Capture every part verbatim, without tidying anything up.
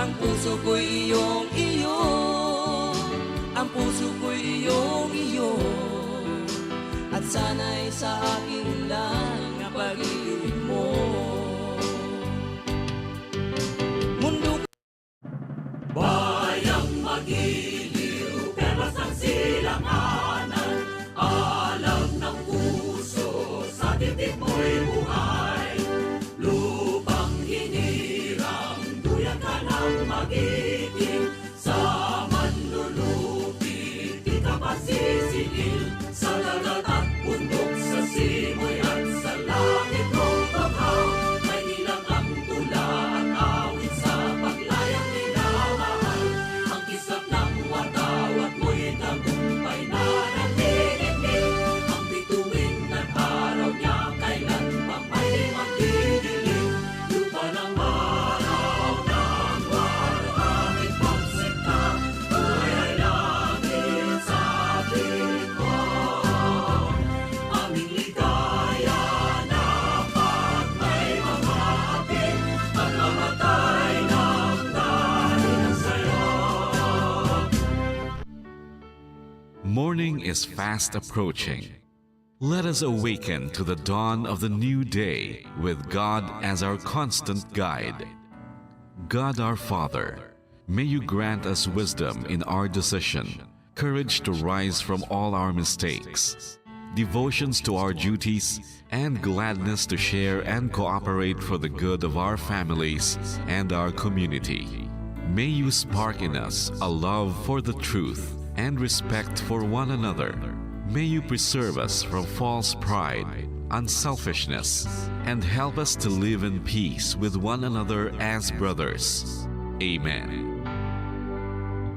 Ang puso ko'y iyong iyo, ang puso ko'y iyong iyo, at sana'y sa akin lang ang pag-ibig mo. Mundo. Bayang magiliw, perlas ang silanganan, alam ng puso, sa dibdib mo'y buhay. Lupang hinirang, duyan ka ng magiting, sa manlulupi, di ka pagsisingil, sa dagat at bundok, sa simoy at sa langit mong banghaw, may ilang ang tula at awit sa paglayang minamahal. Ang kislap ng watawat mo'y tagumpay na nanginginig. Ang bituin ng araw niya kailan pa may magdidilim. Lupa ng maraw ng walo aming pagsinta, buhay ay langit sa tingin ko. Aming ligaya na pag may mamati, pagmamatay ng dahil sa'yo. Morning is fast approaching. Let us awaken to the dawn of the new day with God as our constant guide. God our Father, may you grant us wisdom in our decision, courage to rise from all our mistakes, devotions to our duties, and gladness to share and cooperate for the good of our families and our community. May you spark in us a love for the truth and respect for one another. May you preserve us from false pride, unselfishness, and help us to live in peace with one another as brothers. Amen.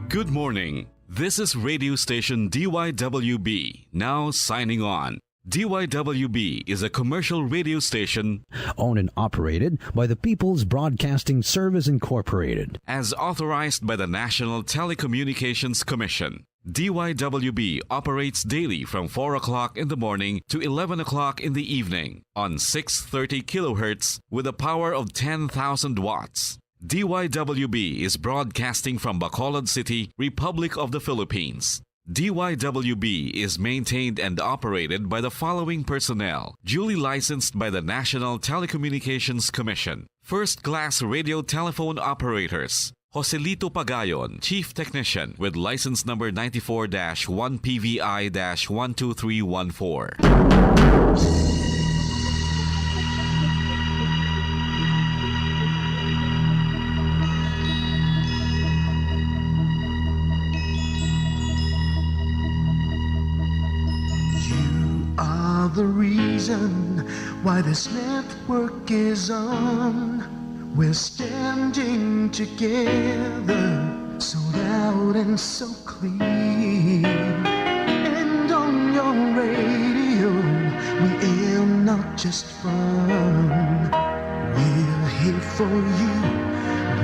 Good morning. This is radio station D Y W B, now signing on. D Y W B is a commercial radio station owned and operated by the People's Broadcasting Service Incorporated. As authorized by the National Telecommunications Commission. D Y W B operates daily from four o'clock in the morning to eleven o'clock in the evening on six thirty kilohertz with a power of ten thousand watts. D Y W B is broadcasting from Bacolod City, Republic of the Philippines. D Y W B is maintained and operated by the following personnel, duly licensed by the National Telecommunications Commission. First class radio telephone operators. Joselito Pagayon, Chief Technician, with license number ninety-four dash one P V I dash one two three one four. You are the reason why this network is on. We're standing together, so loud and so clear. And on your radio, we aim not just fun. We're here for you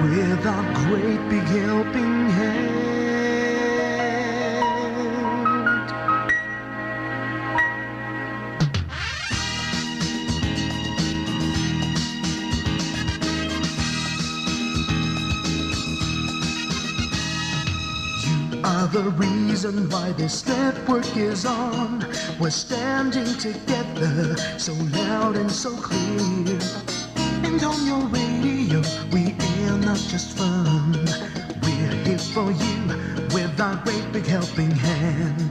with our great big helping hand. You are the reason why this network is on. We're standing together, so loud and so clear. And on your radio, we air not just fun. We're here for you with our great big helping hand.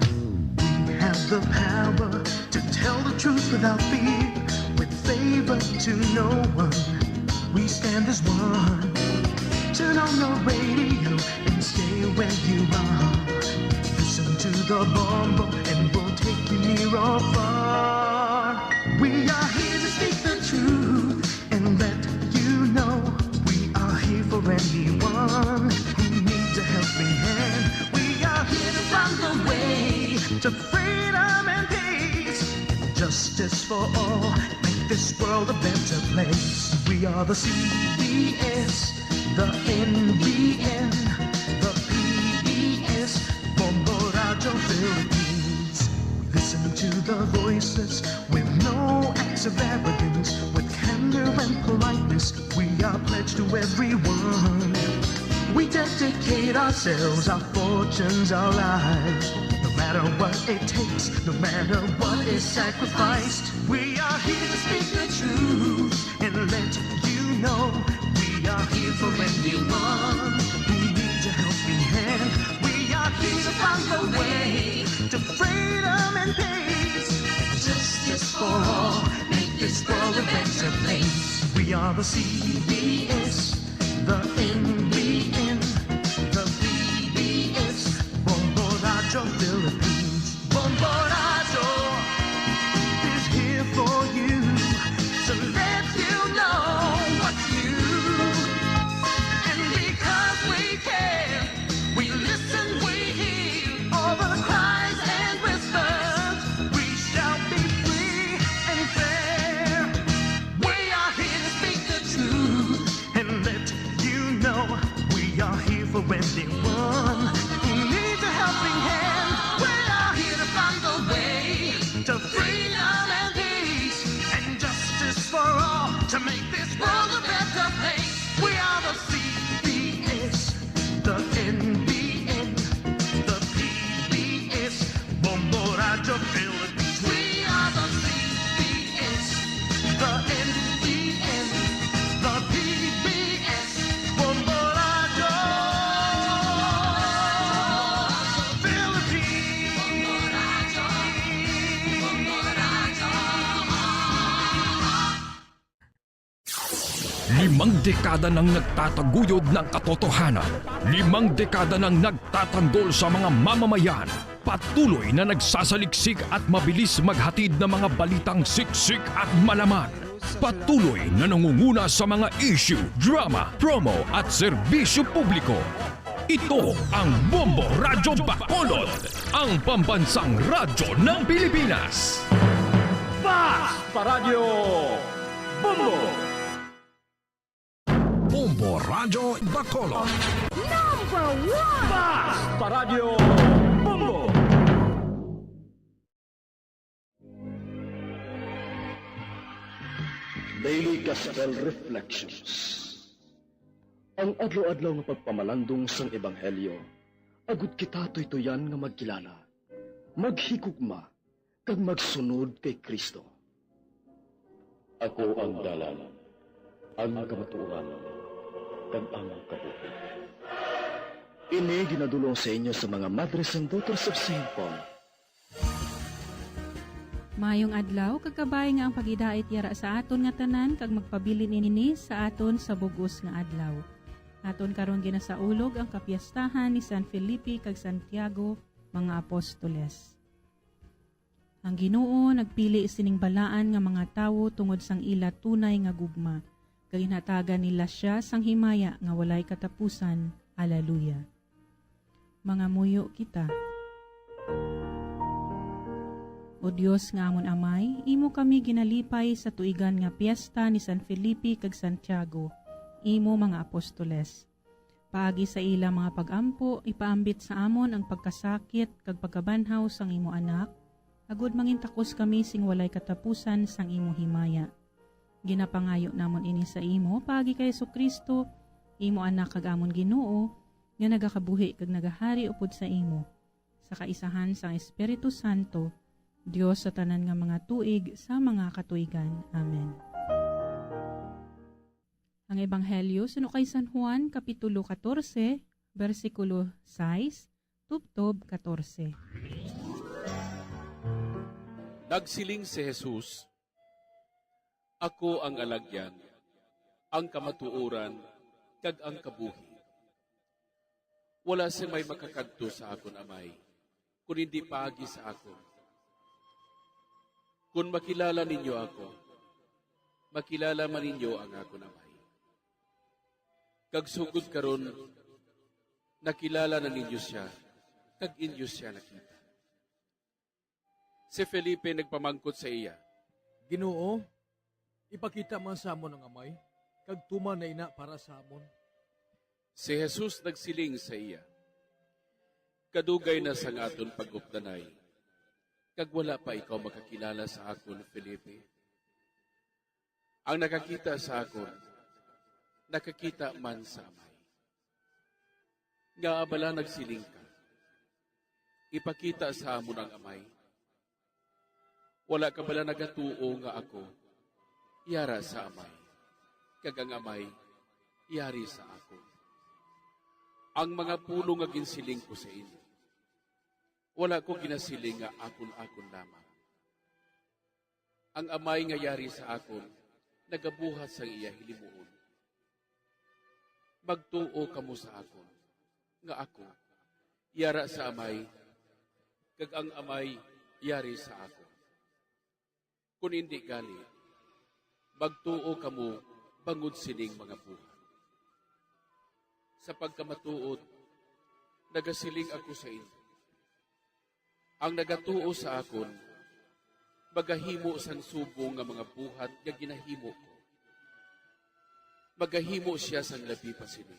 We have the power to tell the truth without fear, with favor to no one. We stand as one. Turn on your radio and stay where you are. Listen to the bombo and we'll take you near or far. We are here to speak the truth and let you know we are here for anyone who needs a helping hand. We are here to find the way to freedom and peace, justice for all. Make this world a better place. We are the C B S, the N B N, the P B S, Bombo Radio Philippines. We listen to the voices with no acts of arrogance, with candor and politeness. We are pledged to everyone. Hate ourselves, our fortunes, our lives. No matter what it takes, no matter what is sacrificed, we are here to speak the truth and let you know we are here for anyone who needs a helping hand. We are here to find the way to freedom and peace and justice for all. Make this world a better place. We are the C B S, the N B N, the P B S, Bombo Radyo Philippines. Bombo Radyo is here for you to let you know what's new. And because we care, we listen, we hear all the cries and whispers. We shall be free and fair. We are here to speak the truth and let you know we are here for anyone who needs a helping hand. We are here to find the way to freedom and peace and justice for all, to make this world a better place. We are the C B S, the N B N, the P B S, Bombo Radyo Philippines. We are the C B S, the N B N, the P B S, Bombo Radyo Philippines. Limang dekada nang nagtataguyod ng katotohanan. Limang dekada nang nagtatanggol sa mga mamamayan. Patuloy na nagsasaliksik at mabilis maghatid ng mga balitang siksik at malaman. Patuloy na nangunguna sa mga issue, drama, promo at serbisyo publiko. Ito ang Bombo Radyo Bacolod, ang pambansang radyo ng Pilipinas. Fast Paradyo Bombo. Bombo Radyo Bacolod. Number one! Fast Paradyo Bombo. Daily Gospel Reflections. Ang adlaw-adlaw nga pagpamalandong sang ebanghelyo, agud kita tuytoyan nga magkilala, maghigugma, kag magsunod kay Cristo. Ako ang dalan, ang kamatuoran, kag ang kabuhi. Ini ginadul-ong sa inyo sa mga Madres and Daughters of Saint Paul. Maayong adlaw, kag kabay nga ang paghidait yara sa aton nga tanan, kag magpabilin ini sa aton sa bug-os nga adlaw. Aton karon ginasaulog ang kapiestahan ni San Felipe kag Santiago, mga apostoles. Ang Ginoo nagpili sining balaan nga mga tawo tungod sang ila tunay nga gugma, kag ginhatagan nila sia sang himaya nga walay katapusan. Aleluya. Mangamuyo kita. O Dios nga amon Amay, imo kami ginalipay sa tuigan nga piesta ni San Felipe kag Santiago, imo mga apostoles. Paagi sa ila mga pag-ampo, ipaambit sa amon ang pagkasakit kag pagkabanhaw sang imo Anak, agud mangintakos kami sing walay katapusan sang imo himaya. Ginapangayo namon ini sa imo paagi kay Jesu-Cristo, imo Anak kag amon Ginoo, nga nagakabuhi kag nagahari upod sa imo, sa kaisahan sang Espiritu Santo, Dios sa tanan nga mga tuig sa mga katuigan. Amen. Ang Ebanghelyo suno kay San Juan, Kapitulo katorse, bersikulo sais, tubtob katorse. Nagsiling si Jesus, "Ako ang alagyan, ang kamatuoran, kag ang kabuhi. Wala sing may makakadto sa akon Amay, kun indi paagi sa akon. Kun makilala ninyo ako, makilala man ninyo ang akon Amay. Kag sugod karon, nakilala na ninyo sia, kag inyo sia nakita." Si Felipe nagpamangkot sa iya, "Ginoo, ipakita man sa amon ang Amay, kag tuman na ina para sa amon." Si Jesus nagsiling sa iya, "Kadugay na sang aton pag-updanay, kag wala pa ikaw makakilala sa akon, Felipe? Ang nakakita sa akon, nakakita man sa Amay. Ngaa bala nagsiling ka, "Ipakita sa amon ang Amay"? Wala ka bala nagatuo nga ako yara sa Amay, kag ang Amay yari sa akon? Ang mga pulong nga ginsiling ko sa inyo, wala ko ginasiling nga akon-akon lamang. Ang Amay nga yari sa akon nagabuhat sang iya hilimuon. Magtuo kamo sa akon, nga ako yara sa Amay, kag ang Amay yari sa akon. Kon indi gali, magtuo kamo bangod sining mga buhat. Sa pagkamatuod, nagasiling ako sa inyo, ang nagatuo sa akon magahimo sang subong nga mga buhat nga ginahimo ko. Magahimo sia sang labi pa sini,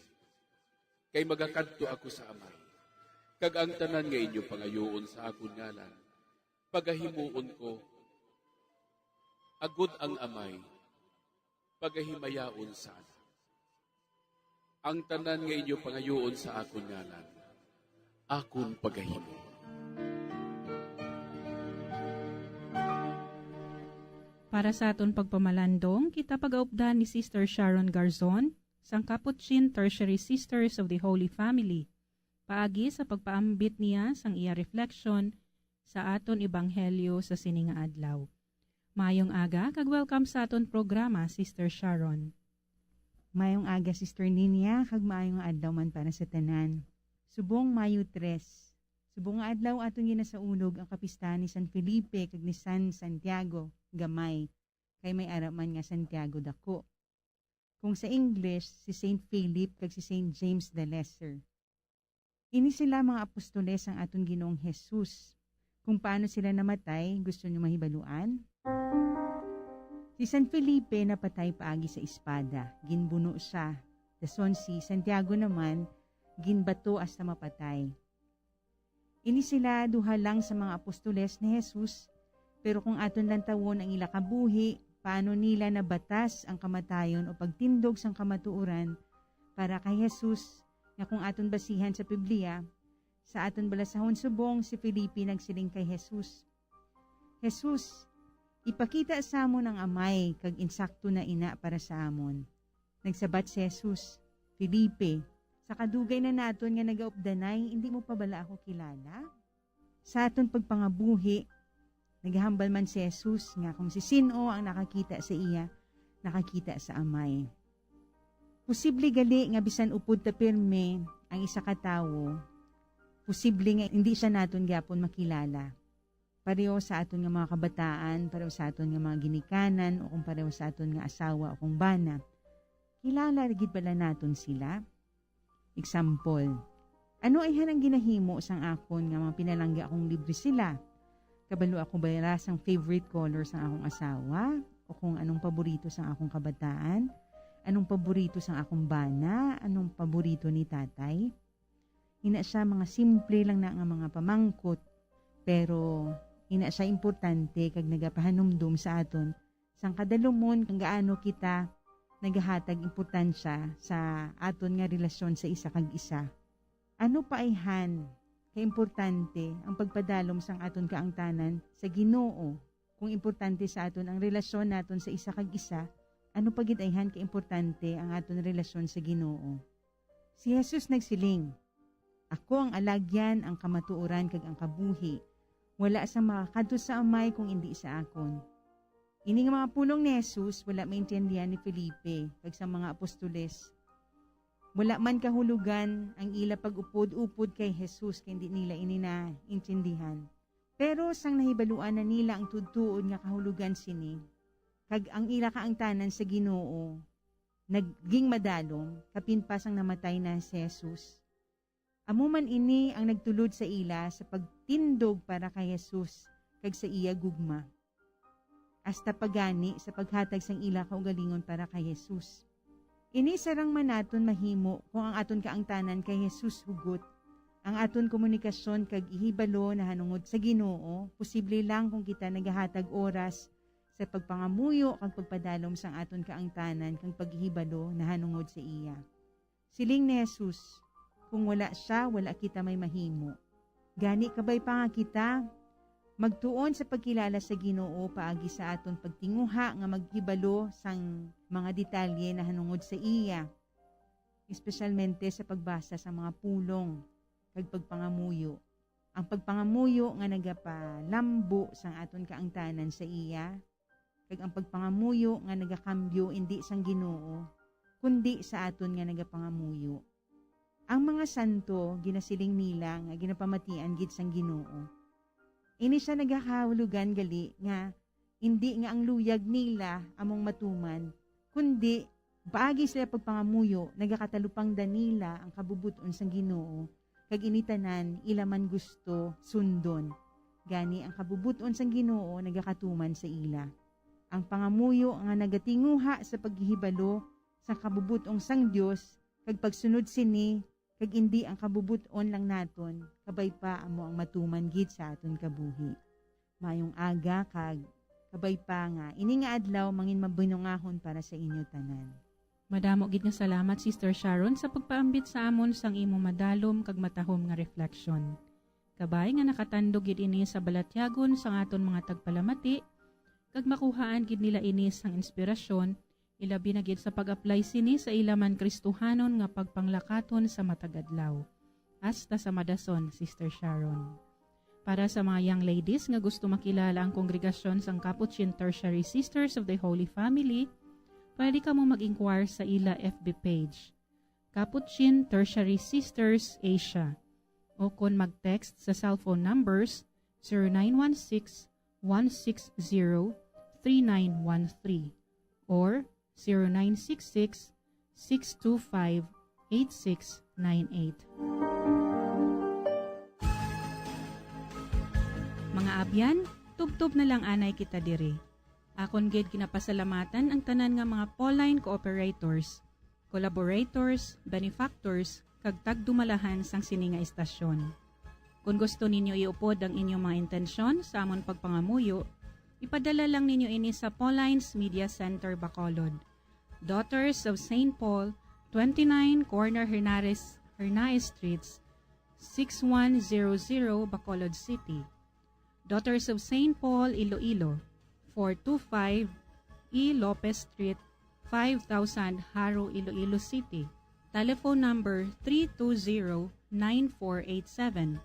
kay magakadto ako sa Amay, kag ang tanan nga inyo pangayoon sa akon ngalan pagahimuon ko, agod ang Amay pagahimayaon sa Anak. Ang tanan nga inyo pangayoon sa akon ngalan, akon pagahimo. Para sa aton pagpamalandong, kita pagaupdan ni Sister Sharon Garzon sang Capuchin Tertiary Sisters of the Holy Family, paagi sa pagpaambit niya sang iya reflection sa aton ebanghelyo sa sini nga adlaw. Maayong aga kag welcome sa aton programa, Sister Sharon. Maayong aga, Sister Ninia, kag maayong adlaw man para sa tanan. Subong Mayo tres, subong nga adlaw aton ginasaunog ang kapistahan ni San Felipe kag ni San Santiago Gamay, kay may ara man nga Santiago Dako. Kung sa English, si Saint Philip kag si Saint James the Lesser. Ini sila mga apostoles sang aton Ginoong Jesus. Kung paano sila namatay, gusto niyo mahibaluan? Si San Felipe napatay paagi sa espada, ginbuno sia. Dason si Santiago naman, ginbato hasta mapatay. Ini sila duha lang sa mga apostoles ni Jesus, pero kung aton lantawon ang ila kabuhi, paano nila nabatas ang kamatayon o pagtindog sang kamatuoran para kay Jesus, nga kung aton basihan sa Biblia, sa aton balasahon subong si Felipe nagsiling kay Jesus, "Jesus, ipakita sa amon ang Amay, kag insakto na ina para sa amon." Nagsabat si Jesus, "Felipe, sa kadugay na naton nga nagaupdanay, indi mo pa bala ako kilala?" Sa aton pagpangabuhi, nagahambal man si Jesus nga kung si sin-o ang nakakita sa iya, nakakita sa Amay. Posible gali nga bisan upod ta pirme ang isa ka tawo, posible nga indi siya naton gyapon makilala. Pareho sa aton nga mga kabataan, pareho sa aton nga mga ginikanan, o kung pareho sa aton nga asawa o kung bana. Kilala gid bala naton sila? Example, ano ayhan ang ginahimo sang akon nga mga pinalangga kung libre sila? Kabalo ako bala sang favorite color sang akong asawa? O kung anong paborito sang akong kabataan? Anong paborito sang akong bana? Anong paborito ni tatay? Ina siya, mga simple lang na nga mga pamangkot, pero ina siya importante kag nagapahanumdom sa aton sang kadalumon kung gaano kita nagahatag importansya sa aton nga relasyon sa isa kag isa. Ano pa ayhan ka importante ang pagpadalom sang aton kaangtanan sa Ginoo? Kung importante sa aton ang relasyon naton sa isa kag isa, ano pa gid ayhan ka importante ang aton relasyon sa Ginoo? Si Jesus nagsiling, "Ako ang alagyan, ang kamatuoran, kag ang kabuhi. Wala sang makakadto sa Amay kung indi sa akon." Ini nga mga pulong ni Jesus wala maintindihan ni Felipe kag sang mga apostoles. Wala man kahulogan ang ila pag-upod-upod kay Jesus kay indi nila ini naintindihan. Pero sang nahibaluan na nila ang tudtuon nga kahulogan sini, kag ang ila kaangtanan sa Ginoo naging madalom, kapin pa sang namatay na si Jesus. Amo man ini ang nagtulod sa ila sa pagtindog para kay Jesus kag sa iya gugma, hasta pa gani sa paghatag sang ila kaugalingon para kay Jesus. Ini sarang man naton mahimo kung ang aton kaangtanan kay Jesus hugot. Ang aton komunikasyon kag ihibalo nahanungod sa Ginoo posible lang kung kita nagahatag oras sa pagpangamuyo kag pagpadalom sang aton kaangtanan kag paghibalo nahanungod sa iya. Siling ni Jesus, Kung wala sia, wala kita may mahimo. Gani, kabay pa nga kita magtuon sa pagkilala sa Ginoo paagi sa aton pagtinguha nga maghibalo sang mga detalye nahanungod sa iya, espesyalmente sa pagbasa sang mga pulong kag pagpangamuyo. Ang pagpangamuyo nga nagapalambo sang aton kaangtanan sa iya, kag ang pagpangamuyo nga nagakambyo indi sang Ginoo, kundi sa aton nga nagapangamuyo. Ang mga santo, ginasiling nila nga ginapamatian gid sang Ginoo. Ini sia nagakahulugan gali nga indi nga ang luyag nila among matuman, kundi paagi sila pagpangamuyo, nagakatalupangdan nila ang kabubot-on sang Ginoo, kag ini tanan ila man gusto sundon. Gani, ang kabubot-on sang Ginoo nagakatuman sa ila. Ang pangamuyo nga nagatinguha sa paghihibalo sa kabubot-on sang Dios kag pagsunod sini, kag indi ang kabubot-on lang naton, kabay pa amo ang matuman gid sa aton kabuhi. Mayong aga kag kabay pa nga ini nga adlaw mangin mabinungahon para sa inyo tanan. Madamo gid nga salamat, Sister Sharon, sa pagpaambit sa amon sang imo madalom kag matahom nga refleksyon. Kabay nga nakatandog gid ini sa balatyagon sang aton mga tagpalamati, kag makuhaan gid nila ini sang inspirasyon, ilabi na gid sa pag-apply sini sa ila man Kristohanon nga pagpanglakaton sa matag adlaw. Hasta sa madason, Sister Sharon. Para sa mga young ladies nga gusto makilala ang kongregasyon sang Capuchin Tertiary Sisters of the Holy Family, pwede kamo mag-inquire sa ila F B page, Capuchin Tertiary Sisters Asia, o kon mag-text sa cellphone numbers zero nine one six, one six zero, three nine one three or zero nine six six, six two five, eight six nine eight. Mga abyan, tubtob na lang anay kita diri. Akon gid ginapasalamatan ang tanan nga mga Pauline cooperators, collaborators, benefactors, kag tagdumalahan sang sini nga istasyon. Kon gusto ninyo iupod ang inyong mga intensyon sa amon pagpangamuyo, ipadala lang ninyo ini sa Pauline's Media Center, Bacolod, Daughters of Saint Paul, twenty-nine Corner Hernares, Hernaez Streets, six one zero zero, Bacolod City. Daughters of Saint Paul, Iloilo, four two five E Lopez Street, five thousand, Jaro, Iloilo City. Telephone number three two zero, nine four eight seven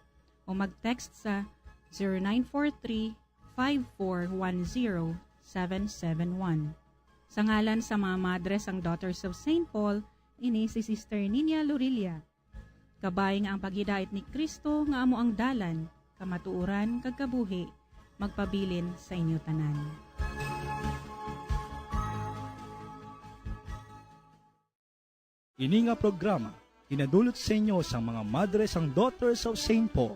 o mag-text sa zero nine four three, five four one zero, seven seven one. Sa ngalan sa mga madre sang Daughters of Saint Paul, ini si Sister Nina Lorilla. Kabay nga ang paghidait ni Cristo nga amo ang dalan, kamatuoran, kag kabuhi, magpabilin sa inyo tanan. Ini nga programa ginadulot sa inyo sang mga madre sang Daughters of Saint Paul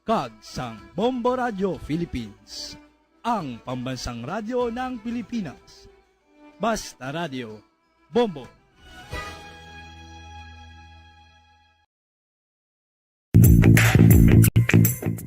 kag sang Bombo Radio Philippines, ang pambansang radyo ng Pilipinas. Basta Radio, Bombo.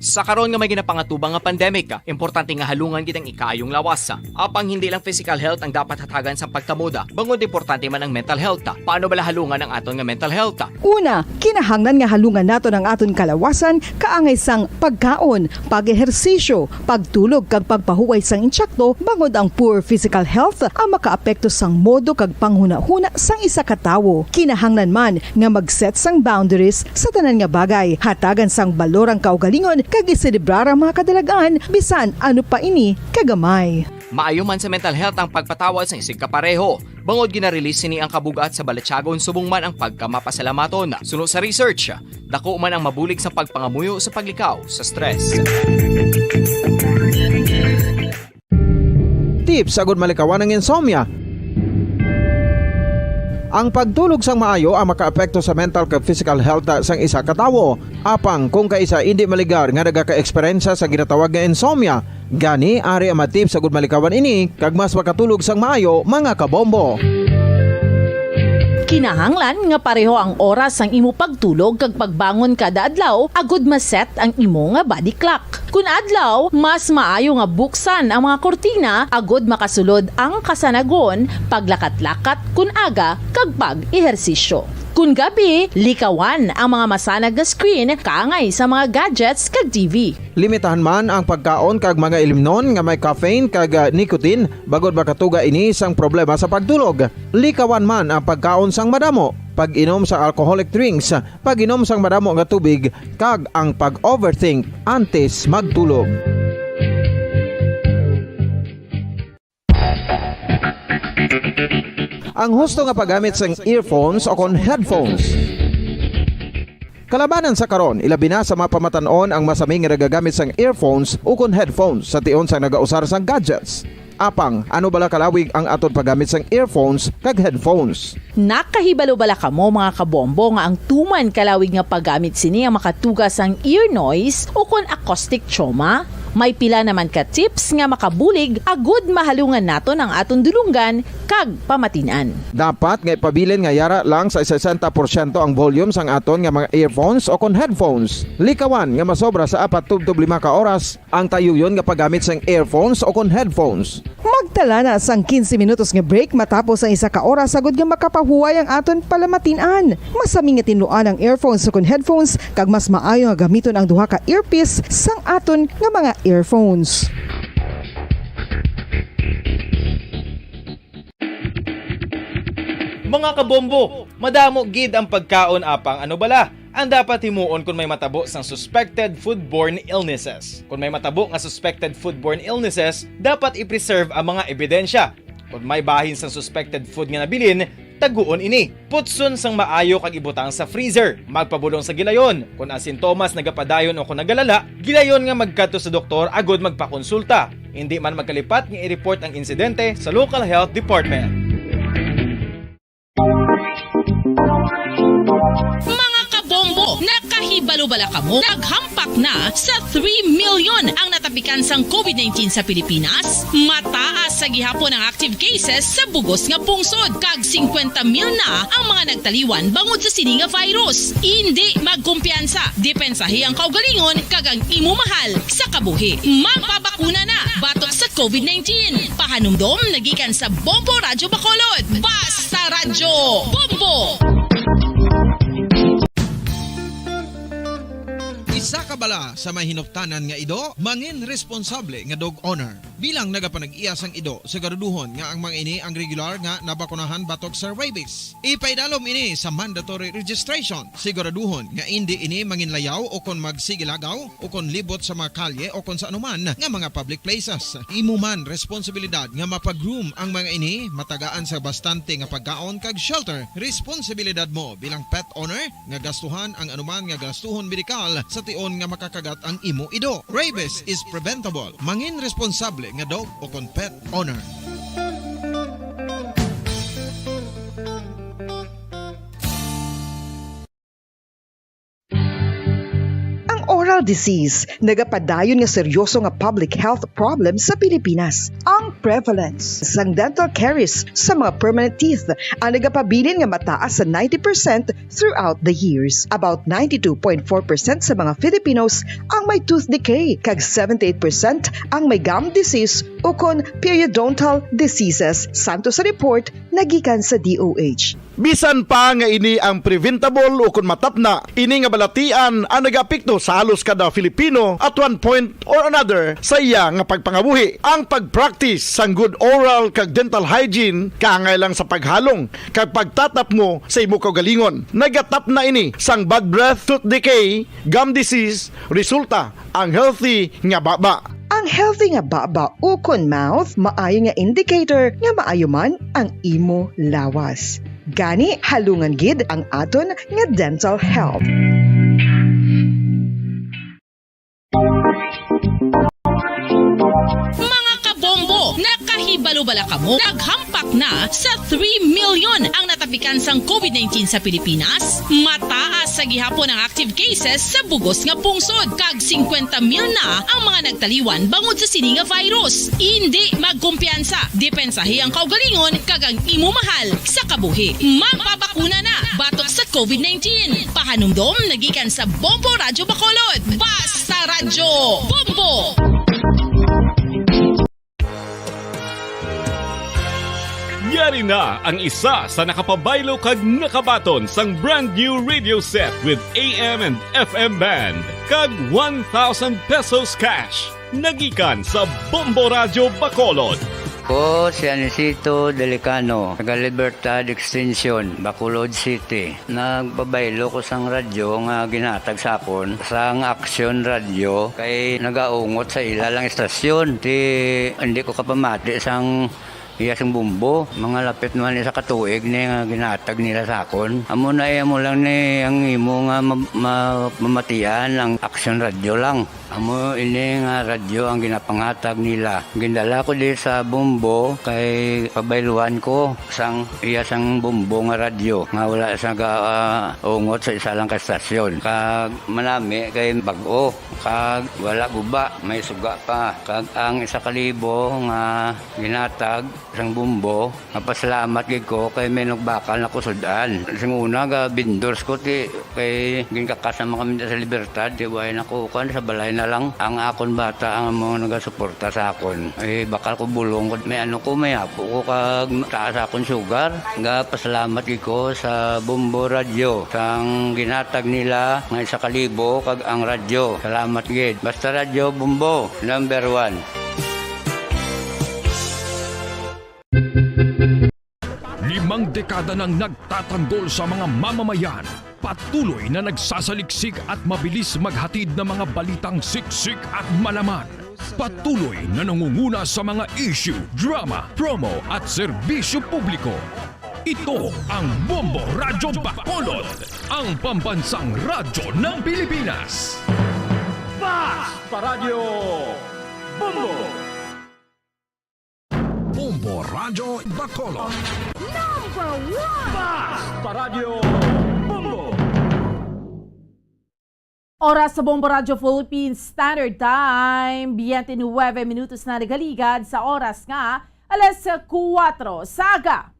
Sa karon nga may ginapangatubang nga pandemic, importante nga halungan gid ang ikaayong lawas. Apang hindi lang physical health ang dapat hatagan sang pagkamoda, bangod importante man ang mental health. Paano bala halungan ang aton nga mental health? Una, kinahanglan nga halungan naton ang aton kalawasan kaangay sang pagkaon, pag-ehersisyo, pagtulog kag pagpahuway sang insakto, bangod ang poor physical health ang makaapekto sang modo kag panghunahuna sang isa ka tawo. Kinahanglan man nga mag-set sang boundaries sa tanan nga bagay, hatagan sang balor ang kaugalingon kag iselebrar ang mga kadalag-an bisan ano pa ini kagamay. Maayo man sa mental health ang pagpatawad sang isigka pareho. Bangod gina-release sini ang kabug-at sa balatyagon subong man ang pagkamapasalamaton. Suno sa research, dako man ang mabulig sa pagpangamuyo sa paglikaw sa stress. Tips agud malikawan ang insomnia. Ang pagtulog sang maayo ang makaapekto sa mental kag physical health sang isa ka tawo. Apang kung kaisa indi maligar nga nagaka-eksperyensya sa ginatawag nga insomnia, gani ari ang mga tips agud malikawan ini kag mas makatulog sang maayo, mga kabombo. Kinahanglan nga pareho ang oras sang imo pagtulog kag pagbangon kada adlaw agud ma-set ang imo nga body clock. Kun adlaw, mas maayo nga buksan ang mga kurtina agud makasulod ang kasanagon, paglakat-lakat kun aga, kag pag-ehersisyo. Kon gabi, likawan ang mga masanag nga screen kaangay sa mga gadgets kag T V. Limitahan man ang pagkaon kag mga ilimnon nga may caffeine kag, ah, nicotine, bangod makatuga ini sang problema sa pagtulog. Likawan man ang pagkaon sang madamo, pag-inom sang alcoholic drinks, pag-inom sang madamo nga tubig, kag ang pag-overthink antes magtulog. Ang husto nga paggamit sang earphones o kon headphones. Kalabanan sa karon, ilabi na sa mga pamatan-on ang masami nga nagagamit sang earphones o kon headphones sa tion sang nagausar sang gadgets. Apang, ano bala kalawig ang aton paggamit sang earphones kag headphones? Nakahibalo bala kamo, mga kabombo, nga ang tuman kalawig nga paggamit sini ang makatuga sang ear noise o kon acoustic trauma? May pila naman ka tips nga makabulig agud mahalungan naton ang aton dulonggan kag pamatin-an. Dapat nga ipabilin nga yara lang sa sesenta porsyento ang volume sang aton nga mga earphones o kon headphones. Likawan nga masobra sa apat tubtob lima ka oras ang tayuyon nga paggamit sang earphones o kon headphones. Magtala na sang quince minutos nga break matapos ang isa ka oras, agud nga makapahuway ang aton palamatin-an. Masami nga tinluan ang earphones o kon headphones, kag mas maayo nga gamiton ang duha ka earpiece sang aton nga mga earphones. Mga kabombo, madamo gid ang pagkaon, apang ano bala ang dapat himuon kon may matabo sang suspected foodborne illnesses? Kon may matabo nga suspected foodborne illnesses, dapat i-preserve ang mga ebidensya. Kon may bahin sang suspected food nga nabilin, taguon ini. Putson sang maayo kag ibutang sa freezer. Magpabulong sa gilayon. Kon ang sintomas nagapadayon o kon nagalala, gilayon nga magkadto sa doktor agud magpakonsulta. Indi man magkalipat nga i-report ang insidente sa local health department. Mga kabombo, nakahibalo bala kamo? Naghampak na sa three million ang natapikan sang covid nineteen sa Pilipinas. Mataas sa gihapon ang active cases sa bug-os nga pungsod, kag singkwenta mil na ang mga nagtaliwan bangod sa sini nga virus. Indi magkumpiyansa, depensahi ang kaugalingon kag ang imo mahal sa kabuhi. Magpabakuna na batok sa covid nineteen. Pahanumdom na gikan sa Bombo Radyo Bacolod. Basta Radyo Bombo! Isa ka bala sa may hinuptanan nga ido, mangin responsable nga dog owner. Bilang nagapanag-iya sang ido, siguraduhon nga ang mga ini ang regular nga nabakunahan batok sa rabies. Ipaidalom ini sa mandatory registration. Siguraduhon nga indi ini manginlayaw o kon magsigilagaw o kon libot sa mga kalye o kon sa anuman nga mga public places. Imo man responsibilidad nga mapa-groom ang mga ini, matagaan sa bastante nga pagkaon kag shelter. Responsibilidad mo bilang pet owner nga gastuhan ang anuman nga gastuhon medikal sa tion nga makakagat ang imo ido. Rabies is preventable. Mangin responsable nga dog o kon pet owner. Ang oral disease nagapadayon nga seryoso nga public health problem sa Pilipinas. Ang prevalence sang dental caries sa mga permanent teeth ang nagapabilin nga mataas sa ninety percent throughout the years. About ninety-two point four percent sa mga Filipinos ang may tooth decay, kag seventy-eight percent ang may gum disease ukon periodontal diseases, santo sa report nga gikan sa D O H. Bisan pa nga ini ang preventable ukon matapna, ini nga balatian ang nagaapekto sa halos kada Filipino at one point or another sa iya nga pagpangabuhi. Ang pag-practice sang good oral kag dental hygiene kaangay lang sa paghalong kag pagtatapmo sa imo kaugalingon. Nagatapna ini sang bad breath, tooth decay, gum disease, resulta ang healthy nga baba. Ang healthy nga baba ukon mouth maayo nga indicator nga maayo man ang imo lawas. Gani, halungan gid ang aton nga dental health. Mga kabombo, nakahibalo bala kamo? Naghampak na sa three million ang natapikan sang covid nineteen sa Pilipinas. Mataas sa gihapon ang active cases sa bug-os nga pungsod, kag singkwenta mil na ang mga nagtaliwan bangod sa sini nga virus. Indi magkumpiyansa, depensahi ang kaugalingon kag ang imo mahal sa kabuhi. Magpabakuna na batok sa covid nineteen. Pahanumdom na gikan sa Bombo Radyo Bacolod. Basta Radyo Bombo! Yari na ang isa sa nakapabaylo kag nakabaton sang brand new radio set with A M and F M band kag one thousand pesos cash. Nagikan sa Bombo Radyo Bacolod. Ko si Anisito Delicano, taga Libertad Extension, Bacolod City. Nagpabaylo ko sang radyo nga ginhatag sa akon sang Action Radio kay nagaungot sa ila lang istasyon. Ti, hindi ko kapamati sang iya sang bombo. Mga lapit naman isa ka tuig ni nga ginhatag nila sa akon. Amo na, eh, amo lang ni ang imo nga ma-, ma-, mamatian ang Action Radio lang. Amo ini nga radyo ang ginapangatag nila. Gindala ko di sa bombo kay pabayluan ko sang iya sang bombo nga radyo nga wala sa ga-, ah, ungot sa isa lang ka estasyon. Kag manami kay bag-o, kag wala guba, may suga pa. Kag ang isa ka libo nga ginatag sang bombo, mapasalamat gid ko kay may nagbakal na ko sud-an. Sing una, ga vendors ko, ti, kay ginkakas naman kami sa Libertad, ti, way na ko, kuwan, sa balay na lang. Ang akon bata ang mga nagasuporta sa akon. Eh, bakal ko bulong ko, may ano ko, may apo ko, kag taas akon sugar. Ga pasalamat gid ko sa Bombo Radyo, sang ginatag nila nga isa ka libo, kag ang radyo. Salamat gid. Basta Radyo Bombo, number one. Limang dekada nang nagtatanggol sa mga mamamayan, patuloy na nagsasaliksik at mabilis maghatid ng mga balitang siksik at malaman. Patuloy na nangunguna sa mga issue, drama, promo at serbisyo publiko. Ito ang Bombo Radyo Bacolod, ang pambansang radyo ng Pilipinas. Basta Radyo Bombo! Bombo Radyo Bacolod. Number one! Basta Radyo Bombo! Oras sa Bombo Radyo Philippine Standard Time, twenty-nine minutos na nagaligad sa oras nga alas kuwatro sa aga.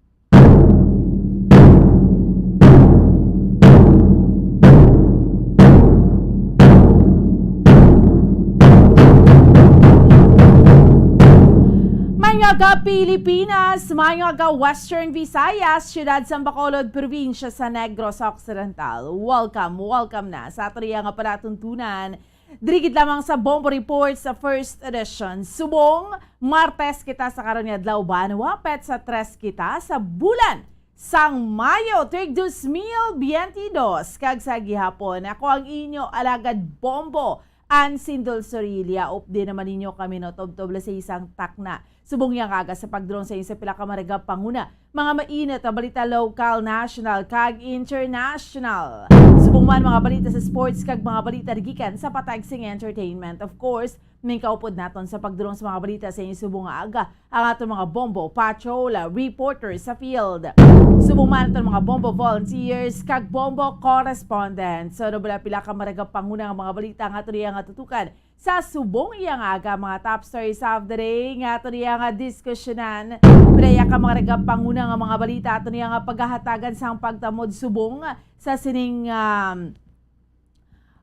Maayo nga aga, Pilipinas, maayo nga aga, Western Visayas, siyudad sang Bacolod, probinsya sa Negros Occidental. Welcome, welcome na sa aton iya nga palatuntunan. Diri gid lamang sa Bombo Report sa first edition. Subong Martes kita sa karon nga adlaw, banwa, petsa tres kita sa bulan sang Mayo, tuig dos mil biyente dos, kag sa gihapon, ako ang inyo alagad Bombo, Ann Sindol Sorilla. Updi naman ninyo kami, no, tubtob lang sa isang takna. Subong iya nga aga sa pagdulong sa inyo sa pila ka mga nagapanguna, mga mainit nga balita, lokal, national, kag international. Subong man mga balita sa sports kag mga balita gikan sa patag sing entertainment. Of course, mingkaupod naton sa pagdulong sa mga balita sa inyo subong nga aga ang aton mga Bombo Patrol, ah, reporters sa field. Subong man aton mga Bombo volunteers kag Bombo correspondents. So, ano bala pila ka mga nagapanguna nga mga balita nga aton iya nga tutukan sa subong iya nga aga, mga top stories of the day nga aton iya nga diskusyonan. Pila iya ka mga nagapanguna nga mga balita aton iya nga paghahatagan sang pagtamod subong sa sining, um,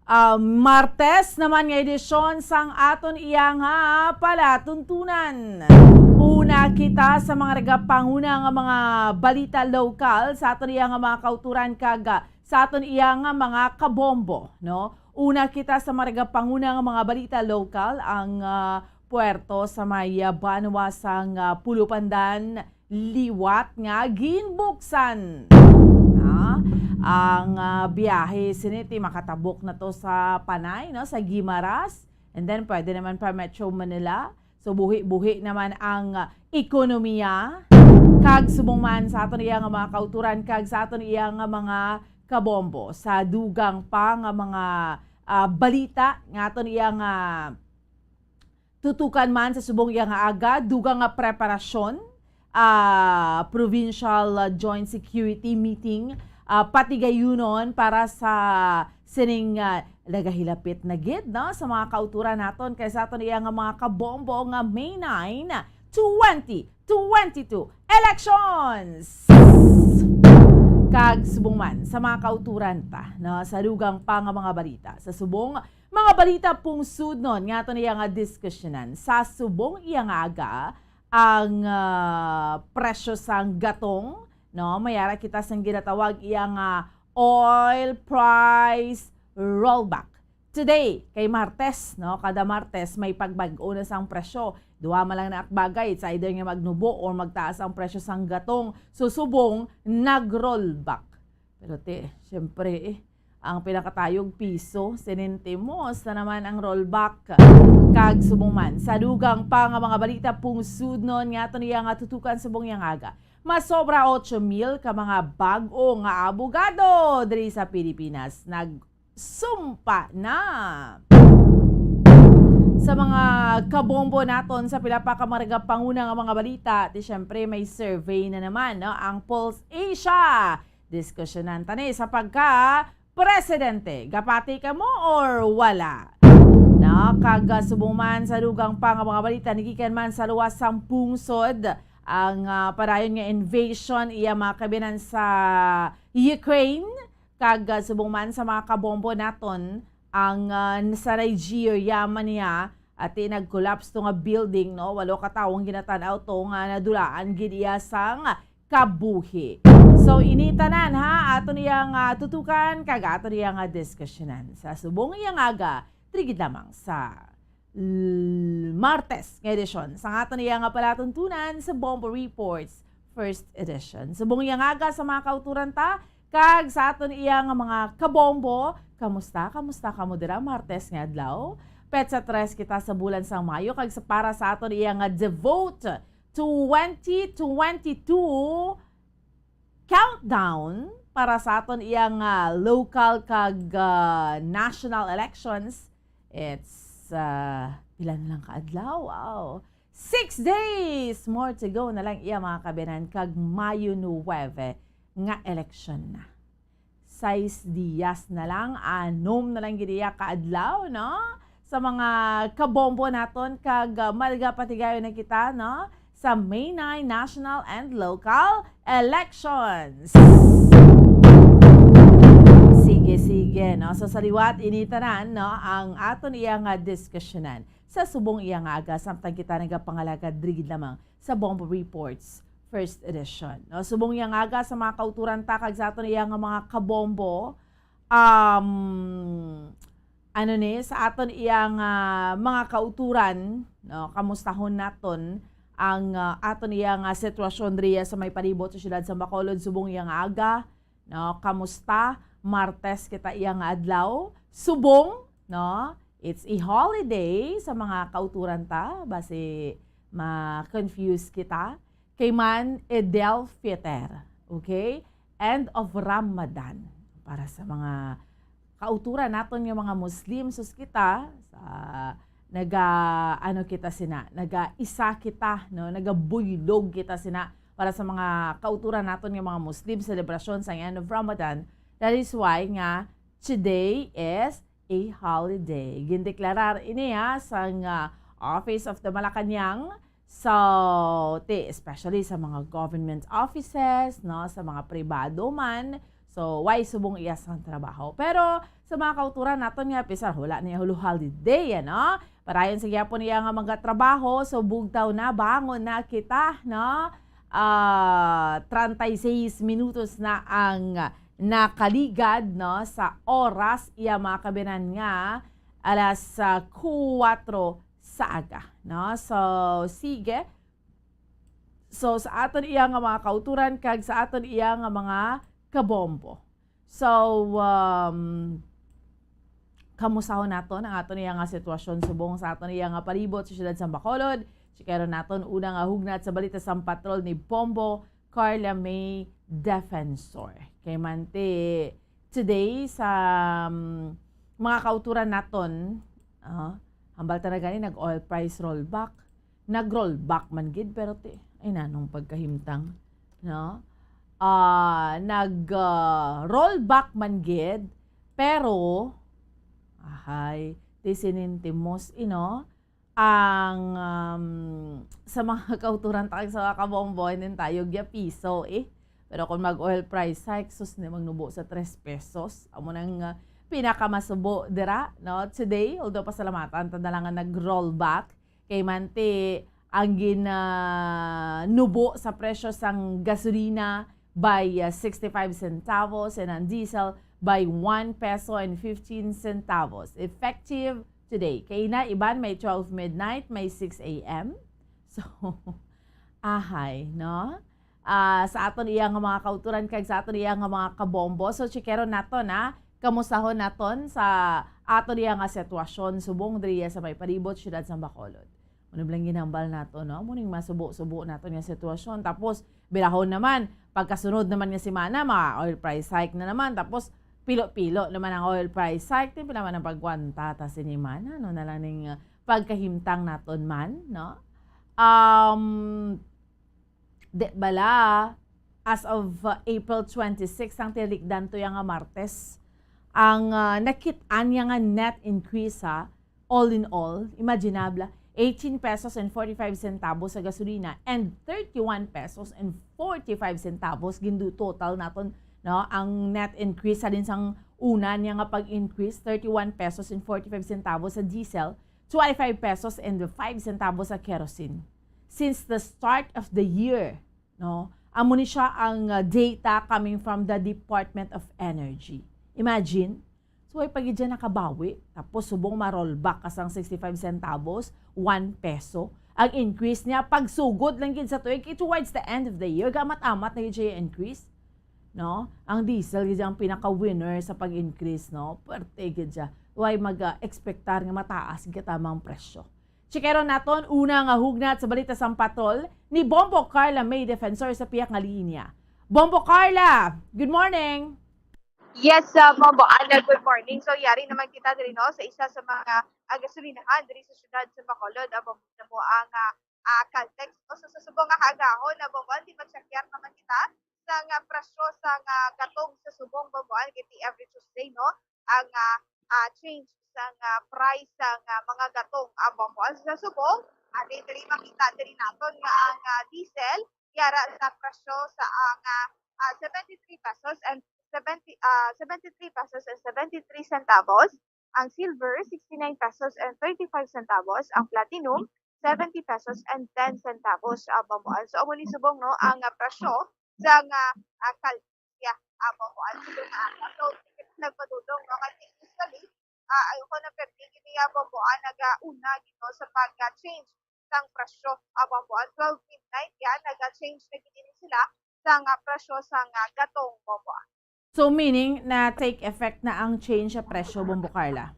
ah, Martes naman nga edisyon sang aton iya nga palatuntunan. Una kita sa mga nagapanguna nga mga balita lokal sa aton iya nga mga kauturan kag, ah, sa aton iya nga mga kabombo, no? Una kita sa mga nagapanguna nga mga balita lokal, ang, ah, puerto sa may, ah, banwa sang, ah, Pulupandan, liwat nga ginbuksan. Ah, ang, ah, biyahe sini ti makatabok na to sa Panay, no, sa Guimaras, and then pwede naman pa Metro Manila. So, buhi-buhi naman ang, ah, ekonomiya. Kag subong man sa aton iya nga mga kauturan kag sa aton iya nga mga kabombo sa dugang pa nga mga, ah, balita nga aton iya nga tutukan man sa subong iya nga aga, dugang nga preparasyon, ah, provincial, ah, joint security meeting, ah, patigayunon para sa sining, ah, nagahilapit na gid, no, sa mga kauturan naton kay sa aton iya nga mga kabombo nga May nine, twenty twenty-two elections. Kag subong man sa mga kauturan ta, no, sa dugang pa nga mga balita, sa subong mga balita pungsudnon nga aton iya nga diskusyonan sa subong iya nga aga, ang, ah, presyo sang gatong, no? May ara kita sang ginatawag iya nga oil price rollback. Today, kay Martes, no? Kada Martes, may pagbag-o na sang presyo. Duha man lang na bagay, it's either nga magnubo or magtaas ang presyo sang gatong. So, subong, nag-rollback. Pero te, syempre, eh, ang pinakatayog piso, sinintimos na naman ang rollback. Kag subong man, sa dugang pa nga mga balita, pungsudnon nga aton iya nga tutukan subong yang aga. Masobra ocho mil ka mga bag-o nga abogado diri sa Pilipinas nagsumpa na. Sa mga kabombo naton sa pila pa ka mga panguna nga mga balita, di syempre may survey na naman, no? Ang Pulse Asia. Diskusyonan ta ni sa pagka presidente. Gapati ka mo or wala? No, kag, ah, subong man sa dugang pa nga mga balita, nigikan man sa luwas sang pungsod ang, ah, padayon nga invasion iya mga kabinan sa Ukraine, kag, ah, subong man sa mga kabombo naton ang, ah, sa Nigeria man niya, ati nag-collapse to nga building, no? Walo ka tawo ang ginatan-aw to nga nadulaan gid iya sang kabuhi. So, ini tanan, ha, aton iya nga tutukan kag aton iya nga diskusyonan sa subong iya nga aga, trigid lamang sa l-, Martes nga edisyon sang aton iya nga palatuntunan sa Bombo Reports First Edition. Subong iya nga aga sa mga kauturan ta kag sa aton iya nga mga kabombo. Kamusta? Kamusta kamo dira Martes nga adlaw? Petsa tres kita sa bulan sang Mayo kag sa para sa aton iya nga Devote twenty twenty-two countdown para sa aton iya nga local kag, ah, national elections. It's, ah, pila na lang ka adlaw? Wow. Six days more to go na lang iya mga kabinan kag Mayo nuwebe nga eleksyon na. Sais dias na lang, anom na lang gid iya ka adlaw, no? Sa mga kabombo naton kag, ah, malga patigayon na kita, no? Sa May nine national and local elections. Sige, sige, no? So, sa liwat, ini tanan, no? Ang aton iya nga diskusyonan sa subong iya nga aga, samtang kita nagapangalagad diri gid lamang sa Bombo Reports First Edition. No? Subong iya nga aga sa mga kauturan ta kag sa aton iya nga mga kabombo, um, ano ni, sa aton iya nga mga kauturan, no? Kamustahon naton ang, ah, aton iya nga sitwasyon diri sa may palibot sa siyudad sa Bacolod subong iya nga aga, no? Kamusta? Martes kita iya nga adlaw. Subong, no? It's a holiday sa mga kauturan ta. Basi ma-confuse kita. Kay man, Eid al-Fitr. Okay? End of Ramadan. Para sa mga kauturan naton nga mga Muslim, sus kita, sa naga, ano kita sina, naga-isa kita, no? Nagabuylog kita sina para sa mga kauturan naton nga mga Muslim, selebrasyon sa end of Ramadan. That is why nga today is a holiday. Gindeklarar ini, ha, sang, ah, Office of the Malacañang. So, ti, especially sa mga government offices, no, sa mga pribado man. So, why subong iya sang trabaho? Pero sa mga kauturan naton nga, pisar wala niya holo holiday, ano? Padayon sa gyapon iya nga mga trabaho, so bugtaw na, bangon na kita, no? Ah, treinta y seis minutos na ang nakaligad, no, sa oras, iya mga kabinan nga alas, ah, kuwatro sa aga, no? So, sige. So, sa aton iya nga mga kauturan kag sa aton iya nga mga kabombo. So, um, kamusahon naton ang aton iya nga sitwasyon subong sa aton iya nga palibot sa siyudad sa Bacolod. Chikaron naton una nga hugnat sa balita sang patrol ni Bombo Carla May Defensor. Kay man ti today sa, um, mga kauturan naton, ah, hambal ta na gani nag-oil price rollback. Nag-rollback man gid, pero ti, ay nanong pagkahimtang, no? Ah, nag, ah, rollback man gid, pero, ahay, ti sinintimos, ino, ang, um, sa mga kauturan ta kag sa mga kabombo, hindi tayo gya piso, eh. Pero kung mag-oil price hike, sus, ni magnubo sa tres pesos. Amo nang, ah, pinakamasubo dira, no? Today, although pasalamatan ta na lang nga nag-rollback, kay man ti, ang gin, ah, nubo sa presyo sang gasolina by, ah, sixty-five centavos and ang diesel by one peso and fifteen centavos. Effective today. Kay na iban may twelve midnight, may six a m. So, ahay, no? Ah, sa aton iya nga mga kauturan kag sa aton iya nga mga kabombo. So, chikero naton, ha? Kamusahon naton sa aton iya nga sitwasyon subong diriya sa may palibot, siyudad sa Bacolod. Ano bala ang ginhambal nato, no? Mao ning masubo-subo nato nga sitwasyon. Tapos, birahon naman, pagkasunod naman nga semana, mga oil price hike na naman. Tapos, pilo-pilo naman ang oil price hike. Di pila man ang pagwanta ta sini man, no? Na lang ning, uh, pagkahimtang naton man, no? Um, di bala, as of, uh, April twenty-six, ang tinikdan to yang nga Martes, ang, uh, nakit-an niya nga net increase, ha, all in all, imaginable, eighteen pesos and forty-five centavos sa gasolina and thirty-one pesos and forty-five centavos gindu total naton, no, ang net increase sa din sang una niya nga pag-increase, thirty-one pesos and forty-five centavos sa diesel, twenty-five pesos and five centavos sa kerosene. Since the start of the year, no, amo ni siya ang, uh, data coming from the Department of Energy. Imagine, so, ay pa gid dyan nakabawi. Tapos, subong ma-rollback ka sang sixty-five centavos, one peso. Ang increase niya, pagsugod lang gid sa tuig, eh, towards the end of the year, gamat-amat na gid siya yung increase. No? Ang diesel gid ang pinaka-winner sa pag-increase, no? Pwerte gid siya. Way mag-expectar nga mataas gid tamang presyo. Chikero naton, una nga hugnat sa balita sang patol ni Bombo Carla May Defensor sa pihak nga linya. Bombo Carla, good morning! Yes, uh, Bombo Ana, good morning. So, yari naman kita diri, no, sa isa sa mga, ah, gasolinahan diri sa siyudad sa Bacolod. Ah, Bombo, na mo ang, ah, ah, Caltex. No? So, sa subong nga kaagahon, na Bombo, di magsakyar naman kita sa nga presyo sa nga gatong sa subong, Bombo Ana, kay every Tuesday, no, ang, ah, ah, change sa nga price sa nga mga gatong, ah, Bombo Ana. Sa subong, ah, di diri makita diri naton nga ang, ah, diesel, yara sa presyo sa ang, ah, ah, seventy-three pesos and seventy, ah, seventy-three pesos and seventy-three centavos, ang silver, sixty-nine pesos and thirty-five centavos, ang platinum, seventy pesos and ten centavos, ah, Bombo Ana. So, amo ni subong, no, ang, ah, presyo sa nga, ah, kal-, yeah, ah, Bombo Ana. So, nagpadulong, no, kasi usually, ah, ayoko na perdi, gini, ah, Bombo Ana, nagauna, gid, no, sa pag-change sang presyo, ah, Bombo Ana. Twelve midnight, yan, naga-change na gid ini sila sa nga presyo sa nga gatong, Bombo Ana. So, meaning na take effect na ang change sa presyo, Bombo Carla?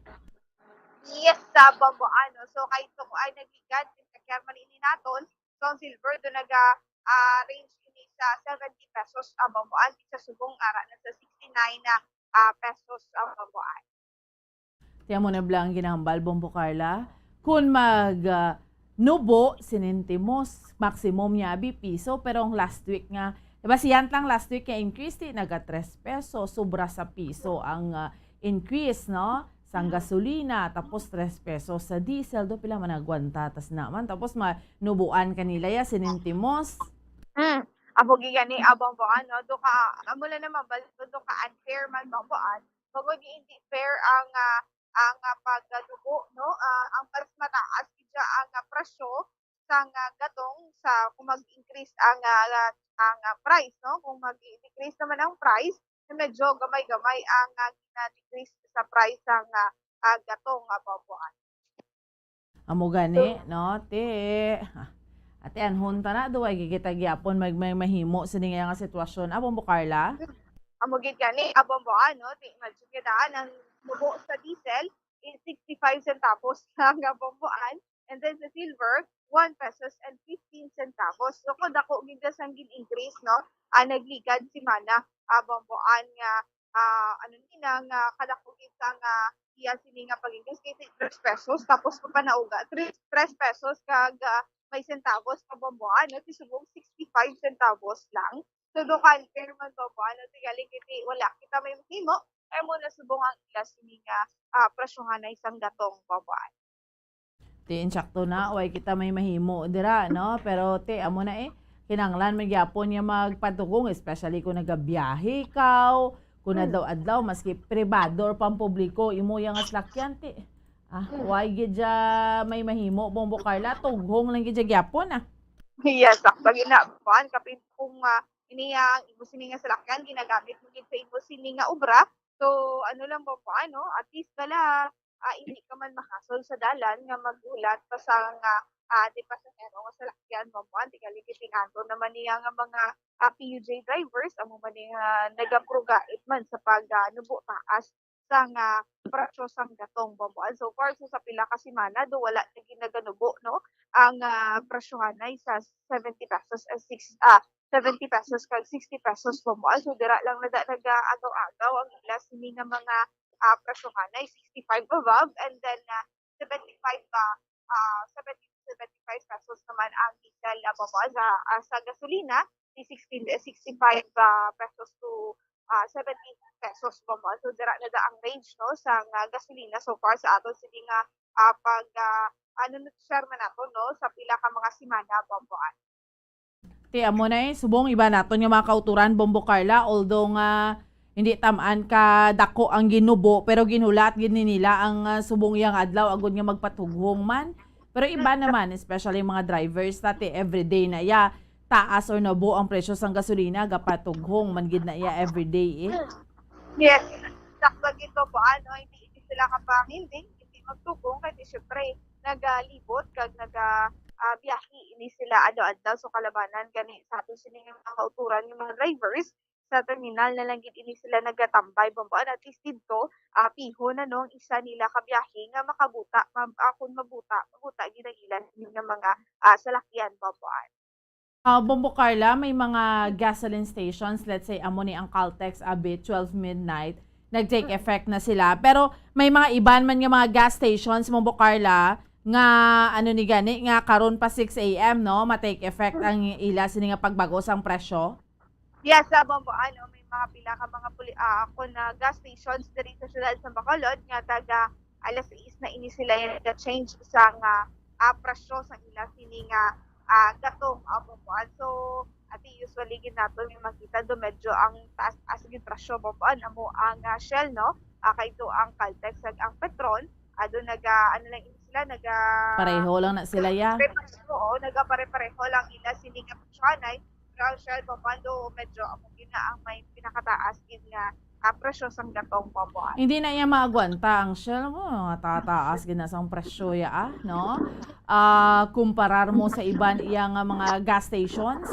Yes, sa Bombo Ana. So, kay ito ko ay nagligad sa Kerman ini naton. So, ang silver do naga, ah, range ini sa seventy pesos, ah, Bombo Ana, sa subong ara na sa sixty-nine na, ah, pesos, ah, Bombo Ana. Tiyan mo na bala ang ginahambal, Bombo Carla. Kung mag, ah, nubo, sinintimos, maximum niya abi piso, pero ang last week nga, diba, siya lang last week nga increase, di naga tres pesos, sobra sa piso ang, ah, increase, no? Sang gasolina, tapos tres pesos sa diesel, do pila man nagwanta, tas naman, tapos manubuan kanila ya, sinintimos. Mm. Amo gid gani, ah, Bombo Ana, do ka, amo na naman, bal-, do ka unfair man, Bombo Ana. Bangod nga hindi fair ang, ah, ang, ah, pagdugo, no? Ah, ang mas mataas gid siya ang, ah, presyo sa, ah, gatong sa kung mag-increase ang, ah, ang, ah, price, no? Kung mag-decrease naman ang price, medyo gamay-gamay ang, ah, gina-decrease sa price sa, ah, ah, gatong, ah, Bombo Ana. Amo gani, no? Ti, ah, ati, anhon ta na, duway gid kita gyapon mag-, may mahimo sini nga sitwasyon. Ah, Bombo Carla? Amo gid gani, ah, Bombo Ana, ti, imagine kita, ang nubo sa diesel is sixty-five centavos lang, ah, Bombo Ana. And then sa silver, one pesos and fifteen centavos. So, kung dako gid sang gin-increase, no? Ah, nagligad semana, ah, Bombo Ana, nga, ah, ano ni na, nga kadako gid sa nga iya sini nga pag-increase kay tres pesos, tapos papanauga, tres, tres pesos kag, ah, may centavos pa, Bombo Ana, no? Ti subong sixty-five centavos lang. So, do ka unfair man, Bombo Ana, no? Ti gali kay ti wala kita may mahimo, ay mo na subong ang iya sini nga, ah, presyohan na isang gatong, Bombo Ana. Ti, insakto na, way kita may mahimo dira, no? Pero, ti, amo na eh. Kinahanglan man gyapon nga magpadugong, especially kung nagabiyahe ikaw, kung Hmm. adlaw-adlaw, maski pribado or pampubliko, imo yang salakyan, ti. Ah, why gid siya may mahimo, Bombo Carla? Tughong lang gid siya gyapon, ah. Yes, actually na, kuan, kapin kung, ah, ini ang imo sini nga salakyan, ginagamit mo gid sa imo sini nga obra. So, ano lang, Bombo, ano, at least wala, ah, hindi ka man mahasol sa dalan nga maghulat pa sa nga, ah, di pasahero nga salakyan, Bombo, ah, di ka lagi tinganto naman niya nga mga, ah, P U J drivers, amo man ni nga nagapruga man sa pag, ah, nubo taas sang, ah, presyo sang gatong, Bombo. And so far, so sa pila ka semana, do wala na gid naganubo, no? Ang, ah, presyohanay sa seventy pesos, ah, six, ah, seventy pesos kag sixty pesos, Bombo. And so dira lang nada nagaagaw-agaw ang ila sini nga mga, ah, presyohanay, sixty-five above, and then, ah, seventy-five ba, ah, seventy to seventy-five pesos naman ang diesel, ah, Bombo. Sa, ah, sa gasolina, di sixteen, eh, sixty-five, ah, pesos to, ah, seventy pesos, Bombo. So, dira na da ang range, no, sa nga gasolina so far sa aton sini nga, ah, pag, ah, ano, na-share man nato, no, sa pila ka mga semana, Bombo. Ti amo na eh, subong iba naton nga mga kauturan, Bombo Carla, although nga hindi tam-an ka dako ang ginubo, pero ginhulat gid ni nila ang, ah, subong iyang adlaw agud nga magpatughong man. Pero iba naman, especially mga drivers, dati everyday na iya taas or nabo ang presyo sang gasolina, gapatughong man gid na iya everyday eh. Yes. Sakto gid to po, ano, hindi, hindi sila kapanginding, hindi magtughong, kasi syempre, nagalibot kag naga, ah, biyahe ini sila adlaw-adlaw. So, kalabanan gani sa aton sini nga mga kauturan, nga mga drivers, sa terminal na lang gid ini sila nagatambay, Bombo. And at least didto, ah, piho na, no, ang isa nila ka biyahe nga makabuta, ma-, ah, kung mabuta, mabuta gid ang ila nga mga, ah, salakyan, Bombo. Ah, Bombo Carla, may mga gasoline stations, let's say, amo ni ang Caltex, abi, twelve midnight, nag-take effect na sila. Pero may mga iban man nga mga gas stations, Bombo Carla, nga ano ni gani, nga karon pa six a m, no, ma-take effect ang ila sini nga pagbago sang presyo? Yes, sa Bombo, ano, may mga pila ka mga puli-, ah, ako na gas stations diri sa siyudad sa Bacolod nga taga alas sais na ini sila yung nag-change sa nga, ah, presyo sa ila sini nga, ah, gatong, ah, Bombo. So, ati, usually gid nato may makita do medyo ang taas-taas gid presyo, Bombo. Amo ang, ah, Shell, no? Ah, kay do ang Caltex kag ang Petron, ado naga, ano lang ini sila, naga Pareho lang na sila, ya. Oo, nagapare-pareho lang ila sini nga presyohanay. Pero ang Shell, Bombo, do medyo amo gid na ang may pinakataas gid nga, ah, presyo sang gatong, Bombo. Hindi na iya maagwanta ang Shell mo, tataas gid na sang presyo ya, ah, no? Ah, kumparar mo sa iban iya nga mga gas stations?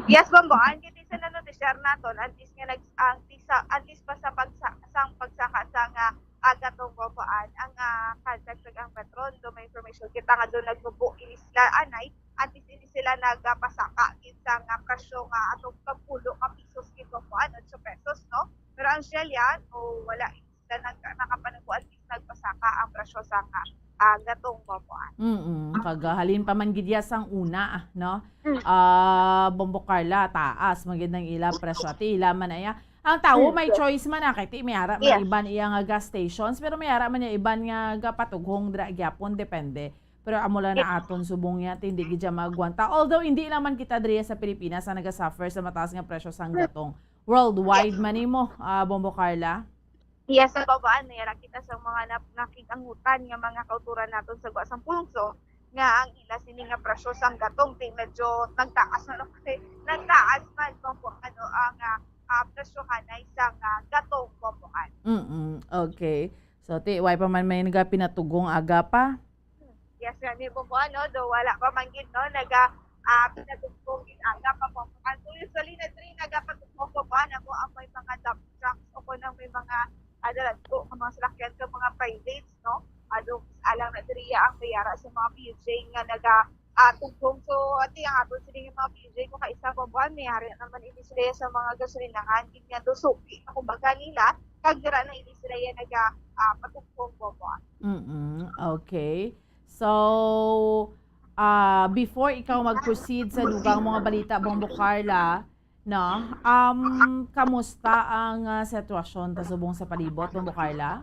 Yes, Bombo. Ang gid sa nano ti share naton, at least nga nag, ang tisa, at least pa sa pagsa, sang pagsaka sa nga, ah, gatong, Bombo, ang, ah, Caltex kag ang Petron, do may information kita nga do nagbubo ini sila anay, at least ini sila nagapasaka gid sa nga presyo nga atong pagpulo ka pisos gid, Bombo, otso pesos, no? Pero ang Shell yan, o wala sila nag-, nakapanunggo, at least nagpasaka ang presyo sa nga, ah, gatong, Bombo. Mm, kag halin pa man gid ya sang una, ah, no? Mm. Ah, Bombo Carla, taas man gid ang ila presyo. Ati ila man na iya. Ang tawo Mm, may yes. Choice man na, kay ti may ara man Yes. iban iya nga gas stations, pero may ara man iya iban nga gapatughong dira gyapon, depende. Pero amo lang na aton subong niya, ti hindi gid siya maagwanta. Although hindi lang man kita diri sa Pilipinas ang nagasuffer sa mataas nga presyo sang gatong. Worldwide man nimo, ah, Bombo Carla. Yes, sa Bombo, ano, yara kita sa mga nap-, nakig-angutan nga mga kauturan naton sa gwa sang pulso, nga ang ila sini nga presyo sang gatong ti medyo nagtaas na lang, nagtaas man, Bombo, ano, ang, ah, ah, presyohanay sang, ah, gatong, Bombo. Mm, okay. So, ti, why pa man may nagapinatugong aga pa? Yes, nga ni, Bombo, ano, do wala pa man gid, no, naga, ah, pinatugong gid aga pa, Bombo. Ang usually na diri nagapatugong, Bombo, ano, mo ang may mga dump trucks o kung ang may mga, ah, daladko nga mga salakyan ka, mga privates, no? Ado, alang na diri ang mayara sa mga P U J nga naga, ah, tugong. So, ati ang aton sini nga mga P U J, kung kaisa, Bombo, may ari naman ini sila sa mga gasolinahan, gid nga do suki, kumbaga nila, kag dira na ini sila ya naga, ah, patugong, Bombo. Mm, okay. So, ah, before ikaw mag-proceed sa dugang mga balita, Bombo Carla, no? Um, kamusta ang, ah, sitwasyon ta subong sa palibot, Bombo Carla?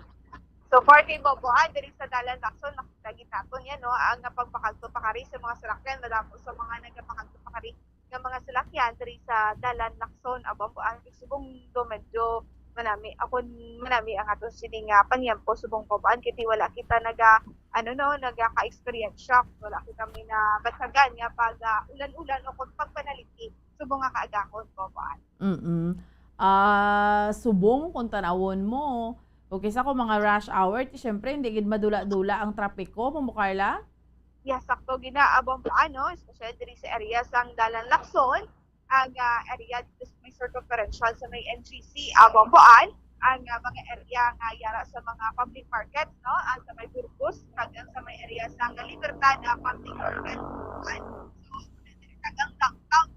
So far kay Bombo, ah, diri sa Dalan Lacson, nakita gid naton yan, no? Ang, ah, pagpakagto pakari sa mga salakyan, madamo sa mga nagapakagto pakari nga mga salakyan diri sa Dalan Lacson, ah, Bombo, ang subong do medyo manami, ako manami ang aton sini nga pangyampo subong Bamboan, kay wala kita naga, ano, no, nagaka-experience shock, wala kita may nabatyagan nga pag, ah, ulan-ulan o kung pagpanaliti subong nga kaagahon, Bamboan. Mm. Ah, subong kung tanawon mo, o kisa ko mga rush hour, ti syempre hindi gid madula-dula ang trapiko, Bambo Carla? Yes, sakto gina, ah, Bamboan, no? Especially diri sa area sang Dalan Lacson, ang, ah, area dito sa may circumferential sa may N G C, ah, Bamboan, ang, ah, mga area nga yara sa mga public market, no? Ang sa may Burgos, kag ang sa may area sa Libertad, ah, public market. So, kag ang downtown,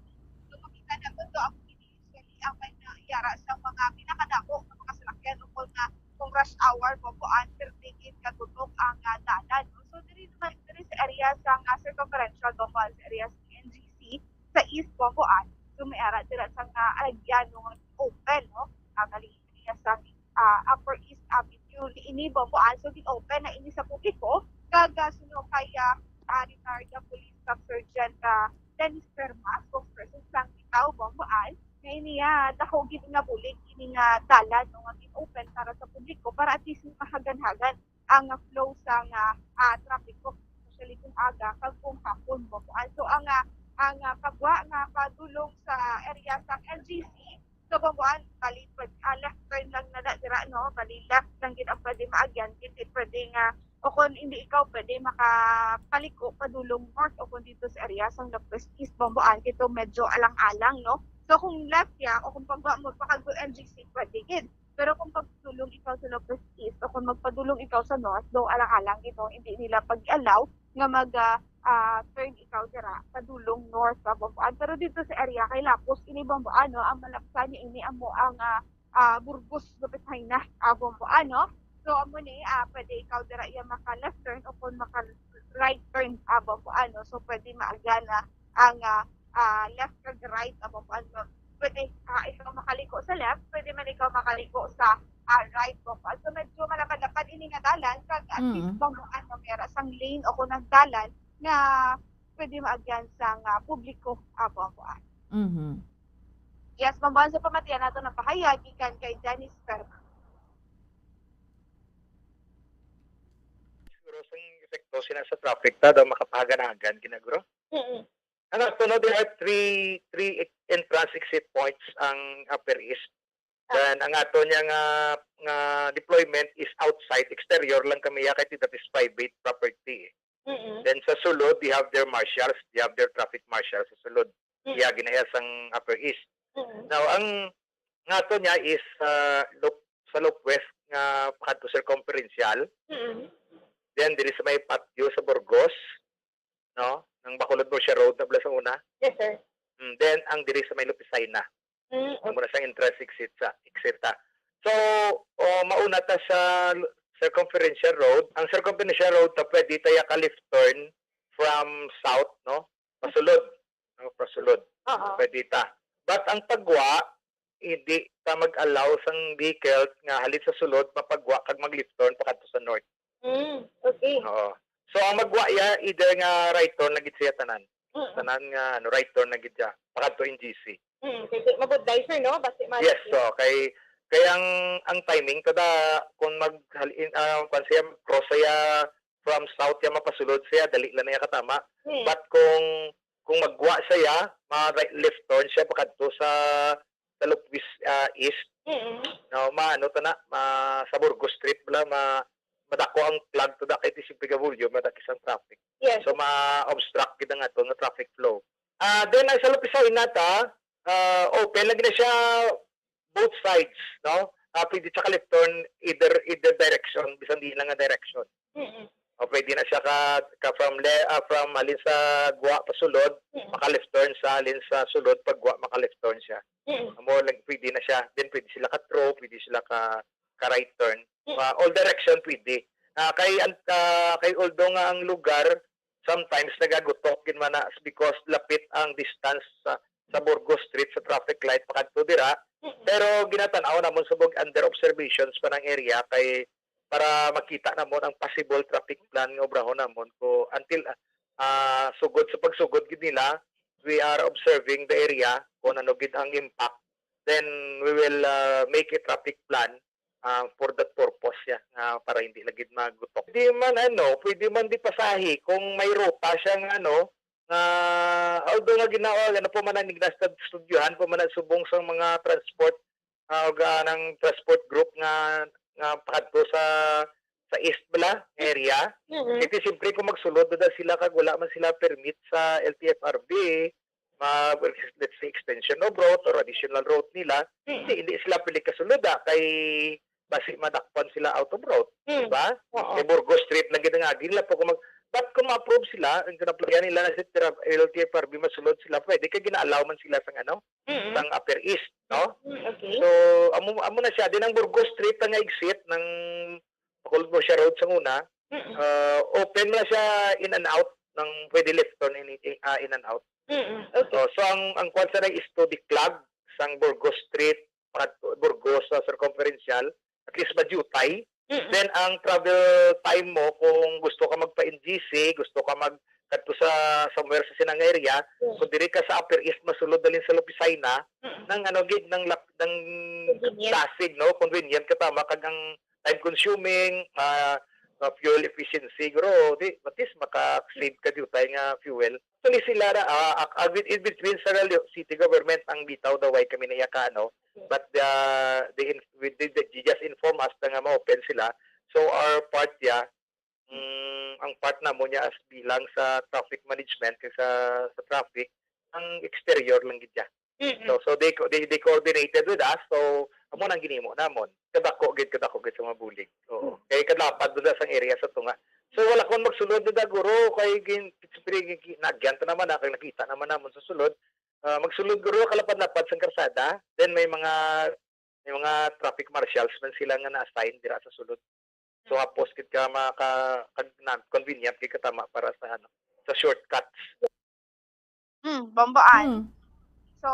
so, makita na po to ang usually ang may yara sa mga pinakadako nga mga salakyan o kung, ah, kung rush hour, Bamboan, pertigin katutok ang, ah, dalan, no? So, diri naman, diri sa area sa nga circumferential, Bamboan, sa area sa N G C, sa East Bamboan, so may ara dira sa nga alagyan, no, nga open, no? Ah, bali, area sa, ah, Upper East Avenue, ni ini Bamboan, so gin-open na ini sa publiko, kag, ah, suno kay, ah, ah, retired na Police Staff Sergeant, ah, Dennis Perma, spokesperson sang Bitaw Bamboan, nga ini, ah, daho gid nga bulig ini nga dalan, no, nga gin-open para sa publiko para at least mahagan-hagan ang flow sa nga, ah, trapiko, especially kung aga kag kung hapon, Bamboan. So ang, ah, ang, ah, pagwa nga padulong sa area sa N G C, so Bamboan, bali pwed-, ah, left turn lang na dira, no? Bali left lang gid ang pwede maagyan, hindi pwede nga, o kung hindi ikaw pwede makapaliko padulong north o kung dito sa area sang Lopez East, Bamboan, dito medyo alang-alang, no? So kung left ya o kung pagwa mo pa kag N G C, pwede gid. Pero kung pagpadulong ikaw sa Lopez East o kung magpadulong ikaw sa North, daw alang-alang ito, hindi nila pag-allow nga mag, ah, ah, turn ikaw dira padulong North sa Bamboan. Pero dito sa area kay Lapos ini Bamboan, no, ang malapsan niya ini amo ang, ah, ah, Burgos, Lupit Haina, ah, Bamboan, no? So amo ni, ah, pwede ikaw dira iya maka left turn o kung maka right turn, ah, Bamboan, no? So pwede maagyan na ang, ah, ah, left kag right, ah, Bamboan, no? Pwede, ah, ikaw makaliko sa left, pwede man ikaw makaliko sa, ah, right, Bamboan. So medyo malapad-lapad ini nga dalan, kag at least, Mm. Bamboan, no, may ara sang lane o kung ang dalan nga pwede maagyan sang, ah, publiko, ah, Bamboan. Mhm. Yes, Bamboan, sa pamatian nato ng pahayag gikan kay Janice Perma. Siguro sa epekto sina sa traffic ta daw makapahagan-hagan, ginagro? Mm-mm. Ang ato, no, there are three, three entrance exit points ang Upper East. Ah. Then, ang ato niya nga, nga deployment is outside, exterior lang kami, ya, kay that is private property, eh. Mm-mm. Then, sa sulod, they have their marshals, they have their traffic marshals sa sulod. Mm. Iya, ginaya sang Upper East. Mm. Now, ang nga ato niya is, ah, Loop, sa Loop West nga pakadto circumferential. Mm. Then, diri sa may patio sa Burgos, no? Nang Bacolod Murcia Road na bala sa una. Yes, sir. Mm, then, ang diri sa may Lupisay na. Mm, Amo na sang entrance exit sa, exit ta. So, oh, mauna ta sa l-, circumferential road. Ang circumferential road ta pwede ta ya ka left turn from south, no? Pasulod. No? Pasulod. Oo. Pwede ta. But ang pagwa, hindi ta mag-allow sang vehicle nga halin sa sulod, mapagwa kag mag-left turn pakadto sa north. Mm, okay. Oo. So, ang magwa ya, either nga right turn na gid siya tanan. Mm-mm. Tanan nga, ano, right turn na gid siya. Pakadto in G C. Mm, kay, kay, magod diver, no? Basi mali Yes, siya. So, kay, kay ang, ang timing, kada, kung mag, halin, ah, kung siya, cross siya from south, ya mapasulod siya, dali lang na ya katama. Mm. But kung, kung magwa siya, ma-right, left turn siya, pakadto sa, sa Lopez, ah, East. Mm-mm. No, ma-, ano to na, ma-, sa Burgos Street, bala, ma-, madako ang clog to da kay ti siyempre ka volume, madakis ang traffic. Yes. So, ma-obstruct gid ang ato nga traffic flow. Ah, then, ang sa Lupisay na ta, ah, open lagi na siya both sides, no? Ah, pwede sa ka-left turn either, either direction, bisan di lang nga direction. Mm-mm. O pwede na siya ka, ka from le-, ah, from halin sa gwa pa sulod, Mm-mm. maka-left turn sa halin sa sulod, pag gwa, maka-left turn siya. Mm-mm. Amo lang, pwede na siya. Then, pwede sila ka-through, pwede sila ka, ka-right turn. Mm. Ah, all direction pwede. Ah, kay, an-, ah, kay although nga ang lugar, sometimes nagagutok gid man na because lapit ang distance sa, sa Burgos Street sa traffic light pakadto dira. Mm-mm. Pero ginatan-aw namon subong under observations pa ng area kay para makita namon ang possible traffic plan nga obrahon namon ko until, ah, sugod sa pagsugod gid nila, we are observing the area kung ano gid ang impact then we will, ah, make a traffic plan, ah, for that purpose siya, nga para hindi lagi magutok. Di man, ano, pwede man di pasahi kung may ruta siya nga, ano, nga, although nga ginawa, ano pa man ang ignastad, studyohan pa man ang subong sa mga transport, ah, ug, ah, ng transport group nga, nga pakadto sa, sa east bala nga area. Mm-mm. Kasi siyempre kung magsulod na sila kag wala man sila permit sa L T F R B, ma-, let's say, extension of route or additional route nila, Mm. hindi, hindi sila pwede kasulod, ah, kay basi madakpan sila out of route, Mm. di ba? Oo. Kay Burgos Street lang gid ang agi nila. Pag mag-, but kung ma-approve sila, ang kinaplayan nila na si Tira-, L T F R B, masulod sila, pwede kay gina-allow man sila sang, ano, Mm. sang Upper East, no? Mm, okay. So, amo, amo na siya. Din ang Burgos Street ang exit ng Bacolod Murcia Road sa una. Mm. Ah, open na siya in and out ng pwede left turn in, in, ah, in and out. Mm, okay. Oh, so ang, ang kwan sa na is to the clag sang Burgos Street, Prat-, Burgos sa circumferential, at least madutay. Mm. Then ang travel time mo, kung gusto ka magpa-N G C, gusto ka mag kadto sa somewhere sa sinang area, Yes. kung diri ka sa Upper East, masulod dalin sa Lupisay na, Mm. nang ano gid, nang lap-, nang Convenient. Dasig, no? Convenient ka tama, kag ang time consuming, ah, ah, fuel efficiency, siguro, di, at least maka-save ka diutay nga fuel. Actually, sila ra, ah, ak-, ah, with, in between sa Lalo-, city government ang bitaw daw, why kami naiya ka, ano? But, ah, they in-, with, they, they just inform us na nga ma-open sila. So, our part, yeah, mm, ang part namo niya as bilang sa traffic management, kag sa, sa traffic, ang exterior lang gid siya. Mm-mm. So, so they co-, they, they coordinated with us. So, amo nang ginimo namon. Kadako gid, kadako gid sa mga bulig. Oo. Mm. Kay kadlapad na sang area sa tunga. So, wala ko magsulod na guro, kay gin-, siyempre, gin-, gin-, nagyan ta naman na, kay nakita naman namon sa sulod. Ah, magsulod guro, kalapad-lapad sang karsada. Then, may mga, may mga traffic marshals man sila nga na-assign dira sa sulod. So, hapos gid ka maka-, kag na-, convenient gid ka tama para sa, ano, sa shortcuts. Hmm, Bomboan. Hmm. So,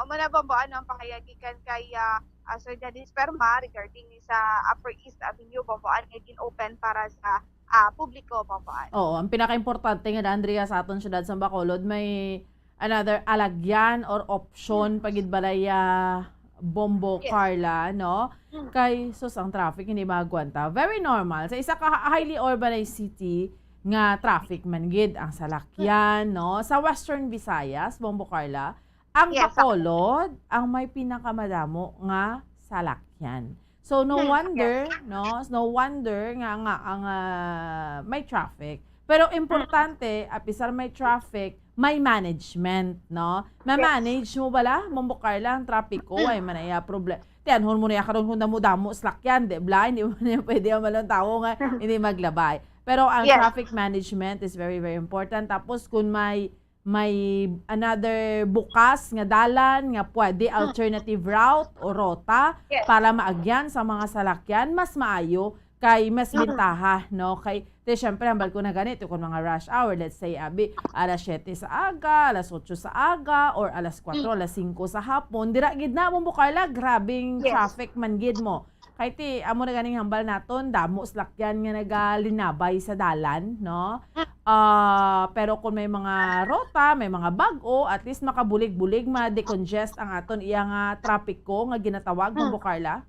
amo na, Bomboan, no, ang pahayag gikan kay, ah, ah, Sir Dennis Perma regarding ni sa Upper East Avenue, Bomboan, nga gin-open para sa, ah, publiko, Bomboan. Oo, ang pinakaimportante nga, Andrea, sa aton siyudad sa Bacolod, may another alagyan or option Hmm. pa gid balay, ah, Bombo Yes. Carla, no? Mm. Kay, sus, ang traffic hindi maagwanta. Very normal. Sa isa ka highly urbanized city nga traffic man gid ang salakyan, Mm. no? Sa Western Visayas, Bombo Carla, ang Yes, sa Bacolod ang may pinakamadamo nga salakyan. So, no Mm, wonder, yes. no? No wonder nga, nga ang, ah, may traffic. Pero Mm. importante, apisar may traffic, may management, no? Yes. Ma-manage mo bala, Bombo Carla, ang trapiko, Mm. ay man ay, ah, proble-, tiyanhon mo na ya karon kung damo-damo salakyan, di bala? Hindi mo na pwede ang malong tawo nga hindi maglabay. Pero ang Yes. traffic management is very, very important. Tapos kung may, may another bukas nga dalan nga pwede, Mm. alternative route o rota Yes. para maagyan sa mga salakyan, mas maayo kay mas Mm. bintaha, no? Kay, te, syempre, hambal ko na gani, to kung mga rush hour, let's say, abi, alas siyete sa aga, alas otso sa aga, or alas kwatro, Mm. alas singko sa hapon, dira gid na, Bombo Carla, grabing Yes. traffic man gid mo. Kay, ti, amo na ganing hambal naton, damo salakyan nga nagalinabay sa dalan, no? Mm. Ah, pero kung may mga rota, may mga bag-o, at least makabulig-bulig, ma-decongest ang aton iya nga trapiko nga ginatawag, Mm. Bombo Carla?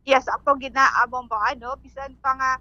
Yes, ako gid na, ah, Bombo, ano, bisan pa nga,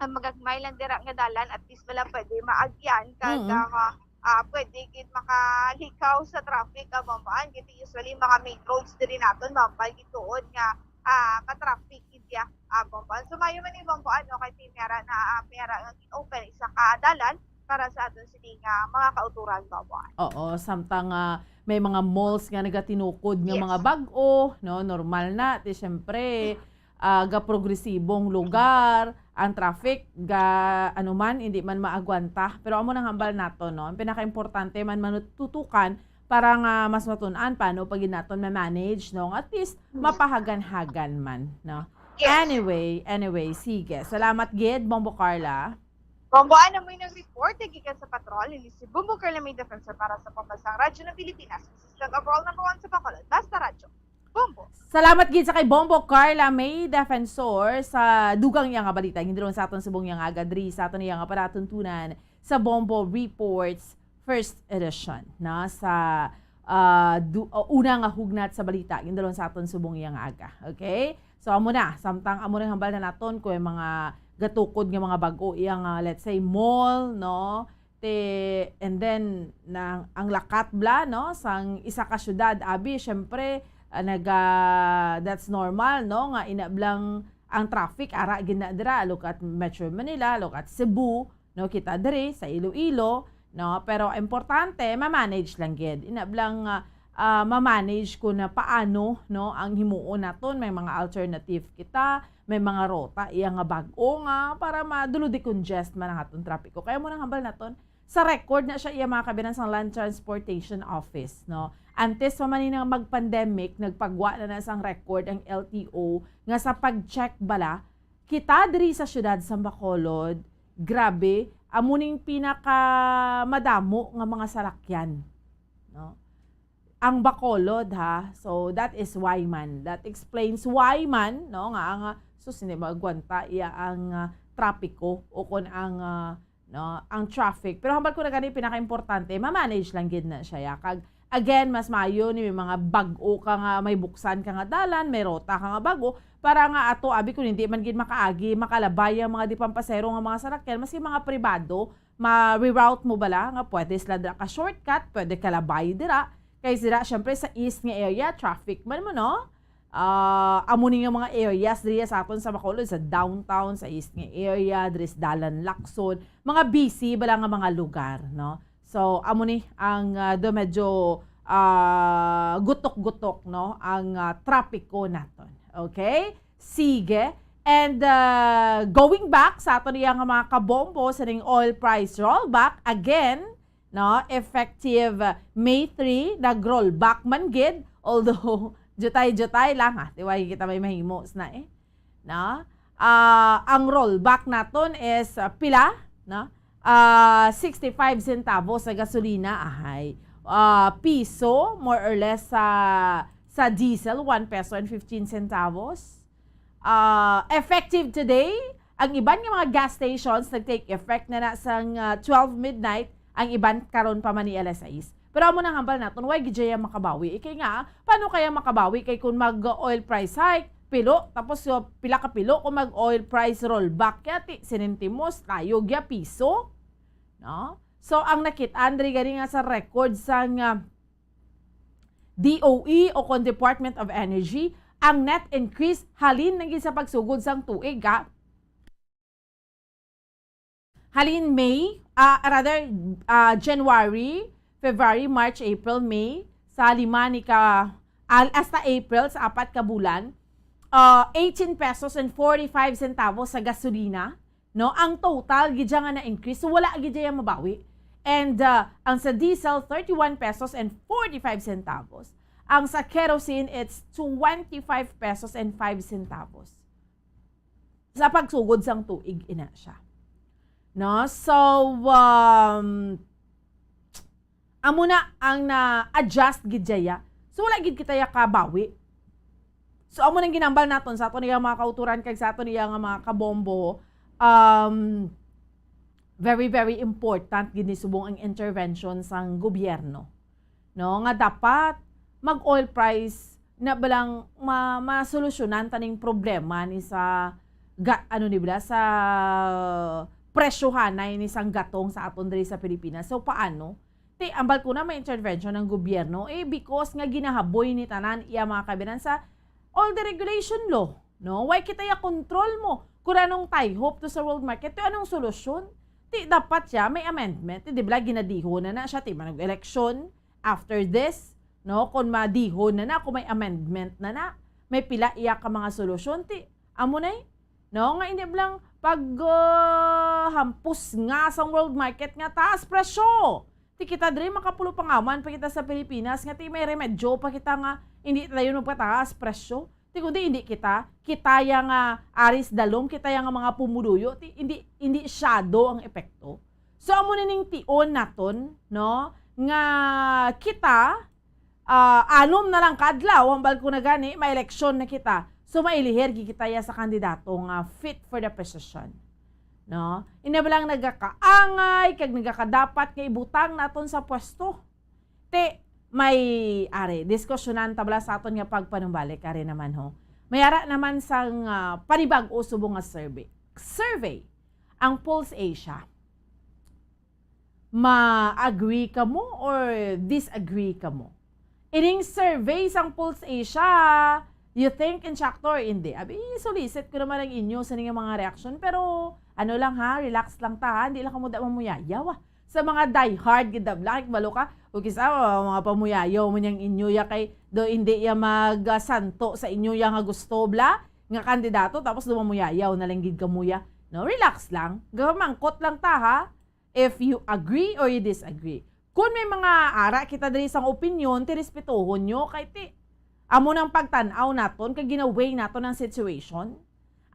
ah, magagmay lang dira nga dalan, at least wala pwede maagyan, kag, Mm. ah, ah, pwede gid makalikaw sa traffic, ah, Bombo, ah, gid usually mga main roads diri naton, Bombo, gid tuod nga, ah, ka-traffic gid ya, ah, Bombo. So, maayo man ni Bombo, ano, kay ti mera na, ah, mera nga gin-open isa ka dalan, para sa aton sini nga mga kautoran, Bombo. Oo, samtang, ah, may mga malls nga nagatinukod nga Yes. mga bag-o, no, normal na, ti siyempre, Mm. ah, gaprogresibong lugar, ang traffic, ga, ano man, hindi man maagwanta. Pero amo nang hambal nato, no, ang pinakaimportante man manututukan para nga mas matun-an paano pa gid naton ma-manage, no, at least Mm. mapahagan-hagan man, no. Yes. Anyway, anyway, sige. Salamat gid, Bombo Carla. Bombo, ano mo'y nag-report? Gikan sa patrol, ini si Bombo Carla May Defensor para sa Pambansang Radyo ng Pilipinas. Assistant overall number one sa Bacolod. Basta Radyo. Bombo. Salamat gid sa kay Bombo Carla May Defensor sa dugang iya nga balita. Gindiron sa aton subong iya nga aga diri sa aton iya nga palatuntunan sa Bombo Reports First Edition, na sa ah, du-, ah, una nga hugnat sa balita, gindulon sa aton subong iya nga aga. Okay? So, amo na, samtang amo nang hambal na naton kung may mga gatukod nga mga bag-o iya nga, let's say, mall, no? Te, and then, nang, ang lakat bala, no, sang isa ka syudad, abi, syempre, ah, naga-, that's normal, no, nga ina bala ang traffic, ara gid na dira, look at Metro Manila, look at Cebu, no, kita diri sa Iloilo, no, pero importante, ma-manage lang gid. Ina bala nga, ah, ma-manage ko na paano, no, ang himuon naton, may mga alternative kita, may mga rota, iya nga bag-o nga, para ma-, dulu-decongest man ang aton trapiko. Kaya mo nang hambal naton, sa record na siya iya mga kabinan sang Land Transportation Office, no? Antes pa man ni nga mag-pandemic, nagpagwa na na sang record ang L T O nga sa pag-check bala, kita diri sa siyudad sa Bacolod, grabe, amo ning pinakamadamo nga mga salakyan, no? Ang Bacolod, ha. So, that is why man. That explains why man, no, nga ang, ah, sus, hindi magwanta iya ang, ah, trapiko o kon ang, ah, no, ang traffic. Pero hambal ko na gani, pinakaimportante, ma-manage lang gid na siya, ya. Kag, again, mas maayo ni may mga bag-o ka nga, may buksan ka nga dalan, may rota ka nga bag-o, para nga ato, abi, kung hindi man gid makaagi, makalabay ang mga di pampasero nga mga salakyan, maski mga pribado, ma-reroute mo bala nga pwede sila dira ka shortcut, pwede kalabay dira. Kay sila, syempre, sa east nga area, traffic man mo, no? Ah, amo ni nga mga areas diri sa aton sa Bacolod, sa downtown, sa east nga area, diri sa Dalan Lacson, mga busy bala nga mga lugar, no? So, amo ni ang, ah, do medyo, ah, gutok-gutok, no, ang, ah, trapiko naton. Okay? Sige. And, ah, going back sa aton iya nga mga kabombo sa ning oil price rollback, again, no, effective, ah, May three, nag-rollback man gid, although jutay-jutay lang, ha, di ba, kita may mahimo na, eh. No? Ah, ang rollback naton is, ah, pila, no? Ah, sixty-five centavos sa gasolina, ahay. Ah, piso, more or less, sa, sa diesel, one peso and fifteen centavos. Ah, effective today, ang iban nga mga gas stations nag-take effect na na sang, ah, twelve midnight, ang iban karon pa man ni alas sais. Pero amo nang hambal naton, why gid siya makabawi? Ikay nga, paano kaya makabawi? Kay kung mag-oil price hike, pilo, tapos, uh, pila ka pilo kung mag-oil price rollback, kaya ti, sentimos, tayo gya piso. No? So, ang nakit-an diri gani nga sa record sang, uh, D O E o kon Department of Energy, ang net increase halin na gid sa pagsugod sang tuig, ha? Halin May, ah, rather, ah, January, February, March, April, May, sa lima ni ka, al-, hasta April, sa apat ka bulan, ah, eighteen pesos and forty-five centavos sa gasolina, no? Ang total gid siya nga na-increase, so wala gid siya mabawi. And, ah, ang sa diesel, thirty-one pesos and forty-five centavos. Ang sa kerosene, it's twenty-five pesos and five centavos. Sa pagsugod sang tuig, ina siya. No? So, um, amo na ang na-adjust gid dya. So, wala gid kita ya kabawi. So, amo nang ginambal naton sa aton iya mga kauturan kag sa aton iya nga mga kabombo. Um, very, very important gid ni subong ang intervention sang gobyerno. No? Nga dapat mag-oil price na balang ma-, masolusyonan taning problema ni sa ga-, ano ni bala, sa presyohanay ni sang gatong sa aton diri sa Pilipinas. So, paano? Ti, ambal ko na may intervention ng gobyerno, eh, because nga ginahaboy ni tanan iya mga kabinan sa all the regulation law, no? Why kita ya control mo? Kung anong tie hope to sa world market, to anong solusyon? Ti, dapat siya may amendment. Ti, di ba, ginadihon na na siya, ti, manag-eleksyon after this, no? Kung madihon na na, kung may amendment na na, may pila iya ka mga solusyon, ti, amo na eh. No? Nga hindi lang pag, ah, hampos nga sa world market nga taas presyo. Ti kita diri makapulo pangaman pa kita sa Pilipinas nga ti may remedyo pa kita nga hindi tayo nagpataas presyo. Ti kundi hindi kita, kita ya nga aris dalom, kita ya nga mga pumuduyo, ti hindi, hindi shadow ang epekto. So amo na ning tion naton, no, nga kita, ah, anom na lang ka adlaw, hambal ko na gani, may eleksyon na kita. So mailihir gid kita ya sa kandidato nga fit for the position. No? Ina ba lang nagakaangay kag nagakadapat nga ibutang naton sa pwesto? Ti, may, ari, diskusyonan ta bala sa aton nga pagpanumbalik, ari naman ho. May ara naman sang, ah, panibag-o subong nga survey. Survey ang Pulse Asia. Ma-agree kamo or disagree kamo? Ining survey sang Pulse Asia, you think, Instructor, hindi? Abi, solicit ko naman ang inyo sa inyong mga reaksyon, pero ano lang ha, relax lang ta ha, hindi lang kamo da mamuyayaw ah. Sa mga diehard gid, like, balo ka, o kisa, uh, mga pamuyayaw man yang inyo ya kay do hindi ya magsanto sa inyo ya nga gusto bla nga kandidato, tapos do mamuyayaw na lang gid kamuya. No, relax lang. Gamangkot lang ta ha. If you agree or you disagree. Kung may mga ara kita diri sang opinion, ti respetuhon nyo kay ti amo nang pagtan-aw naton kay gina-weigh naton ang situation.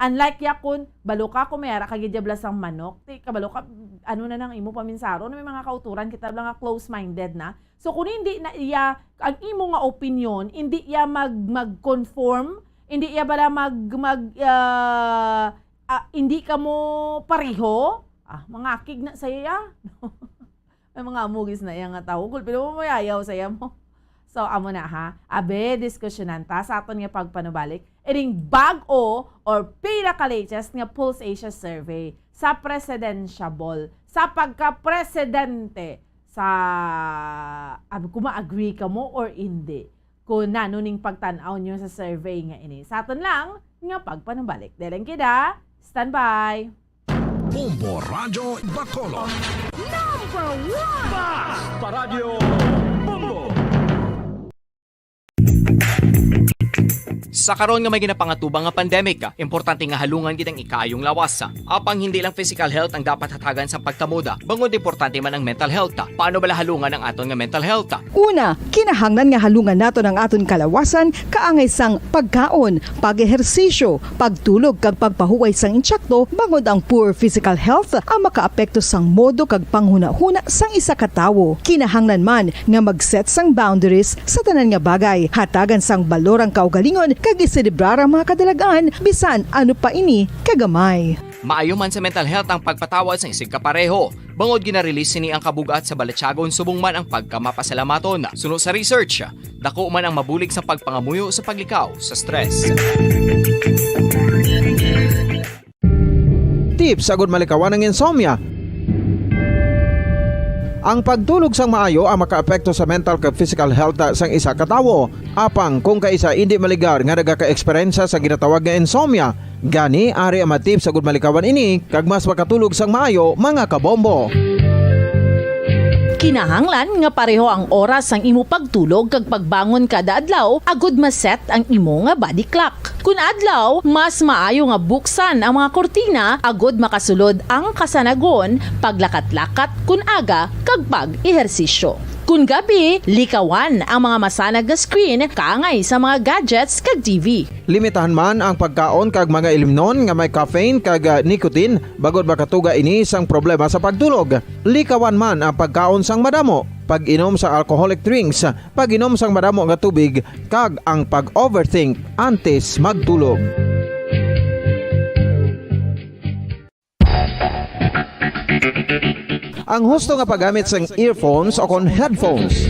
Unlike ya kun balo ka kung may ara ka gid diabla sang manok, ti kabalo ka ano na nang imo paminsaron, may mga kauturan kita lang nga close-minded na. So kung hindi na iya ang imo nga opinion, hindi iya mag mag-conform, hindi iya bala mag mag ah, ah, hindi kamo pareho, ah, mangakig na sa iya. May mga amugis na iya nga tawo. Gulpi na mo mayayaw sa iya mo. So, amo na ha. Abe, diskusyonan ta sa aton nga pagpanubalik. Ining bag-o or pinaka-latest nga Pulse Asia survey sa presidentiable, sa pagka-presidente sa, abi ko, ma-agree kamo or hindi. Kung nano ning pagtan-aw nyo sa survey nga ini. Sa aton lang nga pagpanubalik. Deleng kida, standby! Bombo Radyo Bacolod. Number one! Bas Paradyo Bombo! Sa karon nga may ginapangatubang nga pandemic, importante nga halungan gid ang ikaayong lawas. Apang hindi lang physical health ang dapat hatagan sa pagtamod, bangod importante man ang mental health. Paano bala halungan ang aton nga mental health? Una, kinahanglan nga halungan naton ang aton kalawasan kaangay sang pagkaon, pag-ehersisyo, pagtulog kag pagpahuway sang intsakto, bangod ang poor physical health ang makaapekto sang modo kag panghunahuna sang isa ka tawo. Kinahanglan man nga mag-set sang boundaries sa tanan nga bagay, hatagan sang balor ang kaugalingon kag iselebrar ang mga kadalag-an bisan ano pa ini kagamay. Maayo man sa mental health ang pagpatawad sang isigkapareho. Bangod gina-release sini ang kabug-at sa balatyagon subong man ang pagkamapasalamatan. Suno sa research, dako man ang mabulig sa pagpangamuyo sa paglikaw sa stress. Tips agud malikawan ang insomnia. Ang pagtulog sang maayo ang makaapekto sa mental kag physical health sang isa ka tawo. Apang kung kaisa indi maligar nga nagaka-eksperyensya sa ginatawag nga insomnia, gani ari ang mga tips agud malikawan ini kag mas makatulog sang maayo, mga kabombo. Kinahanglan nga pareho ang oras sang imo pagtulog kag pagbangon kada adlaw agud ma-set ang imo nga body clock. Kun adlaw, mas maayo nga buksan ang mga kurtina agud makasulod ang kasanagon, paglakat-lakat kun aga, kag pag-ehersisyo. Kun gabi, likawan ang mga masanag nga screen kaangay sa mga gadgets kag T V. Limitahan man ang pagkaon kag mga ilimnon nga may caffeine kag, ah, nicotine, bangod makatuga ini sang problema sa pagtulog. Likawan man ang pagkaon sang madamo, pag-inom sa alcoholic drinks, pag-inom sang madamo nga tubig, kag ang pag-overthink antes magtulog. Ang husto nga paggamit sang earphones o kon headphones.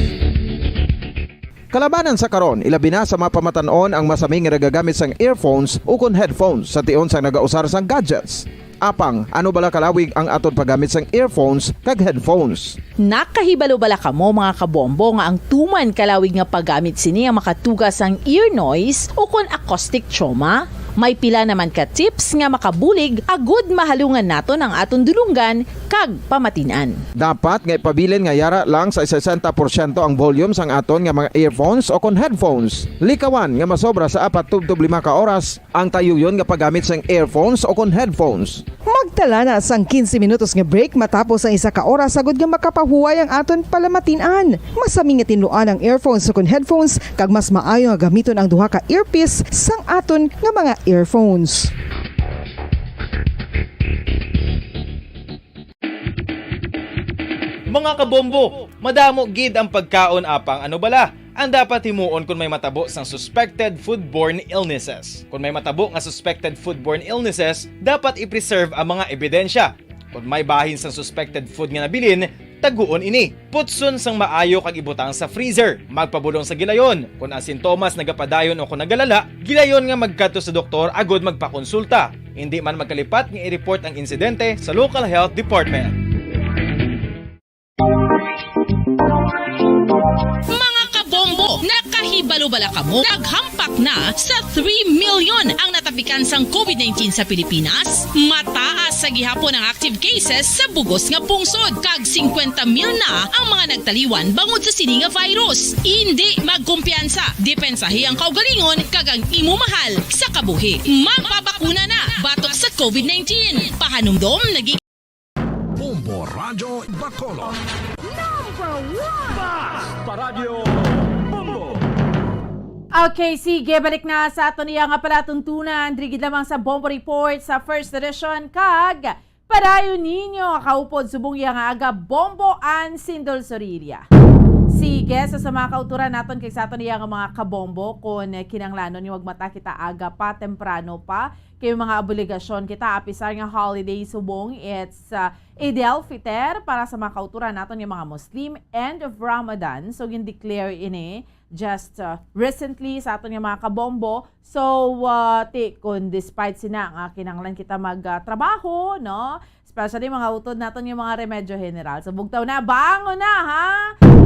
Kalabanan sa karon, ilabi na sa mga pamatan-on ang masami nga nagagamit sang earphones o kon headphones sa tion sang nagausar sang gadgets. Apang, ano bala kalawig ang aton paggamit sang earphones kag headphones? Nakahibalo bala kamo, mga kabombo, nga ang tuman kalawig nga paggamit sini ang makatuga sang ear noise o kon acoustic trauma? May pila naman ka tips nga makabulig agud mahalungan naton ang aton dulonggan kag pamatin-an. Dapat nga ipabilin nga yara lang sa sesenta porsyento ang volume sang aton nga mga earphones o kon headphones. Likawan nga masobra sa apat tubtob lima ka oras ang tayuyon nga paggamit sang earphones o kon headphones. Magtala na sang quince minutos nga break matapos ang isa ka oras agud nga makapahuway ang aton palamatin-an. Masami nga tinluan ang earphones o kon headphones, kag mas maayo nga gamiton ang duha ka earpiece sang aton nga mga earphones. Mga kabombo, madamo gid ang pagkaon, apang ano bala ang dapat himuon kon may matabo sang suspected foodborne illnesses? Kon may matabo nga suspected foodborne illnesses, dapat i-preserve ang mga ebidensya. Kon may bahin sang suspected food nga nabilin, Taguon ini. Putson sang maayo kag ibutang sa freezer. Magpabulong sa gilayon. Kon ang sintomas nagapadayon o kon nagalala, gilayon nga magkadto sa doktor agud magpakonsulta. Indi man magkalipat nga i-report ang insidente sa local health department. Mga kabombo, nakahibalo bala kamo? Naghampak na sa three million ang natapikan sang covid nineteen sa Pilipinas. Mataas sa gihapon ang active cases sa bugos nga pungsod, kag singkwenta mil na ang mga nagtaliwan bangod sa sini nga virus. Indi magkumpiyansa, depensahi ang kaugalingon kag ang imo mahal sa kabuhi. Magpabakuna na batok sa covid nineteen. Pahanumdom nagi Bombo Radyo Bacolod. Number one! Basta Radyo Bombo! Okay, sige, balik na sa aton iya nga palatuntunan. Diri gid lamang sa Bombo Report sa First Edition, kag padayon ninyo kaupod subong iya nga aga, Bombo Ann Sindol Sorilla. Sige, so sa mga kauturan naton kag sa aton iya nga mga kabombo, kung kinahanglanon nga magmata kita aga pa, temprano pa, kay mga obligasyon kita, apisar nga holiday subong, it's, uh, Eid al-Fitr para sa mga kauturan naton nga mga Muslim, end of Ramadan. So, gin-declare ini just, uh, recently sa aton nga mga kabombo. So, uh, ti, kung despite sina nga kinahanglan kita mag, uh, trabaho, no? Especially mga utod naton nga mga remedyo general. So, bugtaw na, bangon na, ha?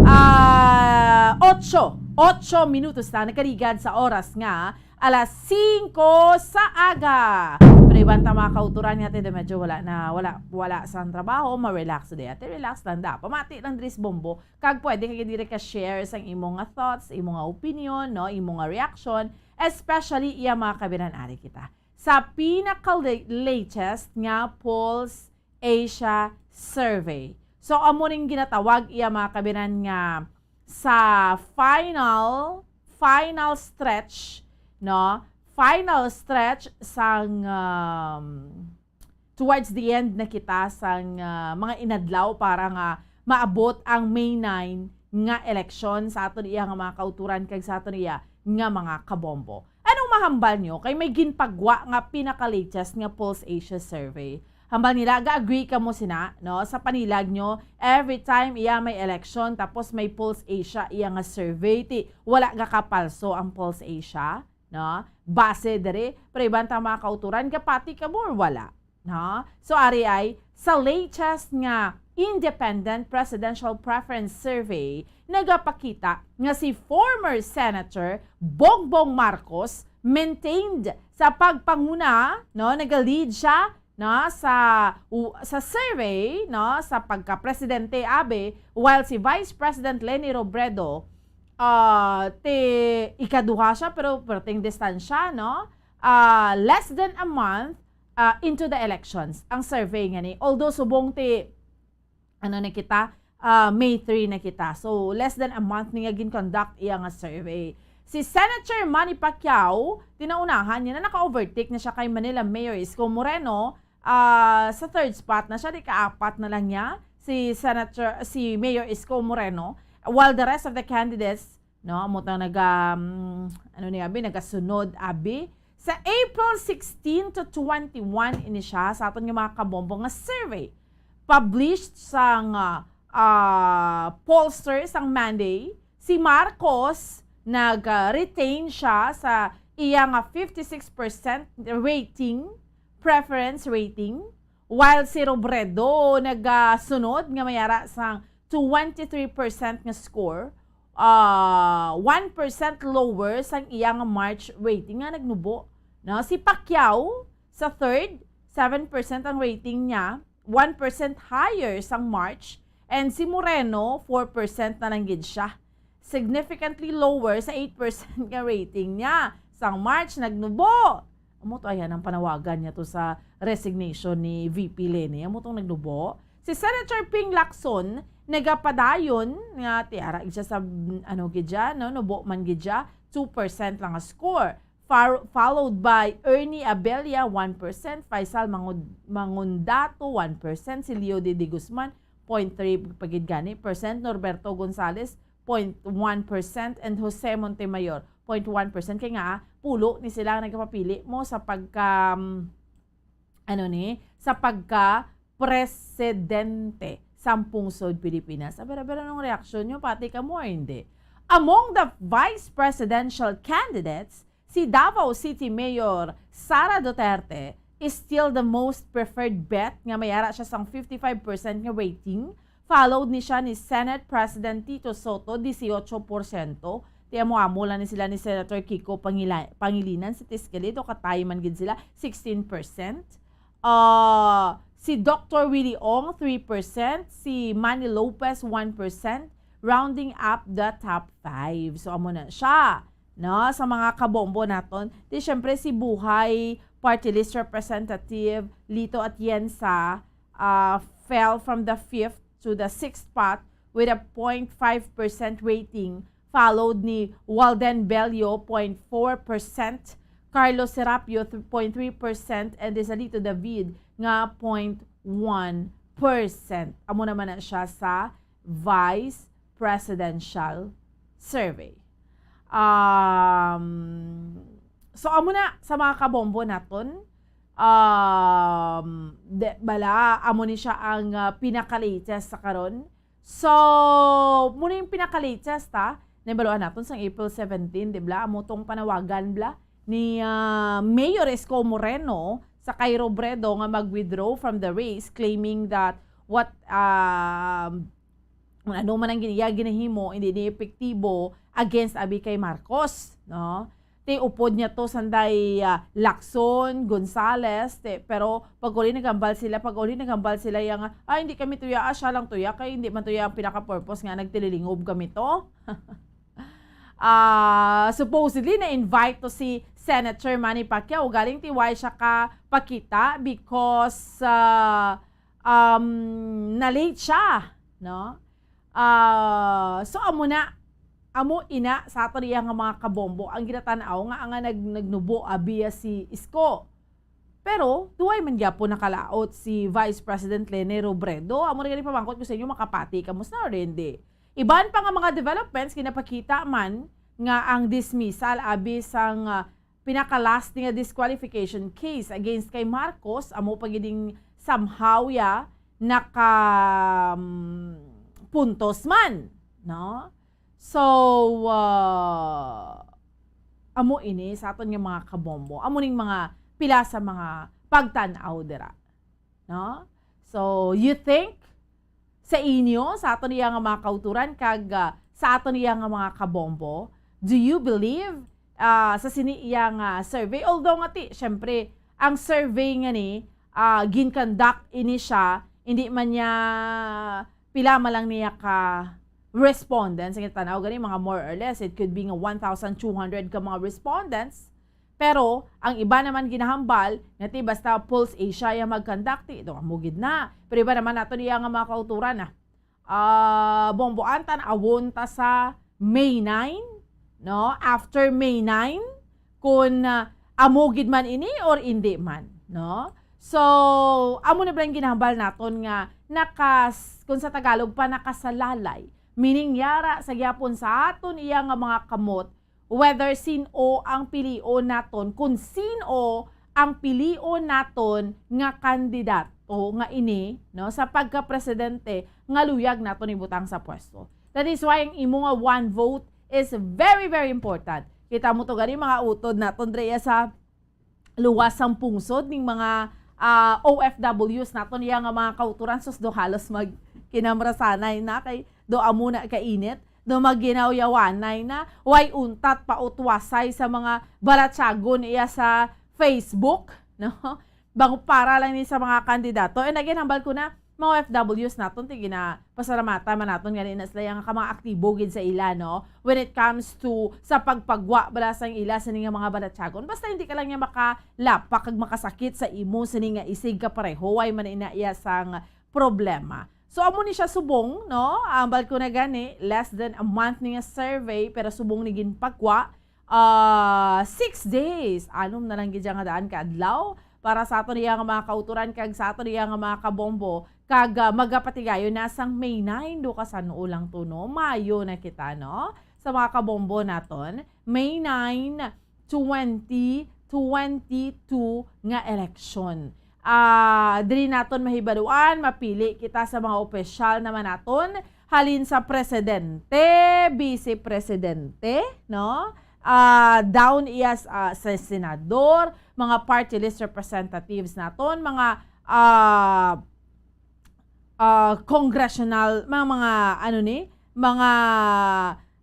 Ah, otso, otso minutos na nagkaligad sa oras nga alas singko sa aga. Pero iban ta mga kauturan nga, ti, medyo wala na, wala, wala sang trabaho, ma-relax di, ate, relax lang da. Pamati lang diri sa Bombo, kag pwede ka diri ka share sang imo nga thoughts, imo nga opinion, no, imo nga reaction, especially iya mga kabiran, ari kita sa pinaka-latest nga Pulse Asia Survey. So, amo ning ginatawag iya mga kabiran nga sa final, final stretch, no? Final stretch sang, um, towards the end na kita sang, ah, mga inadlaw para nga maabot ang May nine nga eleksyon sa aton iya nga mga kauturan kag sa aton iya nga mga kabombo. Anong mahambal nyo kay may ginpagwa nga pinaka-latest nga Pulse Asia survey? Hambal nila, ga-agree kamo sina, no? Sa panilag nyo, every time iya may election, tapos may Pulse Asia iya nga survey, ti wala gakapalso ang Pulse Asia, no? Base diri, pero iban ta mga kauturan, gapati kamo or wala, no? So, ari ay, sa latest nga Independent Presidential Preference Survey, nagapakita nga si former Senator Bongbong Marcos maintained sa pagpanguna, no? Naga-lead siya, no, sa, u-, sa survey, no, sa pagka-presidente, abi, while si Vice President Leni Robredo, ah, ti ikaduha siya, pero perting distansya, no? Ah, less than a month, ah, into the elections, ang survey nga ni. Although subong ti ano na kita, ah, May three na kita. So, less than a month niya gin-conduct iya nga survey. Si Senator Manny Pacquiao, tinaunahan niya na naka-overtake na siya kay Manila Mayor Isko Moreno, ah, sa third spot na siya, di kaapat na lang niya, si Senator, si Mayor Isko Moreno, while the rest of the candidates, no, amo tang naga, mm, ano ni abi, nagasunod abi. Sa April sixteen to twenty-one ini siya sa aton nga mga kabombo nga survey. Published sang, ah, ah, pollster sang Monday, si Marcos nag, ah, retain siya sa iya nga fifty-six percent rating, preference rating, while si Robredo nagasunod nga may ara sang twenty-three percent nga score, ah, one percent lower sang iya nga March rating nga nagnubo. No? Si Pacquiao sa third, seven percent ang rating niya, one percent higher sang March, and si Moreno, four percent na lang gid siya. Significantly lower sa eight percent nga rating niya. Sang March, nagnubo. Amo to, ayan ang panawagan niya to sa resignation ni V P Leni. Amo tong nagnubo. Si Senator Ping Lacson, nagapadayon nga tiara gid siya sa, mm, ano gid siya, no? Nubo man gid siya, two percent lang ang score. Far-, followed by Ernie Abella, one percent, Faisal Mangun-, Mangundato, one percent, si Leo de, de Guzman, point three pa gid gani percent, Norberto Gonzales, point one percent, and Jose Montemayor, point one percent. Kay nga, pulo ni sila ang nagapapili mo sa pagka, um, ano ni, sa pagka presidente. sang pungsod Pilipinas. Aber, aber, anong reaksyon nyo? Pati kamo, hindi. Among the vice presidential candidates, si Davao City Mayor Sara Duterte is still the most preferred bet nga may ara siya sang fifty-five percent nga rating. Followed ni siya ni Senate President Tito Soto, dieciocho por ciento. Ti amo-amo lang ni sila ni Senator Kiko Pangila-, Pangilinan, si Tiscalito, katay man gid sila, sixteen percent. Ah, si Doctor Willie Ong, three percent. Si Manny Lopez, one percent. Rounding up the top five. So, amo na siya, no? Sa mga kabombo naton. Di, syempre, si Buhay Party List Representative Lito Atienza, ah, fell from the fifth to the sixth spot with a point five percent rating, followed ni Walden Bello, point four percent, Carlos Serapio, th-, point three percent, and Rizalito David nga point one percent. Amo naman na siya sa vice presidential survey. Um, so, amo na sa mga kabombo naton. Um, de, bala, amo ni siya ang, ah, pinaka-latest sa karon. So, muna yung pinaka-latest, ha? Nahibaluan naton sang April seventeen, di bla? Amo tong panawagan, bla, ni, ah, Mayor Isko Moreno sa kay Robredo nga mag-withdraw from the race, claiming that what, um, kung ano man ang gin-, iya ginahimo, hindi ni epektibo against abi kay Marcos, no? Ti upod niya to sanday, ah, Lacson, Gonzales, ti, pero pag uli naghambal sila, pag uli naghambal sila yang, "Ah, hindi kami tuya, ah, siya lang tuya, kay hindi man tuya ang pinaka-purpose nga nagtililingob kami to." Ah, supposedly, na-invite to si Senator Manny Pacquiao. Galing ti way siya ka pakita because, ah, um, na-late siya, no? Ah, so, amo na, amo ina sa aton iya nga mga kabombo ang ginatan-aw nga, nga nag-, nagnubo abiya si Isko. Pero, duway man gyapon nakalaot si Vice President Leni Robredo. Amo na gani pamangkot ko sa inyo, makapati kamo sa or hindi. Iban pa nga mga developments ginapakita man nga ang dismissal abi sang, ah, pinaka-last nga disqualification case against kay Marcos, amo pa gid ning somehow ya naka, um, puntos man, no? So, ah, amo ini sa aton nga mga kabombo. Amo ning mga pila sa mga pagtan-aw dira, no? So, you think sa inyo, sa aton iya nga mga kauturan, kag, ah, sa aton iya nga mga kabombo, do you believe, ah, sa sini iya nga survey? Although nga ti, syempre, ang survey nga ni, ah, gin-conduct ini siya, hindi man niya pila man lang niya ka respondents. Ang tanaw gani, mga more or less, it could be nga one thousand two hundred ka mga respondents. Pero ang iba naman ginahambal nga ti basta Pulse Asia ya mag-conduct, ti, ito amo gid na. Pero iba naman nato niya nga mga kauturan na, ah, bomboan, tan-awon ta sa May nine, no? After May nine, kung, ah, amo gid man ini or indi man, no? So, amo na ba ang ginahambal naton nga nakas-, kung sa Tagalog pa, nakasalalay. Meaning, yara sa gyapon sa aton iya nga mga kamot, whether sin-o ang pilion naton, kung sin-o ang pilion naton nga kandidato nga ini, no, sa pagka-presidente nga luyag naton ibutang sa pwesto. That is why ang imo nga one vote is very, very important. Kita mo to gani, mga utod naton dre sa luwas sang pungsod ning mga, ah, O F Ws naton, iya nga mga kauturan, sus, do halos mag kinamrasanay na kay do amo na kainit, do magginawyawanay na, way untat pa utwasay sa mga balatyagon iya sa Facebook, no? Bang para lang ni sa mga kandidato. And again, hambal ko na, mga O F Ws naton, ti ginapasalamatan man naton gani na sila yang ka mga aktibo gid sa ila, no? When it comes to sa pagpagwa bala sang ila sini nga mga balatyagon, basta hindi ka lang niya makalapak kag makasakit sa imo sini nga isig ka pareho, way man ina iya sang problema. So, amo ni siya subong, no? Hambal ko na gani, less than a month ni nga survey, pero subong ni ginpagwa, ah, six days. Anom na lang gid siya nga daan ka adlaw para sa aton iya nga mga kauturan kag sa aton iya nga mga kabombo. Kag, ah, magapatigayon na sang May nine, do ka san-o lang to, no? Mayo na kita, no? Sa mga kabombo naton, May nine, twenty twenty-two nga eleksyon. Ah, diri naton mahibaluan, mapili kita sa mga opisyal naman naton, halin sa presidente, vice presidente, no? Ah, down iya sa, ah, sa senador, mga party list representatives naton, mga, ah, ah, congressional, mga, mga, ano ni, mga,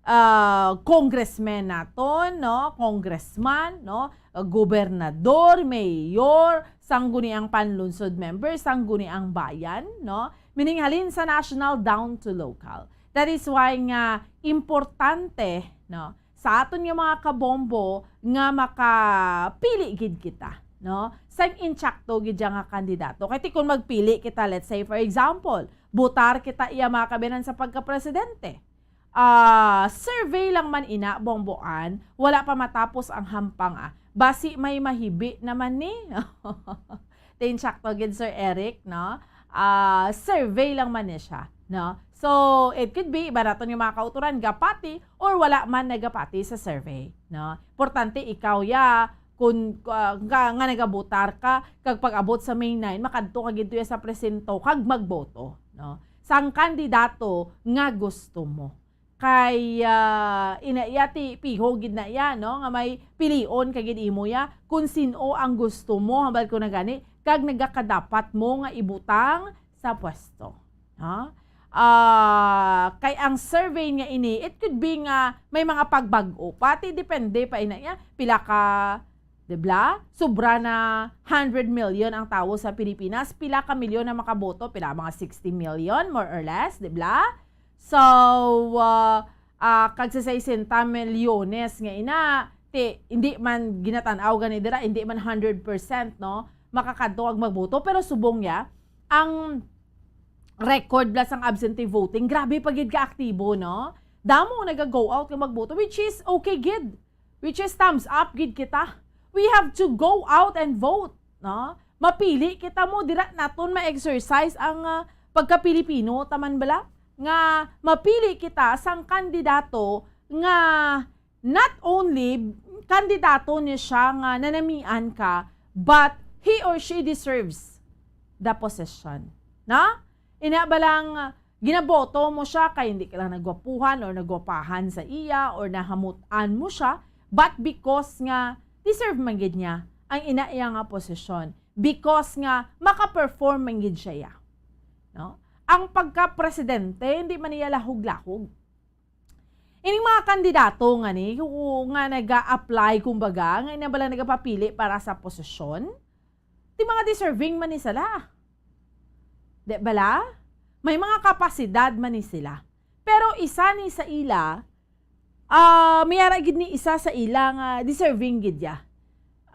ah, congressmen naton, no? Congressman, no? Ah, gobernador, mayor, sangguniang panlungsod member, sangguniang bayan, no? Meaning, halin sa national down to local. That is why nga importante, no, sa aton nga mga kabombo nga makapili gid kita, no, sang insakto gid siya nga kandidato. Kay ti kung magpili kita, let's say, for example, butar kita iya, mga kabinan, sa pagkapresidente. Ah, survey lang man ina, bomboan, wala pa matapos ang hampang, ah. Basi may mahibi naman ni. Ti insakto gid, Sir Eric, no? Ah, survey lang man ni siya, no? So, it could be, iba naton nga mga kauturan, gapati or wala man nagapati sa survey, no? Importante ikaw ya, kun, ah, nga, nga nagabotar ka, kag pag-abot sa May nine, makadto ka gid tuya sa presinto kag magboto, no? Sang kandidato nga gusto mo. Kay, ah, ina iya ti piho gid na iya, no, nga may pilion ka gid imo ya kung sin-o ang gusto mo, hambal ko na gani, kag nagakadapat mo nga ibutang sa pwesto. Ha? Ah, kay ang survey nga ini, it could be nga may mga pagbag-o. Pati depende pa ina iya, pila ka, di ba? Sobra na hundred million ang tawo sa Pilipinas. Pila ka milyon ang makaboto? Pila, mga sixty million, more or less, di ba? So, ah, ah, kag sa sesenta milyones nga ina, ti, hindi man ginatan-aw gani dira, hindi man hundred percent, no, makakadto kag magboto. Pero subong ya, ang record bala sang absentee voting, grabe pa gid ka aktibo, no? Damo naga-go out nga magboto, which is okay gid. Which is thumbs up gid kita. We have to go out and vote, no? Mapili kita mo, dira naton ma-exercise ang, ah, pagka-Pilipino, taman bala? Nga mapili kita sang kandidato nga not only kandidato ni siya nga nanamian ka, but he or she deserves the position. Na? Ina ba lang, ah, ginaboto mo siya kay hindi ka lang nagwapuhan or nagwapahan sa iya or nahamutan mo siya, but because nga deserve man gid niya ang ina iya nga posisyon, because nga maka-perform man gid siya, ya. No? Ang pagka-presidente, hindi man niya lahog-lahog. Ining mga kandidato nga ni, o, nga naga-apply, kumbaga, nga ina bala nagapapili para sa posisyon, ti mga deserving man ni sila. Di bala? May mga kapasidad man ni sila. Pero isa ni sa ila, ah, may ara gid ni isa sa ila nga deserving gid ya,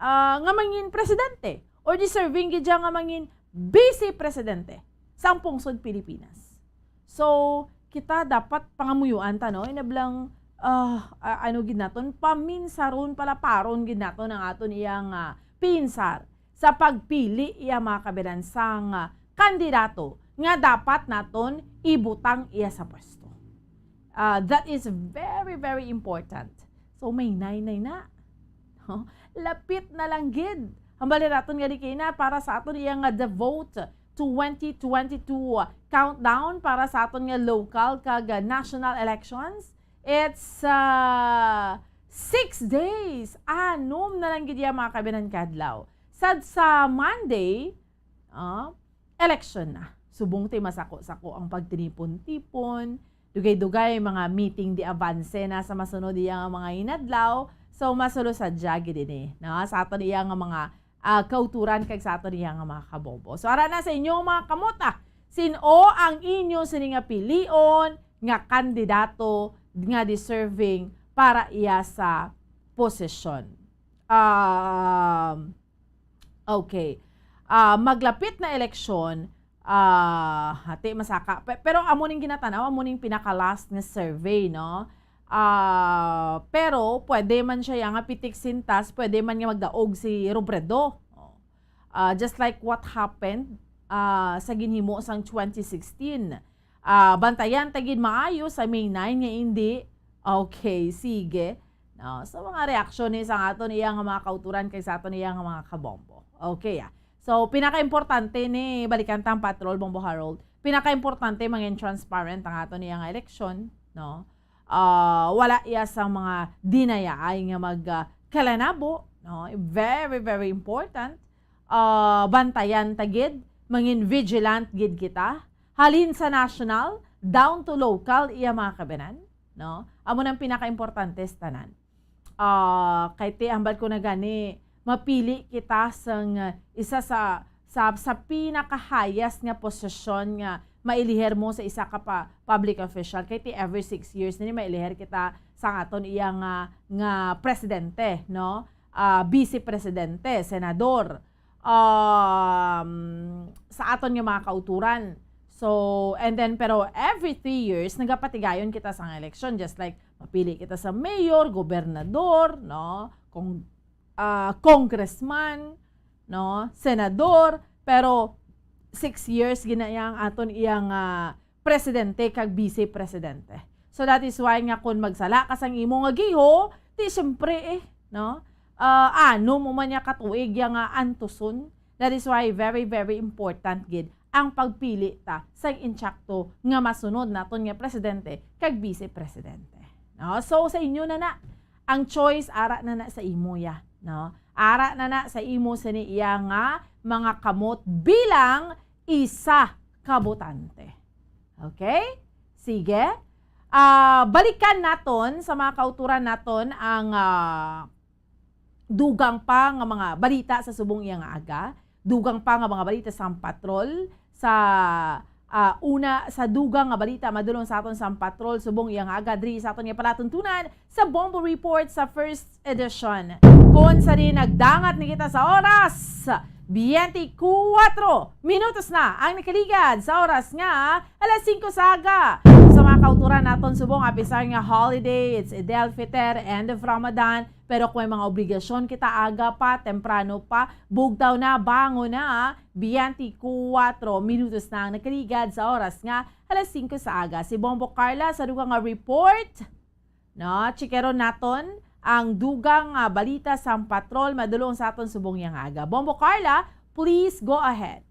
ah, nga mangin presidente, or deserving gid ya nga mangin vice presidente sang pungsod Pilipinas. So, kita dapat pangamuyuan ta, no? Inablang, ah, ah, ano gid naton, paminsaron, palaparon gid naton ang aton iyang, ah, pinsar sa pagpili iya, mga kabiran, sang, ah, kandidato nga dapat naton ibutang iya sa pwesto. Ah, that is very, very important. So, may naynay na. Lapit na lang gid. Hambal naton nga di kay na para sa aton iya nga The Vote twenty twenty-two countdown para sa aton nga local kag national elections. It's, uh, six days. Anom na lang gid iya, mga kabinan, kadlaw. Sad sa Monday, ah, election na. Subong ti masako-sako ang pagtinipon-tipon, dugay-dugay mga meeting de avance na sa masunod iya nga mga inadlaw. So, masulo sadya gid ini, no? Sa aton iya nga mga, ah, kauturan kag sa aton iya nga mga kabobo. So, ara na sa inyo, mga kamot, ah, sin-o ang inyo sini nga pilion nga kandidato nga deserving para iya sa posisyon? Um, okay. Ah, maglapit na eleksyon, ah, hati masaka. Pe-, pero amo ning ginatanaw, amo ning pinaka-last nga survey, no? Ah, pero pwede man siya ya nga pitik sintas, pwede man nga magdaog si Robredo. Oh. Ah, just like what happened, ah, sa ginhimo sang twenty sixteen. Ah, bantayan ta gid maayo sa May nine nga indi. Okay, sige. No, sa mga reaksyon ni sa aton iya nga mga kauturan kag sa aton iya nga mga kabombo. Okay, ah. So, pinakaimportante ni, balikan ta ang patrol, Bombo Harold, pinakaimportante mangin transparent ang aton iya nga eleksyon, no? Ah, wala iya sa mga dinayaay nga mag, ah, kalanabo, no? Very, very important. Ah, bantayan ta gid, mangin vigilant gid kita. Halin sa national, down to local, iya mga kabanan, no? Amo nang pinakaimportante sa tanan. Ah, kay ti, hambal ko na gani, mapili kita sang, ah, isa sa, sa, sa pinakahayas nga posisyon nga mailiher mo sa isa ka pa, public official. Kay ti every six years na ni mailiher kita sa aton iya nga, nga presidente, no? Ah, vice presidente, senador, um, sa aton nga mga kauturan. So, and then, pero every three years, nagapatigayon kita sa election, just like mapili kita sa mayor, gobernador, no? Kung, ah, congressman, no? Senador, pero six years ginaya ang aton iyang, ah, presidente kag vice presidente. So that is why nga kung magsala ka sang imo nga giho, di siyempre eh, no? Ah, ano mo man niya katuig ya nga antuson? That is why very, very important gid ang pagpili ta sang insakto nga masunod naton nga presidente kag vice presidente. No? So sa inyo na na ang choice, ara na na sa imo ya, no? Ara na na sa imo sini iya nga mga kamot bilang isa ka botante. Okay? Sige. Ah, balikan naton sa mga kauturan naton ang, ah, dugang pa nga mga balita sa subong iya nga aga. Dugang pa nga mga balita sa patrol, sa, ah, una, sa dugang nga balita madulong sa aton sa patrol subong iya nga aga diri sa aton nga palatuntunan sa Bombo Report sa first edition. Kon sa di nagdangat ni kita sa oras, twenty-four minutos na ang nakaligad sa oras nga alas singko sa aga. Sa mga kauturan naton subong, apisar nga holiday, it's Eid al-Fitr, end of Ramadan, pero kung may mga obligasyon kita aga pa, temprano pa, bugtaw na, bangon na, twenty-four minutos na ang nakaligad sa oras nga alas singko sa aga. Si Bombo Carla sa dugang nga report. No, chikeron naton ang dugang nga balita sang patrol madulong sa aton subong yang aga. Bombo Carla, please go ahead.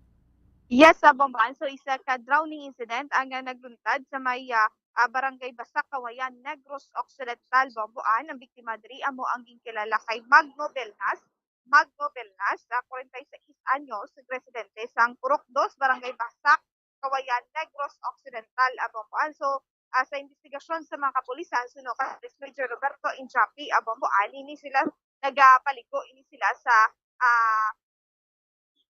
Yes, sa Bomboan. So, isa ka drowning incident ang, ah, nagluntad sa may, ah, ah, Barangay Basak, Kawayan, Negros Occidental, Bomboan. Ang biktima diri amo ang ginkilala kay Magno Belnas. Magno Belnas, ah, forty-six anyos, residente sang Purok Dos, Barangay Basak, Kawayan, Negros Occidental, ah, Bomboan. So, ah, sa investigasyon sa mga kapulisan, suno kay Police Major Roberto Injapi, ah, Bomboan, ini sila nagapaligo, ini sila sa, ah,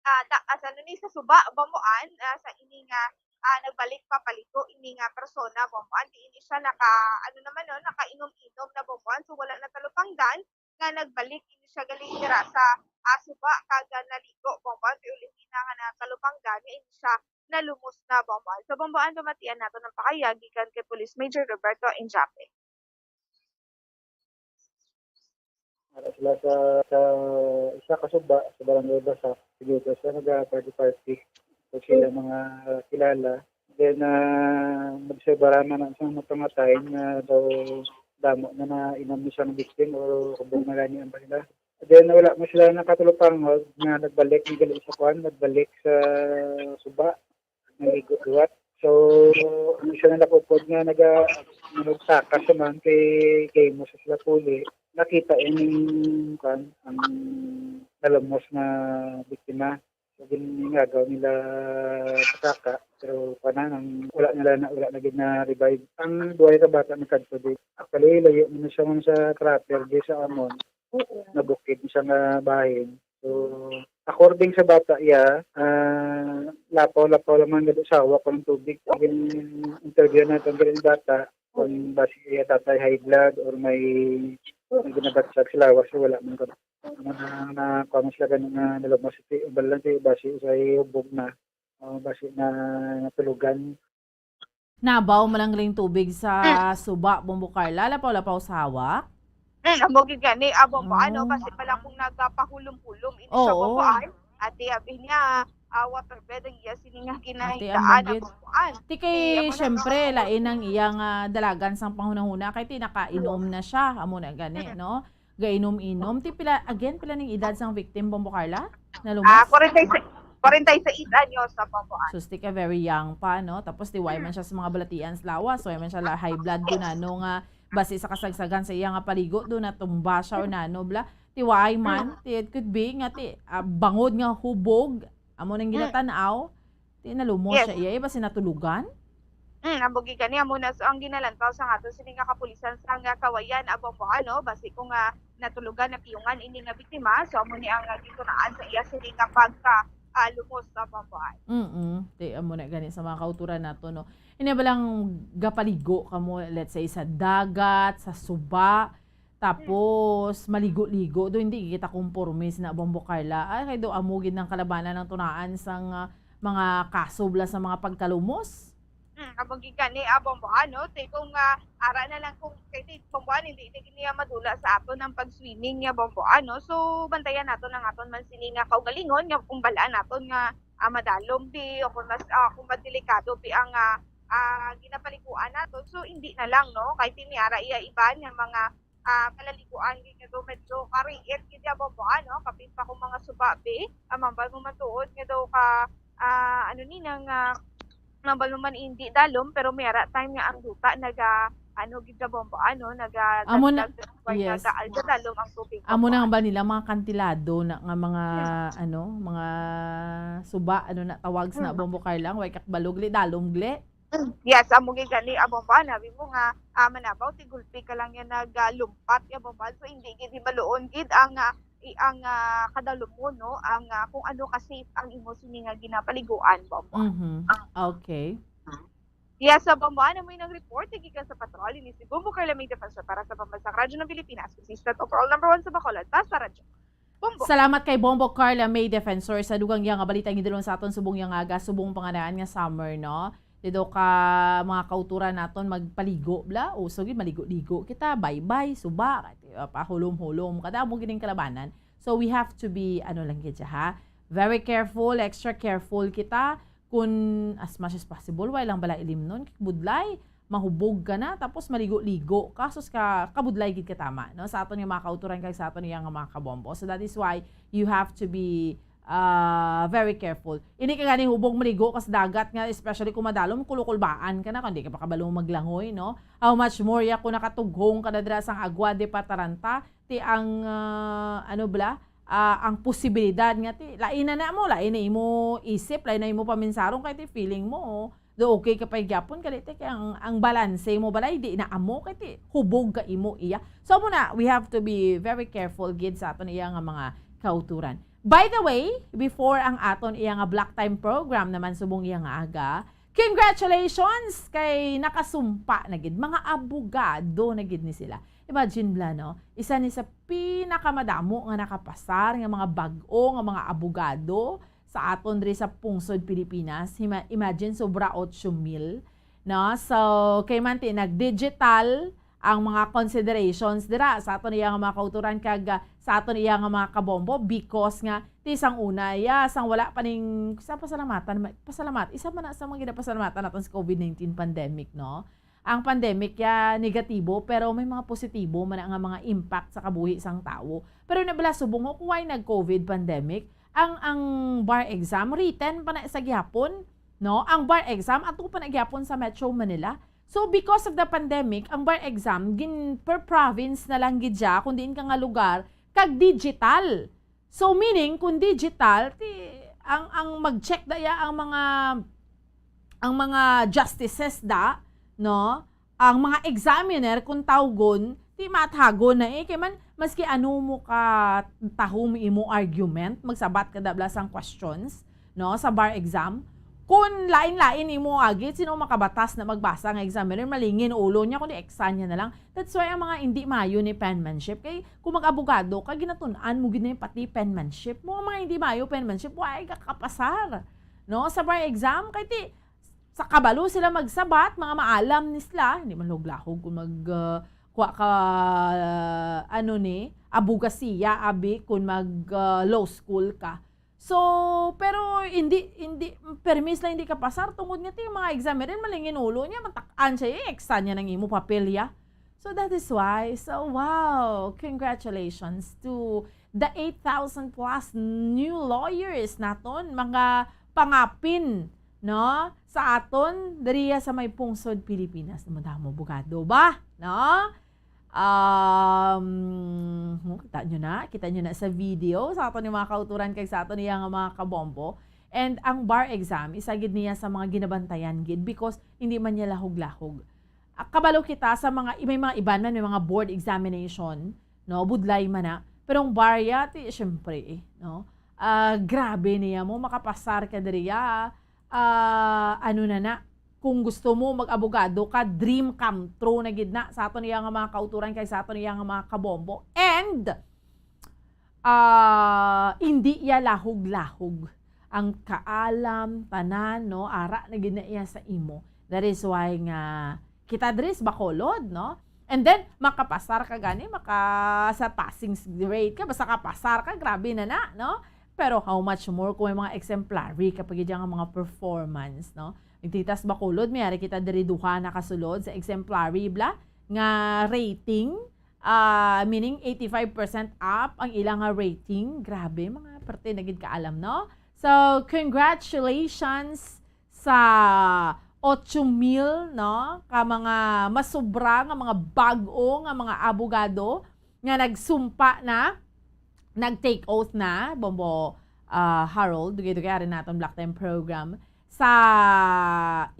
ah, na, ah, sa, ano ni, sa suba, Bomboan, ah, sa ini nga, ah, nagbalik papaligo ini nga persona, Bomboan, di ini siya naka, ano naman, no, nakainom-inom na, Bomboan, so wala na talupangdan nga nagbalik ini siya gali dira sa, ah, suba kag, ah, naligo, Bomboan, pero ulihina nga natalupangdan nga ini siya nalumos na, Bomboan. So, Bomboan, pamatian nato ang pakayag gikan kay Police Major Roberto Injape. Ara sila sa, sa isa ka suba sa Barangay Basak. Sige, so sila naga-party-party. So, sila mga kilala. Then, ah, nagsebarama na sa mga pangatay nga daw damo na nainom ni siyang victim o hubog na gani ang balita. Then, wala mo sila nakatulupangod nga nagbalik ni gali sa kwan, nagbalik sa suba, naligo liwat. So, ang siya na nakupod nga naga-, nagtaka sa man kay, kay mo sa sila puli, nakita yung, kwan, ang nalumos nga biktima. So, gin-, ginagaw nila sa saka, pero, kwan na, nang wala nila na, wala na gid na revive. Ang buhay ka bata nagkadto di. Actually, layo man siya man sa crater di sa amon. Oo. Nabukid siya nga bahin. So, according sa bata, iya, ah, lapaw-lapaw lamang gid usawa ko ng tubig. Ang interview natin gid ang bata, kung basi iya tatay high blood or may, may ginabatsag sa lawas, wala man ko. Ang mga na, kung sila ganun nga nalabas, si, ubal lang si, basi usay hubog na, o basi na natulugan. Nabaw man ang galing tubig sa Mm. suba, Bombo Carla, lapaw-lapaw sa hawak? Mm, amo gid gani, ah, Bombo, ano, Oo. kasi pala kung nagapahulom-hulom, ini siya, Oo. Bombo, ay, ate, abi niya, ah, water bed ang iya, sini nga Ate, ginahigdaan, amo ah, gid. Bombo, ay. Ti kay, Ti, amo na, syempre, Bombo. lain ang iyang, ah, dalagan sang panghunahuna, kay ti nakainom na siya, amo na gani, Mm. no? Gainom-inom. Ti pila, again, pila ning edad sang victim, Bombo Carla? Nalumos? Ah, forty-six, Forty-six anyos sa Papuan. So, still ka very young pa, no? Tapos, ti way man siya sa mga balatian sa lawas, so, way man siya la high blood do na, no, nga basi sa kasagsagan sa iya nga paligo, do natumba siya or nano, bla. Ti way man, ti, it could be nga, ti, ah, bangod nga hubog, amo nang ginatan-aw, ti nalumos Yes. siya iya, eh, basi natulugan. Mm, amo gid gani amo na so ang ginalantaw sa aton sini nga kapulisan sa nga Kawayan, Abomboano, basi kung nga natulugan, napiyungan ini nga biktima, so amo ni ang, ah, gitunaan sa iya sini nga pagka ah, lumos sa Abomboan. Mm, ti amo na gani sa mga kauturan nato, no. Ini ba lang gapaligo kamo, let's say, sa dagat, sa suba, tapos maligo-ligo, do hindi kita komporme sa Bombo Carla. Ay, kay do amo gid ang kalabanan ang tunaan sang, ah, mga kaso bla sa mga pagkalumos. Hmm, amo gid gani, ah, Bombo, ano, ti kung, ah, ara na lang kung kay ti Bombo, ano, hindi, hindi niya madula sa aton ang pag-swimming niya, Bombo, ano. So, bantayan naton ang aton man sini nga kaugalingon nga kung balaan naton nga, ah, madalom bi o kung mas, ah, kung madelikado bi ang, ah, ah, ginapaliguan naton. So, hindi na lang, no? Kay ti may ara iya iban nga mga ah, kalaliguan gid nga daw medyo kariit gid ya, Bombo, ano, kapin pa kung mga suba bi, ah, mambal mo man tuod nga daw ka, ah, ano ni nang, ah, mambal mo man hindi dalom, pero may ara time nga ang duta naga, ano gid ya, Bombo, ano, naga Amo na- dagdag, dagdag, yes. Naga-, nagadalom ang tubig, Amo Bombo, na ang ano. Ba nila mga kantilado na nga mga, Hmm. Ano, mga suba, ano na tawag sa na, Hmm. Bombo Carla, way kakbalog li, dalom gli. Yes, amo gid gani, Abomban, abi mo nga, ah, manabaw ti gulpi ka lang yan nagalumpat, ya, Abomban. So, hindi gid himaluon gid ang, ah, i-, ang, ah, kadalumon, no? Ang, ah, kung ano ka safe ang imo sini nga ginapaliguan, Bomban. Mhm. Okay. Yes, Abomban, amo nang report gikan sa patrol ini si Bombo Carla May Defensor para sa Pambansang Radyo ng Pilipinas, consistent overall number one sa Bacolod, basta radyo. Bombo. Salamat kay Bombo Carla May Defensor sa dugang iya nga balita nga gidulong sa aton subong iya nga aga, subong panganaan nga summer, no? Dito ka mga kauturan naton magpaligo bla, uso gid maligo-ligo kita, baybay, suba, kay, uh, pahulom-hulom, kada mo gining kalabanan. So we have to be, ano lang gid siya, ha? Very careful, extra careful kita kun as much as possible, way lang bala ilimnon, kay budlay, mahubog ka na, tapos maligo-ligo ka, sus ka, kabudlay gid ka tama, no? Sa aton nga mga kauturan kag sa aton nga mga kabombo. So that is why you have to be, ah, very careful. Ini ka gani hubog maligo ka sa dagat nga, especially kung madalom, kulukulbaan ka na, kung di ka pa kabalo maglangoy, no? How much more ya kung nakatughong ka na dira sang Agua de Pataranta, ti ang, ah, ano bala, ah, ang posibilidad nga ti lain na na mo, lain na imo isip, lain na imo paminsarong kay ti feeling mo, oh, do okay ka pa gyapon kay ti kay ang, ang balanse mo balay di na amo kay ti hubog ka imo iya. So amo na, we have to be very careful gid sa aton iya nga mga kauturan. By the way, before ang aton iya nga block time program naman subong iya nga aga, congratulations kay nakasumpa na gid, mga abogado na gid ni sila. Imagine bala, no? Isa ni sa pinakamadamo nga nakapasar nga mga bag-o nga mga abogado sa aton diri sa pungsod Pilipinas. Hima-, imagine, sobra otso mil, no? So, kay man ti nag-digital ang mga considerations dira sa aton iya nga mga kauturan kag, ah, sa aton iya nga mga kabombo because nga ti sang una, ya, sang wala pa ning, sa pasalamatan, ma-, pasalamat, isa man na sa mga ginapasalamatan naton sa COVID nineteen pandemic, no? Ang pandemic, ya, negatibo, pero may mga positibo man na nga mga impact sa kabuhi sang tawo. Pero na bala subong ko, kung way nag-COVID pandemic, ang, ang bar exam, written pa na sa gihapon, no? Ang bar exam, ato pa na gihapon sa Metro Manila. So, because of the pandemic, ang bar exam, gin per province na lang gid siya, kung diin ka nga lugar, kag digital. So, meaning, kung digital, ti, ang, ang mag-check da ya ang mga, ang mga justices da, no? Ang mga examiner, kung tawgon, ti matago na eh. Kay man, maski ano mo ka tahom imo argument, magsabat ka da bala sang questions, no, sa bar exam. Kun lain-lain imo agit, sino makabatas na magbasa nga examiner, malingin ulo niya, kundi exam niya na lang. That's why ang mga hindi maayo ni penmanship, kay kung mag-abogado ka, ginatun-an mo gid na yung pati penmanship mo. Ang mga hindi maayo penmanship, why ka kapasar? No, sa bar exam, kay ti, sa kabalo sila magsabat, mga maalam ni sila, hindi man lahog-lahog kung mag, uh, kuha ka, uh, ano ni, abogasiya, abi, kung mag, uh, law school ka. So, pero hindi, hindi, permis lang hindi ka pasar, tungod nga ti, yung mga examiner, malingin ulo niya, matak-an siya, eh, exam niya ng imo papel, ya. So, that is why, so, wow, congratulations to the eight thousand plus new lawyers naton, mga pangapin, no, sa aton diriya sa may pungsod Pilipinas. Madamo abogado ba, no? Um, kita nyo na, kita nyo na sa video sa aton ni mga kauturan kag sa aton niya nga mga kabombo. And ang bar exam, isa gid niya sa mga ginabantayan gid because hindi man niya lahog-lahog. Ah, kabalo kita sa mga, may mga iban man, may mga board examination, no? Budlay man na. Pero ang bar ya, ti, syempre, eh, no? Ah, grabe niya mo, makapasar ka diriya. Ah, ano na na, kung gusto mo mag-abogado ka, dream come true na gid na sa aton iya nga mga kauturan kag sa aton iya nga mga kabombo. And, ah, hindi iya lahog-lahog ang kaalam, tanan, no? Ara na gid na iya sa imo. That is why nga kita diri sa Bacolod, no? And then, makapasar ka gani, maka, sa passing s-, rate ka, basta kapasar ka, grabe na na, no? Pero how much more kung may mga exemplary ka pa gid nga mga performance, no? Nagtitas Bacolod, may ari kita diri duha nakasulod sa exemplary, bla, nga rating, ah, meaning eighty-five percent up ang ilang nga rating. Grabe, mga parte na gid kaalam, no? So, congratulations sa ocho mil, no, ka mga masobra nga mga bag-o nga mga abogado nga nagsumpa na, nag-take oath na, Bombo, ah, Harold, dugay-dugay ari naton Black Time Program, sa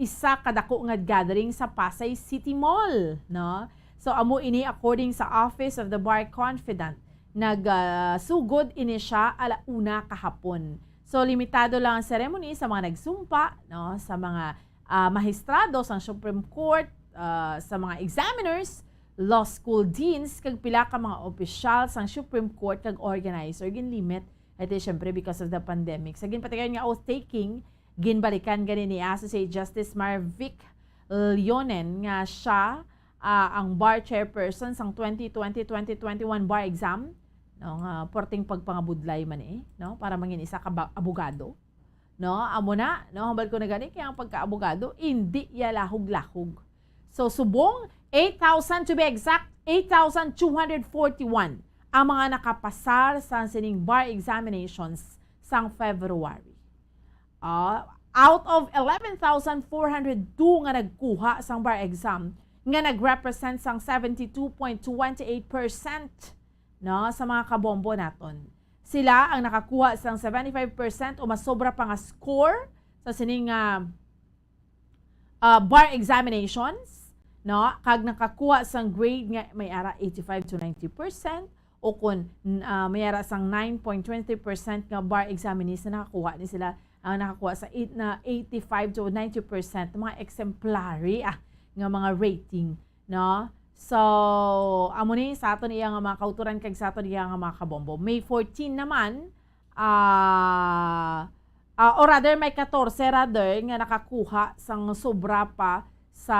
isa ka dako nga gathering sa Pasay City Mall, no? So, amo ini according sa Office of the Bar Confidant. Nag, ah, sugod ini siya ala una kahapon. So, limitado lang ang ceremony sa mga nagsumpa, no, sa mga, ah, mahistrado sang Supreme Court, ah, sa mga examiners, law school deans, kag pila ka mga opisyal sang Supreme Court kag organizer. Ginlimit ito, syempre, because of the pandemic. Sa ginpatigayon nga oath-taking, ginbalikan gani ni Associate Justice Marvic Leonen nga siya, ah, ang bar chairperson sang twenty twenty, twenty twenty-one bar exam, no, nga perting pagpangabudlay man, eh, no, para mangin isa ka ba-, abogado, no? Amo na, no, hambal ko na gani, kaya ang pagkaabogado, hindi iya lahog-lahog. So, subong, eight thousand, to be exact, eight thousand two hundred forty-one ang mga nakapasar sa sining bar examinations sang February. Ah, out of eleven thousand four hundred two nga nagkuha sang bar exam, nga nag-represent sang seventy-two point twenty-eight percent, no, sa mga kabombo naton. Sila ang nakakuha sang seventy-five percent o mas sobra pa nga score sa sining, ah, ah, bar examinations, no, kag nakakuha sang grade nga may ara eighty-five to ninety percent, o kun, n-, ah, may ara sang nine point twenty percent nga bar examinees na nakakuha ni sila, ang nakakuha sa eight, na eighty-five to ninety percent mga exemplary, ah, nga mga rating, no? So, amo ni sa aton iya nga mga kauturan kag sa aton iya nga mga kabombo. May fourteen naman, ah, ah, or rather, may katorse, rather, nga nakakuha sang sobra pa sa,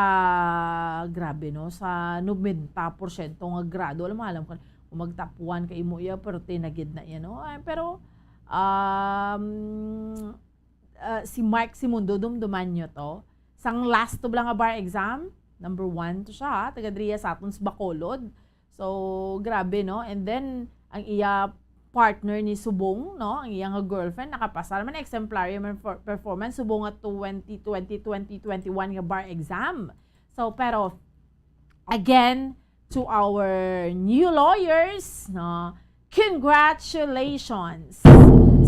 grabe, no, sa nobenta porsyento nga grado. Alam mo, alam ko, kung magtapuan ka imo iya, pero tinagid na iya, no? Ay, pero, um, ah, si Mark Simundo, dumduman nyo to. Sang last to lang nga bar exam, number one to siya, ha? Taga diriya sa aton sa Bacolod. So, grabe, no? And then, ang iya partner ni subong, no? Ang iya nga girlfriend, nakapasar man, exemplary man for performance, subong nga twenty twenty, twenty twenty-one nga bar exam. So, pero, again, to our new lawyers, no? Congratulations!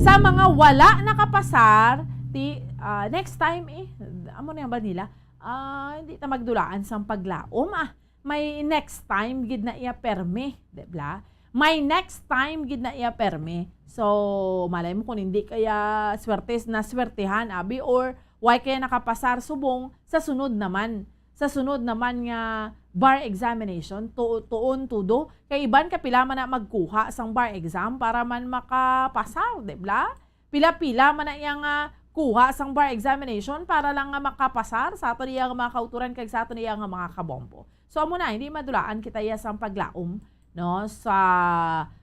Sa mga wala nakapasar, ti, ah, next time, eh, amo na yan ba nila? Ah, hindi ta magdulaan sang paglaom, ah. May next time gid na iya permi, di ba? May next time gid na iya permi. So, malay mo kung hindi kaya swerte, naswertehan, abi, or why kaya nakapasar subong sa sunod naman. Sa sunod naman nga bar examination, tu-, tuon tudo. Kay iban ka pila man na magkuha sang bar exam para man makapasar, di ba? Pila-pila man na iya nga kuha sang bar examination para lang nga makapasar sa aton iya nga mga kauturan kag sa aton iya nga mga kabombo. So, amo na, hindi madulaan kita iya sang paglaom, no, sa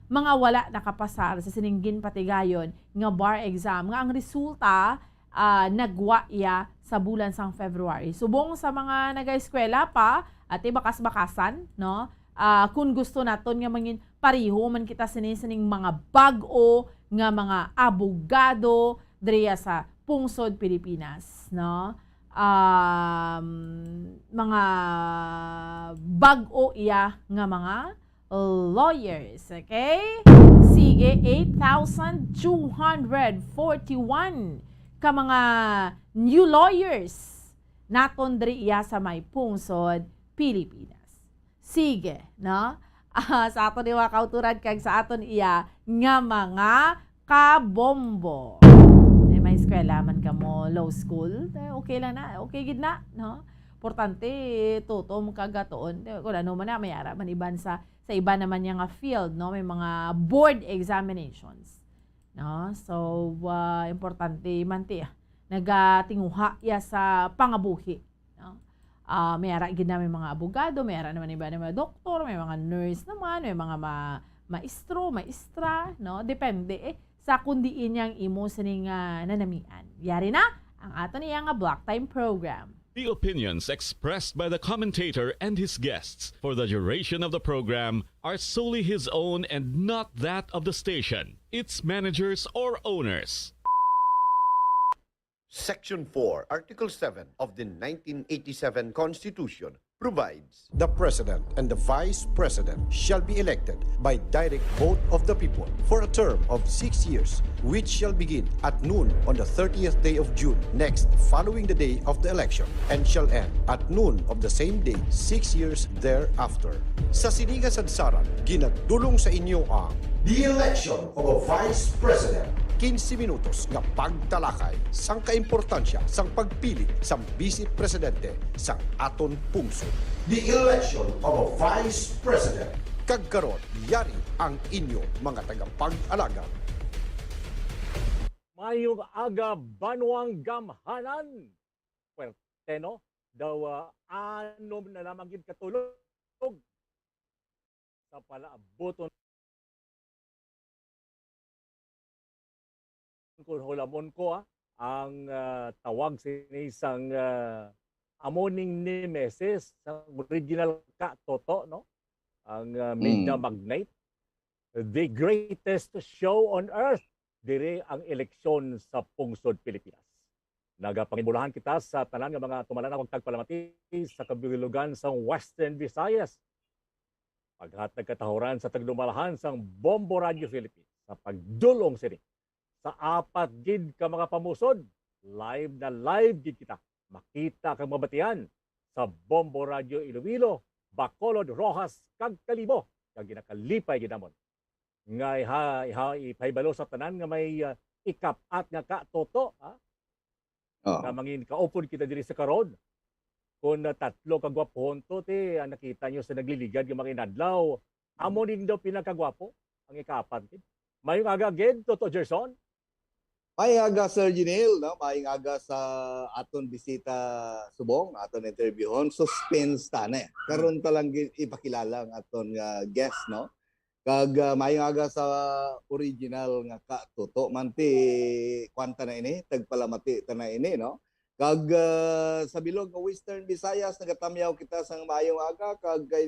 mga wala nakapasar sa sining ginpatigayon nga bar exam, nga ang resulta, ah, nagwa iya sa bulan sang February. Subong sa mga nagaeskwela pa, ati bakas-bakasan, no, ah, kung gusto naton nga mangin pareho man kita sini sining mga bag-o nga mga abogado diriya sa pungsod Pilipinas, no? Um, mga bag-o iya nga mga lawyers, okay? Sige, eight thousand two hundred forty-one ka mga new lawyers naton diri iya sa may pungsod Pilipinas. Sige, no? Ah, sa aton ni mga kauturan kag sa aton iya nga mga kabombo. May, may eskwela man kamo, law school, eh, okay lang na, okay gid na, no? Importante, tutom kag gatuon. Kung ano man na, may ara man iban sa, sa iba naman niya nga field, no? May mga board examinations, no? So, ah, importante man ti, nagatinguha ya sa pangabuhi, no? Ah, may ara gid na may mga abogado, may ara naman iba na mga doktor, may mga nurse naman, may mga ma-, maestro, maestra, no? Depende, eh, sa kung diin niya ang imo sining, ah, nanamian. Yari na ang aton iya nga block time program. The opinions expressed by the commentator and his guests for the duration of the program are solely his own and not that of the station, its managers, or owners. Section four, Article seven of the nineteen eighty-seven Constitution provides: The President and the Vice President shall be elected by direct vote of the people for a term of six years, which shall begin at noon on the thirtieth day of June next following the day of the election, and shall end at noon of the same day six years thereafter. Sa sini nga sadsaran, ginadulong sa inyo ang The Election of a Vice President, quince minutos nga pagtalakay sang kaimportansya sang pagpili sang Vice Presidente sang aton pungsod. The Election of a Vice President. Kag karon, yari ang inyo mga tagapag-alagad. Mayong aga, banwang gamhanan. Puwerte, no? Daw, ah, anom na lamang gid ka tulog sa palaabuton kon hulamon ko, ah, ang, ah, tawag sini sang, ah, amo ning nemesis sang original Ka Toto, no? Ang, ah, media Mm. magnate. The greatest show on earth, diri ang eleksyon sa pungsod Pilipinas. Nagapangibulahan kita sa tanan nga mga tumalan, ako tagpalamati sa kabilugan sang Western Visayas. Paghatag katahuran sa tagdumalahan sang Bombo Radio Philippines sa pagdulong sini sa apat gid ka mga pamusod. Live na live gid kita makita kag mabatian sa Bombo Radio Iloilo, Bacolod, Roxas, kag Kalibo, kag ginakalipay gid namon nga iha-, iha-, ipahibalo sa tanan nga may, ah, ikap-at nga Ka Toto, ha? Oh. Nga mangin kaupod kita diri sa karon. Kung, ah, tatlo ka gwapohon to, ti, ang nakita nyo sa nagliligad nga mga inadlaw, amo ning daw pinakagwapo, ang ikaapat gid. Mayong aga gid, Toto Gerson. Mayong aga, Sir Junel, no? Mayong aga sa aton bisita subong, aton interviewhon. Suspense ta na, eh. Karon ta lang gi-, ipakilala ang aton, ah, guest, no? Kag, ah, mayong aga sa original nga Ka Toto. Manti, kwan ta na ini, tagpalamati ta na ini, no? Kag, ah, sa bilog nga Western Visayas, nagatamyaw kita sang mayong aga kag kay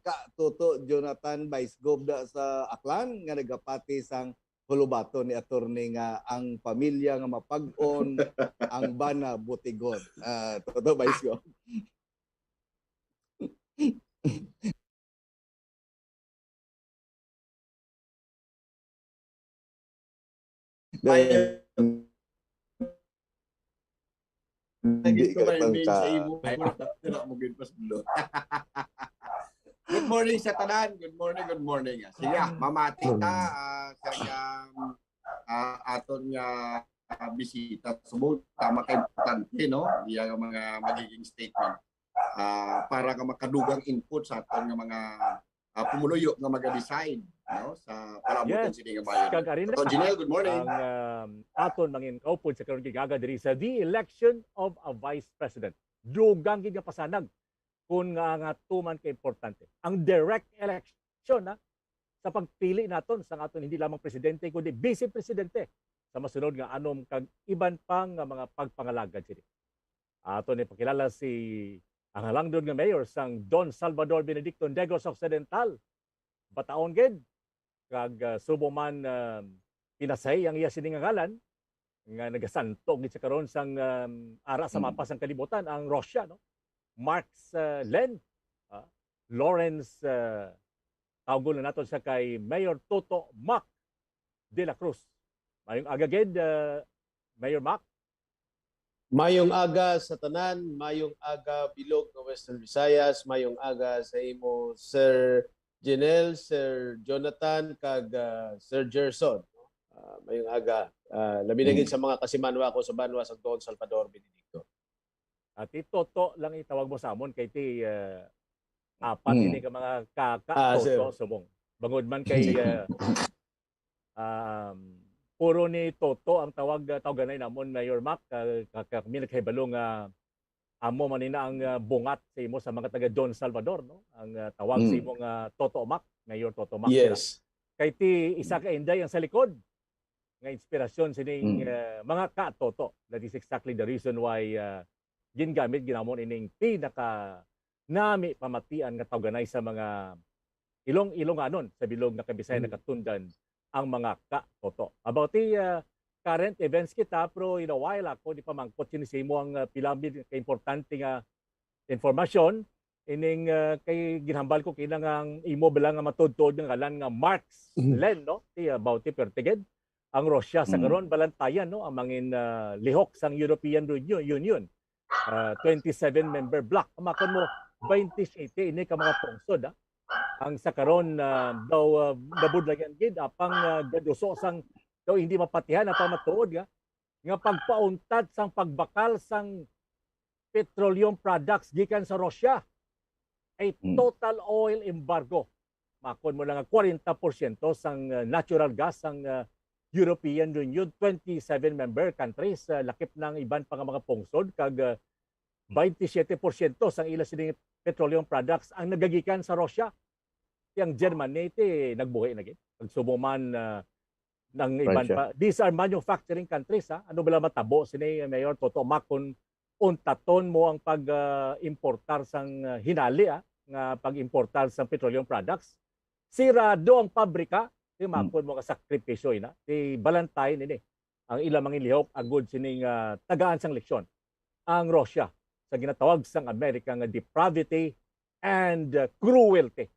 Ka Toto Jonathan Baisgob da sa Aklan nga nagapati sang hulubaton ni attorney nga ang pamilya nga mapag-on ang bana butigon. Ah, Toto Baisgob. May, hindi ko may main sa imo, pero wala mo gid pasudlo. Good morning sa tanan. Good morning, good morning. Ah, sige, ah, mamati ta, ah, sa, um, ah, aton nga, ah, bisita subong, tama ka importante, no? Iya nga mga magiging statement. Ah, para nga makadugang input sa aton nga mga, ah, pumuluyo nga maga-decide, no, sa palabutan Yes. sini nga bayan. Kag ari na Attorney Janelle, good morning. Ang, um, aton mangin kaupod sa karong gigaga diri sa the election of a vice president. Dugang gid nga pasanag kun nga nga tuman ka importante. Ang direct election, ha, sa pagpili naton sa aton hindi lamang presidente kundi vice presidente sa masunod nga anom kag iban pa nga mga pagpangalagad sini. Aton ipakilala si Ang halangdon nga mayor sang Don Salvador Benedicto, Negros Occidental, bataon gid, kag, ah, subong man, ah, pinasay ang iya sini nga ngalan, nga nagasanto gid sa karon sang, um, ara sa Mm. mapa sang kalibutan, ang Russia, no? Marx, ah, Len, ah, Lawrence, ah, tawgon na naton siya kay Mayor Toto Mac de la Cruz. Mayong aga gid, ah, Mayor Mac. Mayong aga sa tanan, mayong aga bilog nga Western Visayas, mayong aga sa imo, Sir Janelle, Sir Jonathan, kag, ah, Sir Gerson. Ah, mayong aga. Ah, labi na gid Mm. sa mga kasimanwa ko sa banwa sa Don Salvador Benedicto. Ati Toto lang itawag mo sa amon kay ti, ah, apat Mm. ini ka mga kaka Ah, Toto sir. subong. Bangod man kay, ah, um, puro ni Toto ang tawag, ah, tawganay namon, Mayor Mac, ah, ka-, ka-, kami nagkahibalo nga amo man ina ang, ah, bungat sa imo sa mga taga Don Salvador, no? Ang, ah, tawag sa Mm. imo nga Toto Mac, Mayor Toto Mac sila. Yes. Kay ti isa ka inday ang sa likod nga inspirasyon sining, Mm. ah, mga ka-Toto. That is exactly the reason why, ah, gingamit ginamon ining pinaka nami pamatian nga tawganay sa mga Ilong Ilonganon sa bilog nga Kabisaya Mm. nakatundan ang mga ka-Toto. About the, ah, current events kita, pero in a while ako di pamangkot sini sa imo ang, ah, pila gid ka importante nga informasyon ining, ah, kay ginhambal ko kina nga ang imo bala nga matudtod nga ngalan nga Marx Mm. Len, no? Ti about ti pertiged ang Russia sa Mm. karon balantayan, no, ang mangin, ah, lihok sang European Union, Union. Ah, twenty-seven member bloc. Amakon mo, twenty-seven ini ka mga pungsod, ah. Ang sa karon, ah, daw, ah, nabudlayan gid apang, ah, gaduso sang daw hindi mapatihan ang pamatuod nga, nga pagpauntat sang pagbakal sang petroleum products gikan sa Russia. A Mm. total oil embargo. Makon mo lang nga kwarenta porsyento sang, uh, natural gas sang, uh, European Union, twenty-seven member countries, uh, lakip na ang iban pa nga mga pungsod, kag, uh, twenty-seven porsyento sang ila sining petroleum products ang nagagikan sa Russia. Ti ang Germany ti nagbuhi na gid. Nagsubong man, uh, ng iban Russia. pa. These are manufacturing countries, ha? Ano bala matabo sini, Mayor Toto Mac, kung untaton mo ang pag, ah, importar sang, ah, hinali, ah, nga pag-importar sang petroleum products? Sirado ang pabrika, di Hmm. makon mo ka sakripisyo ina. Di balantayin ini ang ilang manginlihok agud sining, ah, tagaan sang leksyon ang Russia sa ginatawag sang Amerika nga depravity and, ah, cruelty,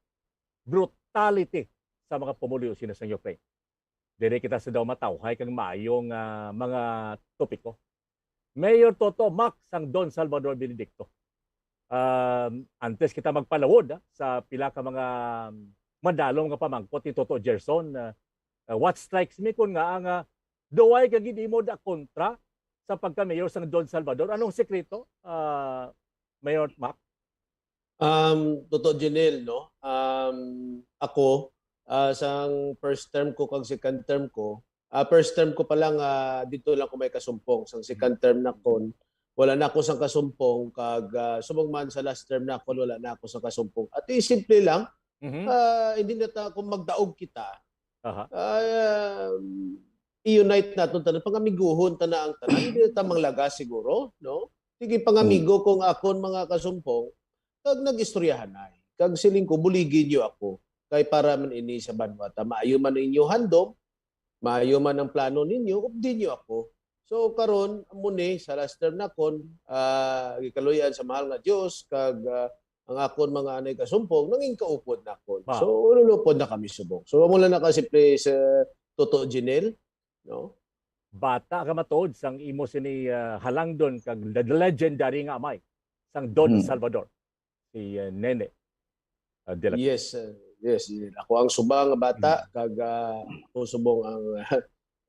brutality sa mga pumuluyo sina sa Ukraine. Diri kita sa daw matawhay kag maayo nga mga topiko. Mayor Toto Mac sang Don Salvador Benedicto. Um, antes kita magpalawod, ah, sa pila ka mga madalom nga pamangkot ni Toto Gerson, ah, ah, what strikes me kun nga ang, ah, duway ka gid imo da kontra sa pagka-mayor sang Don Salvador. Anong sekreto, ah, Mayor Mac? Um, Toto Janelle, no? Um, ako, ah, sang first term ko kag second term ko, ah, first term ko pa lang, ah, dito lang ko may kasumpong. Sang second term na kon, wala na ako sang kasumpong, kag, ah, subong man sa last term na kon, wala na ako sang kasumpong. At, eh, simple lang, Mhm. ah, hindi na ta, kung magdaog kita, Aha. ah, i-unite naton tanan, pangamiguhon ta na ang tanan, hindi na ta manglagas siguro, no? Sige, pangamigo Hmm. kong akon mga kasumpong, kag nag-istoryahanay. Kag siling ko, buligi niyo ako, kay para man ini sa banwa ta. Maayo man inyo handom, maayo man ang plano ninyo, updi niyo ako. So, karon, amo ni, sa last term na kon, ah, gikaluy-an sa mahal nga Dios, kag, ah, ang akon mga anay kasumpong, nangin kaupod na kon. Wow. So, ululupod na kami subong. So, amo lang na ka simple sa Toto Janelle, no? Bata ka matuod sang imo sini, ah, halangdon kag le-, legendary nga amay sang Don Hmm. Salvador, si, ah, Nene, ah, de la Cruz. Yes, uh, yes, yes. Ako ang suba nga bata, Hmm. kag, ah, ako subong ang,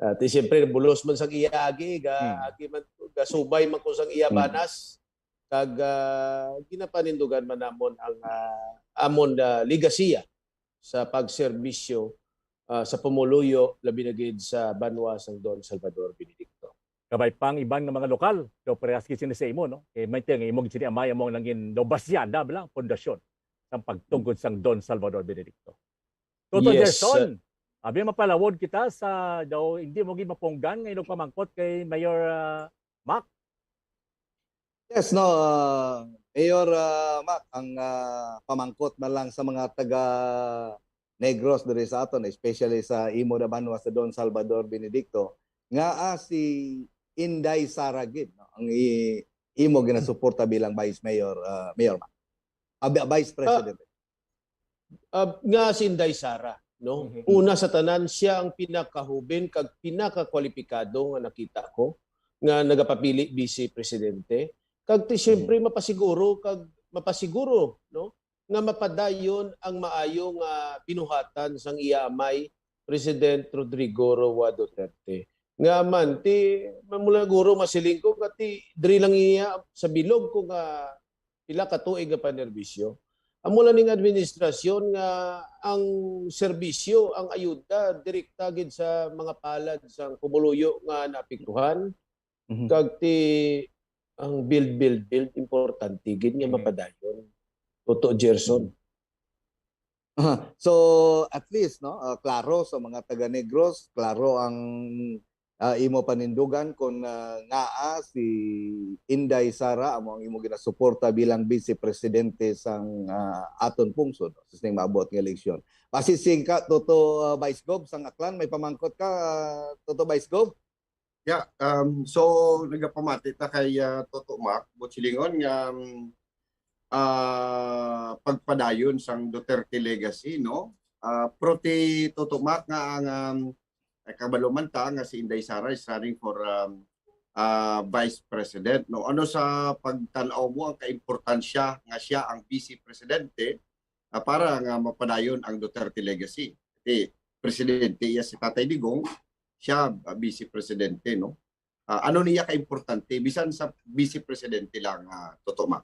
ah, ti siyempre, bulos man sang iya agi, ga-, Hmm. agi man, gasubay man ko sang iya Hmm. banas, kag, ah, ginapanindugan man namon ang, ah, amon, ah, legasiya sa pagserbisyo, ah, sa pumuluyo, labi na gid sa banwa sang Don Salvador Benedicto. Kabay pa ang iban nga mga lokal, daw parehas gid sini sa imo, no? Eh, may tiyang imo gid sini amay, amo ang nangin daw basyada ba lang, pundasyon sang pagtugod sang Don Salvador Benedicto. Toto Yes, Gerson, abi mapalawod kita sa daw hindi mo gid mapunggan nga inugpamangkot kay Mayor, ah, Mac? Yes, no, ah, Mayor, ah, Mac, ang, ah, pamangkot na lang sa mga taga Negros diri sa aton, especially sa imo na banwa sa Don Salvador Benedicto, nga, ah, si Inday Sara gid, no, ang i-, imo ginasuporta bilang Vice Mayor, ah, Mayor Mac. Ah, bi-, Vice Ah, President. Ah, nga si Inday Sara, no? Mhm. Una sa tanan, siya ang pinakahuben kag pinakakwalipikado nga nakita ko nga nagapapili Vice Presidente. Kag ti, Mhm. siyempre, mapasiguro kag mapasiguro, no, nga mapadayon ang maayo nga binuhatan sang iya amay, President Rodrigo Roa Duterte. Nga man, ti, mula guro masiling ko nga ti, diri lang iya sa bilog ko nga pila ka tuig nga panerbisyo. Amo lang ning administrasyon nga ang serbisyo, ang ayuda, direkta gid sa mga palad sang pumuluyo nga naapektuhan. Mhm. Kag ti ang build, build, build, importante gid nga Mhm. mapadayon. Toto Gerson. Mhm. Aha. So, at least, no, ah, klaro sa mga taga Negros, klaro ang, ah, imo panindugan kung, ah, ngaa si Inday Sara amo ang imo ginasuporta bilang Vice Presidente sang, ah, aton pungsod, no, sa sining maabot nga eleksyon. Basi singka, Toto, ah, Vice Gov, sang Aklan, may pamangkot ka, ah, Toto Vice Gov? Yeah, um, so nagapamati ta kay, ah, Toto Mac, buot silingon nga, um, ah, pagpadayon sang Duterte legacy, no? Ah, pro ti Toto Mac nga ang, um, ay, kabalo man ta nga si Inday Sara is running for, um, ah, Vice President, no? Ano sa pagtan-aw mo ang kaimportansya nga siya ang Vice Presidente, ah, para nga mapadayon ang Duterte legacy? Ti presidente iya si Tatay Digong, siya, ah, Vice Presidente, no? Ah, ano niya kaimportante bisan sa Vice Presidente lang, ah, Toto Mac?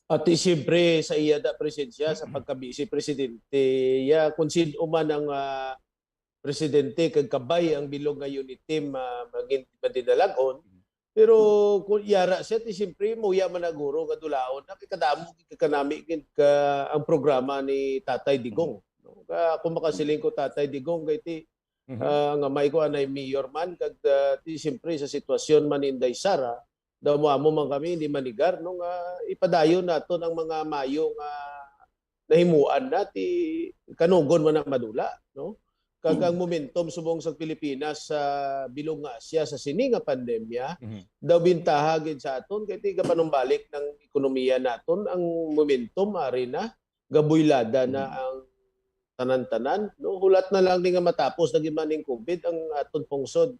At siyempre, sa iya da presensya, sa pagka-Vice Presidente, ya, kung sino man ang, ah, presidente kag kabay ang bilog nga unit team, ah, magin-, madinalagon. Pero kung yara siya, ti siyempre, muya man na guro nga dulaon na kay kadamo gid ka kanami gid ka ang programa ni Tatay Digong, no? Ka-, kung makasiling ko, Tatay Digong, kay ti, Mhm. ah, nga may ko anay mayor man, kag, ah, ti siyempre sa sitwasyon man ni Inday Sara, daw mo amo man kami, hindi manigar, no, nga ipadayon naton ang mga mayo nga nahimuan na ti kanugon man na madula, no? Kag ang momentum subong sa Pilipinas sa bilog nga Asia sa sini nga pandemya, Mhm. daw bintaha gid sa aton kay ti gapanumbalik ng ekonomiya naton ang momentum, ari na, gabuylada na Mhm. ang tanan-tanan, no? Hulat na lang ni nga matapos na gid man ning COVID ang aton pungsod,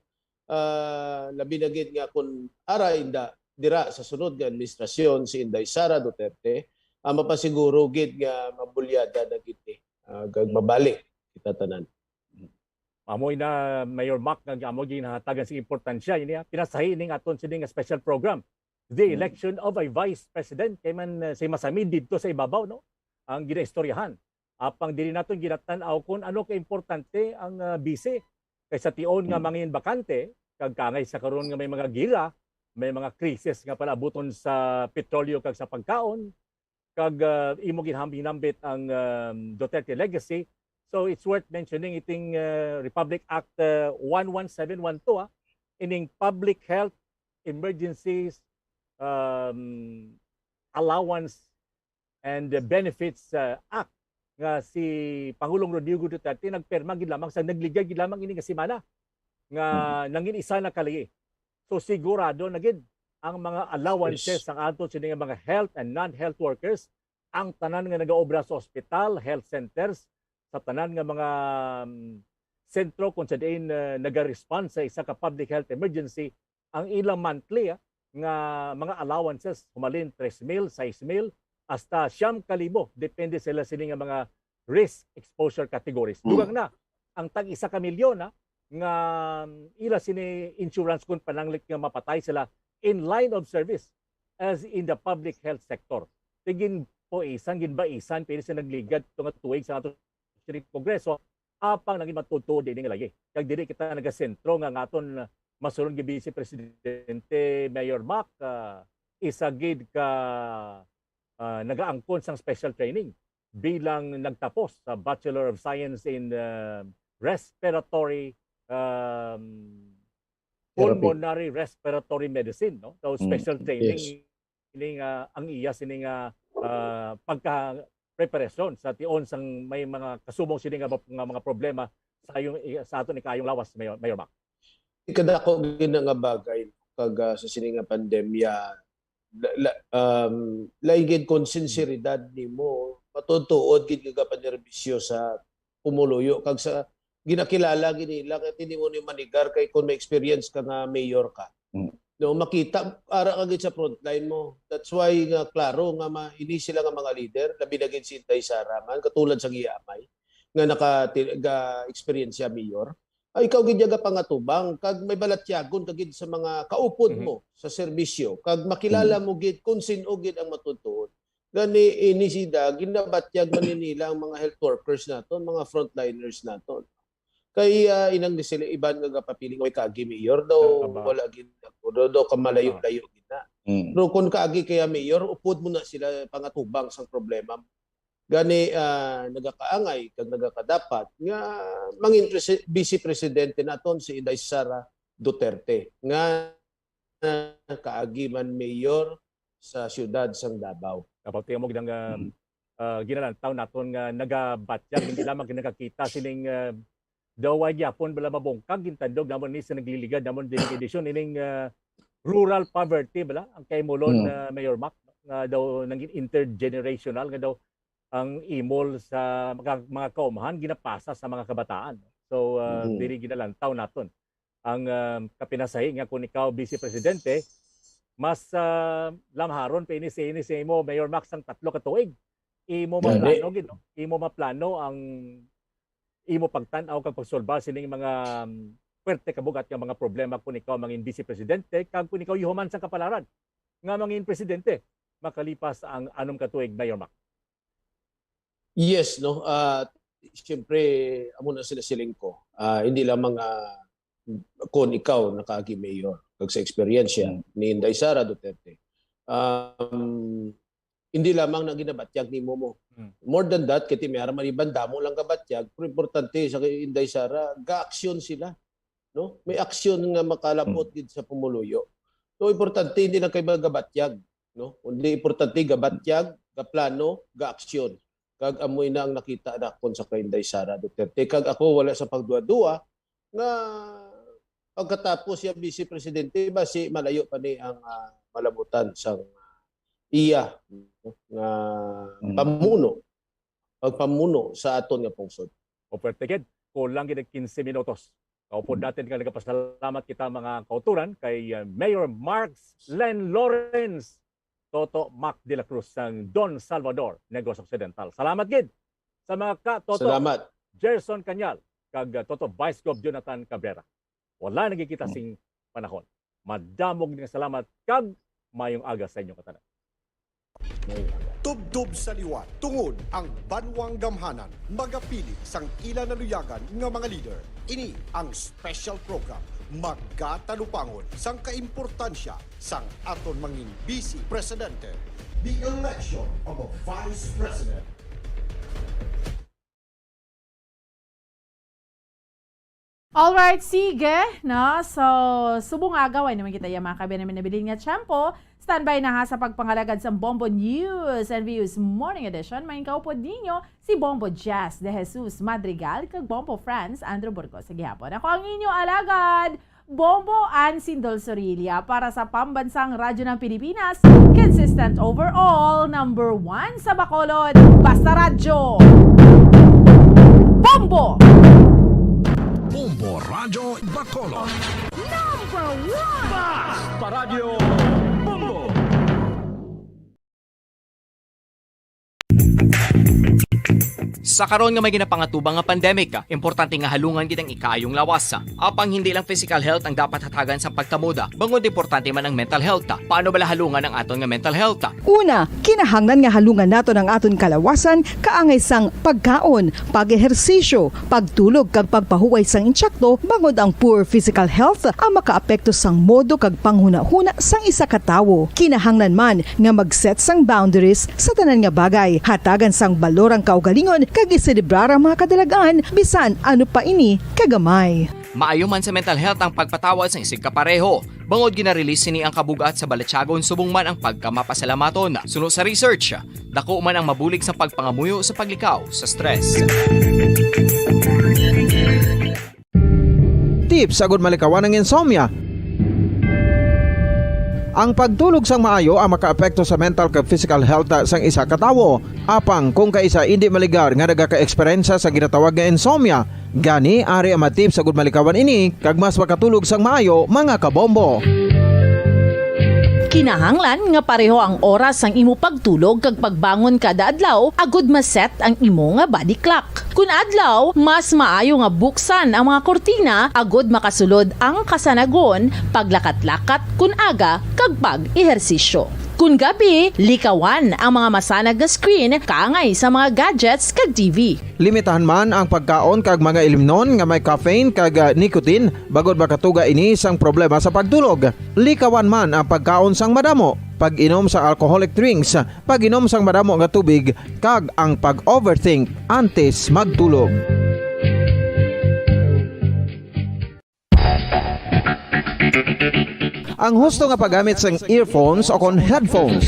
ah, labi na gid nga kun ara inda dira sa sunod nga administrasyon si Inday Sara Duterte, ah, mapasiguro gid nga mabulyada na gid ni, ah, kag mabalik kita tanan. Amo na, Mayor Mac, nga amo ginahatagan sing importansya ini, ah, pinasahi ning aton sini nga special program, the Hmm. election of a vice president, kay man, ah, si Masamin didto sa ibabaw, no, ang ginaistoryahan. Apang dili naton ginatan-aw kung ano kaimportante ang, ah, bise, kay sa tion nga mangin bakante, kag kaangay sa karon nga may mga gira, may mga krisis nga palaabuton sa petrolyo kag sa pagkaon, kag, ah, imo ginhambinambit ang, um, Duterte legacy. So, it's worth mentioning iting, ah, Republic Act, ah, one one seven one two, ah, ining Public Health Emergencies, um, Allowance and Benefits, ah, Act nga si Pangulong Rodrigo Duterte nagpirma gid lamang sa nagligad gid lamang ini nga semana nga nangin isa na kalayi. So, sigurado na gid ang mga allowances Yes. sang aton sini nga mga health and non-health workers, ang tanan nga nagaobra sa ospital, health centers, sa tanan nga mga, um, sentro kung sa diin, uh, naga-respond sa isa ka public health emergency, ang ilang monthly, ah, nga mga allowances, humalin tres mil, sais mil, hasta siyam ka libo, depende sila sini nga mga risk exposure categories. Mm. Dugang na ang tag isa ka milyon, ah, nga, um, ila sini insurance kung pananglit nga mapatay sila in line of service as in the public health sector. Tigin po isan, ginbaisan, pili sa nagligad ito nga tuig sa ato sa Kongreso, apang naging matutuo din nga lagi. Kag dili kita nagasentro nga ngaton masulon nga Vice Presidente Mayor Mac, ah, isa gid ka, ah, nagaangkon sang special training bilang nagtapos sa Bachelor of Science in, ah, Respiratory, um, Therapy. Pulmonary Respiratory Medicine, no? So, Mm, special training yes. ining, ah, ang iya sining, ah, ah, pagka-preparasyon sa tion sang may mga kasubong sini nga, nga mga problema sa yung, sa aton ikaayong lawas, Mayor, Mayor Mac? Kadako gid na nga bagay kag, ah, sa sini nga pandemya, la, la, um, lain gid kung sinseridad nimo, matuod-tuod gid nga gapanerbisyo sa pumuluyo kag sa ginakilala gid nila, kay hindi mo ni manigar kay kung may experience ka nga mayor ka. Mm. No, makita, ara ka gid sa frontline mo. That's why nga klaro nga ma-, ini sila nga mga leader, labi na gid si Inday Sara, man, katulad sa iya amay, nga naka-, ga-experience siya mayor. Ay, ikaw gid niya gapangatubang, kag may balatyagon ka gid sa mga kaupod Mhm. mo sa serbisyo, kag makilala Mhm. mo gid kung sin-o gid ang matutuod. Gani, ini sida, ginabatyag man ni nila ang mga health workers naton, mga frontliners naton. Kay, ah, inang ni sila iban nga gapapiling, "Oy, kaagi mayor daw, Tama. wala gid, daw, daw kamalayo-layo gid na." Mm. Pero kung kaagi kaya mayor, upod mo na sila pangatubang sang problema. Gani, ah, nagakaangay kag nagakadapat nga mangin presi-, vice presidente naton si Inday Sara Duterte, nga, ah, kaagi man mayor sa siyudad sang Davao. Dapat tingnan mo gid ang, ah, Mm. ah, ginalantaw naton nga nagabatyag, hindi lamang nagakita sining, ah, daw way gyapon bala mabungkag, gintandog namon ni sa nagliligad namon din edisyon ining, ah, rural poverty bala ang kaimulon, Mm. ah, Mayor Mac, nga daw naging intergenerational nga daw ang imol sa mga, mga kaumahan ginapasa sa mga kabataan. So, ah, Mm. diri ginalantaw naton ang, ah, kapinasahi nga kung ikaw Vice Presidente, mas, ah, lamharon pa ini sa, ini sa imo, Mayor Mac, sang tatlo ka tuig. Imo Gani. maplano gid, no? Imo maplano ang imo pagtan-aw kag pagsolbar sining mga, um, puwerte kabugat nga mga problema kung ikaw mangin Vice Presidente kag kung ikaw yuhuman sang kapalaran nga mangin Presidente makalipas ang anom ka tuig, Mayor Mac. Yes, no? Ah, siyempre, amo na sila siling ko. Ah, hindi lamang, ah, kung ikaw nakaagi mayor, kag sa eksperyensya Mm. ni Inday Sara Duterte. Um, hindi lamang na ginabatyag nimo mo. Mm. More than that, kay ti may ara man iban damo lang gabatyag, pero importante sa kay Inday Sara, gaaksyon sila, no? May aksyon nga makalabot Mm. gid sa pumuluyo. So, importante, hindi lang kay magabatyag, no? Kundi importante, gabatyag, gaplano, gaaksyon. Kag amoy na ang nakita nakon sa kay Inday Sara Duterte. Kag ako, wala sa pagduwa-duwa nga pagkatapos siya Vice Presidente, basi malayo pa ni ang, ah, malabutan sang iya, no, nga Mm. pamuno, pagpamuno sa aton nga pungsod. O, pwerte gid, kulang gid ang quince minutos. Kaupod Mm. natin nga nagapasalamat kita, mga kauturan, kay, uh, Mayor Marks Len Lawrence, Toto Mac de la Cruz sang Don Salvador, Negros Occidental. Salamat gid sa mga ka, Toto Salamat. Gerson Cañal, kag, uh, Toto Vice Gov Jonathan Cabrera. Wala na gid kita Mm. sing panahon. Madamo gid nga salamat kag mayong aga sa inyo katanan. Tubtob sa liwat, tungod ang banwang gamhanan magapili sang ila naluyagan nga mga leader. Ini ang special program, Magatalupangon sang Kaimportansya sang Aton Mangin Vice Presidente. The Election of a Vice President. Alright, sige, no? So, subong agaw, ay naman kita yung mga kabi namin nabilin nga tiyempo. Standby na ha sa pagpangalagad sa Bombo News and Views Morning Edition. May kaupod ninyo si Bombo Jazz de Jesus Madrigal kag Bombo Franz Andrew Burgos sa gihapon. Ako ang inyo alagad, Bombo Ann Sindol Sorilla para sa Pambansang Radyo ng Pilipinas, consistent overall, number one sa Bacolod, Basta Radyo. Bombo! Bombo Radyo Bacolod. Number one! Basta Radyo Bombo! Sa karon nga may ginapangatubang nga pandemic, importante nga halungan gid ang ikaayong lawas. Apang hindi lang physical health ang dapat hatagan sa pagkamuda, bangod importante man ang mental health. Paano bala halungan ang aton nga mental health? Una, kinahanglan nga halungan naton ang aton kalawasan kaangay sang pagkaon, pag-ehersisyo, pagtulog kag pagpahuway sang insakto, bangod ang poor physical health ang makaapekto sang modo kag panghunahuna sang isa ka tawo. Kinahanglan man nga mag-set sang boundaries sa tanan nga bagay. Hatagan sang balor ang kaugalingon kag iselebrar ang mga kadalag-an bisan ano pa ini kagamay. Maayo man sa mental health ang pagpatawad sang isigkapareho, bangod gina-release sini ang kabug-at sa balatyagon subong man ang pagkamapasalamaton. Suno sa research, dako man ang mabulig sa pagpangamuyo sa paglikaw sa stress. Tips agud malikawan ang insomnia. Ang pagtulog sang maayo ang makaapekto sa mental kag physical health sang isa ka tawo. Apang kung kaisa indi maligar nga nagaka-eksperyensya sa ginatawag nga insomnia, gani ari ang mga tips agud malikawan ini kag mas makatulog sang maayo, mga kabombo. Kinahanglan nga pareho ang oras sang imo pagtulog kag pagbangon kada adlaw agud ma-set ang imo nga body clock. Kun adlaw, mas maayo nga buksan ang mga kurtina agud makasulod ang kasanagon, paglakat-lakat kun aga, kag pag-ehersisyo. Kun gabi, likawan ang mga masanag nga screen kaangay sa mga gadgets kag T V. Limitahan man ang pagkaon kag mga ilimnon nga may caffeine kag, ah, nicotine, bangod makatuga ini sang problema sa pagtulog. Likawan man ang pagkaon sang madamo, pag-inom sang alcoholic drinks, pag-inom sang madamo nga tubig, kag ang pag-overthink antes magtulog. Ang husto nga paggamit sang earphones o kon headphones.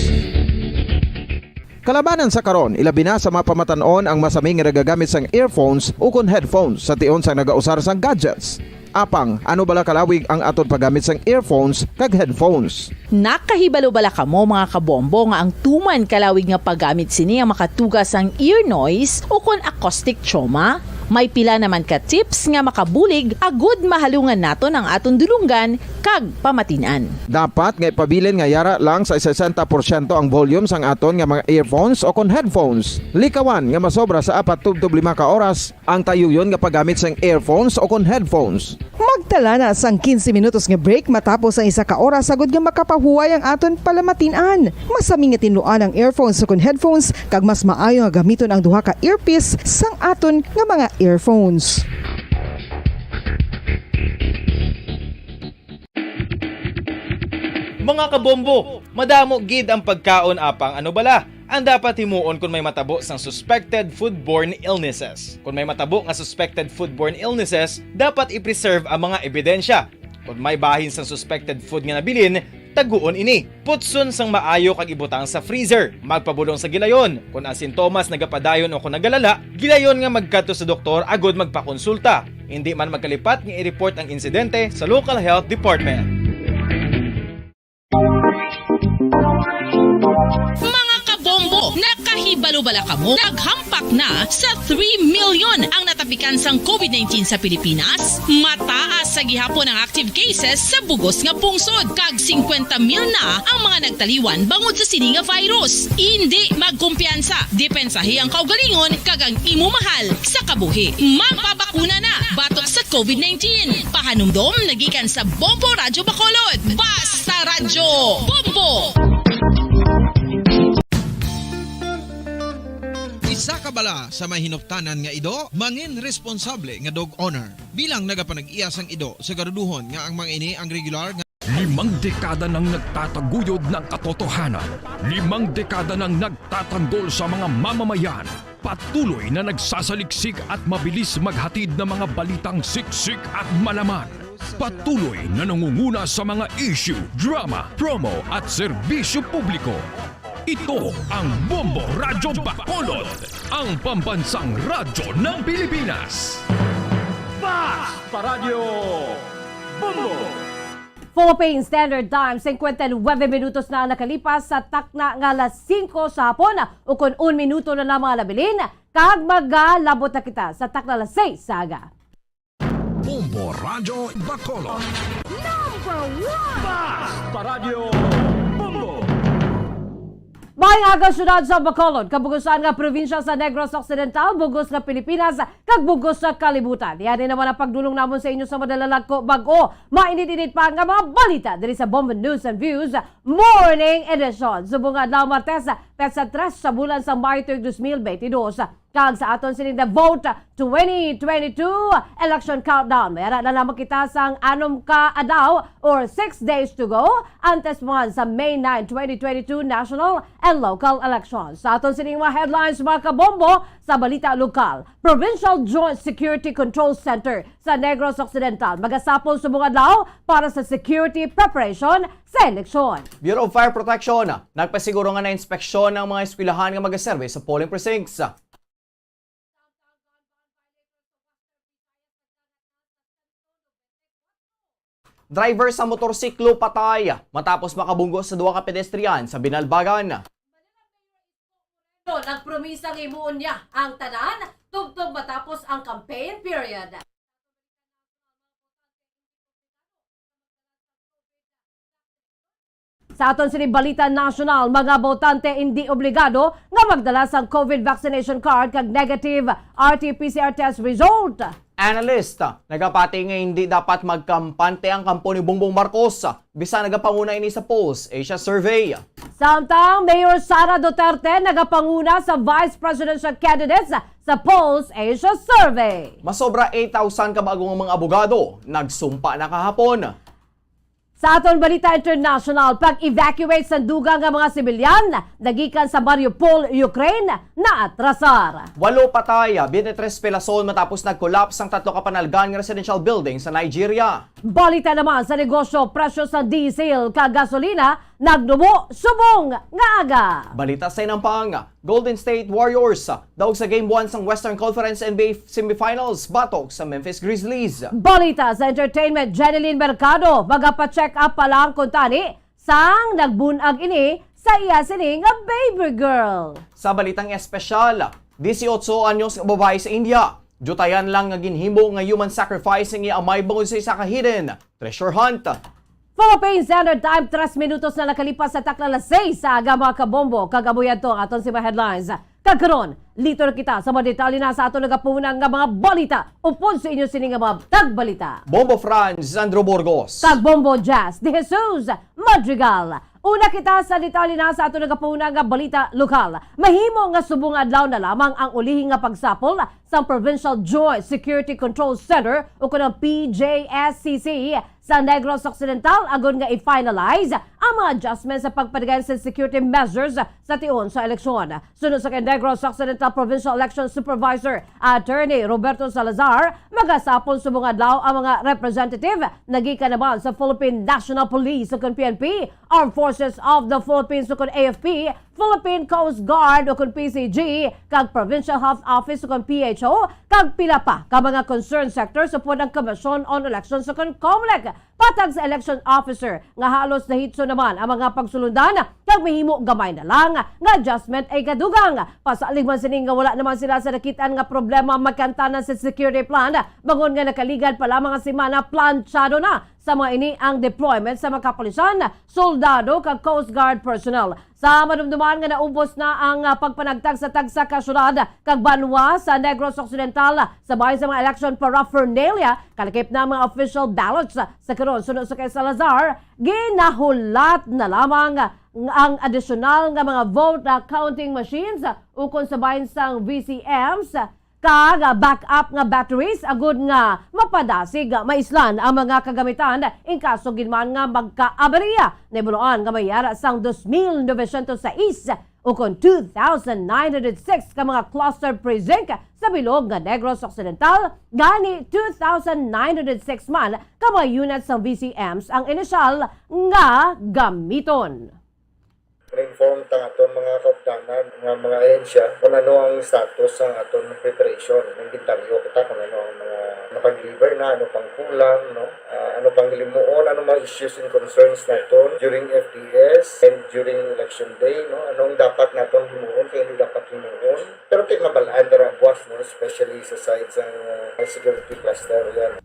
Kalabanan sa karon, ilabi na sa mga pamatan-on ang masami nga nagagamit sang earphones o kon headphones sa tion sang nagausar sang gadgets. Apang, ano bala kalawig ang aton paggamit sang earphones kag headphones? Nakahibalo bala kamo, mga kabombo, nga ang tuman kalawig nga paggamit sini ang makatuga sang ear noise o kon acoustic trauma? May pila naman ka tips nga makabulig agud mahalungan naton ang aton dulonggan kag pamatin-an. Dapat nga ipabilin nga yara lang sa sesenta porsyento ang volume sang aton nga mga earphones o kon headphones. Likawan nga masobra sa apat tubtob lima ka oras ang tayuyon nga paggamit sang earphones o kon headphones. Magtala na sang quince minutos nga break matapos ang isa ka oras agud nga makapahuway ang aton palamatin-an. Masami nga tinluan ang earphones ukon headphones, kag mas maayo nga gamiton ang duha ka earpiece sang aton nga mga earphones. Mga kabombo, madamo gid ang pagkaon, apang ano bala ang dapat himuon kon may matabo sang suspected foodborne illnesses? Kon may matabo nga suspected foodborne illnesses, dapat i-preserve ang mga ebidensya. Kon may bahin sang suspected food nga nabilin, taguon ini. Putson sang maayo kag ibutang sa freezer. Magpabulong sa gilayon. Kon ang sintomas nagapadayon o kon nagalala, gilayon nga magkadto sa doktor agud magpakonsulta. Indi man magkalipat nga i-report ang insidente sa local health department. Mga kabombo, nakahibalo bala kamo? Naghampak na sa three million ang natapikan sang covid nineteen sa Pilipinas. Mataas sa gihapon ang active cases sa bugos nga pungsod, kag singkwenta mil na ang mga nagtaliwan bangod sa sini nga virus. Indi magkumpiyansa, depensahi ang kaugalingon kag ang imo mahal sa kabuhi. Magpabakuna na batok sa covid nineteen. Pahanumdom na gikan sa Bombo Radyo Bacolod. Basta Radyo Bombo! Isa ka bala sa may hinuptanan nga ido, mangin responsable nga dog owner. Bilang nagapanag-iya sang ido, siguraduhon nga ang mga ini ang regular nga Limang dekada nang nagtataguyod ng katotohanan. Limang dekada nang nagtatanggol sa mga mamamayan. Patuloy na nagsasaliksik at mabilis maghatid ng mga balitang siksik at malaman. Patuloy na nangunguna sa mga issue, drama, promo at serbisyo publiko. Ito ang Bombo Radyo Bacolod, ang pambansang radyo ng Pilipinas. Basta Radyo Bombo! Philippine Standard Time, singkwenta y nuwebe minutos na ang nakalipas sa takna nga alas singko sa hapon, ukon un minuto na lamang ang nabilin, kag magalabot na kita sa takna alas seis sa aga. Bombo Radyo Bacolod. Number one! Basta Radyo Bombo! Maayong aga, syudad sa Bacolod, kabugusan nga probinsya sa Negros Occidental, bugos nga Pilipinas, kag bugos sa kalibutan. Yan naman ang pagdulong namon sa inyo sa madalalag ko bag-o, mainit-init pa nga mga balita diri sa Bombo News and Views Morning Edition. Subong nga adlaw, Martes, petsa tres sa bulan sa Mayo tuig dos mil benti dos. Kag sa aton sining The Vote twenty twenty-two election countdown, may ara na lamang kita sang anom ka adlaw or six days to go antes man sa May nine, twenty twenty-two national and local elections. Sa aton sining mga headlines, mga kabombo, sa balita lokal, Provincial Joint Security Control Center sa Negros Occidental magasapol subong adlaw para sa security preparation sa eleksyon. Bureau of Fire Protection nagpasiguro nga na-inspeksyon ang mga eskwelahan nga magaserbe sa polling precincts. Driver sa motorsiklo patay matapos makabunggo sa duha ka pedestrian sa Binalbagan. Nagpromisa nga himuon niya ang tanan tubtob matapos ang campaign period. Sa aton sini balita nasyonal, mga botante indi obligado nga magdala sang COVID vaccination card kag negative R T P C R test result. Analyst, nagapati nga hindi dapat magkampante ang kampo ni Bongbong Marcos, bisan nagapanguna ini sa Pulse Asia Survey. Samtang Mayor Sara Duterte nagapanguna sa vice presidential candidates sa Pulse Asia Survey. Masobra eight thousand ka bag-o nga mga abogado nagsumpa na kahapon. Sa aton balita international, pag-evacuate sa dugang nga mga sibilyan nagikan sa Mariupol, Ukraine, naatrasar. Walo patay, twenty-three pelason matapos nag-collapse ang tatlo ka panalgan nga residential building sa Nigeria. Balita naman sa negosyo, presyo sa diesel kag gasolina nagnubo subong nga aga. Balita sa inampang, Golden State Warriors daog sa Game one sang Western Conference N B A semifinals batok sa Memphis Grizzlies. Balita sa entertainment, Jeneline Mercado magapacheck up pa lang kuntani sang nagbun-ag ini sa iya sini nga baby girl. Sa balitang espesyal, dieciocho anyos nga babayi sa India, diyutayan lang nga ginhimo nga human sacrifice ang iya amay bangod sa isa ka hidden treasure hunt. Philippine Standard Time, tres minutos na nakalipas sa takna alas seis sa aga, mga kabombo, kag amo yadto ang aton sini mga headlines. Kag karon, listo na kita sa mga detalye na sa aton nagapahunang nga mga balita. Upod sa inyo sini nga mga tagbalita, Bombo Franz Andrew Burgos kag Bombo Jazz de Jesus Madrigal. Una kita sa detalye na sa aton nagapahunang nga balita lokal. Mahimo nga subong adlaw na lamang ang ulihi nga pagsapol sang Provincial Joint Security Control Center, ukon ang P J S C C, sa Negros Occidental, agod nga i-finalize ang mga adjustments sa pagpadayon sa security measures sa tion sa eleksyon. Suno sa kay Negros Occidental Provincial Election Supervisor Attorney Roberto Salazar, magasapol subong adlaw ang mga representative nagikan naman sa Philippine National Police, ukon P N P, Armed Forces of the Philippines, ukon A F P, Philippine Coast Guard, ukon P C G, kag Provincial Health Office, ukon P H O, kag pila pa ka mga concerned sectors upod ang Commission on Elections, ukon COMELEC. Patag sa election officer nga halos nahitso naman ang mga pagsulundan, kag mahimo gamay na lang nga adjustment ang ikadugang. Pasalig man sini nga wala naman sila sa nakit-an nga problema makantanan sa security plan, bangod nga nakaligad pa lamang nga semana, plantsado na sa mga ini ang deployment sa mga kapulisan, soldado, kag Coast Guard personnel. Sa madumduman nga naubos na ang, ah, pagpanagtag sa tagsa ka syudad kag banwa sa Negros Occidental, sa bahin sa mga election paraphernalia, kalakip na ang mga official ballots. Sa karon, suno sa kay Salazar, ginahulat na lamang ang adisyonal nga mga vote, ah, counting machines, ukon sa bahin sang V C Ms, kag backup nga batteries, agud nga mapadasig maislan ang mga kagamitan in kaso gid man nga magkaaberya. Nahibaluan nga may ara sang dos mil novecientos sais ukon two thousand nine hundred six ka mga cluster precinct sa bilog nga Negros Occidental, gani two thousand nine hundred six man ka mga units sang V C Ms ang inisyal nga gamiton. Na-inform ta ang aton mga kaupdanan nga mga ahensya kung ano ang status sang aton preparation, ang inventaryo kita, kung ano ang mga nakag-deliver na, ano pang kulang, no? Ah, ano pang hilimuon, ano mga issues and concerns naton during F D S and during election day, no? Ano ang dapat naton himuon, kay hindi dapat himuon. Pero ti mabal-an dira buwas, no? Especially sa side sang, ah, security cluster, yan.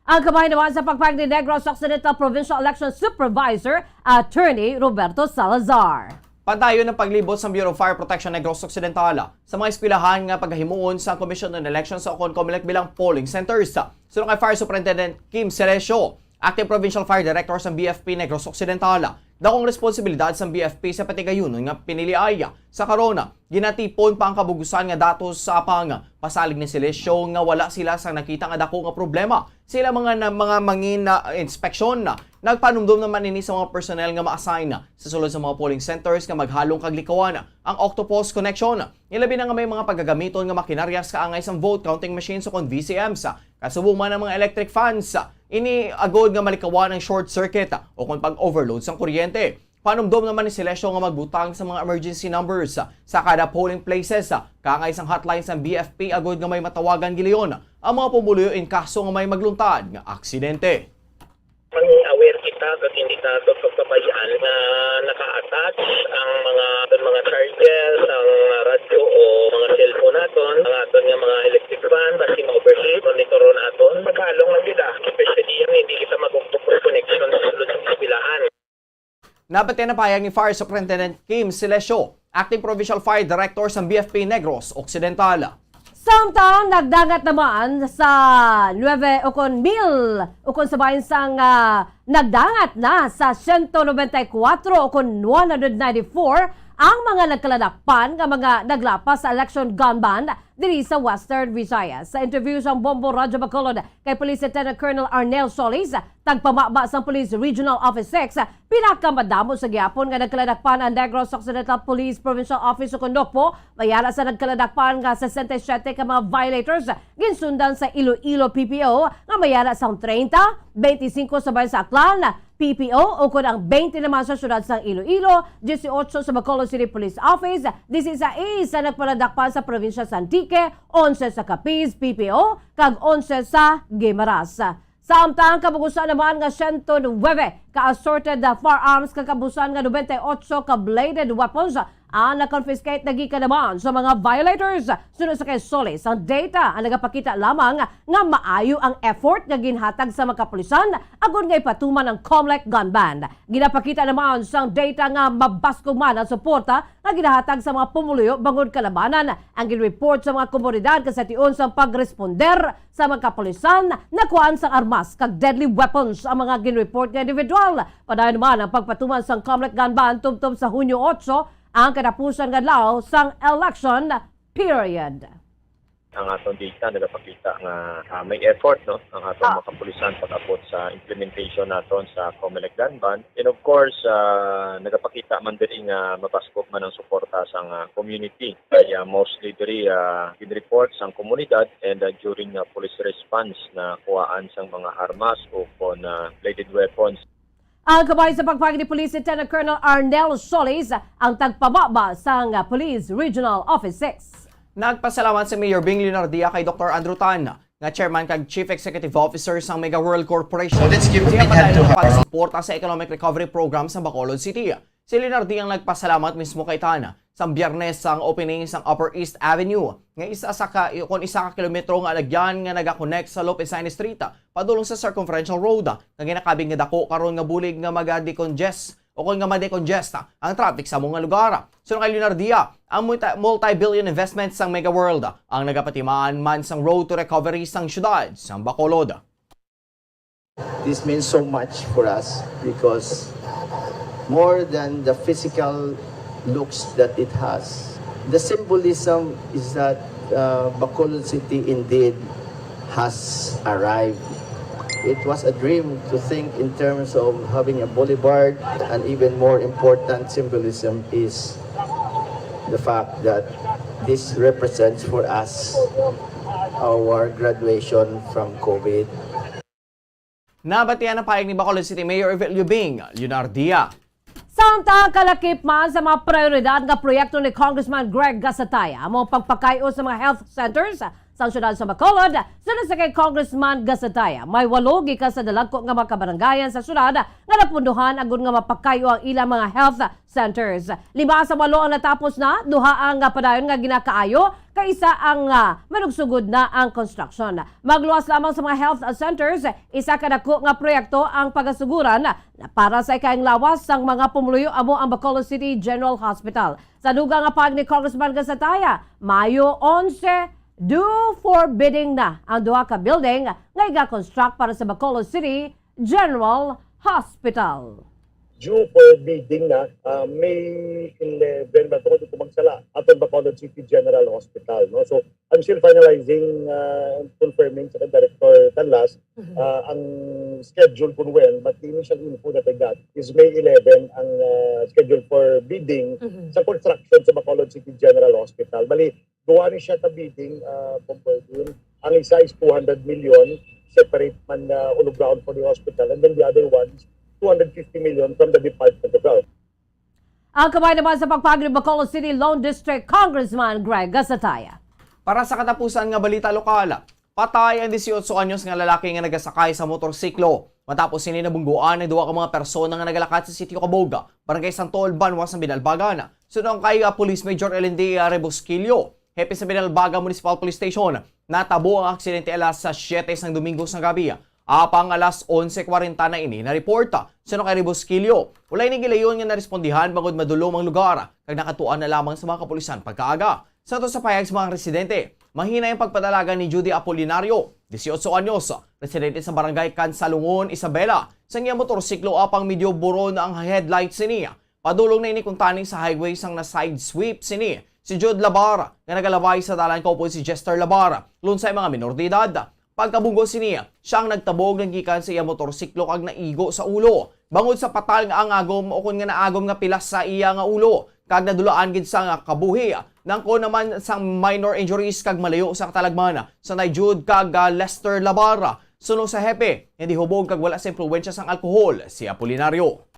Ang kamay naman sa pagpahayag ni Negros Occidental Provincial Election Supervisor Attorney Roberto Salazar. Padayon ang paglibot sa Bureau of Fire Protection Negros Occidental sa mga eskwelahan nga pagahimuon sa Commission on Elections o kon COMELEC bilang polling centers. Suno kay Fire Superintendent Kim Celesio, Acting Provincial Fire Director sa B F P Negros Occidental, Dakong responsibilidad sang B F P sa patigayunon nga piniliay. Sa karon, ginatipon pa ang kabugusan nga datos sa apang. Pasalig ni Celesio nga wala sila sang nakita nga dako nga problema sila mga na, mga mangin na inspeksyon. Nagpanumdom naman ini sa mga personnel nga ma-assign sa sulod sa mga polling centers nga maghalong kag likawan ang Octopus Connection. Ilabi na nga may mga pagagamiton nga makinaryas kaangay sang vote counting machines o kon V C Ms, kasubong man ang mga electric fans. Ini agod nga malikawan ang short circuit o kon pag-overload sang kuryente. Panumdom naman ni Celesio nga magbutang sa mga emergency numbers sa kada polling places, kaangay sang hotline sang B F P agod nga may matawagan gilayon ang mga pumuluyo in kaso nga may magluntad nga aksidente. Mangin-aware kita kag hindi ta pagpabayaan nga naka-attach ang mga, ang mga charger, ang radyo o mga cellphone naton, ang aton nga mga electric fan, basi ma-overheat, monitoron naton. Maghalong lang gid, ah, especially yung hindi kita mag-octopus connection sa sulod sa eskwelahan. Nabatian ang pahayag ni Fire Superintendent Kim Celesio, Acting Provincial Fire Director sang B F P Negros Occidental. Samtang nagdangat naman sa nuebe ukon mil, ukon sa bahin sang, ah, nagdangat na sa siyento nobenta y kuwatro ukon one hundred ninety-four ang mga nagkaladakpan nga mga naglapas sa election gun ban diri sa Western Visayas. Sa interview sang Bombo Radyo Bacolod kay Police Lieutenant Colonel Arnel Solis, tagpamaba sang Police Regional Office six, pinakamadamo sa gihapon nga nagkaladakpan ang Negros Occidental Police Provincial Office o kon NOCPO, mayara sa nagkaladakpan nga sesenta y siyete ka mga violators ginsundan sa Iloilo P P O, nga mayara sang treinta, beintisinko sa bahin sa Aklan P P O, ukon ang beinte naman sa siyudad sang Iloilo, dieciocho sa Bacolod City Police Office, dieciséis sa nagpaladakpan sa probinsya sa Antique, onse sa Capiz P P O, kag onse sa Guimaras. Samtang kabugusan naman nga siyento nuebe ka assorted, ah, firearms kag kabusan nga nobenta y ocho ka bladed weapons ang na-confiscate na gikan naman sa mga violators. Suno sa kay Solis, ang data ang nagapakita lamang nga maayo ang effort nga ginhatag sa mga kapulisan agod nga ipatuman ang COMELEC gun ban. Ginapakita naman sang data nga mabaskog man ang suporta nga ginahatag sa mga pumuluyo bangod kalabanan ang ginreport sa mga komunidad kag sa tion sang pagresponder sa mga kapulisan, nakuhaan sang armas kag deadly weapons ang mga ginreport nga individual. Padayon man ang pagpatuman sang COMELEC gun ban tubtob sa Hunyo otso, ang katapusan nga adlaw sang election period. Ang aton data nagapakita nga, ah, may effort, no, ang aton Ah. mga kapulisan pag-abot sa implementation naton sa COMELEC gun ban. And of course, ah, nagapakita man diri nga mabaskog man ang suporta sang, ah, community. Kaya mostly diri, ah, ginreport sang komunidad and, ah, during, ah, police response na kuhaan sang mga armas o kon, ah, bladed weapons. Ang kabay sa pagpahayag ni Police Lieutenant Colonel Arnel Solis, ang tagpamaba sang Police Regional Office six. Nagpasalamat si Mayor Bing Leonardia kay Doktor Andrew Tan, nga chairman kag Chief Executive Officer sang Mega World Corporation. So, let's give a big hand to her. Siya padayon ang pagsuporta sa Economic Recovery Program sa Bacolod City. Si Leonardia ang nagpasalamat mismo kay Tan sang Biyernes sang opening sang Upper East Avenue, nga isa sa ka, kon isa ka kilometro nga alagyan nga nagakonect sa Lopez Saenz Street padulong sa Circumferential Road, nga ginakabig nga dako karon nga bulig nga maga-decongest o kon nga ma-decongest ang traffic sa amo nga lugar. Suno kay Leonardia, ang multi-, multi-billion investment sang Mega World ang nagapatimaan man sang road to recovery sang siyudad sang Bacolod. This means so much for us because more than the physical looks that it has, the symbolism is that, uh, Bacolod City indeed has arrived. It was a dream to think in terms of having a boulevard, and even more important symbolism is the fact that this represents for us our graduation from COVID. Nabatian ang pahayag ni Bacolod City Mayor Evelio Bing Leonardia. Samtang kalakip man sa mga prioridad nga proyekto ni Congressman Greg Gasataya, amo ang pagpakay-o sa mga health centers sa siyudad sa Bacolod. Suno sa kay Congressman Gasataya, may walo gikan sa dalagko nga mga kabarangayan sa siyudad nga napunduhan agud nga mapakay-o ang ilang mga health centers. Lima sa walo ang natapos na, duha ang, ah, padayon nga ginakaayo, kay isa ang, ah, manugsugod na ang construction. Magluwas lamang sa mga health centers, isa ka dako nga proyekto ang pagasuguran na para sa ikalain lawas sang mga pumuluyo amo ang Bacolod City General Hospital. Sa dugang nga pahayag ni Congressman Gasataya, Mayo onse, due for bidding na ang duha ka building nga iga-construct para sa Bacolod City General Hospital. due for bidding na, ah, May eleven ba, tungod ko magsala, aton Bacolod City General Hospital, no? So, I'm still finalizing, ah, and confirming sa Director Canlas, Mhm. ah, ang schedule kung when, but the initial info that I got is May eleven ang, ah, schedule for bidding Mhm. sa construction sa Bacolod City General Hospital. Bali, duha ni siya ka bidding, ah, Bombo Edwin. Ang isa is two hundred million, separate man nga all ground for the hospital, and then the other one is two hundred fifty million from the Department of Health. Ang kamay naman sa pagpagli Bacolod City Lone District Congressman Greg Gasataya. Para sa katapusan nga balita lokal, patay ang dieciocho anyos nga lalaki nga nagasakay sa motorsiklo. Matapos sini nabungguan ang duha ka mga persona nga nagalakat sa Sitio Kabog, Barangay Santo Olban, Wasa Binalbagan. Suno kay, ah, Police Major L N D Rebusquillo, hepe sa Binalbagan Municipal Police Station, natabo ang aksidente alas sa siyete sang Domingo sang gabi. Apang alas onse kwarenta na ini na-report. Suno kay Rebusquillo, wala ini gilayon nga narespondihan bangod madulom ang lugar kag nakatuan na lamang sa mga kapulisan pagkaaga. Sa to sa pahayag sa mga residente, mahinay ang pagpadalagan ni Judy Apolinario, dieciocho anyos, residente sa barangay Kansalungon, Isabela, sang iya motorsiklo apang medyo buro na ang headlights niya. Padulong na ini kuntani sa highway sang na-side sweep sini si Jude Labar nga nagalabay sa dalan kaupod si Jester Labar, lunsay mga minor de edad. Pagkabunggo sini, siya ang nagtabog nga gikan sa iya motorsiklo kag naigo sa ulo. Bangod sa patal nga angagom o kon nga naagom nga pilas sa iya nga ulo, kag nadulaan gid sa nga kabuhi, nangko naman sang minor injuries kag malayo sa katalagman sa Nay Jude kag, ah, Lester Labar. Suno sa hepe, hindi hubog kag wala sa impluwensya sang alkohol si Apolinario.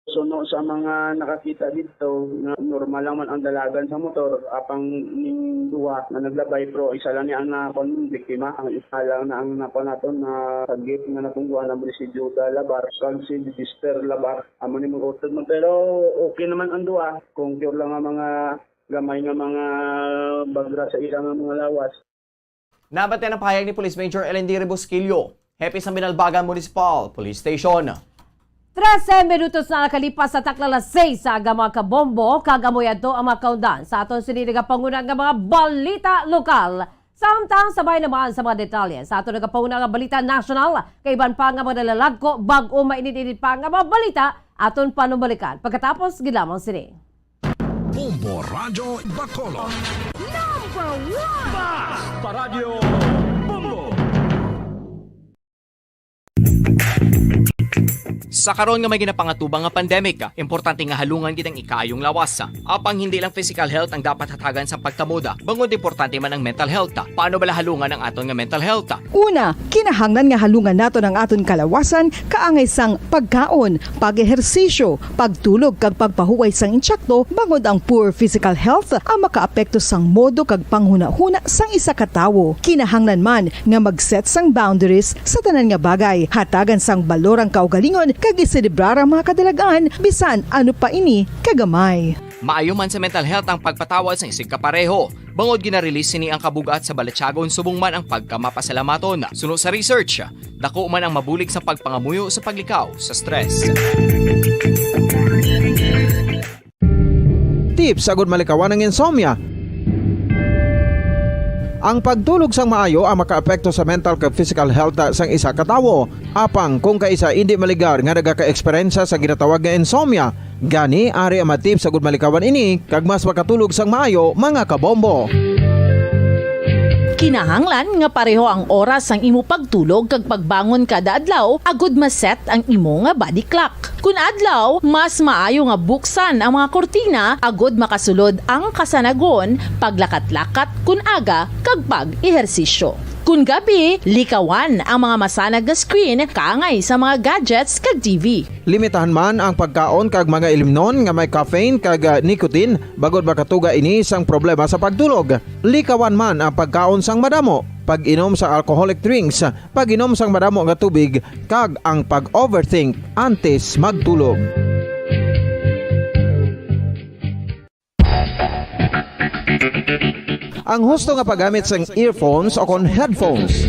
Suno sa mga nakakita dito, nga normal lang man ang dalagan sa motor, apang ning duha nga naglabay, pero isa lang ni ang nakuan, biktima. Ang isa lang na ang nakuan naton, na sagip nga nabungguan, ang si Juda Labar kag si Jester Labar. Amo ni mag-utod man, pero okay naman ang duha. Kung pure lang ang mga gamay nga mga bagra sa ila nga mga lawas. Nabatian ang pahayag ni Police Major L N D Rebusquillo, hepe sa Binalbagan Municipal Police Station. Trese minutos na nakalipas sa takna alas seis sa aga, mga kabombo, kag amo yadto ang mga kaundan sa aton sini nagapanguna nga mga balita lokal. Samtang sabay naman sa mga detalye sa aton nagapanguna nga balita nasyonal, kay iban pa nga mga nalalagko, bag-o mainit-init pa nga mga balita, aton panumalikan pagkatapos gid lamang sini. Bombo Radyo Bacolod. Number one! Basta Radyo Bombo! Sa karon nga may ginapangatubang nga pandemic, importante nga halungan gid ang ikaayong lawas. Apang hindi lang physical health ang dapat hatagan sa pagtamod, bangod importante man ang mental health. Paano bala halungan ang aton nga mental health? Una, kinahanglan nga halungan naton ang aton kalawasan kaangay sang pagkaon, pag-ehersisyo, pagtulog kag pagpahuway sang insakto, bangod ang poor physical health ang makaapekto sang modo kag panghunahuna sang isa ka tawo. Kinahanglan man nga mag-set sang boundaries sa tanan nga bagay, hatagan sang balor ang kaugalingon kag iselebrar ang mga kadalag-an bisan ano pa ini kagamay. Maayo man sa mental health ang pagpatawad sang isig kapareho. Bangod gina-release sini ang kabug-at sa balatyagon subong man ang pagkamapasalamaton. Suno sa research, dako man ang mabulig sa pagpangamuyo sa paglikaw sa stress. Tips agud malikawan ang insomnia. Ang pagtulog sang maayo ang makaapekto sa mental kag physical health sang isa ka tawo. Apang kung kaisa indi maligar nga nagaka-eksperyensya sa ginatawag nga insomnia, gani ari ang mga tips agud malikawan ini kag mas makatulog sang maayo, mga kabombo. Kinahanglan nga pareho ang oras sang imo pagtulog kag pagbangon kada adlaw agud ma-set ang imo nga body clock. Kun adlaw, mas maayo nga buksan ang mga kurtina agud makasulod ang kasanagon, paglakat-lakat kun aga, kag pag-ehersisyo. Kun gabi, likawan ang mga masanag nga screen kaangay sa mga gadgets kag T V. Limitahan man ang pagkaon kag mga ilimnon nga may caffeine kag, ah, nicotine, bangod makatuga ini sang problema sa pagtulog. Likawan man ang pagkaon sang madamo, pag-inom sa alcoholic drinks, pag-inom sang madamo nga tubig, kag ang pag-overthink antes magtulog. Ang husto nga paggamit sang earphones o kon headphones.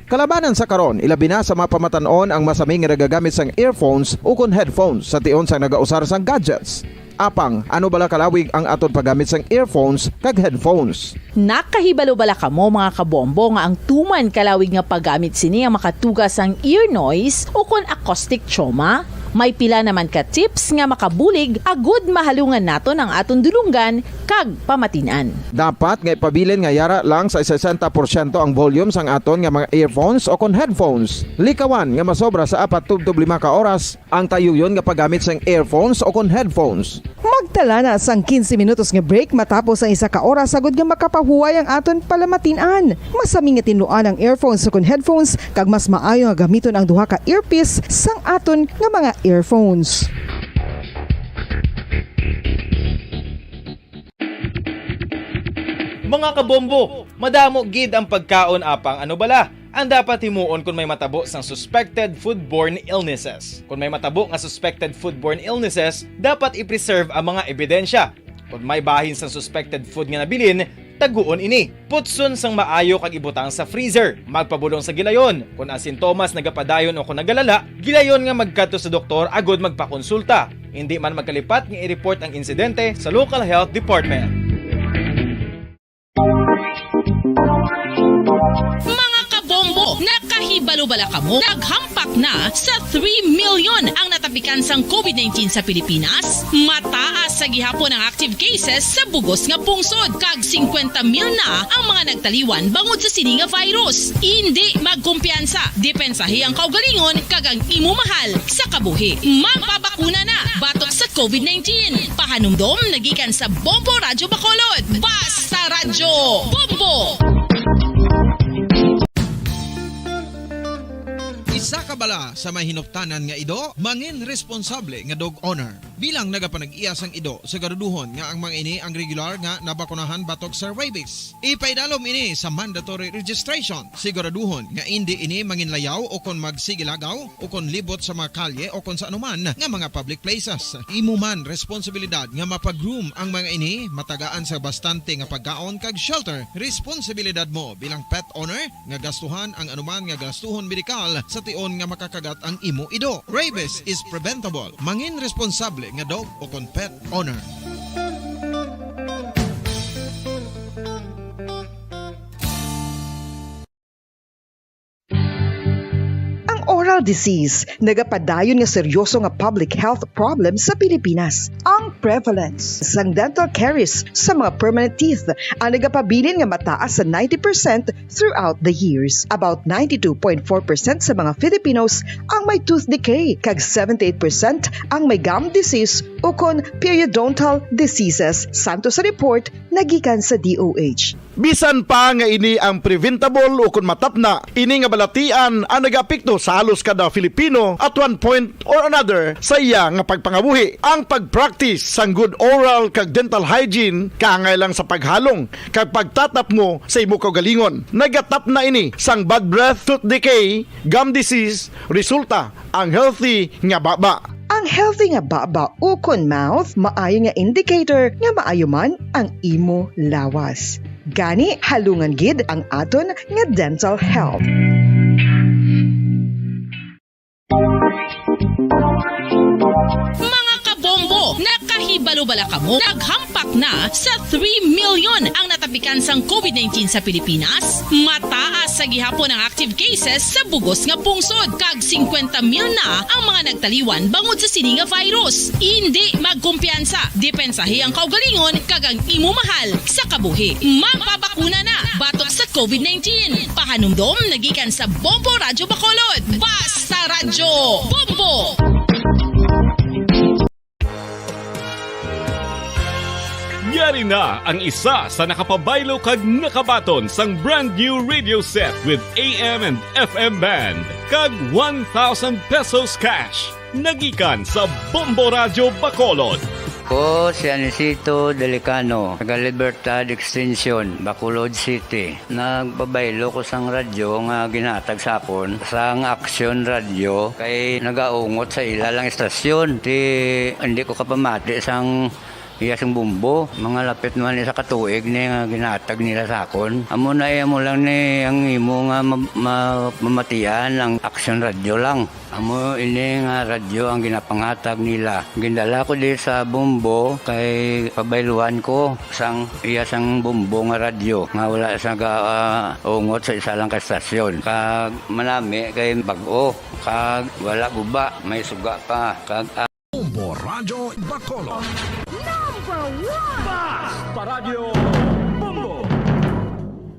Kalabanan sa karon, ilabi na sa mga pamatan-on ang masami nga nagagamit sang earphones o kon headphones sa tion sang nagausar sang gadgets. Apang, ano bala kalawig ang aton paggamit sang earphones kag headphones? Nakahibalo bala kamo, mga kabombo, nga ang tuman kalawig nga paggamit sini ang makatuga sang ear noise o kon acoustic trauma? May pila naman ka tips nga makabulig agud mahalungan naton ang aton dulonggan kag pamatin-an. Dapat nga ipabilin nga yara lang sa sesenta porsyento ang volume sang aton nga mga earphones o kon headphones. Likawan nga masobra sa apat tubtob lima ka oras ang tayuyon nga paggamit sang earphones o kon headphones. Magtala na sang quince minutos nga break matapos ang isa ka oras, agud nga makapahuway ang aton palamatin-an. Masami nga tinluan ang earphones o kon headphones, kag mas maayo nga gamiton ang duha ka earpiece sang aton nga mga earphones. Mga kabombo, madamo gid ang pagkaon apang ano bala ang dapat himuon kon may matabo sang suspected foodborne illnesses. Kon may matabo nga suspected foodborne illnesses, dapat i-preserve ang mga ebidensya. Kon may bahin sang suspected food nga nabilin, taguon ini. Putson sang maayo kag ibutang sa freezer. Magpabulong sa gilayon. Kon ang sintomas nagapadayon o kon nagalala, gilayon nga magkadto sa doktor agud magpakonsulta. Indi man magkalipat nga i-report ang insidente sa local health department. Mga kabombo, nakahibalo bala kamo? Naghampak na sa three million ang natapikan sang covid nineteen sa Pilipinas. Mataas sa gihapon ang active cases sa bugos nga pungsod, kag singkwenta mil na ang mga nagtaliwan bangod sa sini nga virus. Indi magkumpiyansa, depensahi ang kaugalingon kag ang imo mahal sa kabuhi. Magpabakuna na batok sa covid nineteen. Pahanumdom nagikan sa Bombo Radyo Bacolod. Basta Radyo Bombo! Isa ka bala sa may hinuptanan nga ido, mangin responsable nga dog owner. Bilang nagapanag-iya sang ido, siguraduhon nga ang mga ini ang regular nga nabakunahan batok sa rabies. Ipaidalom ini sa mandatory registration. Siguraduhon nga indi ini manginlayaw o kon magsigilagaw o kon libot sa mga kalye o kon sa anuman nga mga public places. Imo man responsibilidad nga mapag-groom ang mga ini, matagaan sa bastante nga pagkaon kag shelter. Responsibilidad mo bilang pet owner nga gastuhan ang anuman nga gastuhon medikal sa tion nga makakagat ang imo ido. Rabies is preventable. Mangin responsable nga dog o kon pet owner. Ang oral disease nagapadayon nga seryoso nga public health problem sa Pilipinas. Ang prevalence sang dental caries sa mga permanent teeth ang nagapabilin nga mataas sa ninety percent throughout the years. About ninety-two point four percent sa mga Filipinos ang may tooth decay, kag seventy-eight percent ang may gum disease ukon periodontal diseases, santo sa report nagikan sa D O H. Bisan pa nga ini ang preventable ukon matapna, ini nga balatian ang nagaapekto sa halos kada Filipino at one point or another sa iya nga pagpangabuhi. Ang pag-practice sang good oral kag dental hygiene kaangay lang sa paghalong kag pagtatapngo sa imo kaugalingon. Nagatapna ini sang bad breath, tooth decay, gum disease, resulta ang healthy nga baba. Ang healthy nga baba ukon mouth maayo nga indicator nga maayo man ang imo lawas. Gani, halungan gid ang aton nga dental health. Mga kabombo, nakahibalo bala kamo? Naghampak na sa three million ang natapikan sang covid nineteen sa Pilipinas. Mataas sa gihapon ang active cases sa bugos nga pungsod, kag singkwenta mil na ang mga nagtaliwan bangod sa sini nga virus. Indi magkumpiyansa, depensahi ang kaugalingon kag ang imo mahal sa kabuhi. Magpabakuna na batok sa covid nineteen. Pahanumdom nagikan sa Bombo Radyo Bacolod. Basta Radyo Bombo! Yari na ang isa sa nakapabaylo kag nakabaton sang brand new radio set with A M and F M band kag one thousand pesos cash. Nagikan sa Bombo Radyo Bacolod. Ko si Anisito Delicano, taga Libertad Extension, Bacolod City. Nagpabaylo ko sang radyo nga ginhatag sa akon sang Aksyon Radyo kay nagaungot sa ila lang istasyon. Ti, hindi ko kapamati sang Iya sang Bombo, mga lapit naman isa ka tuig ni nga ginahatag nila sa akon. Amo na, iya mo lang ni ang imo nga ma-, ma-, mamatian ang Aksyon Radyo lang. Amo ini nga radyo ang ginapangatag nila. Gindala ko di sa Bombo kay pabayluhan ko sang iya sang Bombo nga radyo nga wala sa ga-, ah, ungot sa isa lang ka estasyon. Kag manami kay bag-o, kag wala guba, may suga pa. Kag, ah, Bombo Radyo Bacolod. Number one! Basta Radyo Bombo!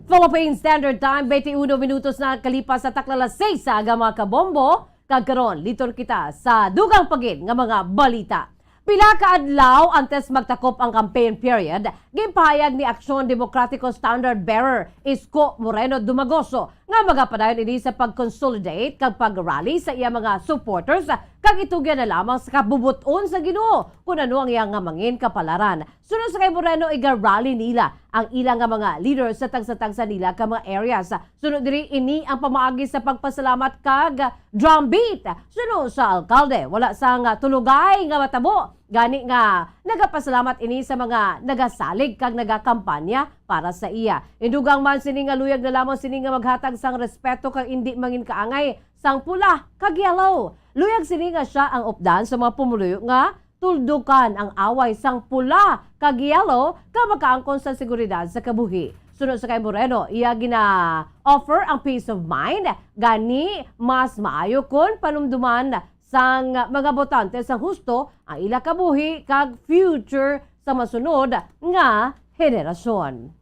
Philippine Standard Time, twenty-one minutos na kalipas sa takla las seis sa aga, mga kabombo. Kag karon, liton kita sa dugang pa gid nga mga balita. Pila ka adlaw antes magtakop ang campaign period, ginpahayag ni Aksyon Demokratiko Standard Bearer Isko Moreno Dumagoso nga magapadayon ini sa pag-consolidate kag pag-rally sa iya mga supporters, kag itugyan na lamang sa kabubot-on sa Ginoo kon ano ang iya nga mangin kapalaran. Suno sa kay Moreno, iga-rally nila ang ila nga mga leaders sa tagsa-tagsa nila ka mga areas. Suno diri, ini ang pamaagi sa pagpasalamat kag drum beat. Suno sa alkalde, wala sang tulugay nga matabo. Gani nga, nagapasalamat ini sa mga nagasalig kag nagakampanya para sa iya. Indugang man sini nga luyag na lamang sini nga maghatag sang respeto kag indi mangin kaangay sang pula kag yellow. Luyag sini nga sia ang updan sa mga pumuluyo nga tuldukan ang away sang pula kag yellow nga makaangkon sa seguridad sa kabuhi. Suno sa kay Moreno, iya gina-offer ang peace of mind, gani mas maayo kon panumduman sang mga botante sang husto ang ila kabuhi kag future sa masunod nga henerasyon.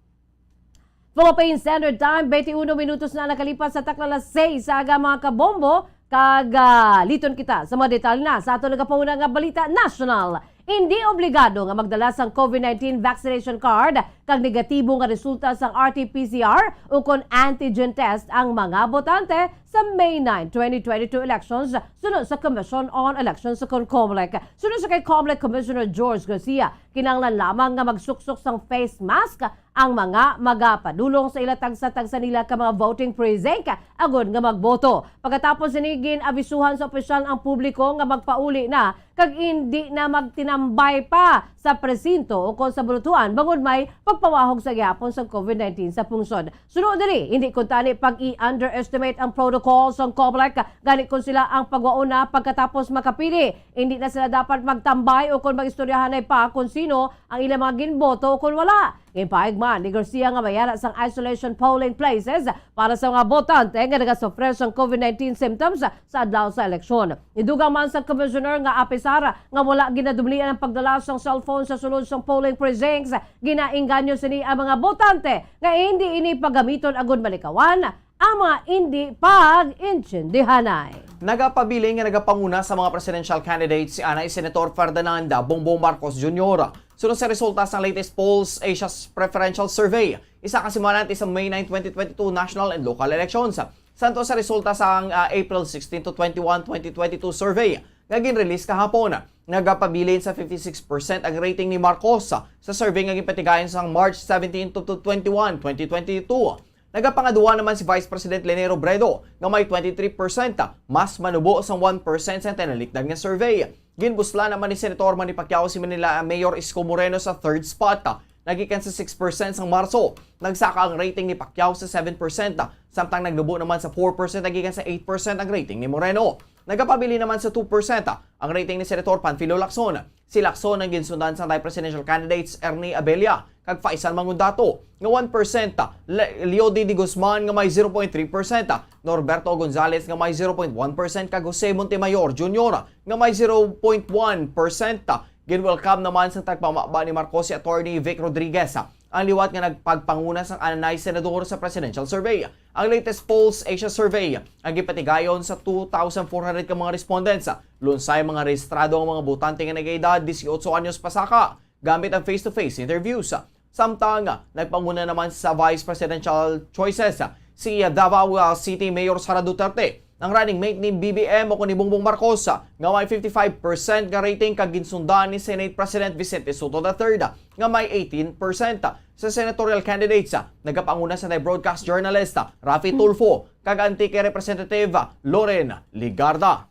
Philippine Standard Time, twenty-one minutos na nakalipas sa takla las seis sa aga, mga kabombo, kag, ah, liton kita sa mga detalye na sa aton nagapanguna nga balita nasyonal. Indi obligado nga magdala sang COVID nineteen vaccination card kag negatibo nga resulta sang R T P C R ukon antigen test ang mga botante sa May nine, twenty twenty-two elections, suno sa Commission on Elections ukon COMELEC. Suno sa kay COMELEC Commissioner George Garcia, kinahanglan lamang nga magsuksok sang face mask ang mga magapadulong sa ila tagsa-tagsa nila ka mga voting precinct agod nga magboto. Pagkatapos sini, gin-abisuhan sa opisyal ang publiko nga magpauli na kag indi na magtinambay pa sa presinto ukon sa botohan bangod may pagpawahog sa gihapon sa COVID nineteen sa pungsod. Suno diri, hindi kuntani pag-i-underestimate ang protocol sang COMELEC, gani kon sila ang pagwaon na pagkatapos makapili, hindi na sila dapat magtambay ukon mag-istoryahanay pa kon sino ang ilang mga ginboto ukon wala. Ginpahayag man ni Garcia nga may ara sang isolation polling places para sa mga botante nga nagasufre sang COVID nineteen symptoms sa adlaw sa eleksyon. Nidugang man sa commissioner nga apisar nga wala ginadumlian ang pagdala sang cellphone sa sulod sang polling precincts, ginaengganyo sini ang mga botante nga hindi ini pagamiton agud malikawan ang mga indi pag-intindihanay. Nagapabilin nga nagapanguna sa mga presidential candidates si anay Senator Ferdinand Bongbong Marcos Junior. Suno sa resulta sang latest Pulse Asia's Preferential Survey, isa ka semana antes sa May nine, twenty twenty-two national and local elections. Santo sa resulta sang, ah, April sixteen to twenty-one, twenty twenty-two survey nga gin-release kahapon, nagapabilin sa fifty-six percent ang rating ni Marcos sa survey nga ginpatigayon sang March seventeen to, to twenty-one, twenty twenty-two. Nagapangaduwa naman si Vice President Leni Robredo nga may twenty-three percent, mas manubo sang one percent sa tinalikdan nga survey. Ginbuslan naman ni Senator Manny Pacquiao si Manila Mayor Isko Moreno sa third spot, nagikan sa six percent sang Marso. Nagsaka ang rating ni Pacquiao sa seven percent, samtang nagnubo naman sa four percent nagikan sa eight percent ang rating ni Moreno. Nagapabilin naman sa two percent ang rating ni Senator Panfilo Lacson. Si Lacson ang ginsundan sang Vice Presidential candidates Ernie Abella kag Faisal Mangundato nga one percent, Le-, Leo D. D. Guzman nga may zero point three percent, Norberto Gonzales nga may zero point one percent, kag Jose Montemayor Junior nga may zero point one percent. Gin-welcome naman sang tagpamaba ni Marcos si Attorney Vic Rodriguez ang liwat nga nagpagpanguna sang anay senador sa presidential survey. Ang latest Pulse Asia Survey ang gipatigayon sa two thousand four hundred ka mga respondents. Lunsay mga rehistrado ang mga botante nga nag-edad dieciocho anyos pasaka gamit ang face-to-face interviews. Samtang nagpanguna naman sa vice presidential choices si Davao City Mayor Sara Duterte, ang running mate ni B B M o ni Bongbong Marcos nga may fifty-five percent nga rating, kag ginsundan ni Senate President Vicente Sotto the third nga may eighteen percent. Sa senatorial candidates, nagapanguna sa broadcast journalist Raffy Tulfo kag Antique Representative Loren Legarda.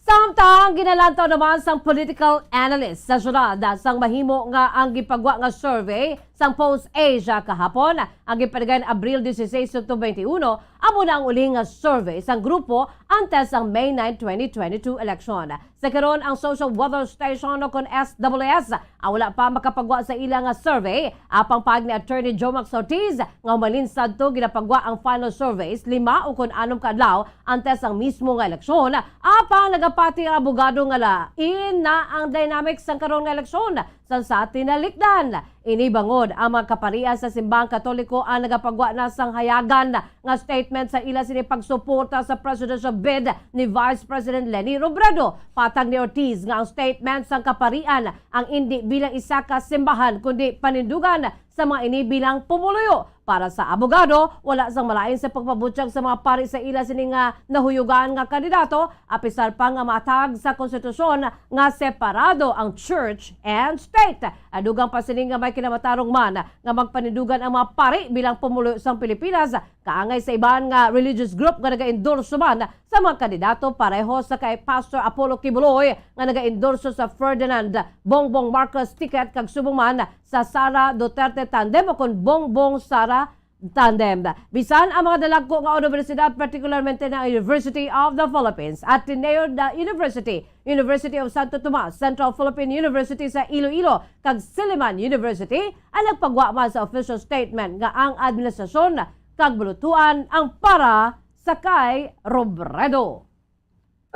Samtang ginalantaw naman sang political analyst sa syudad sang mahimo nga ang gipagwa nga survey sang Post Asia kahapon, ang gipaligay Abril dieciséis, twenty twenty-one, amo na ang uli nga survey sang grupo antes ang May nine, twenty twenty-two election. Sa karon, ang Social Weather Station o kon S W S ang wala pa makapagwa sa ila nga survey. Apang paagi ni Attorney Jomax Ortiz nga humalin sadto ginapagwa ang final surveys lima o kon anom ka adlaw antes ang mismo nga eleksyon, apang nagapati ang abogado nga lain na ang dynamics sang karon nga eleksyon sang sa tinalikdan. Ini bangod ang mga kaparian sa simbahang Katoliko ang nagapagwa na sang hayagan nga statement sa ila sini pagsuporta sa presidential bid ni Vice President Leni Robredo. Patag ni Ortiz nga ang statement sang kaparian ang indi bilang isa ka simbahan, kundi panindugan sa mga ini bilang pumuluyo. Para sa abogado, wala sang malain sa pagpabutyag sa mga pari sa ila sini nga nahuyugan nga kandidato, apisar pa nga matag sa konstitusyon nga separado ang church and state. Adugang pa sini nga may kinamatarong man nga magpanindugan ang mga pari bilang pumuluyo sang Pilipinas, kaangay sa iban nga religious group nga nagaendorso man sa mga kandidato, pareho sa kay Pastor Apollo Quiboloy nga nagaendorso sa Ferdinand Bongbong Marcos ticket, kag subong man sa Sara Duterte tandem o kon Bongbong Sara tandem. Bisan ang mga dalagko nga unibersidad, partikularmente na University of the Philippines, Ateneo da University, University of Santo Tomas, Central Philippine University sa Iloilo, kag Silliman University, ang nagpagwa man sa official statement nga ang administrasyon kag bulutuan ang para sa kay Robredo.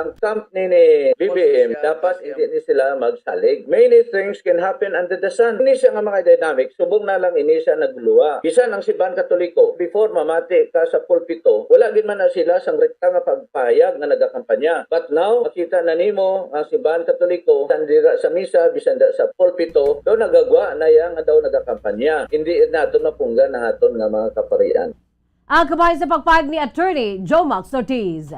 Ang camp ni, ni B B M, dapat hindi ni sila magsalig. Many things can happen under the sun. Ini siya nga mga dynamic, subong na lang ini siya nagluwa. Bisan ang Simbahan Katoliko, before mamati ka sa pulpito, wala gid man na sila sang rekta nga pagpahayag nga nagakampanya. But now, makita na nimo ang Simbahan Katoliko, bisan dira sa misa, bisan da sa pulpito, daw nagagwa na iya nga daw nagakampanya. Hindi naton mapunggan ang aton nga mga kaparian. Ang kabahin sa pagpahayag ni Attorney Jomax Ortiz.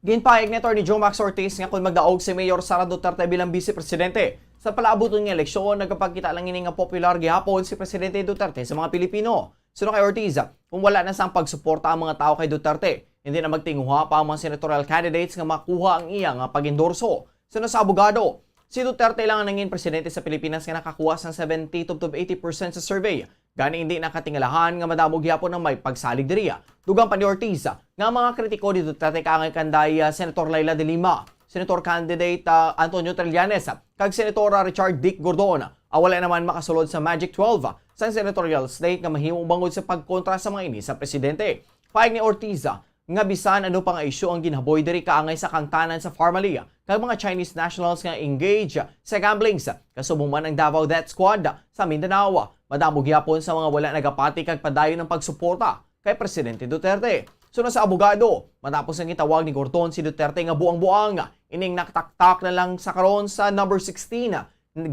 Ginpahayag ni Attorney Jomax Ortiz nga kon magdaog si Mayor Sara Duterte bilang Vice Presidente sa palaabuton nga eleksyon, nagapakita lang ini nga popular gihapon si Presidente Duterte sa mga Pilipino. Suno kay Ortiz, kung wala na sang pagsuporta ang mga tawo kay Duterte, hindi na magtinguha pa ang mga senatorial candidates nga makuha ang iya nga pag-endorso. Suno sa abogado, si Duterte lang ang nangin presidente sa Pilipinas nga nakakuha sang seventy to eighty percent sa survey. Gani, hindi nakatingalahan nga madamo gihapon ang may pagsalig diri. Dugang pa ni Ortiz nga ang mga kritiko ni Duterte kaangay kanday, ah, Senator Leila de Lima, Senator candidate, ah, Antonio Trillanes, kag Senator, ah, Richard Dick Gordon, ah, wala naman makasulod sa Magic twelve, ah, sang senatorial slate nga mahimo bangod sa pagkontra sa mga ini sa presidente. Paig ni Ortiz, ah, nga bisan ano pa nga isyu ang ginhaboy diri kaangay sa kangtanan sa Farmally kag mga Chinese nationals nga engage sa gamblings, kasubong man ang Davao Death Squad sa Mindanao. Madamo gihapon sa mga wala nagapati kag padayon ang pagsuporta kay Presidente Duterte. Suno sa abogado, matapos ang gitawag ni Gordon si Duterte nga buang-buang, ining nakataktak na lang sa karon sa number sixteen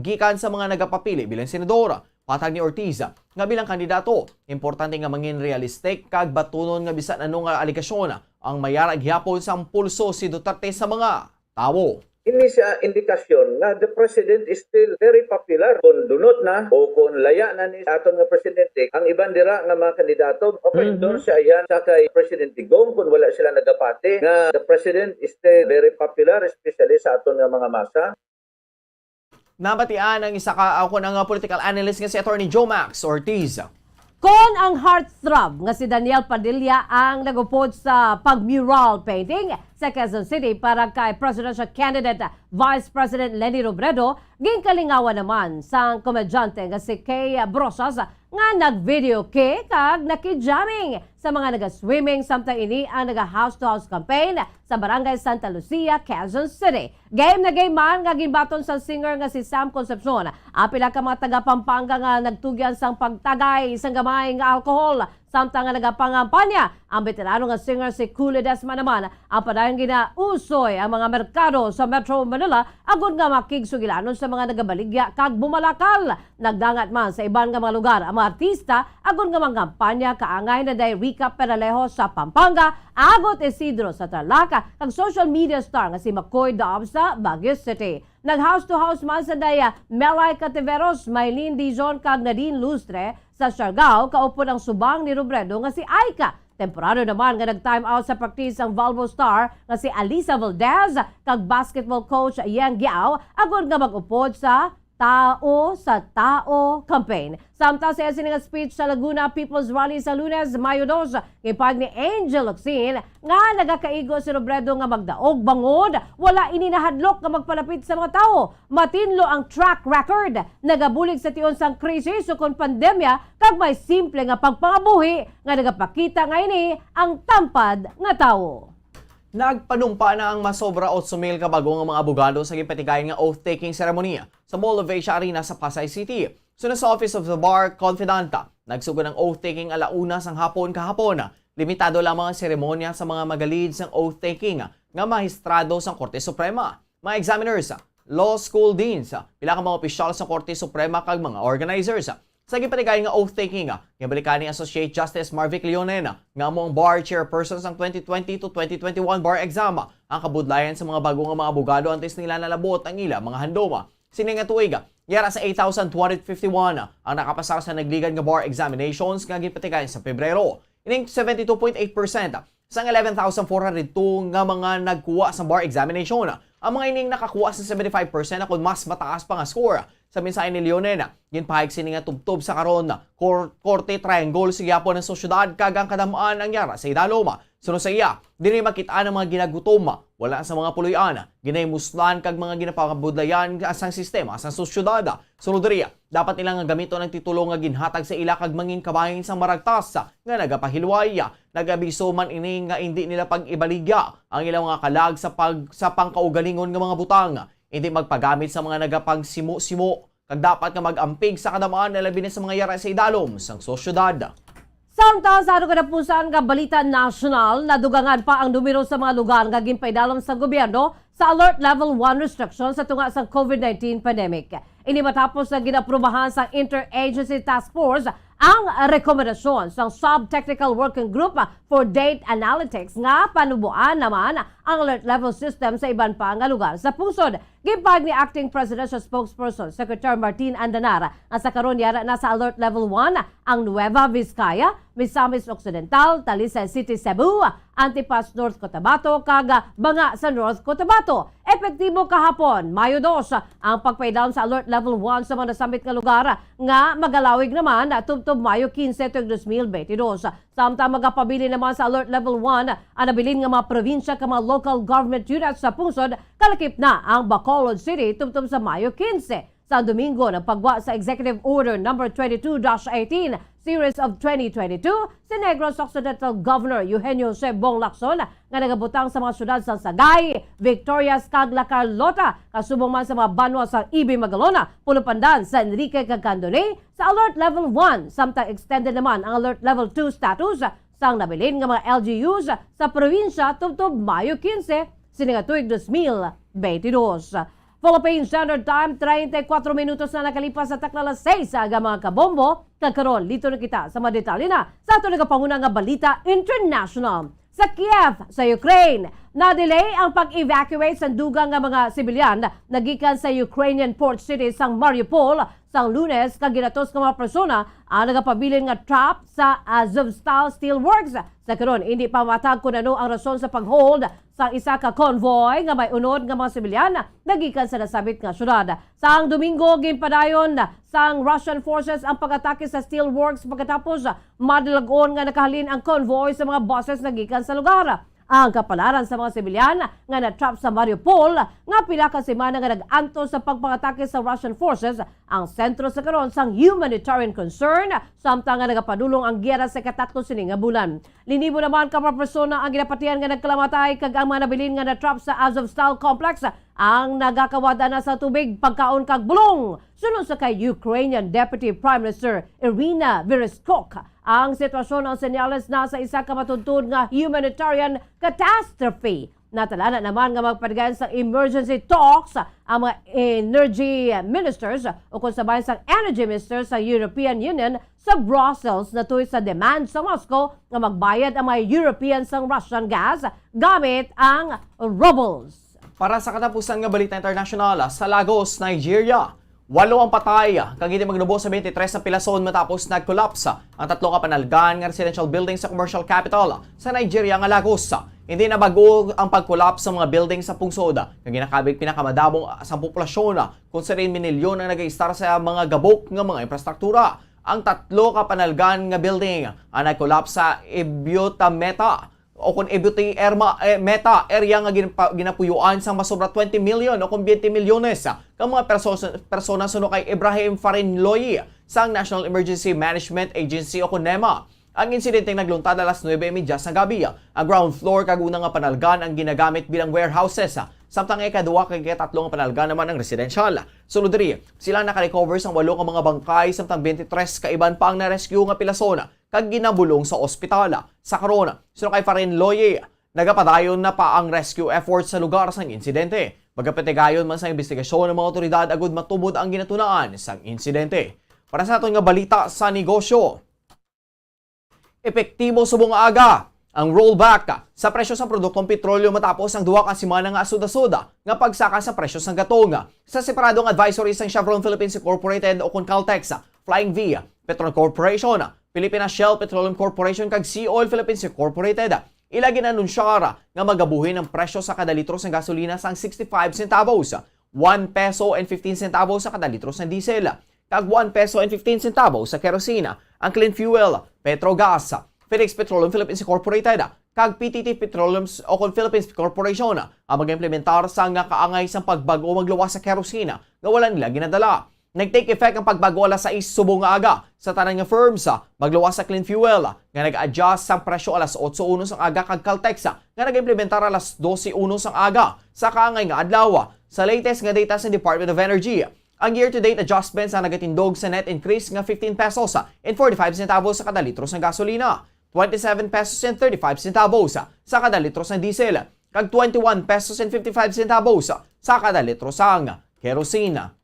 gikan sa mga nagapapili bilang senador. Patag ni Ortiz nga bilang kandidato, importante nga mangin realistic kag batunon nga bisan ano nga alegasyon ang mayara gihapon sang pulso si Duterte sa mga tawo. Ini siya indikasyon nga the president is still very popular. Kung dunot na o kung laya na ni aton nga presidente, ang iban dira nga mga kandidato, mapa-endorse siya yan sa kay President Digong kung wala sila nagapati nga the president is still very popular, especially sa aton nga mga masa. Nabatian ang isa ka, ah, kun ang, ah, political analyst nga si Attorney Jomax Ortiz. Kon ang heartthrob nga si Daniel Padilla ang nagupod sa pag-mural painting sa Quezon City para kay presidential candidate Vice President Leni Robredo, ginkalingawan naman sang komedyante nga si Kay Brosas nga nag-video kay kag naki-jamming sa mga naga-swimming, samtang ini ang naga-house-to-house campaign sa Barangay Santa Lucia, Quezon City. Game na game man nga ginbaton sa singer nga si Sam Concepcion ang pila ka mga taga-Pampanga nga nagtugyan sang pagtagay sang gamay nga alcohol, samtang nga nagapangampanya ang beterano nga singer si Cool Ledesma naman. Ang padayon ginausoy ang mga merkado sa Metro Manila agod nga makigsugilanon sa mga nagabaligya kag bumalakal. Nagdangat man sa iban nga mga lugar ang mga artista agod nga mangampanya kaangay na day Rica Peralejo sa Pampanga, Agot Isidro sa Tarlac, kag social media star nga si McCoy Dove sa Baguio City. Nag-house to house man sa day Melay Cativeros, Mylene Dizon kag Nadine Lustre sa Siargao, kaupod ang subang ni Robredo nga si Aika Temporado naman nga nag-time out sa practice ang volleyball star nga si Alisa Valdez kag basketball coach Yang Giao agod nga mag-upod sa Tao sa Tao campaign. Samtang sa iya sini nga speech sa Laguna People's Rally sa Lunes, Mayo dos, gipahayag ni Angel Locsin nga nagakaigo si Robredo nga magdaog bangod wala ini nahadlok nga magpalapit sa mga tawo. Matinlo ang track record, nagabulig sa tion sang krisis ukon pandemya kag may simple nga pagpangabuhi nga nagapakita nga ini ang tampad nga tawo. Nagpanumpa na ang masobra otso mil ka bag-o nga mga abogado sa ginpatigayon nga oath-taking ceremony sa Mall of Asia Arena sa Pasay City. Sunod sa Office of the Bar Confidante, nagsugod ang oath-taking ala una sang hapon kahapon. Limitado lamang ang seremonya sa mga magalid sang oath-taking nga mahistrado sang Korte Suprema, mga examiners, law school deans, pila ka mga opisyal sa Korte Suprema kag mga organizers. Sa ginpatigayon nga oath-taking, ginbalikan ni Associate Justice Marvic Leonen nga amo ang bar chairperson sang twenty twenty to twenty twenty-one bar exam ang kabudlayan sa mga bago nga mga abogado antes nila nalabot ang ila mga handom. Sini nga tuig, yara sa eight thousand two hundred fifty-one ang nakapasar sa nagligad nga bar examinations nga ginpatigayon sa Pebrero. Ining seventy-two point eight percent sang eleven thousand four hundred two nga mga nagkuha sa bar examination. Ang mga ining nakakuha sa seventy-five percent kon mas mataas pa nga score. Sa mensahe ni Leonen, ginpahayag sini nga tubtob sa karon, kor-, korte triangle sa gihapon ang sosyedad kag ang kadam-an ang yara sa idalom. Sunod sa iya, diri makit-an ang mga ginagutom, wala sa mga puloy-an, ginahimuslan kag mga ginapangabudlayan sang sistema sang sosyedad. Sunod diri, dapat nila nga gamiton ang titulo nga ginhatag sa ila kag mangin kabahin sang maragtas nga nagapahilway. Nag-abiso man ini nga indi nila pag-ibaligya ang ilang mga kalag sa pag-, sa pangkaugalingon nga mga butang, indi magpagamit sa mga nagapagsimo-simo, kag dapat nga mag-amping sa kadam-an, labi na sa mga yara sa idalom sang sosyedad. Samtang sa ano katapusan nga balita nasyonal, nadugangan pa ang numero sa mga lugar nga ginpaidalom sa gobyerno sa Alert Level one restrictions sa tunga sa COVID nineteen pandemic. Ini matapos nga ginaprubahan sa Interagency Task Force ang rekomendasyon sang Sub-Technical Working Group for Data Analytics nga panuboan naman ang alert level system sa iban pa nga lugar sa pungsod. Ginpahayag ni Acting Presidential Spokesperson Secretary Martin Andanar nga sa karon yara na sa Alert Level one ang Nueva Vizcaya, Misamis Occidental, Talisay City, Cebu, Antipas, North Cotabato, kag Banga sa North Cotabato. Epektibo kahapon, Mayo dos, ang pagpaidalom sa Alert Level one sa mga nasambit nga lugar nga magalawig naman tubtob Mayo quince tuig dos mil veintidós. Samtang magapabilin naman sa Alert Level one ang nabilin nga mga probinsya kag mga local government units sa pungsod, kalakip na ang Bacolod City tubtob sa Mayo quince. Sa Domingo, nagpagwa sa Executive Order Number twenty-two dash eighteen, Series of twenty twenty-two, si Negros Occidental Governor Eugenio Jose Bong Lacson nga nagabutang sa mga syudad sa Sagay, Victorias, kag La Carlota, kasubong man sa mga banwa sa Ibay, Magalona, Pulo Pandan, San Enrique, kag Candones sa Alert Level one, samtang extended naman ang Alert Level two status sang nabilin nga mga L G Us sa probinsya tubtob Mayo quince sini nga tuig dos mil veintidós. Philippine Standard Time, treinta y cuatro minutos na nakalipas sa takna alas seis sa aga, mga kabombo. Kag karon, liton na kita sa mga detalye na sa aton nagapanguna nga balita international. Sa Kiev, sa Ukraine, na-delay ang pag-evacuate sa dugang nga mga sibilyan nagikan sa Ukrainian port city sang Mariupol sang Lunes, kag ginatos nga mga persona ang nagapabilin nga trap sa Azovstal Steelworks. Sa karon, hindi pa matag kun ano ang rason sa pag-hold sa isa ka convoy nga may unod nga mga sibilyan nagikan sa nasabit nga syudad. Sang Domingo, ginpadayon sang Russian forces ang pag-atake sa steelworks pagkatapos madalag-on nga nakahalin ang convoy sa mga buses nagikan sa lugar. Ang kapalaran sa mga sibilyan nga na-trap sa Mariupol nga pila ka semana nga nag-antos sa pagpangatake sa Russian forces ang sentro sa karon sang humanitarian concern, samtang nga nagapadulong ang giyera sa ikatatlo sini nga bulan. Linibo naman ka mga persona ang ginapatihan nga nagkalamatay, kag ang mga nabilin nga na-trap sa Azovstal complex ang nagakawad-an na sa tubig, pagkaon kag bulong. Suno sa kay Ukrainian Deputy Prime Minister Irina Vereshchuk, ang sitwasyon ang senyales na sa isa ka matuntun nga humanitarian catastrophe. Natalanan naman nga magpatigayon sa emergency talks ang mga energy ministers o kung sa bahin sang energy ministers sa European Union sa Brussels natuy sa demand sa Moscow nga magbayad ang mga European sang Russian gas gamit ang rubles. Para sa katapusan nga balita internasyonal, sa Lagos, Nigeria, Walo ang patay, kag hindi magnubo sa twenty-three sa pilason matapos nag-collapse ang tatlo ka panalgan nga residential building sa commercial capital sa Nigeria nga Lagos. Hindi na bago ang pag-collapse sa mga building sa pungsod, nga ginakabig pinakamadamo sa populasyon, kung sa rin minilyon ang nag-iistar sa mga gabok nga mga infrastruktura. Ang tatlo ka panalgan nga building ang nag-collapse sa Ebuta Meta o kung Ebuti Erma, eh, Meta area nga ginpa-, ginapuyuan sang masobra twenty million o kung twenty milyones ka mga perso-, persona suno kay Ibrahim Farinloyi sang National Emergency Management Agency o kung nema. Ang insidente nagluntad alas nuebe y media sa gabi. Ang ground floor kag una nga panalgan ang ginagamit bilang warehouses, samtang ang ikaduha kag ikatatlo nga panalgan naman ang residential. Sulod diri, sila nakarecover sang walo ka mga bangkay, samtang twenty-three ka iban pa ang na-rescue nga pilason kag ginabulong sa ospital. Sa karon, suno kay Farinloyi, nagapadayon na pa ang rescue effort sa lugar sang insidente. Magapatigayon man sa investigasyon ang mga otoridad agud matubod ang ginatunaan sang insidente. Para sa aton nga balita sa negosyo, epektibo subong nga aga ang rollback sa presyo sa produktong petrolyo matapos ang duha ka semana nga asud-asud nga pagsaka sa presyo sang gatong. Sa separado nga advisory sang Chevron Philippines Incorporated o kon Caltex, Flying V, Petron Corporation, Philippine Shell Petroleum Corporation kag Sea Oil Philippines Incorporated, ila ginanunsyar nga magabuhin ang presyo sa kada litro sang gasolina sang sixty-five centavos, one peso and fifteen centavos sa kada litro sang diesel, kag one peso and fifteen centavos sa kerosene. Ang clean fuel, Petrogas, Phoenix Petroleum Philippines Incorporated, kag P T T Petroleum s-, o kon Philippines Corporation ang mag-implementar sang kaangay sang pagbag-o magluwas sa kerosene nga wala nila ginadala. Nag-take effect ang pagbago alas sais subong nga aga sa tanan nga firms, ah, magluwas sa clean fuel, ah, nga nag-adjust sang presyo alas otso uno sang aga kag Caltex, ah, nga nag-implementar alas dose uno sang aga sa kaangay nga adlaw. Sa latest nga data sa Department of Energy, ang year-to-date adjustments ang nagatindog sa net increase nga fifteen pesos, ah, and forty-five centavos sa kada litro sang gasolina, twenty-seven pesos and thirty-five centavos, ah, sa kada litro sang diesel, kag twenty-one pesos and fifty-five centavos, ah, sa kada litro sang kerosene.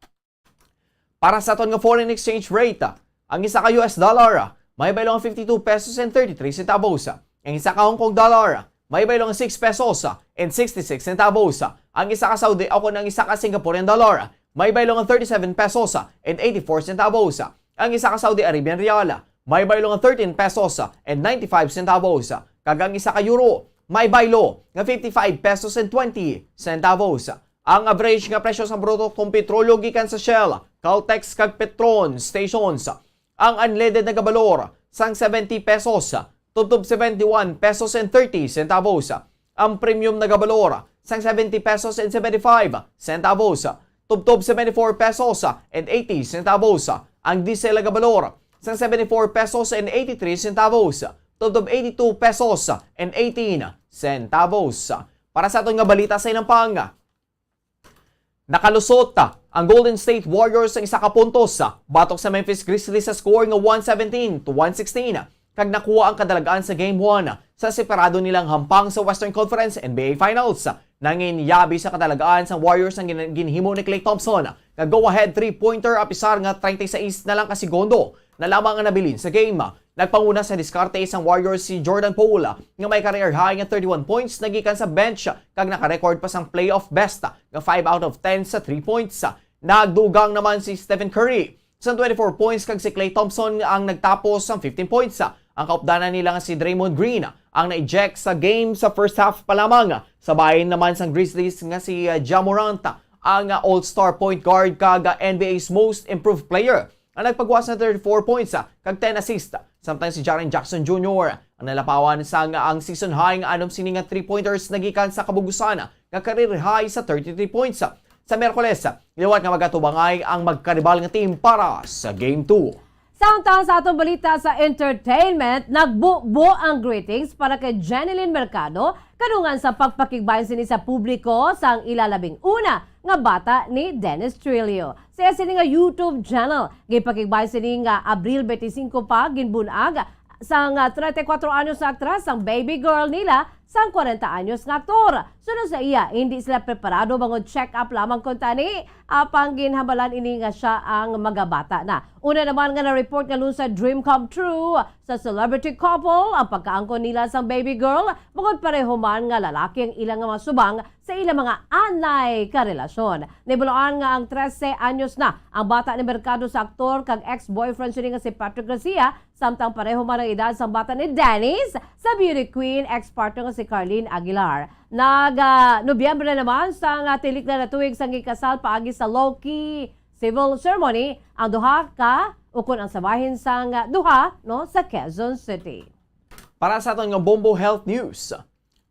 Para sa aton nga foreign exchange rate, ang isa ka U S dollar may baylo nga fifty-two pesos and thirty-three centavos. Ang isa ka Hong Kong dollar may baylo nga six pesos and sixty-six centavos. Ang isa ka Saudi, o kon ang isa ka Singaporean dollar may baylo nga thirty-seven pesos and eighty-four centavos. Ang isa ka Saudi Arabian rial may baylo nga thirteen pesos and ninety-five centavos. Kag ang isa ka euro may baylo nga fifty-five pesos and twenty centavos. Ang average nga presyo sang produktong petrolyo gikan sa Shell, Caltex kag Petron stations, ang unleaded nagabalor sang seventy pesos tubtob seventy-one pesos and thirty centavos. Ang premium nagabalor sang seventy pesos and seventy-five centavos tubtob seventy-four pesos and eighty centavos. Ang diesel nagabalor sang seventy-four pesos and eighty-three centavos tubtob eighty-two pesos and eighteen centavos. Para sa aton nga balita sa inampang, nakalusot ang Golden State Warriors sang isa ka puntos batok sa Memphis Grizzlies sa score nga one seventeen to one sixteen, kag nakuha ang kadalagan sa Game one sa separado nilang hampang sa Western Conference N B A Finals. Nanginyabi sa kadalagan sang Warriors ang gin-, ginhimo ni Klay Thompson nga go-ahead three-pointer, apisar nga treinta y seis na lang ka segundo na lamang ang nabilin sa game. Nagpanguna sa diskarte sang Warriors si Jordan Poole, nga may career high nga thirty-one points nagikan sa bench, kag naka-record pa sang playoff best nga five out of ten sa three points. Nagdugang naman si Stephen Curry sang twenty-four points, kag si Klay Thompson ang nagtapos sang fifteen points. Ang kaupdanan nila nga si Draymond Green ang na-eject sa game sa first half pa lamang. Sa bahin naman sang Grizzlies nga si, uh, Ja Morant ang, uh, all-star point guard kag, uh, N B A's most improved player, ang nagpagwa sa thirty-four points, ah, kag ten assist, samtang si Jaren Jackson Junior ang nalapawan sang, ah, ang season high nga anom sini nga three-pointers nagikan sa kabug-usan nga career high sa thirty-three points. Sa Miyerkules, liwat nga magatubangay ang magkaribal nga team para sa Game two. Samtang sa atong balita sa entertainment, nagbubo ang greetings para kay Jenilyn Mercado, kadungan sa pagpakigbahin sini sa publiko sang ila labing una nga bata ni Dennis Trillo. Sa iya sini nga YouTube channel, gipakigbahin sini nga Abril twenty-five pa ginbun-ag sang treinta y cuatro anyos nga aktres ang baby girl nila sang kwarenta anyos nga aktor. Suno sa iya, hindi sila preparado bangod check-up lamang kuntani Apang ginhambalan ini nga sia ang magabata na. Una naman nga na-report nga lunsad dream come true sa celebrity couple ang pagkaangkon nila sang baby girl, bangod pareho man nga lalaki ang ilang mga subang sa ilang mga anay ka relasyon. Nabal-an nga ang trese anyos na ang bata ni merkado sa aktor kag ex-boyfriend sini nga si Patrick Garcia, samtang pareho man ang edad sang bata ni Dennis sa beauty queen ex-partner nga si Carlene Aguilar. Nag, ah, Nobyembre naman sang, ah, tilik na nga tuig sang gikasal paagi sa low-key civil ceremony ang duha ka, ukon ang sa bahin sang, ah, duha, no, sa Quezon City. Para sa aton nga Bombo Health News,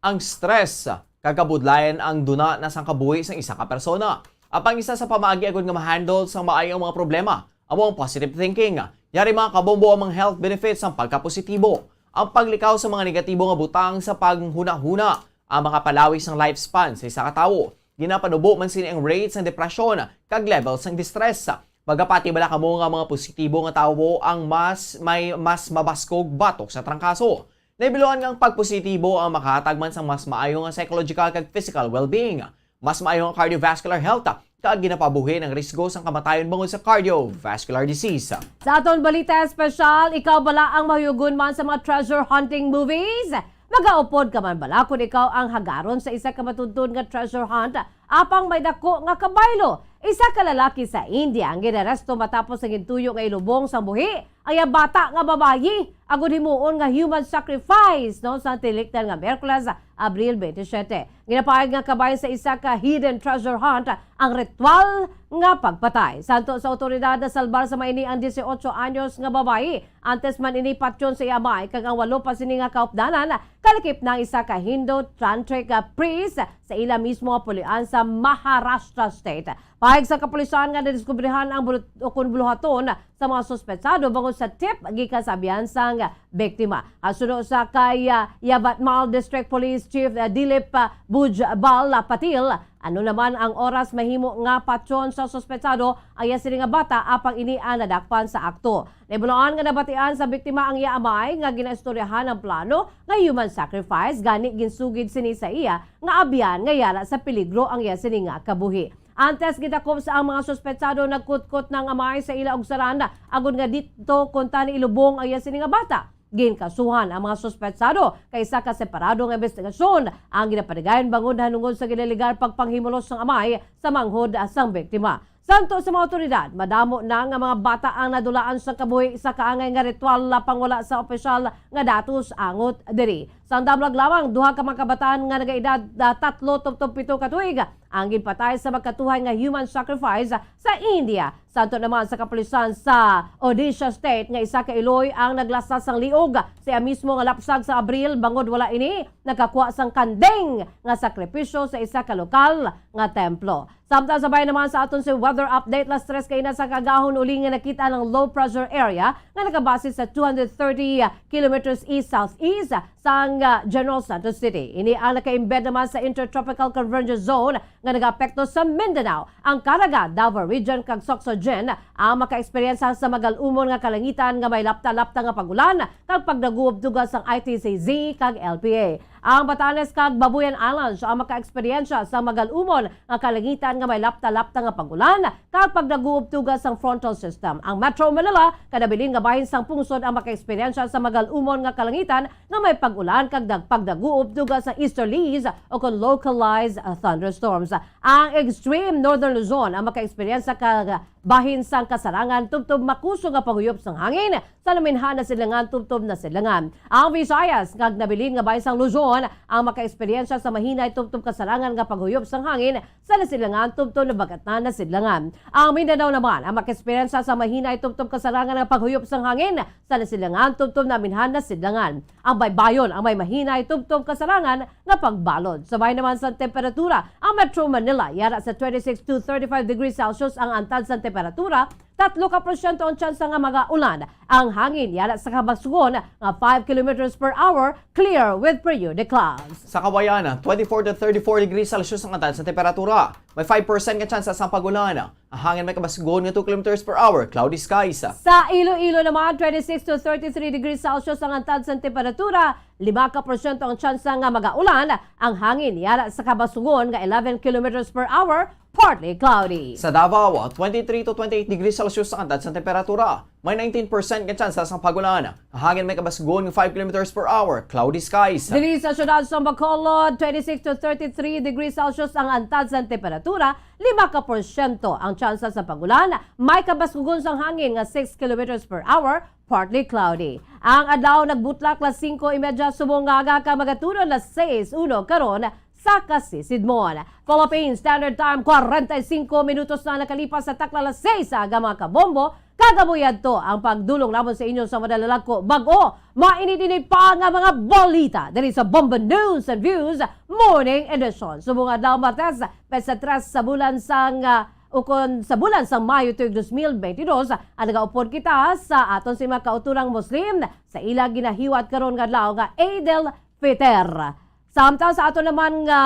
ang stress kag kabudlayan ang duna na sang kabuhi sang isa ka persona. Apang isa sa pamaagi agud nga ma-handle sang maayo ang mga problema amo ang positive thinking. Yari, mga kabombo, ang mga health benefits sang pagkapositibo. Ang paglikaw sa mga negatibo nga butang sa panghunahuna ang makapalawi sang lifespan sa isa ka tawo. Ginapanubo man sini ang rate sang depresyon kag level sang distress. Magapati bala kamo nga mga positibo nga tawo ang mas may, mas mabaskog batok sa trangkaso? Nahibaluan nga ang pagpositibo ang makahatag man sang mas maayo nga psychological kag physical well-being, mas maayo nga cardiovascular health, kag ginapabuhi ang risgo sang kamatayon bangod sa cardiovascular disease. Sa aton balita espesyal, ikaw bala ang mahuyogon man sa mga treasure hunting movies? Magaupod ka man bala kon ikaw ang hagaron sa isa ka matuod-tuod nga treasure hunt, apang may daku nga kabaylo? Isa ka lalaki sa India ang ginaresto matapos ang gintuyo nga ilubong sang buhi ang iya bata nga babayi agud himuon nga human sacrifice, no, sa tilikdan nga Miyerkules, Abril twenty-seven. Ginapahayag nga kabahin sa isa ka hidden treasure hunt ang ritual nga pagpatay. Santo sa awtoridad, nasalbar sa maini ang dieciocho anyos nga babayi. Antes man ini patyon sa iya amay kag ang walo pa sini nga kaupdanan, kalakip na ang isa ka Hindu tantric priest sa ila mismo nga pulian sa Maharashtra State. Pahayag sa kapulisan nga nadiskubrihan ang bulut-, ukon buluhaton sa mga suspetsado bangod sa tip gikan sa abyan sang biktima. Asuno sa kay, ah, Yavatmal District Police Chief, ah, Dilip, ah, Bhujbal, ah, Patil, ano naman ang oras mahimo nga patyon sa suspetsado ang iya sini nga bata, apang ini ang nadakpan sa akto. Nahibaluan nga nabatian sa biktima ang iya amay nga ginaistoryahan ang plano nga human sacrifice, gani ginsugid sini sa iya nga abyan nga yara sa peligro ang iya sini nga kabuhi. Antes gidakop sa ang mga suspetsado, nagkutkot na ang amay sa ila og saran agud nga didto kuntani ilubong ang iya sini nga bata. Ginkasuhan ang mga suspetsado kay isa ka separado nga imbestigasyon ang ginapatigayon bangod nahanungod sa ginalegar pagpanghimulos sang amay sa manghod sang biktima. Santo sa mga awtoridad, madamo na nga mga bata ang nadulaan sang kabuhi sa kaangay nga ritual, apang wala sa opisyal nga datos angot diri. Sang damlag lamang, duha ka mga kabataan nga nagaedad, ah, tatlo tubtob pito ka tuig ang ginpatay sa magkatuhay nga human sacrifice sa India. Santo naman sa kapulisan sa Odisha State nga isa ka iloy ang naglasa sang liog sa iya mismo nga lapsag sa Abril, bangod wala ini nakakuha sang kanding nga sakripisyo sa isa ka lokal nga templo. Samtang sabay naman sa aton si weather update, las tres kaina sa kagahon uli nga nakita ang low pressure area nga nakabase sa two hundred thirty kilometers east-southeast sang, ah, General Santos City. Ini ang naka-embed naman sa Intertropical Convergence Zone nga nagaapekto sa Mindanao, ang Caraga, Davao Region, kag Socsogen ang makaeksperyensya sa magal-umon nga kalangitan nga may lapta-lapta nga pag-ulan kag pagdaguob dugang sang I T C Z kag L P A. Ang Batanes kag Babuyan Islands ang makaeksperyensya sa magal-umon nga kalangitan nga may lapta-lapta nga pag-ulan kag pagdaguob dugang sang frontal system. Ang Metro Manila, kanabilin nga bahin sang pungsod, ang makaeksperyensya sa magal-umon nga kalangitan nga may pag-ulan kag dag-, pagdaguob dugang sang easterlies o kon localized, uh, thunderstorms. Ang extreme northern Luzon ang makaeksperyensya kag bahin sang kasarangan tubtob makusog nga paghuyop sang hangin sa naminhan na sidlangan tubtob na sidlangan. Ang Visayas kag nabilin nga bahin sang Luzon ang makaeksperyensya sa mahinay tubtob kasarangan nga paghuyop sang hangin sa nasidlangan tubtob nabagatnan na sidlangan. Ang Mindanao naman ang makaeksperyensya sa mahinay tubtob kasarangan nga paghuyop sang hangin sa nasidlangan tubtob naminhan na sidlangan. Ang Baybayon ang may mahinay tubtob kasarangan nga pagbalod. Sabay naman sa temperatura, ang Metro Manila yara sa twenty-six to thirty-five degrees Celsius ang antad sa temperatura, tatlo ka porsyento ang tsansa nga magaulan. Ang hangin yara sa kabasugon nga five kilometers per hour, clear with periodic clouds. Sa Cauayan, twenty-four to thirty-four degrees Celsius ang antad sa temperatura. May five percent nga tsansa sang pag-ulan. Ang hangin may kabasugon nga two kilometers per hour, cloudy skies. Sa Iloilo naman, twenty-six to thirty-three degrees Celsius ang antad sang temperatura, lima ka porsyento ang tsansa nga magaulan. Ang hangin yara sa kabasugon nga eleven kilometers per hour, partly cloudy. Sa Davao, twenty-three to twenty-eight degrees Celsius ang antas sang temperatura. May nineteen percent nga tsansa sang pag-ulan. Ang hangin may kabasgon nga five kilometers per hour, cloudy skies. Diri sa siyudad sa Bacolod, twenty-six to thirty-three degrees Celsius ang antas sang temperatura, lima ka porsyento ang tsansa sa pag-ulan, may kabasgogon sang hangin nga six kilometers per hour, partly cloudy. Ang adlaw nagbutlak las singko y medya subong nga aga kag magaturon las sais uno karon sa kasisidmon. Philippine Standard Time, kwarenta y singko minutos na nakalipas sa takna las sais sa aga, mga kabombo, kag amo yadto ang pagdulong namon sa inyo sa madalalagko bag-o mainit-init pa nga mga balita diri sa Bombo News and Views Morning Edition. Subong adlaw Martes, petsa tres sa bulan sang, ah, ukon sa bulan sang Mayo tuig dos mil bentidós, ang nagaupod kita sa aton sa mga kautorang Muslim sa ila ginahiwat karon nga adlaw nga Eid al-Fitr. Samtang sa ato naman nga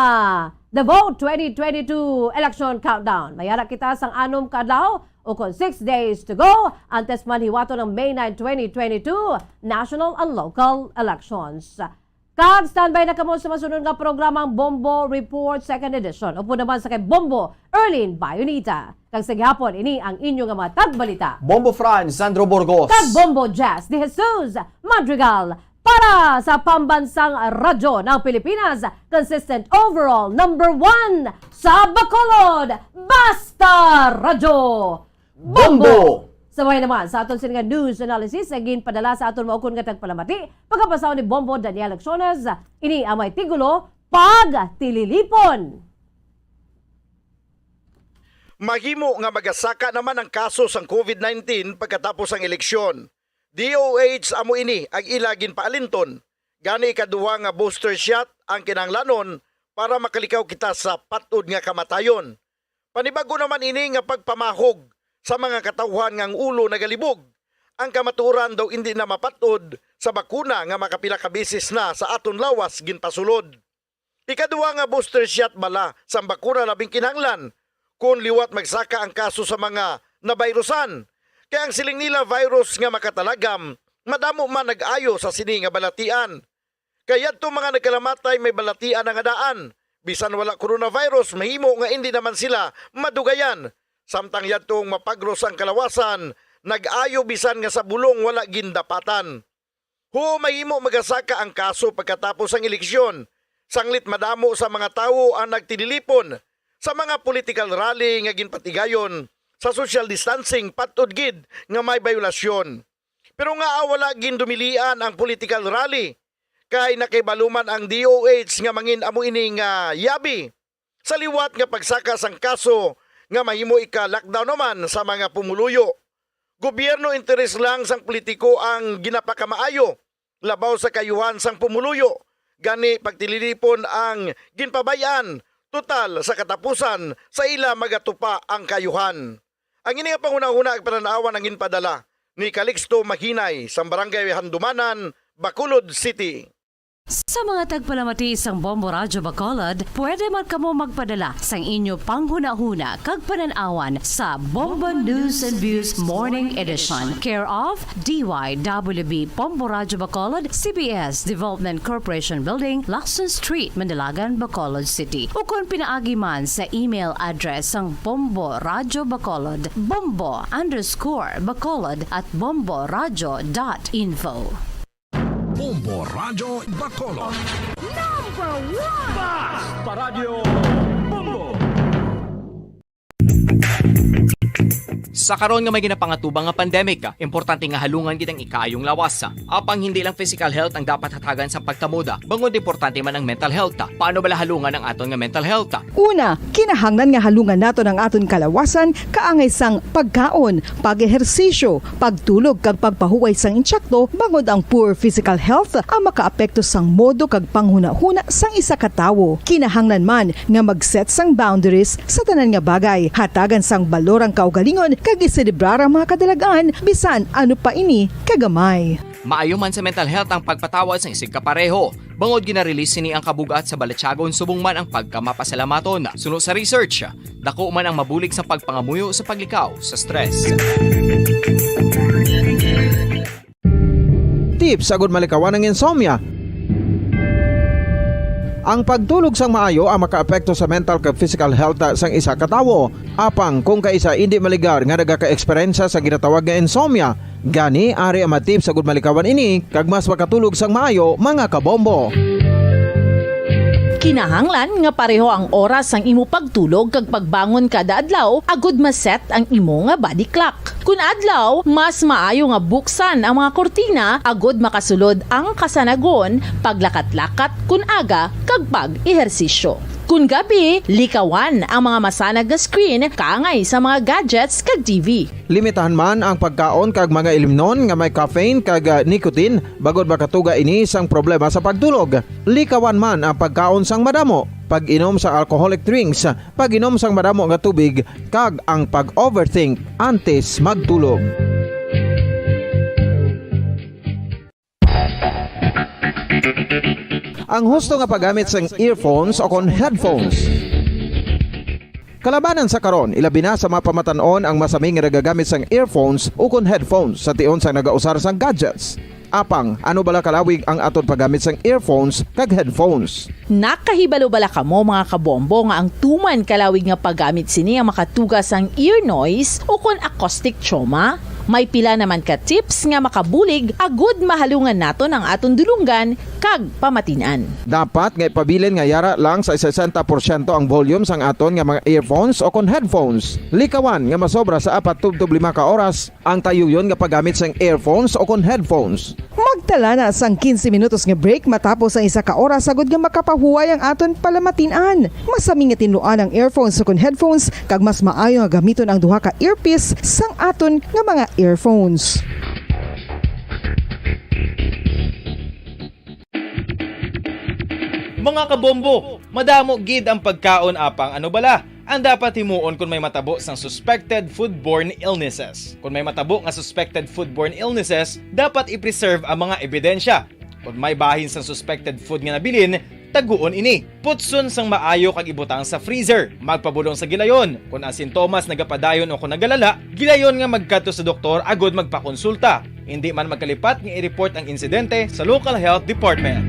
The Vote twenty twenty-two Election Countdown, may ara kita sang anom ka adlaw ukon six days to go antes man hiwaton ang May nine, twenty twenty-two national and local elections. Kag standby na kamo sa masunod nga programang Bombo Report Second Edition, upod naman sa kay Bombo Erlene Bayonita. Kag sa gihapon, ini ang inyo nga mga tagbalita, Bombo Franz Sandro Burgos kag Bombo Jazz de Jesus Madrigal. Para sa Pambansang Radyo ng Pilipinas, consistent overall number one sa Bacolod, Basta Radyo Bombo! Bombo! Sabay naman sa aton sini nga news analysis nga ginpadala sa aton maukon nga tagpalamati, pagkabasa ni Bombo Daniel Acciones, ini ang may titulo, Pagtililipon. Mahimo nga magasaka naman ang kaso sang covid nineteen pagkatapos sang eleksyon. D O H amo ini ang ila ginpaalinton. Gani, ikaduha nga booster shot ang kinahanglanon para makalikaw kita sa patod nga kamatayon. Panibag-o naman ini nga pagpamahog sa mga katawhan nga ang ulo nagalibog. Ang kamatuoran daw indi na mapatod sa bakuna nga makapila ka beses na sa aton lawas ginpasulod. Ikaduha nga booster shot bala sang bakuna labing kinahanglan kon liwat magsaka ang kaso sa mga nabayrusan. Kay ang siling nila, virus nga makatalagam, madamo man nag-ayo sa sini nga balatian. Kay yadto mga nagkalamatay may balatian na nga daan. Bisan wala coronavirus, mahimo nga indi naman sila madugayan. Samtang yadtong mapagros ang kalawasan, nag-ayo bisan nga sa bulong wala gindapatan. Huo, mahimo magasaka ang kaso pagkatapos sang eleksyon, sanglit madamo sa mga tawo ang nagtililipon sa mga political rally nga ginpatigayon sa social distancing, patod gid nga may bayolasyon. Pero ngaa wala gindumilian ang political rally? Kay nakahibalo man ang D O H nga mangin-amo ini nga yabi sa liwat nga pagsaka sang kaso nga mahimo ika-lockdown naman sa mga pumuluyo. Gobyerno interes lang sang politiko ang ginapakamaayo, labaw sa kaayuhan sang pumuluyo. Gani, pagtililipon ang ginpabay-an, total sa katapusan sa ila magatupa ang kaayuhan. Ang ini nga panghunahuna ag panan-awan ang ginpadala ni Calixto Mahinay sang Barangay Handumanan, Bacolod City. Sa mga tagpalamati sang Bombo Radyo Bacolod, pwede man kamo magpadala sang inyo panghunahuna kag panan-awan sa Bombo News and Views Morning Edition, care of D Y W B Bombo Radyo Bacolod, C B S Development Corporation Building, Lacson Street, Mandalagan, Bacolod City, ukon pinaagi man sa email address sang Bombo Radyo Bacolod, bombo underscore bacolod at bomboradyo dot info. Bombo Radyo Bacolod. Number one! Basta Radyo Bombo! Sa karon nga may ginapangatubang nga pandemic, importante nga halungan gid ang ikaayong lawas. Apang hindi lang physical health ang dapat hatagan sa pagkamoda, bangod importante man ang mental health. Paano bala halungan ang aton nga mental health? Una, kinahanglan nga halungan naton ang aton kalawasan kaangay sang pagkaon, pag-ehersisyo, pagtulog kag pagpahuway sang insakto, bangod ang poor physical health ang makaapekto sang modo kag panghunahuna sang isa ka tawo. Kinahanglan man nga mag-set sang boundaries sa tanan nga bagay, hatagan sang balor ang kaugalingon kag iselebrar ang mga kadalag-an, bisan ano pa ini kagamay. Maayo man sa mental health ang pagpatawad sang isigkapareho, bangod gina-release sini ang kabug-at sa balatyagon subong man ang pagkamapasalamaton. Suno sa research, dako man ang mabulig sa pagpangamuyo sa paglikaw sa stress. Tips agud malikawan ang insomnia. Ang pagtulog sang maayo ang makaapekto sa mental kag physical health sang isa ka tawo. Apang kung kaisa indi maligar nga nagakaeksperyensya sa ginatawag nga insomnia, gani ari ang mga tips agud malikawan ini kag mas makatulog sang maayo, mga kabombo. Kinahanglan nga pareho ang oras sang imo pagtulog kag pagbangon kada adlaw agud ma-set ang imo nga body clock. Kun adlaw, mas maayo nga buksan ang mga kurtina agud makasulod ang kasanagon, paglakat-lakat kun aga, kag pag-ehersisyo. Kun gabi, likawan ang mga masanag nga screen kaangay sa mga gadgets kag T V. Limitahan man ang pagkaon kag mga ilimnon nga may caffeine kag, ah, nicotine, bangod makatuga ini sang problema sa pagtulog. Likawan man ang pagkaon sang madamo, pag-inom sa alcoholic drinks, pag-inom sang madamo nga tubig, kag ang pag-overthink antes magtulog. Ang husto nga paggamit sang earphones o kon headphones. Kalabanan sa karon, ilabi na sa mga pamatan-on ang masami nga nagagamit sang earphones o kon headphones sa tion sang nagausar sang gadgets. Apang, ano bala kalawig ang aton paggamit sang earphones kag headphones? Nakahibalo bala kamo, mga kabombo, nga ang tuman kalawig nga paggamit sini ang makatuga sang ear noise o kon acoustic trauma? May pila naman ka tips nga makabulig agud mahalungan naton ang aton dulonggan kag pamatin-an. Dapat nga ipabilin nga yara lang sa sesenta porsyento ang volume sang aton nga mga earphones o kon headphones. Likawan nga masobra sa apat tubtob lima ka oras ang tayuyon nga paggamit sang earphones o kon headphones. Magtala na sang quince minutos nga break matapos ang isa ka oras, agud nga makapahuway ang aton palamatin-an. Masami nga tinluan ang earphones o kon headphones, kag mas maayo nga gamiton ang duha ka earpiece sang aton nga mga earphones. Mga kabombo, madamo gid ang pagkaon, apang ano bala ang dapat himuon kon may matabo sang suspected foodborne illnesses? Kon may matabo nga suspected foodborne illnesses, dapat i-preserve ang mga ebidensya. Kon may bahin sang suspected food nga nabilin, taguon ini. Putson sang maayo kag ibutang sa freezer. Magpabulong sa gilayon. Kon ang sintomas nagapadayon o kon nagalala, gilayon nga magkadto sa doktor agud magpakonsulta. Indi man magkalipat nga i-report ang insidente sa local health department.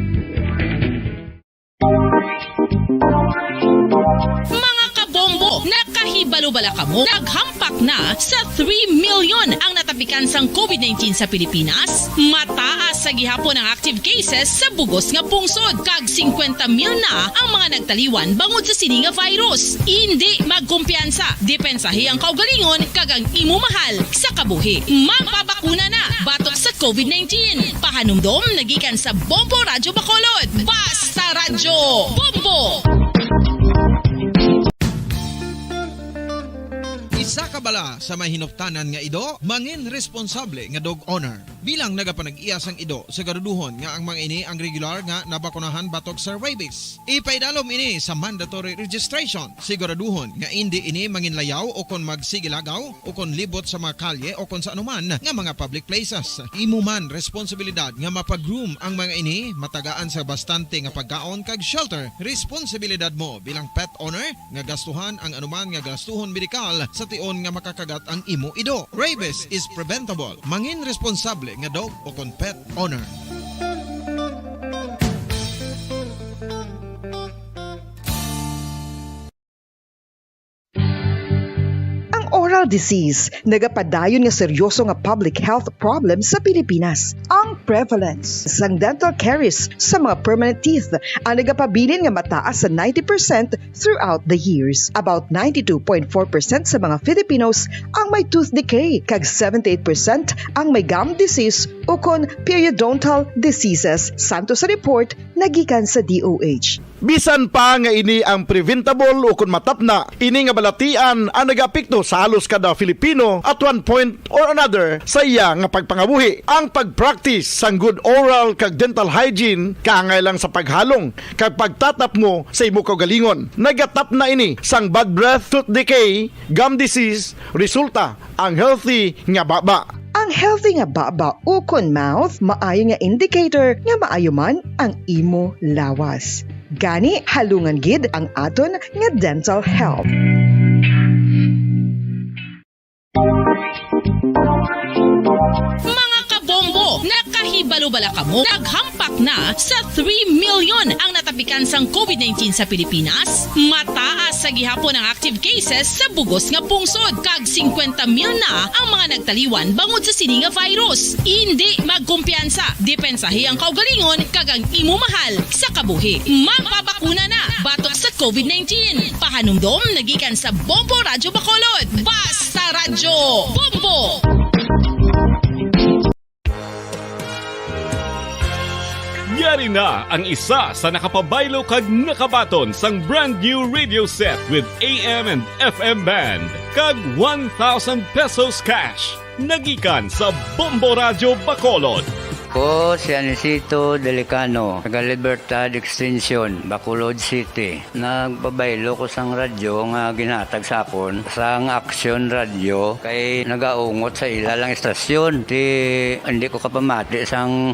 Mga kabombo, nakahibalo bala kamo? Naghampak na sa three million ang natapikan sang covid nineteen sa Pilipinas. Mataas sa gihapon ang active cases sa bug-os nga pungsod, kag singkwenta mil na ang mga nagtaliwan bangod sa sini nga virus. Indi magkumpiyansa, depensahi ang kaugalingon kag ang imo mahal sa kabuhi. Magpabakuna na batok sa covid nineteen. Pahanumdom na gikan sa Bombo Radyo Bacolod. Basta Radyo Bombo! Isa ka bala sa may hinuptanan nga ido, mangin responsable nga dog owner. Bilang nagapanag-iya sang ido, siguraduhon nga ang mga ini ang regular nga nabakunahan batok sa rabies. Ipaidalom ini sa mandatory registration. Siguraduhon nga indi ini manginlayaw o kon magsigilagaw o kon libot sa mga kalye o kon sa anuman nga mga public places. Imo man responsibilidad nga mapa-groom ang mga ini, matagaan sa bastante nga pagkaon kag shelter. Responsibilidad mo bilang pet owner nga gastuhan ang anuman nga gastuhon medikal sa tion nga makakagat ang imo ido. Rabies is preventable. Mangin responsable nga dog o kon pet owner. Ang oral disease nagapadayon nga seryoso nga public health problem sa Pilipinas. Ang prevalence sang dental caries sa mga permanent teeth ang nagapabilin nga mataas sa ninety percent throughout the years. About ninety-two point four percent sa mga Filipinos ang may tooth decay, kag seventy-eight percent ang may gum disease ukon periodontal diseases, santo sa report nagikan sa D O H. Bisan pa nga ini ang preventable ukon matapna, ini nga balatian ang nagaapekto sa halos kada Filipino at one point or another sa iya nga pagpangabuhi. Ang pag-practice sang good oral kag dental hygiene kaangay lang sa paghalong kag pagtatapmo sa imo kaugalingon. Nagatapna ini sang bad breath, tooth decay, gum disease, resulta ang healthy nga baba. Ang healthy nga baba ukon mouth maayo nga indicator nga maayo man ang imo lawas. Gani, halungan gid ang aton nga dental health. Mga kabombo, nakahi- Ibalo bala kamo, naghampak na sa three million ang natapikan sang covid nineteen sa Pilipinas. Mataas sa gihapon ang active cases sa bugos nga pungsod, kag singkwenta mil na ang mga nagtaliwan bangod sa sini nga virus. Indi magkumpiyansa, depensahi ang kaugalingon kag ang imo mahal sa kabuhi. Magpabakuna na batok sa covid nineteen. Pahanumdom nagikan sa Bombo Radyo Bacolod. Basta Radyo Bombo! Yari na ang isa sa nakapabaylo kag nakabaton sang brand new radio set with A M and F M band kag one thousand pesos cash. Nagikan sa Bombo Radyo Bacolod. Ko si Anisito Delicano, taga Libertad Extension, Bacolod City. Nagpabaylo ko sang radyo nga ginhatag sa akon sang Action Radio kay nagaungot sa ila lang istasyon. Ti, hindi ko kapamati sang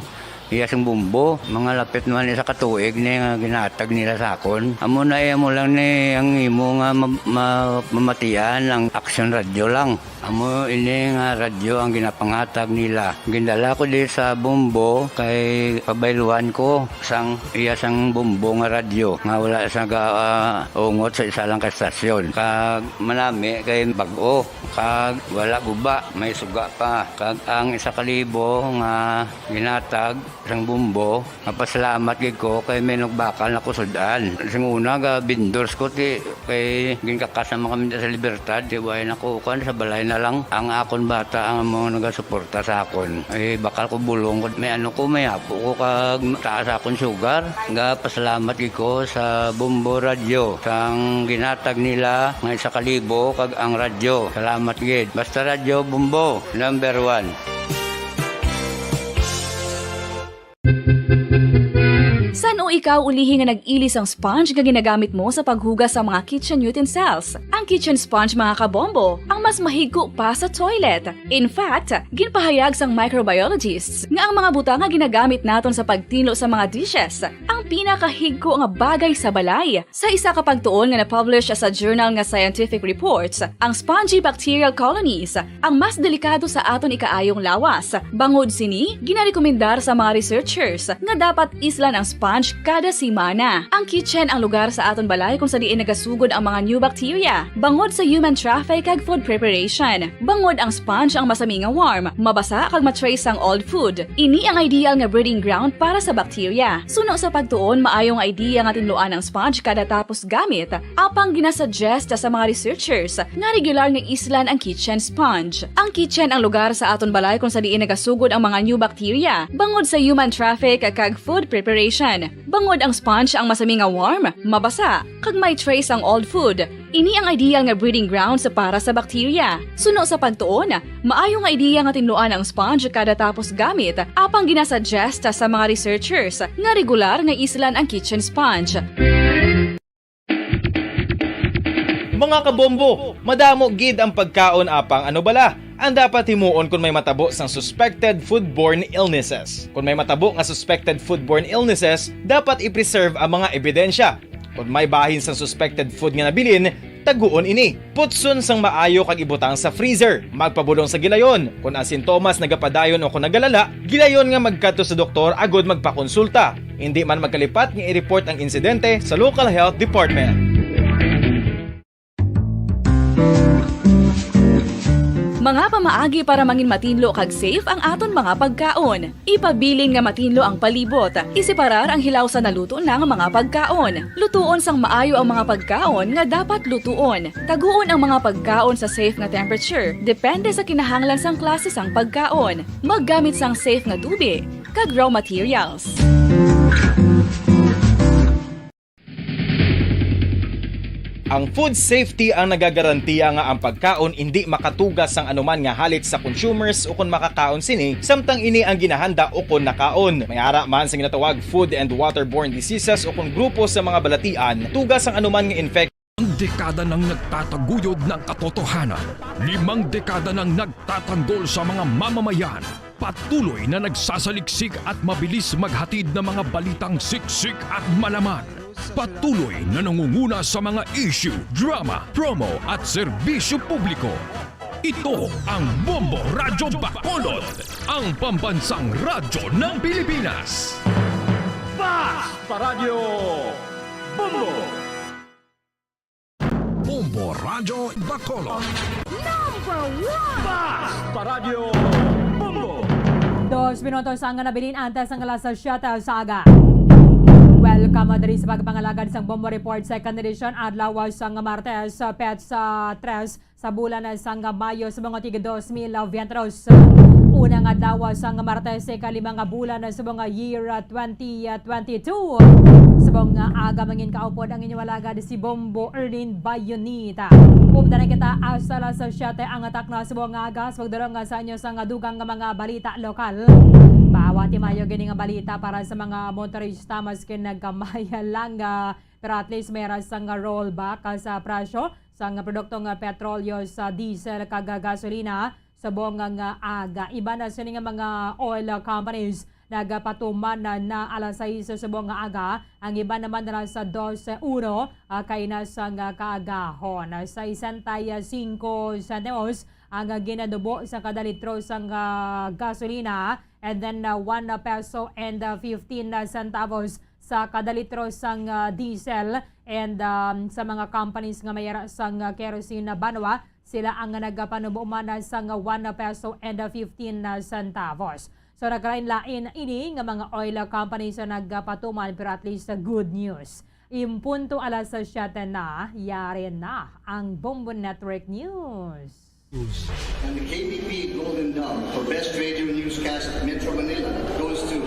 iya sing bumbo. Mga lapit naman isa ka tuig ni nga ginhatag nila sa akon. Amo na iya mo lang ni ang imo nga ma-, ma-, mamatian ang Action Radio lang. Amo ini nga radyo ang ginapanghatag nila. Gindala ko di sa Bombo kay pabayluhan ko sang iya sang Bombo nga radyo nga wala sa ga, ah, ungot sa isa lang ka estasyon. Kag manami kay bag-o, kag wala guba, may suga pa. Kag ang isa ka libo nga ginatag sang Bombo, mapasalamat gid ko kay may nagbakal na ko sud-an. Sing una, ga vendors ko, ti, kay ginkakas naman kami sa Libertad, ti, way na ko, kan, sa balay na lang. Ang akon bata ang mga nagasuporta sa akon. Ay, bakal ko bulong ko, may ano ko, may apo ko, kag taas akon sugar. Ga pasalamat gid ko sa Bombo Radyo, sang ginatag nila nga isa ka libo, kag ang radyo. Salamat gid. Basta Radyo Bombo, number one. San-o ikaw ulihi nga nag-ili sang sponge nga ginagamit mo sa paghugas sa mga kitchen utensils? Ang kitchen sponge, mga kabombo, ang mas mahigko pa sa toilet. In fact, ginpahayag sang microbiologists nga ang mga butang nga ginagamit naton sa pagtinlo sa mga dishes ang pinakahigko nga bagay sa balay. Sa isa ka pagtuon nga na-publish sa journal nga Scientific Reports, ang spongy bacterial colonies ang mas delikado sa aton ikaayong lawas. Bangod sini, ginarekomendar sa mga researchers nga dapat islan ang sponge kada semana. Ang kitchen ang lugar sa aton balay kung sa diin nagasugod ang mga new bacteria bangod sa human traffic kag food preparation. Bangod ang sponge ang masami nga warm, mabasa kag ma-trace sang old food. Ini ang ideal nga breeding ground para sa bacteria. Suno sa pagtuon, maayo nga idea nga tinluan ang sponge kada tapos gamit, apang ginasuggest sa mga researchers nga regular nga islan ang kitchen sponge. Ang kitchen ang lugar sa aton balay kung sa diin nagasugod ang mga new bacteria bangod sa human traffic kag food preparation. Bangod ang sponge ang masami nga warm, mabasa, kag may trace ang old food. Ini ang ideal nga breeding grounds para sa bacteria. Suno sa pagtuon, maayo nga ideya nga tinluan ang sponge kada tapos gamit, apang ginasuggest sa mga researchers nga regular nga islan ang kitchen sponge. Mga kabombo, madamo gid ang pagkaon, apang ano bala ang dapat himuon kon may matabo sang suspected foodborne illnesses? Kon may matabo nga suspected foodborne illnesses, dapat i-preserve ang mga ebidensya. Kon may bahin sang suspected food nga nabilin, taguon ini. Putson sang maayo kag ibutang sa freezer. Magpabulong sa gilayon. Kon ang sintomas nagapadayon o kon nagalala, gilayon nga magkadto sa doktor agud magpakonsulta. Indi man magkalipat nga i-report ang insidente sa local health department. Mga pamaagi para mangin matinlo kag safe ang aton mga pagkaon. Ipabilin nga matinlo ang palibot. Iseparar ang hilaw sa naluto na nga mga pagkaon. Lutuon sang maayo ang mga pagkaon nga dapat lutuon. Taguon ang mga pagkaon sa safe nga temperature, depende sa kinahanglan sang klase sang pagkaon. Maggamit sang safe nga tubi kag raw materials. Ang food safety ang nagagarantiya nga ang pagkaon indi makatuga sang anuman nga halit sa consumers ukon makakaon sini, samtang ini ang ginahanda ukon nakaon. May ara man sa ginatawag food and waterborne diseases ukon grupo sa mga balatian, tuga sang anuman nga infection. Ang dekada nang nagtataguyod ng katotohanan. Limang dekada nang nagtatanggol sa mga mamamayan. Patuloy na nagsasaliksik at mabilis maghatid ng mga balitang siksik at malaman. Patuloy na nangunguna sa mga issue, drama, promo at serbisyo publiko. Ito ang Bombo Radyo Bacolod, ang pambansang radyo ng Pilipinas. Fast Paradyo Bombo! Bombo Radyo Bacolod. Number one! Fast Paradyo Bombo! Dos minutos ang nabilin antes ang alas siyete sa aga. Welcome diri sa pagpangalagad sang Bombo Report, second edition, adlaw sang Martes, petsa tres sa bulan sang Mayo sa mga tig dos mil veintidos. Una nga adlaw sang Martes, ikalima nga bulan sa mga year twenty twenty-two. Subong nga aga, mangin kaupod ang inyong alagad, si Bombo Erlin Bayonita. Updan na kita hasta alas siyete ang takna subong nga aga. Sa pagdulong nga sa inyo sang dugang nga mga balita lokal, pawati mayo gini nga balita para sa mga motorista, maski nagkamaya lang, ah, pero at least may ra sang rollback, ah, sa presyo sang produkto nga petrolyo, sa diesel kag gasolina subong nga aga. Iban na sini nga mga oil companies nagapatuman na, na alas sais subong nga aga, ang iban naman na sa dose uno, ah, kay na sang kaagahon. Sesenta y cinco centavos ang ginadubo sa kada litro sang, ah, gasolina, and then, ah, one peso and, ah, fifteen centavos sa kada litro sang, ah, diesel, and, um, sa mga companies nga may ara sang, ah, kerosene na banwa, sila ang nagapanubo man sang one peso and fifteen centavos. So, nagkalain-lain ini nga mga oil companies ang nagapatuman, pero at least, ah, good news. In punto alas siyete na, yari na ang Bombo Network News. And the K B P Golden Dove for Best Radio Newscast Metro Manila goes to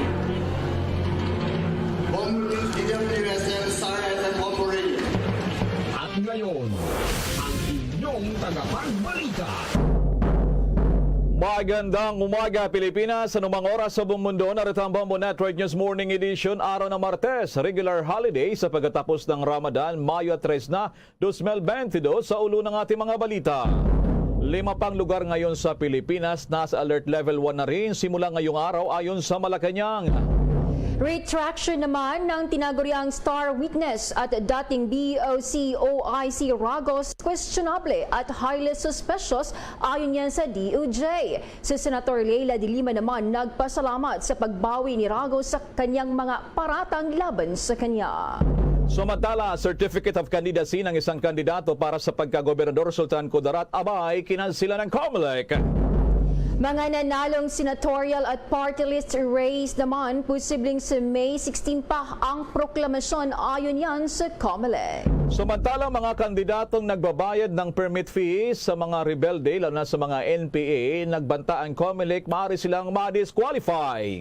Bombo News, D W S M, Star F M, Bombo Radio. At ngayon, ang inyong tagapagbalita. Magandang umaga, Pilipinas. Anumang oras sa buong mundo, narito ang Bombo Network News Morning Edition, araw ng Martes, regular holiday sa pagkatapos ng Ramadan, Mayo tres na, dos mil bentidós. Sa ulo ng ating mga balita: lima pang lugar ngayon sa Pilipinas nasa alert level one na rin simula ngayong araw, ayon sa Malacañang. Retraction naman ng tinaguriang star witness at dating B O C O I C Ragos, questionable at highly suspicious, ayon yan sa D O J. Si Senator Leila de Lima naman nagpasalamat sa pagbawi ni Ragos sa kanyang mga paratang laban sa kanya. Samantala, certificate of candidacy ng isang kandidato para sa pagkagobernador, Sultan Kudarat, abay, kinansila ng Comelec. Mga nanalong senatorial at party list race naman, posibleng sa May sixteen pa ang proklamasyon, ayon yan sa Comelec. Samantala, mga kandidatong nagbabayad ng permit fee sa mga rebelde, lalo na sa mga N P A, nagbanta ang Comelec, maaari silang ma-disqualify.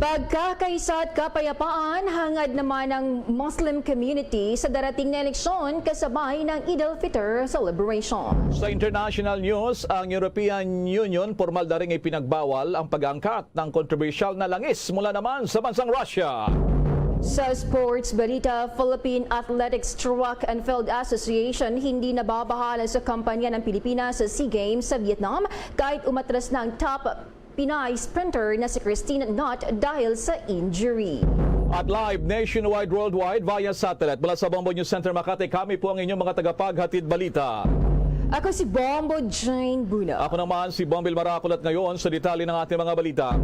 Pagkakaisa at kapayapaan, hangad naman ang Muslim community sa darating na eleksyon kasabay ng Eid al-Fitr celebration. Sa international news, ang European Union pormal na ring ipinagbawal ang pag-angkat ng kontrobersyal na langis mula naman sa bansang Russia. Sa sports balita, Philippine Athletics Track and Field Association hindi nababahala sa kampanya ng Pilipinas sa SEA Games sa Vietnam, kahit umatras na ang top Pinay sprinter na si Christine Knott dahil sa injury. At live nationwide, worldwide, via satellite. Mula sa Bombo News Center Makati, kami po ang inyong mga tagapaghatid balita. Ako si Bombo Jane Buno. Ako naman si Bombil Marakol, at ngayon sa detalye ng ating mga balita.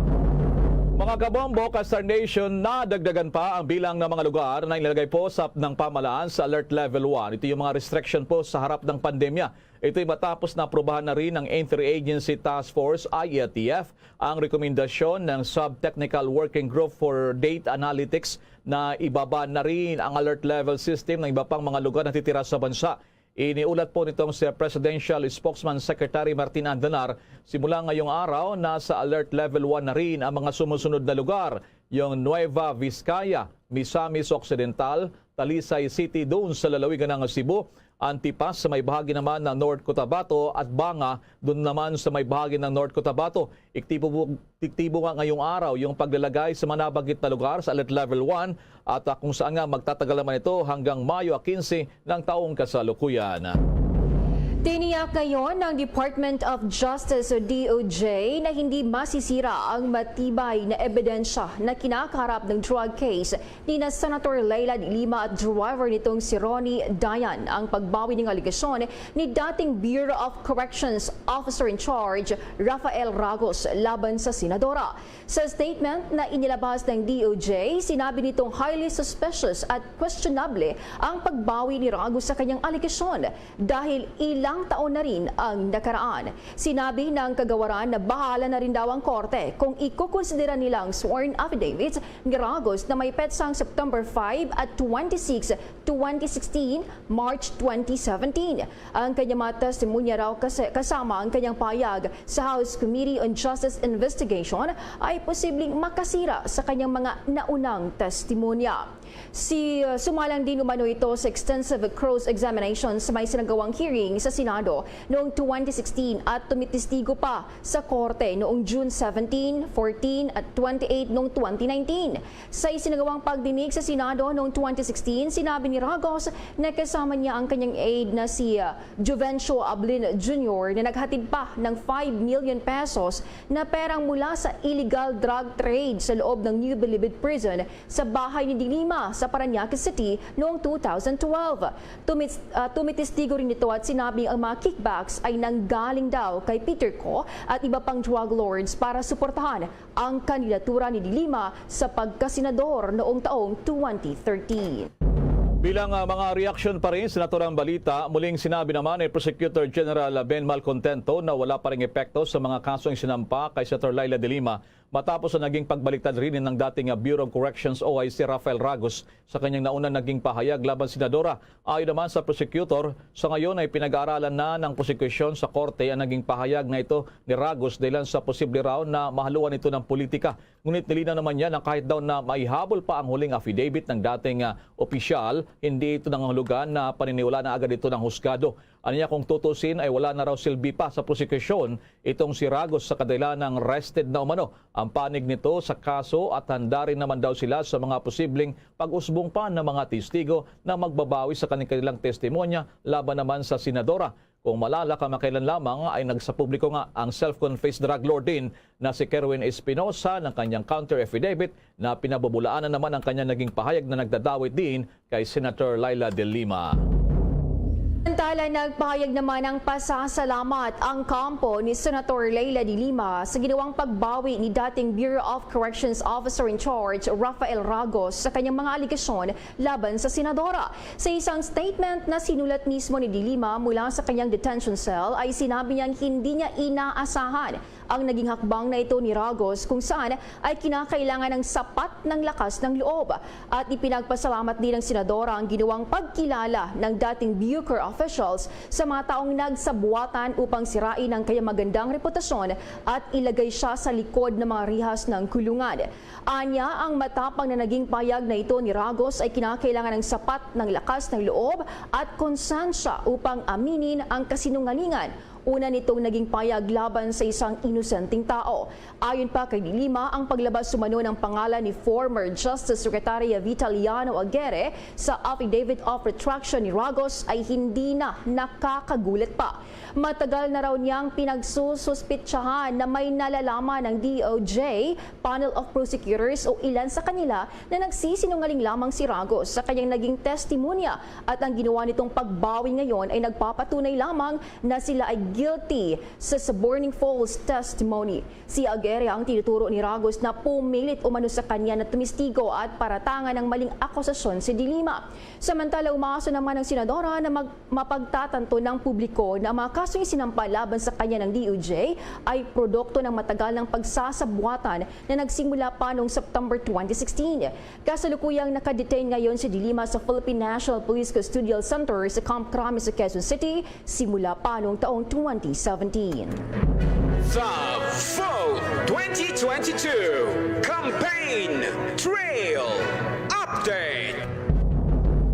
Mga kabombo, ka-Star Nation, nadagdagan pa ang bilang ng mga lugar na inilagay po sa, ng pamahalaan sa Alert Level one. Ito yung mga restriction po sa harap ng pandemya. Ito'y matapos na aprubahan na rin ng Interagency Task Force, I A T F, ang rekomendasyon ng Sub-Technical Working Group for Data Analytics na ibaba na rin ang alert level system ng iba pang mga lugar na titira sa bansa. Iniulat po nitong si Presidential Spokesman Secretary Martin Andanar, simula ngayong araw, nasa alert level one na rin ang mga sumusunod na lugar, yung Nueva Vizcaya, Misamis Occidental, Talisay City, doon sa lalawigan ng Cebu, Antipas sa may bahagi naman ng North Cotabato, at Banga doon naman sa may bahagi ng North Cotabato. Aktibo, aktibo nga ngayong araw yung paglalagay sa mga nabanggit na lugar sa Alert Level one, at, ah, kung saan nga magtatagal naman ito hanggang Mayo quince ng taong kasalukuyan. Tiniyak ngayon ng Department of Justice o D O J na hindi masisira ang matibay na ebidensya na kinakaharap ng drug case ni na Senator Leila de Lima at driver nitong si Ronnie Dayan ang pagbawi ng alegasyon ni dating Bureau of Corrections Officer in Charge Rafael Ragos laban sa senadora. Sa statement na inilabas ng D O J, sinabi nitong highly suspicious at questionable ang pagbawi ni Ragos sa kanyang alegasyon dahil ilang taon na rin ang nakaraan. Sinabi ng kagawaran na bahala na rin daw ang korte kung ikukonsidera nila ang sworn affidavit ni Ragos na may petsang September five at twenty-six, twenty sixteen, March twenty seventeen. Ang kanyang mga testimonya raw kas-, kasama ang kanyang pahayag sa House Committee on Justice Investigation ay posibleng makasira sa kanyang mga naunang testimonya. Si, uh, sumalang din umano ito sa extensive cross-examination sa may sinagawang hearing sa Senado noong twenty sixteen at tumitestigo pa sa korte noong June seventeen, fourteen at twenty-eight noong twenty nineteen. Sa isinagawang pagdinig sa Senado noong twenty sixteen, sinabi ni Ragos na kasama niya ang kanyang aide na si, uh, Juvencio Ablin Junior na naghatid pa ng five million pesos na perang mula sa illegal drug trade sa loob ng New Bilibid Prison sa bahay ni De Lima sa Parañaque City noong two thousand twelve. Tumis-, ah, tumitestigo rin ito at sinabing ang mga kickbacks ay nanggaling daw kay Peter Co at iba pang drug lords para suportahan ang kandidatura ni De Lima sa pagkasenador noong taong twenty thirteen. Bilang, ah, mga reaksyon pa rin sa naturang balita, muling sinabi naman ni Prosecutor General Ben Malcontento na wala pa ring epekto sa mga kasong isinampa kay Senator Leila de Lima matapos ang naging pagbaliktad rin ng dating, ah, Bureau of Corrections O I si Rafael Ragos sa kanyang nauna naging pahayag laban senadora. Ayon naman sa prosecutor, sa ngayon ay pinag-aaralan na ng prosekusyon sa korte ang naging pahayag na ito ni Ragos dahilan sa posible raw na mahaluan ito ng politika. Ngunit nilinaw naman niya na kahit daw na maihabol pa ang huling affidavit ng dating, ah, opisyal, hindi ito nangangahulugan na paniniwalaan na agad ito ng husgado. Aniya, kung tutusin ay wala na raw silbi pa sa prosekusyon itong si Ragos sa kadahilan ng rested na umano ang panig nito sa kaso at handa rin naman daw sila sa mga posibleng pag-usbong pa ng mga testigo na magbabawi sa kanilang testimonya laban naman sa senadora. Kung malala, kamakailan lamang ay nagsapubliko nga ang self-confessed drug lord din na si Kerwin Espinosa ng kanyang counter affidavit na pinabubulaanan naman ang kanyang naging pahayag na nagdadawit din kay Senator Leila de Lima. Samantala, nagpahayag naman ng pasasalamat ang kampo ni Senator Leila de Lima sa ginawang pagbawi ni dating Bureau of Corrections Officer in Charge Rafael Ragos sa kanyang mga alegasyon laban sa senadora. Sa isang statement na sinulat mismo ni de Lima mula sa kanyang detention cell, ay sinabi niyang hindi niya inaasahan ang naging hakbang na ito ni Ragos, kung saan ay kinakailangan ng sapat ng lakas ng loob. At ipinagpasalamat din ng senadora ang ginawang pagkilala ng dating Bucor officials sa mga taong nagsabuatan upang sirain ang kanyang magandang reputasyon at ilagay siya sa likod ng mga rihas ng kulungan. Anya, ang matapang na naging pahayag na ito ni Ragos ay kinakailangan ng sapat ng lakas ng loob at konsensya upang aminin ang kasinungalingan. Una nitong naging pahayag laban sa isang inosenteng tao. Ayon pa kay de Lima, ang paglabas umano ng pangalan ni former Justice Secretary Vitaliano Aguirre sa affidavit of retraction ni Ragos ay hindi na nakakagulat pa. Matagal na raw niyang pinagsususpitsahan na may nalalaman ng D O J, panel of prosecutors o ilan sa kanila na nagsisinungaling lamang si Ragos sa kanyang naging testimonya at ang ginawa nitong pagbawi ngayon ay nagpapatunay lamang na sila ay guilty sa suborning false testimony. Si Aguirre ang tinuturo ni Ragos na pumilit umano sa kanya na tumistigo at paratangan ng maling akusasyon si de Lima. Samantala, umaaso naman ang senadora na mag-, mapagtatanto ng publiko na ang mga kasong isinampa laban sa kanya ng D O J ay produkto ng matagal ng pagsasabuatan na nagsimula pa noong September twenty sixteen. Kasalukuyang nakadetain ngayon si de Lima sa Philippine National Police Custodial Center sa Camp Crame sa Quezon City simula pa noong taong twenty seventeen. The Vote twenty twenty-two Campaign Trail Update.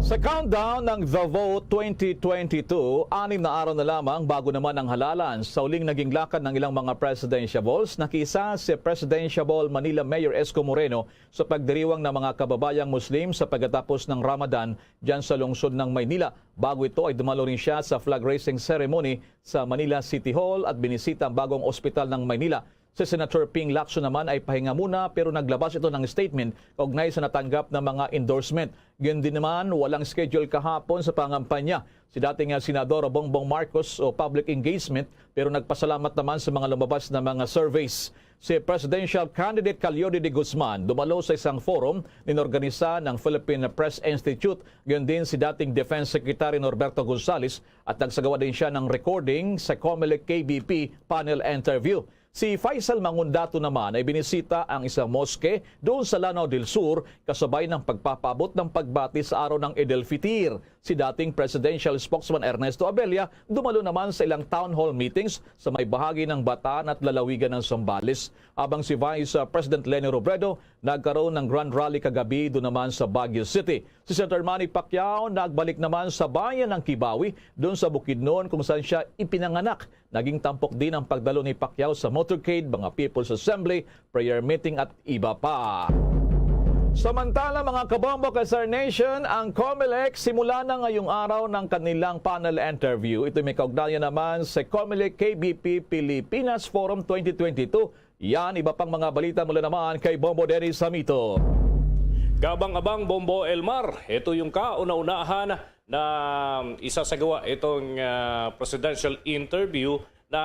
Sa countdown ng The Vote twenty twenty-two, anim na araw na lamang bago naman ang halalan. Sa uling naging lakad ng ilang mga presidentiables, nakiisa si Presidentiable Manila Mayor Isko Moreno sa pagdiriwang ng mga kababayang Muslim sa pagkatapos ng Ramadan dyan sa lungsod ng Maynila. Bago ito ay dumalo rin siya sa flag raising ceremony sa Manila City Hall at binisita ang bagong ospital ng Maynila. Si Senator Ping Lacson naman ay pahinga muna, pero naglabas ito ng statement kaugnay sa natanggap na mga endorsement. Gayun din naman, walang schedule kahapon sa pangampanya si dating, ah, Senador Bongbong Marcos o public engagement, pero nagpasalamat naman sa mga lumabas na mga surveys. Si Presidential Candidate Calio de Guzman dumalo sa isang forum na inorganisa ng Philippine Press Institute, gayon din si dating Defense Secretary Norberto Gonzales, at nagsagawa din siya ng recording sa Comelec K B P panel interview. Si Faisal Mangundato naman ay binisita ang isang moske doon sa Lanao del Sur, kasabay ng pagpapaabot ng pagbati sa araw ng Eid al-Fitr. Si dating Presidential Spokesman Ernesto Abella dumalo naman sa ilang town hall meetings sa may bahagi ng Bataan at lalawigan ng Zambales, habang si Vice President Leni Robredo nagkaroon ng grand rally kagabi doon naman sa Baguio City. Si Senator Manny Pacquiao nagbalik naman sa bayan ng Kibawi, doon sa Bukidnon, kung saan siya ipinanganak. Naging tampok din ang pagdalo ni Pacquiao sa motorcade, mga People's Assembly, prayer meeting at iba pa. Samantala, mga kabombo, ka Star Nation, ang Comelec simula na ngayong araw ng kanilang panel interview. Ito may kaugnayan naman sa Comelec K B P Pilipinas Forum twenty twenty-two. Yan, iba pang mga balita mula naman kay Bombo Dennis Samito. Kabang-abang, Bombo Elmar, ito yung kauna-unahan na isasagawa itong, ah, presidential interview na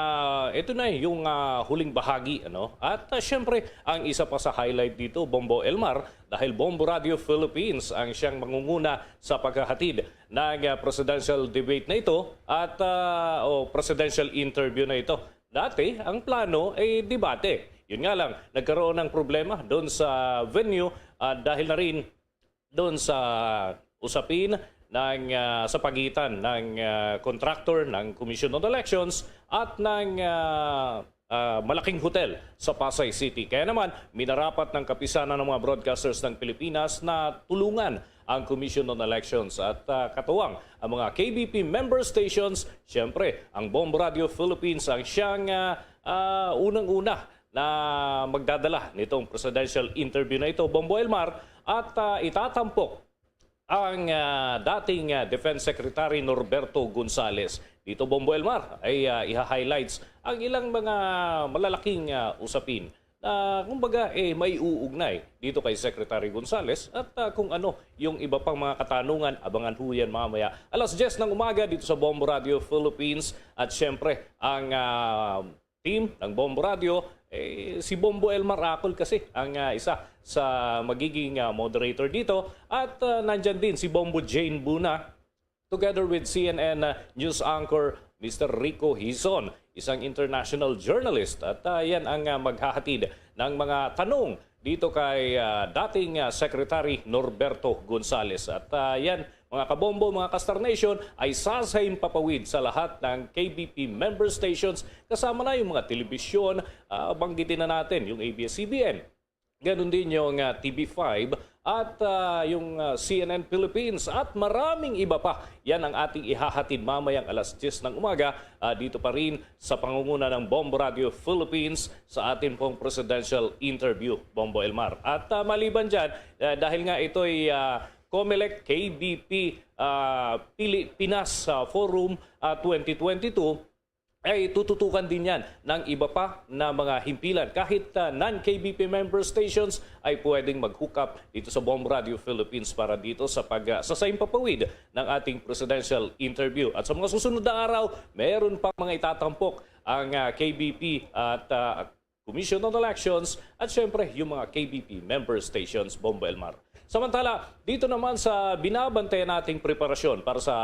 ito na yung, ah, huling bahagi, ano? At, ah, syempre, ang isa pa sa highlight dito, Bombo Elmar, dahil Bombo Radio Philippines ang siyang mangunguna sa paghahatid ng, ah, presidential debate na ito at, ah, o presidential interview na ito. Dati, ang plano ay debate. Yun nga lang, nagkaroon ng problema doon sa venue, ah, dahil na rin doon sa usapin ng, ah, sa pagitan ng, ah, contractor ng Commission on Elections at ng, ah, ah, malaking hotel sa Pasay City. Kaya naman, minarapat ng kapisanan ng mga broadcasters ng Pilipinas na tulungan ang Commission on Elections at, ah, katuwang ang mga K B P member stations. Siyempre, ang Bombo Radio Philippines ang siyang, ah, ah, unang-una na magdadala nitong presidential interview na ito, Bombo Elmar, at, ah, itatampok ang, ah, dating, ah, Defense Secretary Norberto Gonzales. Dito, Bombo Elmar, ay, ah, iha-highlights ang ilang mga malalaking, ah, usapin na, kumbaga, eh, may uugnay dito kay Secretary Gonzales at, ah, kung ano yung iba pang mga katanungan, abangan ho yan mamaya alas diyes ng umaga dito sa Bombo Radio Philippines. At syempre, ang, ah, team ng Bombo Radio, eh, si Bombo Elmar Akol kasi ang, ah, isa sa magiging, ah, moderator dito. At, ah, nandyan din si Bombo Jane Buna, together with C N N, ah, news anchor Mister Rico Hizon, isang international journalist. At, ah, yan ang, ah, maghahatid ng mga tanong dito kay, ah, dating, ah, Secretary Norberto Gonzales. At, ah, yan, mga kabombo, mga ka-Star Nation, ay sasahimpapawid sa lahat ng K B P member stations, kasama na yung mga telebisyon, ah, banggitin na natin, yung A B S C B N. Ganun din yung, ah, T V five at, ah, yung, ah, C N N Philippines at maraming iba pa. Yan ang ating ihahatid mamayang alas diyes ng umaga, ah, dito pa rin sa pangunguna ng Bombo Radio Philippines sa atin pong presidential interview, Bombo Elmar. At, ah, maliban dyan, ah, dahil nga ito'y, ah, Comelec K B P, ah, Pilipinas, ah, Forum, ah, twenty twenty-two, ay tututukan din yan ng iba pa na mga himpilan, kahit, ah, non-K B P member stations ay pwedeng mag-hook up dito sa Bomb Radio Philippines para dito sa pag, ah, sa sahimpapawid ng ating presidential interview. At sa mga susunod na araw, meron pang mga itatampok ang, ah, K B P at, ah, Commission on Elections at syempre yung mga K B P member stations, Bombo Elmar. Samantala, dito naman sa binabantayan nating preparasyon para sa,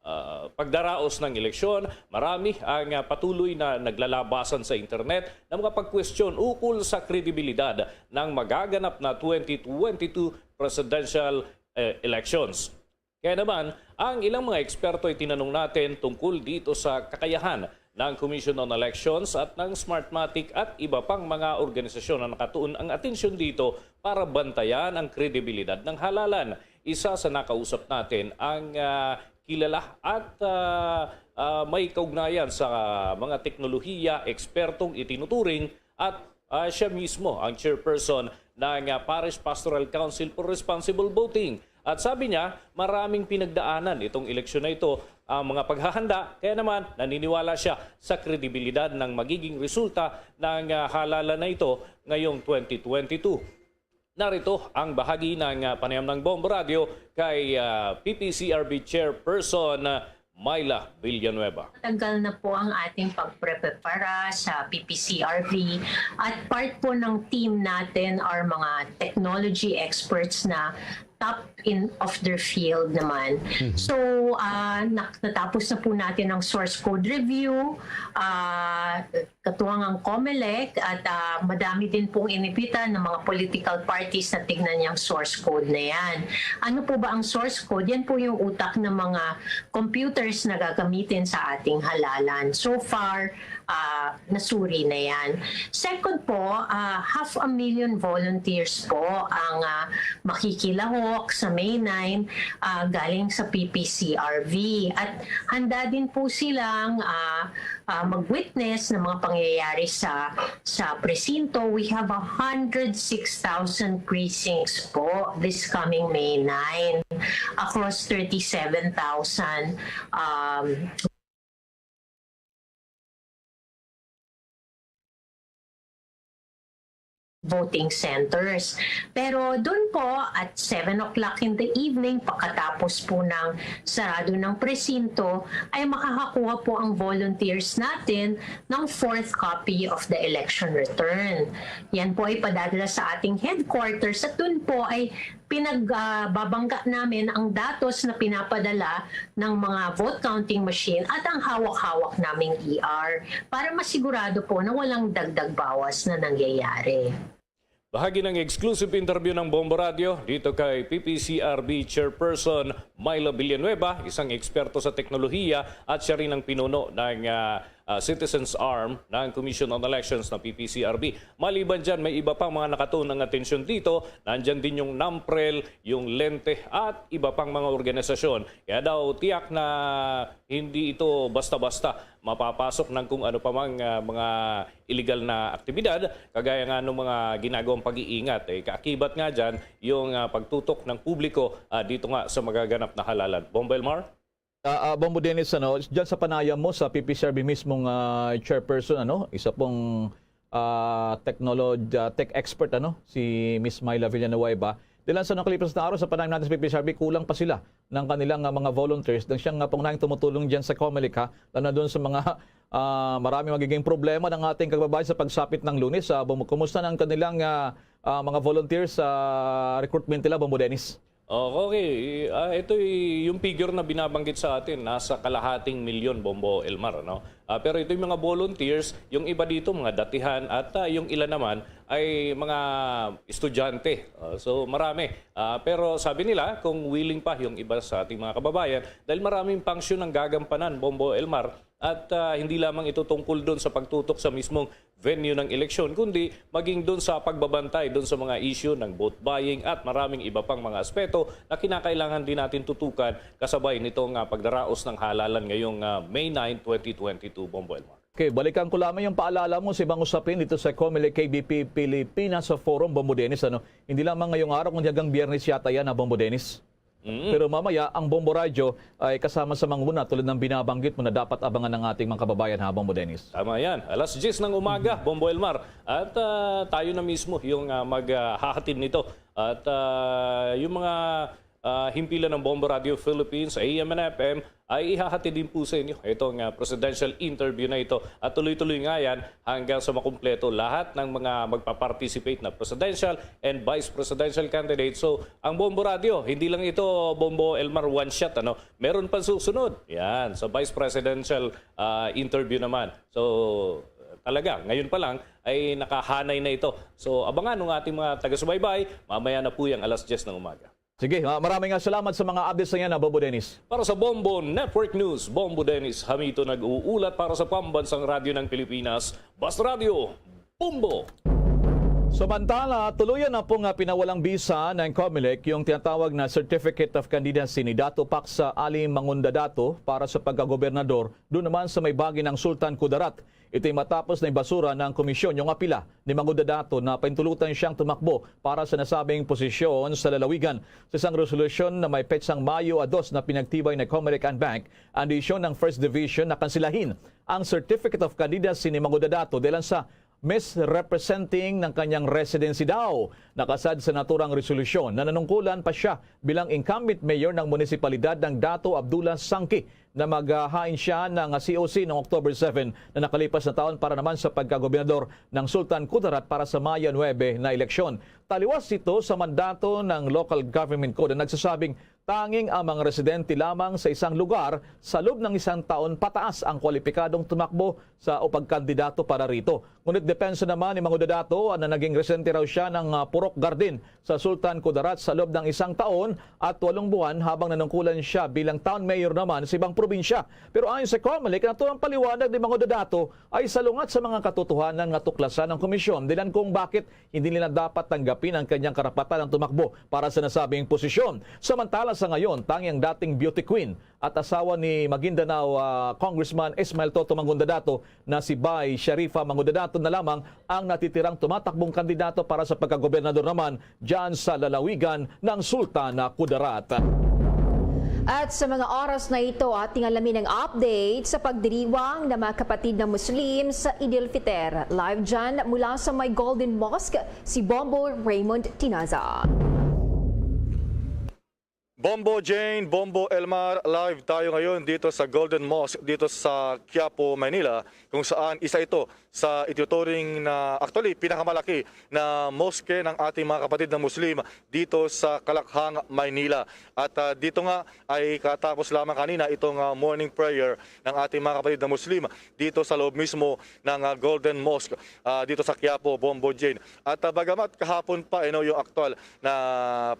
ah, pagdaraos ng eleksyon, marami ang, ah, patuloy na naglalabasan sa internet ng mga pagkwestiyon ukol sa kredibilidad ng magaganap na twenty twenty-two presidential, eh, elections. Kaya naman, ang ilang mga eksperto ay tinanong natin tungkol dito sa kakayahan ng Commission on Elections at ng Smartmatic at iba pang mga organisasyon na nakatuon ang atensyon dito para bantayan ang kredibilidad ng halalan. isa sa nakausap natin ang, ah, kilala at, ah, ah, may kaugnayan sa mga teknolohiya, ekspertong itinuturing at, ah, siya mismo ang chairperson ng, ah, Parish Pastoral Council for Responsible Voting. At sabi niya, maraming pinagdaanan itong eleksyon na ito, ang mga paghahanda, kaya naman naniniwala siya sa kredibilidad ng magiging resulta ng, ah, halalan na ito ngayong twenty twenty-two. Narito ang bahagi ng, ah, panayam ng Bombo Radio kay, ah, P P C R B Chairperson, ah, Myla Villanueva. Tagal na po ang ating pagprepara sa P P C R B at part po ng team natin are mga technology experts na top in of their field naman. Mhm. So, ah, nak-, natapos na po natin ang source code review, ah, katuwang ang COMELEC at, ah, madami din pong inimbita ng mga political parties na tignan yung source code na yan. Ano po ba ang source code? Yan po yung utak ng mga computers na gagamitin sa ating halalan. So far, ah, nasuri na yan. Second po, ah, half a million volunteers po ang, ah, makikilahok sa May nine, ah, galing sa P P C R V. At handa din po silang, ah, ah, mag-witness ng mga pangyayari sa, sa presinto. We have a hundred six thousand precincts po this coming May nine across thirty-seven thousand, um, voting centers. Pero dun po, at seven o'clock in the evening, pagkatapos po ng sarado ng presinto, ay makakakuha po ang volunteers natin ng fourth copy of the election return. Yan po ay padadala sa ating headquarters at dun po ay pinagbabangga namin ang datos na pinapadala ng mga vote counting machine at ang hawak-hawak naming E R para masigurado po na walang dagdag bawas na nangyayari. Bahagi ng exclusive interview ng Bombo Radio dito kay P P C R B Chairperson Myla Villanueva, isang eksperto sa teknolohiya at siya rin ang pinuno ng, ah, ah, Citizens Arm ng Commission on Elections na P P C R B. Maliban dyan, may iba pang mga nakatuon ng atensyon dito. Nandyan din yung NAMPREL, yung lente, at iba pang mga organisasyon. Kaya daw tiyak na hindi ito basta-basta mapapasok ng kung ano pa mang, ah, mga illegal na aktibidad, kagaya nga ng mga ginagawang pag-iingat. Eh, kaakibat nga dyan yung, ah, pagtutok ng publiko, ah, dito nga sa magaganap na halalan. Bombo Elmar? Ah, ah, Bombo Dennis, ano, dyan sa panayam mo sa P P C R B mismong, ah, chairperson, ano, isa pong, ah, technolog-, ah, tech expert, ano, si Miss Myla Villanueva. Dilan sa nakalipas na araw sa panayam natin sa P P C R B, kulang pa sila ng kanilang, ah, mga volunteers. Nang siyang, ah, pangunahing tumutulong dyan sa COMELEC, ha, lalo na doon sa mga, ah, marami magiging problema ng ating kababayan sa pagsapit ng Lunes. Ah, Bombo, kumusta na ang kanilang, ah, ah, mga volunteers sa recruitment nila, Bombo Dennis? Oh, okay. Ah, ito y-, yung figure na binabanggit sa atin, nasa kalahating milyon, Bombo Elmar, no? Ah, pero ito yung mga volunteers, yung iba dito, mga datihan, at, ah, yung ilan naman ay mga estudyante. Ah, so, marami. Ah, pero sabi nila, kung willing pa yung iba sa ating mga kababayan, dahil maraming function ang gagampanan, Bombo Elmar, at, ah, hindi lamang ito tungkol doon sa pagtutok sa mismong venue ng eleksyon, kundi maging doon sa pagbabantay doon sa mga issue ng vote buying at maraming iba pang mga aspeto na kinakailangan din natin tutukan kasabay nitong, ah, pagdaraos ng halalan ngayong, ah, May nine, twenty twenty-two, Bombo Elmar. Okay, balikan ko lamang yung paalala mo sa ibang usapin dito sa COMELEC K B P Pilipinas sa Forum, Bombo Dennis. Ano, hindi lamang ngayong araw, kundi hanggang Biyernes yata yan, ha, Bombo Dennis? Mm. Pero mamaya, ang Bombo Radyo ay kasama sa mga una tulad ng binabanggit mo na dapat abangan ng ating mga kababayan, ha, Bombo Dennis? Tama yan. Alas diyes ng umaga, Bombo Elmar. At, ah, tayo na mismo yung, ah, maghahatid nito. At, ah, yung mga, ah, himpilan ng Bombo Radio Philippines, A M and F M, ay ihahatid din po sa inyo itong, ah, presidential interview na ito. At tuloy-tuloy nga yan hanggang sa makumpleto lahat ng mga magpa-participate na presidential and vice presidential candidates. So, ang Bombo Radio, hindi lang ito, Bombo Elmar, one shot, ano? Meron pang susunod. Yan, sa vice presidential, ah, interview naman. So, talaga, ngayon pa lang ay nakahanay na ito. So, abangan ng ating mga taga-subaybay, mamaya na po yung alas diyes ng umaga. Sige, ah, maraming nga salamat sa mga updates na yan, ah, Bombo Dennis. Para sa Bombo Network News, Bombo Dennis Hamito nag-uulat para sa Pambansang Radyo ng Pilipinas, Basta Radyo, Bombo! Samantala, tuluyan na po nga pinawalang bisa ng Comelec yung tinatawag na Certificate of Candidacy ni Dato Pax Ali Mangundadato para sa pagkagobernador doon naman sa may bagi ng Sultan Kudarat. Ito'y matapos na ibasura ng komisyon yung apila ni Mangundadato na paintulutan siyang tumakbo para sa nasabing posisyon sa lalawigan. Sa isang resolusyon na may petsang Mayo a dos na pinagtibay ng Comelec and Bank, ang desisyon ng First Division na kansilahin ang Certificate of Candidacy ni Mangundadato dahil sa misrepresenting ng kanyang residency daw. Nakasad sa naturang resolusyon na nanungkulan pa siya bilang incumbent mayor ng munisipalidad ng Dato Abdullah Sangki na maghahain siya ng C O C noong October seven na nakalipas na taon para naman sa pagkagobernador ng Sultan Kudarat para sa Mayo nuebe na eleksyon. Taliwas ito sa mandato ng Local Government Code na nagsasabing tanging ang mga residente lamang sa isang lugar sa loob ng isang taon pataas ang kwalipikadong tumakbo sa o pagkandidato para rito. Ngunit depensa naman ni Mangudadato na naging residente raw siya ng, ah, Purok Garden sa Sultan Kudarat sa loob ng isang taon at walong buwan habang nanungkulan siya bilang town mayor naman sa ibang probinsya. Pero ayon sa Comelec, naturang paliwanag ni Mangudadato ay salungat sa mga katotohanan nga tuklasan ng komisyon, dahilan kung bakit hindi nila dapat tanggapin ang kanyang karapatan ang tumakbo para sa nasabing posisyon. Samantala sa ngayon, tanging ang dating beauty queen at asawa ni Maguindanao, ah, Congressman Ismael Toto Mangundadato na si Bay Sharifa Mangundadato na lamang ang natitirang tumatakbong kandidato para sa pagkagobernador naman dyan sa lalawigan ng Sultan Kudarat. At sa mga oras na ito, ating alamin ang update sa pagdiriwang ng mga kapatid na Muslim sa Eid al-Fitr. Live dyan mula sa may Golden Mosque, si Bombo Raymond Tinaza. Bombo Jane, Bombo Elmar, live tayo ngayon dito sa Golden Mosque, dito sa Quiapo, Manila, kung saan isa ito sa ituturing na, actually, pinakamalaki na mosque ng ating mga kapatid na Muslim dito sa Kalakhang, Maynila. At, ah, dito nga ay katapos lamang kanina itong, ah, morning prayer ng ating mga kapatid na Muslim dito sa loob mismo ng, ah, Golden Mosque, ah, dito sa Quiapo, Bombo Jane. At, ah, bagamat kahapon pa, you know, yung aktual na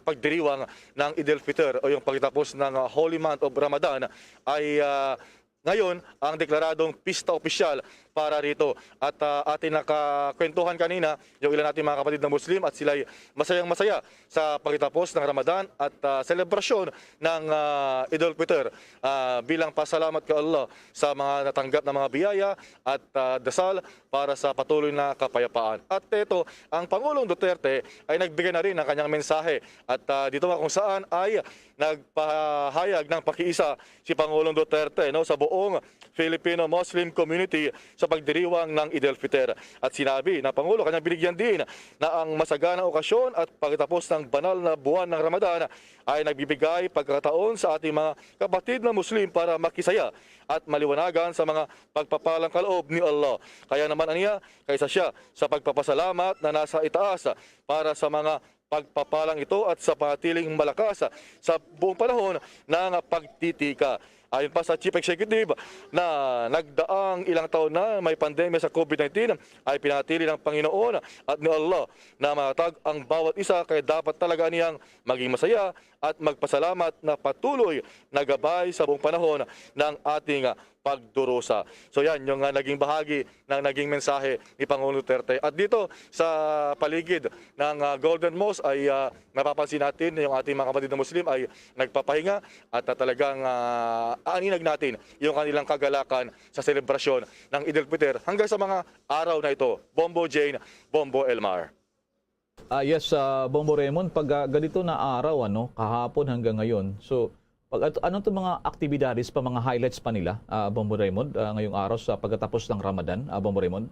pagdiriwang ng Eid al-Fitr o yung pagtapos ng, ah, Holy Month of Ramadan ay, ah, ngayon ang deklaradong pista opisyal para rito. At, ah, atin nakakwentuhan kanina yung ilan nating mga kapatid na Muslim at sila'y masayang-masaya sa pagtapos ng Ramadan at, ah, selebrasyon ng, ah, Eid al-Fitr, ah, bilang pasalamat kay Allah sa mga natanggap na mga biyaya at, ah, dasal para sa patuloy na kapayapaan. At ito, ang Pangulong Duterte ay nagbigay na rin ng kanyang mensahe at, ah, dito nga kung saan ay nagpahayag ng pakiisa si Pangulong Duterte, no, sa buong Filipino Muslim community sa pagdiriwang ng Eid al-Fitr. At sinabi ng Pangulo, kanyang binigyan din na ang masaganang okasyon at pagtapos ng banal na buwan ng Ramadan ay nagbibigay pagkakataon sa ating mga kapatid na Muslim para makisaya at maliwanagan sa mga pagpapalang kaloob ni Allah. Kaya naman aniya, kaysa siya sa pagpapasalamat na nasa itaas para sa mga pagpapalang ito at sa panatiling malakas sa buong panahon ng pagtitika. Ayon pa sa Chief Executive na nagdaang ilang taon na may pandemya sa COVID nineteen, ay pinatili ng Panginoon at ni Allah na matatag ang bawat isa, kaya dapat talaga niyang maging masaya at magpasalamat na patuloy na gabay sa buong panahon ng ating pagdurusa. So yan yung, ah, naging bahagi ng naging mensahe ni Pangulong Duterte. At dito sa paligid ng, ah, Golden Mosque ay, ah, napapansin natin yung ating mga kapatid na Muslim ay nagpapahinga at, ah, talagang, ah, aaninag natin yung kanilang kagalakan sa selebrasyon ng Eid al-Fitr hanggang sa mga araw na ito. Bombo Jane, Bombo Elmar. Ah, yes, ah, Bombo Raymond, pag, ah, ganito na araw, ano, kahapon hanggang ngayon. So, pag, at, ano itong mga aktibidades pa, mga highlights pa nila, ah, Bombo Raymond, ah, ngayong araw sa pagkatapos ng Ramadan, ah, Bombo Raymond?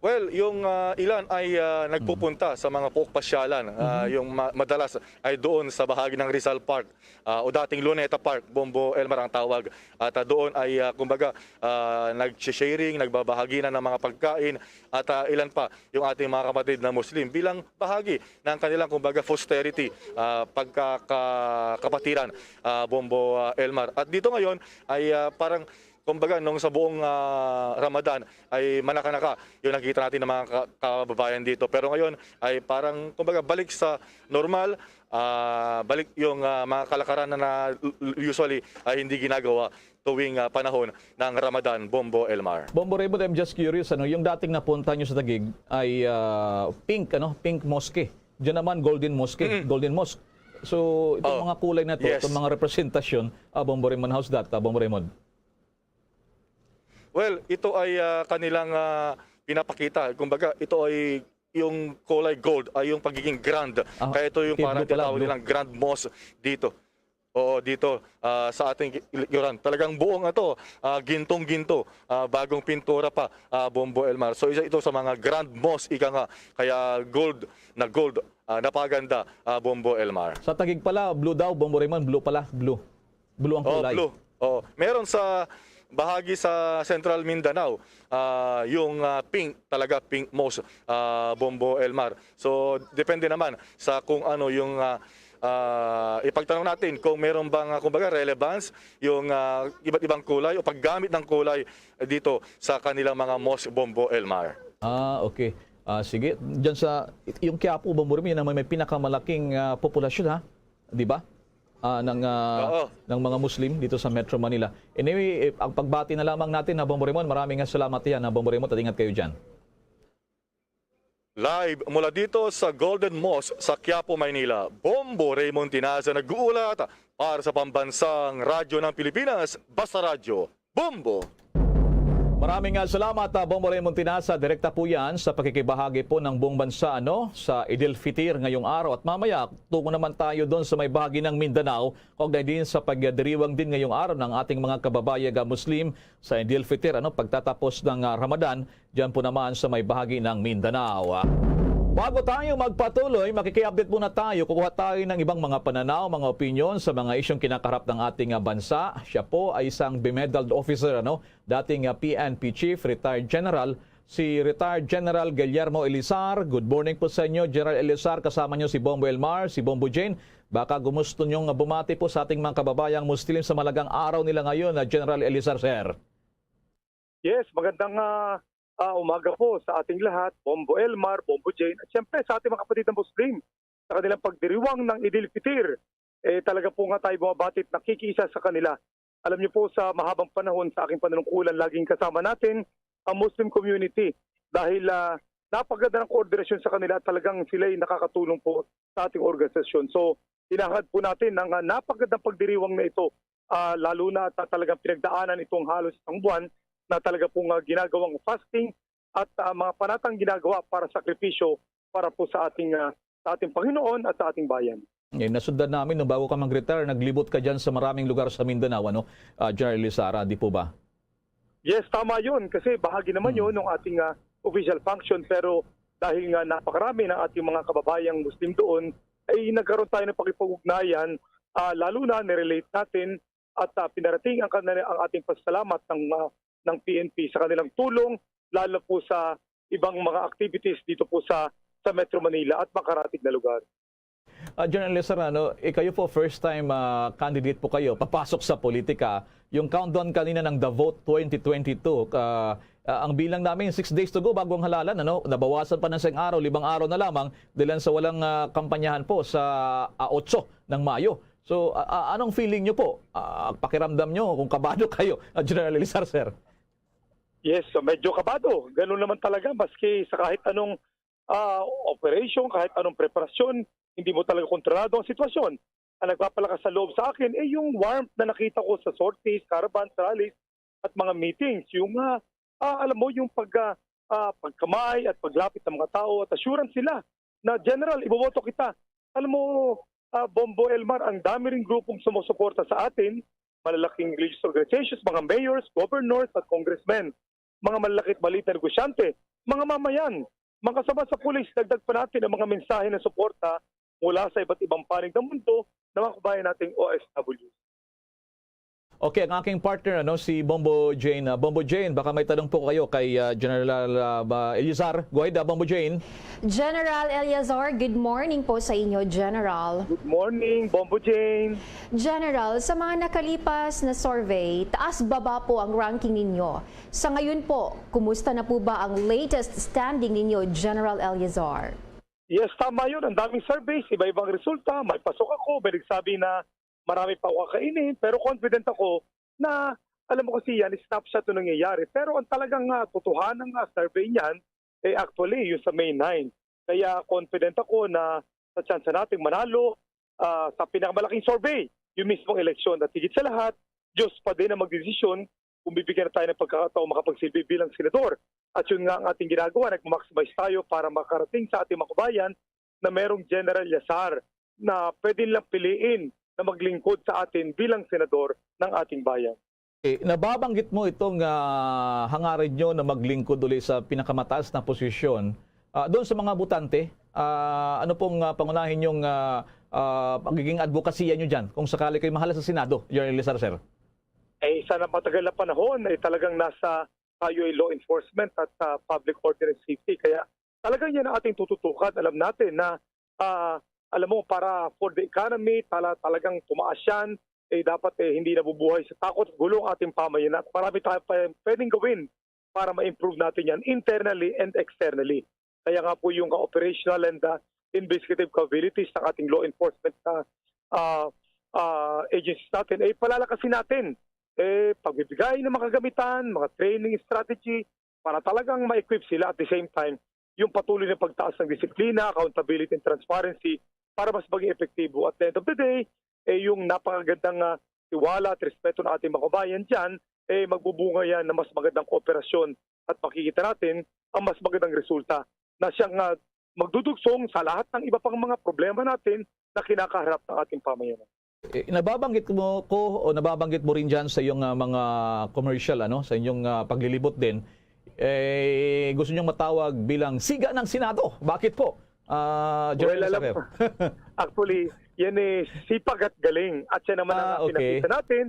Well, yung, ah, ilan ay, ah, nagpupunta sa mga puok pasyalan. Ah, yung ma-, madalas ay doon sa bahagi ng Rizal Park, ah, o dating Luneta Park, Bombo Elmar ang tawag. At, ah, doon ay, ah, kumbaga, ah, nag-sharing, nagbabahagi na ng mga pagkain at, ah, ilan pa yung ating mga kapatid na Muslim bilang bahagi ng kanilang, kumbaga, posterity, ah, pagkakapatiran, ah, Bombo, ah, Elmar. At dito ngayon ay, ah, parang, kumbaga, nung sa buong, ah, Ramadan ay manakanaka yung nakikita natin ng mga ka-, kababayan dito. Pero ngayon ay parang, kumbaga, balik sa normal, ah, balik yung, ah, mga kalakaran na, na usually ay hindi ginagawa tuwing, ah, panahon ng Ramadan, Bombo Elmar. Bombo Raymond, I'm just curious, ano, yung dating napunta nyo sa Taguig ay, ah, pink, ano, pink mosque. Diyan naman, Golden Mosque, Mm. Golden Mosque. So, itong Oh, mga kulay na to, yes. itong mga representasyon, ah, Bombo Raymond, how's that, ah, Bombo Raymond? Well, ito ay, ah, kanilang, ah, pinapakita. Kumbaga, ito ay yung kulay gold, ay yung pagiging grand. Ah, Kaya ito yung parang blue pala, tinatawag blue. nilang Grand Mosque dito. Oo, dito, ah, sa ating likuran. Talagang buong ito, ah, gintong-ginto, ah, bagong pintura pa, ah, Bombo Elmar. So, isa ito sa mga Grand Mosque, ika nga. Kaya gold na gold, ah, napaganda, ah, Bombo Elmar. Sa Taguig pala, blue daw, Bombo Raymond, blue pala, blue. Blue ang Oh, kulay. blue. Oh, meron sa bahagi sa Central Mindanao, ah, yung, ah, pink, talaga pink mosque, ah, Bombo Elmar. So, depende naman sa kung ano yung, ah, ah, ipagtanong natin kung meron bang, ah, kumbaga, relevance yung, ah, iba't ibang kulay o paggamit ng kulay dito sa kanilang mga mosque, Bombo Elmar. Ah, okay. Ah, sige, diyan sa, yung Quiapo, Bombo Raymond, yun ang may, may pinakamalaking, ah, populasyon, ha? Di ba? Ah, ng, ah, Oo. ng mga Muslim dito sa Metro Manila. Anyway, eh, ang pagbati na lamang natin, ha, Bombo Raymond. Maraming nga salamat yan, ha, Bombo Raymond, at ingat kayo dyan. Live mula dito sa Golden Mosque sa Quiapo, Maynila, Bombo Raymond Tinaza nag-uulat para sa Pambansang Radyo ng Pilipinas, Basta Radyo, Bombo! Maraming, ah, salamat, ah, Bombo Raymond Tinaza. Direkta po yan sa pakikibahagi po ng buong bansa, ano, sa Idil Fitir ngayong araw. At mamaya, tuko naman tayo doon sa may bahagi ng Mindanao, kaugnay din sa pagdiriwang din ngayong araw ng ating mga kababayan, ah, Muslim sa Idil Fitir, ano, pagtatapos ng, ah, Ramadan, diyan po naman sa may bahagi ng Mindanao. Ah, bago tayo magpatuloy, makiki-update muna tayo. Kukuha tayo ng ibang mga pananaw, mga opinyon sa mga isyong kinakaharap ng ating, ah, bansa. Siya po ay isang bemedaled officer, ano, dating, ah, P N P chief, retired general, si retired General Guillermo Elizar. Good morning po sa inyo, General Elizar. Kasama niyo si Bombo Elmar, si Bombo Jane. Baka gumusto niyong bumati po sa ating mga kababayang Muslim sa mahalagang araw nila ngayon, ah, General Elizar, sir. Yes, magandang, ah, ah, umaga po sa ating lahat, Bombo Elmar, Bombo Jane, at siyempre sa ating mga kapatid na Muslim sa kanilang pagdiriwang ng Idil Fitir. Eh, talaga po nga tayo bumabati at nakikiisa sa kanila. Alam niyo po, sa mahabang panahon sa aking panunungkulan, laging kasama natin ang Muslim community dahil, ah, napaganda ng koordinasyon sa kanila at talagang sila'y nakakatulong po sa ating organisasyon. So, hinahangad po natin ang, ah, napagandang pagdiriwang na ito, ah, lalo na at talagang pinagdaanan itong halos isang buwan na talaga pong, ah, ginagawang fasting at, ah, mga panatang ginagawa para sakripisyo para po sa ating, ah, sa ating Panginoon at sa ating bayan. Eh, nasundan namin, no, bago ka mag-retire, naglibot ka dyan sa maraming lugar sa Mindanao, ano, ah, General Elizar, di po ba? Yes, tama yun. Kasi bahagi naman Mm. yun ng ating, ah, official function. Pero dahil nga napakarami ng ating mga kababayang Muslim doon, ay nagkaroon tayo ng pakipag-ugnayan, ah, lalo na nirelate natin at, ah, pinarating ang kanila, ang ating pasalamat ng, ah, ng P N P sa kanilang tulong, lalo na po sa ibang mga activities dito po sa, sa Metro Manila at makaratig na lugar. Ah, General Elizar, ano, eh, kayo po, first time, ah, candidate po kayo, papasok sa politika. Yung countdown kanina ng The Vote twenty twenty-two, ah, ah, ang bilang namin, six days to go bago ang halalan, ano, nabawasan pa ng isang araw, limang araw na lamang, dahil sa walang, ah, kampanyahan po sa, ah, otso ng Mayo. So, ah, ah, anong feeling nyo po? Ah, pakiramdam nyo kung kabado kayo, ah, General Elizar, sir? Yes, so medyo kabado. Ganun naman talaga, maski sa kahit anong, ah, operation, kahit anong preparasyon, hindi mo talaga kontrolado ang sitwasyon. Ang nagpapalakas sa loob sa akin, eh, yung warmth na nakita ko sa sorties, caravans, rallies, at mga meetings. Yung, ah, ah, alam mo, yung pag, ah, ah, pagkamay at paglapit ng mga tao at assurance nila na, "General, iboboto kita." Alam mo, ah, Bombo Elmar, ang dami ring grupong sumusuporta sa atin, malalaking religious organizations, mga mayors, governors, at congressmen, mga malalaki't maliit na negosyante, mga mamayan, mga kasama sa pulis. Dagdag pa natin ang mga mensahe ng suporta mula sa iba't ibang panig ng mundo ng mga kabayan nating O F W. Okay, ang aking partner, ano, si Bombo Jane. Ah, Bombo Jane, baka may tanong po kayo kay, ah, General, ah, ba-, Elizar. Go ahead, ah, Bombo Jane. General Eleazar, good morning po sa inyo, General. Good morning, Bombo Jane. General, sa mga nakalipas na survey, taas-baba po ang ranking ninyo. Sa ngayon po, kumusta na po ba ang latest standing ninyo, General Eleazar? Yes, tama yun. Ang daming surveys, iba-ibang resulta. May pasok ako, may nagsabi na marami pa ako kakainin, pero confident ako na alam mo kasi yan, snapshot yung nangyayari. Pero ang talagang, ah, totohanan nga survey niyan, eh, actually, yung sa May nine. Kaya confident ako na sa tsansa nating manalo, ah, sa pinakamalaking survey, yung mismong eleksyon. At higit sa lahat, Diyos pa din ang magdesisyon kung bibigyan na tayo ng pagkakataon makapagsilbi bilang senador. At yun nga ang ating ginagawa, nagmamaximize tayo para makarating sa ating mga kabayan na merong General Yazar na pwede nilang piliin na maglingkod sa atin bilang senador ng ating bayan. Eh, nababanggit mo itong, ah, hangarin nyo na maglingkod uli sa pinakamataas na posisyon. Ah, doon sa mga botante, ah, ano pong, ah, pangunahin yung, ah, ah, pagiging advokasya nyo dyan kung sakali kayo mahala sa Senado, General Elizar, sir? Eh, sa napatagal na panahon, eh, talagang nasa tayo ay law enforcement at, ah, public order and safety. Kaya talagang yan ang ating tututukan. Alam natin na, ah, alam mo, para for the economy, tala-, talagang tumaas yan, eh, dapat, eh, hindi nabubuhay sa takot at gulo ang ating pamayanan. Marami tayo pa pwedeng gawin para ma-improve natin yan internally and externally. Kaya nga po yung operational and, ah, investigative capabilities ng ating law enforcement na, ah, ah, agencies natin, eh, palalakasin natin. Eh, pagbibigay ng mga kagamitan, mga training strategy, para talagang ma-equip sila at the same time, yung patuloy na pagtaas ng disiplina, accountability, and transparency para mas maging epektibo. At the end of the day, eh, yung napakagandang, ah, tiwala at respeto ng ating mga kabayan dyan, eh, magbubunga yan ng mas magandang kooperasyon at makikita natin ang mas magandang resulta na siyang, ah, magdudugsong sa lahat ng iba pang mga problema natin na kinakaharap ng ating pamayanan. Eh, nababanggit mo ko o nababanggit mo rin dyan sa iyong, ah, mga commercial, ano, sa inyong, ah, paglilibot din, eh, gusto niyong matawag bilang siga ng Senado. Bakit po, ah, General Well, alam Isabel? Actually, yan eh, sipag at galing. At yan naman ang Ah, okay. pinakita natin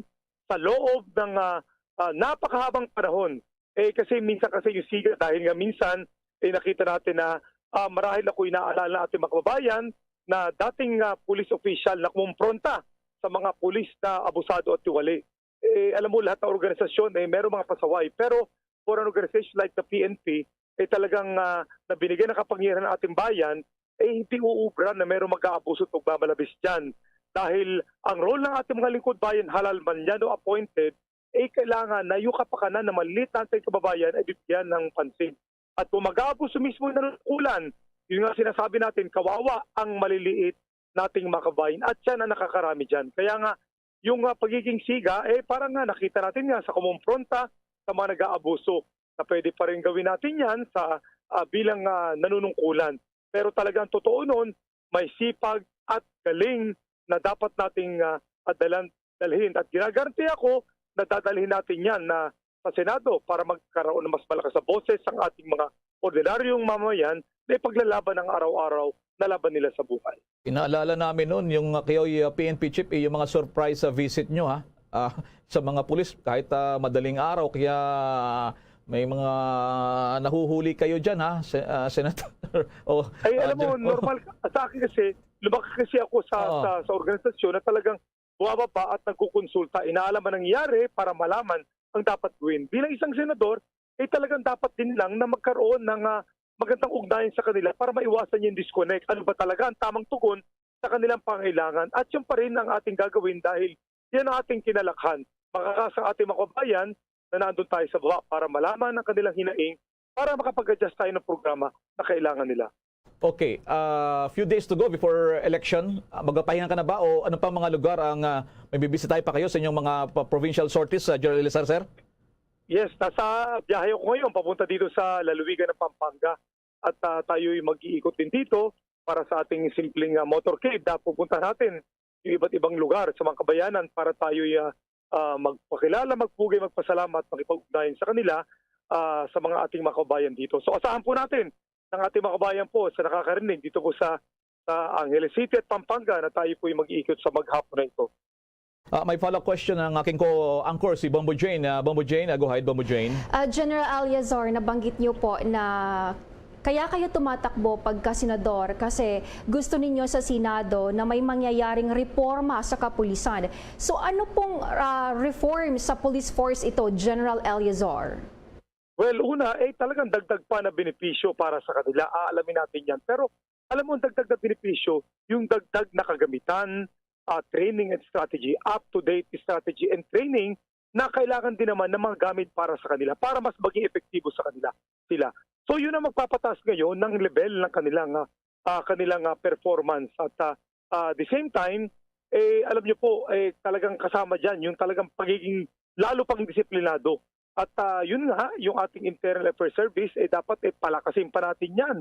sa loob ng, ah, ah, napakahabang panahon. Eh, kasi minsan kasi yung siga, dahil nga minsan, eh, nakita natin na, ah, marahil ako inaalala ng ating mga kababayan na dating, ah, police official na kumompronta sa mga pulis na abusado at tiwali. Eh, alam mo, lahat ng organisasyon, eh, merong mga pasaway. Pero for an organization like the P N P, eh, talagang, ah, na binigyan ng kapangyarihan ng ating bayan, eh, hindi uubra na merong mag-aabuso at magmamalabis dyan. Dahil ang role ng ating mga lingkod bayan, halal man yan o appointed, eh, kailangan na yung kapakanan ng maliit nating kababayan ay bibigyan ng pansin. At kung mag-aabuso mismo ng nanunungkulan, yun nga sinasabi natin, kawawa ang maliliit nating mga kababayan. At siya na nakakarami dyan. Kaya nga, yung, ah, pagiging siga, eh, parang nga nakita natin nga sa kumompronta sa mga nag-aabuso, na pwede pa rin gawin natin yan sa, ah, bilang, ah, nanunungkulan. Pero talagang totoo nun, may sipag at galing na dapat nating, ah, adalan, dalhin. At ginagarantiya ko na dadalhin natin yan na sa Senado para magkaroon ng mas malakas na boses ang ating mga ordinaryong mamamayan na ipaglalaban ang araw-araw na laban nila sa buhay. Inaalala namin noon yung, uh, kayo, uh, P N P chief, eh, yung mga surprise, uh, visit nyo, ha? Ah, sa mga pulis, kahit, ah, madaling araw, kaya may mga nahuhuli kayo dyan, ha, Se-, ah, Senator? O, Ay, ah, alam mo, General, normal ka-, sa akin kasi, lumaki kasi ako sa, Oo. sa, sa organisasyon na talagang bumababa at nagkukonsulta. Inaalam ang nangyayari para malaman ang dapat gawin. Bilang isang senador, eh, talagang dapat din lang na magkaroon ng, ah, magandang ugnayan sa kanila para maiwasan yung disconnect. Ano ba talaga ang tamang tugon sa kanilang pangailangan? At yun pa rin ang ating gagawin dahil yan ang ating kinalakhan. Makakaasa ang ating mga kababayan na nandun tayo sa baba para malaman ang kanilang hinaing para makapag-adjust tayo ng programa na kailangan nila. Okay, ah, few days to go before election. Ah, magpapahinga ka na ba o ano pa mga lugar ang, ah, may bibisitahin pa kayo sa inyong mga pa-, provincial sorties, ah, General Elizar, sir? Yes, nasa biyahe ako ngayon papunta dito sa lalawigan ng Pampanga at, ah, tayo'y mag-iikot din dito para sa ating simpleng, ah, motorcade na pupunta natin yung iba't ibang lugar sa mga kabayanan para tayo'y, ah, ah, magpakilala, magpugay, magpasalamat, makipag-ugnayan sa kanila, ah, sa mga ating mga kabayan dito. So, asahan po natin ng ating mga kabayan po sa nakakarinig dito po sa, sa Angeles City at Pampanga na tayo po'y mag-iikot sa maghapon na ito. Ah, may follow-up question ang aking co-anchor, si Bombo Jane. Ah, Bombo Jane, ah, go ahead, Bombo Jane. Ah, General Alliazar, nabanggit niyo po na kaya kayo tumatakbo pagka senador kasi gusto ninyo sa Senado na may mangyayaring reforma sa kapulisan. So, ano pong, ah, reform sa police force ito, General Alliazar? Well, una, eh, talagang dagdag pa na benepisyo para sa kanila. Aalamin natin yan. Pero, alam mo, ang dagdag na benepisyo, yung dagdag na kagamitan, ah, training and strategy, up-to-date strategy and training na kailangan din naman ng mga gamit para sa kanila, para mas maging epektibo sa kanila sila. So, yun ang magpapataas ngayon ng level ng kanilang, ah, ah, kanilang, ah, performance. At, ah, ah, the same time, eh, alam niyo po, eh, talagang kasama diyan yung talagang pagiging lalo pang disiplinado. At, ah, yun nga, yung ating Internal Affairs Service, eh, dapat, eh, palakasin pa natin yan.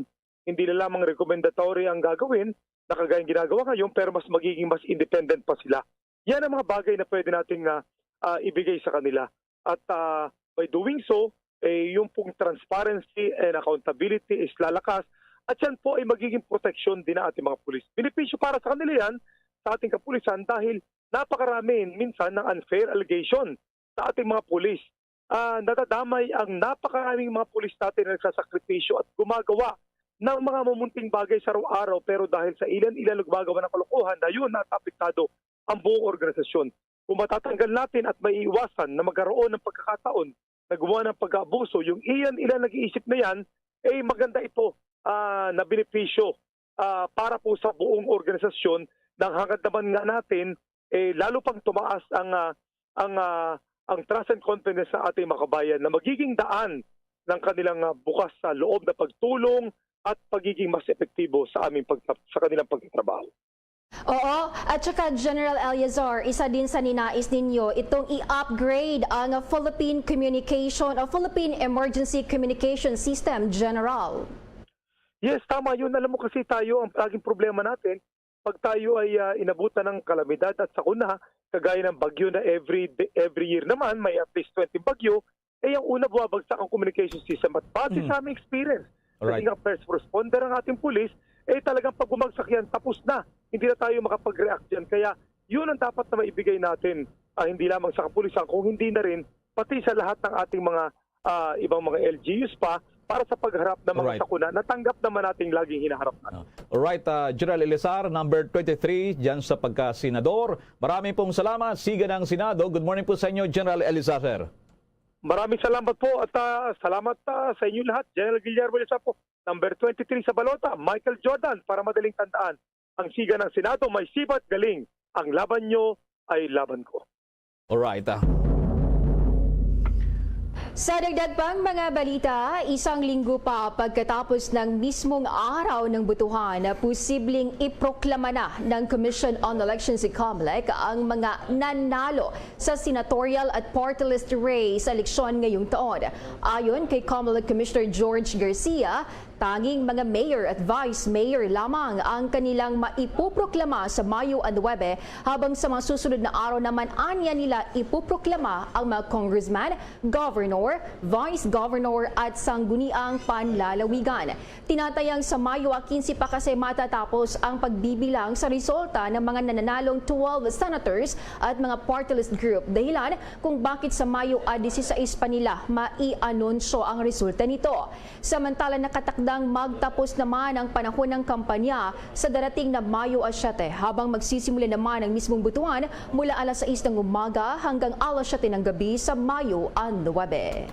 Hindi na lamang recommendatory ang gagawin na kagaya ng ginagawa ngayon, pero mas magiging mas independent pa sila. Yan ang mga bagay na pwede nating, ah, ah, ibigay sa kanila. At, ah, by doing so, eh, yung pong transparency and accountability is lalakas. At yan po ay magiging proteksyon din ng ating mga pulis. Benepisyo para sa kanila yan, sa ating kapulisan, dahil napakarami minsan ng unfair allegation sa ating mga pulis. Ah, nadadamay ang napakaraming mga pulis natin na nagsasakripisyo at gumagawa ng mga mamunting bagay sa araw-araw, pero dahil sa ilan-ilan na gumagawa ng kalokohan, na yun, naapektado ang buong organisasyon. Kung matatanggal natin at maiiwasan na magkaroon ng pagkakataon na gumawa ng pag-aabuso, yung ilan-ilan nag-iisip na yan, eh, maganda ito, ah, na benepisyo, ah, para po sa buong organisasyon, nang hangad naman nga natin, eh, lalo pang tumaas ang, ah, ang, ah, ang trust and confidence sa ating mga kabayan na magiging daan ng kanilang, ah, bukas sa loob na pagtulong at pagiging mas epektibo sa aming pagta-, sa kanilang pagtatrabaho. Oo, at saka, General Eleazar, isa din sa ninais ninyo itong i-upgrade ang Philippine Communication o Philippine Emergency Communication System, General. Yes, tama yun. Alam mo kasi tayo, ang laging problema natin, pag tayo ay, ah, inabutan ng kalamidad at sakuna, kagaya ng bagyo na every day, every year naman, may at least twenty bagyo, eh, ang una bumabagsak ang communication system. At base Mm. sa aming experience, Alright. kasi nga first responder ang ating pulis, eh, talagang pag bumagsak yan, tapos na. Hindi na tayo makapag-react dyan. Kaya yun ang dapat na maibigay natin, ah, hindi lamang sa kapulisan, kung hindi na rin, pati sa lahat ng ating mga, ah, ibang mga L G Us pa, para sa pagharap ng mga Alright. sakuna na tanggap naman nating laging hinaharap natin. Ah, alright, ah, General Eleazar, number twenty-three, dyan sa pagkasenador. Maraming pong salamat. Siga ng Senado. Good morning po sa inyo, General Eleazar, sir. Maraming salamat po at, ah, salamat, ah, sa inyo lahat. General Guillermo Lesapo, number twenty-three sa balota, Michael Jordan, para madaling tandaan. Ang siga ng Senado may sibat, galing. Ang laban nyo ay laban ko. Alright, ah. Sa dagdag pang mga balita, isang linggo pa pagkatapos ng mismong araw ng botohan, posibleng iproklama na ng Commission on Elections, COMELEC, ang mga nanalo sa senatorial at party list race sa eleksyon ngayong taon. Ayon kay COMELEC Commissioner George Garcia, tanging mga mayor at vice mayor lamang ang kanilang maipuproklama sa Mayo nuebe, habang sa mga susunod na araw naman anya nila ipuproklama ang mga congressman, governor, vice governor at sangguniang panlalawigan. Tinatayang sa Mayo quince pa kasi matatapos ang pagbibilang sa resulta ng mga nananalong twelve senators at mga party list group, dahilan kung bakit sa Mayo dieciséis pa nila maianunsyo ang resulta nito. Samantala, nakatakdang magtapos naman ang panahon ng kampanya sa darating na Mayo siyete, habang magsisimula naman ang mismong botohan mula alas sais ng umaga hanggang alas siyete ng gabi sa Mayo nuebe.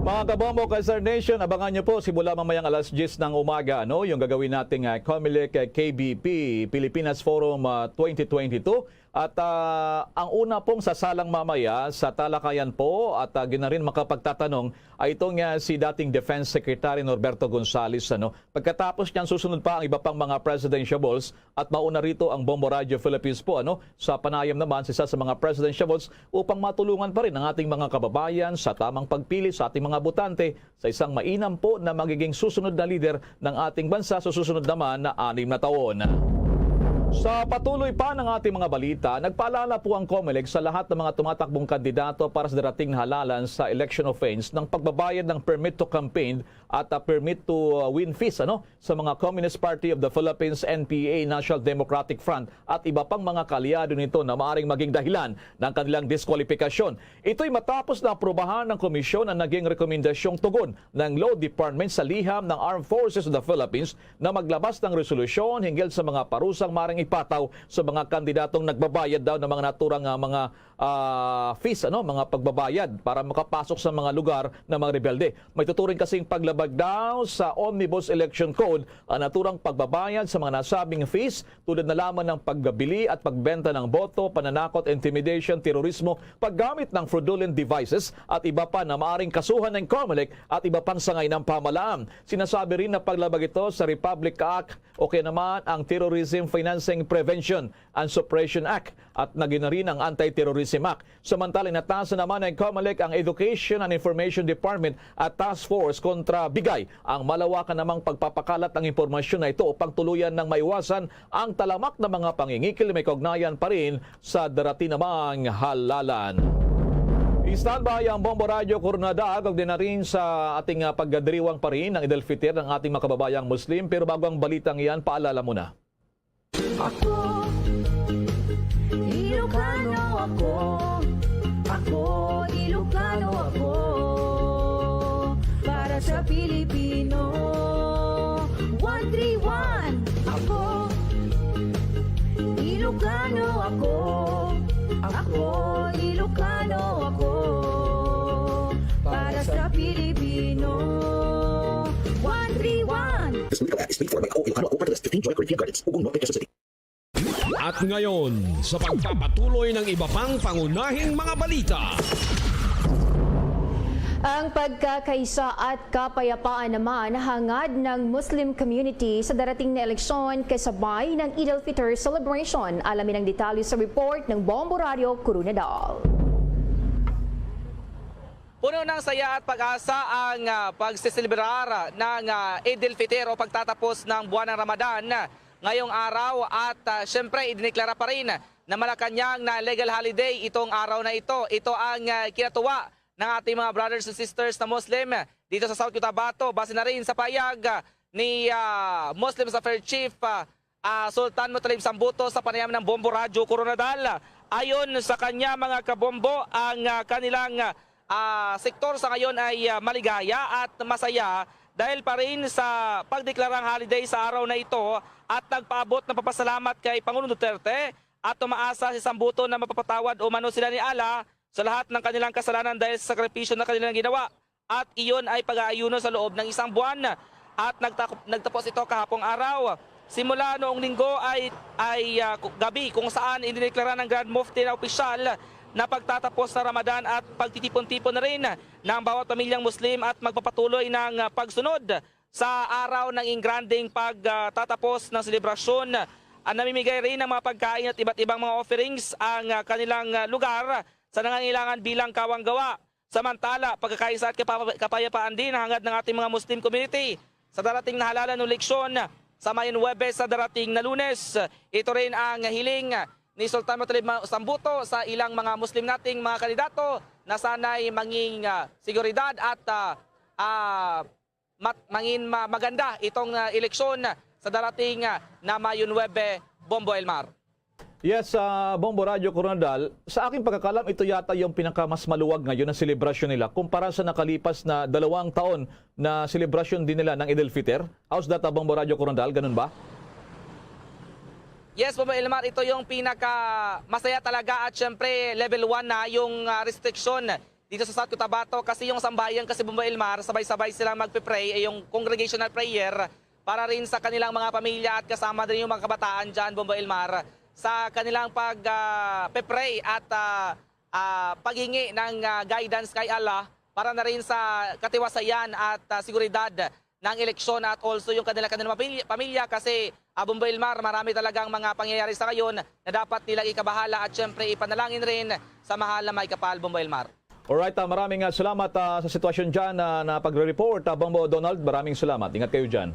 Mga kabombo, Kaiser Nation, abangan niyo po simula mamayang alas diyes ng umaga, ano, yung gagawin nating, ah, COMELEC, ah, K B P, Pilipinas Forum, ah, twenty twenty-two. At, ah, ang una pong sasalang mamaya sa talakayan po at, ah, ginarin makapagtatanong ay itong, ah, si dating Defense Secretary Norberto Gonzales, ano. Pagkatapos niyan, susunod pa ang iba pang mga presidentiables at mauna rito ang Bombo Radio Philippines po, ano. Sa panayam naman, sa isa sa mga presidentiables upang matulungan pa rin ang ating mga kababayan sa tamang pagpili sa ating mga botante sa isang mainam po na magiging susunod na lider ng ating bansa sa susunod naman na anim na taon. Sa patuloy pa ng ating mga balita, nagpaalala po ang COMELEC sa lahat ng mga tumatakbong kandidato para sa darating na halalan sa election offense ng pagbabayad ng permit to campaign at, ah, permit to, ah, win fees, ano, sa mga Communist Party of the Philippines, N P A, National Democratic Front at iba pang mga kaalyado nito na maaring maging dahilan ng kanilang diskwalipikasyon. Ito'y matapos na aprubahan ng komisyon ang naging rekomendasyong tugon ng Law Department sa liham ng Armed Forces of the Philippines na maglabas ng resolusyon hinggil sa mga parusang maring ipataw sa mga kandidatong nagbabayad daw ng mga naturang, ah, mga, ah, fees, ano, mga pagbabayad para makapasok sa mga lugar ng mga rebelde. May tuturing kasing paglabas pagdaw sa Omnibus Election Code ang naturang pagbabayad sa mga nasabing fees, tulad na lamang ng pagbili at pagbenta ng boto, pananakot, intimidation, terorismo, paggamit ng fraudulent devices at iba pa na maaring kasuhan ng Comelec at iba pang sangay ng pamahalaan. Sinasabi rin na paglabag ito sa Republic Act o kaya naman ang Terrorism Financing Prevention and Suppression Act at naging na rin ang Anti-Terrorism Act. Samantala, inatasan naman ng Comelec ang Education and Information Department at Task Force kontra bigay ang malawakan namang pagpapakalat ng impormasyon na ito upang tuluyan ng maiwasan ang talamak na mga pangingikil may kaugnayan pa rin sa darating namang halalan. Standby ang Bombo Radyo Koronada, kaugnay na rin sa ating, ah, pagdiriwang pa rin ng Eid al-Fitr ng ating mga kababayang Muslim. Pero bago ang balitang iyan, paalala muna. Ako, Ilocano ako. Ako, Ilocano ako. Para sa Pilipino, one three one. Ako, Ilocano ako. Ako, Ilocano ako. Para sa Pilipino, one three one. This legal ad is paid for by Ako Ilocano Ako, Paredes, fifteen Joy Corinthian Gardens, Ugong Norte, Quezon City. At ngayon, sa pagpapatuloy ng iba pang pangunahing mga balita. Ang pagkakaisa at kapayapaan naman hangad ng Muslim community sa darating na eleksyon kasabay ng Eid al-Fitr celebration. Alamin ang detalye sa report ng Bombo Radyo Koronadal. Puno ng saya at pag-asa ang, ah, pagsiselebrar ng, ah, Eid al-Fitr o pagtatapos ng buwan ng Ramadan ngayong araw at, ah, siyempre, idineklara pa rin na Malacañang na legal holiday itong araw na ito. Ito ang, ah, kinatuwa ng ating mga brothers and sisters na Muslim dito sa South Cotabato, base na rin sa payag, ah, ni, ah, Muslim Affairs Chief, ah, ah, Sultan Mutalib Sambuto sa panayam ng Bombo Radyo Koronadal. Ayon sa kanya, mga kabombo, ang, ah, kanilang, ah, sektor sa ngayon ay, ah, maligaya at masaya dahil pa rin sa pagdeklarang holiday sa araw na ito at nagpaabot ng papasalamat kay Pangulong Duterte at umaasa si Sambuto na mapapatawad umano sila ni Allah sa lahat ng kanilang kasalanan dahil sa sakripisyo na kanilang ginawa at iyon ay pag-aayuno sa loob ng isang buwan at nagtako-, nagtapos ito kahapong araw. Simula noong Linggo ay, ay, ah, ku-, gabi kung saan idineklara ng Grand Mufti na opisyal na pagtatapos ng Ramadan at pagtitipon-tipon na rin ng bawat pamilyang Muslim at magpapatuloy ng, ah, pagsunod sa araw ng ingranding pagtatapos ng selebrasyon. Ah, namimigay rin ng mga pagkain at iba't ibang mga offerings ang, ah, kanilang, ah, lugar sa nangangailangan bilang kawang gawa. Samantala, pagkakaisa at kapapa-, kapayapaan din ang hangad ng ating mga Muslim community sa darating na halalan o eleksyon sa mayong Huwebes sa darating na Lunes. Ito rin ang hiling ni Sultan Mutalib Ma-, Sambuto sa ilang mga Muslim nating mga kandidato na sana'y manging, ah, seguridad at, ah, ah, mat-, mangin ma-, maganda itong, ah, eleksyon sa darating, ah, na Mayo nuebe, Bombo Elmar. Yes, ah, Bombo Radyo Koronadal, sa aking pagkakalam, ito yata yung pinakamas maluwag ngayon na selebrasyon nila kumpara sa nakalipas na dalawang taon na selebrasyon din nila ng Eid al-Fitr. How's that, ah, Bombo Radyo Koronadal? Ganun ba? Yes, Bombo Elmar, ito yung pinaka masaya talaga at syempre level one na yung, ah, restriction dito sa South Cotabato kasi yung sambahayan kasi, Bombo Elmar, sabay-sabay silang magpe-pray, eh, yung congregational prayer para rin sa kanilang mga pamilya at kasama din yung mga kabataan dyan, Bombo Elmar, sa kanilang pag, ah, pe-pray at, ah, ah, paghingi ng, ah, guidance kay Allah para na rin sa katiwasayan at, ah, seguridad ng eleksyon at also yung kanila, kanilang pamilya, pamilya kasi, ah, Bombo Elmar, marami talagang mga pangyayari sa ngayon na dapat nilang ikabahala at syempre ipanalangin rin sa mahal na may kapal, Bombo Elmar. Alright, ah, maraming, ah, salamat, ah, sa sitwasyon dyan, ah, na pagre-report. Ah, Bombo Donald, maraming salamat. Ingat kayo dyan.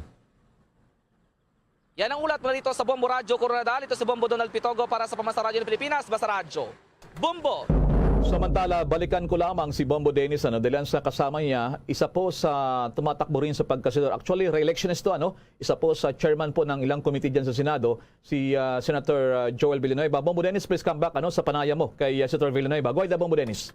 Yan ang ulat mula dito sa Bombo Radyo Koronadal. Ito si Bombo Donald Pitogo para sa Pamasaradyo ng Pilipinas, Basta Radyo. Bombo! Samantala, balikan ko lamang si Bombo Dennis, ano, dahil ang sa kasama niya, isa po sa tumatakbo rin sa pagkasenador. Actually, re-election is to, ano? Isa po sa chairman po ng ilang committee dyan sa Senado, si, ah, Senator, ah, Joel Villanueva. Bombo Dennis, please come back, ano, sa panaya mo kay, ah, Senator Villanueva. Go ahead, Bombo Dennis.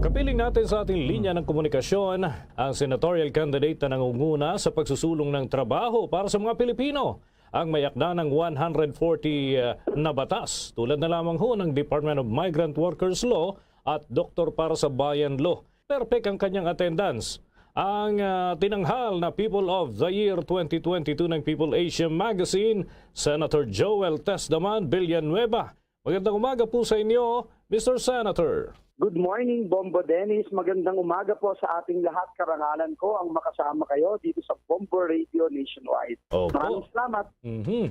Kapiling natin sa ating linya ng komunikasyon ang senatorial candidate na nangunguna sa pagsusulong ng trabaho para sa mga Pilipino. Ang may akda ng one hundred forty, uh, na batas, tulad na lamang ho ng Department of Migrant Workers Law at Doktor para sa Bayan Law. Perfect ang kanyang attendance. ang, ah, tinanghal na People of the Year twenty twenty-two ng People Asia Magazine, Senator Joel Tesdaman Villanueva. Magandang umaga po sa inyo, Mister Senator. Good morning, Bombo Dennis. Magandang umaga po sa ating lahat. Karangalan ko ang makasama kayo dito sa Bombo Radio Nationwide. Opo. Maraming salamat. Mhm.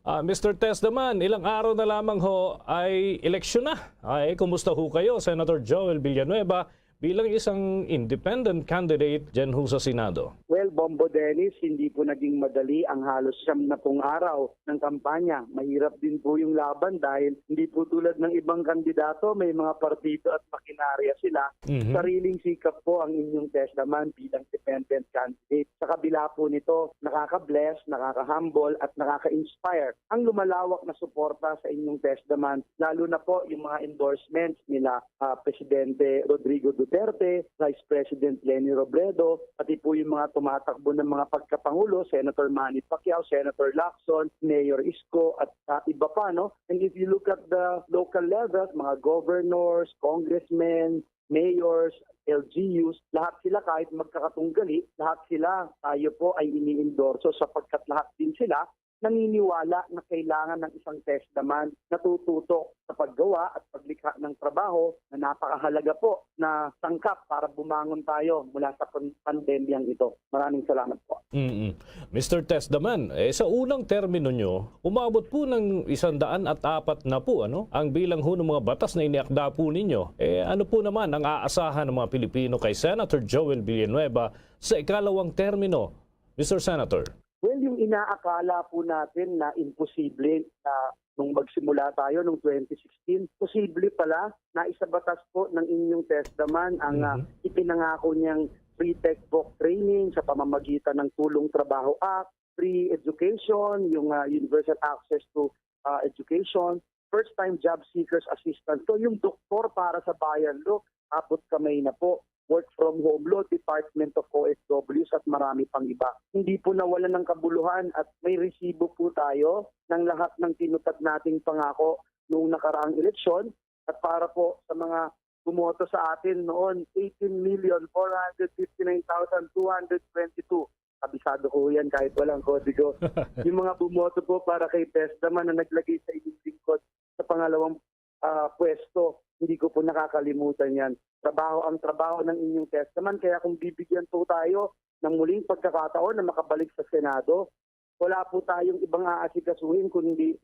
Ah, Mister Tesdaman, ilang araw na lamang ho ay eleksyon na. Ay, kumusta ho kayo, Senator Joel Villanueva, bilang isang independent candidate dyan ho sa Senado? Well, Bombo Dennis, hindi po naging madali ang halos siyam na pung araw ng kampanya. Mahirap din po yung laban dahil hindi po tulad ng ibang kandidato, may mga partido at makinarya sila. Mhm. Sariling sikap po ang inyong Tesdaman bilang independent candidate. Sa kabila po nito, nakaka-bless, nakaka-humble, at nakaka-inspire ang lumalawak na suporta sa inyong Tesdaman, lalo na po yung mga endorsements nila, ah, Presidente Rodrigo Duterte, Vice President Leni Robredo, pati po yung mga tumatakbo ng mga pagkapangulo, Senator Manny Pacquiao, Senator Lacson, Mayor Isko, at, ah, iba pa, no? And if you look at the local levels, mga governors, congressmen, mayors, L G Us, lahat sila kahit magkakatunggali, lahat sila tayo po ay iniendorso sapagkat lahat din sila naniniwala na kailangan ng isang Tesdaman na tututok sa paggawa at paglikha ng trabaho na napakahalaga po na sangkap para bumangon tayo mula sa pan-, pandemyang ito. Maraming salamat po. Mm-mm. Mister Tesdaman, eh, sa unang termino nyo, umabot po ng isang daan at apat na po, ano, ang bilang ho ng mga batas na iniakda po ninyo. Eh, ano po naman ang aasahan ng mga Pilipino kay Senator Joel Villanueva sa ikalawang termino, Mister Senator? Well, yung inaakala po natin na imposible na nung magsimula tayo nung twenty sixteen, posible pala na isabatas po ng inyong Tesdaman ang, ah, Mhm. ipinangako niyang free tech book training sa pamamagitan ng Tulong Trabaho Act, free education, yung, ah, universal access to, ah, education, first time job seekers assistance. So yung doktor para sa bayan, lo, abot kamay na po. Work from home law, Department of O F Ws at marami pang iba. Hindi po nawalan ng kabuluhan at may resibo po tayo ng lahat ng tinupad nating pangako noong nakaraang eleksyon. At para po sa mga bumoto sa atin noon, eighteen million four hundred fifty-nine thousand two hundred twenty-two. Kabisado ko yan kahit walang kodigo. Yung mga bumoto po para kay Tesdaman na naglagay sa inyong lingkod sa pangalawang, ah, pwesto, hindi ko po nakakalimutan yan. Trabaho ang trabaho ng inyong Tesdaman. Kaya kung bibigyan po tayo ng muling pagkakataon na makabalik sa Senado, wala po tayong ibang aasikasuhin kundi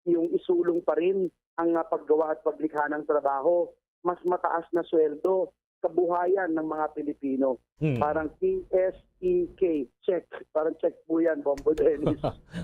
yung isulong pa rin ang, ah, paggawa at paglikha ng trabaho, mas mataas na sweldo, kabuhayan ng mga Pilipino. Hmm. Parang T S E K, check. Parang check po yan, Bombo Dennis.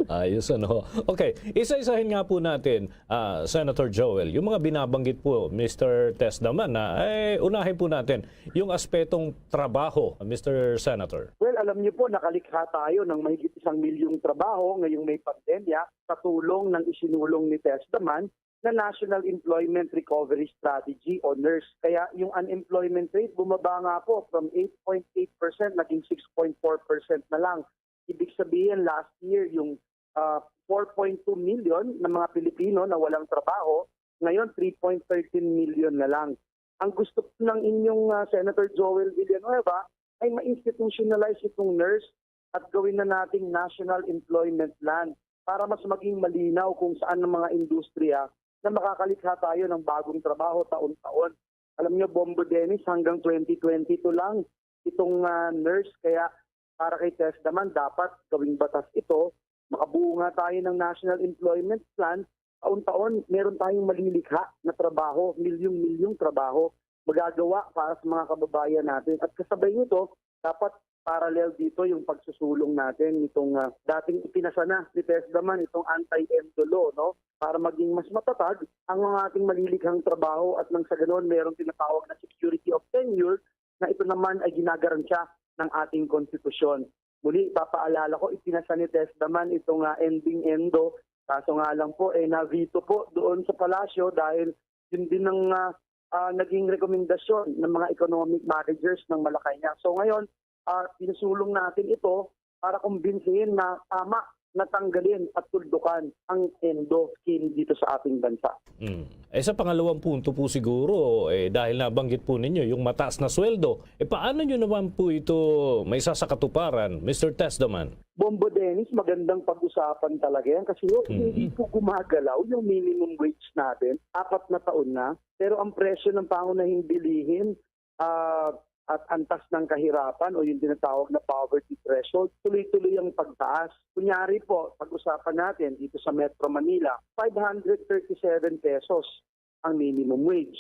Ayos, ano? Okay, isa-isahin nga po natin, ah, Senator Joel, yung mga binabanggit po, Mister Tesdaman, na, eh, unahin po natin yung aspetong trabaho, Mister Senator. Well, alam niyo po, nakalikha tayo ng mahigit isang milyong trabaho ngayong may pandemya sa tulong ng isinulong ni Tesdaman na National Employment Recovery Strategy o nurse. Kaya yung unemployment rate bumaba nga po from eight point eight percent, naging six point four percent na lang. Ibig sabihin, last year, yung, ah, four point two million na mga Pilipino na walang trabaho, ngayon three point thirteen million na lang. Ang gusto po ng inyong, ah, Senator Joel Villanueva ay ma-institutionalize itong nurse at gawin na nating national employment plan para mas maging malinaw kung saan ang mga industriya na makakalikha tayo ng bagong trabaho taon-taon. Alam niyo, Bombo Dennis, hanggang twenty twenty-two lang itong, ah, nurse. Kaya para kay Tesdaman, dapat gawing batas ito. Makabuo nga tayo ng National Employment Plan. Taon-taon, meron tayong malilikha na trabaho, milyong-milyong trabaho magagawa para sa mga kababayan natin. At kasabay nito, dapat parallel dito yung pagsusulong natin nitong, ah, dating ipinasa na ni Tesdaman, itong anti-endo law, no? Para maging mas matatag ang mga ating malilikhang trabaho at nang sa ganoon, merong tinatawag na security of tenure na ito naman ay ginagarantiya ng ating konstitusyon. Muli, papaalala ko, ipinasa ni Tesdaman itong, ah, ending endo. Kaso nga lang po, eh, na-veto po doon sa palasyo dahil yun din ang, ah, ah, naging rekomendasyon ng mga economic managers ng Malacañang. So ngayon, ah, sinusulong natin ito para kumbinsihin na tama na tanggalin at tuldukan ang ENDO scheme dito sa ating bansa. Mm. Eh, sa pangalawang punto po siguro, eh, dahil nabanggit po ninyo yung mataas na sweldo, eh, paano nyo naman po ito may sasakatuparan, Mister Tesdaman? Bombo Dennis, magandang pag-usapan talaga yan kasi ho, hindi Mm. po gumagalaw yung minimum wage natin. Apat na taon na. Pero ang presyo ng pangunahing bilihin, ah, at antas ng kahirapan o yung tinatawag na poverty threshold, tuloy-tuloy ang pagtaas. Kunyari po, pag-usapan natin dito sa Metro Manila, five hundred thirty-seven pesos ang minimum wage.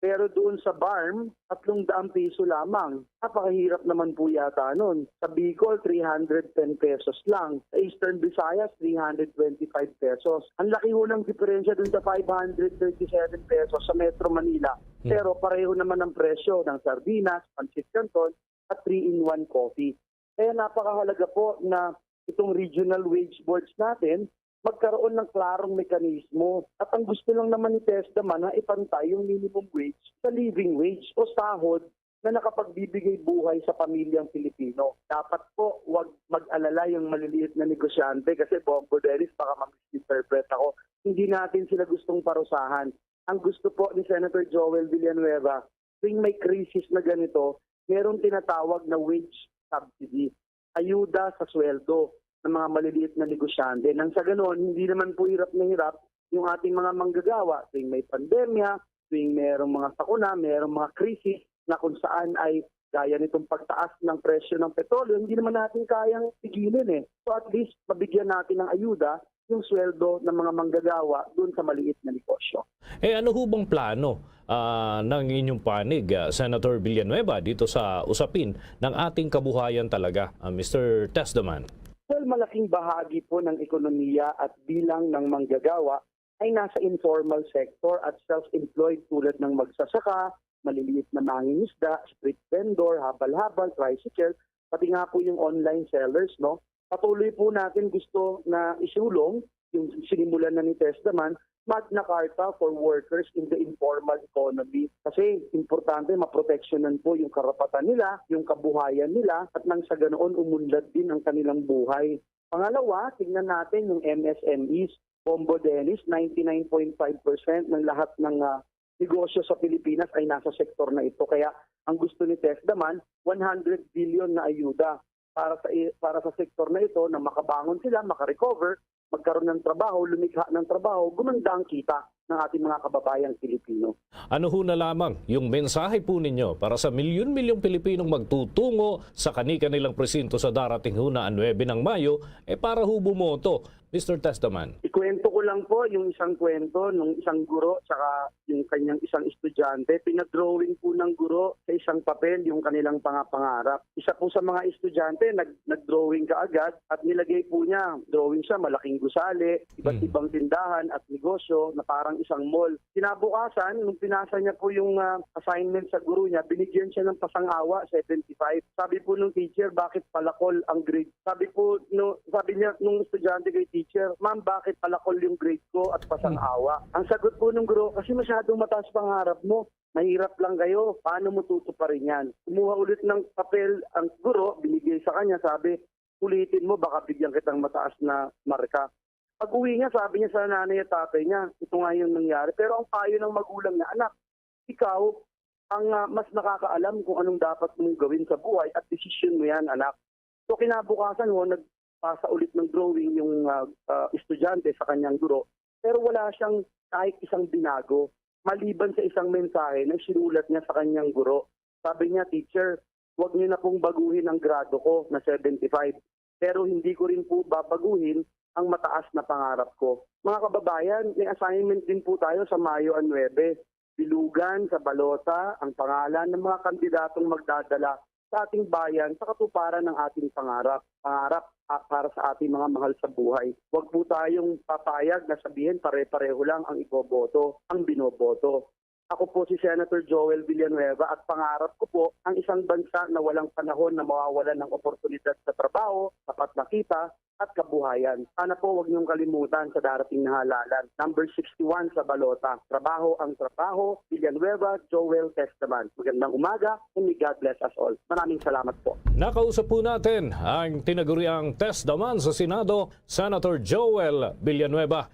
Pero doon sa BARMM, tatlong daang piso lamang. Napakahirap naman po yata nun. Sa Bicol, three hundred ten pesos lang. Sa Eastern Visayas, three hundred twenty-five pesos. Ang laki ho ng diferensya dun sa five hundred thirty-seven pesos sa Metro Manila. Hmm. Pero pareho naman ang presyo ng sardinas, pancit canton, at three-in-one coffee. Kaya napakahalaga po na itong regional wage boards natin magkaroon ng klarong mekanismo. At ang gusto lang naman ni Tesda man na ipantay yung minimum wage sa living wage o sahod na nakapagbibigay buhay sa pamilyang Pilipino. Dapat po, wag mag-alala yung maliliit na negosyante kasi, Bongo Dennis, baka ma-misinterpret ako. Hindi natin sila gustong parusahan. Ang gusto po ni Senator Joel Villanueva, tuwing may crisis na ganito, merong tinatawag na wage subsidy, ayuda sa sweldo ng mga maliliit na negosyante. Nang sa ganon, hindi naman po hirap na hirap yung ating mga manggagawa tuwing may pandemya, tuwing merong mga sakuna, merong mga krisis na kung saan ay gaya nitong pagtaas ng presyo ng petrolyo, hindi naman natin kayang pigilan eh. So at least mabigyan natin ng ayuda yung sweldo ng mga manggagawa doon sa maliit na negosyo. Eh, ano ho bang plano, ah, ng inyong panig, ah, Senator Villanueva, dito sa usapin ng ating kabuhayan talaga, ah, Mister Tesdaman? Well, malaking bahagi po ng ekonomiya at bilang ng manggagawa ay nasa informal sector at self-employed tulad ng magsasaka, maliliit na mangingisda, street vendor, habal-habal, tricycle, pati nga po yung online sellers, no? Patuloy po natin gusto na isulong yung sinimulan na ni Tesdaman, Magna Carta for workers in the informal economy. Kasi importante, maproteksyonan po yung karapatan nila, yung kabuhayan nila, at nang sa ganoon, umunlad din ang kanilang buhay. Pangalawa, tingnan natin yung M S M Es. Bombo Dennis, ninety-nine point five percent ng lahat ng, ah, negosyo sa Pilipinas ay nasa sektor na ito. Kaya ang gusto ni Tesda man, one hundred billion na ayuda para sa i-, para sa sektor na ito na makabangon sila, makarecover, magkaroon ng trabaho, lumikha ng trabaho, gumanda ang kita ng ating mga kababayang Pilipino. Ano ho na lamang yung mensahe po ninyo para sa milyon-milyong Pilipinong magtutungo sa kani-kanilang presinto sa darating ho na nuebe ng Mayo, eh, para ho bumoto, Mister Testaman? Ikwento ko lang po yung isang kwento nung isang guro tsaka yung kanyang isang estudyante. Pinag-drawing po ng guro sa isang papel yung kanilang pangapangarap. Isa po sa mga estudyante nag-, nag-drawing kaagad at nilagay po niya, drawing siya, malaking gusali, iba't Hmm. ibang tindahan at negosyo na parang isang mall. Kinabukasan, nung pinasa niya po yung, ah, assignment sa guro niya, binigyan siya ng pasang-awa, seventy-five. Sabi po nung teacher, "Bakit palakol ang grade?" Sabi po, no, sabi niya, nung estudyante kay teacher, "Ma'am, bakit palakol yung grade ko at pasang-awa?" Ang sagot po nung guro, "Kasi masyadong mataas pangarap mo. Mahirap lang kayo. Paano mo tutuparin yan?" Kumuha ulit ng papel ang guro, binigay sa kanya, sabi, "Ulitin mo, baka bigyan kitang mataas na marka." Pag-uwi niya, sabi niya sa nanay at tatay niya, "Ito nga yung nangyari." Pero ang payo ng magulang niya, "Anak, ikaw ang, ah, mas nakakaalam kung anong dapat mong gawin sa buhay at desisyon mo yan, anak." So, kinabukasan ho, nagpasa ulit ng drawing yung, ah, ah, estudyante sa kanyang guro, pero wala siyang kahit isang binago, maliban sa isang mensahe na sinulat niya sa kanyang guro. Sabi niya, "Teacher, huwag niyo na pong baguhin ang grado ko na seventy-five, pero hindi ko rin po babaguhin ang mataas na pangarap ko." Mga kababayan, may assignment din po tayo sa Mayo nuebe. Bilugan sa balota ang pangalan ng mga kandidatong magdadala sa ating bayan sa katuparan ng ating pangarap. Pangarap, ah, para sa ating mga mahal sa buhay. Huwag po tayong papayag na sabihin pare-pareho lang ang iboboto, ang binoboto. Ako po si Senator Joel Villanueva at pangarap ko po ang isang bansa na walang panahon na mawawalan ng oportunidad sa trabaho, sapat na kita, at kabuhayan. Sana po huwag niyong kalimutan sa darating na halalan. Number sixty-one sa balota. Trabaho ang trabaho. Villanueva, Joel, Testaman. Magandang umaga and may God bless us all. Maraming salamat po. Nakausap po natin ang tinaguriang Testaman sa Senado, Senator Joel Villanueva.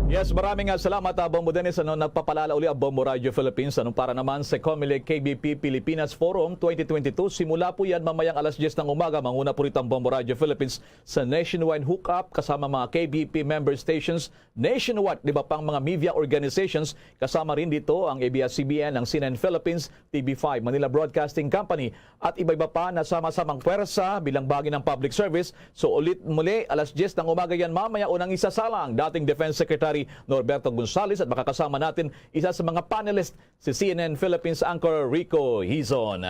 Yes, maraming nga salamat, ah, Bombo Dennis. Ano, nagpapalala uli ang Bombo Radio Philippines. Ano, para naman sa Comelec K B P Pilipinas Forum twenty twenty-two, simula po yan mamayang alas diyes ng umaga. Manguna po rito ang Bombo Radio Philippines sa nationwide hookup kasama mga K B P member stations nationwide, di ba, pang mga media organizations. Kasama rin dito ang A B S C B N, ang C N N Philippines, T V five, Manila Broadcasting Company, at iba-iba pa na sama-samang pwersa bilang bahagi ng public service. So, ulit muli, alas diyes ng umaga yan mamaya, unang isasala ang dating Defense Secretary Norberto Gonzales at makakasama natin isa sa mga panelist, si C N N Philippines anchor Rico Hizon.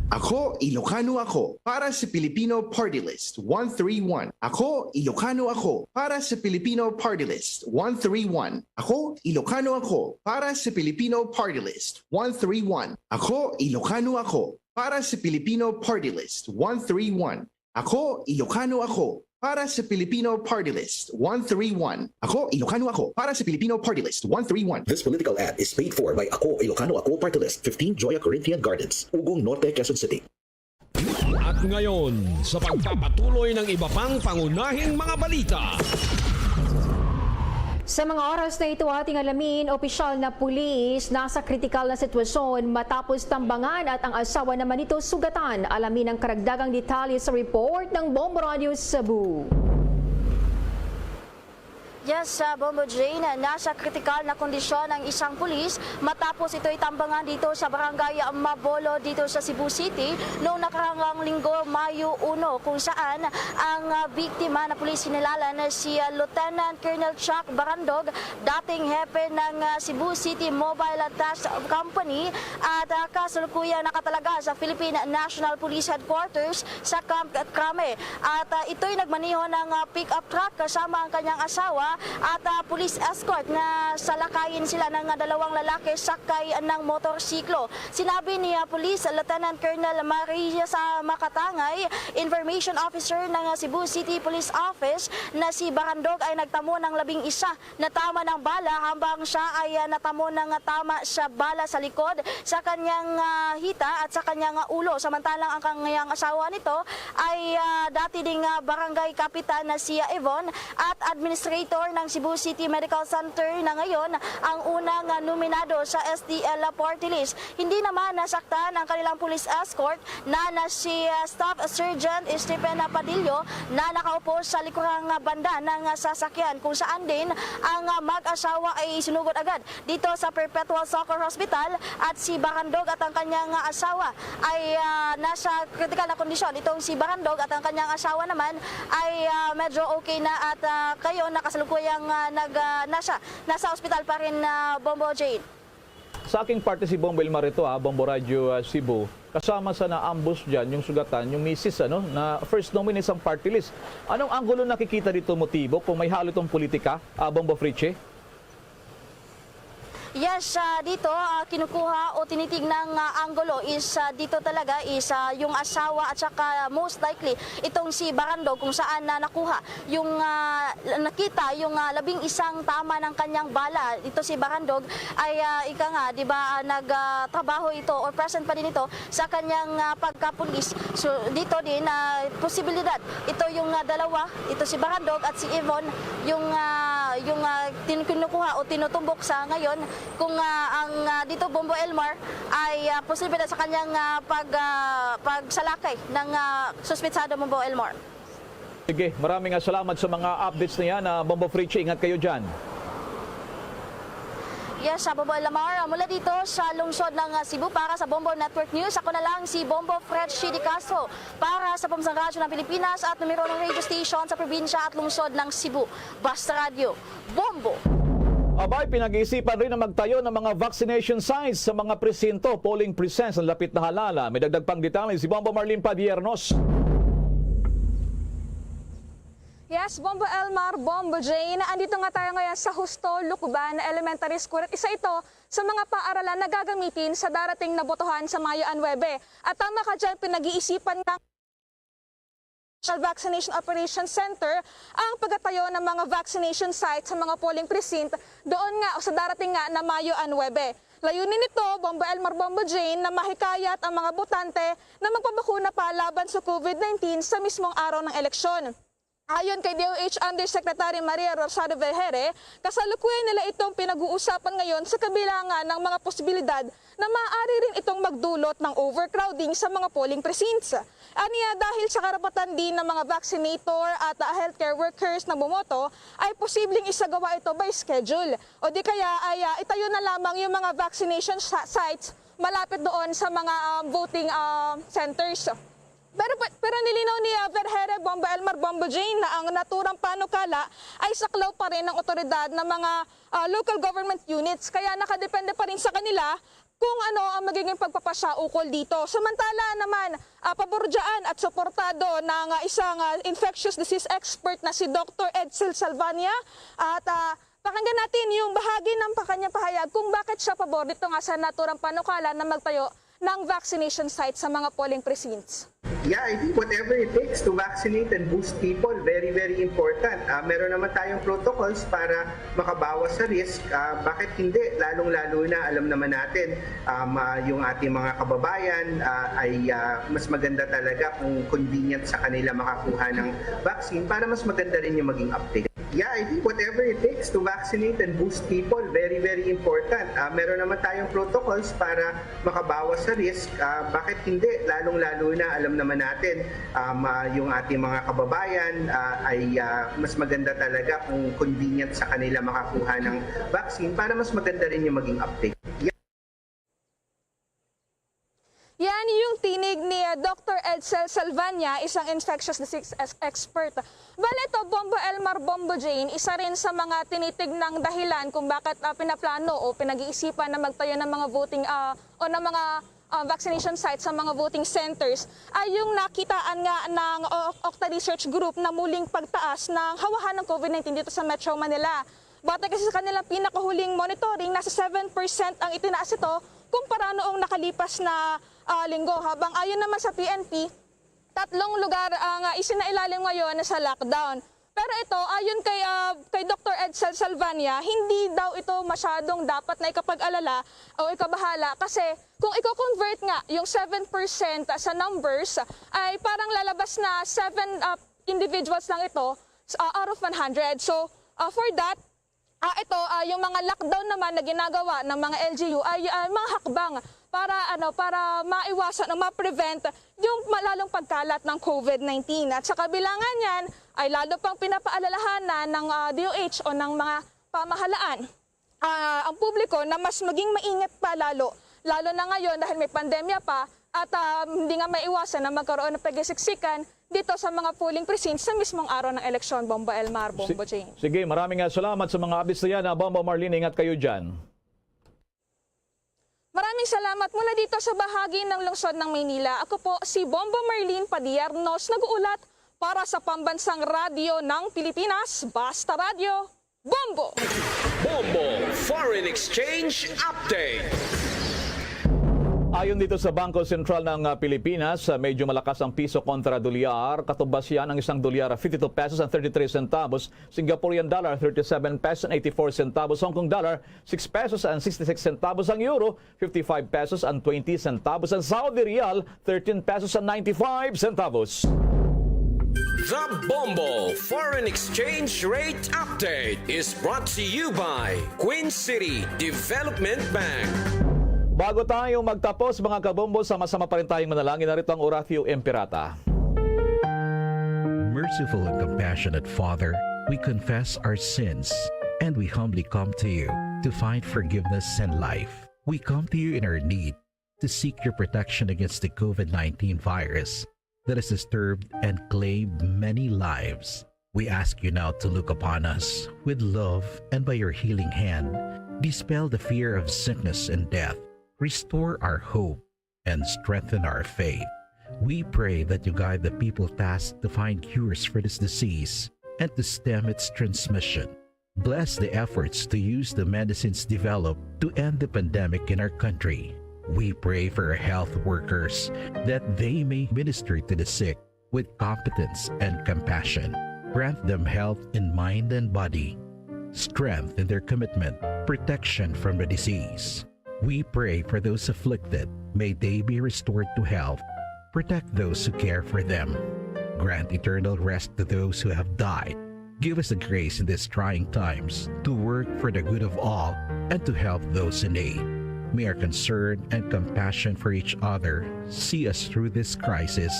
Ako, Ilocano ako. Para sa Filipino Party List, one three one. Ako, Ilocano ako. Para sa Filipino Party List, one three one. Ako, Ilocano ako. Para sa Filipino Party List, one three one. Ako, Ilocano ako. Para sa Filipino Party List, one three one. Ako, Ilocano ako. Para sa Filipino Party List, one three one. Ako, Ilocano ako. Para sa Filipino Party List, one three one. This political ad is paid for by Ako, Ilocano Ako Party List, fifteen Joya Corinthian Gardens, Ugong Norte, Quezon City. At ngayon, sa pagpapatuloy ng iba pang pangunahing mga balita. Sa mga oras na ito, ating alamin, opisyal na pulis nasa kritikal na sitwasyon matapos tambangan at ang asawa naman nito sugatan. Alamin ang karagdagang detalye sa report ng Bombo Radio Cebu. Yes, uh, Bombo Jane, nasa kritikal na kondisyon ang isang pulis matapos ito'y tambangan dito sa barangay Mabolo dito sa Cebu City noong nakaraang linggo, Mayo uno, kung saan ang uh, biktima na pulis hinilalan na si uh, Lieutenant Colonel Chuck Barandog, dating hepe ng uh, Cebu City Mobile Task Company at uh, kasalukuyan nakatalaga sa Philippine National Police Headquarters sa Camp Crame. At uh, ito'y nagmaneho ng uh, pick-up truck kasama ang kanyang asawa at uh, police escort na salakayin sila ng uh, dalawang lalaki sakay ng motorsiklo. Sinabi ni uh, Police Lieutenant Colonel Maria sa Makatangay, Information Officer ng uh, Cebu City Police Office, na si Barandog ay nagtamo ng labing isa na tama ng bala, habang siya ay uh, natamo ng uh, tama sa bala sa likod, sa kanyang uh, hita at sa kanyang uh, ulo. Samantalang ang kanyang asawa nito ay uh, dati ding uh, barangay kapitan na si uh, Yvonne at administrator ng Cebu City Medical Center na ngayon ang unang uh, nominado sa S D L party list. Hindi naman nasaktan ang kanilang police escort na na si uh, Staff Sergeant Stephen Padillo na nakaupo sa likurang uh, banda ng uh, sasakyan, kung saan din ang uh, mag-asawa ay isinugod agad dito sa Perpetual Soccer Hospital at si Barandog at ang kanyang uh, asawa ay uh, nasa critical na kondisyon. Itong si Barandog at ang kanyang asawa naman ay uh, medyo okay na at uh, kayo nakasalukuyang uh, nag, uh, nasa, nasa ospital pa rin, uh, Bombo Jane. Sa aking parte si Bombo Elmar ito, ha, Bombo Radyo, ah, Cebu. Kasama sa naambos dyan yung sugatan, yung misis, ano, na first nominee sa party list. Anong anggulo nakikita dito, motibo, kung may halo itong politika, ah, Bombo Fritchie? Yes, ah, dito, ah, kinukuha o tinitignang, ah, anggulo is, ah, dito talaga is, ah, yung asawa at saka most likely itong si Barandog kung saan na nakuha yung, ah, nakita yung, ah, labing isang tama ng kanyang bala. Ito si Barandog ay, ah, ika nga, di ba, ah, nag, ah, trabaho ito or present pa din ito sa kanyang, ah, pagkapulis. So, dito din, ah, posibilidad ito yung, ah, dalawa, ito si Barandog at si Yvonne, yung, ah, yung, ah, tin-, kinukuha o tinutumbok sa ngayon. Kung, ah, ang, ah, dito, Bombo Elmar, ay, ah, posible na sa kanyang, ah, pag, ah, pagsalakay ng, ah, suspetsado, Bombo Elmar. Sige, maraming, ah, salamat sa mga updates na yan, ah, Bombo Fritchie. Ingat kayo dyan. Yes, ah, Bombo Elmar, mula dito sa lungsod ng, ah, Cebu para sa Bombo Network News, ako na lang si Bombo Fritchie de Castro para sa Pambansang Radyo ng Pilipinas at numero ng radio station sa probinsya at lungsod ng Cebu. Basta Radyo, Bombo! Abay, pinag-iisipan rin ang magtayo ng mga vaccination sites sa mga presinto, polling precincts, na lapit na halala. May dagdag pang detalye si Bombo Marlene Padiernos. Yes, Bombo Elmar, Bombo Jane. Andito nga tayo ngayon sa Justo Lucban Elementary School. At isa ito sa mga paaralan na gagamitin sa darating na botohan sa Mayo nuebe. At tama ka dyan, pinag-iisipan nga National Vaccination Operation Center ang pagatayo ng mga vaccination site sa mga polling precinct doon nga o sa darating nga na Mayo nuebe. Layunin nito, Bombo Elmar, Bombo Jane, na mahikayat ang mga botante na magpabakuna pa laban sa COVID nineteen sa mismong araw ng eleksyon. Ayon kay D O H Undersecretary Maria Rosario Vergere, kasalukuyan nila itong pinag-uusapan ngayon sa kabilangan ng mga posibilidad na maaari rin itong magdulot ng overcrowding sa mga polling precincts. Aniya, dahil sa karapatan din ng mga vaccinator at, ah, healthcare workers na bumoto, ay posibleng isagawa ito by schedule. O di kaya ay, ah, itayo na lamang yung mga vaccination sa-, sites malapit doon sa mga, um, voting, um, centers. Pero, pero nilinaw ni, ah, Vergere, Bombo Elmar, Bombo Jane, na ang naturang panukala ay saklaw pa rin ng otoridad ng mga, ah, local government units. Kaya nakadepende pa rin sa kanila kung ano ang magiging pagpapasya ukol dito. Samantala naman, ah, pabor dyan at suportado ng, ah, isang, ah, infectious disease expert na si Doktor Edsel Salvania. At, ah, pakinggan natin yung bahagi ng kanyang pahayag kung bakit siya pabor dito nga sa naturang panukala na magtayo ng vaccination site sa mga polling precincts. Yeah, I think whatever it takes to vaccinate and boost people, very, very important. Ah, meron naman tayong protocols para makabawas sa risk. Ah, bakit hindi? Lalong-lalo na, alam naman natin, um, ah, yung ating mga kababayan, ah, ay, ah, mas maganda talaga kung convenient sa kanila makakuha ng vaccine para mas maganda rin yung maging uptake. Yeah, I think whatever it takes to vaccinate and boost people, very, very important. Ah, meron naman tayong protocols para makabawas sa risk. Ah, bakit hindi? Lalong-lalo na, alam naman natin, um, ah, yung ating mga kababayan, ah, ay, ah, mas maganda talaga kung convenient sa kanila makakuha ng vaccine para mas maganda rin yung maging uptake. Yan yung tinig ni, ah, Doktor Edsel Salvania, isang infectious disease ex-, expert. Bale ito, Bombo Elmar, Bombo Jane, isa rin sa mga tinitignang dahilan kung bakit, ah, pinaplano o pinag-iisipan na magtayo ng mga voting, ah, o ng mga, ah, vaccination sites sa mga voting centers ay yung nakitaan nga ng O-, Okta Research Group na muling pagtaas ng hawahan ng COVID nineteen dito sa Metro Manila. Batay kasi sa kanilang pinakahuling monitoring, nasa seven percent ang itinaas ito kumpara noong nakalipas na, ah, linggo. Habang ayon naman sa P N P, tatlong lugar ang, ah, isinailalim ngayon sa lockdown. Pero ito, ayon kay, ah, kay Doktor Edsel Salvania, hindi daw ito masyadong dapat na ikapag-alala o ikabahala kasi kung i-convert nga yung seven percent sa numbers, ay parang lalabas na seven, ah, individuals lang ito, ah, out of one hundred. So, ah, for that, ah, ito, ah, yung mga lockdown naman na ginagawa ng mga L G U ay, ah, mga hakbang para, ano, para maiwasan o ma-prevent yung malalong pagkalat ng COVID nineteen. At sa kabilangan niyan, ay lalo pang pinapaalalahanan ng, ah, D O H o ng mga pamahalaan, ah, ang publiko na mas maging maingat pa lalo, lalo na ngayon dahil may pandemya pa at, ah, hindi nga maiwasan na magkaroon ng pagkisiksikan dito sa mga polling precincts sa mismong araw ng eleksyon, Bombo Elmar, Bombo Jane. Sige, maraming, ah, salamat sa mga updates na yan, ah, Bombo Marlene. Ingat kayo dyan. Maraming salamat mula dito sa bahagi ng lungsod ng Maynila. Ako po si Bombo Marlene Padiernos, nag-uulat para sa Pambansang Radyo ng Pilipinas, Basta Radyo, Bombo! Bombo Foreign Exchange Update. Ayon dito sa Bangko Sentral ng, ah, Pilipinas, ah, medyo malakas ang piso kontra dolyar. Katumbas yan ang isang dolyar, fifty-two pesos and thirty-three centavos. Singaporean dollar, thirty-seven pesos and eighty-four centavos. Hong Kong dollar, six pesos and sixty-six centavos. Ang euro, fifty-five pesos and twenty centavos. Ang Saudi riyal, thirteen pesos and ninety-five centavos. The Bombo Foreign Exchange Rate Update is brought to you by Queen City Development Bank. Bago tayo magtapos, mga kabombo, sama-sama pa rin tayong manalangin. Narito ang Oratio Imperata. Merciful and compassionate Father, we confess our sins and we humbly come to you to find forgiveness and life. We come to you in our need to seek your protection against the COVID nineteen virus that has disturbed and claimed many lives. We ask you now to look upon us with love and by your healing hand, dispel the fear of sickness and death, restore our hope, and strengthen our faith. We pray that you guide the people tasked to find cures for this disease and to stem its transmission. Bless the efforts to use the medicines developed to end the pandemic in our country. We pray for our health workers that they may minister to the sick with competence and compassion. Grant them health in mind and body, strength in their commitment, protection from the disease. We pray for those afflicted. May they be restored to health. Protect those who care for them. Grant eternal rest to those who have died. Give us the grace in these trying times to work for the good of all and to help those in need. May our concern and compassion for each other see us through this crisis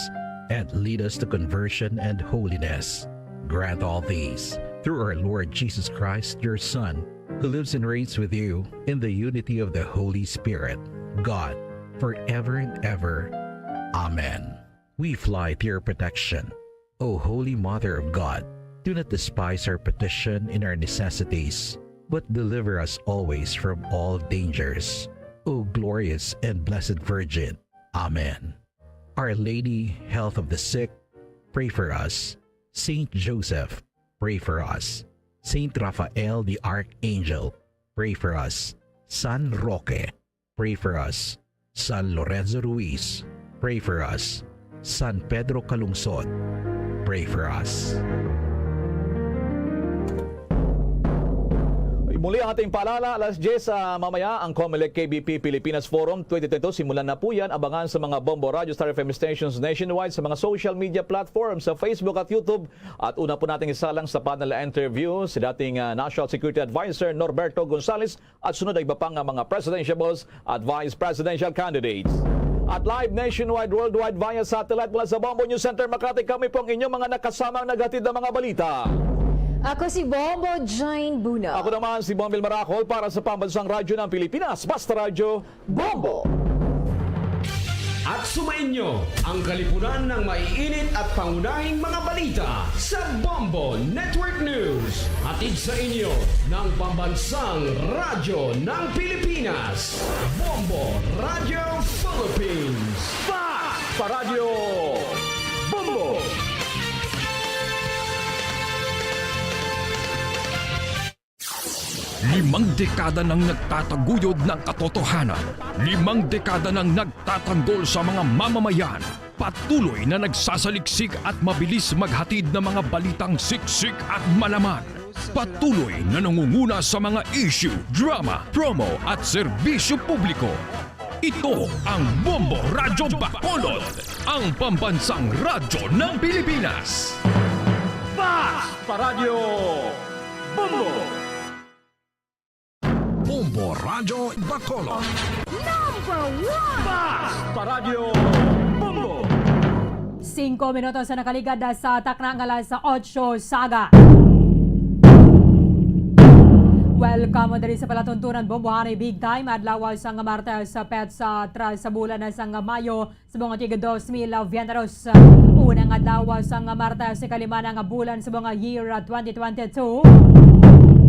and lead us to conversion and holiness. Grant all these through our Lord Jesus Christ, your Son, who lives and reigns with you in the unity of the Holy Spirit, God, forever and ever. Amen. We fly to your protection. O Holy Mother of God, do not despise our petition in our necessities, but deliver us always from all dangers. O glorious and blessed Virgin. Amen. Our Lady, Health of the Sick, pray for us. Saint Joseph, pray for us. Saint Raphael the Archangel, pray for us. San Roque, pray for us. San Lorenzo Ruiz, pray for us. San Pedro Calungsod, pray for us. Muli ang ating paalala, alas diyes sa mamaya, ang Comelec K B P Pilipinas Forum twenty twenty-two. Simulan na po yan. Abangan sa mga Bombo Radio Star F M stations nationwide, sa mga social media platforms, sa Facebook at YouTube. At una po nating isalang sa panel interview si dating, ah, National Security Advisor Norberto Gonzales at sunod ang iba pa nga mga presidentiables at vice presidential candidates. At live nationwide, worldwide via satellite mula sa Bombo News Center Makati, kami po ang inyong mga nakasamang naghatid ng mga balita. Ako si Bombo Jane Buna. Ako naman si Bombil Maracol para sa Pambansang Radyo ng Pilipinas, Basta Radyo, Bombo! At sumainyo ang kalipunan ng maiinit at pangunahing mga balita sa Bombo Network News. Hatid sa inyo ng Pambansang Radyo ng Pilipinas, Bombo Radyo Philippines. Fast pa Radyo Bombo! Limang dekada nang nagtataguyod ng katotohanan. Limang dekada nang nagtatanggol sa mga mamamayan. Patuloy na nagsasaliksik at mabilis maghatid ng mga balitang siksik at malaman. Patuloy na nangunguna sa mga issue, drama, promo at serbisyo publiko. Ito ang Bombo Radyo Bacolod, ang pambansang radyo ng Pilipinas. Fast pa Radyo Bombo! Bombo Radyo Bacolod. Number one! Fast pa Radyo Bombo! Singko minutos ang nakaligad sa takna nga alas otso sa aga. Welcome diri sa palatuntunan Bombohanay Big Time, adlaw sang Martes, petsa tres sa bulan sang Mayo, subong nga tig dos mil veintidos. Unang adlaw sang Martes, ikalima na nga bulan subong nga year twenty twenty-two.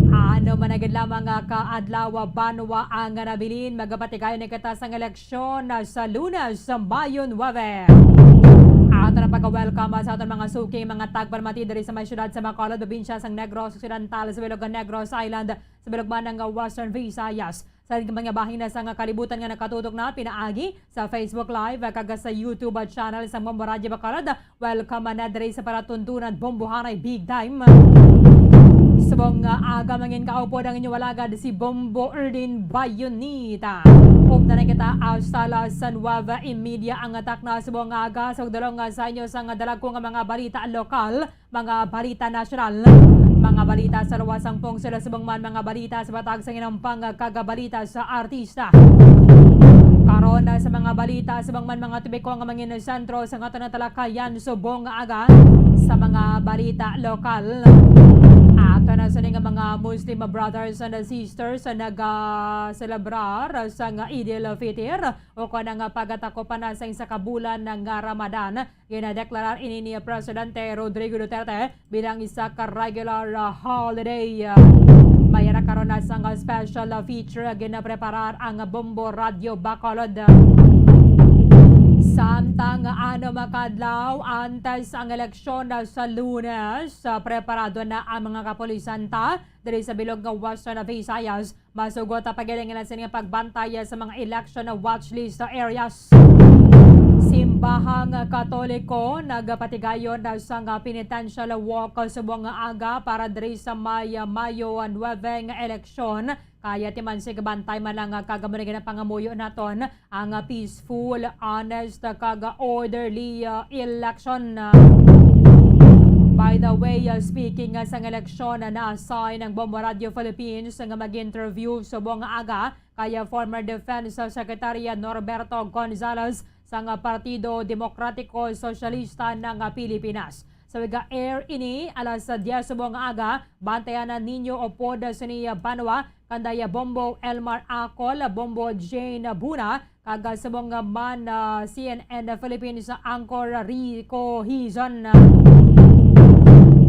Ano man na gid lamang nga ka adlaw, banwa ang nabilin, magapatigayon na kita sang eleksyon sa Lunes, Mayo nuebe. Ato na pagka-welcome sa aton mga suki, mga tagpalamati diri sa may siyudad sa Bacolod, probinsya sang Negros Occidental, sa bilog nga Negros Island, sa bilog man nga Western Visayas, sa mga bahin na sa nga kalibutan nga nakatutok na pinaagi sa Facebook Live kag sa YouTube channel sang Bombo Radyo Bacolod. Welcome na diri sa palatuntunan Bombohanay Big Time. Subong nga aga, mangin kaupod ang inyong alagad, si Bombo Erdin Bayonita. Upda na kita hasta alas nuebe y media ang takna subong nga aga. Sa pagdulong nga sa inyo sang dalagko nga mga balita lokal, mga balita nasyonal, mga balita sa luwas sang pungsod, subong man mga balita sa patag sang inampang kag balita sa artista. Karon, sa mga balita, subong man mga topiko nga mangin sentro sa aton nga talakayan subong nga aga, sa mga balita lokal. Ato na sini nga mga Muslim brothers and sisters naga-celebrar sang Eid al-Fitr, o kon ang pagatakupan na sa isa ka bulan nga Ramadan. Ginadeklarar ini ni Presidente Rodrigo Duterte bilang isa ka regular, ah, holiday. May ara karon na sang special, ah, feature, ah, ginapreparar ang Bombo Radyo Bacolod. Samtang ano makadlaw, antes ang eleksyon, ah, sa Lunes, ah, preparado na ang mga kapulisan ta diri sa bilog nga Western Visayas. Masugot ang paghilingan sini nga pagbantay sa mga election na watch list areas. Simple Bahang Katoliko nagapatigayon na sang penitential walk subong nga aga para diri sa may Mayo nuebe nga eleksyon. Kaya timan, sige, bantay man lang kag amo na ginapangamuyo naton ang peaceful, honest, kag orderly, uh, election. By the way, uh, speaking, uh, sang eleksyon, uh, na-assign ang Bombo Radio Philippines nga mag-interview subong nga aga kay former Defense Secretary Norberto Gonzales sang Partido Demokratiko Sosyalista ng Pilipinas. Sa Mega Air ini, alas diyes subong nga aga, bantayan na ninyo upod sini Banwa, kanday Bombo Elmar Acol, Bombo Jane Buna, kag subong man, ah, C N N Philippines anchor Rico Hizon.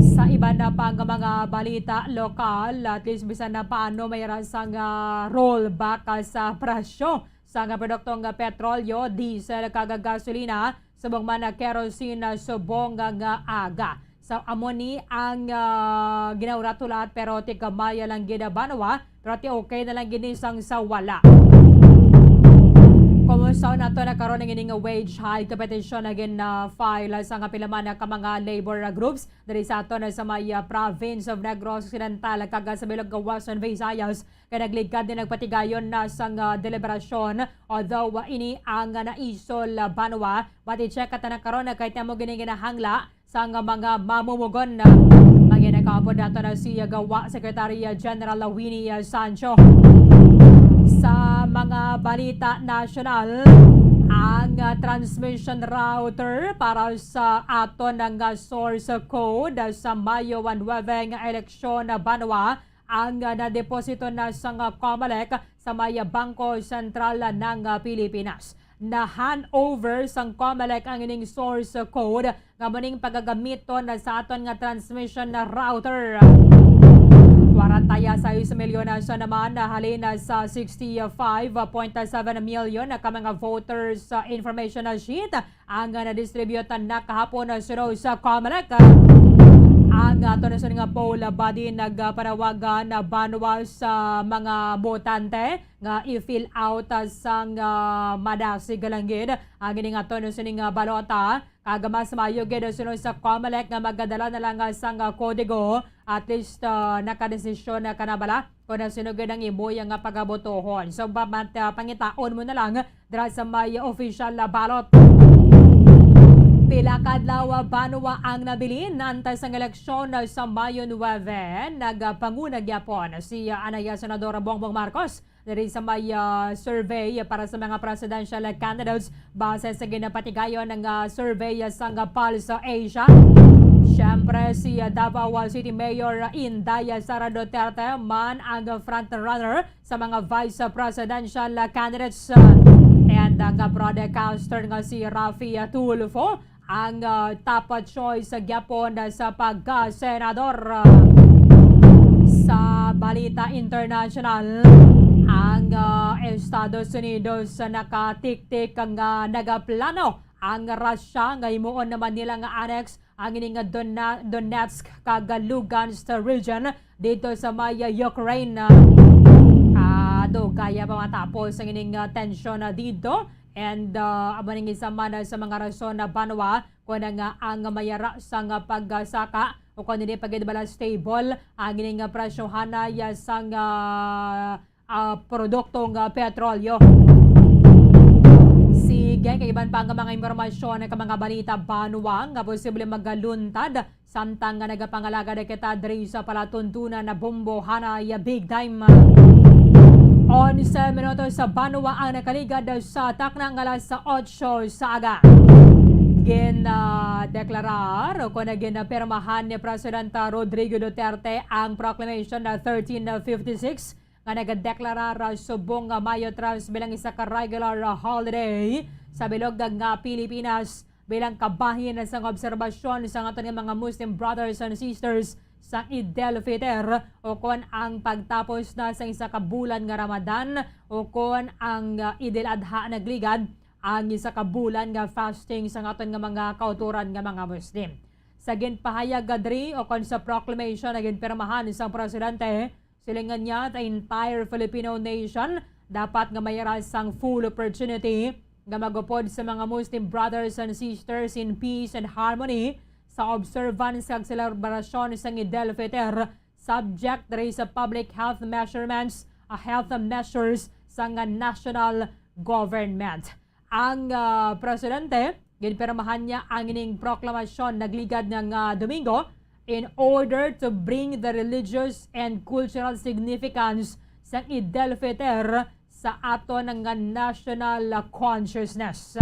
Sa iban na pang mga balita lokal, at least bisan na paano may rasang, ah, rollback, ah, sa presyo sang produktong petrolyo, diesel kag gasolina, subong man na kerosene, ah, subong nga aga. So, amo ni ang, ah, ginaurat-ulat, pero ti gamay lang gid, ah, Banwa, pero ti okay na lang gid ni sang sa wala. Kumusta nato na karon ang ining wage hike petition na gin, ah, file sa nga pila man ka mga labor, ah, groups diri sa aton, ah, sa may, ah, province of Negros Occidental kag sa bilog nga Western Visayas, kay nagligad ni nagpatigayon na sang, ah, deliberasyon, although, ah, ini ang, ah, naisol, ah, Banwa. But i-check ta na karon, ah, kay ti amo gini ginahangla sang mga mamumugon. Mangin nakaupod nato na si Gawa Secretary General Winnie Sancho. Sa mga balita nasyonal, ang, ah, transmission router para sa aton nga source code sa Mayo one eleven nga eleksyon, Banwa, ang, ah, nadeposito na sang, ah, Comelec sa may Bangko Sentral ng, ah, Pilipinas. Na-hand over sang Comelec ang ining source code nga muning pagagamiton na sa aton nga transmission na router. Kwarenta y seis milyon na siya naman na halin na sa sixty-five point seven million na ka mga voters, ah, information na sheet ang, ah, na-distribute na kahapon, ah, suno sa Comelec. Ang, ah, aton nga poll body nagpanawagan, ah, Banwa sa mga botante nga i-fill out, ah, sang, ah, madasig lang gid ang ining aton sining, ah, balota. Kag mas maayo gid suno sa Comelec nga magadala na lang, ah, sang, ah, kodigo. At least, ah, nakadesisyon na ka na bala kung sino gid ang imo nga pagabotohon. So, ba-, mat-, ah, pangitaon mo na lang dira sa may official ballot. Pila ka adlaw, ah, Banwa ang nabilin antes ang eleksyon, ah, sa Mayo nuebe. Nagpanguna gyapon si, ah, anay Senador Bongbong Marcos diri sa may, ah, survey para sa mga presidential candidates base sa ginapatigayon nga survey sang Pulse Asia. Siyempre, si, ah, Davao City Mayor Inday Sara Duterte man ang front runner sa mga vice presidential candidates. And ang broadcaster nga si Raffy Tulfo ang, ah, top choice gyapon sa pagkasenador. Sa balita international, ang, ah, Estados Unidos nakatiktik nga nagaplano ang Russia nga himuon naman nila nga annex ang ini nga Dona-, Donetsk kag Lugansk region dito sa may, ah, Ukraine. Ah, dugaya pa matapos ang ining, ah, tensyon na dito. And, ah, amo ning isa man sa mga rason na, Banwa, kung nga ang mayara sang pagsaka o kung hindi pa gid bala stable ang ining presyohanay sang, ah, ah, produktong, ah, petrolyo. Sige, kay iban pa nga mga impormasyon, ka mga balita, Banwa, nga posible magaluntad samtang nga nagapangalagad kita diri sa palatuntunan na bombohanay big time. Onse minutos sa Banwa ang nakaligad sa takna nga alas otso sa aga. Gin, ah, deklarar o kung ginapirmahan ni President Rodrigo Duterte ang Proclamation na thirteen fifty-six nga nagadeklarar subong nga Mayo tres bilang isa ka regular holiday sa bilog nga Pilipinas, bilang kabahin sang obserbasyon sa aton nga mga Muslim brothers and sisters sa Eid al-Fitr, o kon ang pagtapos na sa isa ka bulan nga Ramadan, o kon ang, ah, Eid al-Adha nagligad, ang isa ka bulan nga fasting sa aton nga mga kautoran nga mga Muslim. Sa ginpahayag nga diri, o kon sa proclamation na ginpirmahan sang presidente, silingan niya, the entire Filipino nation dapat nga mayara sang full opportunity nga magupod sa mga Muslim brothers and sisters in peace and harmony sa observance kag selebrasyon sang Eid al-Fitr, subject diri sa public health measurements, ah, health measures sang national government. Ang, ah, presidente, ginpirmahan niya ang ining proklamasyon nagligad nga, ah, Domingo in order to bring the religious and cultural significance sang Eid al-Fitr sa aton nga national, ah, consciousness.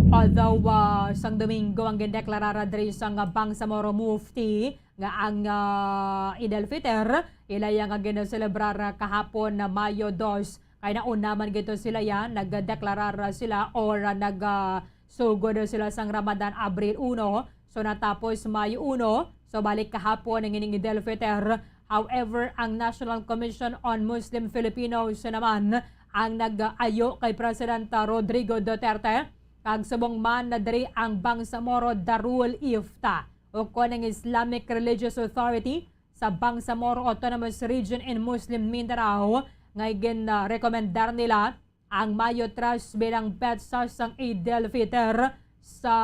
Although, ah, sang Domingo ang gindeklarar diri sang Bangsamoro Mufti nga ang, ah, Eid al-Fitr, ila iya nga ginaselebrar kahapon na Mayo dos, kay nauna man gito sila ya, nagdeklarar sila or, ah, nag, ah, sugod sila sang Ramadan Abril uno. So, natapos Mayo uno. So, balik kahapon ang ining Eid al-Fitr. However, ang National Commission on Muslim Filipinos naman ang nag-ayo kay President Rodrigo Duterte, kag subong man na diri ang Bangsamoro Darul Ifta, o kon ang Islamic Religious Authority sa Bangsamoro Autonomous Region in Muslim Mindanao, nga gin-rekomendar nila ang Mayo tres bilang petsa sang Eid al-Fitr sa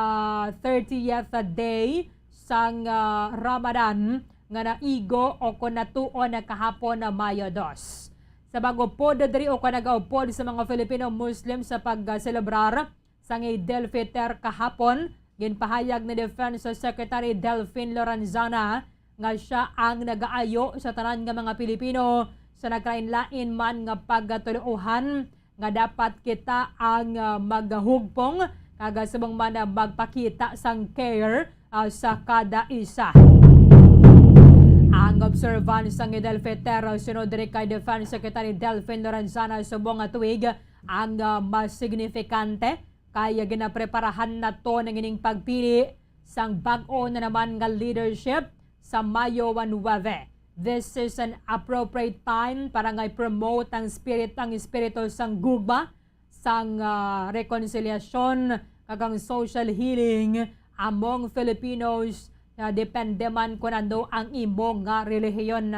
thirtieth day sang, ah, Ramadan nga naigo o kon natuon na kahapon na Mayo dos. Sa pag-upod diri o kon nag-upod sa mga Filipino Muslim sa pag-selebrar sang Eid al-Fitr kahapon, ginpahayag ni Defense Secretary Delfin Lorenzana nga siya ang nagaayo sa tanan nga mga Pilipino sa nagkalain-lain man nga pagkatuluohan nga dapat kita ang, ah, maghugpong kag subong man, ah, magpakita sang care, ah, sa kada isa. Ang observance sang Eid al-Fitr, ah, sunod diri kay Defense Secretary Delfin Lorenzana, subong nga tuig ang, ah, mas signifikante kay ginapreparahan naton ang ining pagpili sang bag-o na naman nga leadership sa Mayo nuebe. This is an appropriate time para nga i-promote ang spirit, ang espiritu sang gugma, sang, ah, rekonsiliasyon, kag ang social healing among Filipinos, na depende man kun ano ang imo nga relihiyon.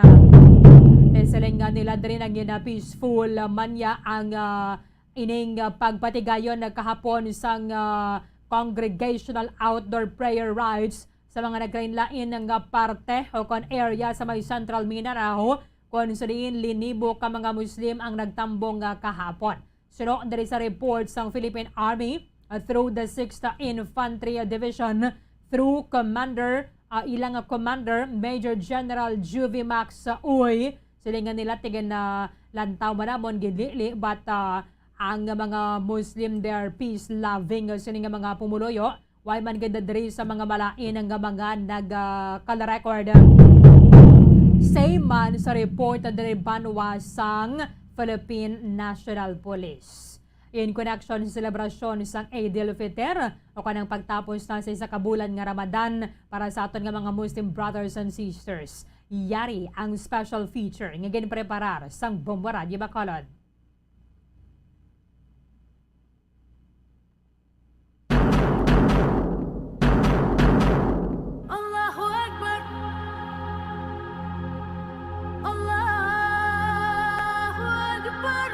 Siling nga nila diri naging, ah, peaceful, ah, man ya ang, ah, ining, ah, pagpatigayon na kahapon sang, ah, congregational outdoor prayer rites sa mga naglain-lain nga parte o kon area sa may Central Mindanao, kon sa diin linibo ka mga Muslim ang nagtambong nga kahapon. Suno diri sa report sang Philippine Army, ah, through the sixth Infantry Division, through Commander, ah, ilang Commander, Major General Juvie Max, ah, Uy, silingan nila, tigin na lantaw man namon gidlili, but, ah, ang mga Muslim, they are peace-loving, ah, sini nga mga pumuluyo, way man gid diri sa mga malain nga mga nag, ah, kala record. Same man sa report diri banwa sang Philippine National Police. In connection sa selebrasyon sang Eid al-Fitr, o kanang pagtapos na sa isa ka bulan nga Ramadan para sa aton nga mga Muslim brothers and sisters, yari ang special feature nga ginpreparar sang Bombo Radyo Bacolod. Allahu Akbar. Allahu Akbar.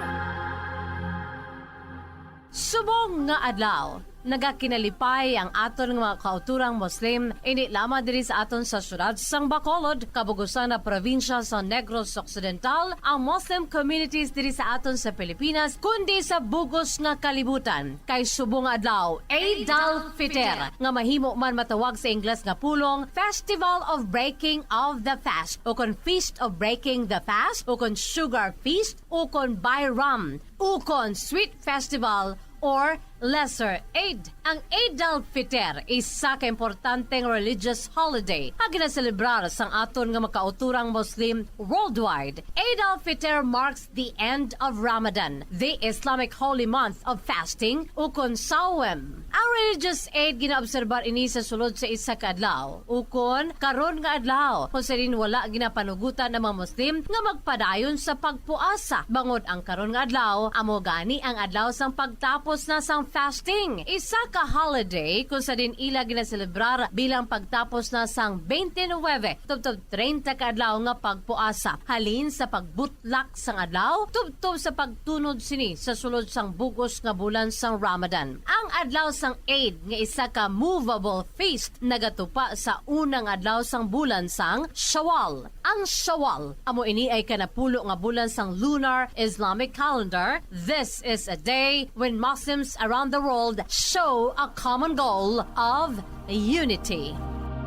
Subong nga adlaw, nagakinalipay ang aton nga mga kautorang Muslim, indi lamang diri sa aton sa siyudad sang Bacolod, kabugusan na probinsya sa Negros Occidental, ang Muslim communities diri sa aton sa Pilipinas, kundi sa bug-os nga kalibutan. Kay subong nga adlaw, Eid al-Fitr, nga mahimo man matawag sa Ingles nga pulong Festival of Breaking of the Fast, ukon Feast of Breaking the Fast, ukon Sugar Feast, ukon Bayram, ukon Sweet Festival, or Lesser Eid. Ang Eid al-Fitr, isa ka importanteng religious holiday nga ginaselebrar sang aton nga makauturang Muslim worldwide. Eid al-Fitr marks the end of Ramadan, the Islamic holy month of fasting, ukon Sawm. Ang religious Eid ginaobserbar ini sa sulod sa isa ka adlaw, ukon karon nga adlaw, kung sa diin wala ginapanugutan ang mga Muslim nga magpadayon sa pagpuasa, bangod ang karon nga adlaw amo gani ang adlaw sang pagtapos na sang Fasting, isa ka holiday kung sa din ila ginaselebrar bilang pagtapos na sang twenty-nine tubtob treinta ka adlaw nga pagpuasa, halin sa pagbutlak sang adlaw tubtob sa pagtunod sini sa sulod sang bug-os nga bulan sang Ramadan. Ang adlaw sang Eid, nga isa ka movable feast, nagatupa sa unang adlaw sang bulan sang Shawwal. Ang Shawwal amo ini ay kanapulo nga bulan sang lunar Islamic calendar. This is a day when Muslims around the world show a common goal of unity.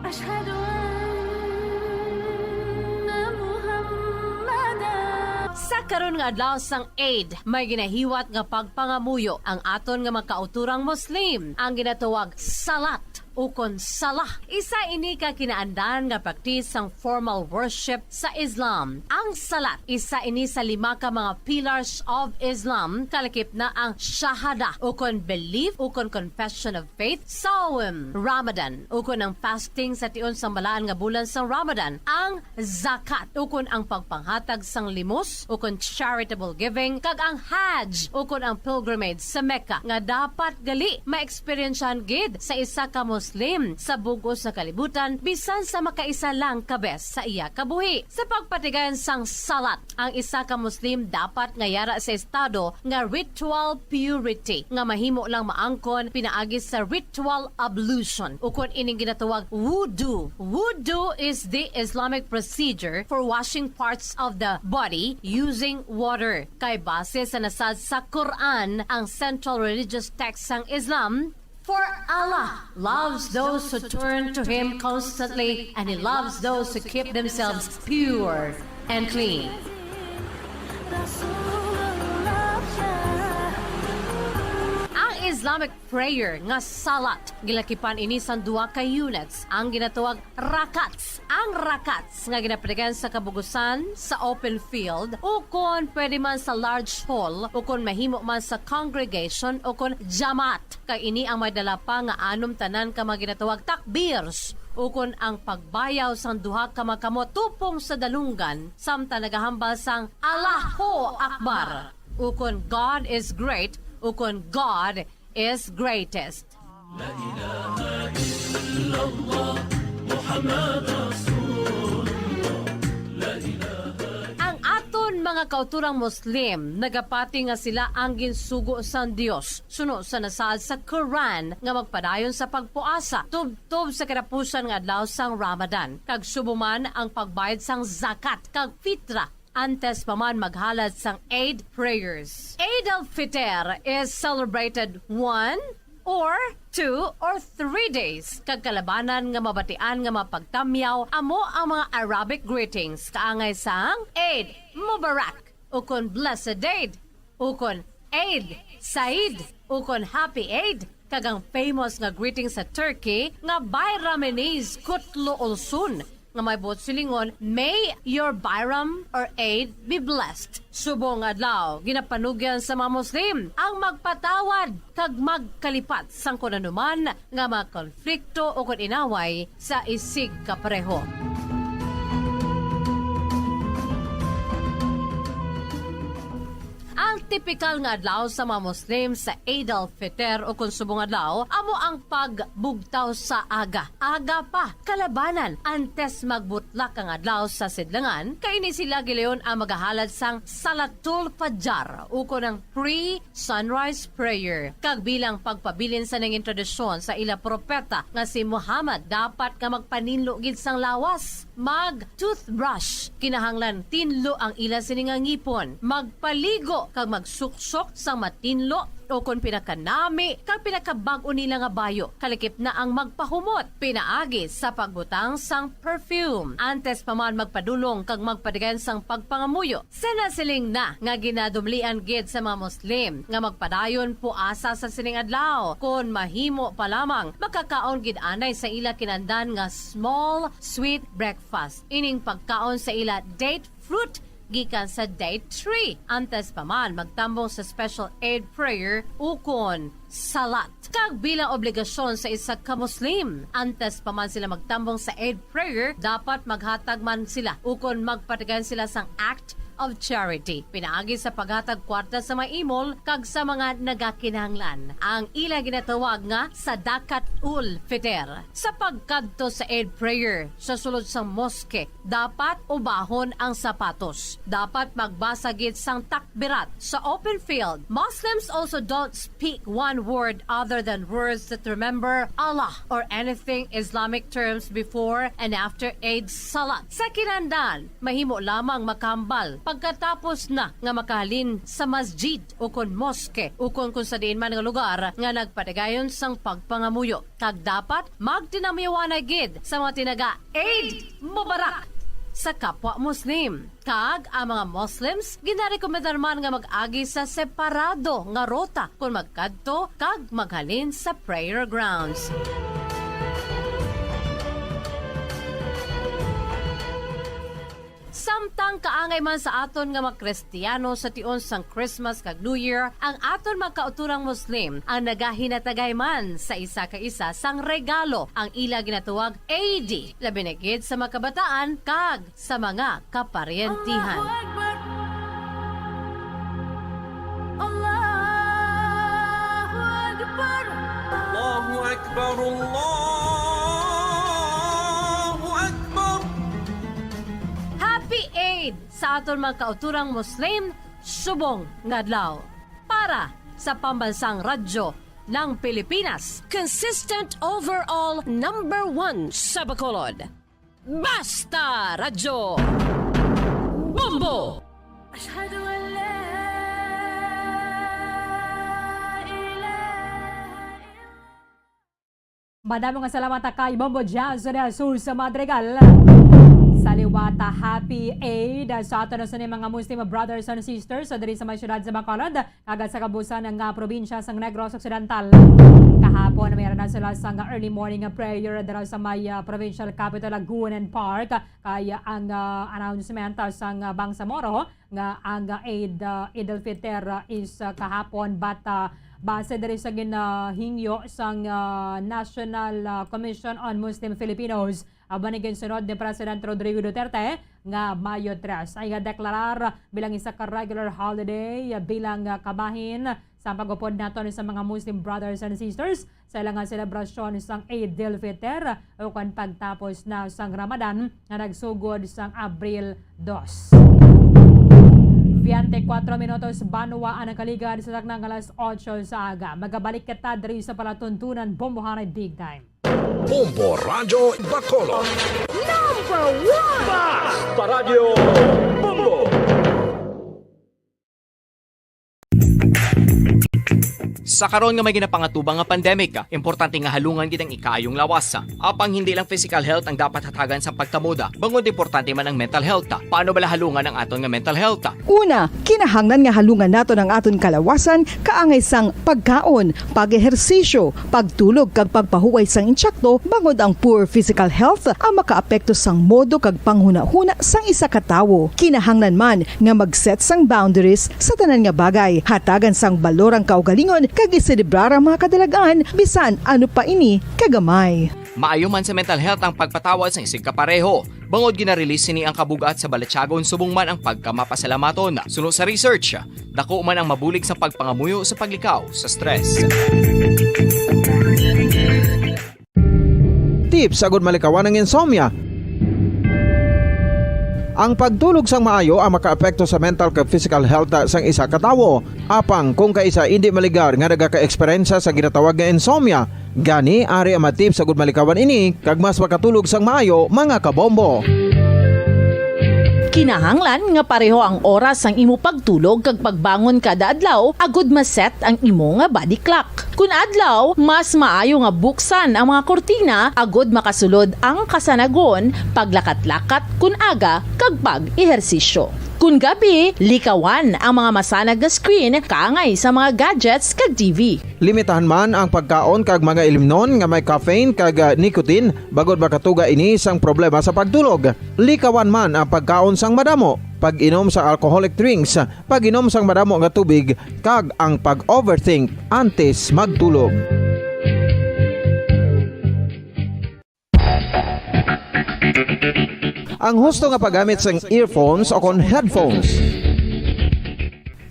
أشهد أن محمدا Sa karon nga adlaw sang Eid, may ginahiwat nga pagpangamuyo ang aton nga mga kauturang Muslim, ang ginatawag salat ukon salah. Isa ini ka kinaandan nga praktis sang formal worship sa Islam. Ang salat, isa ini sa lima ka mga pillars of Islam, kalakip na ang shahada ukon belief ukon confession of faith, sawm, Ramadan, ukon ang fasting sa tion sang balaan nga bulan sang Ramadan, ang zakat, ukon ang pagpanghatag sang limos, ukon charitable giving, kag ang Hajj, ukon ang pilgrimage sa Mecca, nga dapat gali maeksperiensyahan gid sa isa ka Muslim sa bug-os nga kalibutan, bisan sa makaisa lang ka bes sa iya kabuhi. Sa pagpatigayon sang salat, ang isa ka Muslim dapat nga yara sa estado nga ritual purity, nga mahimo lang maangkon pinaagi sa ritual ablution, ukon ining ginatawag wudu. Wudu is the Islamic procedure for washing parts of the body using water. Kay base sa nasad sa Quran, ang central religious text sang Islam, "For Allah loves those who turn to Him constantly, and He loves those who keep themselves pure and clean." Ang Islamic prayer nga salat, gilakipan ini sang duha ka units, ang ginatawag rakats. Ang rakats nga ginapatigayon sa kabugusan, sa open field, ukon pwede man sa large hall, ukon mahimo man sa congregation, ukon jamaat. Kay ini ang may dala pa nga anom tanan ka mga ginatawag takbirs, ukon ang pagbayaw sang duha ka mga kamot tupong sa dalunggan, samtang nagahambal sang "Allahu Akbar," ukon "God is great," ukon "God is greatest." La ilaha illallah, Muhammad Rasulullah. La ilaha Ang aton mga kauturang Muslim nagapati nga sila ang ginsugo sang Dios, suno sa nasaad sa Quran, nga magpadayon sa pagpuasa tubtob sa katapusan nga adlaw sang Ramadan, kag subong man ang pagbayad sang zakat kag fitra, antes pa man maghalad sang Eid prayers. Eid al-Fitr is celebrated one or two or three days, kag kalabanan nga mabatian nga mapagtamyaw amo ang mga Arabic greetings kaangay sang Eid Mubarak, ukon Blessed Eid, ukon Eid Said, ukon Happy Eid, kag ang famous nga greeting sa Turkey nga Bayramınız kutlu olsun, nga may buot silingon, "May your Bayram or Eid be blessed." Subong nga adlaw, ginapanugyan sa mga Muslim ang magpatawad kag magkalipat sang kon ano man nga mga konflikto ukon inaway sa isigkapareho. Ang tipikal nga adlaw sa mga Muslim sa Eid al-Fitr ukon subong adlaw amo ang pagbugtaw sa aga. Aga pa, kalabanan, antes magbutlak ang adlaw sa sidlangan, kay ini sila gilayon ang magahalad sang Salatul Fajar ukon ang pre-sunrise prayer. Kag bilang pagpabilin sa nangin tradisyon sa ila propeta nga si Muhammad, dapat nga magpaninlo gid sang lawas, mag-toothbrush. Kinahanglan tinlo ang ila sini nga ngipon, magpaligo kag magsuksok sang matinlo ukon pinakanami kag pinakabag-o nila nga bayo, kalakip na ang magpahumot pinaagi sa pagbutang sang perfume. Antes pa man magpadulong kag magpatigayon sang pagpangamuyo, sa nasiling na nga ginadumlian gid sa mga Muslim nga magpadayon puasa sa sining adlaw, kon mahimo pa lamang, makakaon gid anay sa ila kinandan nga small sweet breakfast. Ining pagkaon sa ila date fruit gikan sa date tree. Antes pa man magtambong sa special Eid prayer ukon salat. Kag bilang obligasyon sa isa ka Muslim, antes pa man sila magtambong sa Eid prayer, dapat maghatag man sila ukon magpatigayon sila sang act of Charity, pinaagi sa paghatag kwarta sa mga imol kag sa mga nagakinahanglan, ang ila ginatawag nga Sadaqatul Fitr. Sa pagkadto sa Eid prayer sa sulod sang moske, dapat ubahon ang sapatos. Dapat magbasa gid sang takbirat sa open field. Muslims also don't speak one word other than words that remember Allah or anything Islamic terms before and after Eid Salat. Sa kinahanglan, mahimo lamang makahambal pagkatapos na nga makahalin sa masjid ukon moske ukon kung sa diin man nga lugar nga nagpadayon sang pagpangamuyo. Kag dapat magtinamyawanay gid sa mga tinaga Eid Mubarak sa kapwa Muslim. Kag ang mga Muslims ginarekomendar man nga mag-agi sa separado nga ruta kon magkadto kag maghalin sa prayer grounds. Samtang kaangay man sa aton nga mga Kristiyano sa tion sang Christmas kag New Year, ang aton mga kautorang Muslim ang nagahinatagay man sa isa ka isa sang regalo, ang ila ginatawag Eid, labi na gid sa mga kabataan kag sa mga kaparyentihan. Allahu Akbar. Allahu Akbar. Allahu Akbar, Allahu Akbar. Happy Eid sa aton mga kautorang Muslim subong nga adlaw. Para sa Pambansang Radyo ng Pilipinas, consistent overall number one sa Bacolod. Basta Radyo Bombo! أشهد أن لا إله إلا Madamo nga salamat kay Bombo Jazz de Jesus Madrigal. Sa liwat, happy Eid sa aton na sini mga Muslim brothers and sisters sa diri sa may siyudad sa Bacolod, kag sa kabusan nga probinsya sang Negros Occidental. Kahapon, mayroon na sila sang early morning prayer dira sa may, ah, provincial capital, Lagunan Park, kay ang, ah, announcement, ah, sang, ah, Bangsamoro nga ang, ah, Eid, ah, Eid al-Fitr, ah, is, ah, kahapon, but, ah, base diri sa ginahingyo sang, ah, National, ah, Commission on Muslim Filipinos, amo ni ginsunod ni President Rodrigo Duterte nga Mayo tres ang igadeklarar bilang isa ka regular holiday, ah, bilang, ah, kabahin sa pag-upod naton sa mga Muslim brothers and sisters sa ilang nga selebrasyon sang Eid al-Fitr ukon pagtapos na sang Ramadan nga nagsugod sang Abril dos. Twenty-four minutos banwa ang nakaligad sa takna nga alas otso sa aga. Magabalik kita diri sa palatuntunan Bombohanay Big Time. Bombo Radyo Bacolod. Number one! Basta Radyo Bombo! Sa karon nga may ginapangatubang nga pandemic, importante nga halungan gid ang ikaayong lawas. Apang hindi lang physical health ang dapat hatagan sa pagtamod, bangod importante man ang mental health. Paano bala halungan ang aton nga mental health? Una, kinahanglan nga halungan naton ang aton kalawasan kaangay sang pagkaon, pag-ehersisyo, pagtulog kag pagpahuway sang insakto, bangod ang poor physical health ang makaapekto sang modo kag panghunahuna sang isa ka tawo. Kinahanglan man nga mag-set sang boundaries sa tanan nga bagay, hatagan sang balor ang kaugalingon kag iselebrar ang mga kadalag-an bisan ano pa ini kagamay. Maayo man sa mental health ang pagpatawad sang isigkapareho. Bangod gina-release sini ang kabug-at sa balatyagon subong man ang pagkamapasalamaton. Suno sa research, dako man ang mabulig sa pagpangamuyo sa paglikaw sa stress. Tips agud malikawan ang insomnia. Ang pagtulog sang maayo ang makaapekto sa mental kag physical health sang isa ka tawo. Apang kung kaisa indi maligar nga nagaka-eksperyensya sa ginatawag nga insomnia, gani ari ang mga tips agud malikawan ini kag mas makatulog sang maayo, mga kabombo. Kinahanglan nga pareho ang oras sang imo pagtulog kag pagbangon kada adlaw agud ma-set ang imo nga body clock. Kun adlaw, mas maayo nga buksan ang mga kurtina agud makasulod ang kasanagon, paglakat-lakat kun aga, kag pag-ehersisyo. Kun gabi, likawan ang mga masanag nga screen kaangay sa mga gadgets kag T V. Limitahan man ang pagkaon kag mga ilimnon nga may caffeine kag, ah, nicotine, bangod makatuga ini sang problema sa pagtulog. Likawan man ang pagkaon sang madamo, pag-inom sa alcoholic drinks, pag-inom sang madamo nga tubig, kag ang pag-overthink antes magtulog. Ang husto nga paggamit sang earphones o kon headphones.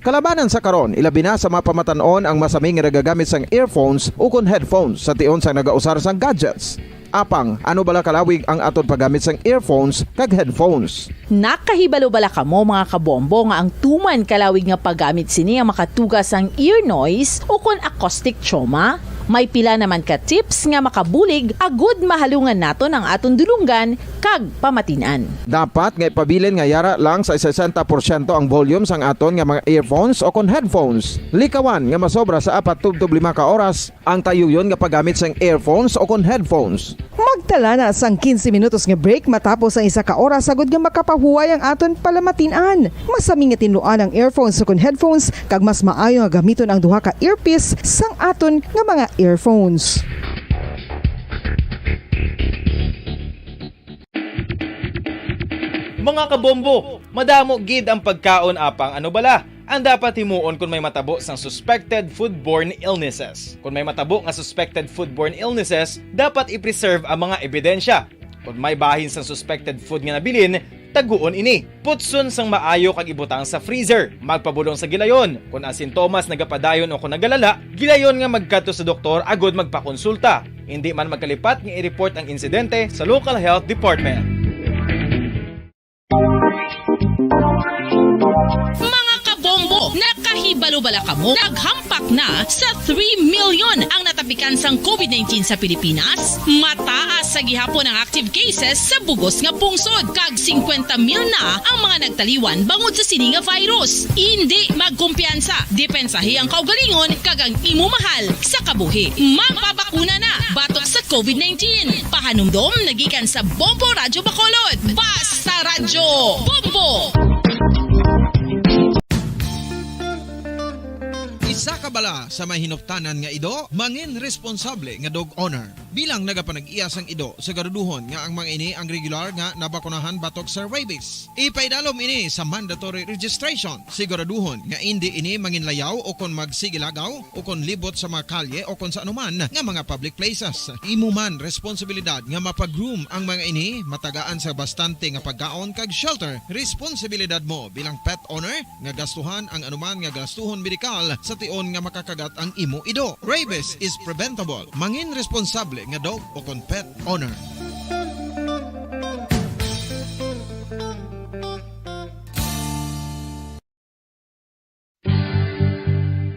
Kalabanan sa karon, ilabi na sa mga pamatan-on ang masami nga nagagamit sang earphones o kon headphones sa tion sang nagausar sang gadgets. Apang, ano bala kalawig ang aton paggamit sang earphones kag headphones? Nakahibalo bala kamo, mga kabombo, nga ang tuman kalawig nga paggamit sini ang makatuga sang ear noise o kon acoustic trauma? May pila naman ka tips nga makabulig agud mahalungan naton ang aton dulonggan kag pamatin-an. Dapat nga ipabilin nga yara lang sa sesenta porsyento ang volume sang aton nga mga earphones o kon headphones. Likawan nga masobra sa apat tubtob lima ka oras ang tayuyon nga paggamit sang earphones o kon headphones. Magtala na sang quince minutos nga break matapos ang isa ka oras, agud nga makapahuway ang aton palamatin-an. Masami nga tinluan ang earphones o kon headphones, kag mas maayo nga gamiton ang duha ka earpiece sang aton nga mga earphones. Mga kabombo, madamo gid ang pagkaon, apang ano bala ang dapat himuon kon may matabo sang suspected foodborne illnesses? Kon may matabo nga suspected foodborne illnesses, dapat i-preserve ang mga ebidensya. Kon may bahin sang suspected food nga nabilin, taguon ini. Putson sang maayo kag ibutang sa freezer. Magpabulong sa gilayon. Kon ang sintomas nagapadayon o kon nagalala, gilayon nga magkadto sa doktor agud magpakonsulta. Indi man magkalipat nga i-report ang insidente sa local health department. Mga kabombo, nakahibalo bala kamo? Naghampak na sa three million ang natapikan sang covid nineteen sa Pilipinas. Mataas sa gihapon ang active cases sa bugos nga pungsod, kag singkwenta mil na ang mga nagtaliwan bangod sa sini nga virus. Indi magkumpiyansa, depensahi ang kaugalingon kag ang imo mahal sa kabuhi. Magpabakuna na batok sa covid nineteen. Pahanumdom nagikan sa Bombo Radyo Bacolod. Basta Radyo Bombo! Isa ka bala sa may hinuptanan nga ido, mangin responsable nga dog owner. Bilang nagapanag-iya sang ido, siguraduhon nga ang mga ini ang regular nga nabakunahan batok sa rabies. Ipaidalom ini sa mandatory registration. Siguraduhon nga indi ini manginlayaw o kon magsigilagaw o kon libot sa mga kalye o kon sa anuman nga mga public places. Imo man responsibilidad nga mapa-groom ang mga ini, matagaan sa bastante nga pagkaon kag shelter. Responsibilidad mo bilang pet owner nga gastuhan ang anuman nga gastuhon medikal sa tion nga makakagat ang imo ido. Rabies is preventable. Mangin responsable nga dog o kon pet owner.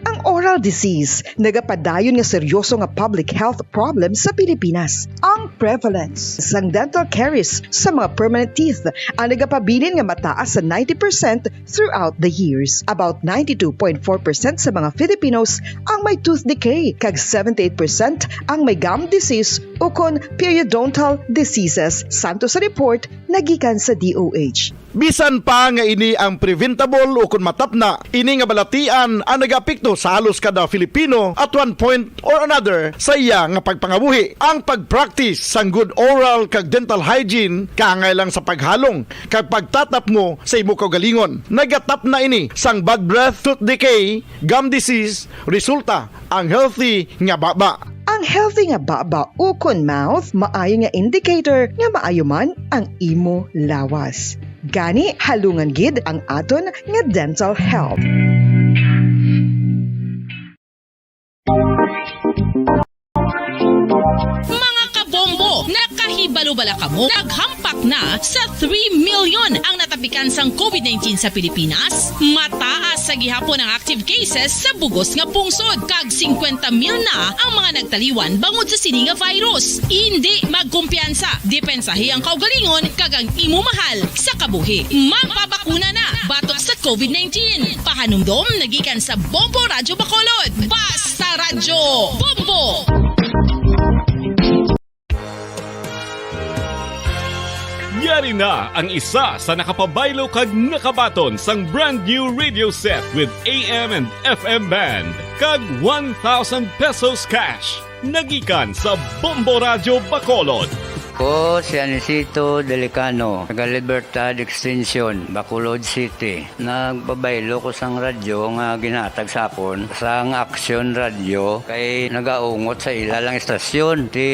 Ang oral disease nagapadayon nga seryoso nga public health problem sa Pilipinas. Ang prevalence sang dental caries sa mga permanent teeth ang nagapabilin nga mataas sa ninety percent throughout the years. About ninety-two point four percent sa mga Filipinos ang may tooth decay, kag seventy-eight percent ang may gum disease ukon periodontal diseases, santo sa report nagikan sa D O H. Bisan pa nga ini ang preventable ukon matapna, ini nga balatian ang nagaapekto sa halos kada Filipino at one point or another sa iya nga pagpangabuhi. Ang pag-practice sang good oral kag dental hygiene kaangay lang sa paghalong kag pagtatapmo sa imo kaugalingon. Nagatapna ini sang bad breath, tooth decay, gum disease, resulta ang healthy nga baba. Ang healthy nga baba ukon mouth maayo nga indicator nga maayo man ang imo lawas. Gani, halungan gid ang aton nga dental health. Mga kabombo, nakahibalo bala kamo? Naghampak na sa three million ang natapikan sang covid nineteen sa Pilipinas. Mataas sa gihapon ang active cases sa bugos nga pungsod, kag singkwenta mil na ang mga nagtaliwan bangod sa sini nga virus. Indi magkumpiyansa, depensahi ang kaugalingon kag ang imo mahal sa kabuhi. Magpabakuna na batok sa covid nineteen. Pahanumdom nagikan sa Bombo Radyo Bacolod. Basta Radyo Bombo! Yari na ang isa sa nakapabaylo kag nakabaton sang brand new radio set with A M and F M band kag one thousand pesos cash. Nagikan sa Bombo Radyo Bacolod. Ko si Anisito Delicano, taga Libertad Extension, Bacolod City. Nagpabaylo ko sang radyo nga ginhatag sa akon sang Aksyon Radyo kay nagaungot sa ila lang istasyon. Ti,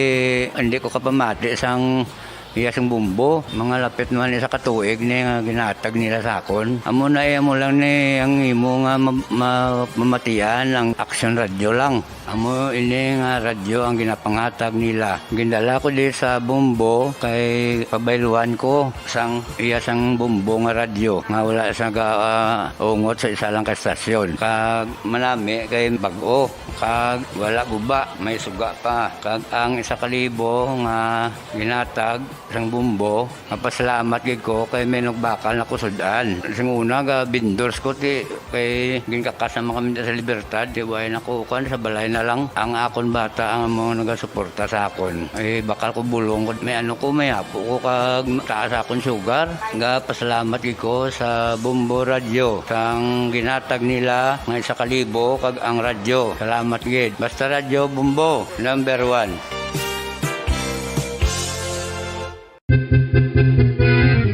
hindi ko kapamati sang Iya sang Bombo, mga lapit naman isa ka tuig ni nga ginatag nila sa akon. Amo na, iya mo lang ni ang imo nga ma-, ma-, mamatian ang Aksyon Radyo lang. Amo ini nga radyo ang ginapangatag nila. Gindala ko di sa Bombo kay pabayluan ko sang iya sang Bombo nga radyo nga wala sa ga-, ah, ungot sa isa lang ka estasyon. Kag manami kay bag-o, kag wala guba, may suga pa. Kag ang isa ka libo nga ginatag sang Bombo, mapasalamat gid ko kay may nagbakal na ko sud-an. Sing una, ga vendors ko, ti, kay ginkakas naman kami sa Libertad, ti, way na ko, kuwan, sa balay na lang. Ang akon bata ang mga nagasuporta sa akon. Ay, bakal ko bulong ko. May ano ko, may apo ko, kag taas akon sugar. Ga pasalamat gid ko sa Bombo Radyo, sang ginatag nila nga isa ka libo, kag ang radyo. Salamat gid. Basta Radyo Bombo, number one.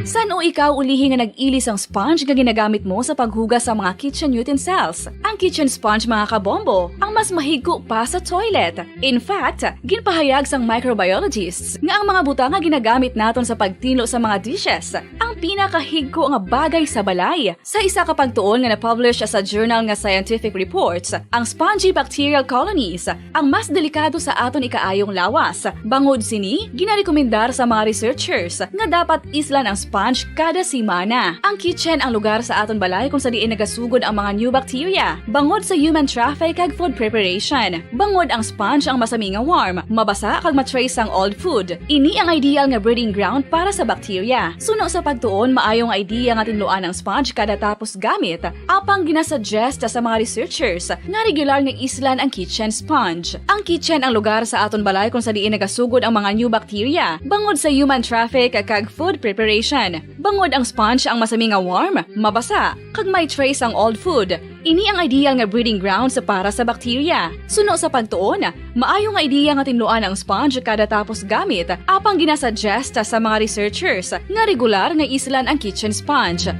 San-o ikaw ulihi nga nag-ili sang sponge nga ginagamit mo sa paghugas sa mga kitchen utensils? Ang kitchen sponge, mga kabombo, ang mas mahigko pa sa toilet. In fact, ginpahayag sang microbiologists nga ang mga butang nga ginagamit naton sa pagtinlo sa mga dishes ang pinakahigko nga bagay sa balay. Sa isa ka pagtuon nga na-publish sa journal nga Scientific Reports, ang spongy bacterial colonies ang mas delikado sa aton ikaayong lawas. Bangod sini, ginarekomendar sa mga researchers nga dapat islan ang sponge kada semana. Ang kitchen ang lugar sa aton balay kung sa diin nagasugod ang mga new bacteria, bangod sa human traffic kag food preparation. Bangod ang sponge ang masami nga warm, mabasa kag ma-trace ang old food. Ini ang ideal nga breeding ground para sa bacteria. Suno sa pagtuon, maayo nga idea nga tinluan ang sponge kada tapos gamit. Apang ginasuggest sa mga researchers nga regular nga islan ang kitchen sponge. Ang kitchen ang lugar sa aton balay kung sa diin nagasugod ang mga new bacteria, bangod sa human traffic kag food preparation. Bangod ang sponge ang masami nga warm, mabasa, kag may trace ang old food. Ini ang ideal nga breeding grounds para sa bacteria. Suno sa pagtuon, maayo nga idea nga tinluan ang sponge kada tapos gamit, apang ginasuggest sa mga researchers nga regular nga islan ang kitchen sponge.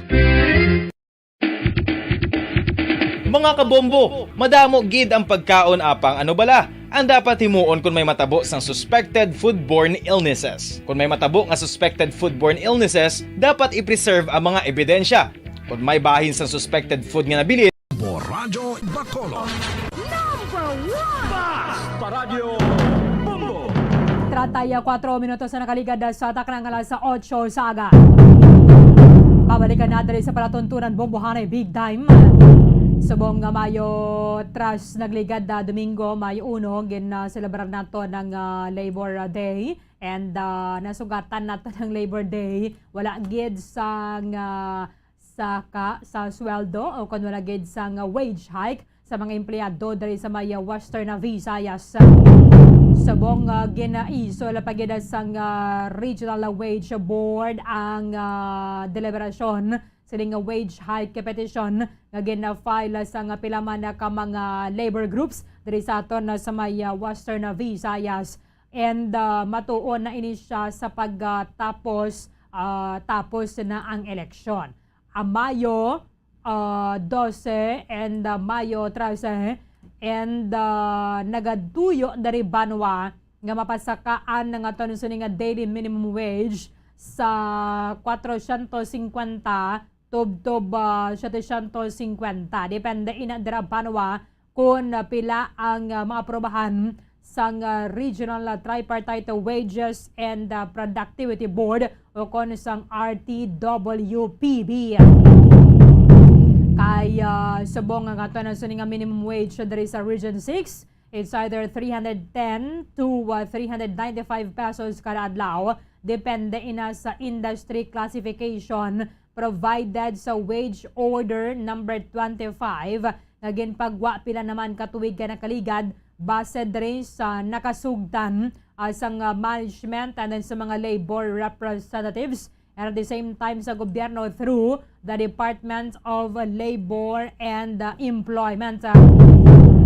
Mga kabombo, madamo gid ang pagkaon, apang ano bala ang dapat himuon kon may matabo sang suspected foodborne illnesses? Kon may matabo nga suspected foodborne illnesses, dapat i-preserve ang mga ebidensya. Kon may bahin sang suspected food nga nabilin, Bombo Radyo Bacolod. Number one! Basta Radyo Bombo! Treinta y cuatro minutos na nakaligad sa takna nga alas otso sa aga. Pabalikan na diri sa palatuntunan Bombohanay Big Time. Subong nga Mayo tres nagligad, ah, Domingo, Mayo uno, gin, ah, celebrar nato ng, ah, Labor Day. And, ah, nasugatan nato ng Labor Day. Wala gid sang, ah, sa ka, sa sweldo o kon wala gid sang wage hike sa mga empleyado diri sa may Western Visayas. Subong, ah, ginaiso la pa gid sang, ah, Regional Wage Board ang, ah, deliberasyon sining wage hike petition nga gin-file sang pila man ka mga labor groups diri sa aton, ah, sa may, ah, Western Visayas. And, ah, matuon na ini siya sa pag, ah, tapos, ah, tapos na ang eleksyon. Ah, Mayo, ah, doce and, ah, Mayo trese, and, ah, nagatuyo diri banwa nga mapasakaan na nga ton sini nga daily minimum wage sa kwatrocientos cincuenta tubtob, ah, setecientos cincuenta. Depende ina dira banwa kon, ah, pila ang, ah, maaprobahan sang, ah, Regional, ah, Tripartite Wages and, ah, Productivity Board o kon sang R T W P B. Kay, ah, subong nga aton sini nga minimum wage diri sa Region six, it's either three hundred ten to, ah, three hundred ninety-five pesos kada adlaw, depende ina sa industry classification provided sa Wage Order number twenty-five nga ginpagwa pila naman ka tuig ka nakaligad, base diri sa nakasugtan, ah, sang, ah, management and then sa mga labor representatives, and at the same time sa gobyerno through the Department of Labor and, ah, Employment.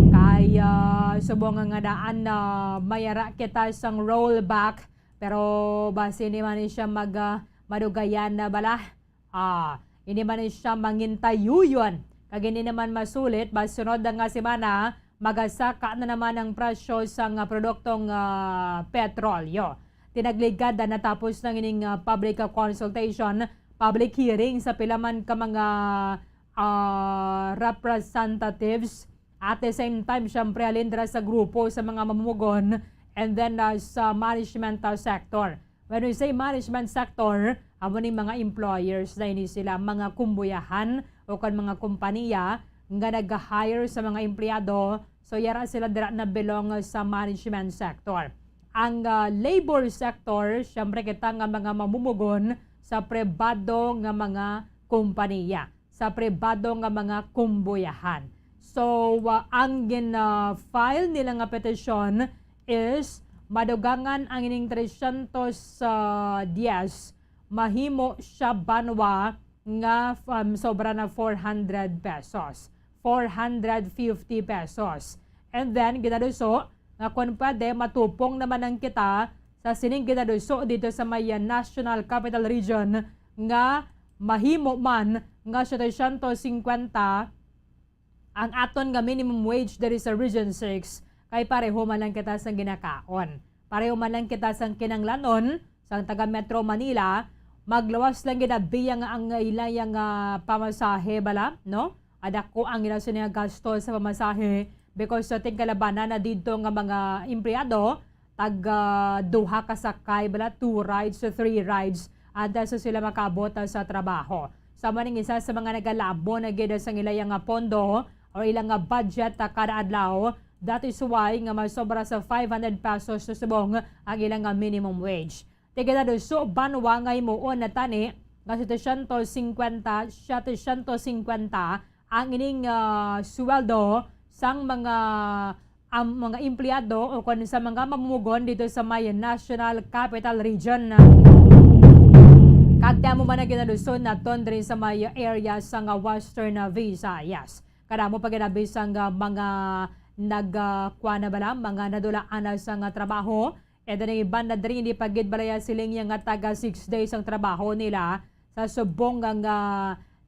Kay, ah, subong nga daan na mayara kita sang rollback, pero basi ni man siya mag, ah, madugayan na bala. Ah, ini man siya mangintayuyon. Kag ini naman masulit, ba sunod nga semana, magasaka na naman ang presyo sang, ah, produktong, ah, petrolyo. tinagligad na natapos na ining, ah, public, ah, consultation, public hearing sa pila man ka mga, ah, representatives. At the same time, syempre, halin dira sa grupo sa mga mamumugon and then, ah, sa management, ah, sector. When we say management sector, amo ni mga employers na ini sila, mga kumbuyahan o kon mga kompanya nga nag-hire sa mga empleyado. So, yara sila dira na belong sa management sector. Ang, ah, labor sector, syempre kita nga mga mamumugon sa pribado nga mga kompanya, sa pribado nga mga kumbuyahan. So, ah, ang gina-file nila nga petisyon is madugangan ang ining tresyentos diyes, mahimo siya banwa nga, um, sobra na four hundred pesos, four hundred fifty pesos. And then, ginaduso nga kung pwede, matupong naman ang kita sa sining ginaduso dito sa may, uh, National Capital Region nga mahimo man nga setecientos cincuenta ang aton nga minimum wage diri sa Region six, kay pareho man lang kita sang ginakaon. Pareho man lang kita sang kinanglanon sang taga Metro Manila, magluwas lang gid abi nga ang ila nga pamasahe bala, no? Adako ang ila sini nga gasto sa pamasahe because sa tingkalabanan na didto nga mga empleyado, tag, ah, duha ka sakay bala, two rides to three rides, antes sa sila makabot, ah, sa trabaho. Sa maning isa sa mga nagalabo na gid sang ila nga pondo o ila nga budget, ah, kada adlaw, that is why nga masobra sa five hundred pesos sa subong ang ila nga minimum wage. Tiginaduso banwa nga himuon na tani nga setecientos cincuenta, setecientos cincuenta ang ining, ah, sweldo sang mga, ang mga empleyado o kon sa mga mamumugon dito sa may National Capital Region. Kag ti amo man ang ginaluson naton diri sa may area sa nga Western, ah, Visayas. Kadamo pa gid abi sang, ah, mga nag, ah, kuan na bala, mga nadulaan na sa nga trabaho. And then, ang iban na diri, hindi pa gid balaya siling nga taga six days ang trabaho nila sa subong nga, nga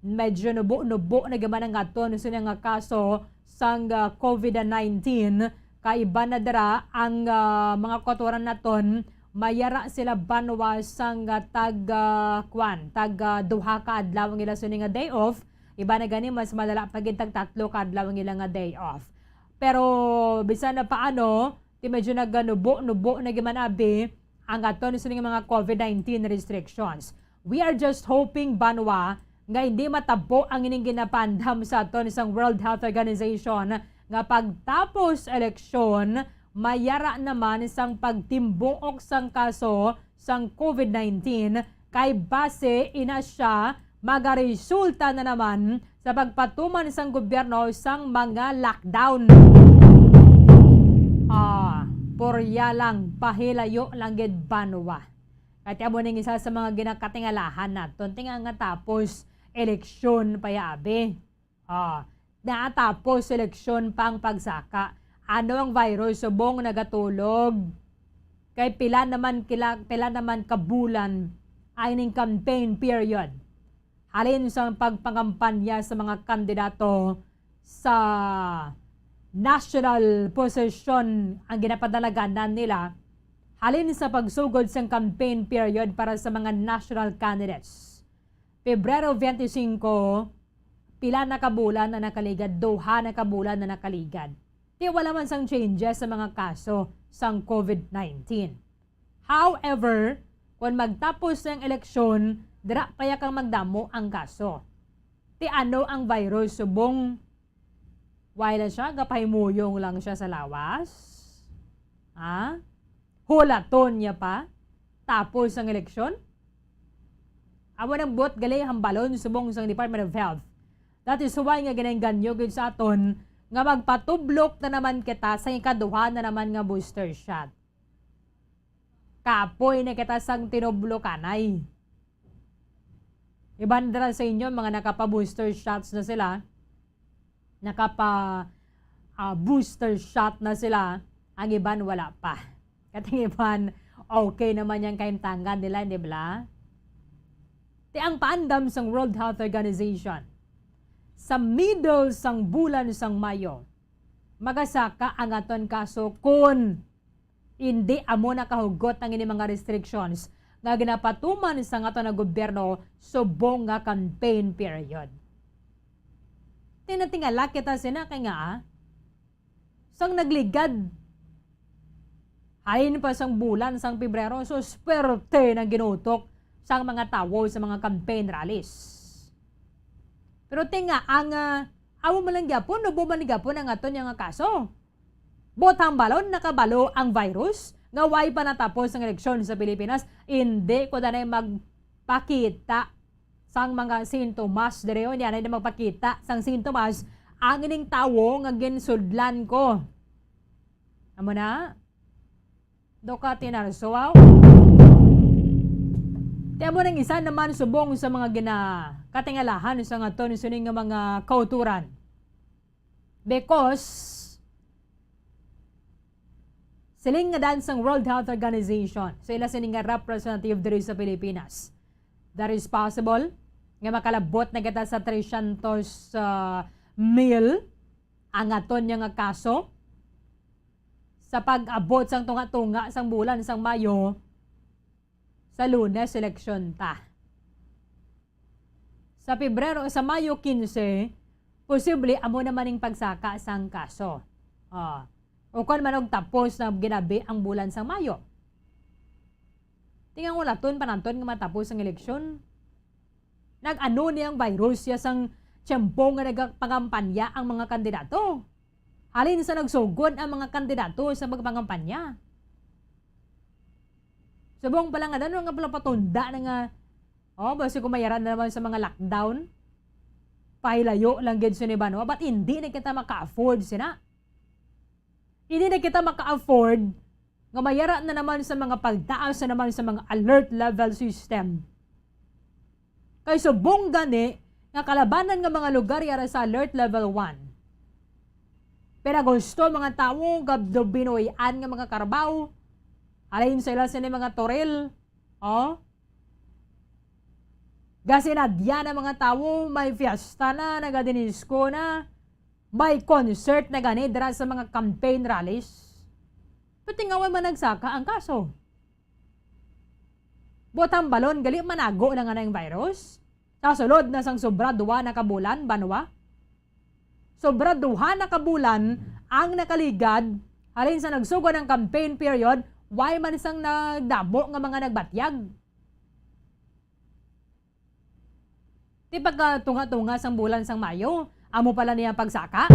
medyo nubo-nubo na gyud man ang aton sini nga kaso sang, ah, COVID nineteen. Kay iban na dira ang, ah, mga kautoran naton, mayara sila banwa sang, ah, tag, ah, kwan, tag, ah, duha ka adlaw ang ila sini nga day off. Iban na gani, mas malala pa gid tag tatlo ka adlaw ang ila nga day off. Pero bisan na paano, ti medyo naganubo-nubo na gyud man abi ang aton sini nga mga COVID nineteen restrictions. We are just hoping, banwa, nga hindi matabo ang ining ginapaandam sa aton sang World Health Organization nga pagtapos eleksyon, mayara naman sang pagtimbuok sang kaso sang COVID nineteen, kay base ina siya magaresulta na naman sa pagpatuman sang gobyerno sang mga lockdown. Ah, purya lang, pahilayo lang gid, banwa. Kay amo ning isa sa mga ginakatingalahan naton, tinga nga tapos eleksyon pa ya abi. Ah, natapos eleksyon pang pagsaka. Ano ang virus subong nagatulog? Kay pila naman kila-, pila naman ka bulan ay ning campaign period. Halin sa pagpangampanya sa mga kandidato sa national posisyon ang ginapadalaganan nila, halin sa pagsugod sang campaign period para sa mga national candidates. Pebrero twenty-five, pila na ka bulan na nakaligad, duha na ka bulan na nakaligad. Ti wala man sang changes sa mga kaso sang COVID nineteen. However, kung magtapos ang eleksyon, dira pa ya kang magdamo ang kaso. Ti ano ang virus subong? Wala siya, gapahimuyong lang siya sa lawas? Ha? Hulaton niya pa? Tapos ang eleksyon? Amo nang buot gali hambalon subong sang Department of Health. That is why nga ginainganyo gid sa aton nga magpatublok na naman kita sa ikaduha na naman nga booster shot. Kapoy na kita sang tinublokanay. Iban dira sa inyo, mga nakapa-booster shots na sila, nakapa, ah, booster shot na sila, ang iban wala pa. Kating iban, okay naman yang kahimtangan nila, di ba? Ti ang paandam sang World Health Organization, sa middle sang bulan sang Mayo, magasaka ang aton kaso kun Indi amo nakahugot ang ini mga restrictions nga ginapatuman sa aton nga gobyerno subong nga campaign period. Tinatingala kita sina kay nga, ah, sang nagligad, halin pa sang bulan sang Pebrero, so swerte nang ginutok sang mga tawo sa mga campaign rallies. Pero tinga ang, ah, amo man lang gyapon, nubo man gyapon ang aton nga kaso. Butang balon, nakabalo ang virus nga way pa natapos ang eleksyon sa Pilipinas. Hindi ko danay magpakita sang mga sintomas diri, o niya na magpakita sang sintomas ang ining tawo nga ginsudlan ko. Amo na. Doka tinarso, wow. Ti amo nang isa naman subong sa mga ginakatingalahan sa nga ton sini nga mga kauturan. Because, siling nga dan sang World Health Organization, so ila sini nga representative diri sa Pilipinas, that is possible nga makalabot na kita sa three hundred, ah, mil ang aton nga kaso sa pag-abot sang tunga-tunga sang bulan sang Mayo. Sa Lunes, eleksyon ta. Sa Pebrero, sa Mayo quince, posible amo naman ning pagsaka sang kaso. Ah, ukon man og tapos na ginabi ang bulan sang Mayo. Tingang ulaton pa naton nga matapos ang eleksyon. Nag-ano ni ang virus ya sang tiyempo nga nagapangampanya ang mga kandidato? Halin sa nagsugod ang mga kandidato sa pagpangampanya. Subong pala nga, dano nga pala patunda na nga, oh, basi kung mayara na naman sa mga lockdown, pahilayo lang gid sini banwa, but hindi na kita maka-afford sina. Hindi na kita maka-afford nga mayara na naman sa mga pagtaas na naman sa mga alert level system. Kay subong gani nga kalabanan nga mga lugar yara sa alert level one. Pero gusto mga tawo gabdo binuy-an nga mga karbaw. Halin sila sini mga toril. Oh? Gasinadya na mga tawo, may fiesta na, nagadinisko na, may concert na gani dira sa mga campaign rallies. Patingawan man nagsaka ang kaso. Butang balon, gali manago na nga na ang virus. Sa sulod na sang sobra duwa na ka bulan, banwa. Sobra duha na ka bulan ang nakaligad, halin sa nagsugod ang campaign period, way man sang nagdamo nga mga nagbatyag. Ti pagkatunga-tunga sang bulan sang Mayo, amo pala niya pagsaka.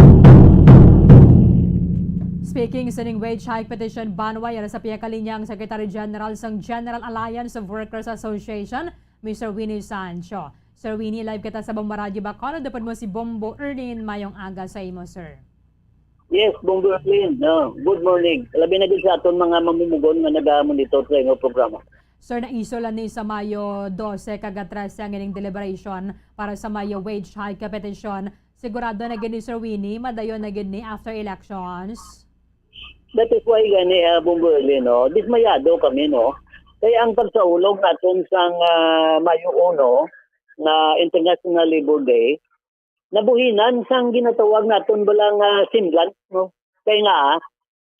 Speaking sining wage hike petition, banwa, yara sa pihak kalinya ang Secretary General sang General Alliance of Workers Association, Mister Winnie Sancho. Sir Winnie, live kita sa Bombo Radyo Bacolod. Upod mo si Bombo Erlin. Mayong aga sa imo, sir. Yes, Bombo Erlin. No, good morning. Labi na gid sa aton mga mamumugon nga nagamonitor sa imo programa. Sir, naisol ni sa Mayo dose kag trese ang ining deliberation para sa Mayo wage hike petition. Sigurado na gid ni Sir Winnie, madayon na gid ni after elections? That is why gani, ah, Bombo Erlin, no? Dismayado kami, no? Kay ang pagsaulog naton sang, ah, Mayo uno nga International Labor Day, nabuhinan sang ginatawag naton bala nga sinlan, no? Kay nga, ah,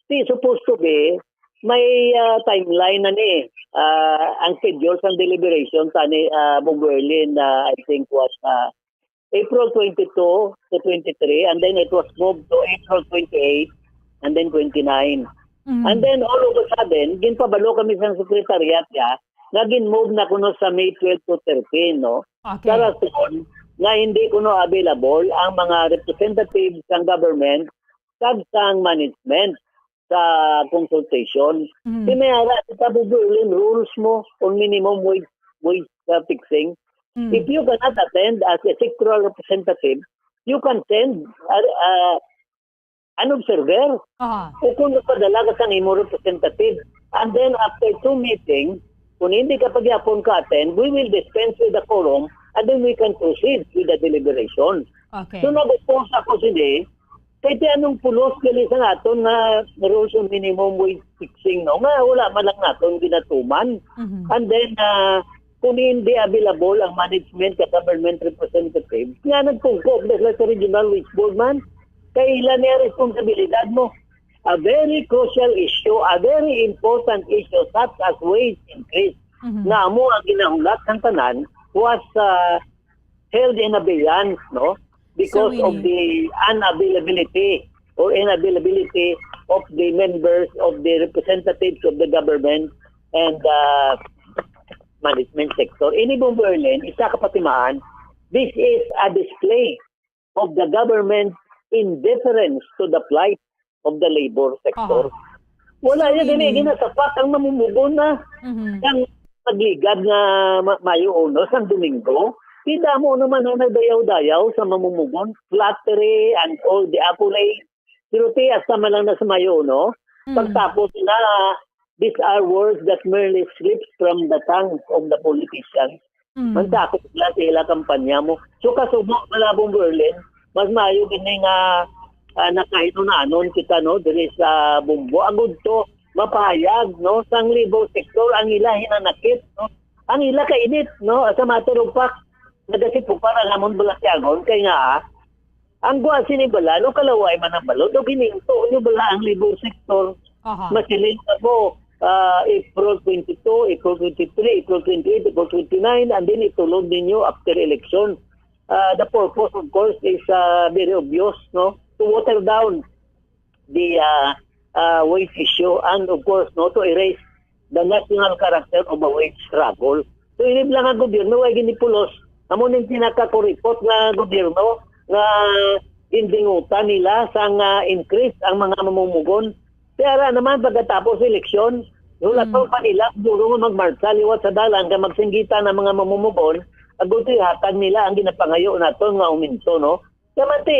si supposed to be, may, ah, timeline na ni, ah, ang schedule sang deliberation sa ni, ah, Bombo Erlin, ah, I think was, ah, April twenty-two to twenty-three, and then it was moved to April twenty-eight and then twenty-nine. Mm. And then all of a sudden, ginpabalo kami sa secretariat niya nga gin-move na kuno sa May twelve to thirteen, no? Okay. Sa rason nga hindi kuno available ang mga representatives sang government kag sang management sa consultation. Mm. Di may ara kita, Bombo Erlin, rules mo on minimum wage, wage, uh, fixing. Mm. If you cannot attend as a sectoral representative, you can send, uh, uh, an observer. Aha. O kung nagpadala ka sa imo representative, and then after two meeting, kung hindi ka pagyapon ka attend, we will dispense with the quorum and then we can proceed with the deliberation. Okay. So, nag-oppose ako sini, kay ti anong pulos gali sa naton nga rules on minimum wage fixing, no? Nga wala man lang naton ginatuman. Mhm. And then, ah, kung hindi available ang management sa government representative, nga nagtungko, like sa regional wage board man, kay ila niya responsibilidad mo. a very crucial issue, a very important issue, such as wage increase, Mhm. nga amo ang ginahulat sang tanan, was uh, held in abeyance, no? Because So, of ini- the unavailability or inavailability of the members, of the representatives of the government and uh, management sector. Ini, Bombo Erlen, isa ka patimaan, this is a display of the government indifference to the plight of the labor sector. Aha. Wala So, niya gani ini- ginasapak ang mamumugon na Mhm. sang pagligad nga ma- Mayo uno, sang Domingo. Di damo naman ang nagdayaw-dayaw sa mamumugon, flattery and all the accolades. Pero ti, hasta man lang na sa Mayo uno, Mm. pagtapos na, these are words that merely slips from the tongues of the politicians. Mm. Mansakop sila sa ila kampanya mo. So, kasubo, malabong Berlin, mas maayo gini nga ah, nakahinunanon kita, no, diri sa Bombo. Agud to mapahayag, no, sang labor sector ang ila hinanakit, no, ang ila kainit, no, as a matter of fact, nagasipukar ang amon balatyagon kay nga, ah, ang gwa sini bala, no, kalaway man ang balod, o gininto nyo bala ang labor sector. Aha. Masiling ako, ah, April twenty-two, April twenty-three, April twenty-eight, April twenty-nine, and then itulod ninyo after election. Uh, the purpose, of course, is uh, very obvious, no? To water down the uh, uh, wage issue and, of course, no, to erase the national character of a wage struggle. So, ini lang ang gobyerno ay ginipulos. Amo ning pinakakuripot nga gobyerno nga gindingutan nila sang uh, increase ang mga mamumugon. Kaya ra naman pagkatapos sa eleksyon, hulaton Mm. pa nila siguro nga magmartsa liwat sa dalan kay magsinggitan ang mga mamumugon, agud ihatag nila ang ginapangayo naton nga aumento, no? Kaya man ti,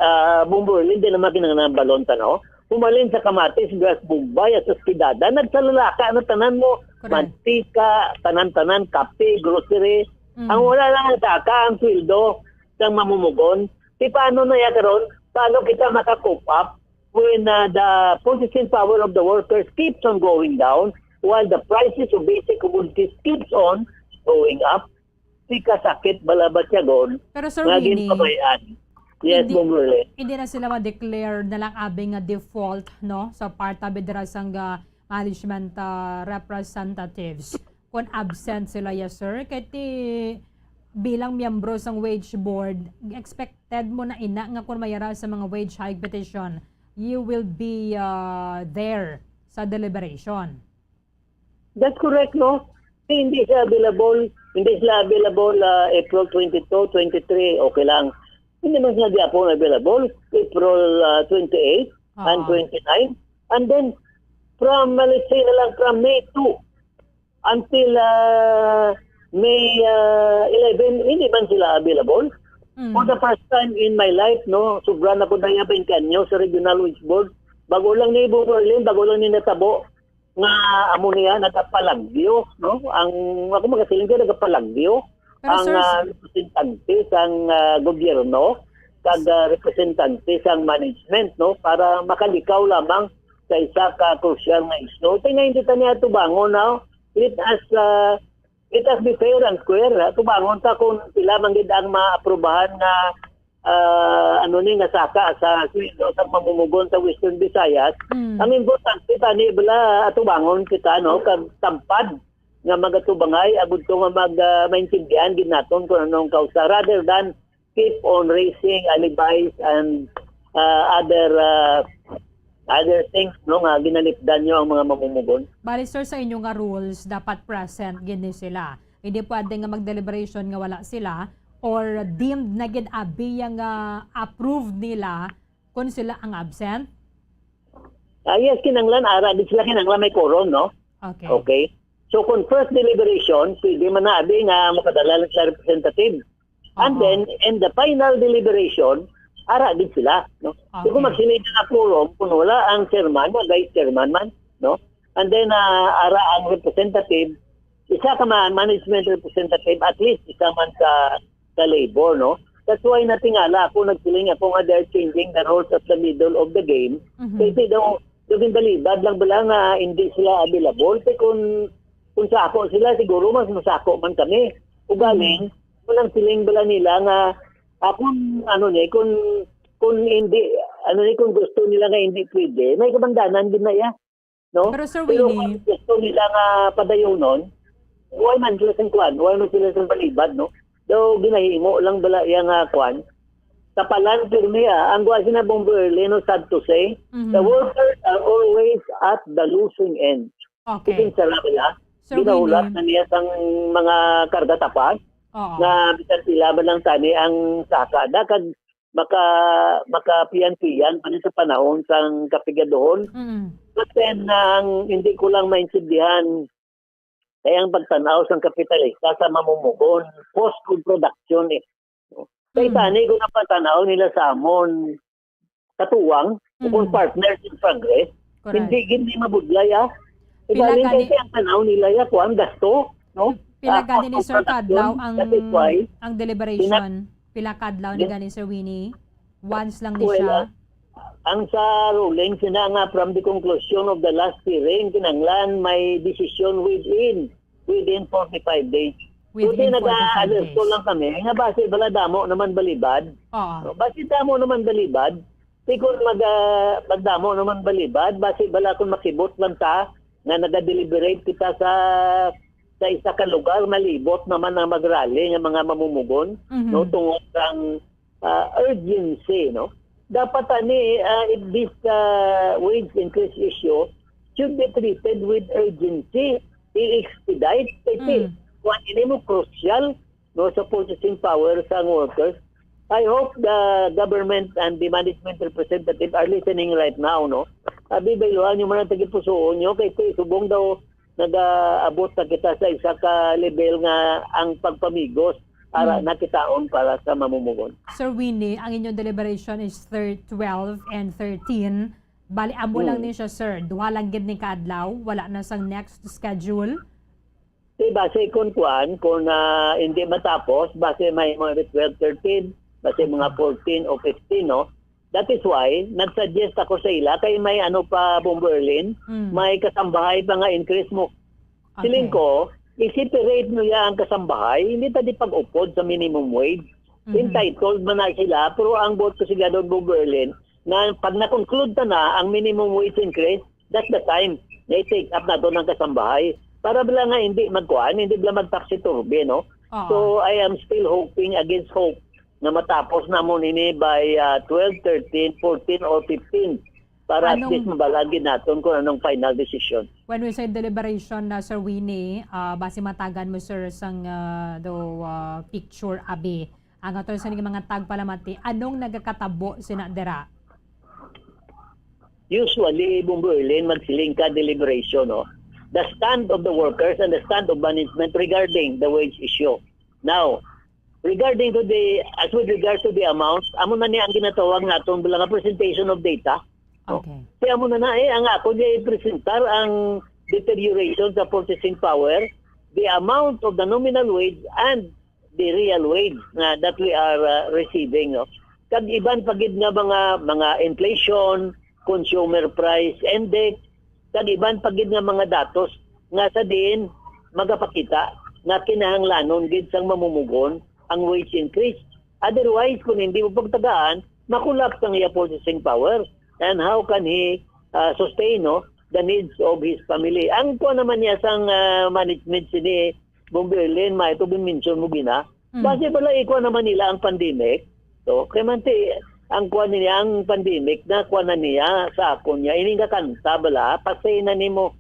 ah, Bumburlin, di naman kinanglan balon ta, no? Humalin sa kamatis, gas, bugbay, at sa ospidada, nagsalalaka na tanan mo. Correct. Mantika, tanan-tanan, kape, grocery. Mm. Ang wala lang nataka ang sweldo sang mamumugon. Di paano na yan karon? Paano kita maka-cope up when uh, the purchasing power of the workers keeps on going down while the prices of basic commodities keeps on going up? Di kasakit bala, Batyagon, Pero Sir nga Winnie, ginpabayaan. Yes, hindi, Bumburlin. hindi na sila ma-declare na lang abi nga default, no, sa part abi dira sang, ah, management, ah, representatives kung absent sila, yes sir. Kay ti, bilang miyembro sang wage board, expected mo na ina nga kung mayara sa mga wage hike petition, you will be, ah, there sa deliberation. That's correct, no? Hindi siya available, hindi sila available uh, April twenty-two, twenty-three, okay lang. Hindi man sila gyapon available April uh, twenty-eight and Ah. twenty-nine. And then, from, uh, let's say na lang, from May two until uh, May uh, eleven, hindi man sila available. Mm. For the first time in my life, no, sobra na ko na yung anyos sa Regional Wage Board. Bago lang ni Ibo Berlin, bago lang ni natabo nga amo niya nagapalagyo, no? Ang, ako magasiling ko, nagapalagyo Pero ang sir, ah, representante sang ah, gobyerno kag ah, representante sang management, no, para makalikaw lamang sa isa ka crucial nga isyu. Kaya nga hindi ta niya tubangon, no? Let us ah, let us be fair and square, ha? Tubangon ta kung pila man gid ang maaprubahan nga ah, ano ni nga saka sa sweldo sa mamumugon sa Western Visayas. Mm. Ang importante tani bala atubangon kita, no, kag tampad nga magatubangay agud to nga mag ah, maintindihan gid naton kung anong kausa rather than keep on raising alibis and ah, other ah, other things, no, nga ginalipdan nyo ang mga mamumugon. Bali sir, sa inyo nga rules, dapat present gid ni sila. Hindi pwede nga mag-deliberation nga wala sila or deemed na gid abi nga approved nila kung sila ang absent? Ah, yes, kinanglan, ara, di sila kinanglan may quorum, no? Okay. Okay. So, kung first deliberation, pwede man na abi nga makadala lang sa representative. And Oo. then, in the final deliberation, ara din sila, no? So, kung Okay. magsiling na quorum, kung wala ang chairman, ang vice chairman man, no? And then, ah, ara ang representative, isa ka man, management representative, at least isa man sa, sa labor, no? That's why natingala ako, nagsiling ako nga they're changing the rules of the middle of the game. Mhm. Kasi daw, yung balibad lang bala nga hindi sila available. Kaya kung, kung sa ako sila, siguro mas masako man kami. Ugaling, kung ang siling bala nila nga, ah, kung ano ni, kung, kung hindi, Ano ni, kung gusto nila nga hindi pwede, may kabangdanan gid na iya, no? Pero, Sir Pero Willie, kung gusto nila nga padayonon, why man sila sing kwan? Why man sila sing balibad, no? Daw ginahimo lang bala iya nga kwan? Kapalan pirmi, ah. Ang kuwan sina Bombo Erlino, sad to say, mhm, the workers are always at the losing end. Okay. Itin sa labi, ah. Sir Ginahulat Willie. na niya sang mga karga tapas Oo. nga bisan pila man lang tani ang saka na kag maka-, makapiyan-piyan pa ni sa panahon sang kapigaduhon. Mm. But then, ang hindi ko lang maintindihan kay ang pagtan-aw sang kapitalista sa mamumugon, cost of production, eh. Kay Mm. tani kung napatan-aw nila sa amon katuwang o kung Mm. partners in progress, Correct. hindi gid ni mabudlay, ah. Pila Ibalin gani kay ang tan-aw nila ya, kuwan, gasto, no? Pila Ah, gani ni cost of Sir production. Kadlaw ang, That is why ang deliberation? Pila kadlaw ni Yes. gani, Sir Winnie? Once lang ni Well, siya? ah, ang sa ruling, sina nga from the conclusion of the last hearing, kinahanglan may decision within, within forty-five days. Within Kundi forty-five nag-aalerto days. lang kami, nga basi bala damo naman balibad. Oo. No, basi damo naman balibad. Di kun mag, ah, magdamo naman balibad, basi bala kun makibot lang ta nga naga-deliberate kita sa, sa isa ka lugar, malibot naman ang magrally nga mga mamumugon, Mhm. no, tungod sang, ah, urgency, no? Dapat ani, ah, if this, ah, wage increase issue should be treated with urgency, i-expedite, kasi Mm. kuwan ini mo crucial, no, sa purchasing power sang workers. I hope the government and the management representative are listening right now, no? Abi, bayluhan nyo man ang tagipusuon nyo, kay kung subong daw nagaabot na kita sa isa ka level nga ang pagpamigos ara Mm. na kitaon para sa mamumugon. Sir Winnie, ang inyong deliberation is thir-, twelve and thirteen. Bali, amo lang Hmm. ni siya, sir. Duha lang gid ni kaadlaw, wala na sang next schedule. Di base kun kuan, kun, ah, hindi matapos, base may mga twelve, thirteen, base mga Okay. fourteen o fifteen, no? That is why, nag-suggest ako sa ila, kay may ano pa, Bombo Erlin, Mm. may kasambahay pa nga increase mo. Siling Okay. ko, i-separate mo ya ang kasambahay, hindi ta di pag-upod sa minimum wage. Mhm. Entitled man na sila, pero ang buot ko, Senador Bombo Erlin, nga pag na-conclude ta na ang minimum wage increase, that's the time na i-take up nato ng kasambahay. Para bala nga hindi magkuan, hindi bala mag-topsy-turvy, no? Oo. So, I am still hoping against hope na matapos na mo nini by, ah, twelve, thirteen, fourteen, or fifteen para at Anong least mabalagi naton kung anong final decision. When we say deliberation na, Sir Winnie, ah, basi matagan mo, sir, sang, ah, do, ah, picture, abi. Ang ato sa mga tagpalamati, anong nagakatabo sina dira? Usually, Bombo Erlin, magsiling ka deliberation, no? The stand of the workers and the stand of management regarding the wage issue. Now, regarding to the, as with regards to the amount, amo na ni ang ginatawag naton bala nga presentation of data. No? Okay. Kaya amo na na, eh, ang ako niya i-presentar ang deterioration sa purchasing power, the amount of the nominal wage and the real wage na that we are, uh, receiving, no? Kag iban pa gid nga mga, mga inflation, consumer price index, kag iban pa gid nga mga datos nga sa diin magapakita nga kinahanglanon gid sang mamumugon ang wage increase. Otherwise, kung hindi mo pagtagaan, makulaps ang iya purchasing power. And how can he, uh, sustain, no, the needs of his family? Ang kuwan naman niya sang, uh, management sini, Bombo Erlin, may ito mention mo gina. Mm. Base pala, ikuha naman nila ang pandemic. So, kaya man ti, ang kuwan niya, ang pandemic na kuwan na niya sa akon niya, ining kakanta bala, pasay na nimo.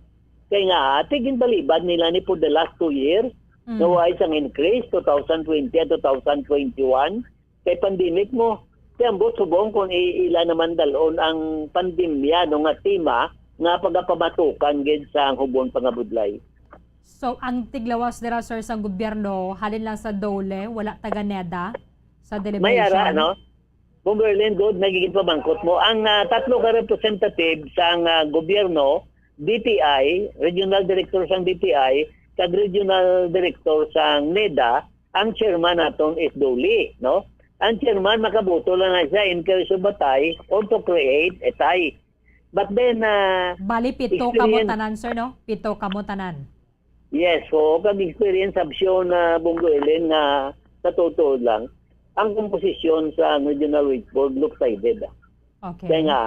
Kaya nga, tigin balibad nila ni for the last two years, Mm. no, ay isang increase, two thousand twenty at two thousand twenty-one. Kay pandemic mo, kay ambot subong kung i-, ila naman dalon ang pandemya, no, nga tema nga pagapamatukan gid sa hubon pangabudlay. So, ang tiglawas dira, sir, sa gobyerno, halin lang sa DOLE, wala taga NEDA sa May ara, deliberation? no? Bombo Erlin, good, nagiging pamangkot mo. Ang, ah, tatlo ka representative sang, ah, gobyerno, D T I, regional director sang D T I, kag regional director sang NEDA, ang chairman naton is DOLE, no? Ang chairman makaboto lang na siya in case of a tie or to create a tie. But then, ah, Bali, pito kamo experience tanan, sir, no? Pito kamo tanan. Yes, oo. Kag experience, Absyon, na Bombo Erlin, nga sa totoo lang, ang komposisyon sa Regional Wage Board lopsided, ah. Okay. Kaya nga,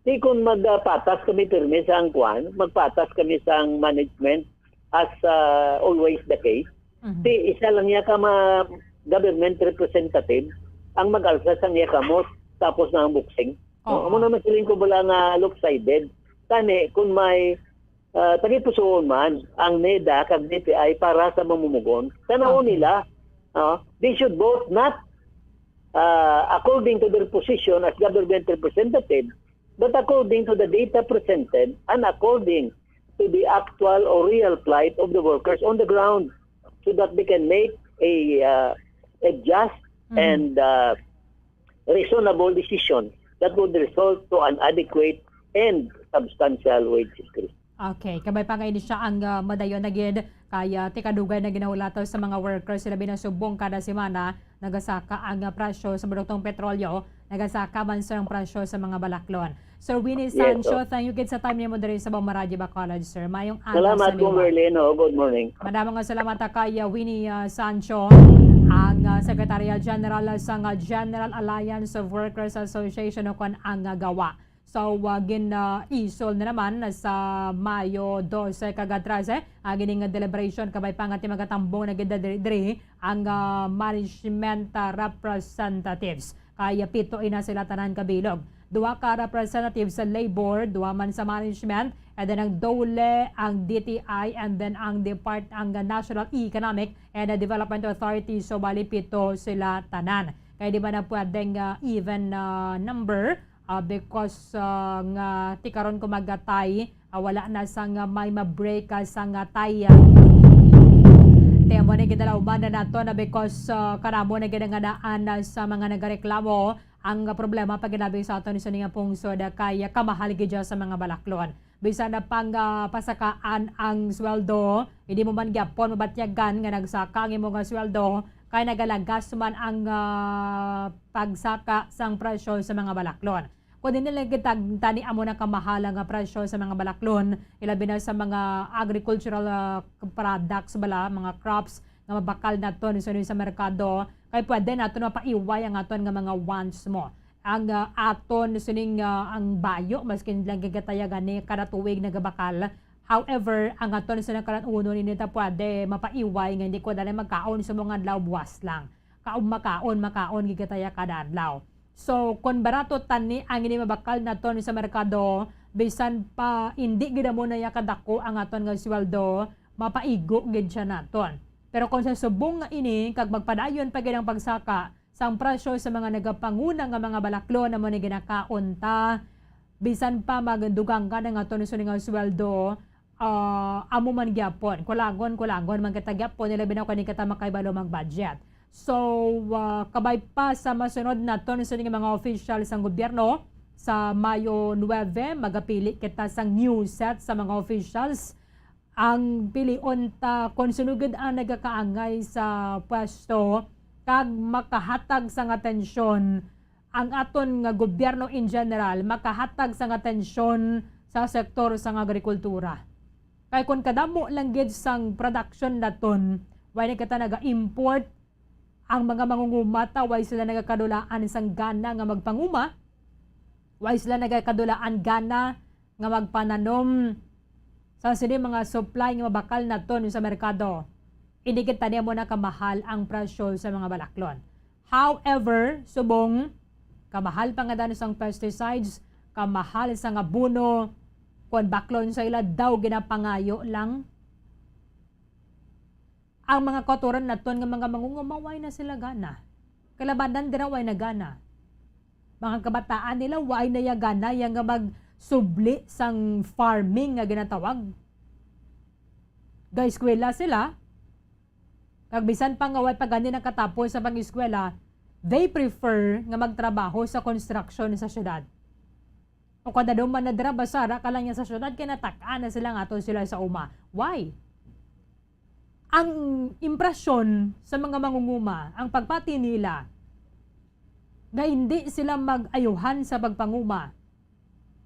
di kun magpatas kami pirmi sa ang kwan, magpatas kami sa ang management as, ah, always the case. Mhm. Di isa lang niya ka ma-, government representative ang mag-alsa sa niya kamot, tapos na ang boxing. Oo. Amo naman siling ko bala nga lopsided. Tani, kung may, ah, tagipusoon man ang neda kag D T I para sa mamumugon, tanawon Okay. nila, ah, they should vote not, ah, according to their position as government representative, but according to the data presented and according to the actual or real plight of the workers on the ground, so that they can make a, uh, a just Mhm. and, uh, reasonable decision that would result to an adequate and substantial wage increase. Okay, kabay pa nga ini siya ang, ah, madayon na gid kay, ah, tikadugay na ginahulataw sa mga workers sila binasubong kada semana nagasaka ang, ah, presyo sa produktong petrolyo, nagasaka man sa presyo sa mga balaklon. Sir Winnie Yes, Sancho, sir. Thank you gid sa time nimo diri sa Bamaraji Bacolod, sir. Mayong adlaw Salamat, sa liwat. Kumberlin. Oh, good morning. Madamo nga salamat ta kay, uh, Winnie, uh, Sancho, ang, uh, Secretarial General sang, uh, General Alliance of Workers Association o kon ang, uh, GAWA. So, uh, gin, uh, isol na naman sa Mayo dose kag trese, uh, gining deliberation kabay pa nga ti magatambong na gid diri, diri ang, uh, management, uh, representatives. Kay pito ina sila tanan kabilog. Duha ka representatives sa labor, duha man sa management, and then ang DOLE, ang D T I, and then ang depart-, ang National Economic and Development Authority. So, bali pito sila tanan. Kay di ba na pwedeng, ah, even, ah, number, ah, because, ah, nga ti karon ko magatay, ah, wala na sang, ah, may ma-break, ah, sang, ah, tie. Kaya mo na ginalauman na nato na because, ah, karamo na gid ang anaan, ah, sa mga nagareklamo. Ang problema, pagkalabi sa aton sa nga pungsod, ah, kay kamahal gid siya sa mga balaklon. Bisan na pang, ah, pasakaan ang sweldo, hindi mo man gyapon mabatyagan nga nagsaka ang imo nga sweldo, kay nagalagas man ang, ah, pagsaka sang presyo sa mga balaklon. Kung hindi lang kita tani amo na kamahal nga presyo sa mga balaklon, ilabi na sa mga agricultural, ah, products bala, mga crops nga mabakal naton sa, sa merkado, kay pwede naton mapaiway ang aton nga mga wants mo. Ang, ah, aton sining, ah, ang bayo, maskin lang gigataya gani kada tuig nagabakal. However, ang aton sa nagkalan-unon, hindi ta pwede mapaiway nga hindi ko dali magkaon sa mga adlaw, buwas lang. Kaon, makaon, makaon, gigataya kada adlaw. So, kung barato tani ang ini mabakal naton sa merkado, bisan pa hindi gid amo na ya kadako ang aton nga sweldo, mapaigo gid siya naton. Pero kung sa subong nga ini, kag magpadayon pa gid ang pagsaka, sang presyo sa mga nagapanguna nga mga balaklon amo ni ginakaon ta, bisan pa magdugang ka na nga aton sa nga sweldo, ah, amo man gyapon. Kulangon, kulangon man kita gyapon, ilabi na kung hindi kita makahibalo mag-budget. So, ah, kabay pa sa masunod naton sa mga official sang gobyerno, sa Mayo nuebe, magapili kita sang new set sa mga officials. Ang pilion ta kon sino gid ang nagakaangay sa pwesto kag makahatag sang atensyon ang aton nga gobyerno in general, makahatag sang atensyon sa sektor sang agrikultura. Kay kon kadamo lang gid sang production naton, wala na kita naga-import, ang mga mangunguma ta, way sila nagakadulaan sang gana nga magpanguma, way sila nagakadulaan gana nga magpananom sa sini mga supply nga mabakal naton sa merkado. Hindi kita nimo na kamahal ang presyo sa mga balaklon. However, subong kamahal pa nga daw sang pesticides, kamahal sang abono, kon baklon sa ila daw ginapangayo lang. Ang mga kautoran naton nga mga mangunguma, way na sila gana. Kalabanan dira, way na gana. Mga kabataan nila, way na ya gana ya nga magsubli sang farming nga ginatawag. Gaeskwela sila, kag bisan pa nga way pa gani nakatapos sa pag-eskwela, they prefer nga magtrabaho sa construction sa syudad. O kada duman na dira, basara ka lang yan sa syudad, kay natak-an na sila nga ato sila sa uma. Why? Ang impresyon sa mga mangunguma, ang pagpati nila, nga hindi sila mag-ayuhan sa pagpanguma.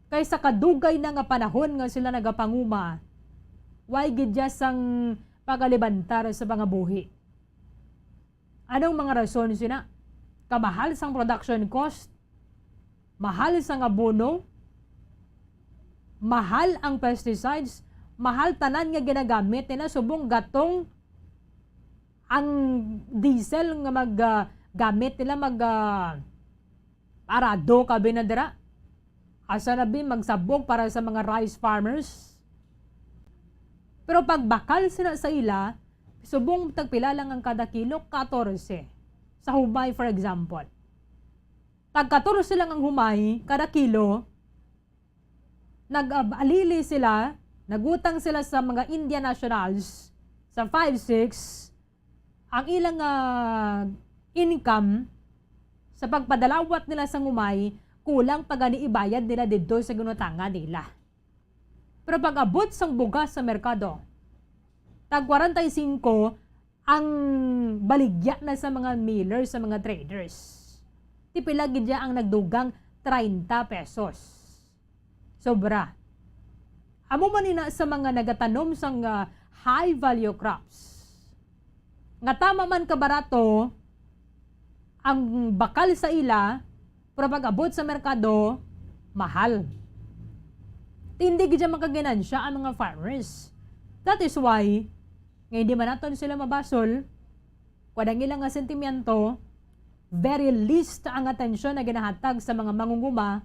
Kay sa kadugay na nga panahon nga sila nagapanguma, way gid dya sang pagalibantar sa pangabuhi. Anong mga rason sina? Kamahal sang production cost? Mahal sang abono, mahal ang pesticides, mahal tanan nga ginagamit nila, subong gatong ang diesel nga mag, ah, gamit nila mag, ah, arado ka bi na dira. Asa na bi magsabog para sa mga rice farmers? Pero pagbakal sila sa ila, subong tagpila lang ang kada kilo, katorse. Sa humay, for example. Tag katorse lang ang humay kada kilo, nag-alili sila, nagutang sila sa mga Indian nationals sa five six, ang ilang, ah, income sa pagpadalawat nila sang humay, kulang pa gani ibayad nila didto sa ginutangan nila. Pero pag-abot sang bugas sa merkado, tag kwarenta y singko ang baligya na sa mga millers, sa mga traders. Ti pila gid ya ang nagdugang? Treinta pesos. Sobra. Amo man ina sa mga nagatanom sang, ah, high value crops. Nga tama man ka barato ang bakal sa ila, pero pag-abot sa merkado, mahal. Ti hindi gid makaganansya ang mga farmers. That is why, nga hindi man naton sila mabasol, kuwan ang ilang nga sentimiento, very least ang atensyon na ginahatag sa mga mangunguma.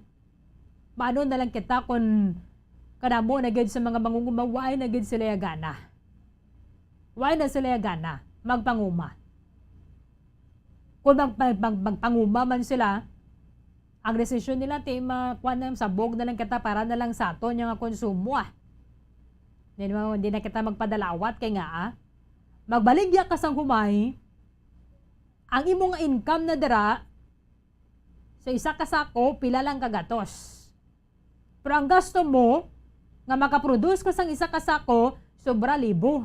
Maano na lang kita kung kadamo na gid sa mga mangunguma, why na gid sila gana? Why na sila gana magpanguma? Kung mag-, mag-, mag-, magpanguma man sila, ang desisyon nila, ti, ma-, kuwan na, sabog na lang kita para na lang sa aton nga konsumo, ah. Di naman, di na kita magpadalawat kay nga, ah, magbaligya ka sang humay, ang imo nga income na dira, sa isa ka sako, pila lang ka gatos. Pero ang gasto mo, nga makaproduce ka sang isa ka sako, sobra libo.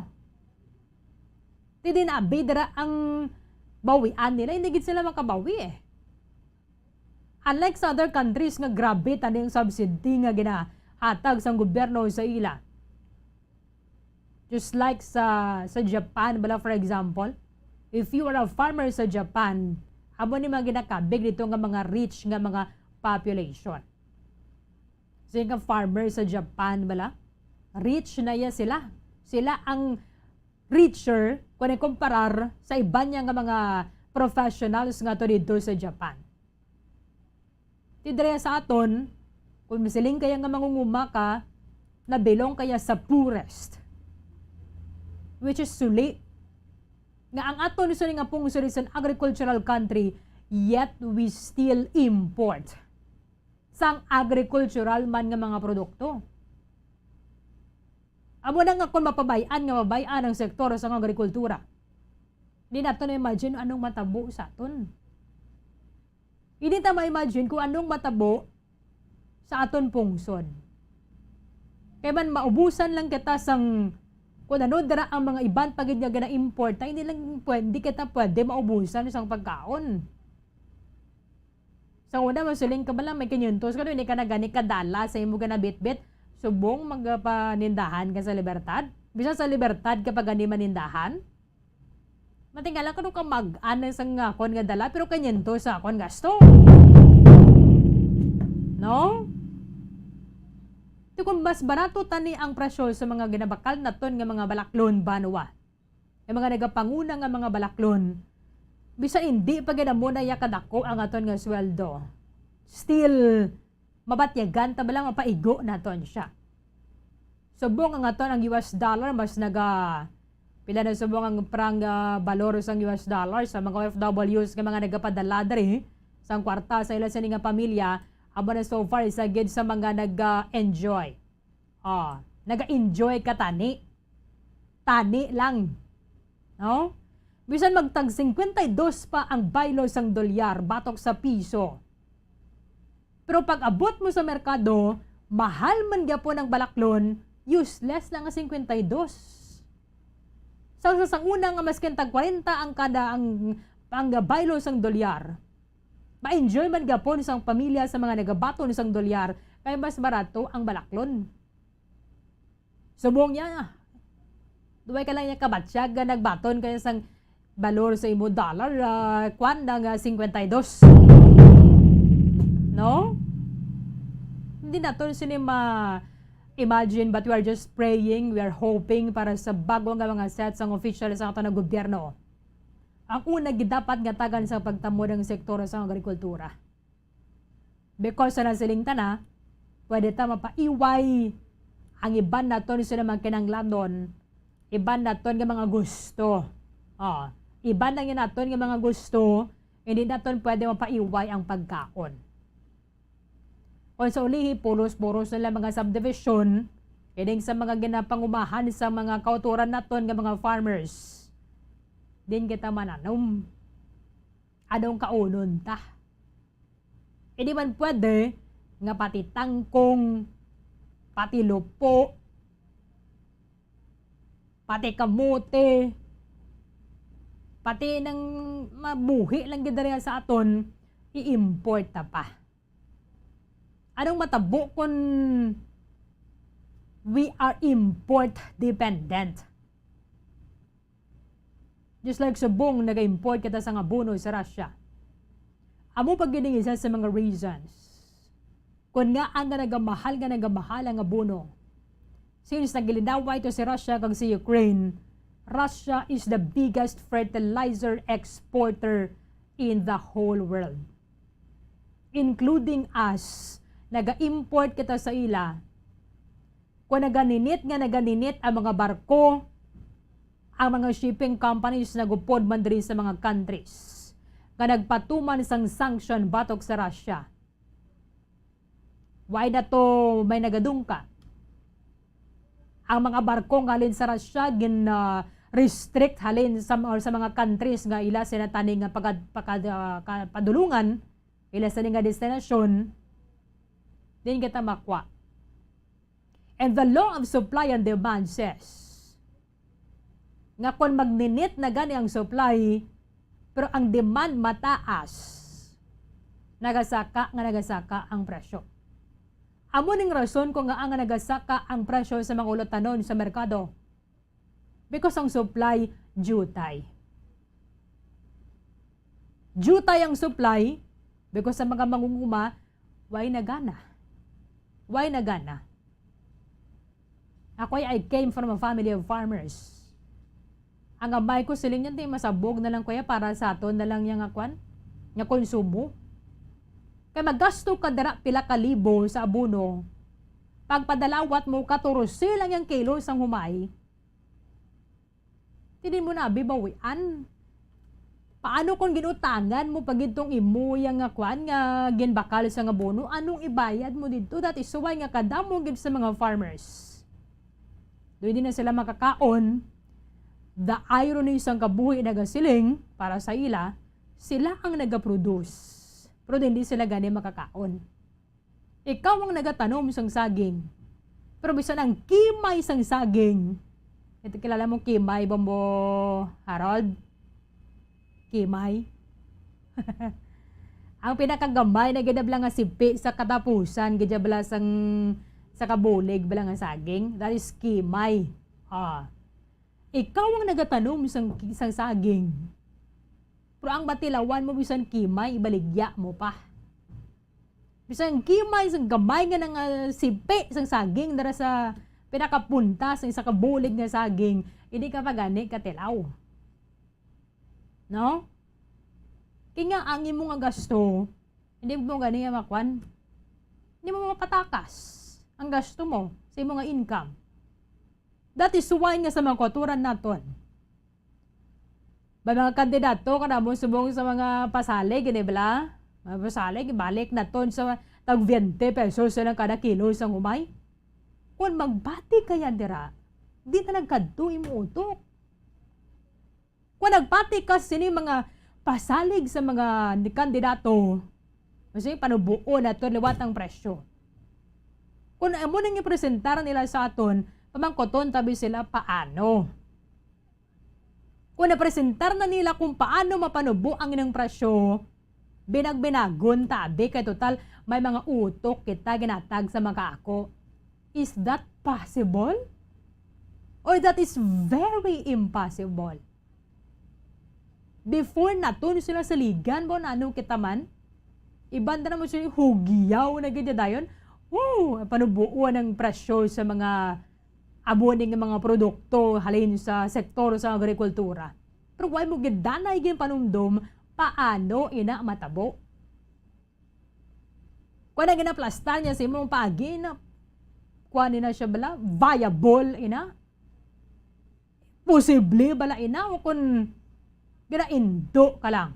Ti di na abi dira ang bawian nila, hindi gid sila makabawi eh. Unlike sa other countries nga grabe tani ang subsidy nga ginahatag sang gobyerno sa ila. Just like sa, sa Japan, bala, for example, if you are a farmer sa Japan, amo ni mga ginakabig dito nga mga rich nga mga population. Sige nga farmer sa Japan, bala, rich na ya sila. Sila ang richer kung ikumparar sa iban niya nga mga professionals nga to dito sa Japan. Ti dira sa aton, kung masiling kaya nga mangunguma ka, nabilong kaya sa poorest. Which is suli. Nga ang aton suli nga pungsod is an agricultural country, yet we still import sang agricultural man nga mga produkto. Amo na nga kung mapabay-an nga mabay-an ang sektor sang agrikultura, di nato na-imagine anong matabo sa aton. Hindi ta ma-imagine kung anong matabo sa aton pungsod. Kay man, maubusan lang kita sang kung ano dira ang mga iban pa gid nga gina-import, ta hindi lang pwede, hindi kita pwede maubusan sang pagkaon. Sa una, masiling ka ba lang may kinyentos ka, hindi ka na gani kadala sa imo ginabitbit, subong magpanindahan ka sa Libertad? Bisan sa Libertad ka pa gani manindahan? Matingala ka, no, ka mag-anay sa nga akon nga dala, pero kinyentos sa akon gasto. No? Ti kung mas barato tani ang presyo sa mga ginabakal naton nga mga balaklon, banwa, ang mga nagapanguna nga mga balaklon, bisan hindi pa gid amo na ya kadako ang aton nga sweldo, still, mabatyagan ta ba lang, mapaigo naton siya. Subong ang aton ang U S dollar, mas naga, pila na subong ang prang, ah, balor sang U S dollar sa mga O F Ws nga mga nagapadala diri sang kwarta sa ila sini nga pamilya, amo na so far isa gid sa mga naga-enjoy. Ah, naga-enjoy ka tani. Tani lang. No? Bisan magtag singkwenta y dos pa ang baylo sang dolyar batok sa piso. Pero pag abot mo sa merkado, mahal man gyapon ang balaklon, useless lang ang singkwenta y dos. Sa, sa, sang una nga maskin tag kwarenta ang kada ang, ang baylo sang dolyar, ma-enjoy man gyapon sang pamilya sa mga nagabaton sang dolyar kay mas barato ang balaklon. Subong niya, duway ka lang niya kabatyag nga nagbaton kaya sang balor sa imo dollar, ah, kwan na nga singkwenta y dos. No? Di naton sini ma-imagine, but we are just praying, we are hoping para sa bago nga mga set sang official sa aton nga gobyerno. Ang una, gidapat nga tagan sa pagtamod ang sektor sa agrikultura. Because sa nasiling ta na, pwede ta mapaiway ang iban naton sila mga kinahanglanon, iban naton nga mga gusto. Oh, iban lang yun naton nga mga gusto, hindi naton pwede mapaiway ang pagkaon. Kung sa ulihi, pulos-pulos na lang mga subdivision, kining sa mga ginapangumahan sa mga kauturan naton nga mga farmers. Din kita mananom. Anong kaunon ta? Hindi man pwede nga pati tangkong, pati lupo, pati kamote, pati nang mabuhi lang gid diri sa aton, i-import ta pa. Anong matabo kung we are import dependent? Just like subong naga-import kita sang abono sa Russia. Amo pa gid ang isa sa mga reasons kon ngaa nga nagamahal nga nagamahal ang abono. Since nagilinaway ito si Russia kag si Ukraine, Russia is the biggest fertilizer exporter in the whole world, including us. Naga-import kita sa ila. Kung naganinit nga naganinit ang mga barko, ang mga shipping companies nagupod man diri sa mga countries nga nagpatuman sang sanction batok sa Russia. Why na to may nagadungka? Ang mga barko nga halin sa Russia gin, ah, restrict halin sa, or sa mga countries nga ila sila tani nga pagad-, pagad-, ah, ka-, padulungan, ila sila nga destinasyon, din kita makwa. And the law of supply and demand says nga kung magninit na gani ang supply, pero ang demand mataas, nagasaka nga nagasaka ang presyo. Amo ning rason kung ngaa nga nagasaka ang presyo sa mga ulutanon sa merkado. Because ang supply, jutay. Jutay ang supply because sa mga mangunguma, way na gana. Way na gana. Ako ay, I came from a family of farmers. Ang amay ko, siling niya, "Di, masabog na lang, kuya, para sa aton na lang yang akwan, nga konsumo. Kay magasto ka dira pila ka libo sa abono. Pagpadalawat mo, katorse lang yang kilo sang humay." Dili mo na abi bawian. Paano kung ginutangan mo pa gid tong imo yang nga kwan nga ginbakal sa nga bono? Anong ibayad mo didto? That is why nga kadamo gid sa mga farmers, dili na sila makakaon. The irony sang kabuhi nagasiling para sa ila, sila ang nagaproduce, pero hindi sila gani makakaon. Ikaw ang nagatanom sang saging. Pero bisan ang kimay sang saging, ito, kilala mo kimay ba mo, Harold? Kimay? Ang pinakagamay na gid bala nga sipi sa katapusan, gid bala sang, sa kabulig bala nga saging, that is kimay. Ah. Ikaw ang nagatanom sang, sang saging. Pero ang batilawan mo, bisan kimay, ibaligya mo pa. Bisan kimay sang gamay nga nang, ah, sipi sang saging dara sa pinakapunta sang isa ka bulig nga saging, hindi ka pa gani katilaw. No? Kaya nga, ang imo nga gasto, hindi mo gani makwan. Hindi mo mapatakas ang gasto mo sa imo nga income. That is why nga sa mga kauturan naton, may mga kandidato ka na mo subong sa mga pasalig, ini bala? Mga pasalig, balik naton sa tag twenty pesos silang kada kilo sang humay. Kung magbati kaya dira, di na nagkadto imo utok. Kung nagpati ka sini mga pasalig sa mga kandidato, kasi panubuon naton liwat ang presyo. Kung amo nang ipresentar nila sa aton, pamangkoton tabi sila paano. Kung napresentar na nila kung paano mapanubo ang ilang presyo, binag-binagon tabi kay total may mga utok kita ginatag sa mga ako. Is that possible? Or that is very impossible? Before naton sila saligan, ba, nano kita man? Iban ta naman sila hugyaw na gid dayon. Woo! Panubuon ang presyo sa mga amo ni nga mga produkto halin sa sektor sa agrikultura. Pero wala mo gid danay ginpanumdom paano ina matabo. Kung na ginaplastar niya sa imong paagi na, kuha ni na siya bala, viable ina. Posible bala ina o kung ginaindo ka lang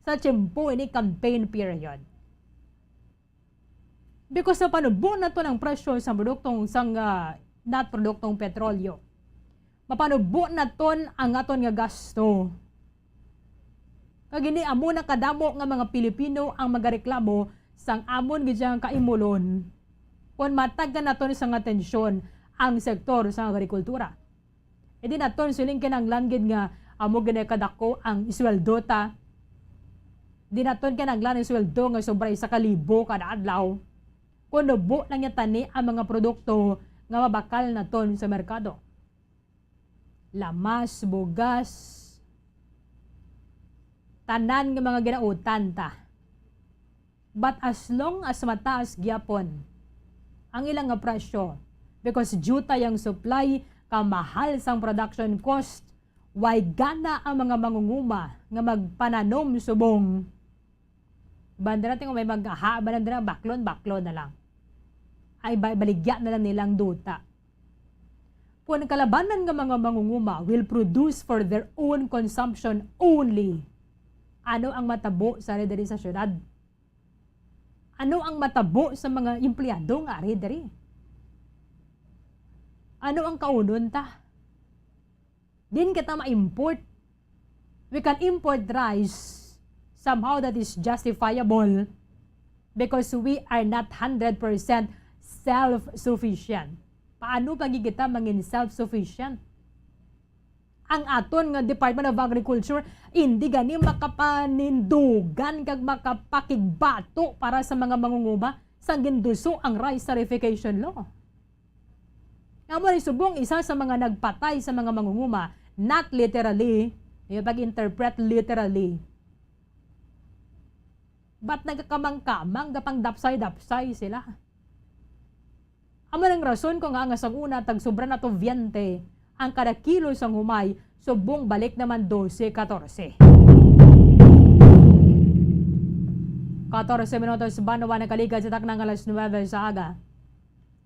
sa tiyempo ini campaign period. Because napanubo na to ang presyo sa produktong sang, ah, nat produktong petrolyo. Mapanubo naton ang aton nga gasto. Kag ini amo na kadamo nga mga Pilipino ang magareklamo sang amon gid siyang kaimulon kon matagkan naton sang atensyon ang sektor sa agrikultura. E di naton siling kinahanglan gid nga amo gid kadako ang sweldo ta. Di naton kinahanglan ang sweldo nga sobra isa ka libo kada adlaw. Kon nubo lang niya tani ang mga produkto nga mabakal naton sa merkado. Lamas, bugas, tanan nga mga ginautan ta. But as long as mataas gyapon ang ilang nga presyo, because due ta yang supply, kamahal sang production cost, way gana ang mga mangunguma nga magpananom subong Bandera, tingog may mag-aha, bandera, baklon, baklon na lang. Ay, ba-, baligya na lang nilang duta. Kung ang kalabanan nga mga mangunguma will produce for their own consumption only, ano ang matabo sa diri sa syudad? Ano ang matabo sa mga empleyado nga ari diri? Ano ang kaunon ta? Din kita ma-import. We can import rice somehow that is justifiable because we are not hundred percent self-sufficient. Paano pa gid kita mangin self-sufficient? Ang aton nga Department of Agriculture, hindi gani makapanindugan kag makapakigbato para sa mga mangunguma sang ginduso ang rice tariffication law. Nga mo ni subong isa sa mga nagpatay sa mga mangunguma, not literally, yung pag-interpret literally. But nagkakamang-kamang, gapang dapsay-dapsay sila. Amo nang rason ko nga ang asang una tag sobra na to veinte ang kada kilo sang humay, subong balik naman dose, katorse. Katorse minutos, banwa nakaligad sa taknang alas nuwebe sa aga.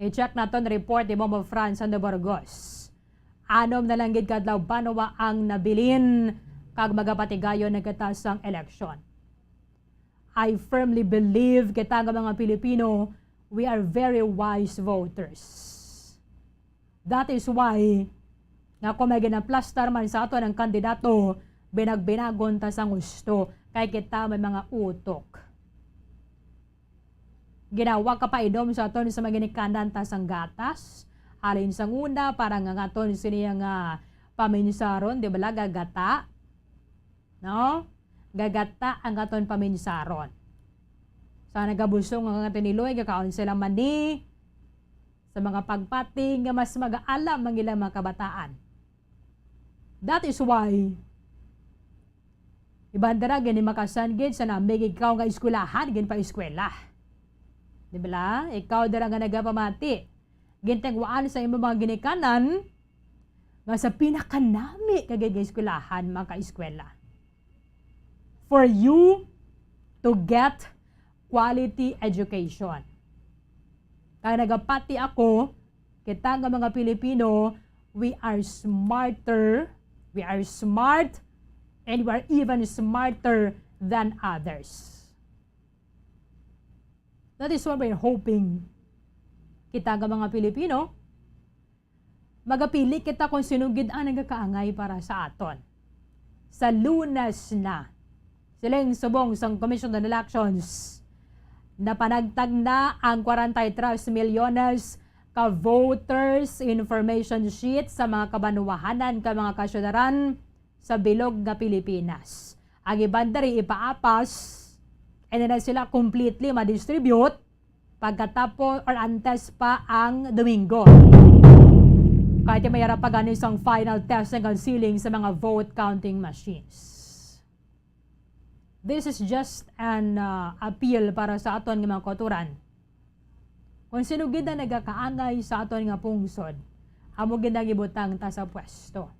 I-check naton report ni Momo Franz Sando Burgos. Anom na lang gid ka adlaw banwa ang nabilin, kag magapatigayon na kita sang eleksyon. I firmly believe kita nga mga Pilipino, we are very wise voters. That is why nga kung may ginaplastar man sa aton ang kandidato, binagbinagon ta sang husto, kay kita may mga utok. Ginawa ka painom sa aton sa mga ginikanan ta sang gatas. Halin sang una, para nga ngaton sini nga paminsaron, di ba, gagata? No? Gagata ang aton paminsaron. Sa nagabusong nga ngaton ni Loy, gakaon sila mani sa mga pagpati nga mas magaalam ang ilang mga kabataan. That is why, iban dira gani makasan gid sa nami ikaw nga eskwelahan, ginpaeskwela. Di ba? Ikaw dira nga nagapamati, gintingwaan sa imong mga ginikanan nga sa pinakanami ka gid nga eskwelahan makaeskwela. For you to get quality education. Kaya nagapati ako, kita nga mga Pilipino, we are smarter, we are smart, and we are even smarter than others. That is what we're hoping. Kita nga mga Pilipino, magapili kita kung sino gid ang nagakaangay para sa aton. Sa Lunes na, siling subong sang Commission on Elections, napanagtag na ang kwarenta y tres milyones ka voters information sheet sa mga kabanwahanan ka mga kasyudaran sa bilog nga Pilipinas. Ang iban diri ipaapas, and then sila completely ma-distribute pagkatapos or antes pa ang Domingo. Kay ti mayara pa gani sang final testing and sealing sa mga vote counting machines. This is just an, uh, appeal para sa aton nga mga kauturan. Kung sino gid ang nagakaangay sa aton nga pungsod, amo gid ang ibutang ta sa pwesto.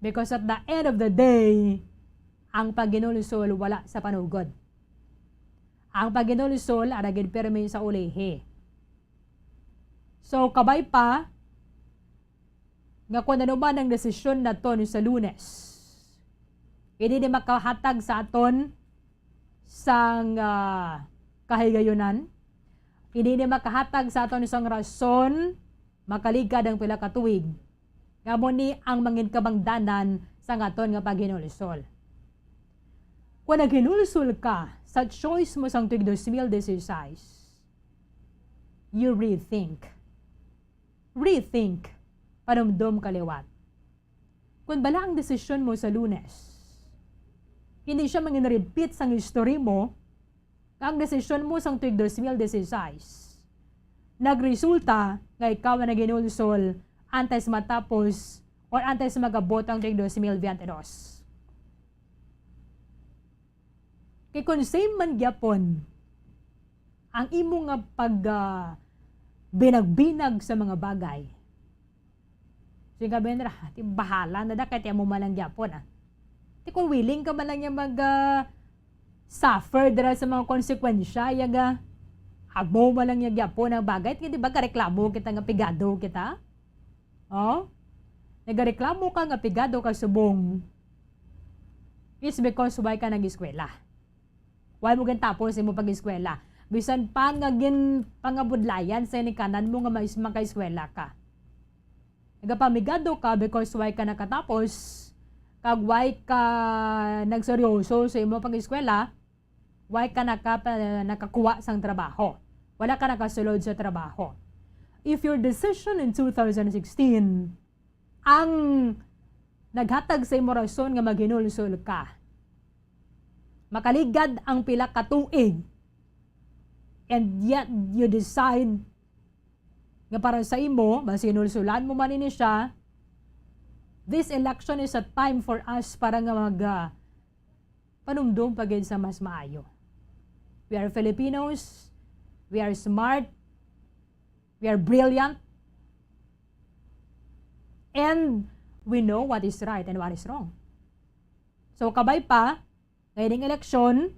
Because at the end of the day, ang paghinulsol wala sa panugod. Ang paghinulsol ara gid pirmi sa ulihi. So, kabay pa nga kung ano man ang desisyon naton sa Lunes, hindi ni makahatag sa aton sang, ah, kahigayunan, hindi ni makahatag sa aton sang rason, makaligad ang pila ka tuig. Nga amo ni ang mangin kabangdanan sang aton nga paghinulsol. Kung naghinulsol ka sa choice mo sang tuig dos mil dieciséis, you rethink. Rethink. Panumdom ka liwat. Kung bala ang desisyon mo sa Lunes, hindi siya mangin-repeat sang history mo, nga ang desisyon mo sang tuig dos mil dieciséis nagresulta nga ikaw ang naghinulsol antes matapos or antes magabot ang tuig dos mil veinte dos. Kay kung same man gyapon ang imo nga pag, ah, binag-binag sa mga bagay, sige, Benra, ti bahala na da, kay ti amo man lang gyapon, ah. Ti kung willing ka man lang niya mag, ah, suffer dira sa mga konsekwensya, yaga, amo man lang niya gyapon ang bagay. Ti, di ba, kareklamo kita nga pigado kita? Oh? Nagareklamo ka nga pigado ka subong is because why ka nag-eskwela. Why mo gintapos imo pag-eskwela? Bisan pa nga gin pangabudlayan sa inikanan mo nga mais-, makaeskwela ka. Nagapamigado ka because why ka nakatapos, kag why ka nagseryoso sa imo pag-eskwela, why ka naka-, nakakuha sang trabaho. Wala ka nakasulod sa trabaho. If your decision in two thousand sixteen ang naghatag sa imo rason nga maghinulsol ka, makaligad ang pila ka tuig, and yet you decide nga para sa imo, basi hinulsulan mo man ini siya, this election is a time for us para nga mag, ah, panumdom pa gid sa mas maayo. We are Filipinos, we are smart, we are brilliant, and we know what is right and what is wrong. So, kabay pa, nga ining eleksyon,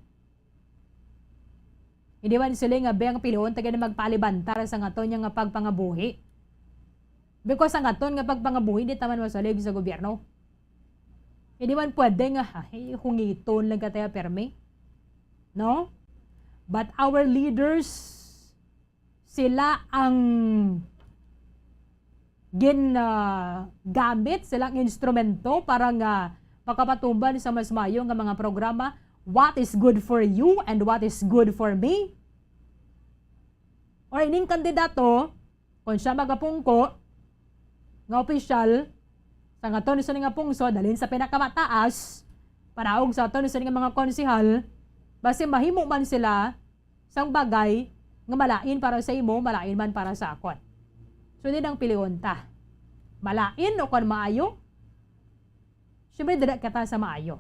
hindi man sila nga bang pilion taga na magpalibantar sa ngaton nga pagpangabuhi. Because ang aton nga pagpangabuhi, di taman masalig sa gobyerno. Hindi man pwede nga, ay, hungiton lang ka tayo permi. No? But our leaders, sila ang gin, ah, gamit, sila ang instrumento para nga makapatuman sa mas mayo nga mga programa. What is good for you and what is good for me? Or ining kandidato, kung siya magapungko nga opisyal sa aton sini nga pungsod, dalhin sa pinakamataas, panaog sa aton sini nga mga konsehal, basi mahimo man sila sang bagay nga malain para sa imo, malain man para sa akon. So, di nang pilion ta. Malain o kon maayo? Siyempre, dira kita sa maayo.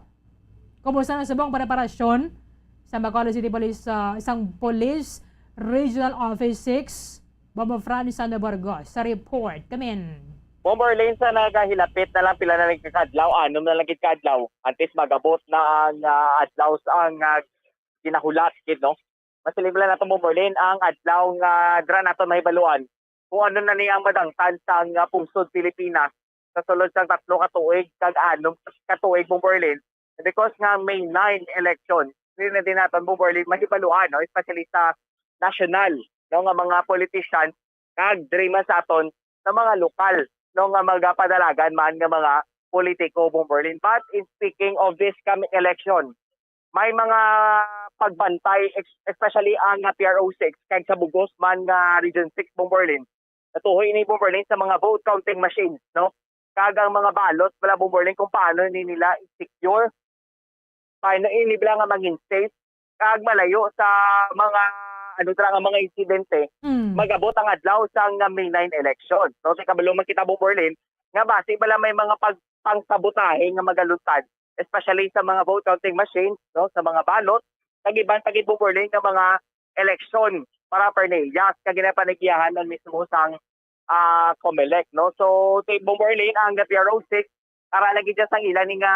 Kumusta na subong preparasyon sa Bacolod City Police, ah, isang Police Regional Office six, Bombo Fran Sando Burgos, sa report. Come in. Bombo Arlene, sa nagahilapit na lang, pila na lang ka adlaw, anom na lang gid ka adlaw, antes magabot na ang, ah, adlaw sa, ang, ah, ginahulat gid, no? Masiling lang nato, Bombo Arlene, ang adlaw nga dira nato mahibaluan kung ano na ni ang madangtan sa, ah, pungsod Pilipinas sa sulod sang tatlo ka tuig kag anom ka tuig, Bombo Arlene, because nga May nine election, diri na din naton, Bombo Arlene, mahibaluan, no, especially sa national, no, nga mga politician, kag diri man sa aton sa mga lokal, no, nga magapadalagan man nga mga politiko, Bombo Arlene. But in speaking of this coming election, may mga pagbantay, ex-, especially ang, ah, P R O six, kag sa bugos man nga Region six, Bombo Arlene. Natuhoy ini, Bombo Arlene, sa mga vote counting machines, no? Kag ang mga ballots bala, Bombo Arlene, kung paano ni nila i-secure, paano ini bala nga mangin safe, kag malayo sa mga, ano, dira nga mga insidente, Mm. magabot ang adlaw sang, ah, May nine election. No, kay kabalo man kita, Bombo Arlene, nga basi bala may mga pag-, pangsabotahe nga magaluntad, especially sa mga vote counting machines, no, sa mga balot, kag iban pa gid, Bombo Arlene, nga mga election, paraphernalia nga ginapanigiyahan man mismo sang, ah, Comelec, no? So, si Bomberlin, ang P R O six, ara lagi dyan sang ila ni nga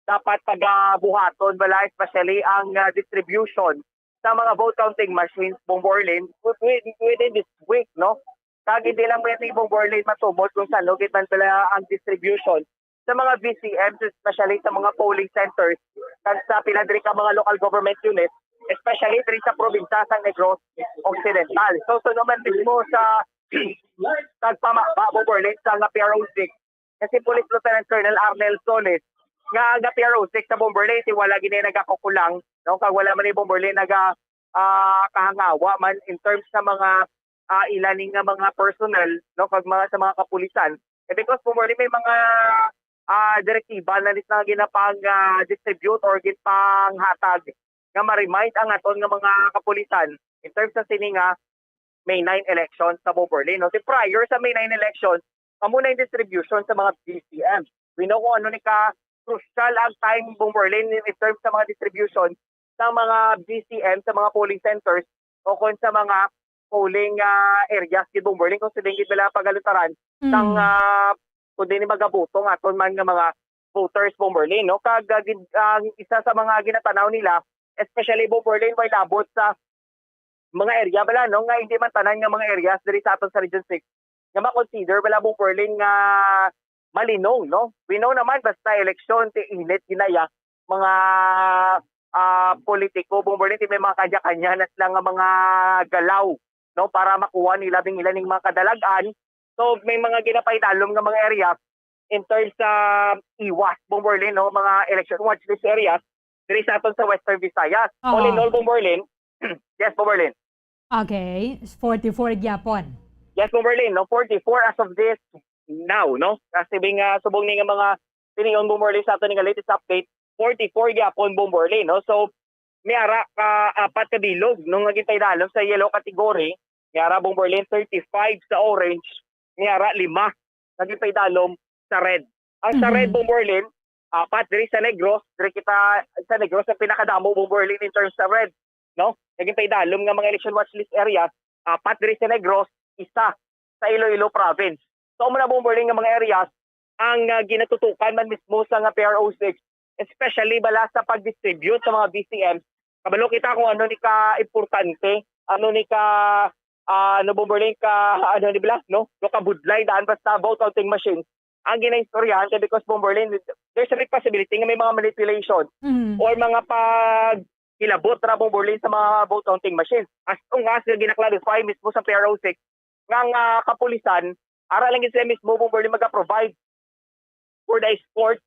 dapat pagabuhaton bala, especially ang, ah, distribution sa mga vote counting machines, Bomberlin, within, within this week, no? Kag hindi lang may ni Bomberlin matumod kung saan lugit man bala ang distribution sa mga V C Ms, especially sa mga polling centers, kag sa pila diri ka mga local government units, especially diri sa probinsya sa Negros Occidental. So, suno man mismo sa tagpamaba, Bomberlin, sa nga P R O six, nga si Police Lieutenant Colonel Arnel Solis, nga ang P R O six sa Bomberlin, si wala gini nagakukulang, no? Kag wala man ni Bomberlin naga, ah, kahangawa man in terms sa mga, ah, ila ni nga mga personnel, no? Kag mga, sa mga kapulisan. Eh, because Bomberlin may mga, ah, direktiba na nis na ginapang, ah, distribute or ginpanghatag nga ma-remind ang aton nga mga kapulisan in terms sa sini nga May nine election sa Bomberlin, no? Si prior sa May nine election, amo na yung distribution sa mga V C M. We know kung ano ni ka crucial ang time, Bomberlin, in terms sa mga distribution sa mga V C M, sa mga polling centers, o kung sa mga polling, ah, areas, gid, Bomberlin, kung sila gid nila pagalutaran sang, Mm. ah, kung di ni magabuto nga aton man nga mga voters, Bomberlin, no? Kag, ah, gid, ang isa sa mga ginatanaw nila, especially, Bomberlin, may labot sa mga area bala, no, nga hindi man tanan nga mga areas diri sa aton sa Region six nga ma-consider bala, Bomberlin, nga malinong, no? We know naman, basta eleksyon, ti init ginaya mga, ah, politiko, Bomberlin, ti may mga kanya-kanya na sila nga mga galaw, no, para makuha nila bing ila ning mga kadalag-an. So, may mga ginapaidalom nga mga area in terms sa iwas, Bomberlin, no, mga election watch list areas diri sa aton sa Western Visayas. All in Oo. all, Bomberlin, yes, Bomberlin. Okay, forty-four gyapon. Yes, Bomberlin, no, forty-four as of this now, no? Kasi bing, ah, subong ni nga mga tinion, Bomberlin, sa aton nga latest update, forty-four gyapon, Bomberlin, no? So, may ara ka apat ka bilog, no, nga ginpaidalom sa yellow category, may ara, Bomberlin, thirty-five sa orange, may ara lima nga ginpaidalom sa red. Ang sa red, Mhm. Bomberlin, apat diri sa Negros, diri kita sa Negros ang pinakadamo, Bomberlin, in terms sa red, no? Nga ginpaidalom nga mga election watch list areas, apat diri sa Negros, isa sa Iloilo province. So, amo na, Bomberlin, nga mga areas ang, ah, ginatutukan man mismo sa nga P R O six, especially bala sa pag-distribute sa mga V C M. Kabalo kita kung ano ni ka importante, ano ni ka, ah, ano, Bomberlin, ka, ano ni bala, no? No, kabudlay daan basta vote counting machine ang ginaistoryahan kay because, Bomberlin, there's a big possibility nga may mga manipulation Mm. or mga pag hilabot ra, Bomberlin, sa mga vote counting machines. As long as nga gina-clarify mismo sa P R O six nga ang, ah, kapulisan, ara lang gid sila mismo, Bomberlin, maga-provide for the escort,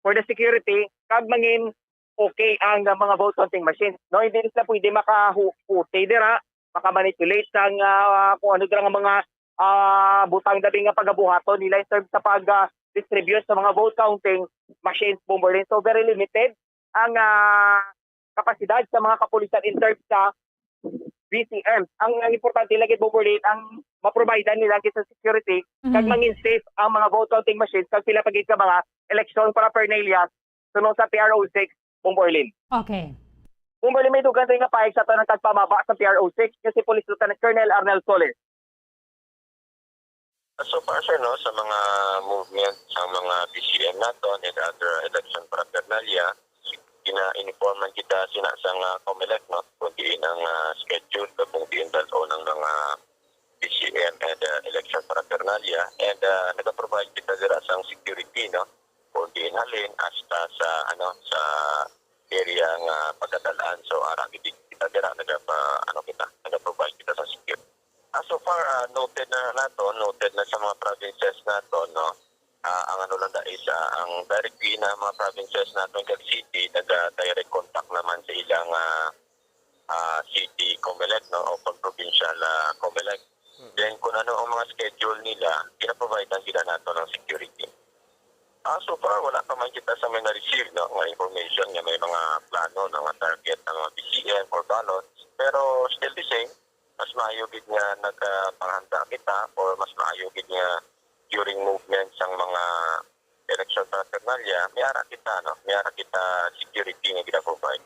for the security, kag mangin okay ang, ah, mga vote counting machines. No, hindi sila pwede makahuti dira, makamanipulate sang, ah, kung ano dira nga mga, ah, butang dabi nga pagabuhaton nila in terms sa pag, ah, distribute sa mga vote counting machines, Bomberlin. So, very limited ang, ah, kapasidad sa mga kapulisan in terms sa V C M. Ang, ang importante lagi, Bomberlin, ang maprovidean nila ang sa security, kag Mhm. mangin safe ang mga vote counting machines, kag pila pa gid ka mga election paraphernalia suno sa P R O six, Bomberlin. Okay. Bomberlin, may dugang rin nga pahig sa tanang tagpamaba sa P R O six, nga si Police Lieutenant Colonel Arnel Solis. So far, sir, no, sa mga movement sa mga V C M naton and other election paraphernalia, gina-informan kita sina sa nga Comelec, no, kung diin ang, ah, schedule o kung diin dal-on ang mga V C M and, ah, election paraphernalia. And, ah, nag-provide kita dira sang security, no, kung diin halin hasta sa, ano, sa area nga pagkadalaan. So, ara gid kita dira nagapa-, ano kita, nag-provide kita sa security. Ah, so far, ah, noted na nato, noted na sa mga provinces nato, no? Ah, ang ano lang da is, ah, ang directly na mga provinces nato kag city, naga-direct contact naman sa ilang, ah, ah, city Comelec, no? O pag provincial, ah, Comelec. Mm. Then, kung ano ang mga schedule nila, gina-provide lang sila nato ng security. Ah, so far, wala pa man kita sa may na-receive, no? Nga information nga may mga plano, no? Nga target ng mga V C M or ballots. Pero still the same, mas maayo gid nga nagpanghanda kita or mas maayo gid nga during movement sang mga election paraphernalia, may ara kita, no? May ara kita security nga gina-provide.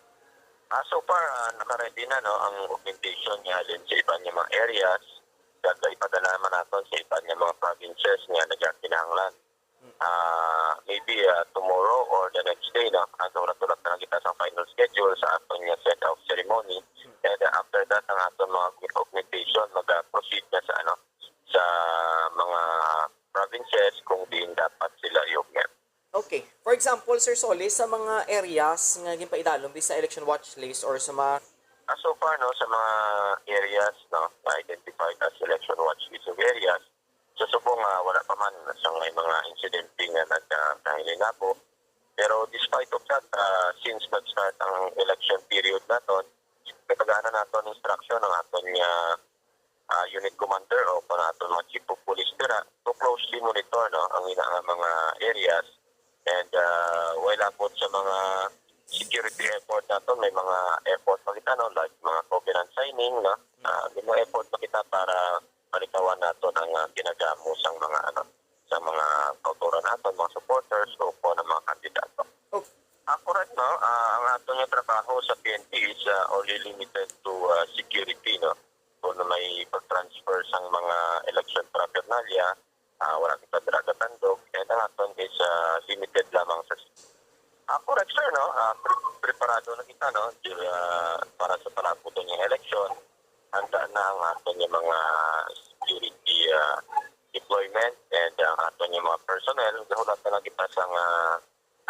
Ah, so far, ah, naka-ready na, no, ang augmentation nga halin sa iban nga mga areas, kag ipadala naman naton sa iban nga mga provinces nga nagakinahanglan. Ah, maybe, ah, tomorrow or the next day, no, ang hulat-hulat na lang kita sa final schedule sa aton nga send-off ceremony. And, ah, after that, ang aton mga augmentation mag-proceed na sa, ano, sa mga provinces kung diin dapat sila i-augment. Okay. For example, Sir Solis, sa mga areas nga ginpaidalom di sa election watch list or sa mga Ah, so far, no, sa mga areas, no, identified as election watch list of areas, sa subong nga wala pa man sa may mga insidente nga nagkahinabo. Pero despite of that, ah, since nag-start ang election period naton, natagaan na naton instruction ang aton nga ah, unit commander o kon aton mga chief of police dira to closely monitor, no, ang ina nga mga areas. And, ah, while abot sa mga security effort naton, may mga effort pa kita, no, like mga covenant signing, no. Ah, may mga effort pa kita para malikawan naton ang, ah, ginagamo sang mga, ano, sa mga kautoran naton, mga supporters o kon ang mga kandidato. Okay. Ah, correct, no? Ah, ang aton nga trabaho sa P N P is, ah, only limited to, ah, security, no? Kung may pag-transfer sang mga election paraphernalia, ah, wala kita dira gatandog, and ang aton is, ah, limited lamang sa. Ah, correct, sir, no? Ah, pre- preparado na kita, no? Di- ah, para sa palabuton nga election, handa na ang aton nga mga security, ah, deployment and ang aton nga mga personnel. Gahulat na lang kita sa nga,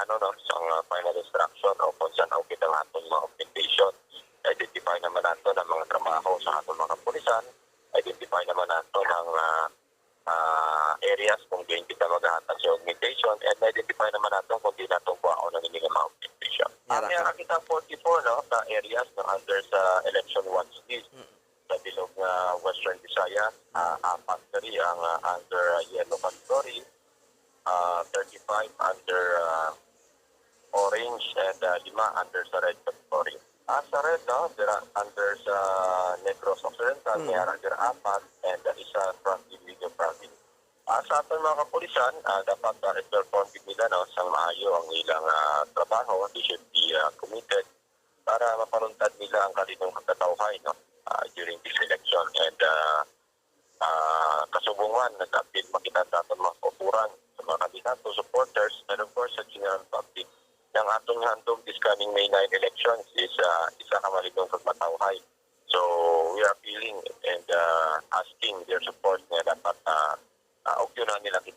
ano, no, sa nga final instruction o kung saan ang kita nga aton mga augmentation. Identify naman nato ang mga trabaho sa aton mga kapulisan. Identify naman nato ang, ah, ah, areas kung diin kita maghatag sa augmentation, and identify naman nato kung diin nato kuhaon ang ining mga augmentation. Yara. Ang meron kita forty-four, no, ka areas na under sa election watch list. Mm. Sa bilog nga Western Visayas, ah, apat diri ang, ah, under, ah, yellow category, ah, thirty-five under, ah, orange, and, ah, lima under sa red category. Ah, sa red, no, dira under sa Negros Occidental, may ara dira apat, and, ah, isa from Iloilo Province. Ah, sa aton mga kapulisan, ah, dapat, ah, i-perform gid nila, no, sang maayo ang ilang, ah, trabaho. They should be, ah, committed para mapaluntad nila ang kalinong pagkatawhay, no, ah, during this election. And, ah, ah, kasubong man, nag-appeal man kita sa aton mga kautoran, sa mga kandidato, supporters, and of course, sa general public. Ang aton handom this coming May nine elections is, ah, isa ka malinong kag matawhay. So, we are appealing and, ah, asking their support nga dapat, ah, ah, augyonan nila kita.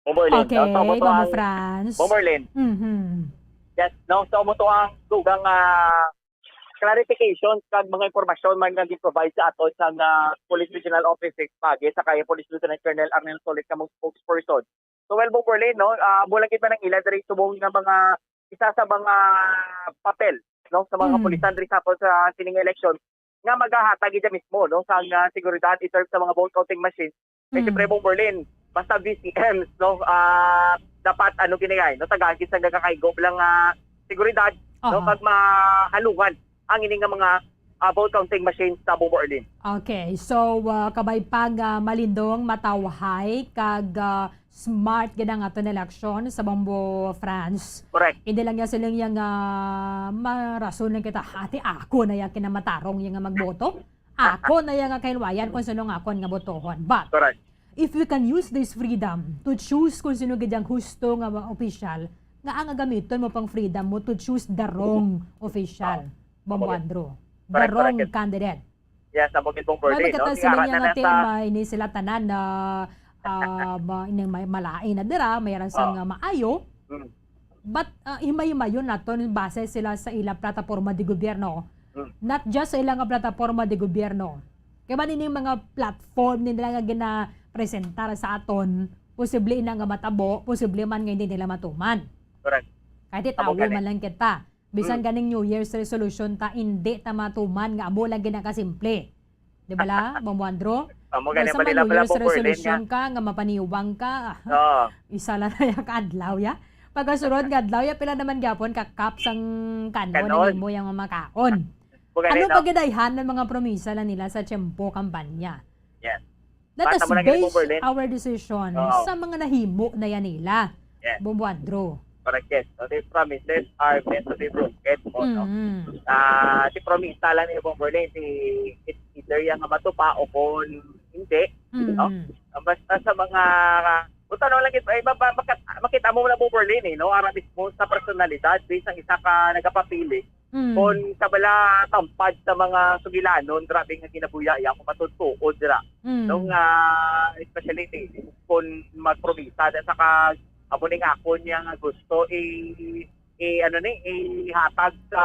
Bomberlin, okay, no? So, amo to ang, Franz. Bomberlin. Mm-hmm. Yes, no? So, amo to ang dugang, ah, clarification kag mga impormasyon man nga gi-provide sa aton sang, ah, Police Regional Office six Baguio sa kay Police Lieutenant Colonel Arnel Solit nga among spokesperson. So, well, Bomberlin, no? Ah, amo lang gid man ang ila diri subong nga mga isa sa mga papel, no, sa mga mm. kapulisan diri sa aton sa sining election nga magahatag gid mismo, no, sang, ah, seguridad in terms sa mga vote counting machines. Kay mm. Siyempre, Bomberlin, basta V C Ms, no, ah, dapat, ano, ginigay, no, tagaan gid sang nagakaigo lang, ah, seguridad, no, kag mahalungan ang ini nga mga, ah, vote counting machines sa Bomberlin. Okay, so, ah, kabay pag, ah, malindong, matawhay, kag, ah, smart gid ang aton election sa Bombo, France. Correct. Hindi lang niya siling yang, ah, marason lang kita, ati ako na ya kinamatarong yang magboto. Ako na ya nga kahiluwayan kung sino nga akon nga botohon. But, correct. If we can use this freedom to choose kung sino gid ang husto nga mga opisyal, nga ang gamiton mo pang freedom mo to choose the wrong official, Bombo Andrew. The wrong candidate. Yes, amo gid, Bomberlin, no? Kay kasiling niya nga, ah, ini sila tanan na, ah, ma-, ini may malain na dira, may aran sang, ah, maayo. Mm. But, ah, himay-himayon naton base sila sa ila plataporma de gobierno. Mm. Not just sa ila nga plataporma de gobierno. Kay man ining mga platform nila nga ginapresentar sa aton, posible ina nga matabo, posible man nga hindi nila matuman. Correct. Kahit tawo man lang kita. Bisan ganing New Year's resolution ta, indi ta matuman nga amo lang gid ang kasimple. Di ba la, Bombo Andrew? Amo gani. Basta man New Year's resolution ka, nga mapaniwang ka, isa lang na yung kaadlaw, ya. Pagkasunod nga adlaw, ya, pila naman gyapon ka cup sang kanon nimo yang makaon. Ano pa gid ayhan ang mga promisa lang nila sa tiyempo kampanya? Yes. Let us base our decision sa mga nahimo na yan nila. Bombo Andrew. Correct, yes. So, the promises are meant to be broken po, no? Mm. Ah, si promisa lang ni Bong Berlin, si, it's either yan nga matupa o kung hindi, no? Mm. Basta sa mga, kung tanong lang, ay, maba-, makat-, makita mo na, Bong Berlin, eh, no? Ara mismo sa personalidad, based ang isa ka nagapapili, Mm. kung sa bala tampad sa mga sugilanon, grabe nga ginabuya, yan, kung matutuod, dira. Mm. No, nga, especially, kung magpromisa, at saka, amo ning akon niya nga gusto i, i, ano ni, ihatag sa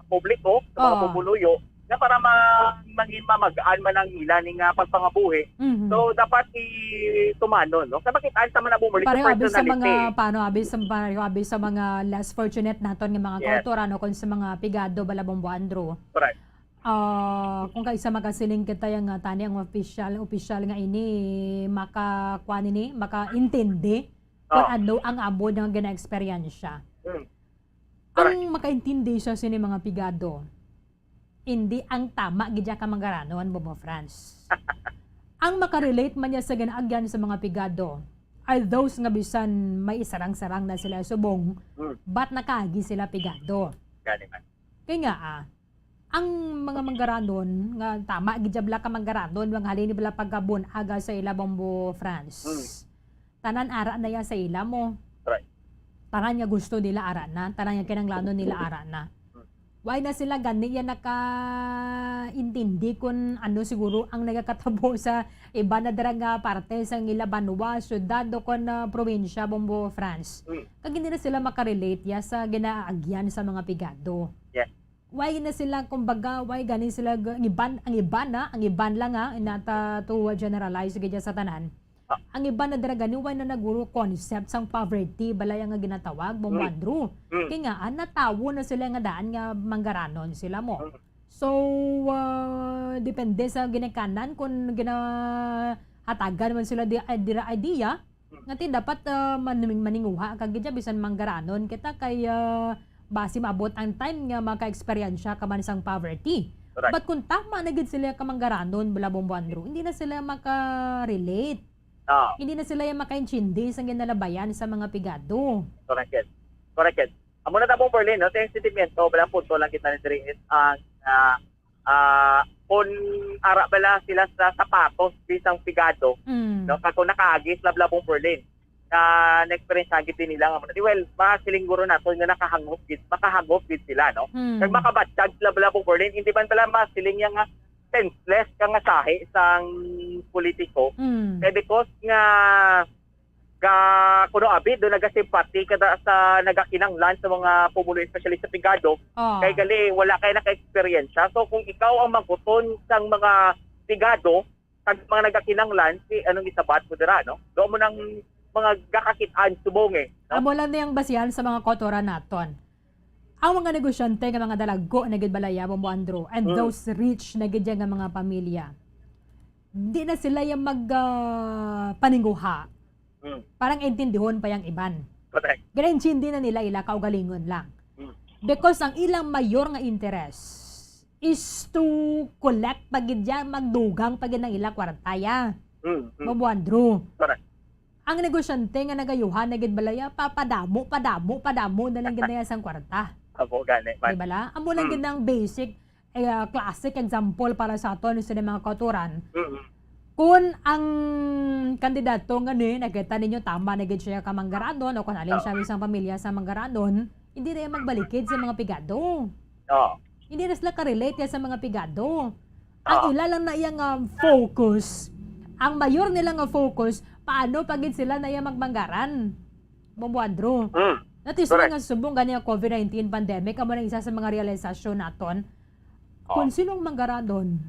publiko, sa mga Oo. pumuluyo, na para ma-, mangin mamagaan man ang ila ni nga pagpangabuhi. Mhm. So, dapat i-, tumanon, no? Sa makitaan sa mga bumuli sa Pareho abi sa personality. mga, paano, abi sa, pareho abi sa mga less fortunate naton nga mga Yes. kautoran o kung sa mga pigado, bala, Bombo Andrew. Correct. Ah, kung kaisa makasiling kita yang, ah, tani ang official, official nga ini maka-, kuan ini, makaintindi kung Oh. ano ang amo nga gina-eksperyensya. Hmm. Ang Correct. makaintindi siya sini mga pigado, hindi ang tama gid ya ka manggaranon, Bobo Franz. Ang makarelate man niya sa ginaagyan sa mga pigado are those nga bisan may isarang-sarang na sila subong, Hmm. but nakaagi sila pigado. Gani man. Kay nga, ah, ang mga manggaranon nga tama gid ya bala ka manggaranon, mga halin bala pagkabun-aga sa ila, Bombo Franz. Hmm. Tanan ara na ya sa ila mo. Right. Tanan nga gusto nila ara na, tanan nga kinahanglanon nila ara na. Hmm. Why na sila gani ya nakaintindi kung ano siguro ang nagakatabo sa iba na dira nga parte sa ila banwa, syudad o kon, ah, probinsya, Bombo Franz? Hmm. Kag hindi na sila makarelate ya sa ginaagyan sa mga pigado. Yes. Why na sila, kumbaga, why gani sila ga-, ang iban, ang iban na, ang iban lang, ha, not, uh, to generalize gid sa tanan. Ah. Ang iban na dira gani, why na naguro concept sang poverty, balay ang ginatawag, Bombo Mm. Andrew. Mm. Kay nga, ah, natawo na sila nga daan nga manggaranon sila mo. Mm. So, ah, depende sa ginikanan kung ginahatagan man sila di, ay, dira idea, nga ti dapat, ah, man-, maninguha ka gid ya bisan manggaranon kita kay, ah, basi maabot ang time nga maka-eksperyensya ka man sang poverty. Correct. But kung tama na gid sila ka manggaranon, bala, Bombo Andrew, hindi na sila maka-relate. Ah. Hindi na sila yung makaintindi sa ginalabayan sa mga pigado. Correct yan. Correct yan. Amo na tabong, Berlin, no? Sa yung sentimiento, bala, punto lang kita ni diri is ang, ah, ah, kung ara bala sila sa sapatos bisang pigado, Mm. no? Kag kung nakaagi sila, bala, pong Berlin, na na-experience gid din nila nga, well, masiling guro nato nga nakahangop gid, makahangop gid sila, no? Mm. Kag makabatyag sila, bala, pong Berlin, hindi man pala masiling niya nga senseless ka nga sahi sang politiko. Mm. Kay because nga ga-, kuno abi, do nagasimpati kada sa nagakinanglan sa mga pumulo, especially sa pigado, Oh. kay gali, wala kay naka-eksperyensya. So, kung ikaw ang maguton sang mga pigado, kag mga nagakinanglan, si, anong isabat mo dira, no? Do mo nang mga gakakit-an subong, eh, no? Amo lang niyang basihan sa mga kautoran naton. Ang mga negosyante nga mga dalagko na gid balaya, Bombo Andrew, and Mm. those rich na gid ya nga mga pamilya, di na sila yung mag, ah, paninguha. Mm. Parang intindihon pa yung iban. Correct. Ginaintindi na nila ila kaugalingon lang. Mm. Because ang ilang mayor nga interest is to collect pa gid yan, magdugang pa gid ang ila kwarta ya. Mm, mm. Bombo Andrew. Correct. Ang negosyante nga nagayuhan na gid balaya, papadamo, padamo, padamo na lang gid na yan sang kwarta. Amo gani man. Di bala? Amo lang Mm. gid ang basic, eh, ah, classic example para sa aton sa mga kautoran. Mm. Kung ang kandidato nga ni, nakita ninyo, tama na gid siya ka manggaranon, o kung alin Oo. siya isang pamilya sa manggaranon, hindi na yan magbalikid sa mga pigado. Oo. Hindi na sila ka-relate yan sa mga pigado. Ang Oo. ila lang na iya nga focus, ang mayor nila nga focus, paano pa gid sila na iya magmanggaran? Bombo Andrew. Mm. Natisod Correct. nga subong gani ang covid nineteen pandemic, amo na isa sa mga realisasyon naton. Oo. Kung sino ang manggaranon,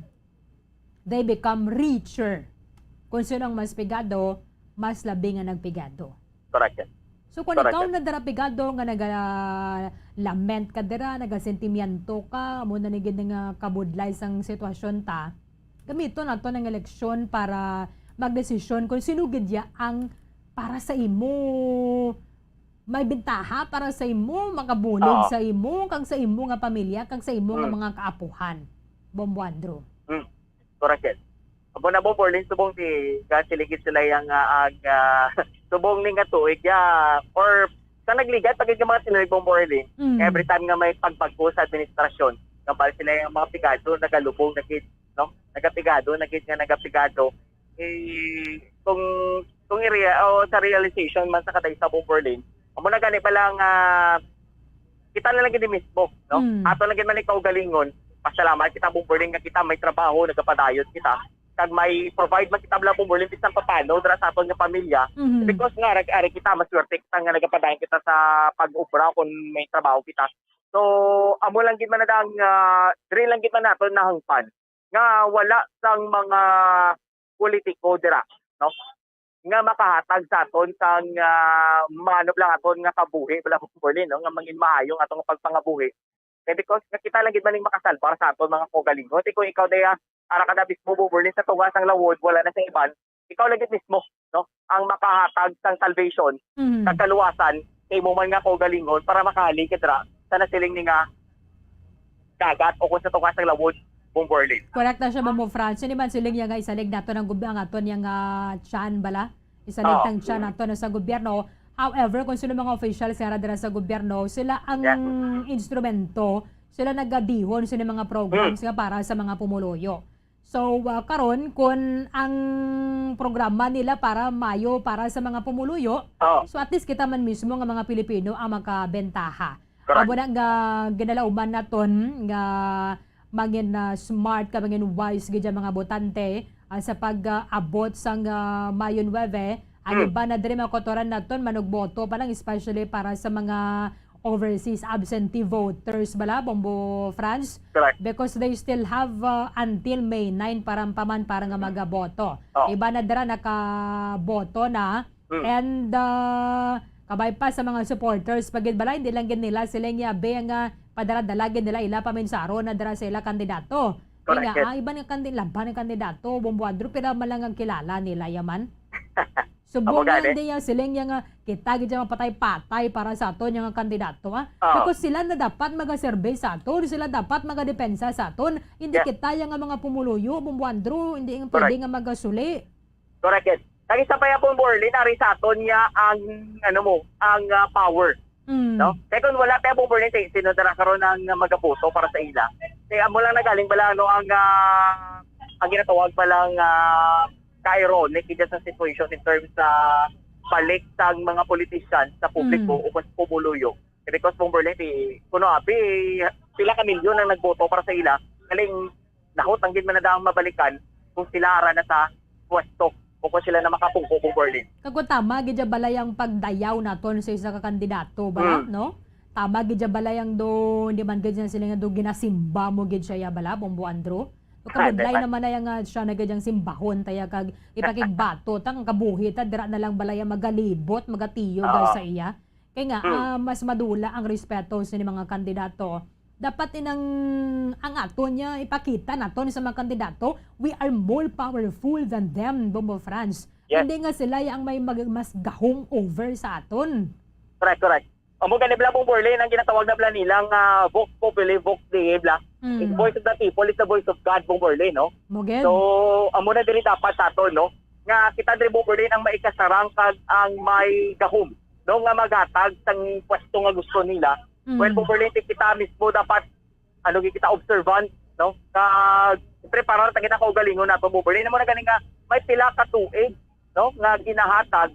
they become richer. Kung sino ang mas pigado, mas labi nga nagpigado. Correct yan. So, kung Correct ikaw yan. na dara pigado nga naga-lament ka dira, nagasentimiento ka, amo na ni gid nga kabudlay sang sitwasyon ta, gamiton nato ng eleksyon para magdesisyon kung sino gid ya ang para sa imo may bintaha, para sa imo, makabulog Oo. sa imo, kag sa imo nga pamilya, kag sa imo nga Mm. mga kaapuhan. Bombo Andrew. Mm. Correct yan. Amo na mo, Borlin, subong si, ka siligid sila yang, ah, ag, ah, subong ni nga tuig, ya, or Sa nagligad pa gid nga mga tinuig, Bombo Arlene, Mm. every time nga may pagbag-o sa administrasyon, nga bali sila yung mga pigado, nagalubog na gid, no? Nagapigado na gid nga nagapigado. Eh, kung, kung i-rea-, o sa realization man sa kada isa, Bombo Arlene, amo na gani pala nga kita na lang gid mismo, no? Mm. Ato lang gid man ikaw galingon. Pasalamat kita, Bombo Arlene, nga kita may trabaho, nagapadayon kita. Kag may provide man kita, Bombo Arlene, bisan papano dira sa aton nga pamilya. Mhm. Because nga, ari, ari kita, maswerte kita nga nagapadayon kita sa pag-obra kung may trabaho kita. So, amo lang gid man na ang, ah, diri lang gid man naton nahangpan nga wala sang mga politiko dira, no? Nga makahatag sa aton sang, ah, maano lang aton nga kabuhi, bala, Bombo Arlene, no? Nga mangin maayo ang atong pagpangabuhi. Kay because nga kita lang gid man ning makasalbar sa aton mga kaugalingon. Kay kung ikaw diya, ara ka na mismo, Bombo Arlene, sa tunga sang lawod, wala na sa iban, ikaw lang gid mismo, no, ang makahatag sang salvation, Mhm. sa kaluwasan, sa imo man nga kaugalingon para makahalin ka dira sa nasiling ni nga dagat o kung sa tunga sang lawod, Bombo Arlene. Correct na siya, Bombo Franz. Hindi man siling niya nga isalig nato ng gub-, ang aton yang, ah, tiyan bala. Isalig Oo. tang tiyan nato na sa gobyerno. However, kung sino mga officials nga dira sa gobyerno, sila ang Yeah. instrumento, sila nagadihon sa mga programs Mm. nga para sa mga pumuluyo. So, ah, karon, kung ang programa nila para mayo para sa mga pumuluyo, Oo. so at least kita man mismo nga mga Pilipino ang makabentaha. Correct. Amo na nga ginalauman naton nga mangin, ah, smart ka, mangin wise gid ang mga botante, ah, sa pag-abot sang, ah, Mayo nuebe. Ang Hmm. iba na diri mga kautoran naton manugboto pa lang, especially para sa mga overseas absentee voters bala, Bombo Franz? Correct. Because they still have, uh, until May nine para pa man para nga magaboto. Oh. Iba na dira nakaboto na. Mm. And, uh, kabay pa sa mga supporters pa gid bala, hindi lang gid nila sila nga be nga padala-dala gid nila ila paminsaro na dira sa ila kandidato. Kaya Correct, nga, yes. ah, iba nga kandi-, laban ng kandidato, Bombo Andrew, pila man lang ang kilala nila yaman. Subong Amo gani. Yan, di yan, siling niya nga, kita gid siya mapatay-patay para sa aton nga kandidato, ha? Oo. Because sila na dapat magaserbe sa aton, sila dapat magadepensa sa aton. Hindi Yeah. kita yang nga mga pumuluyo, Bombo Andrew, hindi nga Correct. pwede nga magasuli. Correct, yes. Kag isa pa yan, Bombo Arlene, ari sa aton niya ang, ano mo, ang, ah, power. Mm. No? Kaya kung wala tayo, Bombo Arlene, si-, sino dara karon ang magaboto para sa ila? Kaya amo lang nagaling bala, ano, ang, ah, ang ginatawag bala nga ka-ironic, hindi sa situation in terms sa balik sa mga politician, sa publiko Mm. o sa pumuluyo. Because, Bombo Arlene, di, kuno, abi, pila ka milyon ang nagboto para sa ila. Galing, nahot ang gid man na daang mabalikan kung sila ara na sa pwesto o kung sila na makapungko, Bombo Arlene. Kag kung tama gid ya balay ang pagdayaw naton sa isa ka kandidato, bala, Mm. no? Tama gid ya balay ang do, hindi man gid siya sila nga do ginasimba mo gid siya ya bala, Bombo Andrew? O kabudlay Ay, naman na yang, ah, siya na gid ang simbahon taya kag ipakigbato ta ang kabuhi ta dira na lang balay ang magalibot, magatiyo Oo. sa iya. Kay nga, Hmm. ah, mas madula ang respeto sa ni mga kandidato. Dapat inang, ang aton niya ipakita naton sa mga kandidato, we are more powerful than them, Bombo Franz. Yes. Hindi nga sila ang may mag-, mas gahong over sa aton. Correct, correct. Amo gani bala, Bombo Arlene, ang ginatawag na bala nila nga Vox Populi, Vox Dei, bala. Mm. The voice of the people is the voice of God, Bombo Arlene, no? Mo gid. So, amo na diri dapat sa aton, no? Nga kita diri, Bombo Arlene, ang maikasarang kag ang may gahom, no? Nga maghatag sang pwesto nga gusto nila. Mm. Well, Bombo Arlene, kita mismo dapat, ano, gid kita observant, no? Kag, siyempre, para ta kita kaugalingon nato, Bombo Arlene. Amo na gani nga, may pila ka tuig, no? Nga ginahatag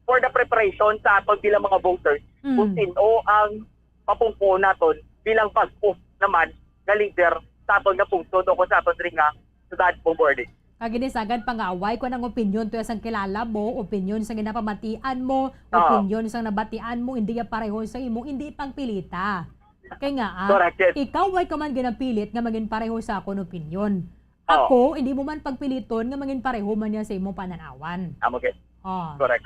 for the preparation sa aton bilang mga voters, Mm. kung sin-o ang mapungko naton bilang bag-o naman nga leader sa aton nga pungsod o kung sa aton diri nga syudad, Bombo Arlene. Kag ini sagad pangaway kung ang opinyon to sang kilala mo, opinyon sang ginapamatian mo, Oo. opinyon sang nabatian mo, hindi ya pareho sa imo, hindi pagpilita. Kay nga, ah, Correct, yes. ikaw way ka man ginapilit nga maging pareho sa akon opinyon. Oo. Ako, hindi mo man pagpiliton nga mangin pareho man niya sa imong pananawan. Amo gid. Oh. Correct.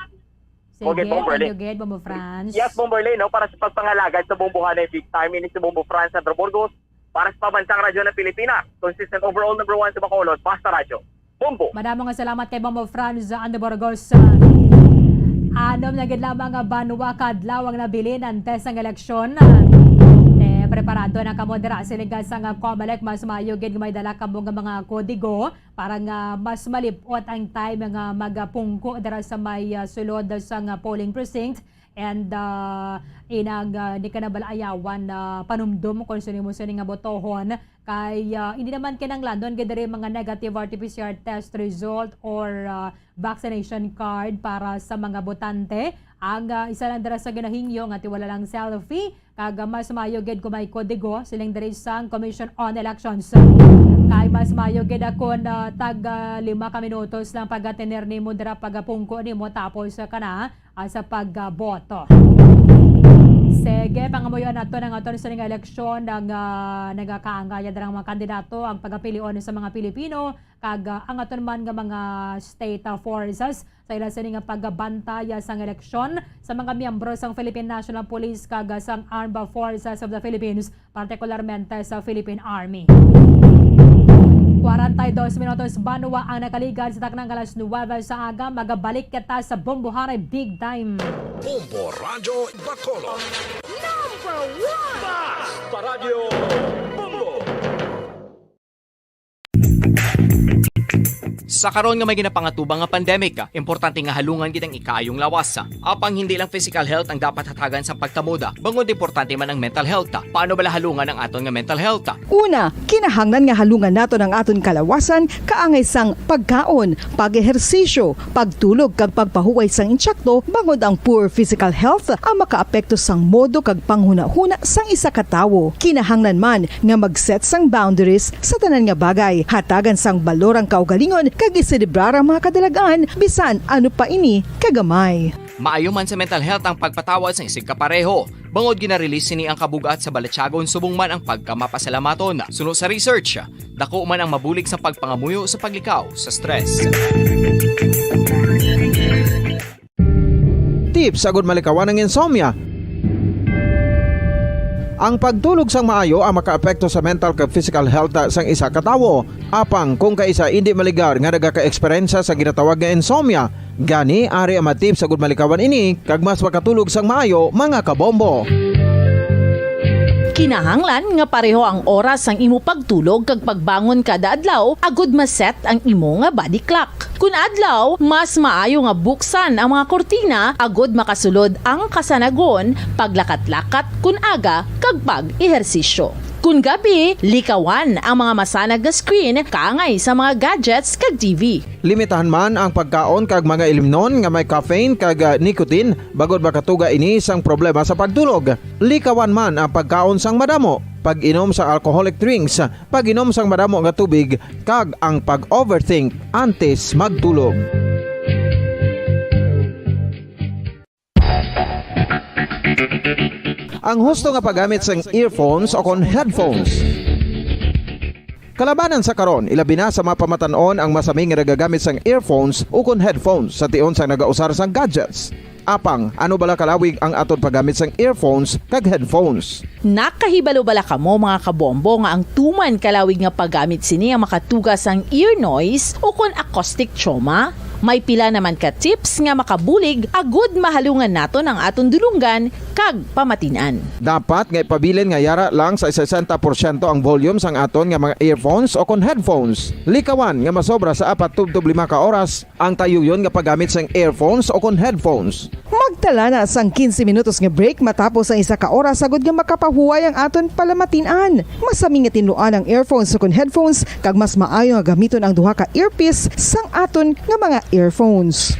Sige, Mo gid, Bombo thank Arlene. you gid, Bombo Franz. Yes, Bombo Arlene, no? Para sa pagpangalagad sa Bombohanay Big Time, ini si Bombo Franz Sandro Burgos. Para sa Pambansang Radyo ng Pilipinas, consistent overall number one sa Bacolod, Basta Radyo. Bombo. Madamo nga salamat kay Bombo Franz Sandro Burgos. Anom na gid lamang nga banwa ka adlaw ang nabilin antes ang eleksyon. Eh, preparado na kamo dira, siling ka sang Comelec, mas maayo gid nga may dala kamo nga mga kodigo para nga mas malip-ot ang time nga magapungko dira sa may, ah, sulod sang polling precinct. And, ah, inang, ah, di ka na bala ayawan na panumdom kung sino mo sini nga botohon. Kay, ah, hindi naman kinahanglanon gid diri mga negative R T P C R test result or, ah, vaccination card para sa mga botante. Ang, ah, isa lang dira sa ginahingyo nga tiwala lang selfie, kag, ah, mas maayo gid kung may kodigo siling diri sang Commission on Elections. Kay mas maayo gid, ah, kun, ah, tag, ah, lima ka minutos lang pagatener nimo dira, pagapungko nimo, tapos, ah, ka na, ah, sa pagboto. Sige, pangamuyoan nato ang aton sa nga eleksyon, ang, ah, nagakaangay ang mga kandidato, ang pagapilion sa mga Pilipino, kag, ah, ang aton man nga mga state, ah, forces sa ila sini nga pagbantay, ah, sang eleksyon sa mga miyembro sang Philippine National Police kag, ah, sang Armed Forces of the Philippines, partikularmente sa Philippine Army. Kwarenta y dos minutos banwa ang nakaligad sa taknang alas nuwebe sa aga. Magabalik kita sa Bombohanay Big Time. Bombo Radyo Bacolod. Number one! Basta Radyo Bombo! Sa karon nga may ginapangatubang nga pandemic, importante nga halungan gid ang ikaayong lawas. Apang hindi lang physical health ang dapat hatagan sa pagkamoda, bangod importante man ang mental health. Paano bala halungan ang aton nga mental health? Una, kinahanglan nga halungan naton ang aton kalawasan kaangay sang pagkaon, pag-ehersisyo, pagtulog kag pagpahuway sang insakto, bangod ang poor physical health ang makaapekto sang modo kag panghunahuna sang isa ka tawo. Kinahanglan man nga mag-set sang boundaries sa tanan nga bagay, hatagan sang balor ang kaugalingon kag iselebrar ang mga kadalagan, bisan ano pa ini kagamay. Maayo man sa mental health ang pagpatawad sang isigkapareho, bangod gina-release sini ang kabug-at sa balatyagon subong man ang pagkamapasalamaton. Suno sa research, dako man ang mabulig sa pagpangamuyo sa paglikaw sa stress. Tips agud malikawan ang insomnia. Ang pagtulog sang maayo ang makaapekto sa mental kag physical health sang isa ka tawo. Apang kung kaisa indi maligar nga nagaka-eksperyensya sa ginatawag nga insomnia, gani ari ang mga tips agud malikawan ini kag mas makatulog sang maayo, mga kabombo. Kinahanglan nga pareho ang oras sang imo pagtulog kag pagbangon kada adlaw agud ma-set ang imo nga body clock. Kun adlaw, mas maayo nga buksan ang mga kurtina agud makasulod ang kasanagon, paglakat-lakat kun aga, kag pag-ehersisyo. Kun gabi, likawan ang mga masanag nga screen kaangay sa mga gadgets kag T V. Limitahan man ang pagkaon kag mga ilimnon nga may caffeine kag, ah, nicotine, bangod makatuga ini sang problema sa pagtulog. Likawan man ang pagkaon sang madamo, pag-inom sa alcoholic drinks, pag-inom sang madamo nga tubig, kag ang pag-overthink antes magtulog. Ang husto nga paggamit sang earphones o kon headphones. Kalabanan sa karon, ilabi na sa mga pamatan-on ang masami nga nagagamit sang earphones o kon headphones sa tion sang nagausar sang gadgets. Apang, ano bala kalawig ang aton paggamit sang earphones kag headphones? Nakahibalo bala kamo, mga kabombo, nga ang tuman kalawig nga paggamit sini ang makatuga sang ear noise o kon acoustic trauma? May pila naman ka tips nga makabulig agud mahalungan naton ang aton dulonggan kag pamatin-an. Dapat nga ipabilin nga yara lang sa sesenta porsyento ang volume sang aton nga mga earphones o kon headphones. Likawan nga masobra sa apat tubtob lima ka oras ang tayuyon nga paggamit sang earphones o kon headphones. Magtala na sang quince minutos nga break matapos ang isa ka oras agud nga makapahuway ang aton palamatin-an. Masami nga tinluan ang earphones o kon headphones, kag mas maayo nga gamiton ang duha ka earpiece sang aton nga mga earphones.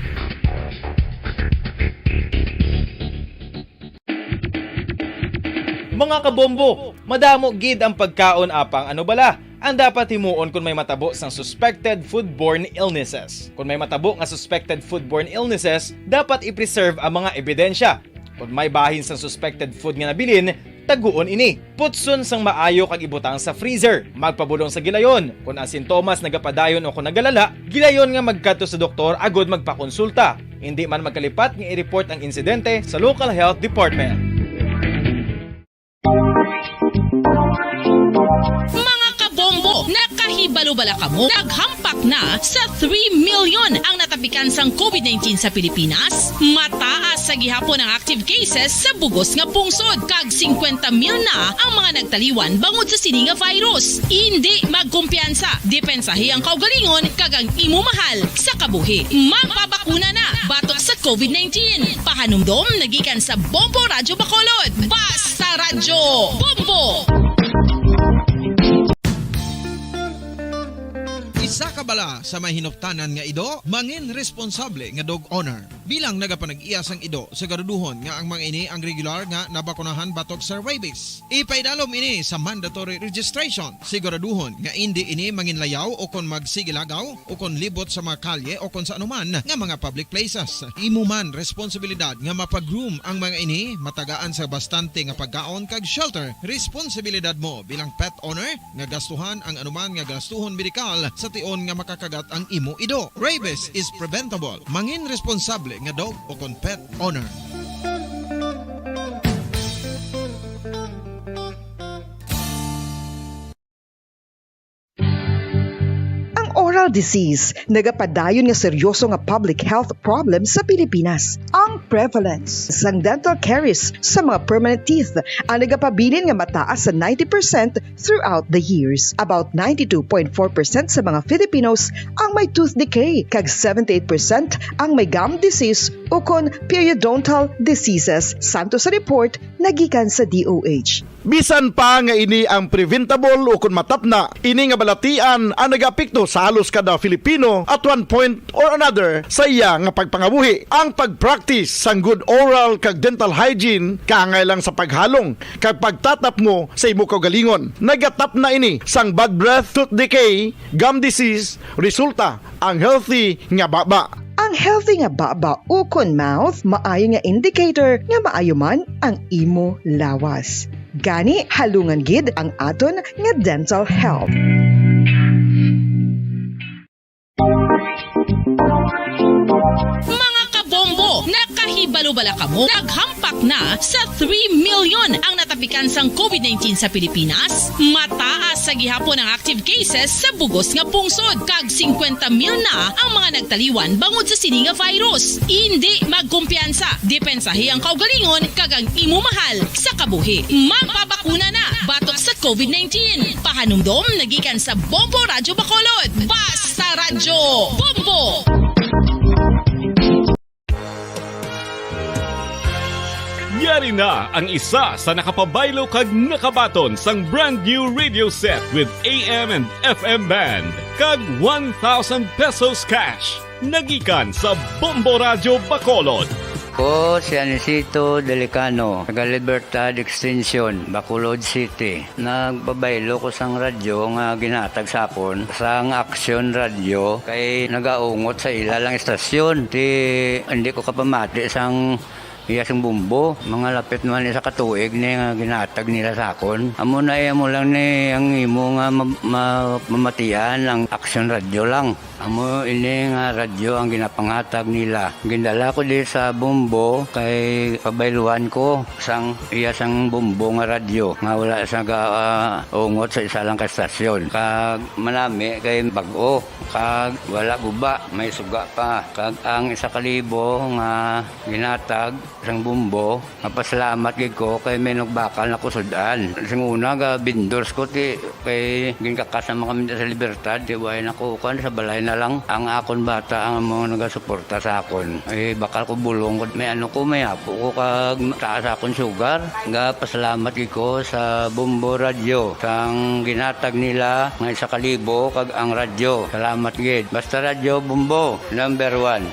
Mga kabombo, madamo gid ang pagkaon, apang ano bala ang dapat himuon kon may matabo sang suspected foodborne illnesses? Kon may matabo nga suspected foodborne illnesses, dapat i-preserve ang mga ebidensya. Kon may bahin sang suspected food nga nabilin, taguon ini. Putson sang maayo kag ibutang sa freezer. Magpabulong sa gilayon. Kon ang sintomas nagapadayon o kon nagalala, gilayon nga magkadto sa doktor agud magpakonsulta. Indi man magkalipat nga i-report ang insidente sa local health department. Mga kabombo, nakahibalo Bala kamo, naghampak na sa three million ang natapikan sang covid nineteen sa Pilipinas. Mataas sa gihapon ang active cases sa bugos nga pungsod, kag singkwenta mil na ang mga nagtaliwan bangod sa sini nga virus. Indi magkumpiyansa, depensahi ang kaugalingon kag ang imo mahal sa kabuhi. Magpabakuna na batok sa covid nineteen. Pahanumdom nagikan sa Bombo Radyo Bacolod. Basta Radyo Bombo! Isa ka bala sa may hinuptanan nga ido, mangin responsable nga dog owner. Bilang nagapanag-iya sang ido, siguraduhon nga ang mga ini ang regular nga nabakunahan batok sa rabies. Ipaidalom ini sa mandatory registration. Siguraduhon nga indi ini manginlayaw o kon magsigilagaw o kon libot sa mga kalye o kon sa anuman nga mga public places. Imo man responsibilidad nga mapag-groom ang mga ini, matagaan sa bastante nga pagkaon kag shelter. Responsibilidad mo bilang pet owner nga gastuhan ang anuman nga gastuhon medikal sa tion nga makakagat ang imo ido. Rabies is preventable. Mangin responsable nga dog o kon pet owner. Ang oral disease nagapadayon nga seryoso nga public health problem sa Pilipinas. Ang prevalence sang dental caries sa mga permanent teeth ang nagapabilin nga mataas sa ninety percent throughout the years. About ninety-two point four percent sa mga Filipinos ang may tooth decay, kag seventy-eight percent ang may gum disease ukon periodontal diseases, santo sa report nagikan sa D O H. Bisan pa nga ini ang preventable ukon matapna, ini nga balatian ang nagaapekto sa halos kada Filipino at one point or another sa iya nga pagpangabuhi. Ang pag-practice sang good oral kag dental hygiene kaangay lang sa paghalong kag pagtatapngo sa imo kaugalingon. Nagatapna ini sang bad breath, tooth decay, gum disease, resulta ang healthy nga baba. Ang healthy nga baba ukon mouth maayo nga indicator nga maayo man ang imo lawas. Gani, halungan gid ang aton nga dental health. Mga kabombo, nakahibalo bala kamo? Naghampak na sa three million ang natapikan sang covid nineteen sa Pilipinas. Mataas sa gihapon ang active cases sa bugos nga pungsod, kag singkwenta mil na ang mga nagtaliwan bangod sa sini nga virus. Indi magkumpiyansa, depensahi ang kaugalingon kag ang imo mahal sa kabuhi. Magpabakuna na batok sa covid nineteen. Pahanumdom nagikan sa Bombo Radyo Bacolod. Basta Radyo Bombo! Yari na ang isa sa nakapabaylo kag nakabaton sang brand new radio set with A M and F M band kag one thousand pesos cash. Nagikan sa Bombo Radyo Bacolod. Ko si Anisito Delicano, taga Libertad Extension, Bacolod City. Nagpabaylo ko sang radyo nga ginhatag sa akon sang Aksyon Radyo kay nagaungot sa ila lang istasyon. Ti hindi ko kapamati sang iya sing bumbo. Mga lapit naman isa ka tuig ni nga ginhatag nila sa akon. Amo na, eh, amo lang ni ang imo nga ma-, ma-, mamatian ang Aksyon Radyo lang. Amo ini nga radyo ang ginapanghatag nila. Gindala ko di sa Bombo kay pabayluan ko sang iya sang Bombo nga radyo nga wala sa ga, ah, ungot sa isa lang ka stasyon. Kag manami kay bag-o, kag wala guba, may suga pa. Kag ang isa ka libo nga ginhatag sang Bombo, mapasalamat gid ko kay may nagbakal na ko sud-an. Sing una, ga vendors ko, ti, kay ginkakas naman kami sa Libertad, ti, way na ko, kuan, sa balay na lang. Ang akon bata ang mga nagasuporta sa akon. Eh, bakal ko bulong ko, may ano ko, may apo ko, kag taas akon sugar. Ga pasalamat gid ko sa Bombo Radyo, sang ginhatag nila nga isa ka libo, kag ang radyo. Salamat gid. Basta Radyo Bombo, number one.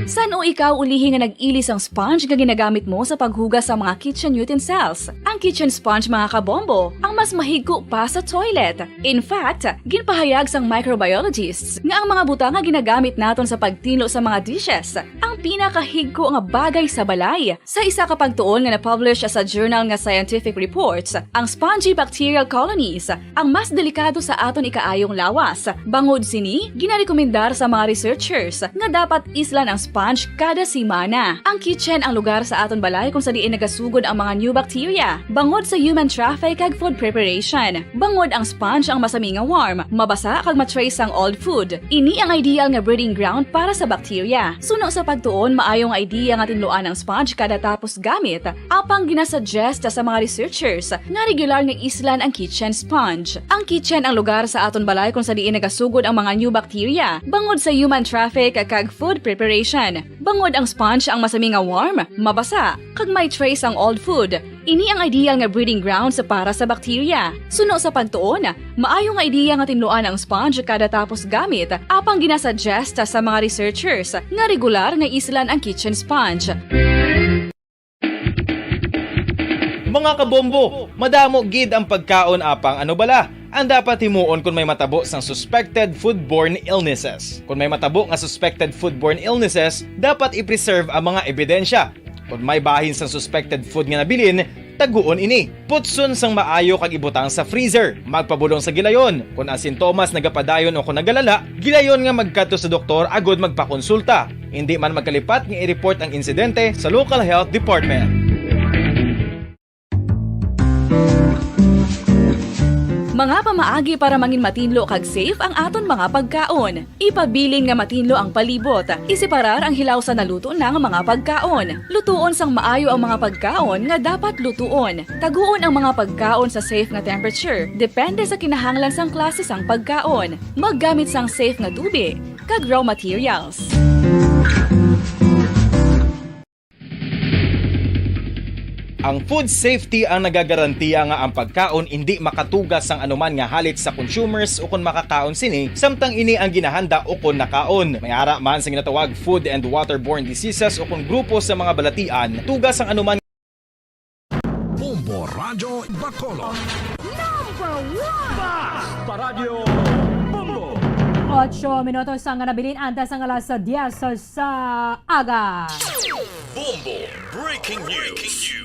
San-o ikaw ulihi nga nag-ili sang sponge nga ginagamit mo sa paghugas sa mga kitchen utensils? Ang kitchen sponge, mga kabombo, ang mas mahigko pa sa toilet. In fact, ginpahayag sang microbiologists nga ang mga butang nga ginagamit naton sa pagtinlo sa mga dishes ang pinakahigko nga bagay sa balay. Sa isa ka pagtuon nga na-publish sa journal nga Scientific Reports, ang spongy bacterial colonies ang mas delikado sa aton ikaayong lawas. Bangod sini, ginarekomendar sa mga researchers nga dapat islan ang sponge Kada semana, ang kitchen ang lugar sa aton balay kung sa diin nagasugod ang mga new bacteria, bangod sa human traffic kag food preparation. Bangod ang sponge ang masami nga warm, mabasa kag ma-trace ang old food. Ini ang ideal nga breeding ground para sa bacteria. Suno sa pagtuon, maayo nga idea nga tinluan ang sponge kada tapos gamit. Apang ginasuggest sa mga researchers nga regular nga islan ang kitchen sponge. Ang kitchen ang lugar sa aton balay kung sa diin nagasugod ang mga new bacteria, bangod sa human traffic kag food preparation. Bangod ang sponge ang masami nga warm, mabasa, kag may trace ang old food. Ini ang ideal nga breeding grounds para sa bacteria. Suno sa pagtuon, maayo nga ideya nga tinluan ang sponge kada tapos gamit, apang ginasuggest sa mga researchers nga regular nga islan ang kitchen sponge. Mga kabombo, madamo gid ang pagkaon, apang ano bala ang dapat himuon kon may matabo sang suspected foodborne illnesses? Kon may matabo nga suspected foodborne illnesses, dapat i-preserve ang mga ebidensya. Kon may bahin sang suspected food nga nabilin, taguon ini. Putson sang maayo kag ibutang sa freezer. Magpabulong sa gilayon. Kon ang sintomas nagapadayon o kon nagalala, gilayon nga magkadto sa doktor agud magpakonsulta. Indi man magkalipat nga i-report ang insidente sa local health department. Mga pamaagi para mangin matinlo kag safe ang aton mga pagkaon. Ipabilin nga matinlo ang palibot. Iseparar ang hilaw sa naluto na nga mga pagkaon. Lutuon sang maayo ang mga pagkaon nga dapat lutuon. Taguon ang mga pagkaon sa safe nga temperature, depende sa kinahanglan sang klase sang pagkaon. Maggamit sang safe nga tubig kag raw materials. Ang food safety ang nagagarantiya nga ang pagkaon indi makatuga sang anuman nga halit sa consumers ukon makakaon sini, samtang ini ang ginahanda ukon nakaon. May ara man sa ginatawag food and waterborne diseases ukon grupo sa mga balatian, tuga sang anuman. Bombo Radyo Bacolod. Number one! Basta Radyo Bombo! Ocho minutos ang nabilin antes ang alas diyes sa aga. Bombo Breaking News.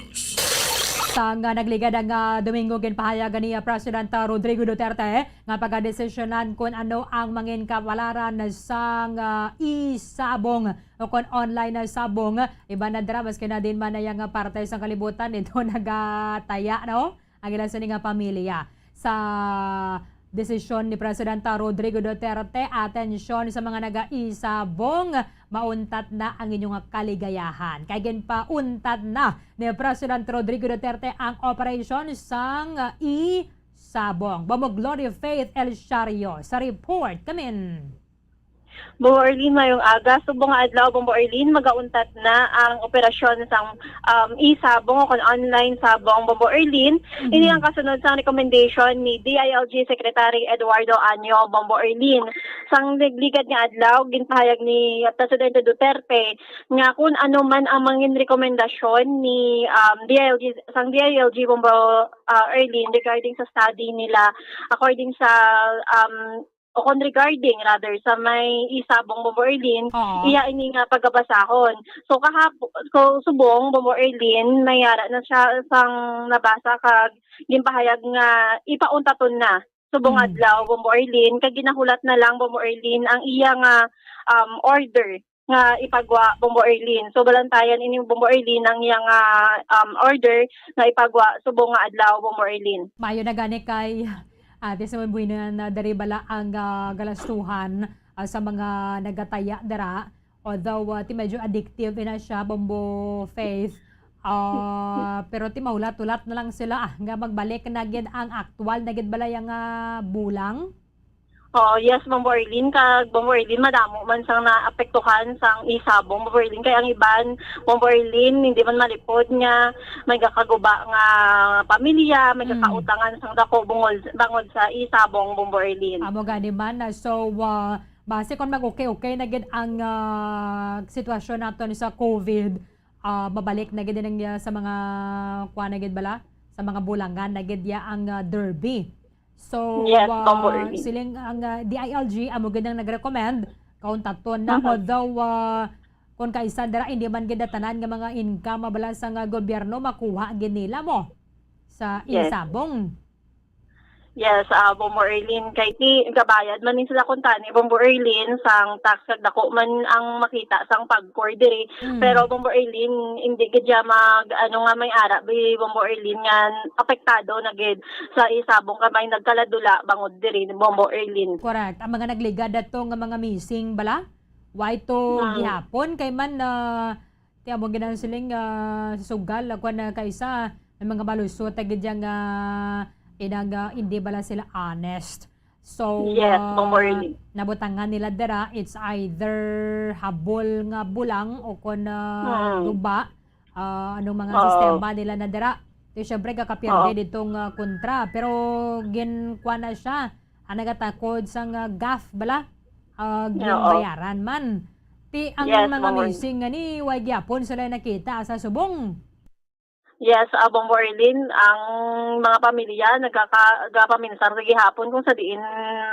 Sang, ah, nagligad ang, ah, Domingo, ginpahayag ni, ah, President, ah, Rodrigo Duterte nga pagadesisyonan kon ano ang mangin kapalaran sang, ah, e-sabong o kon online na sabong. Iban na dira, maski na din man na yang parte sang kalibutan, ito nagataya, no? Ang ilang sini nga pamilya sa desisyon ni Presidenta Rodrigo Duterte. Atensyon sa mga naga-isabong, mauntat na ang inyong kaligayahan. Kay ginpauntat na ni President Rodrigo Duterte ang operasyon sang e-sabong. Bombo Glory Faith El Shario sa report. Kamin. Bombo Arlene, mayong aga. Subong nga adlaw, Bombo Arlene, magauntat na ang operasyon sang, um, e-sabong o kon online sabong, Bombo Arlene. Mhm. Ini ang kasunod sang recommendation ni D I L G Secretary Eduardo Año, Bombo Arlene. Sang nagligad nga adlaw, ginpahayag ni Presidente Duterte nga kung ano man ang mangin rekomendasyon ni, um, D I L G, sang D I L G, Bombo, uh, Arlene, regarding sa study nila, according sa, um, o kon regarding, rather, sa may e-sabong, Bombo Arlene, Oo. iya ini nga pagabasahon. So, kahap-, so, subong, Bombo Arlene, may ara na siya sang nabasa kag ginpahayag nga ipauntaton na. Subong Mm. adlaw, Bombo Arlene, kag ginahulat na lang, Bombo Arlene, ang iya nga, um, order nga ipagwa, Bombo Arlene. So, balantayan ini, Bombo Arlene, ang iya nga, um, order nga ipagwa subong nga adlaw, Bombo Arlene. Maayo na gani kay Ate Simon Buena, na diri bala ang, ah, galastuhan, ah, sa mga nagataya dira. Although, ah, ti medyo addictive na siya, Bombo Faith. Ah, pero ti mahulat-hulat na lang sila, ah, nga magbalik na gid ang aktual na gid bala yang, ah, bulang. Oh, yes, Bombo Arlene. Kag, Bombo Arlene, madamo man sang naapektuhan sang e-sabong, Bombo Arlene. Kay ang iban, Bombo Arlene, hindi man malipod nga may gakaguba nga pamilya, may Mm. kakautangan sang dako bungol, bangod sa e-sabong, Bombo Arlene. Amo gani man, ah, so, ah, base kon mag-okay-okay na gid ang, ah, sitwasyon naton sa COVID, ah, mabalik na gid ang, ah, sa mga, kuan na gid bala, sa mga bulangan na gid ya ang, ah, Derby. So, Yes, ah, Bombo Arlene. siling ang, ah, D I L G amo gid ang nag-recommend, kauntaton na, Mhm. although, ah, kung kaisa dira, hindi man gid tanan nga mga income mabala sa nga gobyerno makuha gid nila mo sa Yes. e-sabong. Yes, ah, Bombo Erlin, kay ti kabayad man ni sila kuntani, Bombo Erlin, sang tax kag dako man ang makita sang pagkor diri. Mm. Pero Bombo Erlin, hindi gid siya mag, ano nga may ara, bi, Bombo Erlin, nga apektado na gid sa isabong kay may nagkaladula bangod diri, Bombo Erlin. Correct. Ang mga nagligad ato nga mga missing bala? Why to Mm. gihapon? Kay man, ah, ti amo gid ang siling, ah, sugal, ah, kwan, ah, kaisa, may mga malusot, ah, gid yang, ah, inang, ah, hindi bala sila honest. So, Yes, ah, Bombo Erlin. nabutangan nila dira, it's either habol nga bulang o kon, ah, Mm. duba, ah, anong mga Oo. sistema nila na dira. Ti syempre, kakapierde Oo. ditong, ah, kontra. Pero gin-, kwan na siya, ang nagatakod sang, ah, gaff bala, ah, Oo. ginbayaran man. Ti ang Yes, mga Bombo Erlin. missing nga ni, way gyapon sila nakita sa subong. Yes, ah, Bombo Erlin, ang mga pamilya nagkaka-, nagapaminsar sa gihapon kung sa diin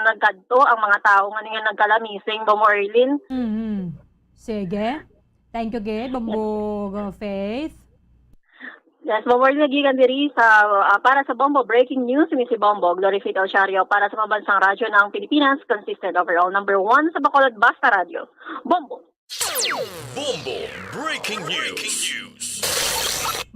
nagkadto ang mga tawo nga nga nagkala-missing, Bombo Erlin. Mhm. Sige. Thank you, gid, Bombo Faith. Yes, Bombo Erlin, nagikan diri sa, ah, para sa Bombo Breaking News, ini si Bombo Glory Faith Alciario para sa Pambansang Radyo ng Pilipinas, consistent overall number one sa Bacolod, Basta Radyo. Bombo. Bombo Breaking News.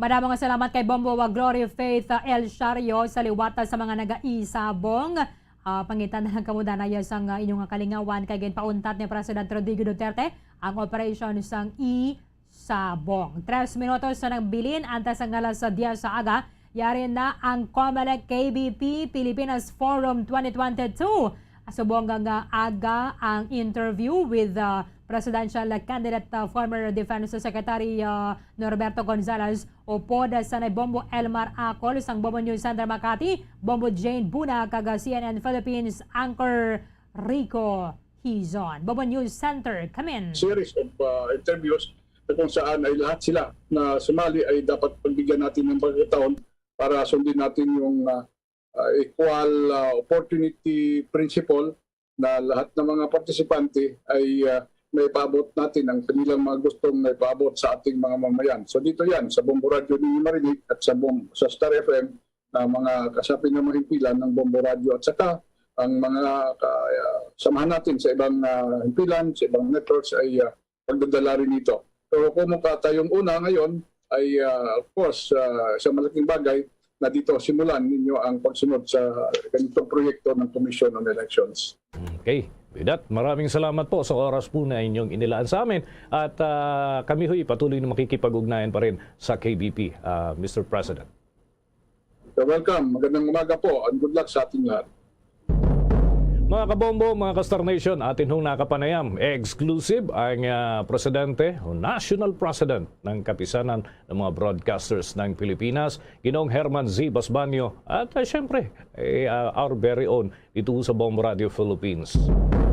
Madamo nga salamat kay Bombo wa Glory Faith, uh, El Shario sa liwata sa mga nagaisabong. Uh, pangitan na lang kamo danay sang, uh, inyong kalingawan kay ginpauntat ni President Rodrigo Duterte ang operasyon sang isabong. Tres minutos na nagbilin antes ang alas diyes sa aga. Yari na ang Comelec K B P Pilipinas Forum twenty twenty-two. Subong nga aga ang interview with, uh, presidential candidate, uh, former Defense Secretary, uh, Norberto Gonzales, upod sa ni Bombo Elmar Acol sang Bombo News Center Makati, Bombo Jane Buna, kag C N N Philippines anchor Rico Hizon. Bombo News Center, come in. Series of, uh, interviews na kung saan ay lahat sila na sumali ay dapat pagbigyan natin ng pagkakataon para sundin natin yung, uh, uh, equal, uh, opportunity principle na lahat ng mga partisipante ay, ah, maipaabot natin ang kanilang mga gustong maipaabot sa ating mga mamayan. So dito yan, sa Bombo Radyo ninyo marinig at sa Bom-, sa Star F M na mga kasapi na mga himpilan ng Bombo Radyo at saka ang mga ka-, ah, samahan natin sa ibang, ah, himpilan, sa ibang networks ay, ah, pagdadala rin nito. Pero kung mukha tayong una ngayon ay, ah, of course, ah, isang malaking bagay na dito simulan ninyo ang pagsunod sa ganitong proyekto ng Commission on Elections. Okay. With that, maraming salamat po sa oras po na inyong inilaan sa amin. At, ah, kami ho'y patuloy na makikipag-ugnayan pa rin sa K B P, ah, Mister President. You're welcome. Magandang umaga po and good luck sa ating lahat. Mga kabombo, mga ka-Star Nation, atin hong nakapanayam, exclusive ang, ah, presidente o national president ng Kapisanan ng mga Broadcasters ng Pilipinas, Ginoong Herman Z. Basbanio, at, ah, syempre, eh, ah, our very own dito sa Bombo Radio Philippines.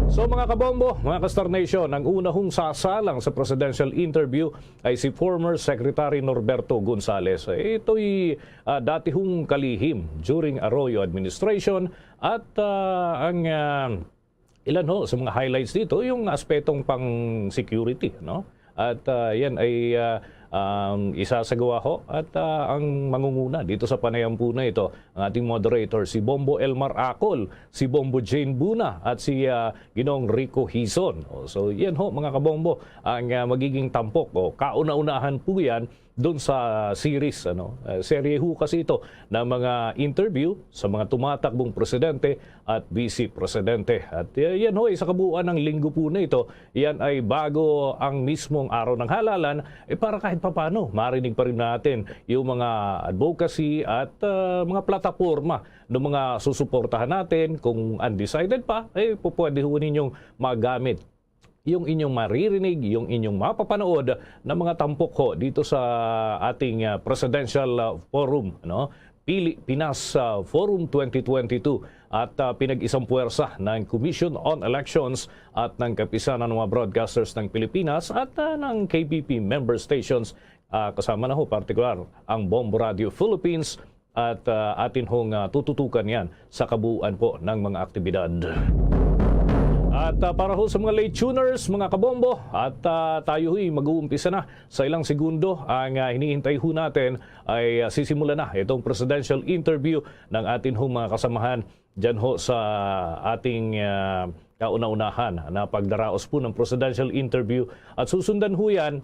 So, mga kabombo, mga ka-Star Nation, ang una hong sasalang sa presidential interview ay si former Secretary Norberto Gonzales. Ito'y, ah, dati hong kalihim during Arroyo administration at, ah, ang, ah, ilan ho sa mga highlights dito, yung aspetong pang security, no? At, ah, yan ay, ah, um, isasagawa ho. At, ah, ang mangunguna dito sa panayam po na ito, ang ating moderator, si Bombo Elmar Acol, si Bombo Jane Buna, at si, ah, Ginoong Rico Hizon. O, so, yan ho, mga kabombo, ang, ah, magiging tampok. O, kauna-unahan po yan doon sa series, ano? Eh, serye ho kasi ito ng mga interview sa mga tumatakbong presidente at vice presidente. At, eh, yan ho, eh, sa kabuuan ng linggo po na ito, yan ay bago ang mismong araw ng halalan, eh, para kahit papano, marinig pa rin natin yung mga advocacy at, ah, mga plataporma ng mga susuportahan natin. Kung undecided pa, eh, pu-, pwede ho ninyong magamit yung inyong maririnig, yung inyong mapapanood na mga tampok ho dito sa ating, ah, Presidential, ah, Forum, ano? Pili Pinas, ah, Forum twenty twenty-two at, ah, pinag-isang puwersa ng Commission on Elections at ng Kapisanan ng mga Broadcasters ng Pilipinas at, ah, ng K B P member stations, ah, kasama na ho partikular ang Bombo Radio Philippines at, ah, atin hong, ah, tututukan yan sa kabuuan po ng mga aktibidad. At, ah, para ho sa mga late tuners, mga kabombo, at, ah, tayo ho'y mag-uumpisa na. Sa ilang segundo, ang, ah, hinihintay ho natin ay, ah, sisimula na itong presidential interview ng atin hong mga kasamahan dyan ho sa ating, ah, kauna-unahan na pagdaraos po ng presidential interview. At susundan ho yan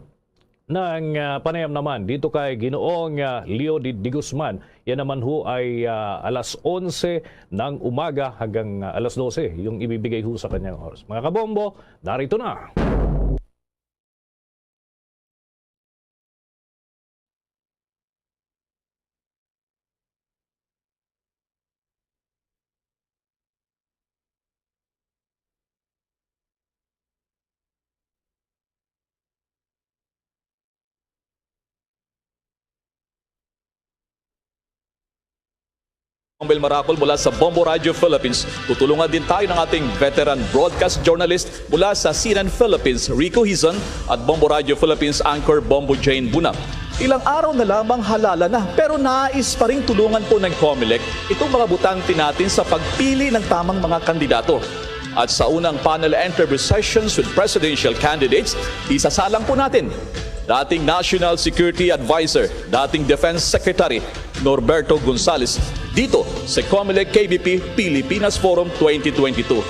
ng, ah, panayam naman dito kay Ginoong, ah, Leo de, de Guzman. Yan naman ho ay, ah, alas onse ng umaga hanggang, ah, alas dose yung ibibigay ho sa kanyang oras. Mga kabombo, narito na. Ang Bel Marakol mula sa Bombo Radio Philippines. Tutulungan din tayo ng ating veteran broadcast journalist mula sa C N N Philippines, Rico Hizon, at Bombo Radio Philippines anchor Bombo Jane Buna. Ilang araw na lamang halala na, pero nais pa ring tulungan po ng Comelec itong mga butante natin sa pagpili ng tamang mga kandidato. At sa unang panel interview sessions with presidential candidates, isasalang po natin dating National Security Advisor, dating Defense Secretary Norberto Gonzales dito sa Comelec K B P Pilipinas Forum twenty twenty-two.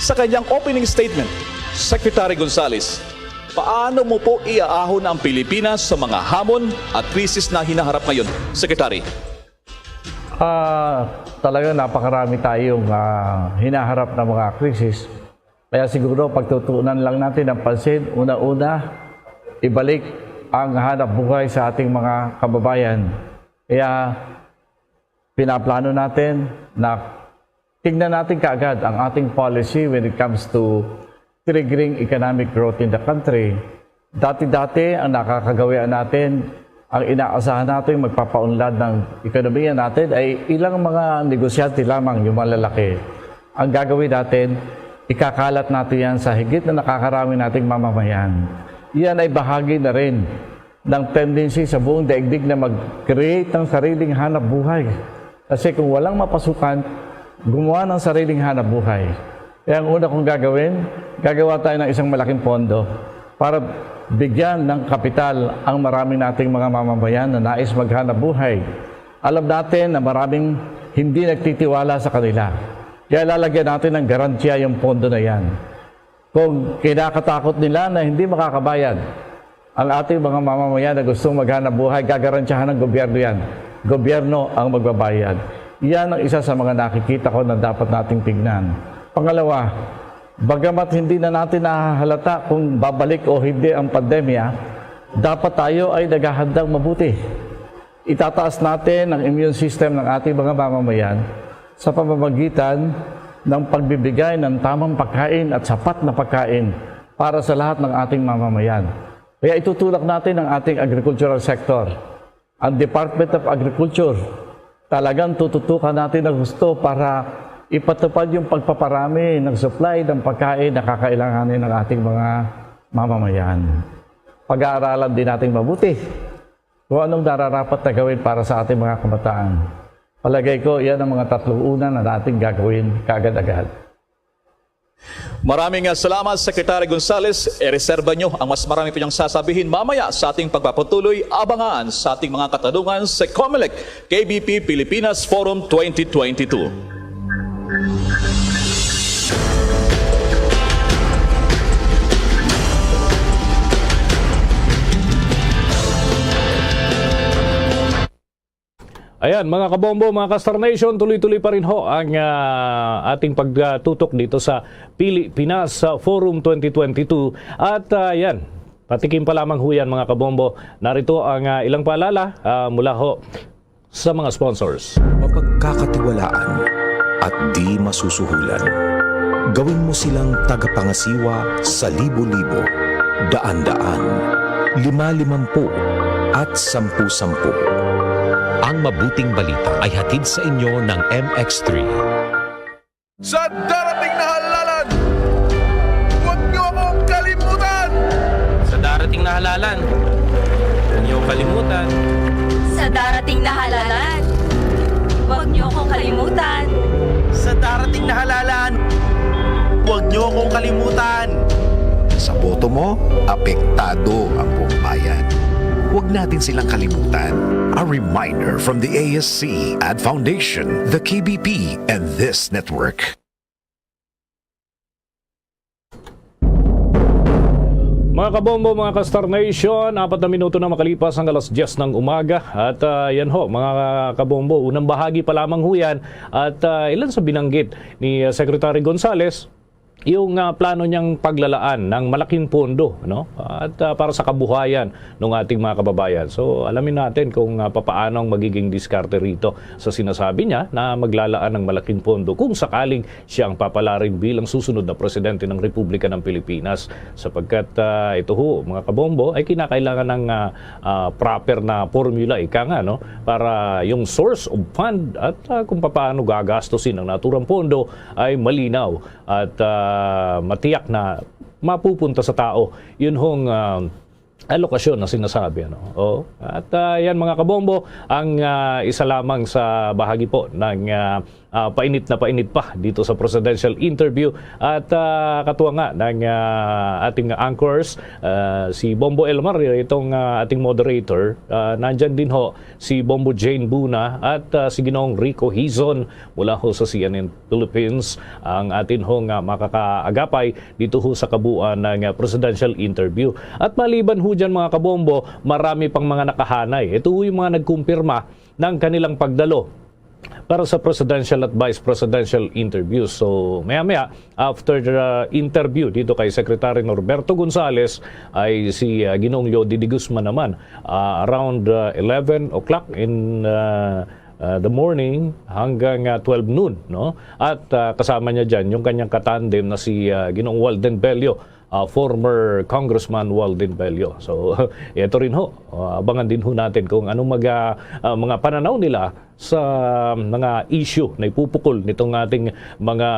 Sa kanyang opening statement, Secretary Gonzales, paano mo po iaahon ang Pilipinas sa mga hamon at krisis na hinaharap ngayon, Secretary? Ah, talaga napakarami tayong, ah, hinaharap na mga krisis. Kaya siguro pagtutuunan lang natin ang pansin, una-una, ibalik ang hanap buhay sa ating mga kababayan. Kaya pinaplano natin na tingnan natin kaagad ang ating policy when it comes to triggering economic growth in the country. Dati-dati, ang nakakagawian natin, ang inaasahan natin magpapaunlad ng ekonomiya natin ay ilang mga negosyante lamang, yung malalaki. Ang gagawin natin, ikakalat natin yan sa higit na nakakarami nating mamamayan. Yan ay bahagi na rin ng tendency sa buong daigdig na mag-create ng sariling hanap buhay. Kasi kung walang mapasukan, gumawa ng sariling hanap buhay. Kaya ang una kong gagawin, gagawa tayo ng isang malaking pondo para bigyan ng kapital ang marami nating mga mamamayan na nais maghanap buhay. Alam natin na maraming hindi nagtitiwala sa kanila. Kaya lalagyan natin ng garantiya yung pondo na yan. Kung kinakatakot nila na hindi makakabayad ang ating mga mamamayan na gustong maghanap buhay, gagarantiyahan ng gobyerno yan. Gobyerno ang magbabayad. Yan ang isa sa mga nakikita ko na dapat nating tignan. Pangalawa, bagamat hindi na natin nahahalata kung babalik o hindi ang pandemya, dapat tayo ay naghahandang mabuti. Itataas natin ang immune system ng ating mga mamamayan sa pamamagitan ng pagbibigay ng tamang pagkain at sapat na pagkain para sa lahat ng ating mamamayan. Kaya itutulak natin ang ating agricultural sector. Ang Department of Agriculture, talagang tututukan natin na gusto para ipatupad yung pagpaparami ng supply ng pagkain na kakailanganin ng ating mga mamamayan. Pag-aaralan din natin mabuti kung anong nararapat na gawin para sa ating mga kabataan. Palagay ko, iyan ang mga tatlong una na nating gagawin kaagad-agad. Maraming, ah, salamat, Secretary Gonzales. Ireserba nyo ang mas marami pa niyang sasabihin mamaya sa ating pagpapatuloy. Abangan sa ating mga katanungan sa Comelec K B P Pilipinas Forum twenty twenty-two. Ayan, mga kabombo, mga ka-Star Nation, tuloy-tuloy pa rin ho ang, ah, ating pagtutok dito sa Pilipinas, ah, Forum twenty twenty-two. At, ah, yan, patikim pa lamang ho yan, mga kabombo. Narito ang, ah, ilang paalala, ah, mula ho sa mga sponsors. Mapagkakatiwalaan at di masusuhulan. Gawin mo silang tagapangasiwa sa libo-libo, daan-daan, lima-limampu, at sampu-sampu. Ang mabuting balita ay hatid sa inyo ng M X three. Sa darating na halalan, huwag niyo akong kalimutan! Sa darating na halalan, huwag niyo kalimutan. Sa darating na halalan, huwag niyo akong kalimutan. Sa darating na halalan, huwag niyo Huwag kong kalimutan. Sa boto mo, apektado ang buong bayan. Huwag natin silang kalimutan. A reminder from the A S C, Ad Foundation, the K B P, and this network. Mga kabombo, mga ka-Star Nation, apat na minuto na makalipas ang alas diyes ng umaga. At ah, yan ho, mga kabombo, unang bahagi pa lamang ho yan. At ah, ilan sa binanggit ni ah, Secretary Gonzales, yung ah, plano niyang paglalaan ng malaking pondo, no? At ah, para sa kabuhayan ng ating mga kababayan. So, alamin natin kung ah, papaano ang magiging diskarte rito sa sinasabi niya na maglalaan ng malaking pondo kung sakaling siya ang papalarin bilang susunod na presidente ng Republika ng Pilipinas. Sapagkat ah, ito ho, mga kabombo, ay kinakailangan ng ah, ah, proper na formula, ika nga, no? Para yung source of fund at ah, kung papaano gagastusin ang naturang pondo ay malinaw at ah, matiyak na mapupunta sa tao. Yun hong ah, alokasyon na sinasabi, ano? Oh. At ah, yan, mga kabombo, ang ah, isa lamang sa bahagi po ng ah, ah, painit na painit pa dito sa presidential interview. At ah, katuwa nga ng ah, ating anchors, ah, si Bombo Elmar, itong ah, ating moderator, ah, nandyan din ho si Bombo Jane Buna at ah, si Ginoong Rico Hizon mula ho sa C N N Philippines, ang atin ho nga makakaagapay dito ho sa kabuuan ng ah, presidential interview. At maliban ho dyan, mga kabombo, marami pang mga nakahanay. Ito ho yung mga nagkumpirma ng kanilang pagdalo para sa presidential at vice presidential interview. So, maya-maya, after the interview dito kay Secretary Norberto Gonzales, ay si ah, Ginoong Yodi de Guzman naman, ah, around ah, eleven o'clock in ah, ah, the morning hanggang ah, twelve noon, no? At ah, kasama niya diyan yung kanyang katandem na si ah, Ginoong Walden Bello, ah, former Congressman Walden Bello. So, ito rin ho, ah, abangan din ho natin kung anong mag, ah, ah, mga pananaw nila sa mga issue na ipupukol nitong ating mga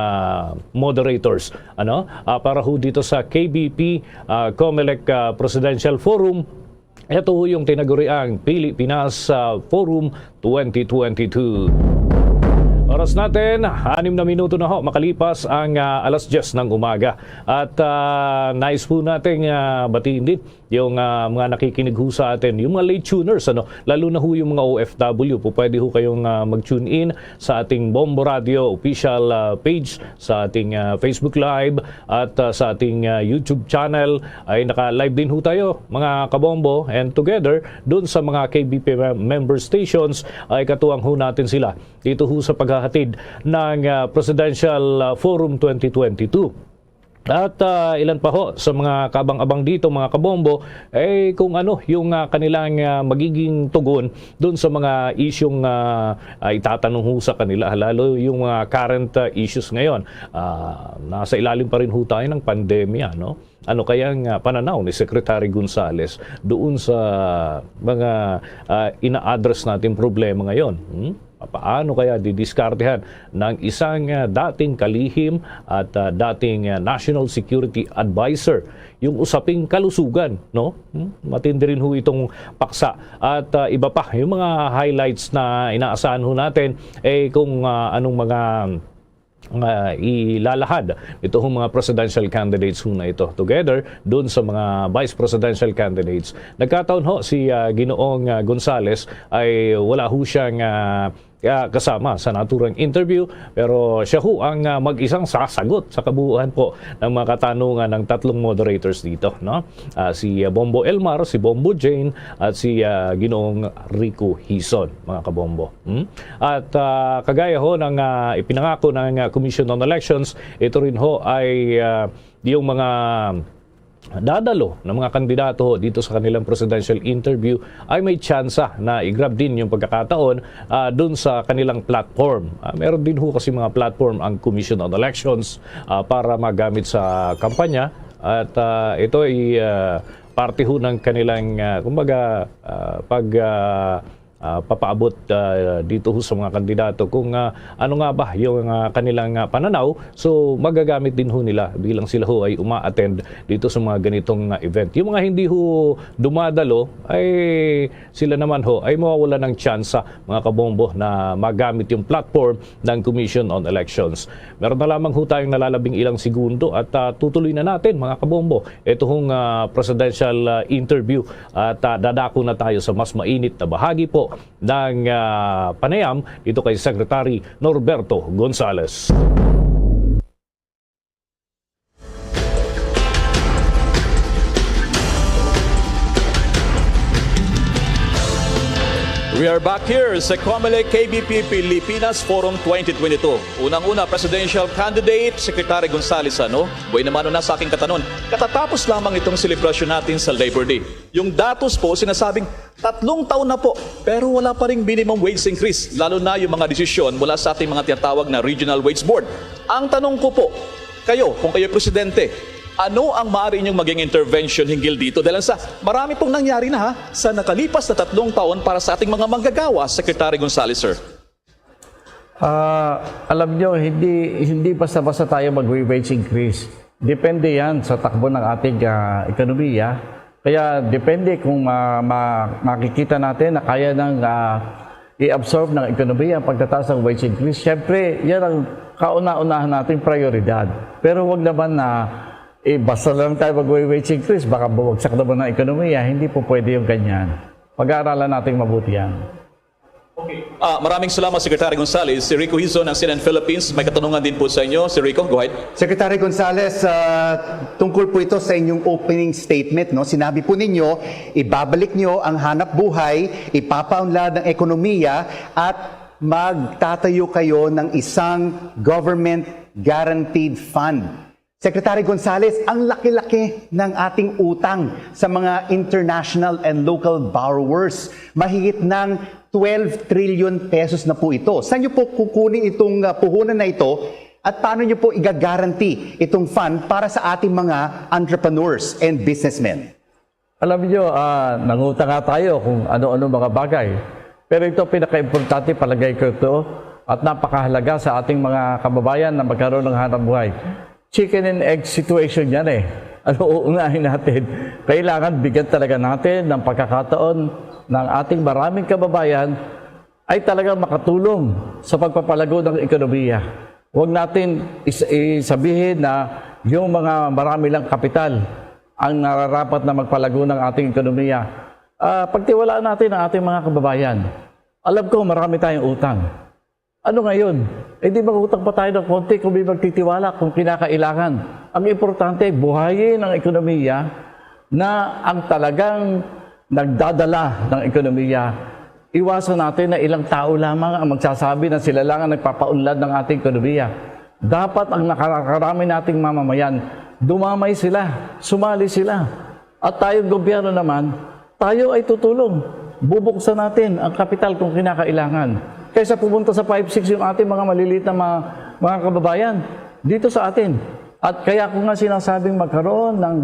moderators. Ano? Ah, para ho dito sa K B P ah, Comelec ah, Presidential Forum, ito ho yung tinaguriang Pili Pinas ah, Forum twenty twenty-two. Oras natin, anim na minuto na ho makalipas ang ah, alas diyes ng umaga. At ah, nais po natin ah, batiin din yung ah, mga nakikinig ho sa atin, yung mga late tuners, ano, lalo na ho yung mga O F W po, pwede ho kayong ah, mag-tune in sa ating Bombo Radio official ah, page, sa ating ah, Facebook Live, at ah, sa ating ah, YouTube channel. Ay naka-live din ho tayo, mga kabombo, and together dun sa mga K B P mem- member stations ay katuwang ho natin sila dito ho sa paghahatid ng ah, Presidential ah, Forum twenty twenty-two. At ah, ilan pa ho sa mga kabang-abang dito, mga kabombo, eh, kung ano yung ah, kanilang ah, magiging tugon dun sa mga isyung ah, ah, itatanong ho sa kanila, lalo yung mga current ah, issues ngayon. Ah, nasa ilalim pa rin ho tayo ng pandemya, no? Ano kaya ang ah, pananaw ni Secretary Gonzales doon sa mga ah, ina-address nating problema ngayon? Hmm? Paano kaya didiskartehan ng isang ah, dating kalihim at ah, dating ah, National Security Advisor yung usaping kalusugan, no? Hmm? Matindi rin ho itong paksa at ah, iba pa yung mga highlights na inaasahan ho natin, eh, kung ah, anong mga ah, ilalahad ito hong mga presidential candidates ho na ito together doon sa mga vice presidential candidates. Nagkataon ho si ah, Ginoong ah, Gonzales ay wala ho siyang ah, ah, kasama sa naturang interview, pero siya ho ang ah, mag-isang sasagot sa kabuuan po ng mga katanungan ng tatlong moderators dito, no? Ah, si ah, Bombo Elmar, si Bombo Jane, at si ah, Ginoong Rico Hison, mga kabombo. Hmm? At ah, kagaya ho ng ah, ipinangako ng ah, Commission on Elections, ito rin ho ay ah, yung mga dadalo ng mga kandidato ho dito sa kanilang presidential interview ay may tsansa na i-grab din yung pagkakataon ah, dun sa kanilang platform. Ah, meron din ho kasi mga platform ang Commission on Elections ah, para magamit sa kampanya at ah, ito ay ah, parte ho ng kanilang ah, kumbaga ah, pag ah, ah, papaabot, ah, dito ho sa mga kandidato kung, ah, ano nga ba yung, ah, kanilang, ah, pananaw. So, magagamit din ho nila bilang sila ho ay uma-attend dito sa mga ganitong, ah, event. Yung mga hindi ho dumadalo, ay sila naman ho ay mawawala ng tsansa, mga kabombo, na magamit yung platform ng Commission on Elections. Meron na lamang ho tayong nalalabing ilang segundo at, ah, tutuloy na natin, mga kabombo, ito hong, ah, presidential, ah, interview at, ah, dadako na tayo sa mas mainit na bahagi po ng, ah, panayam dito kay Secretary Norberto Gonzales. We are back here sa Comelec K B P Pilipinas Forum twenty twenty-two. Unang-una, presidential candidate, Secretary Gonzales, ano? Buhay naman na sa aking katanon. Katatapos lamang itong selebrasyon natin sa Labor Day. Yung datos po, sinasabing tatlong taon na po, pero wala pa ring minimum wage increase, lalo na yung mga desisyon mula sa ating mga tinatawag na Regional Wage Board. Ang tanong ko po, kayo, kung kayo presidente, ano ang maaari inyong maging intervention hinggil dito? Dahil sa marami pong nangyari na ha, sa nakalipas na tatlong taon para sa ating mga manggagawa, Secretary Gonzales, sir. Ah, alam nyo, hindi, hindi basta-basta tayo mag-wage increase. Depende yan sa takbo ng ating ah, ekonomiya. Kaya depende kung ma- ma- makikita natin na kaya nang ah, i-absorb ng ekonomiya ang pagtataas ng wage increase. Siyempre, yan ang kauna-unahan nating prioridad. Pero wag naman na eh, basta lang tayo mag-wage increase, baka bumagsak naman ang ekonomiya. Hindi po pwede yung ganyan. Pag-aaralan natin mabuti yan. Ah, maraming salamat, Secretary Gonzales. Si Rico Hizo ng C N N Philippines, may katanungan din po sa inyo. Si Rico, go ahead. Secretary Gonzales, ah, tungkol po ito sa inyong opening statement, no? Sinabi po ninyo, ibabalik nyo ang hanap buhay, ipapaunlad ang ekonomiya, at magtatayo kayo ng isang government guaranteed fund. Secretary Gonzales, ang laki-laki ng ating utang sa mga international and local borrowers. Mahigit ng twelve trillion pesos na po ito. Saan niyo po kukunin itong ah, puhunan na ito? At paano niyo po igagaranti itong fund para sa ating mga entrepreneurs and businessmen? Alam niyo, ah, nangutang nga tayo kung ano-ano mga bagay. Pero ito pinakaimportante palagay ko ito at napakahalaga sa ating mga kababayan na magkaroon ng hanap buhay. Chicken and egg situation yan eh. Ano uunahin natin? Kailangan bigyan talaga natin ng pagkakataon ng ating maraming kababayan ay talagang makatulong sa pagpapalago ng ekonomiya. Huwag natin is- isabihin na yung mga marami lang kapital ang nararapat na magpalago ng ating ekonomiya. Ah, pagtiwalaan natin ang ating mga kababayan. Alam ko marami tayong utang. Ano ngayon? Eh di mag-utang pa tayo ng konti kung may magtitiwala, kung kinakailangan. Ang importante, buhayin ang ekonomiya na ang talagang nagdadala ng ekonomiya. Iwasan natin na ilang tao lamang ang magsasabi na sila lang ang nagpapaunlad ng ating ekonomiya. Dapat ang nakakarami nating mamamayan, dumamay sila, sumali sila. At tayong gobyerno naman, tayo ay tutulong. Bubuksan natin ang kapital kung kinakailangan. Kaysa pumunta sa five six yung ating mga maliliit na mga, mga kababayan dito sa atin. At kaya ko nga sinasabing magkaroon ng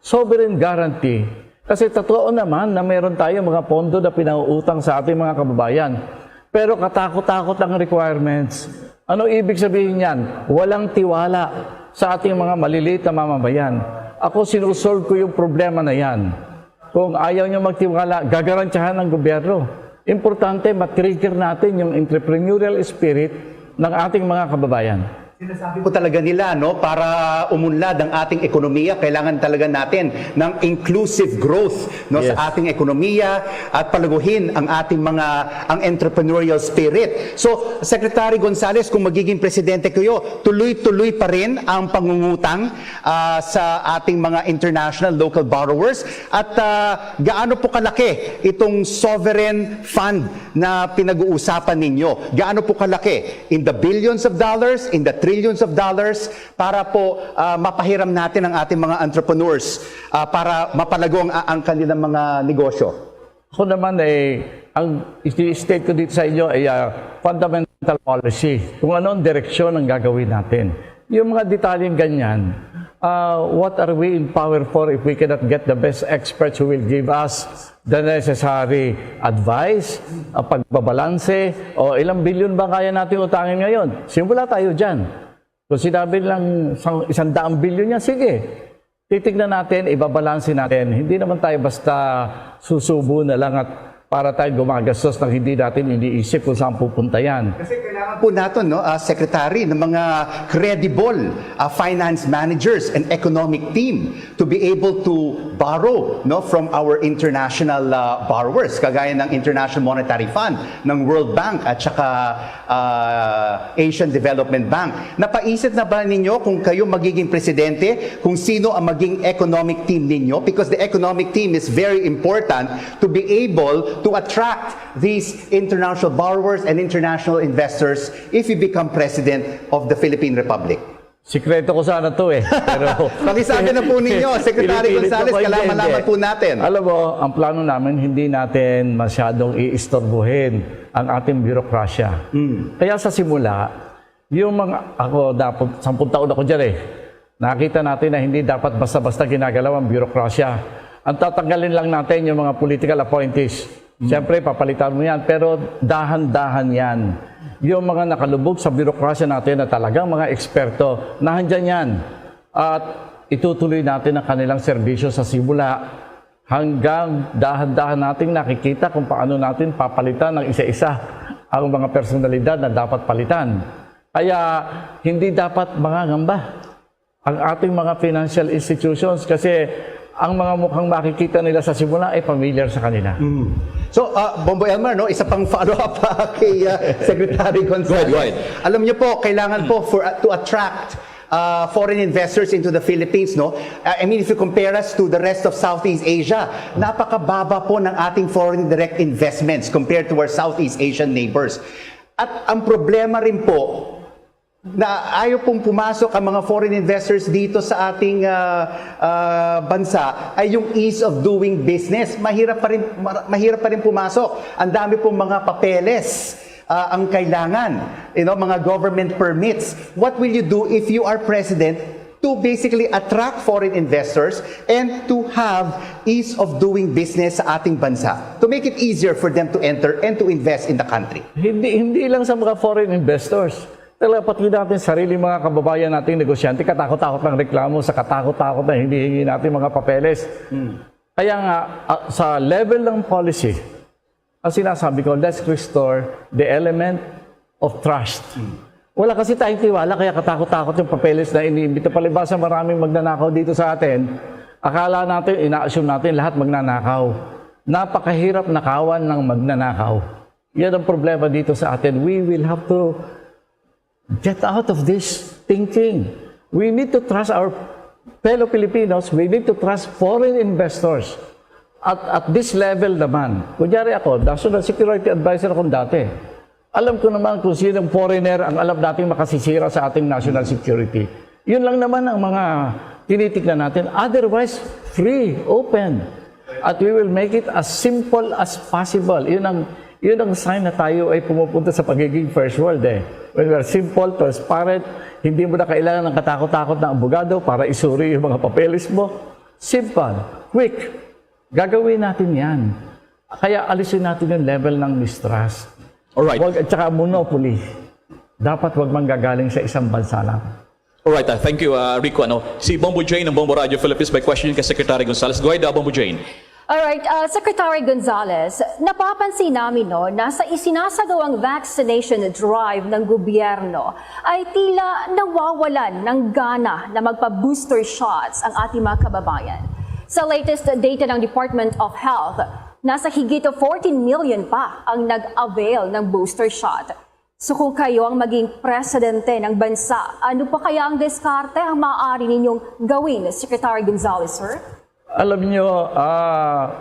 sovereign guarantee. Kasi totoo naman na meron tayo mga pondo na pinauutang sa ating mga kababayan. Pero katakot-takot ang requirements. Ano ibig sabihin niyan? Walang tiwala sa ating mga maliliit na mamamayan. Ako, sinusolve ko yung problema na yan. Kung ayaw niyo magtiwala, gagarantiyahan ng gobyerno. Importante, matrigger natin yung entrepreneurial spirit ng ating mga kababayan. Sinasabi po talaga nila, no, para umunlad ang ating ekonomiya, kailangan talaga natin ng inclusive growth, no, Yes. sa ating ekonomiya at palaguhin ang ating mga, ang entrepreneurial spirit. So, Secretary Gonzales, kung magiging presidente kayo, tuloy-tuloy pa rin ang pangungutang ah, sa ating mga international local borrowers at ah, gaano po kalaki itong sovereign fund na pinag-uusapan ninyo? Gaano po kalaki? In the billions of dollars, in the trillions of dollars, para po ah, mapahiram natin ang ating mga entrepreneurs ah, para mapalago ang, ang kanilang mga negosyo? Ako naman eh, ang i-state ko dito sa inyo ay ah, fundamental policy. Kung ano ang direksyon ang gagawin natin. Yung mga detalyeng ganyan, Uh, what are we in power for if we cannot get the best experts who will give us the necessary advice, uh, pagbabalanse, o ilang bilyon ba kaya natin utangin ngayon? Simula tayo dyan. Kung sinabi lang isang, isang daang bilyon niya, sige. Titignan natin, ibabalanse natin. Hindi naman tayo basta susubo na lang at para tayo gumagastos ng hindi natin iniisip kung saan pupunta yan. Kasi kailangan po natin, no, uh, Secretary, ng mga credible uh, finance managers and economic team to be able to borrow, no, from our international uh, borrowers, kagaya ng International Monetary Fund, ng World Bank at saka uh, Asian Development Bank. Napaisip na ba ninyo kung kayo magiging presidente, kung sino ang maging economic team ninyo? Because the economic team is very important to be able to attract these international borrowers and international investors if you become president of the Philippine Republic. Sikreto ko sana to eh. Pero Pakisabi na po ninyo, Secretary Pinipilit Gonzales, ako, hindi, kalaman-laman hindi. po natin. Alam mo, ang plano namin, hindi natin masyadong iistorbohin ang ating birokrasya. Kaya sa simula, yung mga, ako, dapat, sampung taon ako dyan eh. Nakita natin na hindi dapat basta-basta ginagalaw ang birokrasya. Ang tatanggalin lang natin yung mga political appointees. Siyempre, papalitan mo yan, pero dahan-dahan yan. Yung mga nakalubog sa birokrasya natin na talagang mga eksperto, nahandyan yan. At itutuloy natin ang kanilang serbisyo sa simula hanggang dahan-dahan nating nakikita kung paano natin papalitan ng isa-isa ang mga personalidad na dapat palitan. Kaya hindi dapat mangangamba ang ating mga financial institutions kasi ang mga mukhang makikita nila sa simula ay familiar sa kanila. So, uh, Bombo Elmar, no, isa pang follow-up uh, kay uh, Secretary Gonzales. Go ahead, go ahead. Alam niyo po, kailangan po for uh, to attract uh, foreign investors into the Philippines, no? Uh, I mean, if you compare us to the rest of Southeast Asia, napakababa po ng ating foreign direct investments compared to our Southeast Asian neighbors. At ang problema rin po, na ayaw pong pumasok ang mga foreign investors dito sa ating ah, ah, bansa ay yung ease of doing business. Mahirap pa rin, mar- mahirap pa rin pumasok. Ang dami pong mga papeles ah, ang kailangan, you know, mga government permits. What will you do if you are president to basically attract foreign investors and to have ease of doing business sa ating bansa to make it easier for them to enter and to invest in the country? Hindi hindi lang sa mga foreign investors. Talaga pati natin sarili mga kababayan nating negosyante, katakot-takot ng reklamo sa katakot-takot na hinihingi natin mga papeles. Kaya nga, ah, sa level ng policy, ang sinasabi ko, let's restore the element of trust. Wala kasi tayong tiwala, kaya katakot-takot yung papeles na iniimbita. Palibasa maraming magnanakaw dito sa atin, akala natin, ina-assume natin lahat magnanakaw. Napakahirap nakawan ng magnanakaw. Yan ang problema dito sa atin. We will have to get out of this thinking. We need to trust our fellow Filipinos. We need to trust foreign investors at, at this level naman. Kunyari ako, national security advisor akong dati. Alam ko naman kung sinong foreigner ang alam nating makasisira sa ating national security. Yun lang naman ang mga tinitignan natin. Otherwise, free, open. At we will make it as simple as possible. Yun ang, yun ang sign na tayo ay pumupunta sa pagiging first world eh. When we are simple, transparent, hindi mo na kailangan ng katakot-takot na abogado para isuri yung mga papeles mo. Simple, quick. Gagawin natin yan. Kaya alisin natin yung level ng mistrust. Alright. Wag, at saka monopoly. Dapat wag manggagaling sa isang bansa lang. Alright, ah, thank you, ah, Rico. Ano, si Bombo Jane ng Bombo Radio Philippines may question kay Secretary Gonzales. Go ahead, ah, Bombo Jane. Alright, uh, Secretary Gonzales, napapansin namin no, na sa isinasagawang vaccination drive ng gobyerno ay tila nawawalan ng gana na magpa-booster shots ang ating mga kababayan. Sa latest data ng Department of Health, nasa higit fourteen million pa ang nag-avail ng booster shot. So kung kayo ang maging presidente ng bansa, ano pa kaya ang diskarte ang maaari ninyong gawin, Secretary Gonzales, sir? Alam nyo, ah,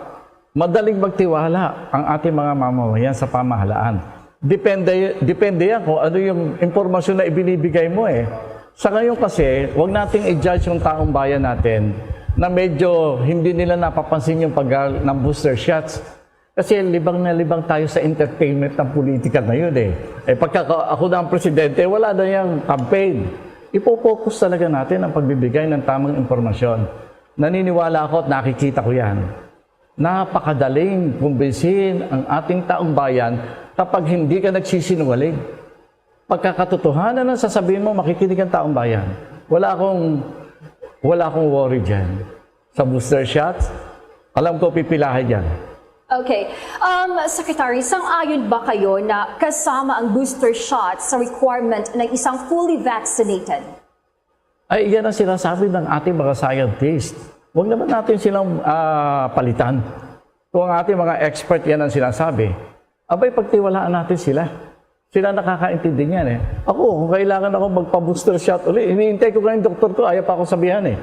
madaling magtiwala ang ating mga mamamayan sa pamahalaan. Depende, depende yan kung ano yung impormasyon na ibinibigay mo eh. Sa ngayon kasi, wag nating i-judge yung taong bayan natin na medyo hindi nila napapansin yung pag ng booster shots. Kasi libang na libang tayo sa entertainment ng politika ngayon eh. Eh pagka ako na ang presidente, wala na yung campaign. Ipo-focus talaga natin ang pagbibigay ng tamang impormasyon. Naniniwala ako at nakikita ko yan. Napakadaling kumbinsihin ang ating taong bayan kapag hindi ka nagsisinungaling. Pagkakatotohanan ang sasabihin mo, makikinig ang taong bayan. Wala akong, wala akong worry dyan. Sa booster shots, alam ko pipilahan yan. Okay. Um, Secretary, sang-ayon ba kayo na kasama ang booster shot sa requirement ng isang fully vaccinated? Ay, yan ang sinasabi ng ating mga scientist. Huwag naman natin silang ah, palitan. Kung ang ating mga expert yan ang sinasabi, abay, pagtiwalaan natin sila. Sila nakakaintindi niyan eh. Ako, kung kailangan ako magpa-booster shot uli, hinihintay ko kayong doktor ko, ayaw pa ako sabihan eh.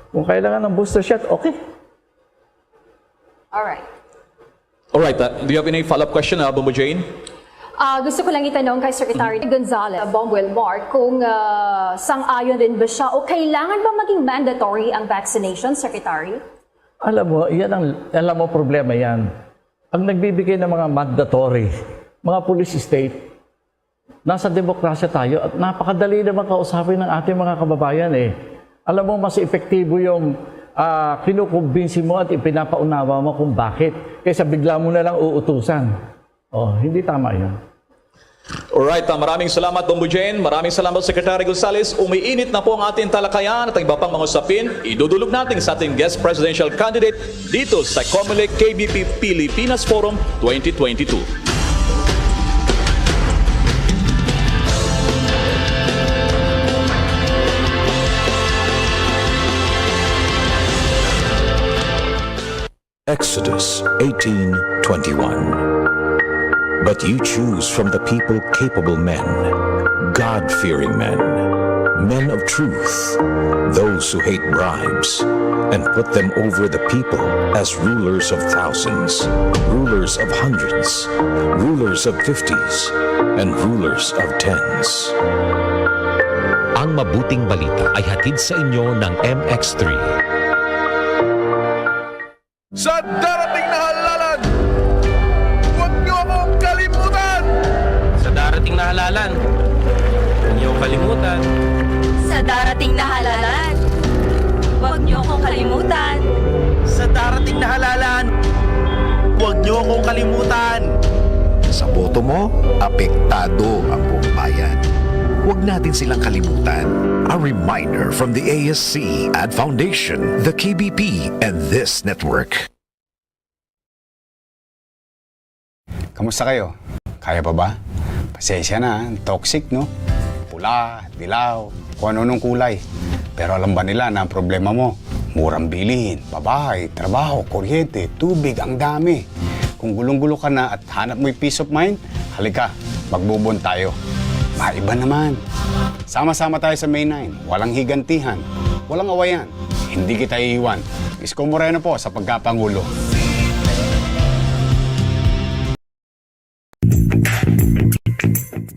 Kung kailangan ng booster shot, okay. Alright. Alright, uh, do you have any follow-up question, uh, Bombo Jane? Ah, gusto ko lang itanong kay Secretary Gonzales, Bombo Elmar, kung ah, sang-ayon din ba siya o kailangan ba maging mandatory ang vaccination, Secretary? Alam mo, yan ang, alam mo, problema yan. Ang nagbibigay ng mga mandatory, mga police state, nasa demokrasya tayo at napakadali naman kausapin ng ating mga kababayan eh. Alam mo, mas epektibo yung ah, kinukumbinsi mo at ipinapaunawa mo kung bakit kaysa bigla mo na lang uutusan. Oh, hindi tama yun. Alright, uh, maraming salamat, Bombo Jane. Maraming salamat, Secretary Gonzales. Umiinit na po ang ating talakayan at ang iba pang mga usapin, idudulog natin sa ating guest presidential candidate dito sa Comelec K B P Pilipinas Forum twenty twenty-two. Exodus eighteen twenty-one. But you choose from the people capable men, God-fearing men, men of truth, those who hate bribes, and put them over the people as rulers of thousands, rulers of hundreds, rulers of fifties, and rulers of tens. Ang mabuting balita ay hatid sa inyo ng M X three. Sa darating na halalan, huwag niyo akong kalimutan! Sa darating na halalan, huwag niyo kalimutan. Sa darating na halalan, huwag niyo akong kalimutan. Sa darating na halalan, huwag niyo akong kalimutan! Sa boto mo, apektado ang buong bayan. Huwag natin silang kalimutan. A reminder from the A S C, Ad Foundation, the K B P, and this network. Kamusta kayo? Kaya pa ba? Pasensya na, toxic, no? Pula, dilaw, kung ano-anong kulay. Pero alam ba nila na ang problema mo, murang bilihin, pabahay, trabaho, kuryente, tubig, ang dami. Kung gulong-gulo ka na at hanap mo'y peace of mind, halika, magbubon tayo. Maiba naman. Sama-sama tayo sa May nine. Walang higantihan. Walang awayan. Hindi kita iiwan. Isko Moreno po sa pagkapangulo.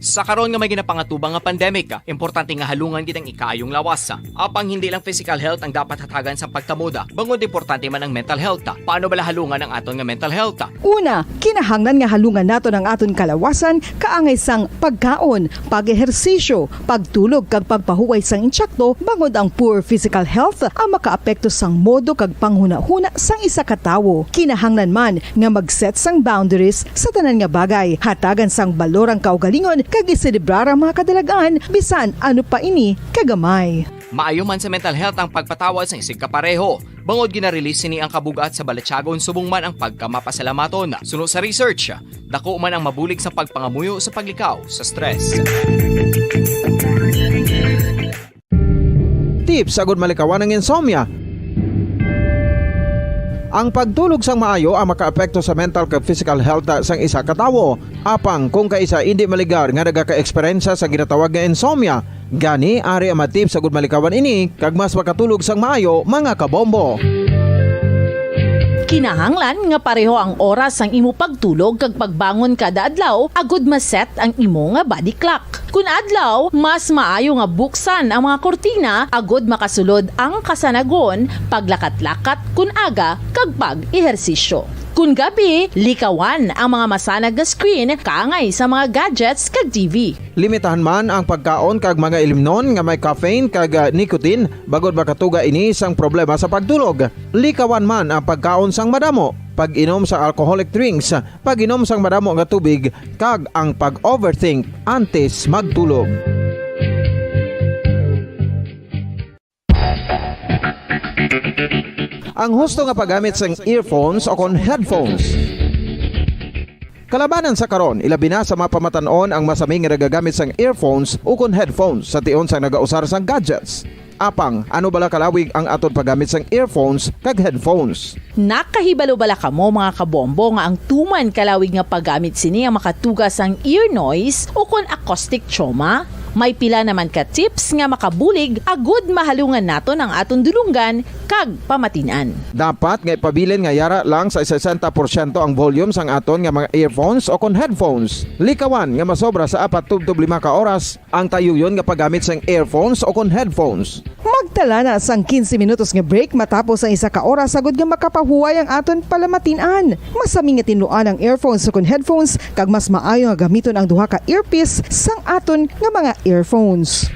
Sa karon nga may ginapangatubang nga pandemic, importante nga halungan gid ang ikaayong lawas. Apang hindi lang physical health ang dapat hatagan sa pagtamod, bangod importante man ang mental health. Paano bala halungan ang aton nga mental health? Una, kinahanglan nga halungan naton ang aton kalawasan kaangay sang pagkaon, pag-ehersisyo, pagtulog kag pagpahuway sang insakto, bangod ang poor physical health ang makaapekto sang modo kag panghunahuna sang isa ka tawo. Kinahanglan man nga mag-set sang boundaries sa tanan nga bagay, hatagan sang balor ang kaugalingon kag iselebrar ang mga kadalagan bisan ano pa ini kagamay. Maayo man sa mental health ang pagpatawad sang isigkapareho, bangod gina-release sini ang kabug-at sa balatyagon subong man ang pagkamapasalamaton. Suno sa research, dako man ang mabulig sa pagpangamuyo sa paglikaw sa stress. Tips agud malikawan ang insomnia. Ang pagtulog sang maayo ang makaapekto sa mental kag physical health sang isa ka tawo. Apang kung kaisa indi maligar nga nagaka-eksperyensya sa ginatawag nga insomnia, gani ari ang mga tips agud malikawan ini kag mas makatulog sang maayo, mga kabombo. Kinahanglan nga pareho ang oras sang imo pagtulog kag pagbangon kada adlaw agud ma-set ang imo nga body clock. Kun adlaw, mas maayo nga buksan ang mga kurtina agud makasulod ang kasanagon, paglakat-lakat kun aga, kag pag-ehersisyo. Kon gabi, likawan ang mga masanag nga screen kaangay sa mga gadgets kag T V. Limitahan man ang pagkaon kag mga ilimnon nga may caffeine kag, ah, nicotine, bangod makatuga ini sang problema sa pagtulog. Likawan man ang pagkaon sang madamo, pag-inom sang alcoholic drinks, pag-inom sang madamo nga tubig, kag ang pag-overthink antes magtulog. Ang husto nga paggamit sang earphones o kon headphones. Kalabanan sa karon, ilabi na sa mga pamatan-on ang masami nga nagagamit sang earphones o kon headphones sa tion sang nagausar sang gadgets. Apang, ano bala kalawig ang aton paggamit sang earphones kag headphones? Nakahibalo bala kamo, mga kabombo, nga ang tuman kalawig nga paggamit sini ang makatuga sang ear noise o kon acoustic trauma? May pila naman ka tips nga makabulig agud mahalungan naton ang aton dulonggan kag pamatin-an. Dapat nga ipabilin nga yara lang sa sesenta porsyento ang volume sang aton nga mga earphones o kon headphones. Likawan nga masobra sa apat tubtob lima ka oras ang tayuyon nga paggamit sang earphones o kon headphones. Magtala na sang quince minutos nga break matapos ang isa ka oras, agud nga makapahuway ang aton palamatin-an. Masami nga tinluan ang earphones o kon headphones, kag mas maayo nga gamiton ang duha ka earpiece sang aton nga mga earphones.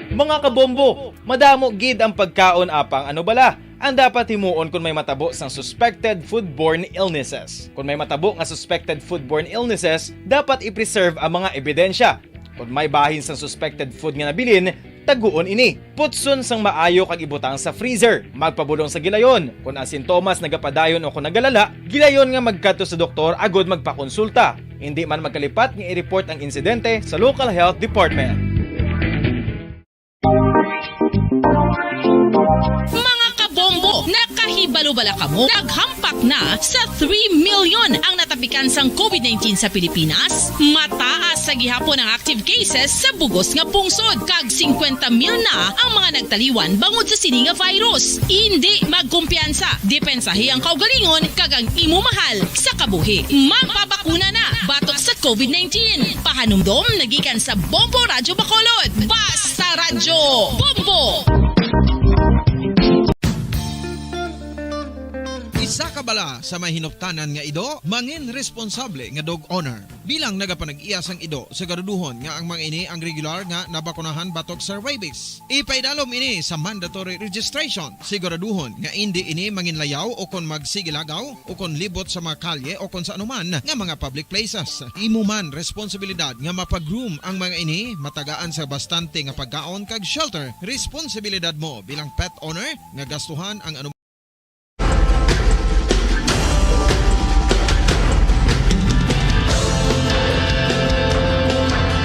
Mga kabombo, madamo gid ang pagkaon, apang ano bala ang dapat himuon kon may matabo sang suspected foodborne illnesses? Kon may matabo nga suspected foodborne illnesses, dapat i-preserve ang mga ebidensya. Kon may bahin sang suspected food nga nabilin, taguon ini. Putson sang maayo kag ibutang sa freezer. Magpabulong sa gilayon. Kon ang sintomas nagapadayon o kon nagalala, gilayon nga magkadto sa doktor agud magpakonsulta. Indi man magkalipat nga i-report ang insidente sa local health department. Mga kabombo, nakahibalo bala kamo? Naghampak na sa three million ang natapikan sang covid nineteen sa Pilipinas. Mataas sa gihapon ang active cases sa bugos nga pungsod, kag singkwenta mil na ang mga nagtaliwan bangod sa sini nga virus. Indi magkumpiyansa, depensahi ang kaugalingon kag ang imo mahal sa kabuhi. Magpabakuna na batok sa covid nineteen. Pahanumdom nagikan sa Bombo Radyo Bacolod. Basta Radyo Bombo! Isa ka bala sa may hinuptanan nga ido, mangin responsable nga dog owner. Bilang nagapanag-iya sang ido, siguraduhon nga ang mga ini ang regular nga nabakunahan batok sa rabies. Ipaidalom ini sa mandatory registration. Siguraduhon nga indi ini manginlayaw o kon magsigilagaw o kon libot sa mga kalye o kon sa anuman nga mga public places. Imo man responsibilidad nga mapag-groom ang mga ini, matagaan sa bastante nga pagkaon kag shelter. Responsibilidad mo bilang pet owner nga gastuhan ang anuman.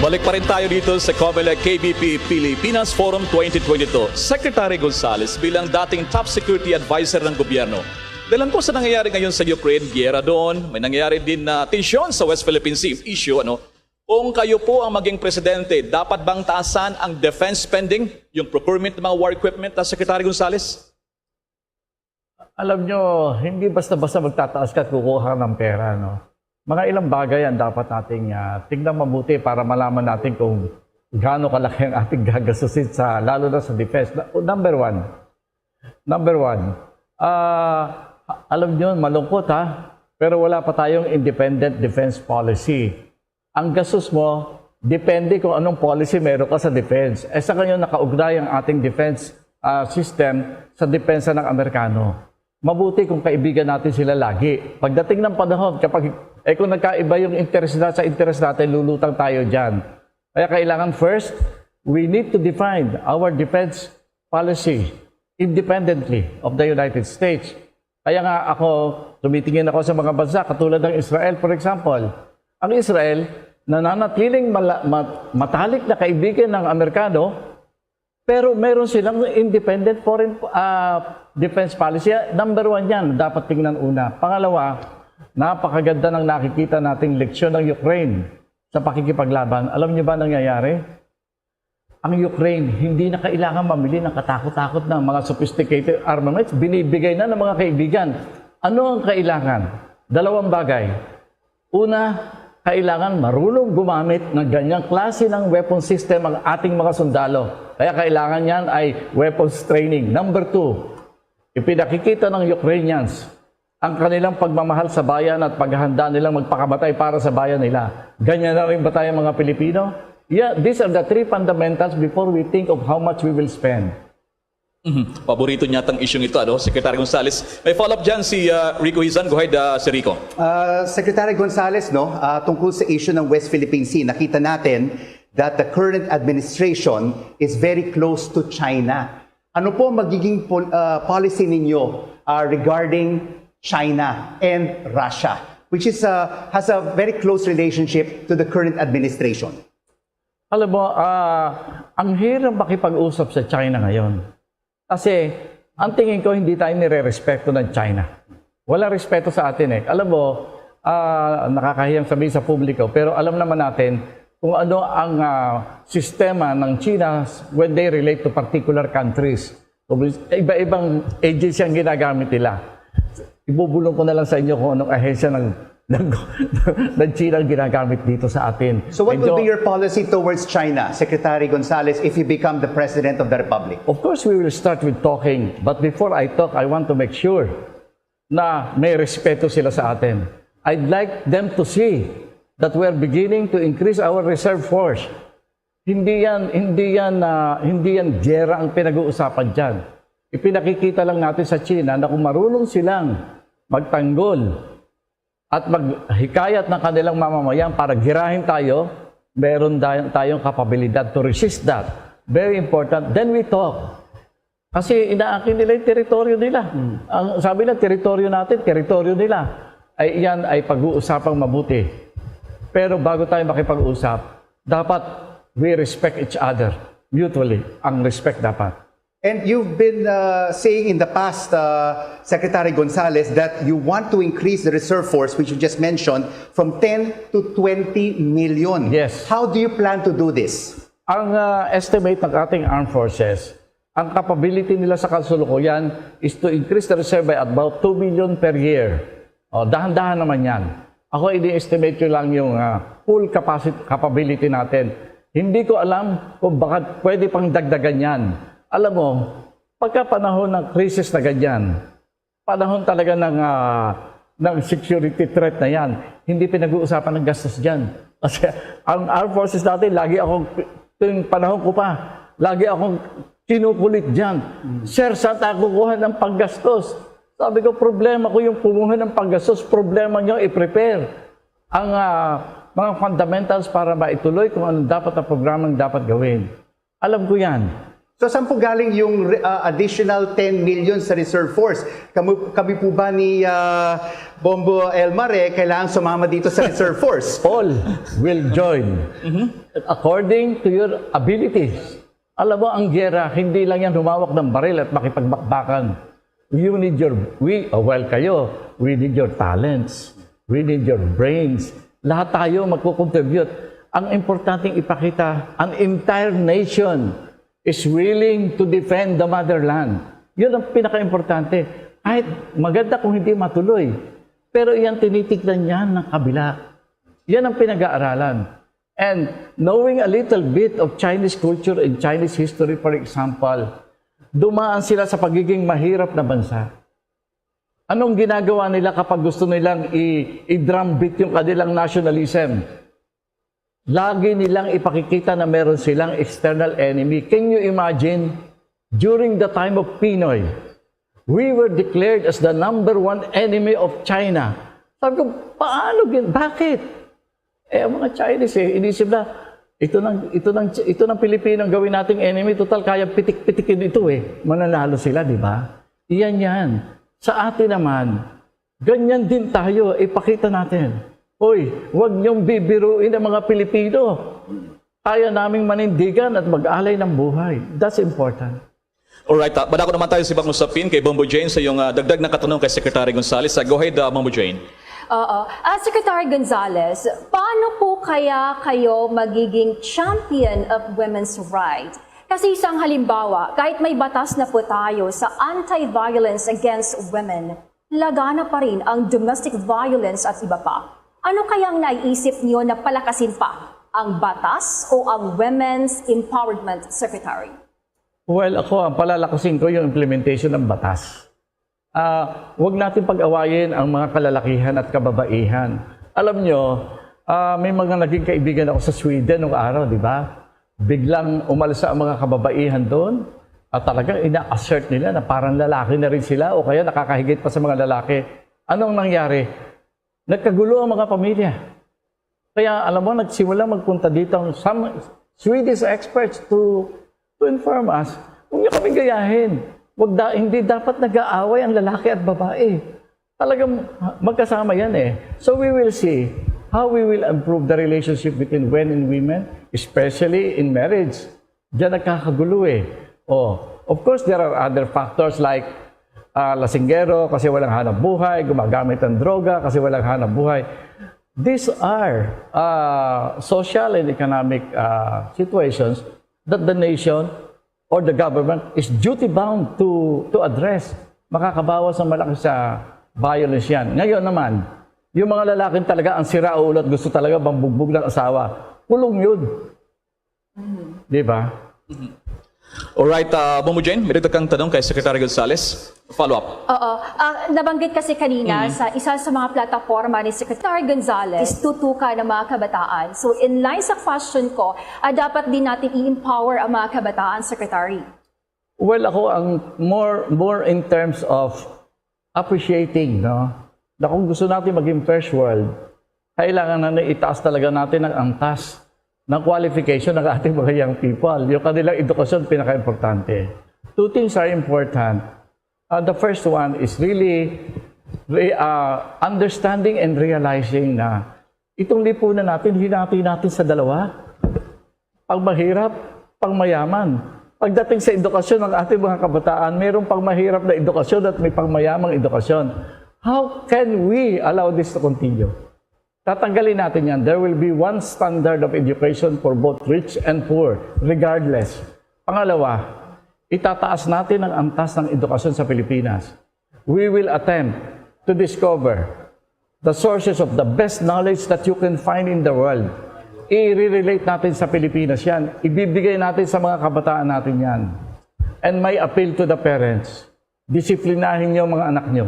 Balik pa rin tayo dito sa Comelec K B P Pilipinas Forum twenty twenty-two. Secretary Gonzales, bilang dating top security advisor ng gobyerno, dalan po sa nangyayari ngayon sa Ukraine, giyera doon, may nangyayari din na tensyon sa West Philippine Sea issue, ano? Kung kayo po ang maging presidente, dapat bang taasan ang defense spending, yung procurement ng mga war equipment, ah, Secretary Gonzales? Alam nyo, hindi basta-basta magtataas ka at kukuha ka ng pera, no? Mga ilang bagay ang dapat nating, ah, tingnan mabuti para malaman natin kung gaano kalaki ang ating gagastusin sa, lalo na sa defense. Na-, number one. Number one. Ah, alam nyo, malungkot, ha? Pero wala pa tayong independent defense policy. Ang gastos mo, depende kung anong policy meron ka sa defense. Eh, sa ngayon, nakaugnay ang ating defense, ah, system sa depensa ng Amerikano. Mabuti kung kaibigan natin sila lagi. Pagdating ng panahon, kapag, eh, kung nagkaiba yung interest na, sa interest natin, lulutang tayo dyan. Kaya kailangan first, we need to define our defense policy independently of the United States. Kaya nga ako, tumitingin ako sa mga bansa katulad ng Israel, for example. Ang Israel, nananatiling mala-, ma-, matalik na kaibigan ng Amerikano, pero meron silang independent foreign, ah, defense policy. Number one yan, dapat tingnan una. Pangalawa, napakaganda ng nakikita nating leksyon ng Ukraine sa pakikipaglaban. Alam niyo ba nangyayari? Ang Ukraine, hindi na kailangan mamili ng katakot-takot na mga sophisticated armaments. Binibigay na ng mga kaibigan. Ano ang kailangan? Dalawang bagay. Una, Kailangan marunong gumamit ng ganyang klase ng weapon system ang ating mga sundalo. Kaya kailangan niyan ay weapons training. Number two, ipinakikita ng Ukrainians ang kanilang pagmamahal sa bayan at paghahanda nilang magpakamatay para sa bayan nila. Ganyan na rin ba tayo, mga Pilipino? Yeah, these are the three fundamentals before we think of how much we will spend. Mhm. Paborito niya tang isyung ito, ano, Secretary Gonzales. May follow-up dyan si ah, Rico Hizan. Go ahead, ah, si Rico. Uh, Secretary Gonzales, no, uh, tungkol sa issue ng West Philippine Sea, nakita natin that the current administration is very close to China. Ano po magiging pol- uh, policy ninyo uh, regarding China and Russia, which is uh, has a very close relationship to the current administration? Alam mo, ah, ang hirap makipag-usap sa China ngayon. Kasi, ang tingin ko, hindi tayo nire-respeto ng China. Wala respeto sa atin eh. Alam mo, ah, nakakahiyang sabihin sa publiko, pero alam naman natin kung ano ang ah, sistema ng China when they relate to particular countries. Iba-ibang agency ang ginagamit nila. Ibubulong ko na lang sa inyo kung anong ahensya ng, ng, ng China ang ginagamit dito sa atin. So what Medyo- will be your policy towards China, Secretary Gonzales, if you become the President of the Republic? Of course, we will start with talking. But before I talk, I want to make sure na may respeto sila sa atin. I'd like them to see that we're beginning to increase our reserve force. Hindi yan, hindi yan, ah, hindi yan giyera ang pinag-uusapan dyan. Ipinakikita lang natin sa China na kung marunong silang magtanggol at maghikayat ng kanilang mamamayan para girahin tayo, meron da- tayong kapabilidad to resist that. Very important. Then we talk. Kasi inaakin nila yung teritoryo nila. Ang sabi nila, teritoryo natin, teritoryo nila. Ay, yan ay pag-uusapang mabuti. Pero bago tayo makipag-usap, dapat we respect each other mutually. Ang respect dapat. And you've been uh, saying in the past, uh, Secretary Gonzales, that you want to increase the reserve force, which you just mentioned, from ten to twenty million. Yes. How do you plan to do this? Ang ah, estimate ng ating armed forces, ang capability nila sa kasalukuyan is to increase the reserve by about two million per year. O, dahan-dahan naman yan. Ako, ini-estimate ko lang yung ah, full capacity, capability natin. Hindi ko alam kung baka pwede pang dagdagan yan. Alam mo, pagka panahon ng crisis na ganyan, panahon talaga ng, ah, ng security threat na yan, hindi pinag-uusapan ng gastos dyan. Kasi ang armed forces natin, lagi akong, tuwing panahon ko pa, lagi akong kinukulit dyan. Sir, saan tayo kukuha ng panggastos? Sabi ko, problema ko yung kumuha ng panggastos, problema nyo i-prepare ang ah, mga fundamentals para maituloy kung anong dapat na programang dapat gawin. Alam ko yan. So, saan po galing yung uh, additional ten million sa reserve force? Kami, kami po ba ni uh, Bombo Elmar eh, kailangan sumama dito sa reserve force? All will join according to your abilities. Alam mo, ang giyera, hindi lang yan humawak ng baril at makipagbakbakan. You need your, we, oh, well, kayo, we need your talents. We need your brains. Lahat tayo magkukontribute. Ang importanteng ipakita, an entire nation is willing to defend the motherland. Yun ang pinaka-importante. Kahit maganda kung hindi matuloy, pero iyan tinitignan niya ng kabila. Yan ang pinag-aaralan. And knowing a little bit of Chinese culture and Chinese history, for example, dumaan sila sa pagiging mahirap na bansa. Anong ginagawa nila kapag gusto nilang i- i-drum beat yung kanilang nationalism? Lagi nilang ipakikita na meron silang external enemy. Can you imagine? During the time of Pinoy, we were declared as the number one enemy of China. Sabi ko, paano? Gin- bakit? Eh, ang mga Chinese eh, inisip na, ito ng, ito ng, ito ng Pilipino ang gawin nating enemy. Total, kaya pitik-pitikin ito eh. Mananalo sila, di ba? Iyan yan. Sa atin naman, ganyan din tayo. Ipakita natin. Hoy, huwag niyong bibiruin ang mga Pilipino. Kaya naming manindigan at mag-alay ng buhay. That's important. Alright, ah, madako naman tayo sa ibang usapin kay Bombo Jane sa iyong ah, dagdag na katanong kay Secretary Gonzales. Ah, go ahead, ah, Bombo Jane. Oo. Ah, Secretary Gonzales, paano po kaya kayo magiging champion of women's rights? Kasi isang halimbawa, kahit may batas na po tayo sa anti-violence against women, lagana pa rin ang domestic violence at iba pa. Ano kaya ang naiisip niyo na palakasin pa, ang batas o ang Women's Empowerment Secretary? Well, ako, ang palalakusin ko yung implementation ng batas. Ah, wag natin pag-awayin ang mga kalalakihan at kababaihan. Alam nyo, ah, may mga naging kaibigan ako sa Sweden nung araw, di ba? Biglang umalsa ang mga kababaihan doon at talagang ina-assert nila na parang lalaki na rin sila o kaya nakakahigit pa sa mga lalaki. Anong nangyari? Nagkagulo ang mga pamilya. Kaya alam mo, nagsimula magpunta dito ang some Swedish experts to, to inform us. Huwag niyo kami gayahin. Wag da, hindi dapat nag-aaway ang lalaki at babae. Talagang magkasama yan eh. So we will see how we will improve the relationship between men and women, especially in marriage. Diyan nagkakagulo eh. Oh, of course, there are other factors like ah, lasinggero kasi walang hanap buhay, gumagamit ng droga kasi walang hanap buhay. These are ah, social and economic ah, situations that the nation or the government is duty bound to to address. Makakabawas ng malaki sa violence yan. Ngayon naman, yung mga lalaking talaga ang sira ulo at gusto talaga mambugbog ng asawa, kulong yun. Di ba? Alright, uh, Bongo Jane, may dagdag kang tanong kay Secretary Gonzales. Follow up. Oo. Ah, nabanggit kasi kanina sa isa sa mga plataforma ni Secretary Gonzales, is tutukan ang mga kabataan. So, in line sa question ko, ah, dapat din natin i-empower ang mga kabataan, Secretary. Well, ako ang more more in terms of appreciating, no? Na kung gusto natin maging first world, kailangan na itaas talaga natin ang antas ng qualification ng ating mga young people. Yung kanilang edukasyon, pinaka-importante. Two things are important. Uh, the first one is really re- uh, understanding and realizing na itong lipunan natin, hinati natin sa dalawa. Pag mahirap, pag mayaman. Pagdating sa edukasyon ng ating mga kabataan, mayroong pag mahirap na edukasyon at may pag mayamang edukasyon. How can we allow this to continue? Tatanggalin natin yan. There will be one standard of education for both rich and poor, regardless. Pangalawa, itataas natin ang antas ng edukasyon sa Pilipinas. We will attempt to discover the sources of the best knowledge that you can find in the world. I-relate natin sa Pilipinas yan. Ibibigay natin sa mga kabataan natin yan. And my appeal to the parents, disiplinahin niyo ang mga anak niyo.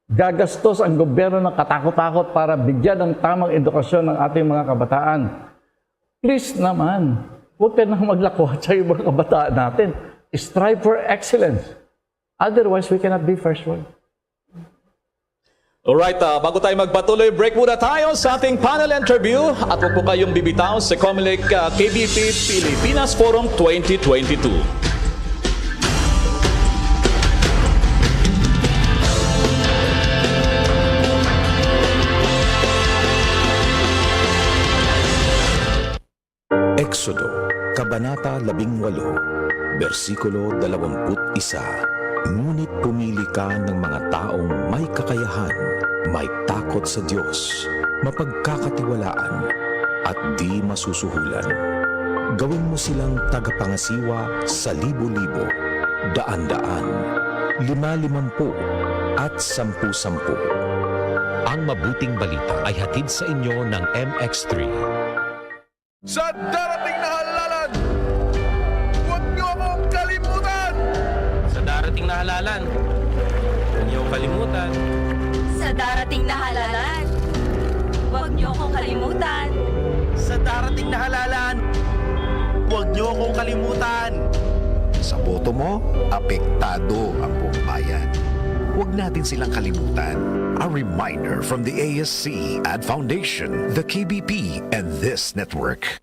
Gagastos ang gobyerno ng katakot-takot para bigyan ng tamang edukasyon ng ating mga kabataan. Please naman, huwag ka nang maglakwatsa yung mga kabataan natin. Strive for excellence. Otherwise, we cannot be first world. Alright, ah, bago tayo magpatuloy, break muna tayo sa ating panel interview at huwag po kayong bibitaw sa Comelec ah, K B P Pilipinas Forum twenty twenty-two. Exodo, Kabanata labing walo, bersikulo dalawampu't isa. Ngunit pumili ka ng mga taong may kakayahan, may takot sa Diyos, mapagkakatiwalaan, at di masusuhulan. Gawin mo silang tagapangasiwa sa libo-libo, daan-daan, lima-limampu, at sampu-sampu. Ang mabuting balita ay hatid sa inyo ng M X three. Sa darating na halalan, huwag niyo akong kalimutan! Sa darating na halalan, huwag niyo akong kalimutan. Sa darating na halalan, huwag niyo akong kalimutan. Sa darating na halalan, huwag niyo akong kalimutan. Sa boto mo, apektado ang buong bayan. Huwag natin silang kalimutan. A reminder from the A S C, Ad Foundation, the K B P, and this network.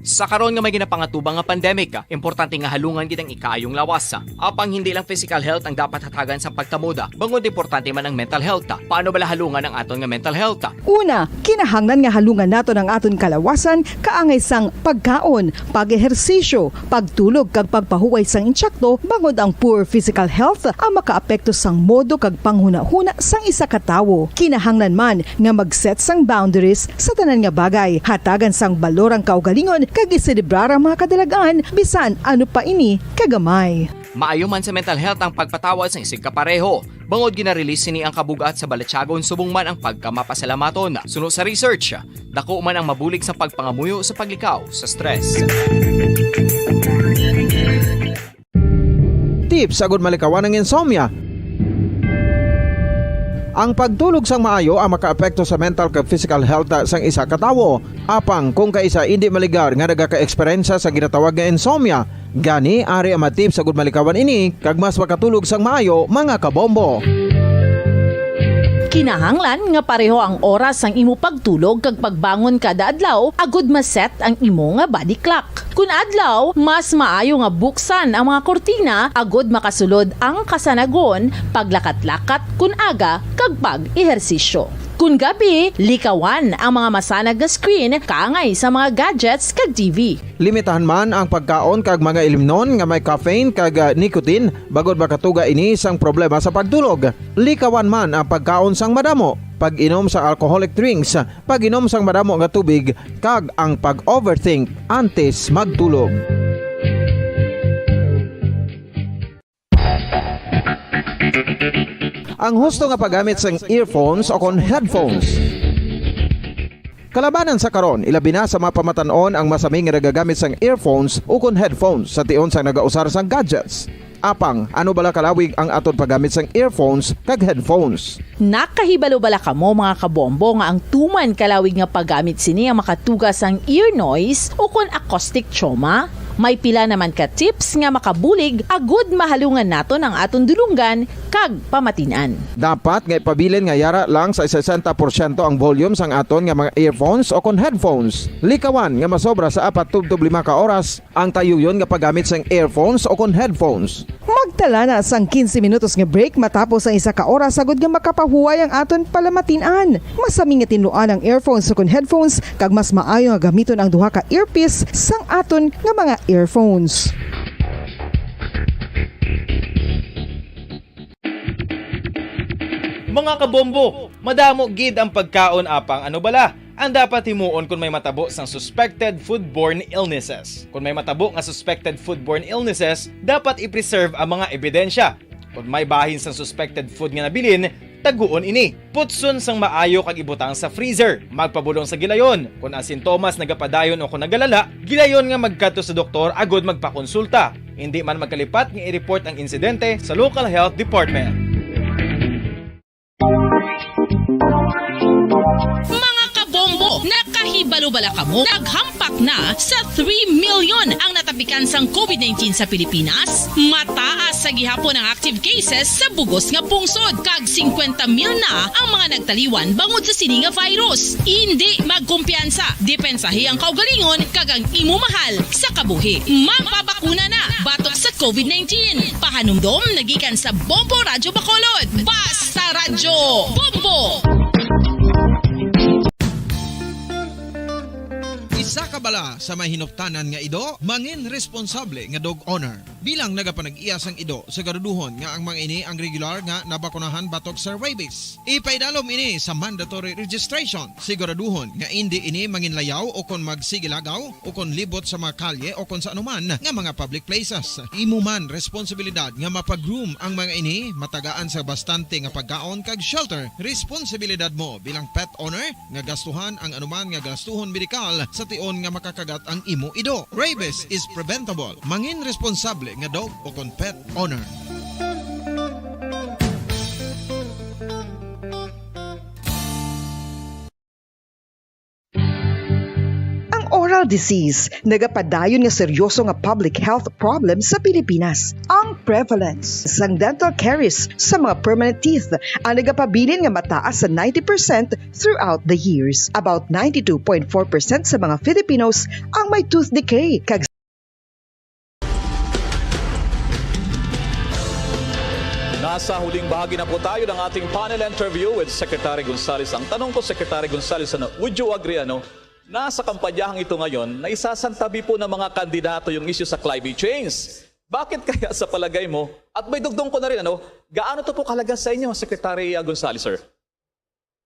Sa karon nga may ginapangatubang nga pandemic, importante nga halungan gid ang ikaayong lawas. Apang hindi lang physical health ang dapat hatagan sa pagtamuda, bangod importante man ang mental health. Paano bala halungan ang aton nga mental health? Una, kinahanglan nga halungan naton ang aton kalawasan kaangay sang pagkaon, pag-ehersisyo, pagtulog kag pagpahuway sang intsakto, bangod ang poor physical health ang makaapekto sang modo kag panghunahuna sang isa ka tawo. Kinahanglan man nga mag-set sang boundaries sa tanan nga bagay, hatagan sang balor ang kaugalingon kag iselebrar ang mga kadalag-an bisan ano pa ini kagamay. Maayo man sa mental health ang pagpatawad sang isigkapareho, bangod gina-release sini ang kabug-at sa balatyagon subong man ang pagkamapasalamaton. Suno sa research, dako man ang mabulig sa pagpangamuyo sa paglikaw sa stress. Tips agud malikawan ang insomnia. Ang pagtulog sang maayo ang makaapekto sa mental kag physical health sang isa ka tawo. Apang kung kaisa indi maligar nga nagaka-eksperyensya sa ginatawag nga insomnia, gani ari ang mga tips agud malikawan ini kag mas makatulog sang maayo, mga kabombo. Kinahanglan nga pareho ang oras sang imo pagtulog kag pagbangon kada adlaw agud ma-set ang imo nga body clock. Kun adlaw, mas maayo nga buksan ang mga kurtina agud makasulod ang kasanagon, paglakat-lakat kun aga, kag pag-ehersisyo. Kun gabi, likawan ang mga masanag nga screen kaangay sa mga gadgets kag T V. Limitahan man ang pagkaon kag mga ilimnon nga may caffeine kag, ah, nicotine, bangod makatuga ini sang problema sa pagtulog. Likawan man ang pagkaon sang madamo, pag-inom sa alcoholic drinks, pag-inom sang madamo nga tubig, kag ang pag-overthink antes magtulog. Ang husto nga paggamit sang earphones o kon headphones. Kalabanan sa karon, ilabi na sa mga pamatan-on ang masami nga nagagamit sang earphones o kon headphones sa tion sang nagausar sang gadgets. Apang, ano bala kalawig ang aton paggamit sang earphones kag headphones? Nakahibalo bala kamo, mga kabombo, nga ang tuman kalawig nga paggamit sini ang makatuga sang ear noise o kon acoustic trauma? May pila naman ka tips nga makabulig agud mahalungan naton ang aton dulonggan kag pamatin-an. Dapat nga ipabilin nga yara lang sa sesenta porsyento ang volume sang aton nga mga earphones o kon headphones. Likawan nga masobra sa apat tubtob lima ka oras ang tayuyon nga paggamit sang earphones o kon headphones. Magtala na sang quince minutos nga break matapos ang isa ka oras, agud nga makapahuway ang aton palamatin-an. Masami nga tinluan ang earphones o kon headphones, kag mas maayo nga gamiton ang duha ka earpiece sang aton nga mga earphones. Mga kabombo, madamo gid ang pagkaon, apang ano bala ang dapat himuon kon may matabo sang suspected foodborne illnesses? Kon may matabo nga suspected foodborne illnesses, dapat i-preserve ang mga ebidensya. Kon may bahin sang suspected food nga nabilin, taguon ini. Putson sang maayo kag ibutang sa freezer. Magpabulong sa gilayon. Kon ang sintomas nagapadayon o kon nagalala, gilayon nga magkadto sa doktor agud magpakonsulta. Indi man magkalipat nga i-report ang insidente sa local health department. Mga kabombo, nakahibalo bala kamo? Naghampak na sa three million ang natapikan sang covid nineteen sa Pilipinas. Mataas sa gihapon ang active cases sa bugos nga pungsod, kag singkwenta mil na ang mga nagtaliwan bangod sa sini nga virus. Indi magkumpiyansa, depensahi ang kaugalingon kag ang imo mahal sa kabuhi. Magpabakuna na batok sa covid nineteen. Pahanumdom nagikan sa Bombo Radyo Bacolod. Basta Radyo Bombo! Isa ka bala sa may hinuptanan nga ido, mangin responsable nga dog owner. Bilang nagapanag-iya sang ido, siguraduhon nga ang mga ini ang regular nga nabakunahan batok sa rabies. Ipaidalom ini sa mandatory registration. Siguraduhon nga indi ini manginlayaw o kon magsigilagaw o kon libot sa mga kalye o kon sa anuman nga mga public places. Imo man responsibilidad nga mapa-groom ang mga ini, matagaan sa bastante nga pagkaon kag shelter. Responsibilidad mo bilang pet owner nga gastuhan ang anuman nga gastuhon medikal sa tion nga makakagat ang imo ido. Rabies is preventable. Mangin responsable nga dog o kon pet owner. Ang oral disease nagapadayon nga seryoso nga public health problem sa Pilipinas. Ang prevalence sang dental caries sa mga permanent teeth ang nagapabilin nga mataas sa ninety percent throughout the years. About ninety-two point four percent sa mga Filipinos ang may tooth decay, kag Nasa huling bahagi na po tayo ng ating panel interview with Secretary Gonzales. Ang tanong ko, Secretary Gonzales, ano, would you agree, ano, na sa kampanyahang ito ngayon, na isasantabi po ng mga kandidato yung issue sa climate change? Bakit kaya sa palagay mo? At may dugtong ko na rin, ano, gaano to po kahalaga sa inyo, Secretary, ah, Gonzales, sir?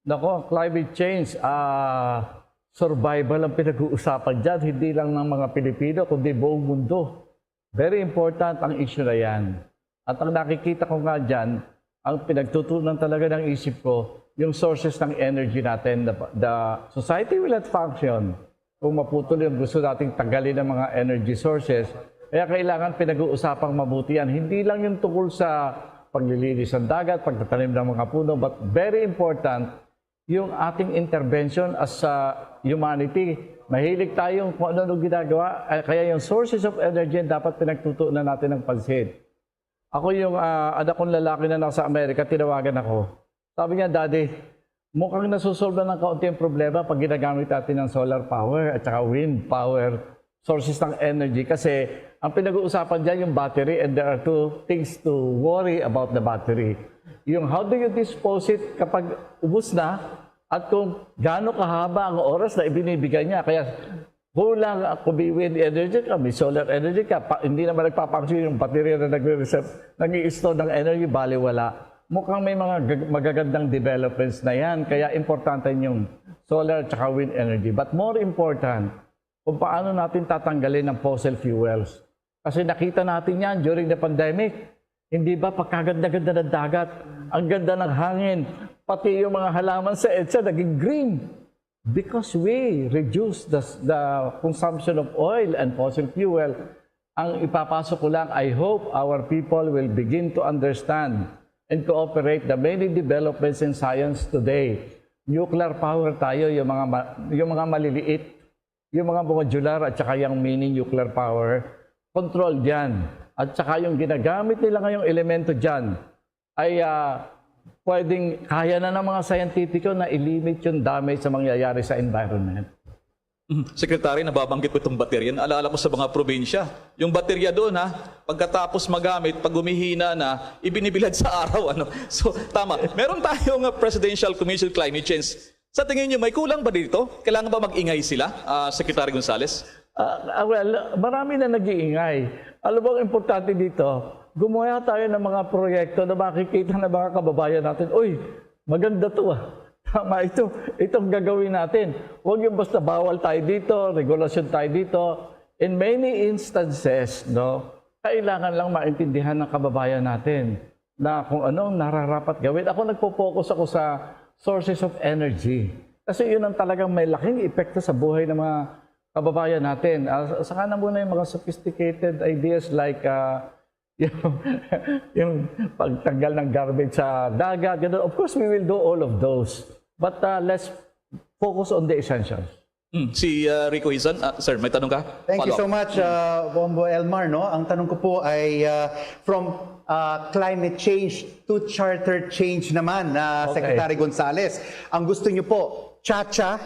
Nako, ang climate change, ah, survival ang pinag-uusapan dyan, hindi lang ng mga Pilipino, kundi buong mundo. Very important ang issue na yan. At ang nakikita ko nga dyan, ang pinagtutunan talaga ng isip ko, yung sources ng energy natin. The, the society will not function kung maputol yung gusto nating tanggalin ng mga energy sources. Kaya kailangan pinag-uusapang mabuti yan. Hindi lang yung tungkol sa paglilinis ng dagat, pagtatanim ng mga puno, but very important, yung ating intervention as a humanity. Mahilig tayong kung ano-ano ginagawa, eh, kaya yung sources of energy ang dapat pinagtutuunan natin ng pansin. Ako yung, ah, anak kong lalaki na nasa Amerika, tinawagan ako. Sabi niya, "Daddy, mukhang nasusolve na ng kaunti ang problema pag ginagamit natin ng solar power at saka wind power sources ng energy." Kasi ang pinag-uusapan dyan yung battery, and there are two things to worry about the battery. Yung how do you dispose it kapag ubos na, at kung gaano kahaba ang oras na ibinibigay niya. Kaya kulang, kung may wind energy ka, may solar energy ka, pa, hindi naman nagpapangsyon yung baterya na nagre-reserve, nag-i-store ng energy, baliwala. Mukhang may mga gag-, magagandang developments na yan. Kaya importante yung solar at saka wind energy. But more important, kung paano natin tatanggalin ang fossil fuels. Kasi nakita natin yan during the pandemic. Hindi ba pagkaganda-ganda ng dagat? Ang ganda ng hangin. Pati yung mga halaman sa EDSA naging green. Because we reduce the, the consumption of oil and fossil fuel, ang ipapasok ko lang, I hope our people will begin to understand and cooperate the many developments in science today. Nuclear power tayo, yung mga ma-, yung mga maliliit, yung mga modular at saka yung mini nuclear power, control dyan. At saka yung ginagamit nila ngayong elemento dyan ay, ah, pwedeng kaya na ng mga scientific na i-limit yung damage sa mangyayari sa environment. Mm, Secretary, nababanggit ko itong baterya. Naalala ko sa mga probinsya, yung baterya doon, ha, pagkatapos magamit, pag humihina na, ibinibilad sa araw. Ano? So, tama. Meron tayong uh, Presidential Commission on Climate Change. Sa tingin niyo, may kulang ba dito? Kailangan ba mag-ingay sila, ah, Secretary Gonzales? Ah, ah, well, marami na nag-iingay. Alam mo, ang importante dito, gumawa tayo ng mga proyekto na makikita ng mga kababayan natin, "Uy, maganda to ah. Tama ito. Itong gagawin natin." Huwag yung basta bawal tayo dito, regulasyon tayo dito. In many instances, no, kailangan lang maintindihan ng kababayan natin na kung ano ang nararapat gawin. Ako, nagpo-focus ako sa sources of energy. Kasi yun ang talagang may laking epekto sa buhay ng mga kababayan natin. Ah, saka na muna yung mga sophisticated ideas like, ah, yung, yung pagtanggal ng garbage sa dagat. Ganun. Of course, we will do all of those. But, ah, let's focus on the essentials. Hmm, si uh, Rico Hizan, uh, sir, may tanong ka? Thank you Follow-up. So much, uh, Bombo Elmar. No? Ang tanong ko po ay uh, from uh, climate change to charter change naman, uh, Okay. Secretary Gonzales. Ang gusto niyo po, cha-cha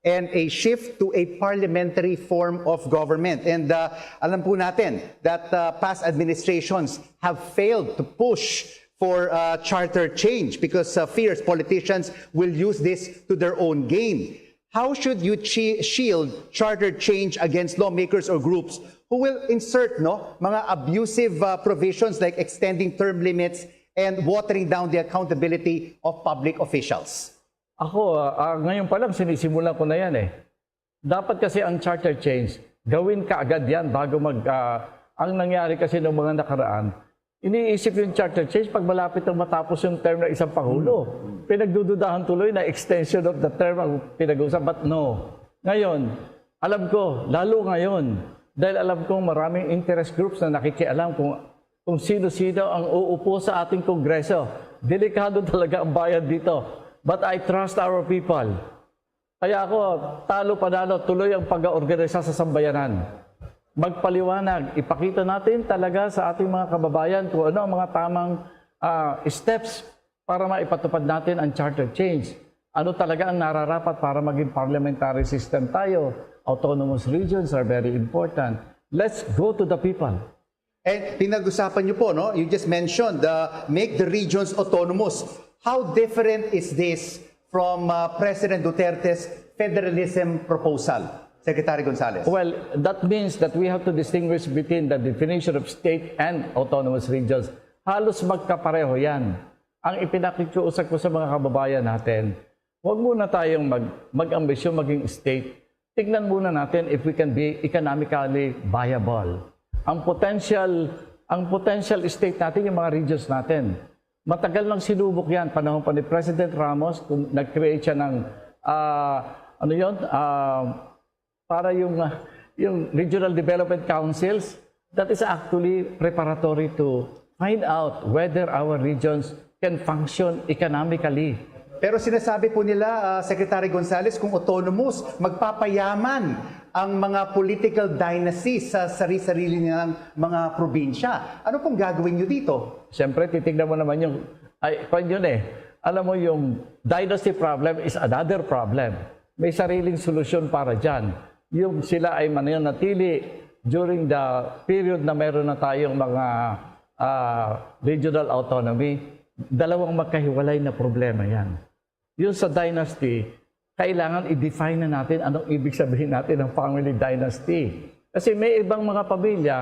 and a shift to a parliamentary form of government. And uh, alam po natin that uh, past administrations have failed to push for uh, charter change because uh, fears politicians will use this to their own gain. How should you chi- shield charter change against lawmakers or groups who will insert, no, mga abusive uh, provisions like extending term limits and watering down the accountability of public officials? Ako, ah, ah, ngayon pa lang, sinisimulan ko na yan eh. Dapat kasi ang charter change, gawin kaagad yan bago mag... ah, ang nangyari kasi ng mga nakaraan, iniisip yung charter change pag malapit ang matapos yung term ng isang Pangulo. Pinagdududahan tuloy na extension of the term ang pinag-uusap. But no. Ngayon, alam ko, lalo ngayon, dahil alam kong maraming interest groups na nakikialam kung, kung sino-sino ang uupo sa ating Kongreso. Delikado talaga ang bayan dito. But I trust our people. Kaya ako, talo panalo, tuloy ang pag-oorganisa sa sambayanan. Magpaliwanag, ipakita natin talaga sa ating mga kababayan kung ano ang mga tamang ah, steps para maipatupad natin ang charter change. Ano talaga ang nararapat para maging parliamentary system tayo? Autonomous regions are very important. Let's go to the people. And pinag-usapan niyo po, no? You just mentioned the make the regions autonomous. How different is this from uh, President Duterte's federalism proposal, Secretary Gonzales? Well, that means that we have to distinguish between the definition of state and autonomous regions. Halos magkapareho yan. Ang ipinakikiusap ko sa mga kababayan natin, huwag muna tayong mag, mag-ambisyon maging state. Tignan muna natin if we can be economically viable. Ang potential, ang potential state natin, yung mga regions natin. Matagal nang sinubok yan. Panahon pa ni President Ramos, kung nag-create siya ng, ah, ano yun? Ah, para yung, ah, yung regional development councils, that is actually preparatory to find out whether our regions can function economically. Pero sinasabi po nila, ah, Secretary Gonzales, kung autonomous, magpapayaman ang mga political dynasties sa sari-sarili nilang mga probinsya. Ano pong gagawin nyo dito? Siyempre, titignan mo naman yung, ay, kwan yun eh. Alam mo, yung dynasty problem is another problem. May sariling solusyon para dyan. Yung sila ay mananatili during the period na meron na tayong mga, ah, regional autonomy, dalawang magkahiwalay na problema yan. Yung sa dynasty, kailangan i-define na natin anong ibig sabihin natin ng family dynasty. Kasi may ibang mga pamilya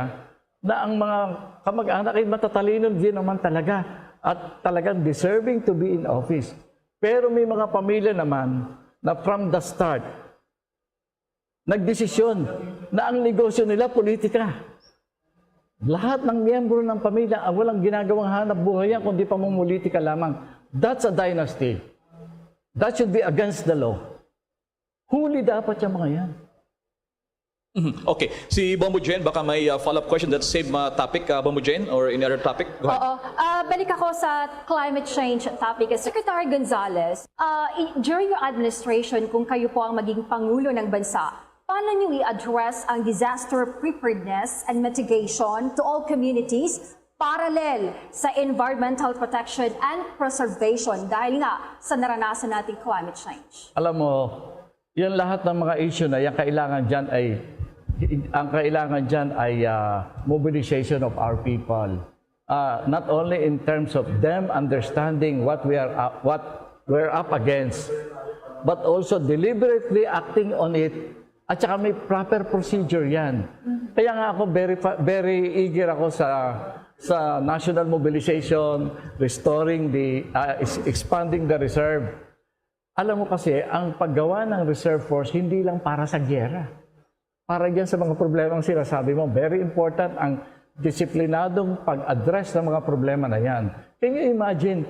na ang mga kamag-anak ay matatalino din naman talaga at talagang deserving to be in office. Pero may mga pamilya naman na from the start, nagdesisyon na ang negosyo nila politika. Lahat ng miyembro ng pamilya, ah, walang ginagawang hanap buhay yan kundi pamumulitika lamang. That's a dynasty. That should be against the law. Huli dapat yung mga yan. Mhm. Okay. Si Bombo Jen, baka may uh, follow-up question that same uh, topic, uh, Bombo Jen, or any other topic? Go ahead. Oo. Ah, balik ako sa climate change topic. Secretary Gonzales, ah, i- during your administration, kung kayo po ang maging pangulo ng bansa, paano niyo i-address ang disaster preparedness and mitigation to all communities parallel sa environmental protection and preservation dahil nga sa naranasan nating climate change? Alam mo, yan lahat ng mga issue na yan, kailangan dyan ay, ang kailangan dyan ay ah, mobilization of our people. Ah, not only in terms of them understanding what we are uh, what we're up against, but also deliberately acting on it. At saka may proper procedure yan. Kaya nga ako very fa- very eager ako sa sa national mobilization, restoring the uh, is- expanding the reserve. Alam mo kasi, ang paggawa ng reserve force hindi lang para sa giyera. Para diyan sa mga problemang sinasabi mo, very important ang disiplinadong pag-address ng mga problema na yan. Can you imagine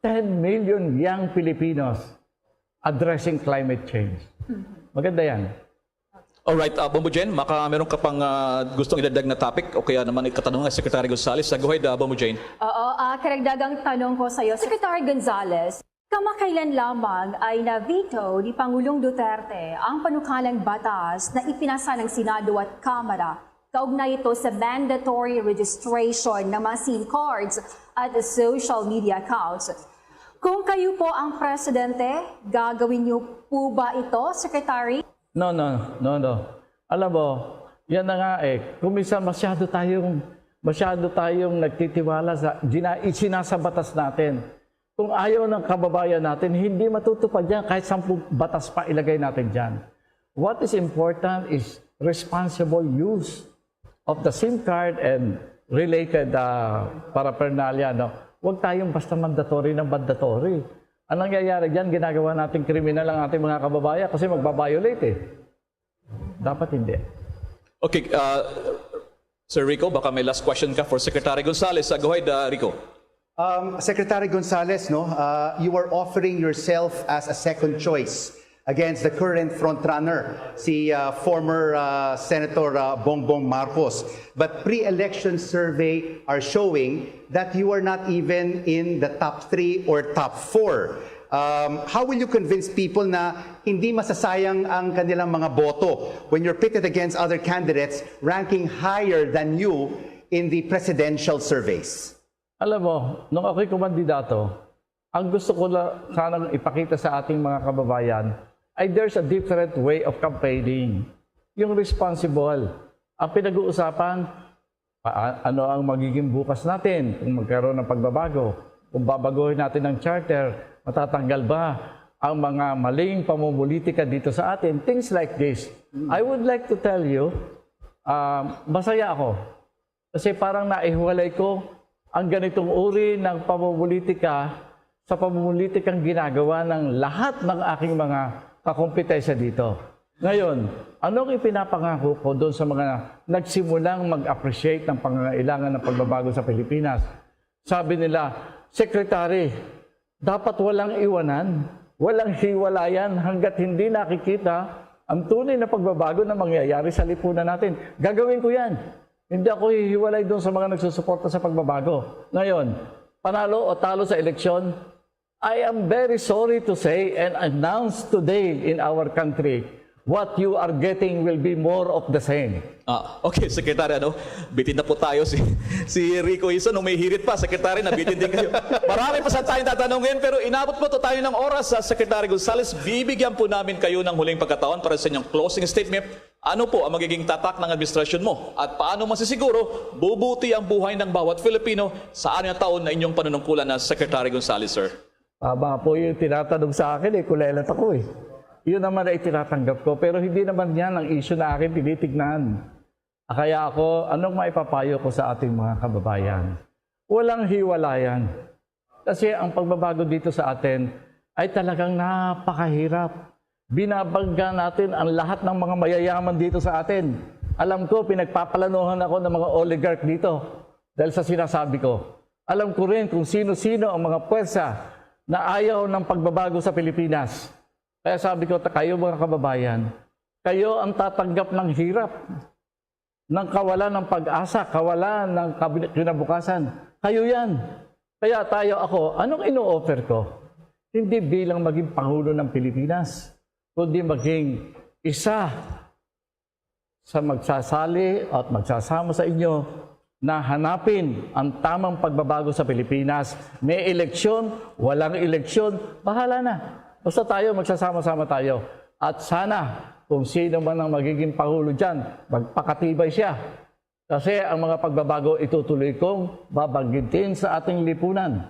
ten million young Filipinos addressing climate change? Maganda yan. Alright, uh, Bombo Jen, maka meron ka pang uh, gustong idagdag na topic o kaya naman ikatanong nga Secretary Gonzales. Uh, go ahead, uh, Bombo Jen. Oo, ah, karagdagang tanong ko sa iyo, Secretary Gonzales, kamakailan lamang ay na-veto ni Pangulong Duterte ang panukalang batas na ipinasa ng Senado at Kamara kaugnay ito sa mandatory registration ng mga SIM cards at social media accounts. Kung kayo po ang presidente, gagawin niyo po ba ito, Secretary? No, no, no, no. Alam mo, yan na nga eh. Kung minsan masyado tayong, masyado tayong nagtitiwala sa gina, isinasa batas natin. Kung ayaw ng kababayan natin, hindi matutupad yan kahit sampung batas pa ilagay natin dyan. What is important is responsible use of the SIM card and related uh, paraphernalia. No? Huwag tayong basta mandatory ng mandatory. Ang nangyayari dyan, ginagawa natin kriminal ang ating mga kababayan kasi magbabiolate eh. Dapat hindi. Okay, uh, Sir Rico, baka may last question ka for Secretary Gonzales. Uh, go ahead, uh, Rico. Um, Secretary Gonzales, no, uh, you are offering yourself as a second choice against the current frontrunner, si uh, former uh, Senator uh, Bongbong Marcos. But pre-election survey are showing that you are not even in the top three or top four. Um, how will you convince people na hindi masasayang ang kanilang mga boto when you're pitted against other candidates ranking higher than you in the presidential surveys? Alam mo, nung ako'y kumandidato, ang gusto ko lang sanang ipakita sa ating mga kababayan ay there's a different way of campaigning. Yung responsible. Ang pinag-uusapan, pa- ano ang magiging bukas natin kung magkaroon ng pagbabago? Kung babaguhin natin ang charter, matatanggal ba ang mga maling pamumulitika dito sa atin? Things like this. I would like to tell you, um, masaya ako kasi parang naihiwalay ko ang ganitong uri ng pamumulitika sa pamumulitikang ginagawa ng lahat ng aking mga kakompetensya dito. Ngayon, ano ang ipinapangako ko doon sa mga nagsimulang mag-appreciate ng pangangailangan ng pagbabago sa Pilipinas? Sabi nila, "Secretary, dapat walang iwanan, walang hiwalayan hanggat hindi nakikita ang tunay na pagbabago na mangyayari sa lipunan natin. Gagawin ko yan. Hindi ako hihiwalay doon sa mga nagsusuporta sa pagbabago." Ngayon, panalo o talo sa eleksyon, I am very sorry to say and announce today in our country, what you are getting will be more of the same. Ah, okay, Secretary, ano? Bitin na po tayo. Si, si Rico Ison, nung may hirit pa, Secretary, nabitin din kayo. Marami pa sa tayong tatanungin, pero inabot po to tayo ng oras. Sa Secretary Gonzales, bibigyan po namin kayo ng huling pagkataon para sa inyong closing statement. Ano po ang magiging tatak ng administrasyon mo? At paano masisiguro bubuti ang buhay ng bawat Filipino sa anim na taon na inyong panunungkulan na Secretary Gonzales, sir? Tama po yung tinatanong sa akin eh, kulelat ako eh. Yun naman ay tinatanggap ko, pero hindi naman yan ang issue na akin tinitignan. Ah, kaya ako, anong maipapayo ko sa ating mga kababayan? Walang hiwalayan. Kasi ang pagbabago dito sa atin ay talagang napakahirap. Binabangga natin ang lahat ng mga mayayaman dito sa atin. Alam ko, pinagpaplanuhan ako ng mga oligarch dito dahil sa sinasabi ko. Alam ko rin kung sino-sino ang mga puwersa na ayaw ng pagbabago sa Pilipinas. Kaya sabi ko, "Ta-, kayo mga kababayan, kayo ang tatanggap ng hirap, ng kawalan ng pag-asa, kawalan ng kab-, kinabukasan. Kayo yan." Kaya tayo, ako, anong ino-offer ko? Hindi bilang maging Pangulo ng Pilipinas, kundi maging isa sa magsasali at magsasama sa inyo na hanapin ang tamang pagbabago sa Pilipinas. May eleksyon, walang eleksyon, bahala na. Basta tayo, magsasama-sama tayo. At sana, kung sino man ang magiging Pangulo dyan, magpakatibay siya. Kasi ang mga pagbabago itutuloy kong babanggitin sa ating lipunan.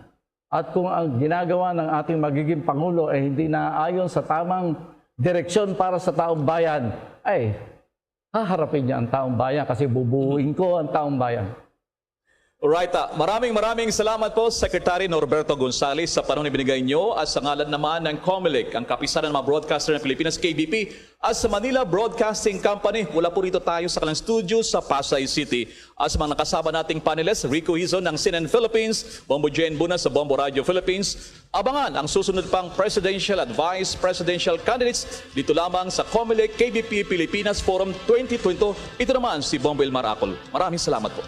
At kung ang ginagawa ng ating magiging Pangulo ay hindi naaayon sa tamang direksyon para sa taong bayan, ay, haharapin niya ang taong bayan kasi bubuuin ko ang taong bayan. Alright, ah, maraming, maraming salamat po, Secretary Norberto Gonzales, sa panahon na binigay niyo at sa ngalan naman ng Comelec, ang Kapisanan ng mga Broadcaster ng Pilipinas, K B P, at sa Manila Broadcasting Company. Mula po rito tayo sa kanilang studio sa Pasay City. At sa mga nakasama nating panelists, Rico Hizon ng C N N Philippines, Bombo Jane Buna sa Bombo Radio Philippines. Abangan ang susunod pang presidential at vice presidential candidates dito lamang sa Comelec K B P Pilipinas Forum twenty twenty-two. Ito naman si Bombo Elmar Acol. Maraming salamat po.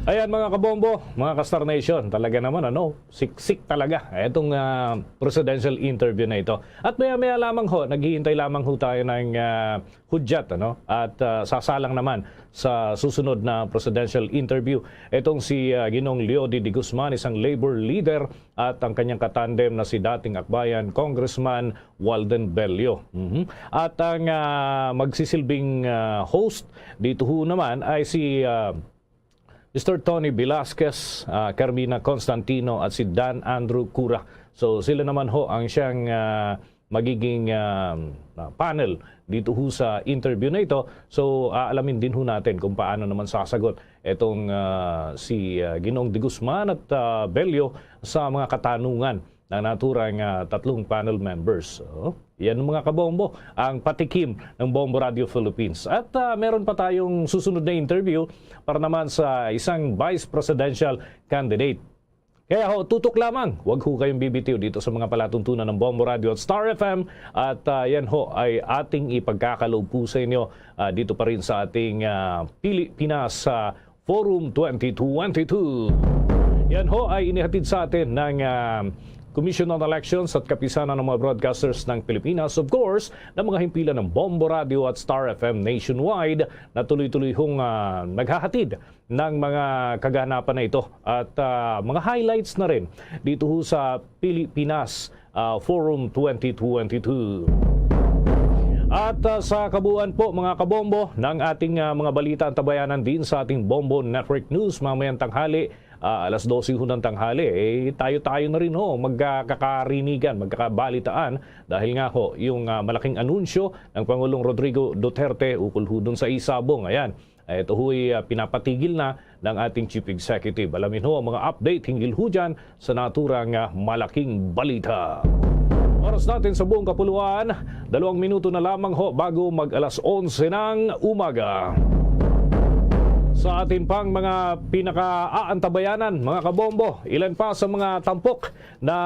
Ayan, mga kabombo, mga ka-Star Nation, talaga naman, ano, siksik talaga itong, ah, presidential interview na ito. At maya-maya lamang ho, naghihintay lamang ho tayo ng, ah, hudyat, ano? At, ah, sasalang naman sa susunod na presidential interview itong si, ah, Ginoong Leody de Guzman, isang labor leader, at ang kanyang katandem na si dating Akbayan Congressman Walden Bello. Mhm. At ang, ah, magsisilbing, ah, host dito ho naman ay si, ah, Mister Tony Velasquez, ah, Carmina Constantino at si Dan Andrew Cura. So, sila naman ho ang siyang, ah, magiging, ah, ah, panel dito ho sa interview na ito. So, aalamin din ho natin kung paano naman sasagot itong, ah, si, ah, Ginoong de Guzman at, ah, Bello sa mga katanungan ng naturang, ah, tatlong panel members. Oh, yan, mga kabombo, ang patikim ng Bombo Radio Philippines. At, ah, meron pa tayong susunod na interview para naman sa isang vice presidential candidate. Kaya ho, tutok lamang. Huwag ho kayong bibitiw dito sa mga palatuntunan ng Bombo Radio at Star F M. At, ah, yan ho ay ating ipagkakaloob po sa inyo, ah, dito pa rin sa ating, ah, Pilipinas, ah, Forum twenty twenty-two. Yan ho ay inihatid sa atin ng, ah, Commission on Elections at Kapisanan ng mga Broadcasters ng Pilipinas, of course, ng mga himpilan ng Bombo Radio at Star F M nationwide na tuloy-tuloy hong, ah, naghahatid ng mga kaganapan na ito at, ah, mga highlights na rin dito ho sa Pilipinas, ah, Forum twenty twenty-two. At, ah, sa kabuuan po, mga kabombo, ng ating, ah, mga balita, antabayanan din sa ating Bombo Network News mamayang tanghali, ah, alas dose ho ng tanghali. Eh, tayo-tayo na rin ho magkakarinigan, magkakabalitaan dahil nga ho yung, ah, malaking anunsyo ng Pangulong Rodrigo Duterte ukol ho dun sa isabong. Ayan. Ito ho'y, ah, pinapatigil na ng ating Chief Executive. Alamin ho ang mga update hinggil ho dyan sa naturang, ah, malaking balita. Oras natin sa buong kapuluan, dalawang minuto na lamang ho bago mag alas onse ng umaga. Sa atin pang mga pinakaaantabayanan, mga kabombo, ilan pa sa mga tampok na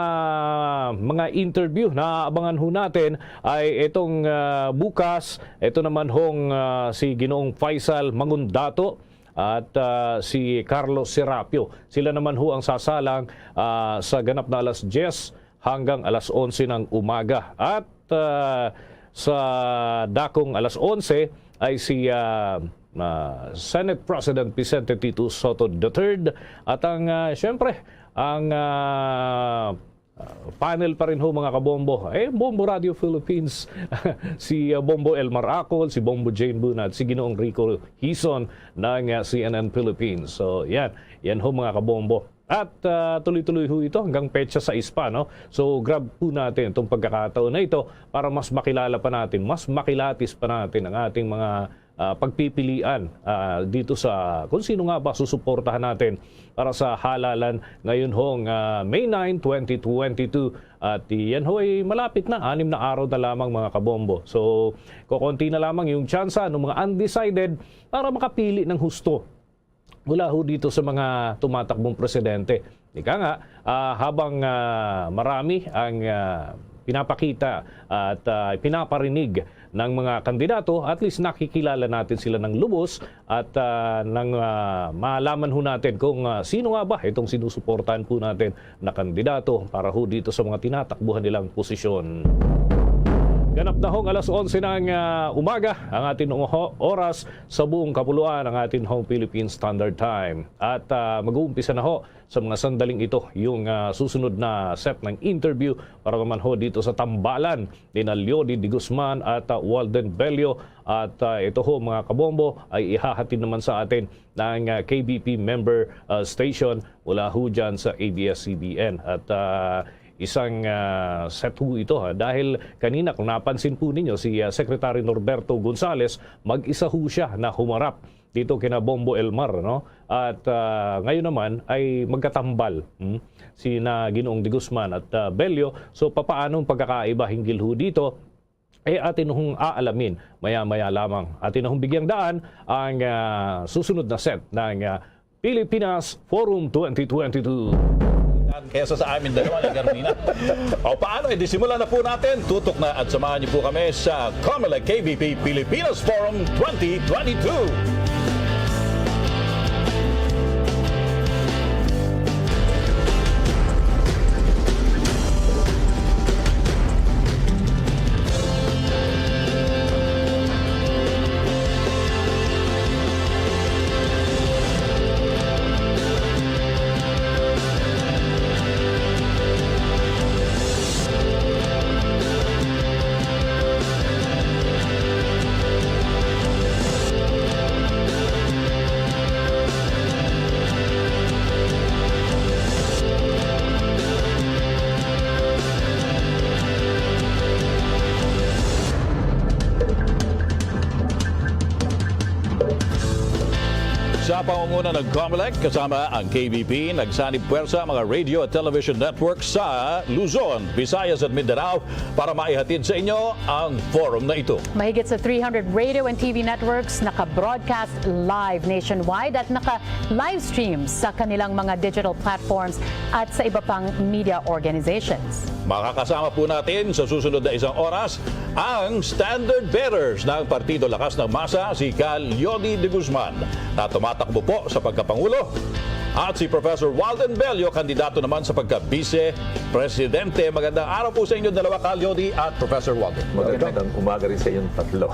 mga interview na abangan ho natin ay itong, ah, bukas. Ito naman hong, ah, si Ginoong Faisal Mangundato at, ah, si Carlos Serapio. Sila naman ho ang sasalang, ah, sa ganap na alas diyes hanggang alas onse ng umaga. At, ah, sa dakong alas onse ay si, ah, ah, Senate President Vicente Tito Sotto the third at ang, ah, siyempre, ang, ah, ah, panel pa rin ho, mga kabombo. Eh, Bombo Radio Philippines, si, ah, Bombo Elmar Acol, si Bombo Jane Buna, at si Ginoong Rico Hison ng, ah, C N N Philippines. So, yan. Yan ho, mga kabombo. At, ah, tuloy-tuloy ho ito hanggang petsa sais pa, no? So, grab po natin itong pagkakataon na ito para mas makilala pa natin, mas makilatis pa natin ang ating mga, ah, pagpipilian, ah, dito sa kung sino nga ba susuportahan natin para sa halalan ngayon hong, ah, May nine, twenty twenty-two. At yan ho ay malapit na, anim na araw na lamang, mga kabombo. So, kokonti na lamang yung tsansa ng mga undecided para makapili ng husto mula ho dito sa mga tumatakbong presidente. Ika nga, ah, habang, ah, marami ang, ah, pinapakita at, ah, pinaparinig ng mga kandidato, at least nakikilala natin sila ng lubos at, ah, nang, ah, malaman ho natin kung, ah, sino nga ba itong sinusuportahan po natin na kandidato para ho dito sa mga tinatakbuhan nilang posisyon. Ganap na hong alas onse ng, ah, umaga ang ating ho-, oras sa buong kapuluan, ang ating hong Philippine Standard Time. At, ah, mag-uumpisa na ho sa mga sandaling ito yung, ah, susunod na set ng interview para naman ho dito sa tambalan ni na Leody de Guzman at, ah, Walden Bello. At, ah, ito ho, mga kabombo, ay ihahatid naman sa atin ng, ah, K B P member, ah, station mula ho dyan sa A B S C B N. At, ah, isang, ah, set ho ito, ha, dahil kanina, kung napansin po ninyo, si, ah, Secretary Norberto Gonzales, mag-isa ho siya na humarap dito kina Bombo Elmar, no? At, ah, ngayon naman ay magkatambal, hmm, si na Ginoong de Guzman at, ah, Bello. So, papaano ang pagkakaiba hinggil ho dito? Eh, atin hong aalamin maya-maya lamang. Atin na hong bigyang daan ang, ah, susunod na set ng, ah, Pilipinas Forum twenty twenty-two. Kesa sa amin dalawa ni Carmina. O paano, edi simulan na po natin. Tutok na at samahan niyo po kami sa Comelec K B P Pilipinas Forum twenty twenty-two. Sa pangunguna ng Comelec, kasama ang K B P, nagsanib puwersa ang mga radio at television network sa Luzon, Visayas at Mindanao para maihatid sa inyo ang forum na ito. Mahigit sa three hundred radio and T V networks naka-broadcast live nationwide at naka-livestream sa kanilang mga digital platforms at sa iba pang media organizations. Makakasama po natin sa susunod na isang oras ang standard bearers ng Partido Lakas ng Masa, si Kal Leody de Guzman, na tumatakbo po sa pagkapangulo, at si Professor Walden Bello, kandidato naman sa pagka-vice presidente. Magandang araw po sa inyo dalawa, Kal Leody at Professor Walden. Magandang umaga rin sa inyong tatlo.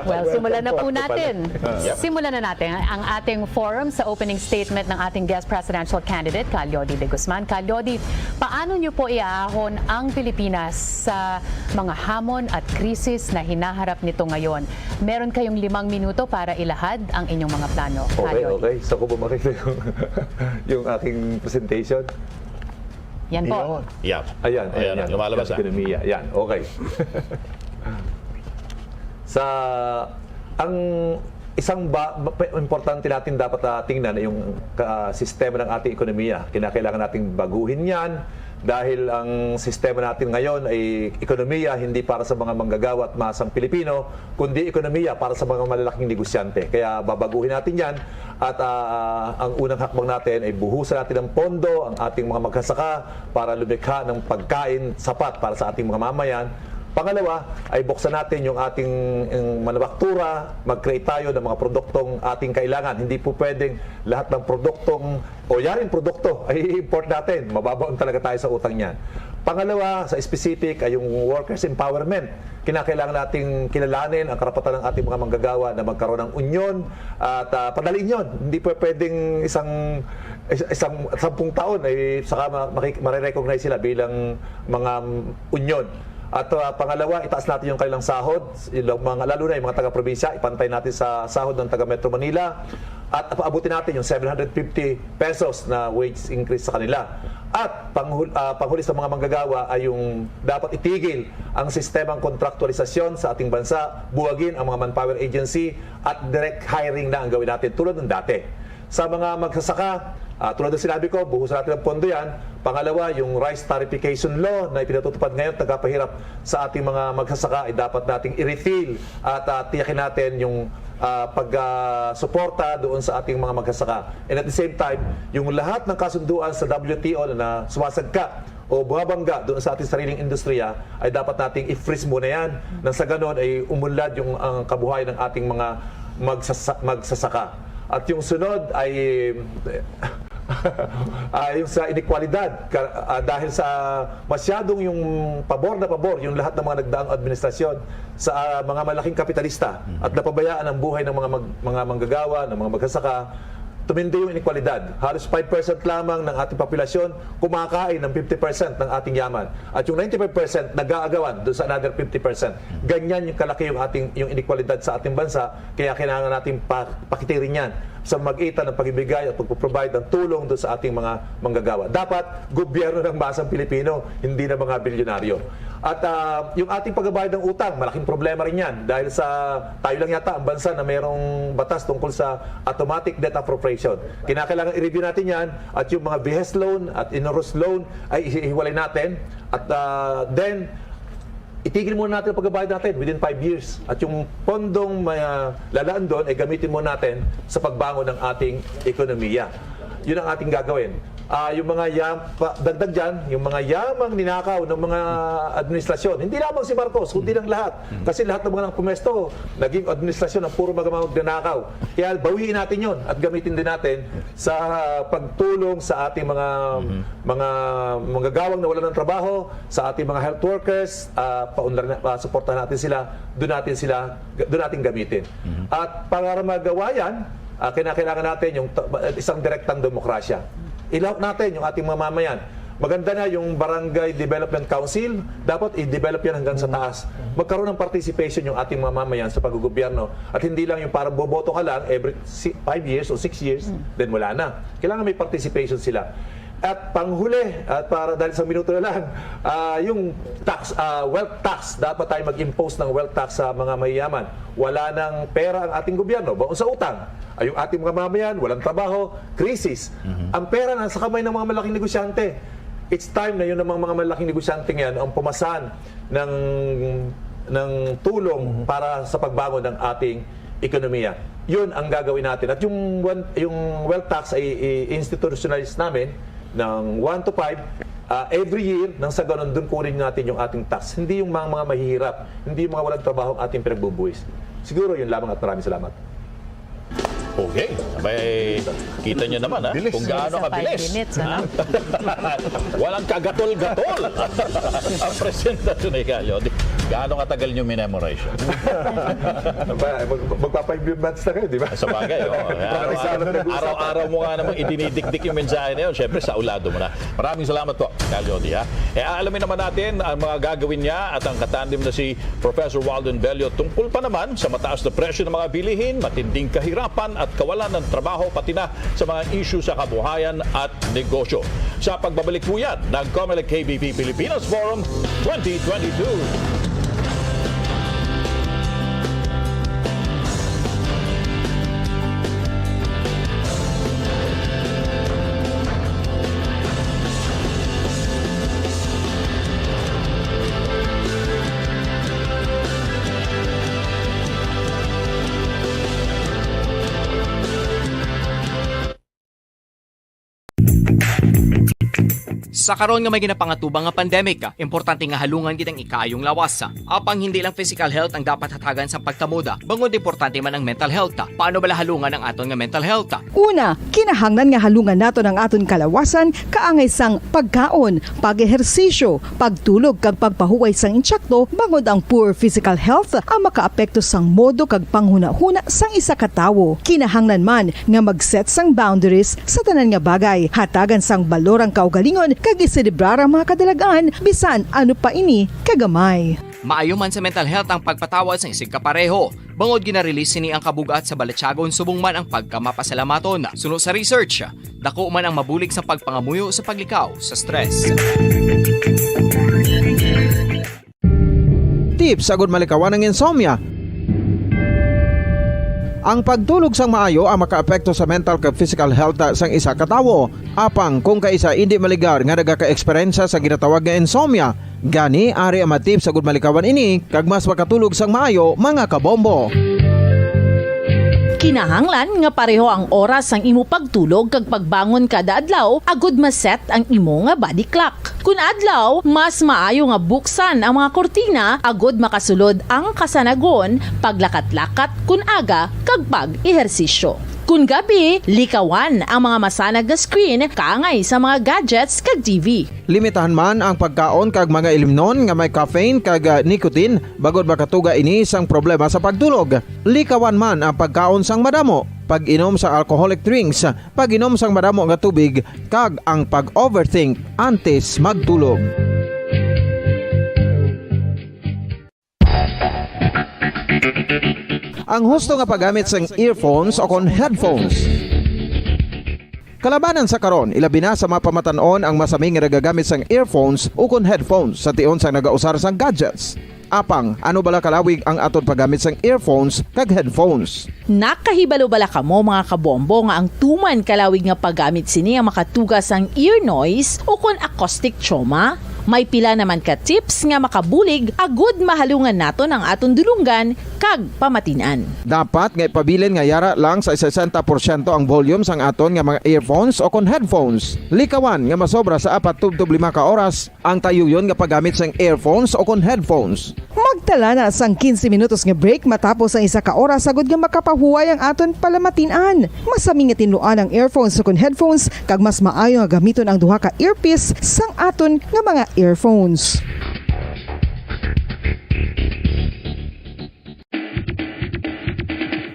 Well, simulan na po natin. Yep. Simulan na natin ang ating forum sa opening statement ng ating guest presidential candidate, Kal Leody de Guzman. Kal Leody, paano niyo po iaahon ang Pilipinas sa mga hamon at krisis na hinaharap nito ngayon? Meron kayong limang minuto para ilahad ang inyong mga plano, Kal Leody. Okay, okay. So, ko ba makita yung, yung aking presentation? Yan po. Yun. Yep. Ayan, ayan, ayan, yan. Lumalabas, ah. Ekonomiya. Yan, okay. Sa, ang Isang ba, ba- importante natin dapat, ah, tingnan ay yung, ah, sistema ng ating ekonomiya. Kinakailangan nating baguhin yan dahil ang sistema natin ngayon ay ekonomiya hindi para sa mga manggagawa at masang Pilipino, kundi ekonomiya para sa mga malalaking negosyante. Kaya babaguhin natin yan at, ah, ang unang hakbang natin ay buhusan natin ng pondo ang ating mga magsasaka para lumikha ng pagkain sapat para sa ating mga mamayan. Pangalawa ay buksan natin yung ating, yung manufaktura, mag-create tayo ng mga produktong ating kailangan. Hindi po pwedeng lahat ng produktong o yaring produkto ay i-import natin. Mababaon talaga tayo sa utang niyan. Pangalawa, sa specific ay yung workers empowerment. Kinakailangan nating kilalanin ang karapatan ng ating mga manggagawa na magkaroon ng union at, ah, padaliin yun. Hindi po pwedeng isang, is- isang sampung taon ay saka ma- maki- marirecognize sila bilang mga, um, union. At, ah, pangalawa, itaas natin yung kanilang sahod, yung mga, lalo na yung mga taga-probinsya, ipantay natin sa sahod ng taga-Metro Manila. At paabutin natin yung seven hundred fifty pesos na wage increase sa kanila. At panghul- ah, panghuli sa mga manggagawa ay yung dapat itigil ang sistemang kontraktualisasyon sa ating bansa, buwagin ang mga manpower agency at direct hiring na ang gawin natin tulad ng dati. Sa mga magsasaka, ah, tulad ng sinabi ko, buhusan natin ang pondo yan. Pangalawa, yung rice tariffication law na ipinatutupad ngayon, nagpapahirap sa ating mga magsasaka, ay dapat nating i-repeal at, ah, tiyakin natin yung, ah, pag, ah, suporta doon sa ating mga magsasaka. And at the same time, yung lahat ng kasunduan sa W T O na sumasagka o bumabangga doon sa ating sariling industriya ay dapat nating i-freeze muna yan. Nang sa ganon ay umunlad yung, ang kabuhayan ng ating mga magsasa- magsasaka. At yung sunod ay, ah, yung sa inekwalidad. Ka- ah, dahil sa masyadong yung pabor na pabor yung lahat ng mga nagdaang administrasyon sa, ah, mga malaking kapitalista at napabayaan ang buhay ng mga mag- mga manggagawa, ng mga magsasaka, tumindi yung inekwalidad. Halos five percent lamang ng ating populasyon kumakain ng fifty percent ng ating yaman. At yung ninety-five percent nag-aagawan doon sa another fifty percent. Ganyan yung kalaki yung ating, yung inekwalidad sa ating bansa, kaya kailangan natin pa- pakitirin yan sa magitan ng pagbibigay at pagpo-provide ng tulong doon sa ating mga manggagawa. Dapat gobyerno ng masang Pilipino, hindi na mga bilyonaryo. At, ah, yung ating pagbabayad ng utang, malaking problema rin yan dahil sa tayo lang yata ang bansa na mayroong batas tungkol sa automatic debt appropriation. Kinakailangan i-review natin yan at yung mga vehicles loan at inurus loan ay ihiwalay natin. At, ah, then, itigil muna natin ang pagbabayad natin within five years. At yung pondong may, ah, lalaan doon ay gamitin muna natin sa pagbangon ng ating ekonomiya. Yun ang ating gagawin. Ah, yung mga yam- pa- dagdag dyan, yung mga yamang ninakaw ng mga administrasyon. Hindi lamang si Marcos, kundi ng lahat. Kasi lahat ng mga nagpumesto, naging administrasyon ang puro mga magnanakaw. Kaya bawiin natin yon at gamitin din natin sa pagtulong sa ating mga mga manggagawang nawalan ng trabaho, sa ating mga health workers, ah, paunlad na, ah, suportahan natin sila, doon natin sila, doon natin gamitin. At para magawa yan, ah, kinakailangan natin yung ta- isang direktang demokrasya. Ilahok natin yung ating mga mamayan. Maganda na yung Barangay Development Council, dapat i-develop yan hanggang sa taas. Magkaroon ng participation yung ating mga mamayan sa paggugobyerno. At hindi lang yung parang boboto ka lang every si- five years o six years, then wala na. Kailangan may participation sila. At panghuli, at para dahil sa minuto na lang, ah, yung tax, ah, wealth tax, dapat tayo mag-impose ng wealth tax sa mga mayayaman. Wala nang pera ang ating gobyerno, baon sa utang. Ay, yung ating mga mamayan, walang trabaho, krisis. Ang pera nasa kamay ng mga malaking negosyante. It's time na yun namang mga malaking negosyante ngayon ang pumasan ng, ng tulong para sa pagbangon ng ating ekonomiya. Yun ang gagawin natin. At yung, one- yung wealth tax ay i-institutionalize namin ng one to five, ah, every year, nang sa ganun, doon kunin natin yung ating tax. Hindi yung mga, mga mahihirap, hindi yung mga walang trabaho ang ating pinagbubuhis. Siguro yun lamang at maraming salamat. Okay. Abay, kita nyo naman, ha? Bilis. Kung gaano Sa five kabilis. Minutes, ano? Walang kagatol-gatol ang presentasyon ni Kalyo. Di- Gaano katagal nyo minemorize yun? Ba, mag, magpa-five months na kayo, di ba? Sa bagay, oh. Araw-araw, araw-araw mo nga namang idinidikdik yung mensahe na yun. Siyempre, saulado mo na. Maraming salamat po, Kalyo Di, ha? E, aalamin naman natin ang mga gagawin niya at ang katandem na si Professor Walden Bello tungkol pa naman sa mataas na presyo ng mga bilihin, matinding kahirapan at kawalan ng trabaho, pati na sa mga issue sa kabuhayan at negosyo. Sa pagbabalik po yan ng Comelec K B P Pilipinas Forum twenty twenty-two. Sa karon nga may ginapangatubang nga pandemic, importante nga halungan gid ang ikaayong lawas. Apang hindi lang physical health ang dapat hatagan sang pagkamoda, bangod importante man ang mental health. Paano bala halungan ang aton nga mental health? Una, kinahanglan nga halungan naton ang aton kalawasan kaangay sang pagkaon, pag-ehersisyo, pagtulog kag pagpahuway sang insakto, bangod ang poor physical health ang makaapekto sang modo kag panghunahuna sang isa ka tawo. Kinahanglan man nga mag-set sang boundaries sa tanan nga bagay, hatagan sang balor ang kaugalingon kag iselebrar ang mga kadalag-an, bisan ano pa ini kagamay. Maayo man sa mental health ang pagpatawad sang isigkapareho, bangod gina-release sini ang kabug-at sa balatyagon subong man ang pagkamapasalamaton. Suno sa research, dako man ang mabulig sa pagpangamuyo sa paglikaw sa stress. Tips agud malikawan ang insomnia. Ang pagtulog sang maayo ang makaapekto sa mental kag physical health sang isa ka tawo. Apang kung kaisa indi maligar nga nagaka-eksperyensya sa ginatawag nga insomnia, gani ari ang mga tips agud malikawan ini kag mas makatulog sang maayo, mga kabombo. Kinahanglan nga pareho ang oras sang imo pagtulog kag pagbangon kada adlaw agud ma-set ang imo nga body clock. Kun adlaw, mas maayo nga buksan ang mga kurtina agud makasulod ang kasanagon, paglakat-lakat kun aga, kag pag-ehersisyo. Kun gabi, likawan ang mga masanag nga screen kaangay sa mga gadgets kag T V. Limitahan man ang pagkaon kag mga ilimnon nga may caffeine kag, ah, nicotine, bangod makatuga ini sang problema sa pagtulog. Likawan man ang pagkaon sang madamo, pag-inom sa alcoholic drinks, pag-inom sang madamo nga tubig, kag ang pag-overthink antes magtulog. Ang husto nga paggamit sang earphones o kon headphones. Kalabanan sa karon, ilabi na sa mga pamatan-on ang masami nga nagagamit sang earphones o kon headphones sa tion sang nagausar sang gadgets. Apang, ano bala kalawig ang aton paggamit sang earphones kag headphones? Nakahibalo bala kamo, mga kabombo, nga ang tuman kalawig nga paggamit sini ang makatuga sang ear noise o kon acoustic trauma? May pila naman ka tips nga makabulig agud mahalungan naton ang aton dulonggan kag pamatin-an. Dapat nga ipabilin nga yara lang sa sesenta porsyento ang volume sang aton nga mga earphones o kon headphones. Likawan nga masobra sa apat tubtob lima ka oras ang tayuyon nga paggamit sang earphones o kon headphones. Magtala na sang quince minutos nga break matapos ang isa ka oras agud nga makapahuway ang aton palamatin-an. Masami nga tinluan ang earphones ukon headphones, kag mas maayo nga gamiton ang duha ka earpiece sang aton nga mga earphones.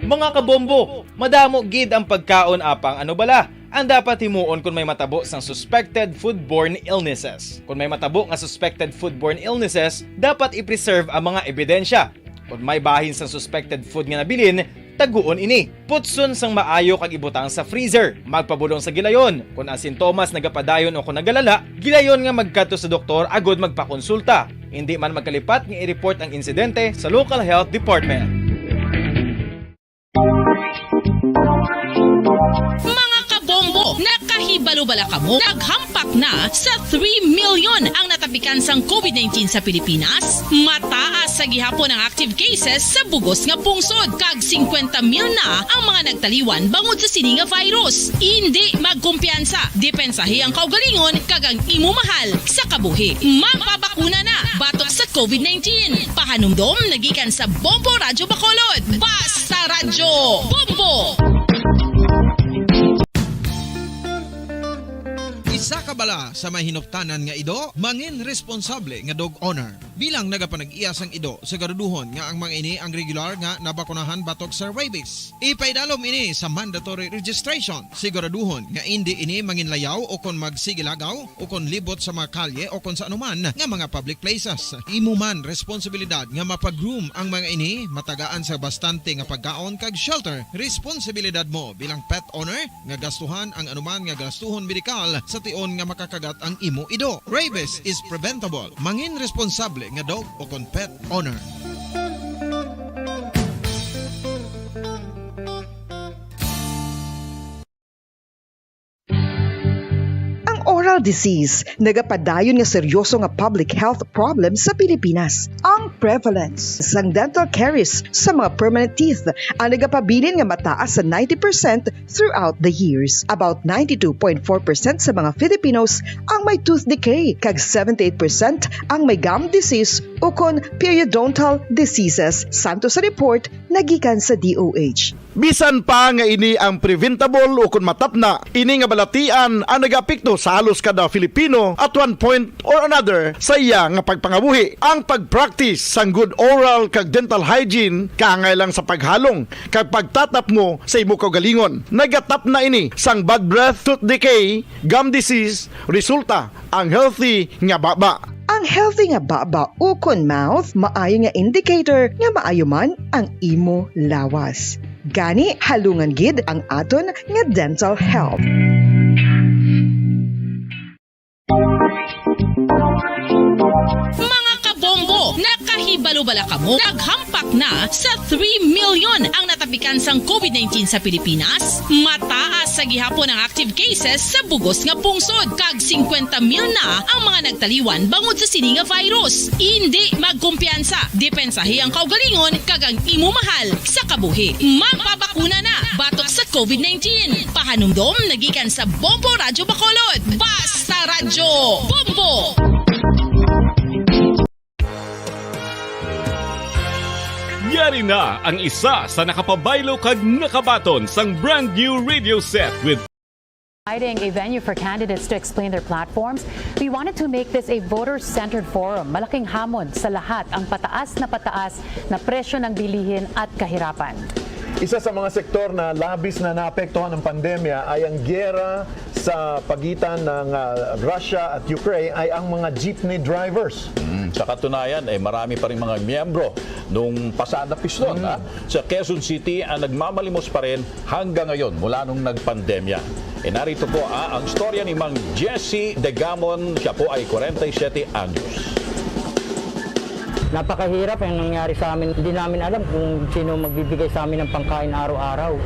Mga kabombo, madamo gid ang pagkaon, apang ano bala ang dapat himuon kon may matabo sang suspected foodborne illnesses? Kon may matabo nga suspected foodborne illnesses, dapat i-preserve ang mga ebidensya. Kon may bahin sang suspected food nga nabilin, taguon ini. Putson sang maayo kag ibutang sa freezer. Magpabulong sa gilayon. Kon ang sintomas nagapadayon o kon nagalala, gilayon nga magkadto sa doktor agud magpakonsulta. Indi man magkalipat nga i-report ang insidente sa local health department. Mga kabombo, nakahibalo bala kamo? Naghampak na sa three million ang natapikan sang covid nineteen sa Pilipinas. Mataas sa gihapon ang active cases sa bug-os nga pungsod, kag singkwenta mil na ang mga nagtaliwan bangod sa sini nga virus. Indi magkumpiyansa, depensahi ang kaugalingon kag ang imo mahal sa kabuhi. Magpabakuna na batok sa covid nineteen. Pahanumdom na gikan sa Bombo Radyo Bacolod. Basta Radyo Bombo! Isa ka bala sa may hinuptanan nga ido, mangin responsable nga dog owner. Bilang nagapanag-iya sang ido, siguraduhon nga ang mga ini ang regular nga nabakunahan batok sa rabies. Ipaidalom ini sa mandatory registration. Siguraduhon nga indi ini manginlayaw o kon magsigilagaw o kon libot sa mga kalye o kon sa anuman nga mga public places. Imo man responsibilidad nga mapa-groom ang mga ini, matagaan sa bastante nga pagkaon kag shelter. Responsibilidad mo bilang pet owner nga gastuhan ang anuman nga gastuhon medikal sa tion nga makakagat ang imo ido. Rabies is preventable. Mangin responsable nga dog o kon pet owner. Ang oras disease, nagapadayon nga seryoso nga public health problem sa Pilipinas. Ang prevalence sang dental caries sa mga permanent teeth ang nagapabilin nga mataas sa ninety percent throughout the years. About ninety-two point four percent sa mga Filipinos ang may tooth decay, kag seventy-eight percent ang may gum disease ukon periodontal diseases, santo sa report nagikan sa D O H. Bisan pa nga ini ang preventable ukon matapna, ini nga balatian ang nagaapekto sa halos kada Filipino at one point or another sa iya nga pagpangabuhi. Ang pag-practice sang good oral kag dental hygiene kaangay lang sa paghalong kag pagtatapmo sa imo kaugalingon. Nagatapna ini sang bad breath, tooth decay, gum disease, resulta ang healthy nga baba. Ang healthy nga baba ukon mouth maayo nga indicator nga maayo man ang imo lawas. Gani, halungan gid ang aton nga dental health. Mga kabombo, nakahibalo bala kamo? Naghampak na sa three million ang natapikan sang covid nineteen sa Pilipinas. Mataas sa gihapon ang active cases sa bugos nga pungsod, kag singkwenta mil na ang mga nagtaliwan bangod sa sini nga virus. Indi magkumpiyansa, depensahi ang kaugalingon kag ang imo mahal sa kabuhi. Magpabakuna na batok sa covid nineteen. Pahanumdom nagikan sa Bombo Radyo Bacolod. Basta Radyo Bombo! Yari na ang isa sa nakapabaylo kag nakabaton sang brand new radio set with Providing a venue for candidates to explain their platforms, we wanted to make this a voter-centered forum. Malaking hamon sa lahat ang pataas na pataas na presyo ng bilihin at kahirapan. Isa sa mga sektor na labis na naapektuhan ng pandemya ay ang giyera sa pagitan ng, ah, Russia at Ukraine ay ang mga jeepney drivers. Mm, sa katunayan, eh, marami pa ring mga miyembro nung pasada piston, Mm. ha? Sa Quezon City, ang nagmamalimos pa rin hanggang ngayon mula nung nagpandemya. E narito po, ah, ang storya ni Mang Jesse Degamon. Siya po ay kwarenta y siyete anyos. Napakahirap ang nangyari sa amin. Hindi namin alam kung sino magbibigay sa amin ng pangkain araw-araw.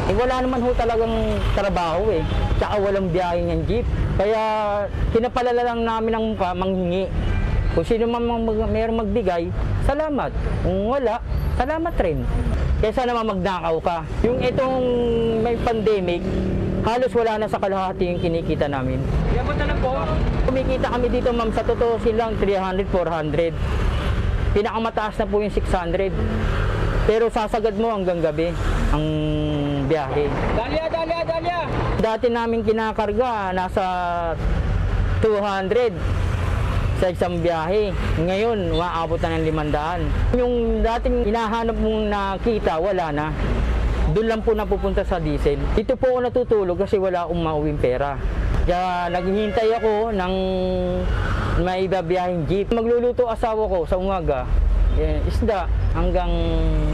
Eh, wala naman ho talagang trabaho eh. Tsaka walang biyahe ng jeep. Kaya kinapalala lang namin ang mukha, manghingi. Kung sino man mag-, mag-, mayroong magbigay, salamat. Kung wala, salamat rin. Kesa naman magnakaw ka. Yung itong may pandemic, halos wala na sa kalahati yung kinikita namin. Kumikita kami dito, ma'am, sa totoo silang three hundred, four hundred. Pinakamataas na po yung six hundred. Pero sasagad mo hanggang gabi ang biyahe. Dahlia, dahlia, dahlia! Dati namin kinakarga, nasa two hundred sa isang biyahe. Ngayon, umaabot na ng limandaan. Yung dating hinahanap mong nakita, wala na. Doon lang po napupunta sa diesel. Dito po ako natutulog kasi wala akong mauwing pera. Kaya naghihintay ako ng may ibabiyaheng jeep. Magluluto asawa ko sa umaga, eh, isda hanggang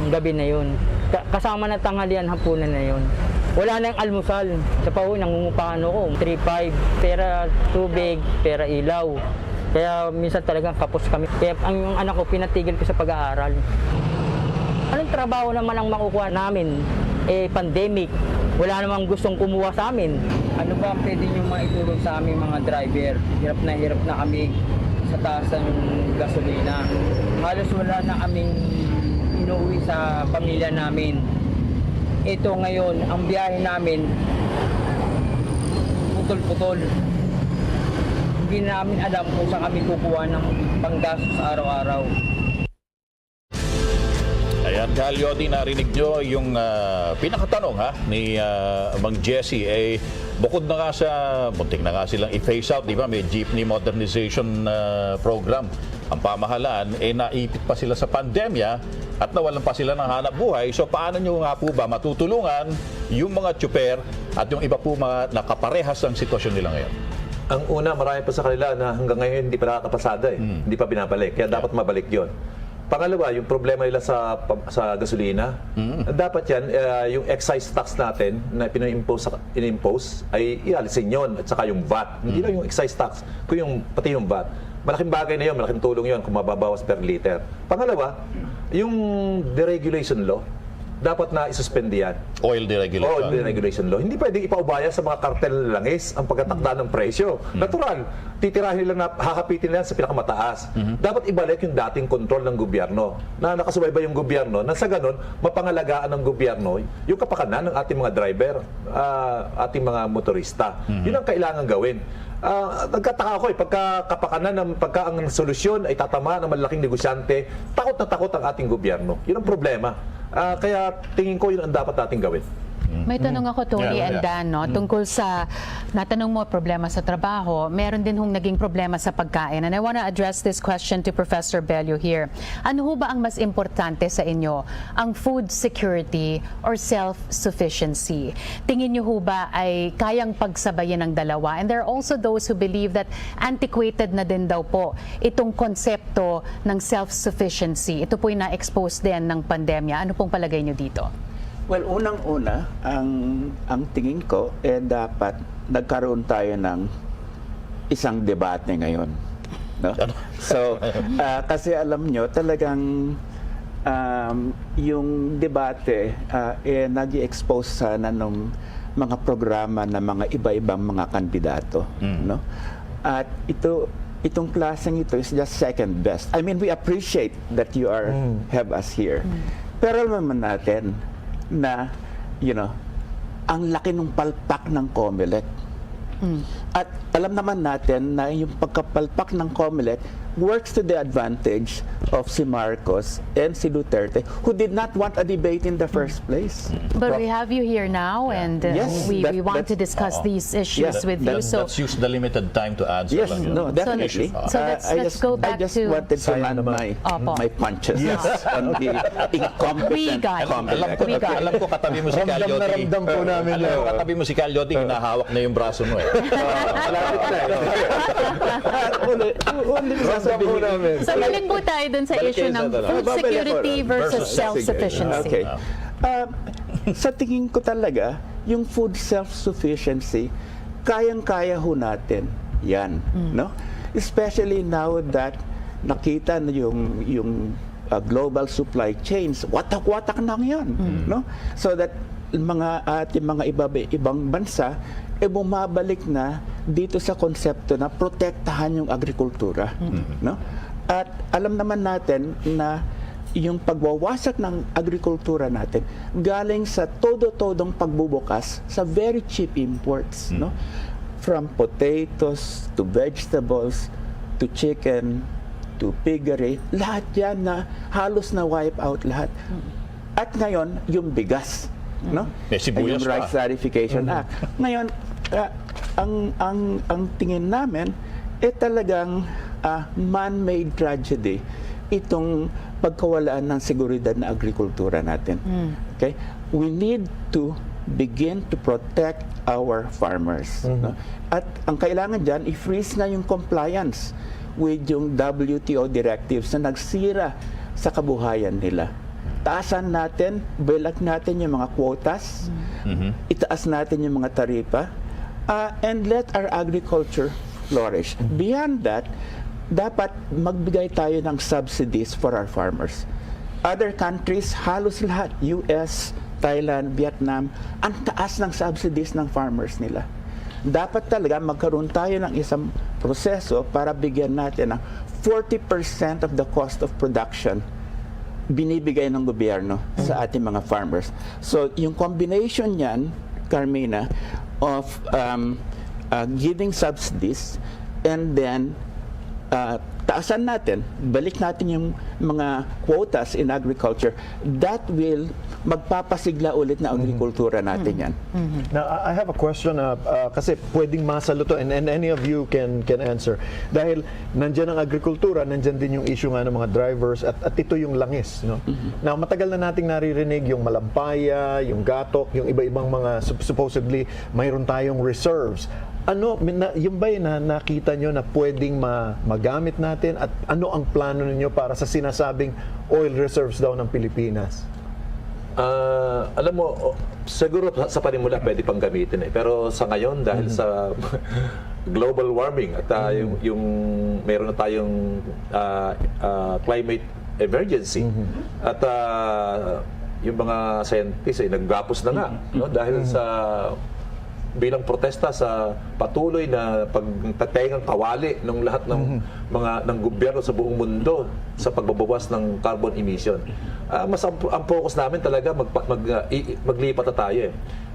gabi na yun. Ka-, kasama na tanghalian, hapunan na yun. Wala na yung almusal. Sa pahuwi, nangungupahan ako, three five, pera tubig, pera ilaw. Kaya minsan talagang kapos kami. Kaya ang, yung anak ko, pinatigil ko sa pag-aaral. Anong trabaho naman ang makukuha namin? Eh, pandemic. Wala namang gustong kumuha sa amin. Ano ba ang pwede niyong maitulong sa aming mga driver? Hirap na hirap na kami sa taas ng gasolina. Halos wala na kaming inuwi sa pamilya namin. Ito ngayon, ang biyahe namin, putol-putol. Hindi namin alam kung saan kami kukuha ng panggastos sa araw-araw. Ayan, Kal Yodi, narinig nyo yung, ah, pinakatanong, ha, ni, ah, Mang Jesse. Eh, bukod na nga sa, muntik na nga silang i-phase out, di ba? May jeepney modernization, ah, program ang pamahalaan. Eh, naipit pa sila sa pandemya at nawalan pa sila ng hanap buhay. So, paano nyo nga po ba matutulungan yung mga tsuper at yung iba po mga nakaparehas ang sitwasyon nila ngayon? Ang una, marami pa sa kanila na hanggang ngayon hindi pa nakakapasada eh. Hmm. Hindi pa binabalik. Kaya Yeah. dapat mabalik yon. Pangalawa, yung problema nila sa pa-, sa gasolina. Mm. Dapat yan, eh, yung excise tax natin na pina-impose sa, in-impose ay ialisin yon at saka yung vat. Hindi Mm. lang yung excise tax, kung yung, pati yung vat. Malaking bagay na yun, malaking tulong yun kung mababawas per liter. Pangalawa, yung deregulation law. Dapat na isuspend yan. Oil deregulation. Oil deregulation law. Hindi pwedeng ipaubaya sa mga kartel ng langis ang pagtatakda ng presyo. Natural, titirahin nila na hahapitin nila sa pinakamataas. Dapat ibalik yung dating kontrol ng gobyerno na nakasubaybay yung gobyerno na sa ganun, mapangalagaan ng gobyerno yung kapakanan ng ating mga driver, ah, ating mga motorista. Yun ang kailangan gawin. Ah, nagkataka ako eh, pagka kapakanan ng, pagka ang solusyon ay tatamaan ng malalaking negosyante, takot na takot ang ating gobyerno. Yun ang problema. Ah, kaya tingin ko yun ang dapat nating gawin. May tanong ako, Tony Yeah, and yeah. Dan, no? Tungkol sa, natanong mo, problema sa trabaho, meron din hong naging problema sa pagkain. And I want to address this question to Professor Bello here. Ano ho ba ang mas importante sa inyo? Ang food security or self-sufficiency? Tingin niyo ho ba ay kayang pagsabayin ang dalawa? And there are also those who believe that antiquated na din daw po itong konsepto ng self-sufficiency. Ito po'y na-expose din ng pandemya. Ano pong palagay niyo dito? Well, unang-una, ang, ang tingin ko, eh, dapat nagkaroon tayo ng isang debate ngayon. No? So, ah, kasi alam nyo, talagang um, yung debate, ah, eh, nag-expose sana nung mga programa ng mga iba-ibang mga kandidato. No? At ito, itong klaseng ito is just second best. I mean, we appreciate that you are have us here. Pero alam naman natin na, you know, ang laki ng palpak ng Comelec. At alam naman natin na yung pagkapalpak ng Comelec works to the advantage of si Marcos and si Duterte, who did not want a debate in the first place. But we have you here now, and uh, Yes, we, that- we want that- to discuss Oo. these issues Yeah, with that- you. So, That's use the limited time to answer Yes, lang yun. no, So, definitely. let's- so Uh, let's- I let's just, go I back just to- wanted to Sayang land naman. my, Opo. my punches on the We incompetent got it. Alam, We got alam it. ko katabi mo si Ramdam na Kalyote. ramdam po namin Alam ko yun. katabi mo si Kalyote, hinahawak na yung braso mo eh. Malapit na eh. Only, only Ramdam po namin. So, balik po tayo dun sa Balik issue tayo sa ng dalawa. food Babalik security ako. versus Versus self-sufficiency. Okay. Um, sa tingin ko talaga, yung food self-sufficiency, kayang-kaya ho natin yan. No? Especially now that nakita na yung, yung uh, global supply chains, watak-watak na ngayon. No? So that mga ating mga iba, ibang bansa, eh bumabalik na dito sa konsepto na protektahan yung agrikultura. No? At alam naman natin na yung pagwawasak ng agrikultura natin galing sa todo-todong pagbubukas sa very cheap imports, no? From potatoes to vegetables to chicken to piggery, lahat yan na halos na wipe out lahat. At ngayon, yung bigas, no? May sibuyas Yung pa. Rice Rarification Act. Ngayon, ah, ang ang ang tingin namin eh talagang ah, man-made tragedy itong pagkawalaan ng seguridad na agrikultura natin. Okay? We need to begin to protect our farmers. No? At ang kailangan dyan, i-freeze na yung compliance with yung W T O directives na nagsira sa kabuhayan nila. Taasan natin, build up natin yung mga quotas, itaas natin yung mga taripa, ah, and let our agriculture flourish. Beyond that, dapat magbigay tayo ng subsidies for our farmers. Other countries, halos lahat, U S, Thailand, Vietnam, ang taas ng subsidies ng farmers nila. Dapat talaga magkaroon tayo ng isang proseso para bigyan natin ng forty percent of the cost of production binibigay ng gobyerno sa ating mga farmers. So, yung combination niyan, Carmina, of um, uh, giving subsidies and then uh, taasan natin, balik natin yung mga quotas in agriculture, that will magpapasigla ulit na agrikultura natin yan. Now, I I have a question, uh, uh, kasi pwedeng masaluto and, and any of you can can answer. Dahil nandyan ang agrikultura, nandyan din yung issue nga ng mga drivers at, at ito yung langis. No? Now, matagal na nating naririnig yung malampaya, yung gatok, yung iba-ibang mga sup- supposedly mayroon tayong reserves. Ano, min- na, yung ba na nakita nyo na pwedeng ma- magamit natin at ano ang plano ninyo para sa sinasabing oil reserves daw ng Pilipinas? Ah, alam mo, o, siguro sa, sa panimula pwede pang gamitin eh. Pero sa ngayon, dahil sa global warming at ah, yung, yung meron na tayong ah, ah, climate emergency at ah, yung mga scientists ay naggapos na nga, no? Dahil sa, bilang protesta sa patuloy na pagtatengang kawali ng lahat ng mga, ng gobyerno sa buong mundo sa pagbabawas ng carbon emission. Ah, mas ang, ang focus namin talaga magpa-, mag, ah, i-, i-, maglipat na tayo eh.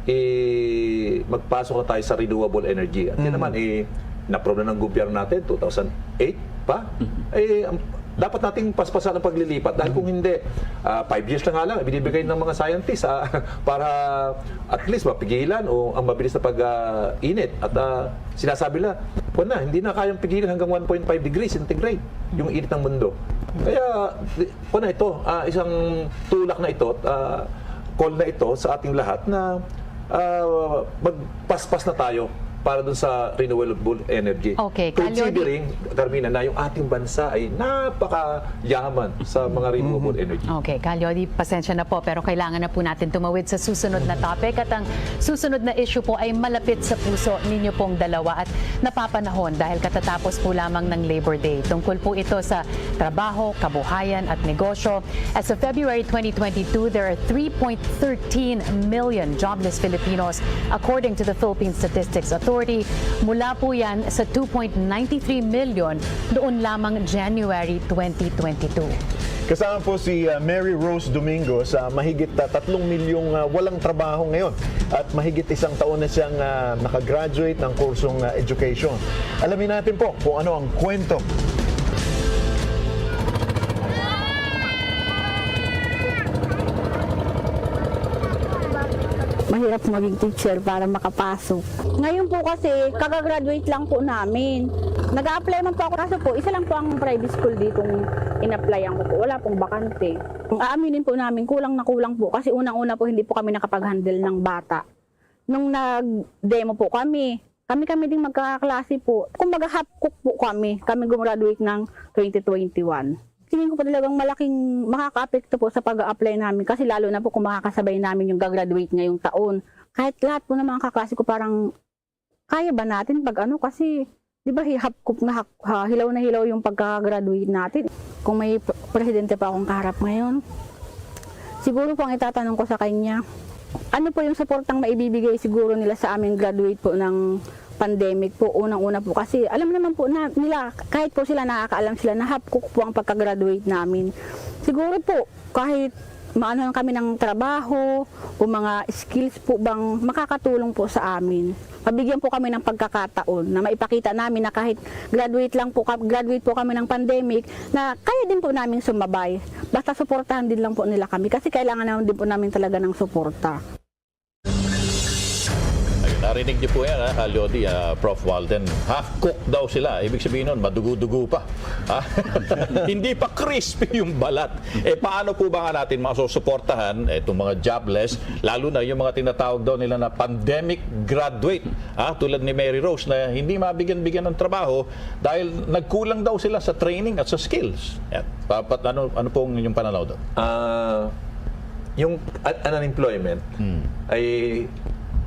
I-, magpasok na tayo sa renewable energy. At yan naman, eh, na-approve na ng gobyerno natin, two thousand eight pa. Eh, ang, dapat nating paspasan ang paglilipat. Dahil kung hindi, ah, five years na nga lang, ibinibigay ng mga scientists, ah, para at least mapigilan o ang mabilis na pag, ah, init. At, ah, sinasabi nila, "Kuwan na, hindi na kayang pigilan hanggang one point five degrees centigrade yung init ng mundo." Kaya, di-, kuwan na ito, ah, isang tulak na ito, ah, call na ito sa ating lahat na, ah, magpaspas na tayo para dun sa renewable energy. Okay, Ka Leody. Considering, Carmina, na yung ating bansa ay napakayaman sa mga renewable energy. Okay, Ka Leody, pasensya na po, pero kailangan na po natin tumawid sa susunod na topic. At ang susunod na issue po ay malapit sa puso ninyo pong dalawa at napapanahon dahil katatapos po lamang ng Labor Day. Tungkol po ito sa trabaho, kabuhayan at negosyo. As of February twenty twenty-two, there are three point thirteen million jobless Filipinos, according to the Philippine Statistics Authority. Mula po yan sa two point nine three million noon lamang January twenty twenty-two. Kasama po si, ah, Mary Rose Domingo sa mahigit, ah, tatlong milyong, ah, walang trabaho ngayon at mahigit isang taon na siyang, ah, nakagraduate ng kursong, ah, education. Alamin natin po kung ano ang kwento. Mahirap maging teacher para makapasok. Ngayon po kasi, kagagraduate lang po namin. Nag-a-apply man po ako, kaso po, isa lang po ang private school ditong in-applyan ko po. Wala pong bakante. Ang aaminin po namin, kulang na kulang po kasi unang-una po, hindi po kami nakapag-handle ng bata. Nung nag-demo po kami, kami-kami ding magkaklase po. Kumbaga, half cook po kami. Kami gumraduate ng twenty twenty-one. Tingin ko po talagang malaking makakaapekto po sa pag-a-apply namin kasi lalo na po kung makakasabay namin yung gagraduate ngayong taon. Kahit lahat po ng mga kaklase ko parang kaya ba natin pag ano, kasi di ba hi-, half cook na, hak-, ha, hilaw na hilaw yung pagka-graduate natin. Kung may p-, presidente pa akong kaharap ngayon, siguro po ang itatanong ko sa kanya, ano po yung suportang maibibigay siguro nila sa aming graduate po ng pandemic po, unang-una po. Kasi alam naman po na nila, kahit po sila nakakaalam sila na half cook po ang pagka-graduate namin. Siguro po, kahit maano lang kami ng trabaho o mga skills po bang makakatulong po sa amin. Mabigyan po kami ng pagkakataon na maipakita namin na kahit graduate lang po ka-, graduate po kami ng pandemic, na kaya din po namin sumabay. Basta suportahan din lang po nila kami kasi kailangan naman din po namin talaga ng suporta. Ayun, narinig niyo po yan, ha, Ka Leody, ah, Prof Walden. Half cook daw sila. Ibig sabihin nun, madugo-dugo pa. Ha? Hindi pa crispy yung balat. Eh, paano po ba nga natin masusuportahan, eh, itong mga jobless, lalo na yung mga tinatawag daw nila na pandemic graduate, ha? Tulad ni Mary Rose na hindi mabigyan-bigyan ng trabaho dahil nagkulang daw sila sa training at sa skills. Yan. Dapat ano, ano pong inyong pananaw doon? Ah, yung un-, unemployment Hmm. ay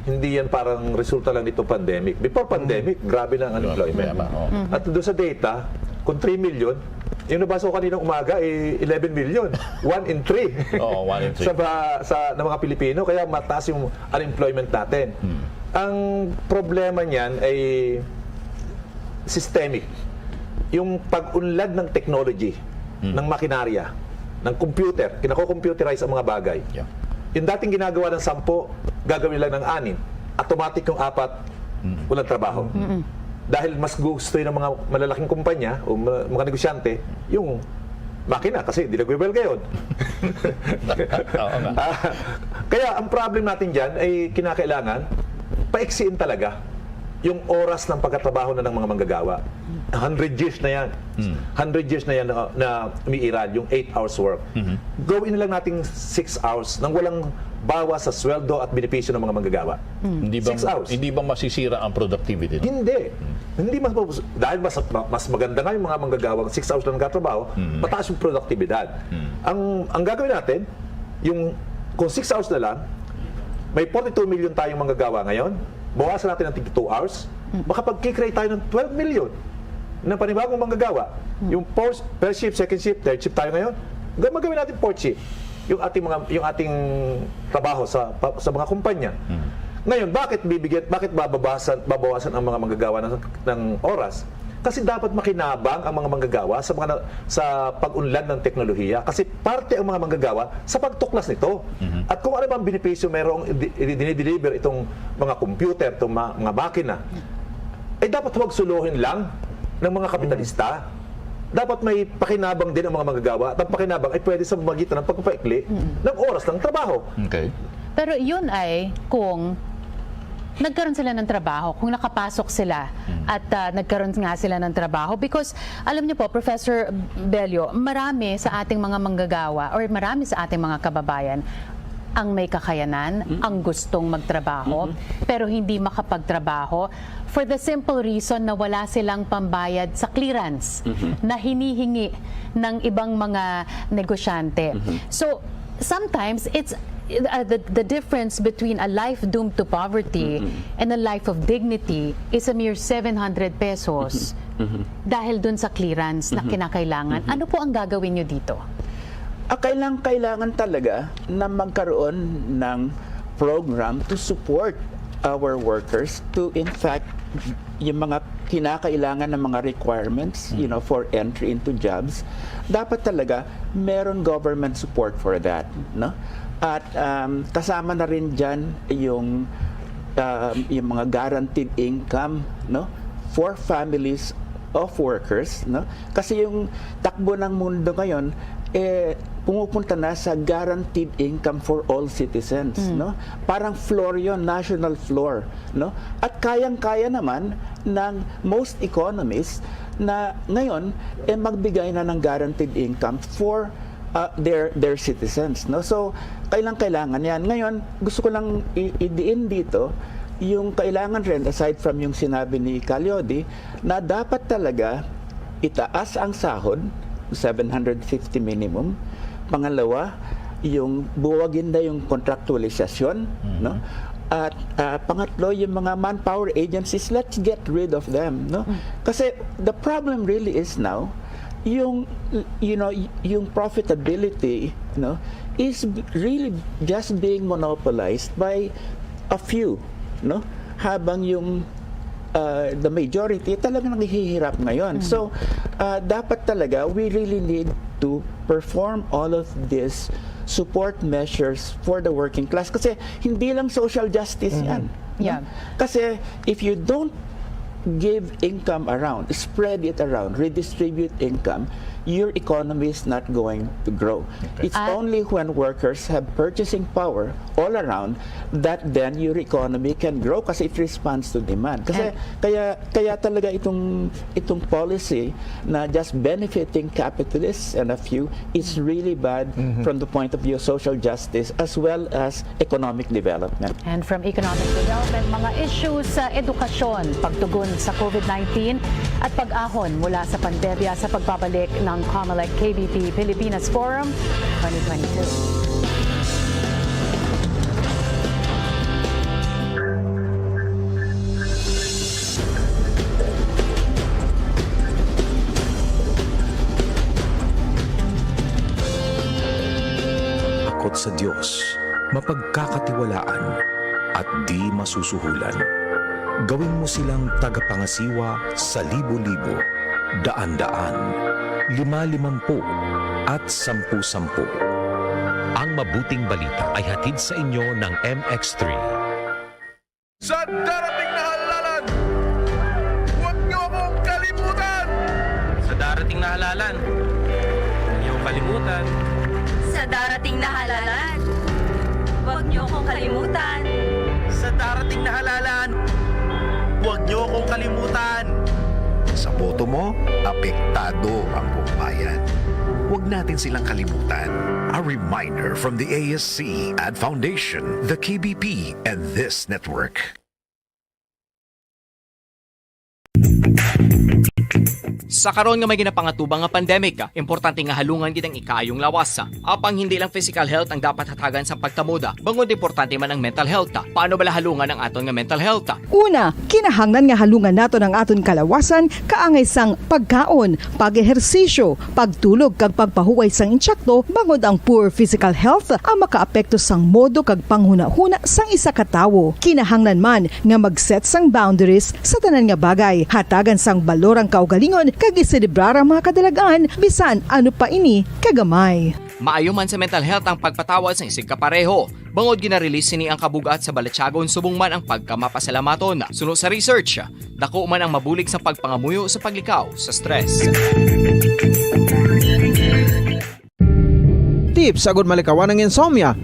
hindi yan parang resulta lang nitong pandemic. Before pandemic, grabe na ang Grabe, unemployment. tama, oo. Mhm. At doon sa data, kung three million, yung nabasa ko kaninang umaga, eh, eleven million. One in three. Oo, one in three. Sa ba-, sa, ng mga Pilipino, kaya mataas yung unemployment natin. Hmm. Ang problema niyan ay systemic. Yung pag-unlad ng technology, Hmm. ng makinarya, ng computer, kinako-computerize ang mga bagay. Yeah. Yung dating ginagawa ng sampo, gagawin lang ng anim. Automatic yung apat, Hmm. walang trabaho. Mm-mm. Dahil mas gusto yun ng mga malalaking kumpanya o ma-, mga negosyante, yung makina kasi hindi nagwe-weld ngayon. Oo nga. Ah, kaya ang problem natin dyan ay kinakailangan paiksiin talaga yung oras ng pagkatrabaho na ng mga manggagawa. Hundred years na yan. Hmm. Hundred years na yan na, na umiiral, yung eight hours work. Mhm. Gawin na lang nating six hours nang walang bawas sa sweldo at benepisyo ng mga manggagawa. Hmm. Hindi ba, Six hours. hindi ba masisira ang productivity, no? Hindi. Hindi mas, dahil mas, mas maganda nga yung mga manggagawang six hours lang nagtatrabaho, Hmm. mataas yung produktibidad. Hmm. Ang, ang gagawin natin, yung, kung six hours na lang, may forty-two million tayong manggagawa ngayon, bawasan natin ng tig two hours, Mm. makapag-create tayo ng twelve million na panibagong manggagawa. Mm. Yung first, first shift, second shift, third shift tayo ngayon, ga-, magawin natin fourth shift. yung ating mga, yung ating trabaho sa, pa, sa mga kumpanya. Hmm. Ngayon, bakit bibigyan, bakit bababasan, babawasan ang mga manggagawa ng, ng oras? Kasi dapat makinabang ang mga manggagawa sa mga na, sa pag-unlad ng teknolohiya. Kasi parte ang mga manggagawa sa pagtuklas nito. Mhm. At kung ano bang benepisyo mayroong di, di, dinideliver itong mga computer, itong ma, mga makina, ay dapat huwag suluhin lang ng mga kapitalista. Dapat may pakinabang din ang mga manggagawa, at ang pakinabang ay pwede sa pamamagitan ng pagpapaikli Mm. ng oras ng trabaho. Okay. Pero yun ay kung nagkaroon sila ng trabaho, kung nakapasok sila Mm. at, ah, nagkaroon nga sila ng trabaho. Because, alam niyo po, Professor Bello, marami sa ating mga manggagawa or marami sa ating mga kababayan ang may kakayanan, Mm. ang gustong magtrabaho, Mm-hmm. pero hindi makapagtrabaho for the simple reason na wala silang pambayad sa clearance Mm-hmm. na hinihingi ng ibang mga negosyante. Mm-hmm. So, sometimes it's, uh, the, the difference between a life doomed to poverty Mm-hmm. and a life of dignity is a mere seven hundred pesos Mm-hmm. Mm-hmm. dahil dun sa clearance na Mm-hmm. kinakailangan. Mm-hmm. Ano po ang gagawin nyo dito? Ah, kailang-kailangan talaga na magkaroon ng program to support our workers to, in fact, yung mga kinakailangan ng mga requirements, you know, for entry into jobs, dapat talaga meron government support for that, no? At, um, kasama na rin diyan yung, um, yung mga guaranteed income, no, for families of workers, no? Kasi yung takbo ng mundo ngayon, eh, pumupunta na sa guaranteed income for all citizens, Mm. no? Parang floor yon, national floor, no? At kayang-kaya naman ng most economies na ngayon, eh, magbigay na ng guaranteed income for, uh, their, their citizens, no? So, kailang-kailangan yan. Ngayon, gusto ko lang i-, idiin dito yung kailangan rin, aside from yung sinabi ni Kalyodi, na dapat talaga itaas ang sahod, seven hundred fifty minimum. Pangalawa, yung buwagin na yung kontraktualisasyon, Mm-hmm. no? At, ah, pangatlo, yung mga manpower agencies, let's get rid of them, no? Mm. Kasi the problem really is now, yung, you know, y-, yung profitability, no, is really just being monopolized by a few, no? Habang yung, uh, the majority talagang naghihirap ngayon. Mm. So, uh, dapat talaga we really need to perform all of these support measures for the working class kasi hindi lang social justice Mm-hmm. yan, no? Yeah. Kasi if you don't give income around, spread it around, redistribute income, your economy is not going to grow. Okay. It's At only when workers have purchasing power all around that then your economy can grow kasi it responds to demand. Kasi And kaya kaya talaga itong itong policy na just benefiting capitalists and a few is really bad Mm-hmm. from the point of view of social justice as well as economic development. And from economic development, mga issues sa edukasyon, pagtugon sa COVID nineteen, at pag-ahon mula sa pandemya sa pagbabalik ng COMELEC K B P Pilipinas Forum twenty twenty-two. Takot sa Dios, mapagkakatiwalaan, at di masusuhulan. Gawin mo silang tagapangasiwa sa libo-libo, daan-daan, lima-limampu, at sampu-sampu. Ang mabuting balita ay hatid sa inyo ng M X three. Sa darating na halalan, huwag niyo akong kalimutan! Sa darating na halalan, huwag niyo akong kalimutan. Sa darating na halalan, huwag niyo akong kalimutan. Sa darating na halalan, huwag niyo akong kalimutan. Sa boto mo, apektado ang buong bayan. Huwag natin silang kalimutan. A reminder from the A S C, Ad Foundation, the K B P, and this network. Sa karon nga may ginapangatubang nga pandemic, importante nga halungan gid ang ikaayong lawas. Apang hindi lang physical health ang dapat hatagan sa pagtamod, bangod importante man ang mental health. Paano bala halungan ang aton nga mental health? Una, kinahanglan nga halungan naton ang aton kalawasan kaangay sang pagkaon, pag-ehersisyo, pagtulog kag pagpahuway sang insekto, bangod ang poor physical health ang makaapekto sang modo kag panghunahuna sang isa ka tawo. Kinahanglan man nga mag-set sang boundaries sa tanan nga bagay. Hatagan sang balor ang kaugalingon kag iselebrar ang mga kadalag-an, bisan ano pa ini kagamay. Maayo man sa mental health ang pagpatawad sang isigkapareho, bangod gina-release sini ang kabug-at sa balatyagon subong man ang pagkamapasalamaton. Suno sa research, dako man ang mabulig sa pagpangamuyo sa paglikaw sa stress. Tips agud malikawan ang insomnia.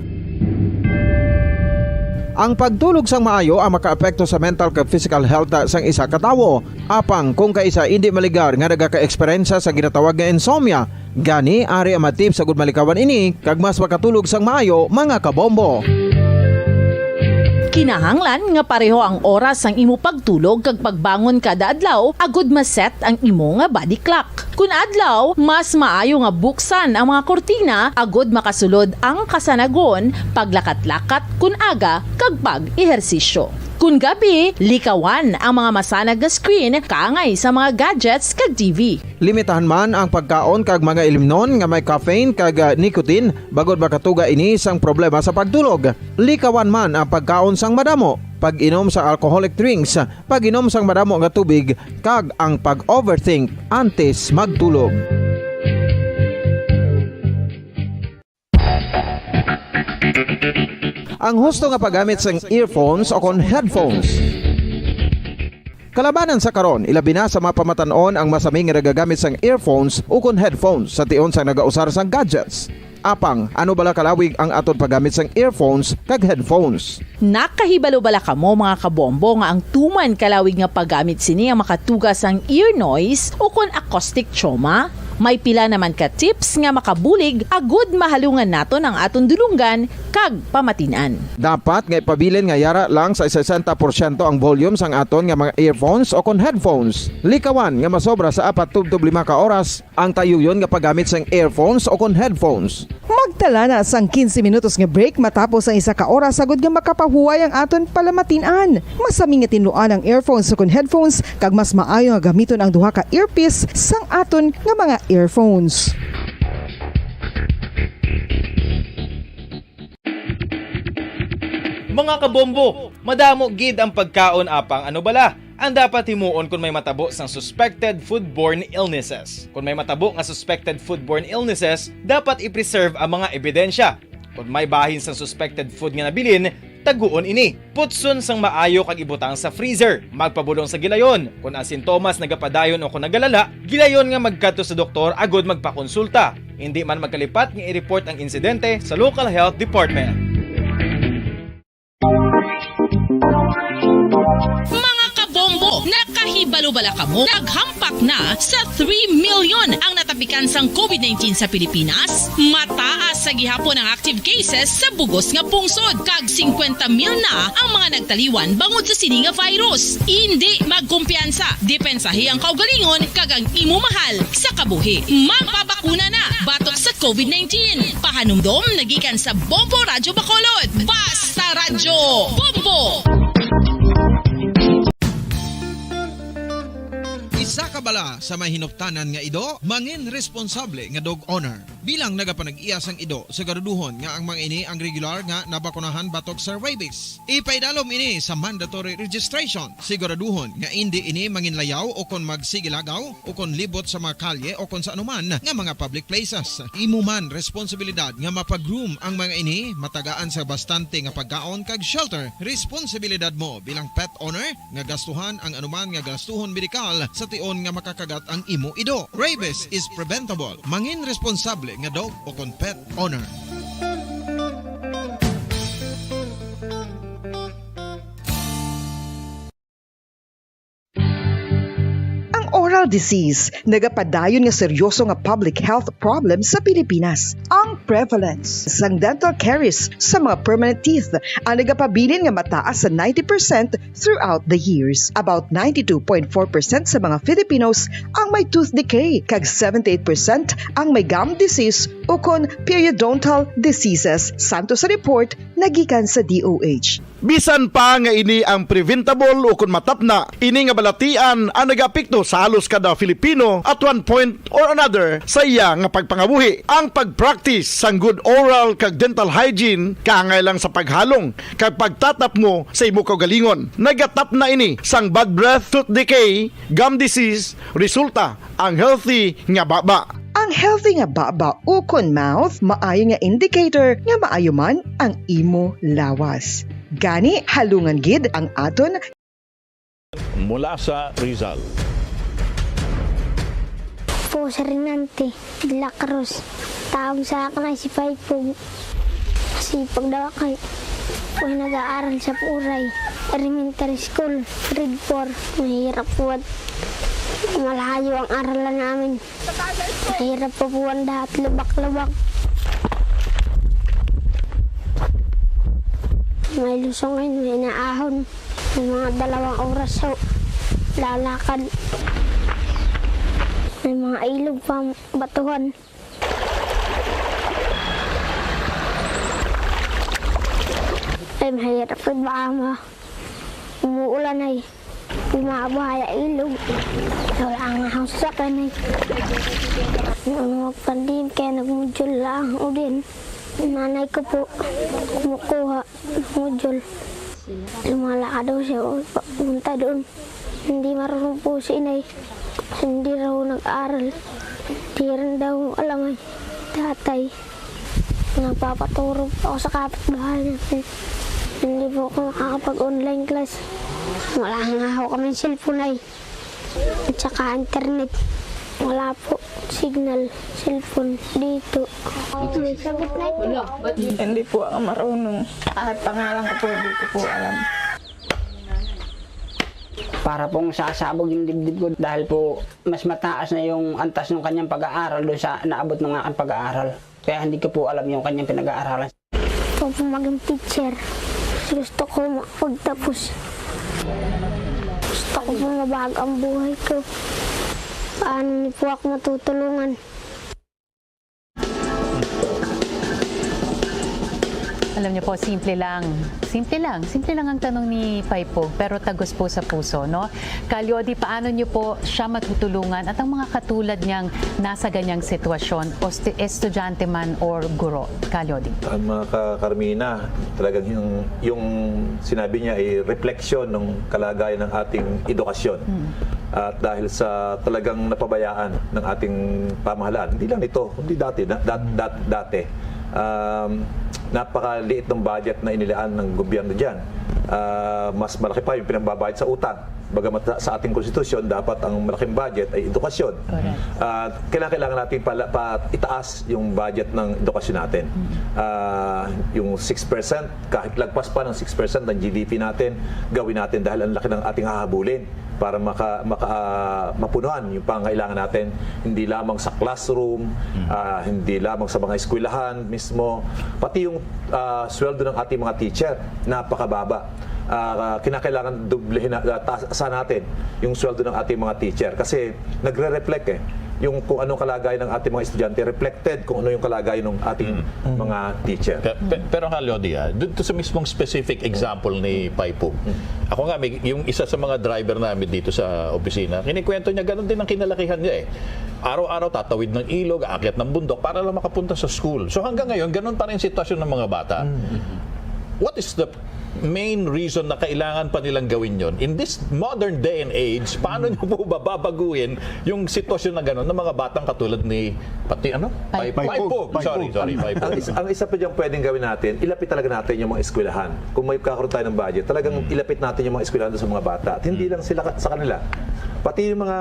Ang pagtulog sang maayo ang makaapekto sa mental kag physical health sang isa ka tawo. Apang kung kaisa indi maligar nga nagaka-eksperyensya sa ginatawag nga insomnia, gani ari ang mga tips agud malikawan ini kag mas makatulog sang maayo, mga kabombo. Kinahanglan nga pareho ang oras sang imo pagtulog kag pagbangon kada adlaw agud ma-set ang imo nga body clock. Kun adlaw, mas maayo nga buksan ang mga kurtina agud makasulod ang kasanagon, paglakat-lakat kun aga, kag pag-ehersisyo. Kun gabi, likawan ang mga masanag nga screen kaangay sa mga gadgets kag T V. Limitahan man ang pagkaon kag mga ilimnon nga may caffeine kag, ah, nicotine, bangod makatuga ini sang problema sa pagtulog. Likawan man ang pagkaon sang madamo, pag-inom sa alcoholic drinks, pag-inom sang madamo nga tubig, kag ang pag-overthink antes magtulog. Ang husto nga paggamit sang earphones o kon headphones. Kalabanan sa karon, ilabi na sa mga pamatan-on ang masami nga nagagamit sang earphones o kon headphones sa tion sang nagausar sang gadgets. Apang, ano bala kalawig ang aton paggamit sang earphones kag headphones? Nakahibalo bala kamo, mga kabombo, nga ang tuman kalawig nga paggamit sini ang makatuga sang ear noise o kon acoustic trauma? May pila naman ka tips nga makabulig agud mahalungan naton ang aton dulonggan kag pamatin-an. Dapat nga ipabilin nga yara lang sa sesenta porsyento ang volume sang aton nga mga earphones o kon headphones. Likawan nga masobra sa apat tubtob lima ka oras ang tayuyon nga paggamit sang earphones o kon headphones. Magtala na sang quince minutos nga break matapos ang isa ka oras agud nga makapahuway ang aton palamatin-an. Masami nga tinluan ang earphones o kon headphones, kag mas maayo nga gamiton ang duha ka earpiece sang aton nga mga earphones. Mga kabombo, madamo gid ang pagkaon, apang ano bala ang dapat himuon kon may matabo sang suspected foodborne illnesses? Kon may matabo nga suspected foodborne illnesses, dapat i-preserve ang mga ebidensya. Kon may bahin sang suspected food nga nabilin, taguon ini. Putson sang maayo kag ibutang sa freezer. Magpabulong sa gilayon. Kon ang sintomas nagapadayon o kon nagalala, gilayon nga magkadto sa doktor agud magpakonsulta. Indi man magkalipat nga i-report ang insidente sa local health department. Mga kabombo, nakahibalo bala kamo? Naghampak na sa three million ang natapikan sang covid nineteen sa Pilipinas. Mataas sa gihapon ang active cases sa bugos nga pungsod, kag singkwenta mil na ang mga nagtaliwan bangod sa sini nga virus. Indi magkumpiyansa, depensahi ang kaugalingon kag ang imo mahal sa kabuhi. Magpabakuna na batok sa covid nineteen. Pahanumdom na gikan sa Bombo Radyo Bacolod. Basta Radyo Bombo! Isa ka bala sa may hinuptanan nga ido, mangin responsable nga dog owner. Bilang nagapanag-iya sang ido, siguraduhon nga ang mga ini ang regular nga nabakunahan batok sa rabies. Ipaidalom ini sa mandatory registration. Siguraduhon nga indi ini manginlayaw o kon magsigilagaw o kon libot sa mga kalye o kon sa anuman nga mga public places. Imo man responsibilidad nga mapa-groom ang mga ini, matagaan sa bastante nga pagkaon kag shelter. Responsibilidad mo bilang pet owner nga gastuhan ang anuman nga gastuhon medikal sa tion nga makakagat ang imo ido. Rabies is preventable. Mangin responsable nga dog o kon pet owner. Ang oral disease, nagapadayon nga seryoso nga public health problem sa Pilipinas. Ang prevalence sang dental caries sa mga permanent teeth ang nagapabilin nga mataas sa ninety percent throughout the years. About ninety-two point four percent sa mga Filipinos ang may tooth decay, kag seventy-eight percent ang may gum disease ukon periodontal diseases, santo sa report nga gikan sa D O H. Bisan pa nga ini ang preventable ukon matapna, ini nga balatian ang nagaapekto sa halos kada Filipino at one point or another sa iya nga pagpangabuhi. Ang pag-practice sang good oral kag dental hygiene kaangay lang sa paghalong kag pagtatapmo sa imo kaugalingon. Nagatapna ini sang bad breath, tooth decay, gum disease, resulta ang healthy nga baba. Ang healthy nga baba ukon mouth maayo nga indicator nga maayo man ang imo lawas. Gani, halungan gid ang aton. Mula sa Rizal. Po, Serinante, de la Cruz. Tawag sa akin ay si Paipog. Kasi pagdawa kay ako'y nag-aaral sa Puray Elementary School, grade four. Mahirap po at malayo ang aralan namin. Mahirap po po ang dahat, lubak-lubak. May lusong ay may naahon. May mga dalawang oras so lalakad. May mga ilog pa, batuhan. Ay, mahirap po ba ama? Umuulan ay. Bumabaha ya ilog. Wala nga akong sasakyan eh. Noon magpandemic kaya nagmodule lang ako din. Nanay ko po, kumukuha ng module. Lumalakad daw siya papunta doon. Hindi marunong po si inay. Hindi raw nag-aral. Hindi rin daw alam ay tatay. Nagpapaturo po ako sa kapitbahay natin. Hindi po ako nakakapag-online class. Wala nga ho kami cellphone ay. At saka internet. Wala po signal, cellphone dito. May sagot na ito. Hindi po ako marunong. Kahit pangalan ko po, hindi ko po alam. Para pong sasabog yung dibdib ko dahil po mas mataas na yung antas ng kanyang pag-aaral doon sa naabot ng aking pag-aaral. Kaya hindi ko po alam yung kanyang pinag-aaralan. Gusto ko po maging teacher. Gusto ko makapagtapos. Gusto ko po mabago ang buhay ko. Paano niyo po ako matutulungan? Alam niyo po, simple lang. Simple lang. Simple lang ang tanong ni Paipog, pero tagos po sa puso, no? Kalyodi, paano niyo po siya matutulungan at ang mga katulad niyang nasa ganyang sitwasyon, o sti-, estudyante man or guro? Kalyodi. Ang mga ka-, Carmina, talagang yung, yung sinabi niya ay refleksyon ng kalagayan ng ating edukasyon. Mm. At dahil sa talagang napabayaan ng ating pamahalaan, hindi lang nito, kundi dati, na, dat-, dat-, dati, um, napakaliit ng budget na inilaan ng gobyerno dyan. Ah, mas malaki pa yung pinambabayad sa utang. Bagamat sa, sa ating konstitusyon, dapat ang malaking budget ay edukasyon. Correct. Ah, kailangan, kailangan natin pala, pa itaas yung budget ng edukasyon natin. Mm. Ah, yung six percent, kahit lagpas pa ng six percent ng G D P natin, gawin natin dahil ang laki ng ating hahabulin para maka-, maka-, ah, mapunuan yung pangangailangan natin, hindi lamang sa classroom, Mm. ah, hindi lamang sa mga eskwelahan mismo, pati yung, ah, sweldo ng ating mga teacher, napakababa. Ah, kinakailangan doblehin na, ah, taasan natin yung sweldo ng ating mga teacher kasi nagre-reflect eh yung kung anong kalagayan ng ating mga estudyante, reflected kung ano yung kalagayan ng ating Mm. mga teacher. Pe-, pe-, pero Kalyodi, ah, dito sa mismong specific example ni Paipog, Mm. ako nga, may, yung isa sa mga driver namin dito sa opisina, kinikwento niya, ganun din ang kinalakihan niya eh. Araw-araw tatawid ng ilog, aakyat ng bundok para lang makapunta sa school. So hanggang ngayon, ganun pa rin sitwasyon ng mga bata. Mm. What is the main reason na kailangan pa nilang gawin yon? In this modern day and age, paano niyo po ba babaguhin yung sitwasyon na gano'n ng mga batang katulad ni, pati ano? Paipog. Paipog. Paipog. Sorry, sorry, Paipog. Ang is-, ang isa pa diyang pwedeng gawin natin, ilapit talaga natin yung mga eskwelahan. Kung may kakaroon tayo ng budget, talagang Hmm. ilapit natin yung mga eskwelahan doon sa mga bata. At hindi Hmm. lang sila ka-, sa kanila. Pati yung mga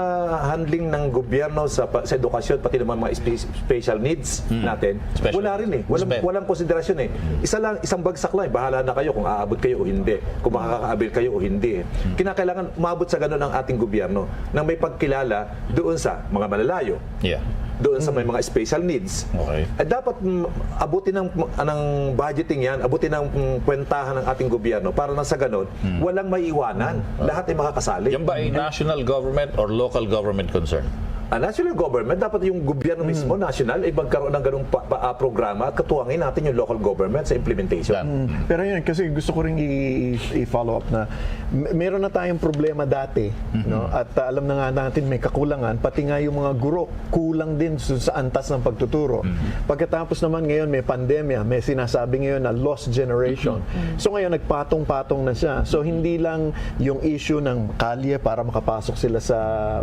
handling ng gobyerno sa pa-, sa edukasyon, pati naman mga spe-, special needs natin, wala rin eh. Walang, walang konsiderasyon eh. Isa lang, isang bagsak lang eh. Bahala na kayo kung aabot kayo o hindi, kung makaka-avail kayo o hindi eh. Kinakailangan umabot sa ganun ang ating gobyerno na may pagkilala doon sa mga malalayo, Yeah. doon sa may mga special needs. Okay. Eh, dapat, mm, abutin ng, ng budgeting yan, abutin ng, mm, kwentahan ng ating gobyerno para na sa ganun, walang maiiwanan. Lahat ay makakasali. Yan ba ay national government or local government concern? Ah, national government, dapat yung gobyerno mismo, national, ay magkaroon ng ganung pa, pa, ah, programa at katuwangin natin yung local government sa implementation. Yan. Mm. Pero yun, kasi gusto ko rin i-, i-, i-follow up na m-, meron na tayong problema dati, no? At, ah, alam na nga natin may kakulangan, pati nga yung mga guro, kulang din sa, sa antas ng pagtuturo. Pagkatapos naman ngayon may pandemya, may sinasabi ngayon na lost generation. So ngayon nagpatong-patong na siya. So hindi lang yung issue ng kalye para makapasok sila sa,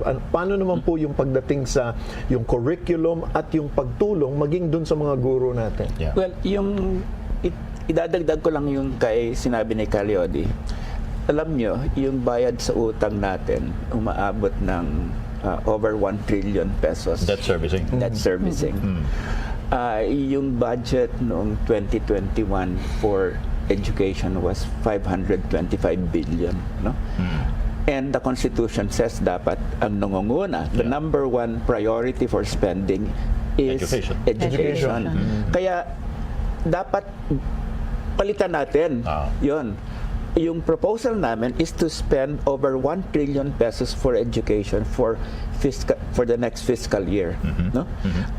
an-, paano naman po yung pagdating sa yung curriculum at yung pagtulong maging dun sa mga guro natin? Yeah. Well, yung i-, idadagdag ko lang yung kay sinabi ni Kaliodi. Alam nyo, yung bayad sa utang natin, umaabot ng, ah, over one trillion pesos. Debt servicing. Debt servicing. Ah, yung budget noong twenty twenty-one for education was five hundred twenty-five billion, no? And the Constitution says dapat ang nangunguna, the Yeah. number one priority for spending is Education. education. Education. Kaya dapat palitan natin. Ah. Yun. Yung proposal namin is to spend over one trillion pesos for education for fiscal, for the next fiscal year, no?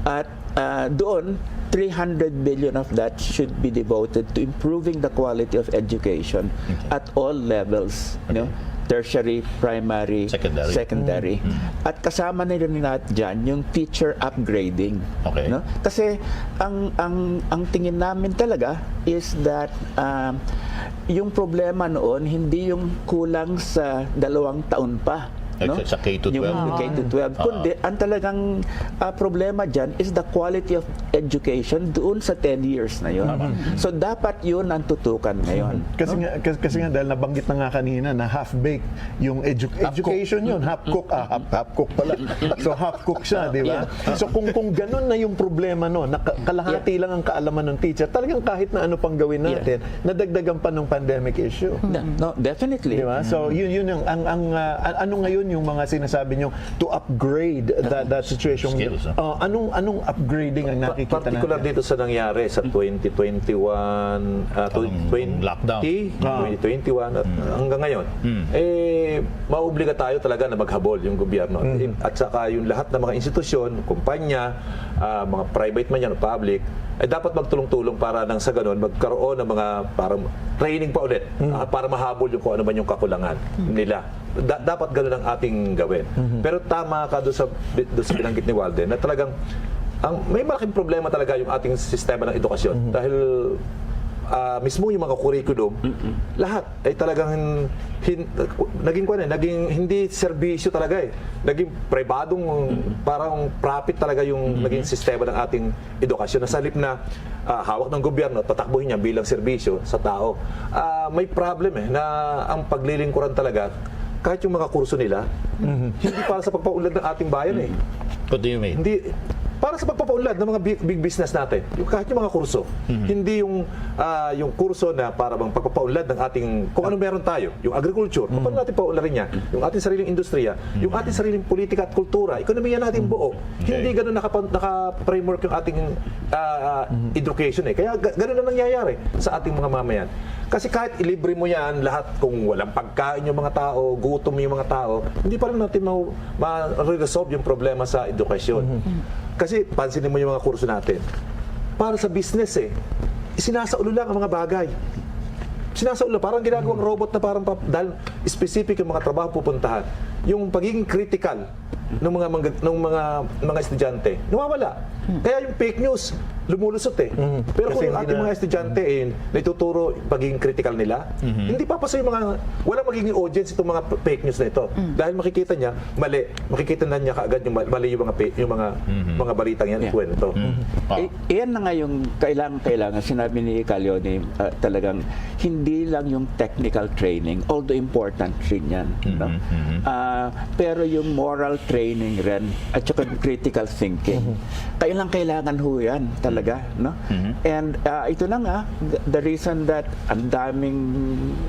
At, ah, doon, three hundred billion of that should be devoted to improving the quality of education Okay. at all levels, no? Okay. Tertiary, primary, Secondary. secondary. At kasama na rin natin dyan yung teacher upgrading, Okay. no? Kasi ang, ang, ang tingin namin talaga is that, um, yung problema noon, hindi yung kulang sa dalawang taon pa, Like no? sa, sa K to Yung twelve. K to twelve. Ah. Kundi, ang talagang, ah, problema dyan is the quality of education doon sa ten years na yun. Tama. So, dapat yun ang tutukan ngayon, Kasi no? nga, kasi, kasi nga, dahil nabanggit na nga kanina na half-baked yung edu-, Half-cooked. education yun, half-cook, ah, half, half-cook pala. So, half-cook siya, di ba? Yeah. So, kung, kung ganun na yung problema, no, na ka-, kalahati Yeah. lang ang kaalaman ng teacher, talagang kahit na ano pang gawin Yeah. natin, nadagdagan pa ng pandemic issue. No, no, definitely. Di ba? So, yun, yun ang, ang, ang, ah, an-, ano ngayon yung mga sinasabi nyo to upgrade that, that situation? Skills, no? Oh, anong, anong upgrading ang Pa-, nakikita particular natin? dito sa nangyari sa twenty twenty-one, ah, Ang twenty, lockdown. Ah. twenty twenty-one at Mm. hanggang ngayon, Mm. eh, maobliga tayo talaga na maghabol yung gobyerno. Mm. At saka yung lahat ng mga institusyon, kumpanya, ah, mga private man yan o public, ay dapat magtulong-tulong para nang sa ganun magkaroon ng mga parang training pa ulit, Mm. ah, para mahabol yung kung ano man yung kakulangan Mm. nila. Da-, dapat ganun ang ating gawin. Mhm. Pero tama ka doon sa, doon sa binanggit ni Walden na talagang ang, may malaking problema talaga yung ating sistema ng edukasyon. Mhm. Dahil, ah, mismo yung mga curriculum, Mm-mm. lahat ay talagang hin-, naging, kuwan eh, naging hindi serbisyo talaga eh. Naging pribadong, Mm-mm. parang profit talaga yung Mm-hmm. naging sistema ng ating edukasyon. Na sa halip na, ah, hawak ng gobyerno at tatakbuhin niya bilang serbisyo sa tao, ah, may problem eh, na ang paglilingkuran talaga, kahit yung mga kurso nila, Mhm. hindi para sa pagpaunlad ng ating bayan eh. What do you mean? Hindi, para sa pagpapaunlad ng mga big, big business natin, yung kahit yung mga kurso, Mhm. hindi yung, ah, yung kurso na para bang pagpapaunlad ng ating, kung ano meron tayo, yung agriculture, Mhm. paano natin paunlarin niya, yung ating sariling industriya, yung Mhm. ating sariling politika at kultura, ekonomiya natin Mhm. buo. Okay. Hindi ganun nakapa-, naka-framework yung ating, ah, Mhm. education eh. Kaya ga-, ganun ang nangyayari sa ating mga mamayan. Kasi kahit ilibre mo yan, lahat, kung walang pagkain yung mga tao, gutom yung mga tao, hindi pa rin natin ma-, ma-resolve yung problema sa edukasyon. Mhm. Kasi pansinin mo yung mga kurso natin. Para sa business eh. Sinasaulo lang ang mga bagay. Sinasaulo, parang ginagawang Mhm. robot na parang pa-, dahil specific yung mga trabaho pupuntahan. Yung pagiging critical ng mga mangga-, ng mga, mga estudyante, nawawala. Kaya yung fake news, lumulusot eh. Mhm. Pero Kasi kung yung hindi ating na mga estudyante eh, naituturo pagiging critical nila, Mhm. hindi papasoy yung mga, walang magiging audience itong mga p- fake news na ito. Dahil makikita niya, mali, makikita na niya kaagad yung ma- mali yung mga pa- yung mga Mhm. mga balitang yan, Yeah. kwento. Mhm. Ah. I- iyan na nga yung kailangan, kailangan, sinabi ni Calio, ni, ah, talagang hindi lang yung technical training, although important rin yan, no? Mhm, mhm. Ah, pero yung moral training rin, at saka yung critical thinking, Mhm. kailang kailangan ho yan talaga, no? Mhm. And, ah, ito na nga, the, the reason that ang daming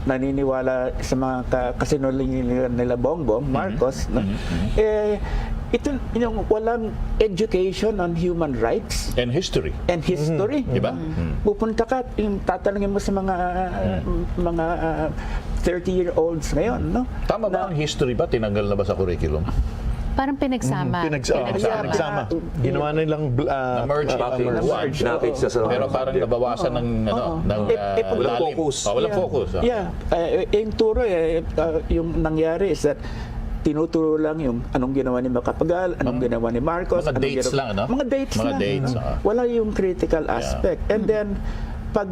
naniniwala sa mga ka- kasinungalingan nila Bongbong Mhm. Marcos, no? Mhm, mhm. Eh, ito yung walang education on human rights And history. and history. Di ba? Mm. Pupunta ka, yung tatanungin mo sa mga, mga, ah, thirty-year-olds ngayon, no? Tama ba Na ang history ba? Tinanggal na ba sa curriculum? Parang pinagsama. Mm, pinagsa- Pinagsama. pinagsama. Ginawa nilang bl- ah, Na-merge ah, ito. merge. Package. Package Oo. sa sa Pero parang nabawasan ng, ano, Oo. ng, Eh, eh, ah, pag- Walang lalim. focus. Ah, walang Yeah. focus, ah. Yeah. Eh, eh, yung turo, eh, ah, yung nangyari is that tinuturo lang yung anong ginawa ni Macapagal, anong Mga, ginawa ni Marcos, mga anong dates ginawa lang, ano? Mga dates Mga lang. dates, ah. Wala yung critical Yeah. aspect. And then, pag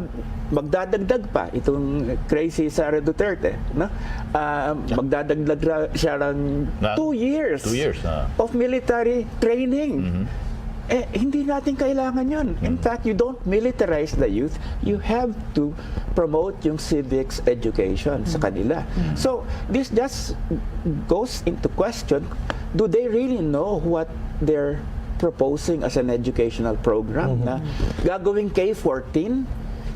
magdadagdag pa itong crazy Sara Duterte, no? Ah, magdadagdag ra- siya ng Na- two years two years, ah. of military training. Mhm. Eh, hindi natin kailangan yun. In Mhm. fact, you don't militarize the youth. You have to promote yung civics education sa Mhm. kanila. Mhm. So, this just goes into question, do they really know what they're proposing as an educational program Mhm. na gagawing K fourteen?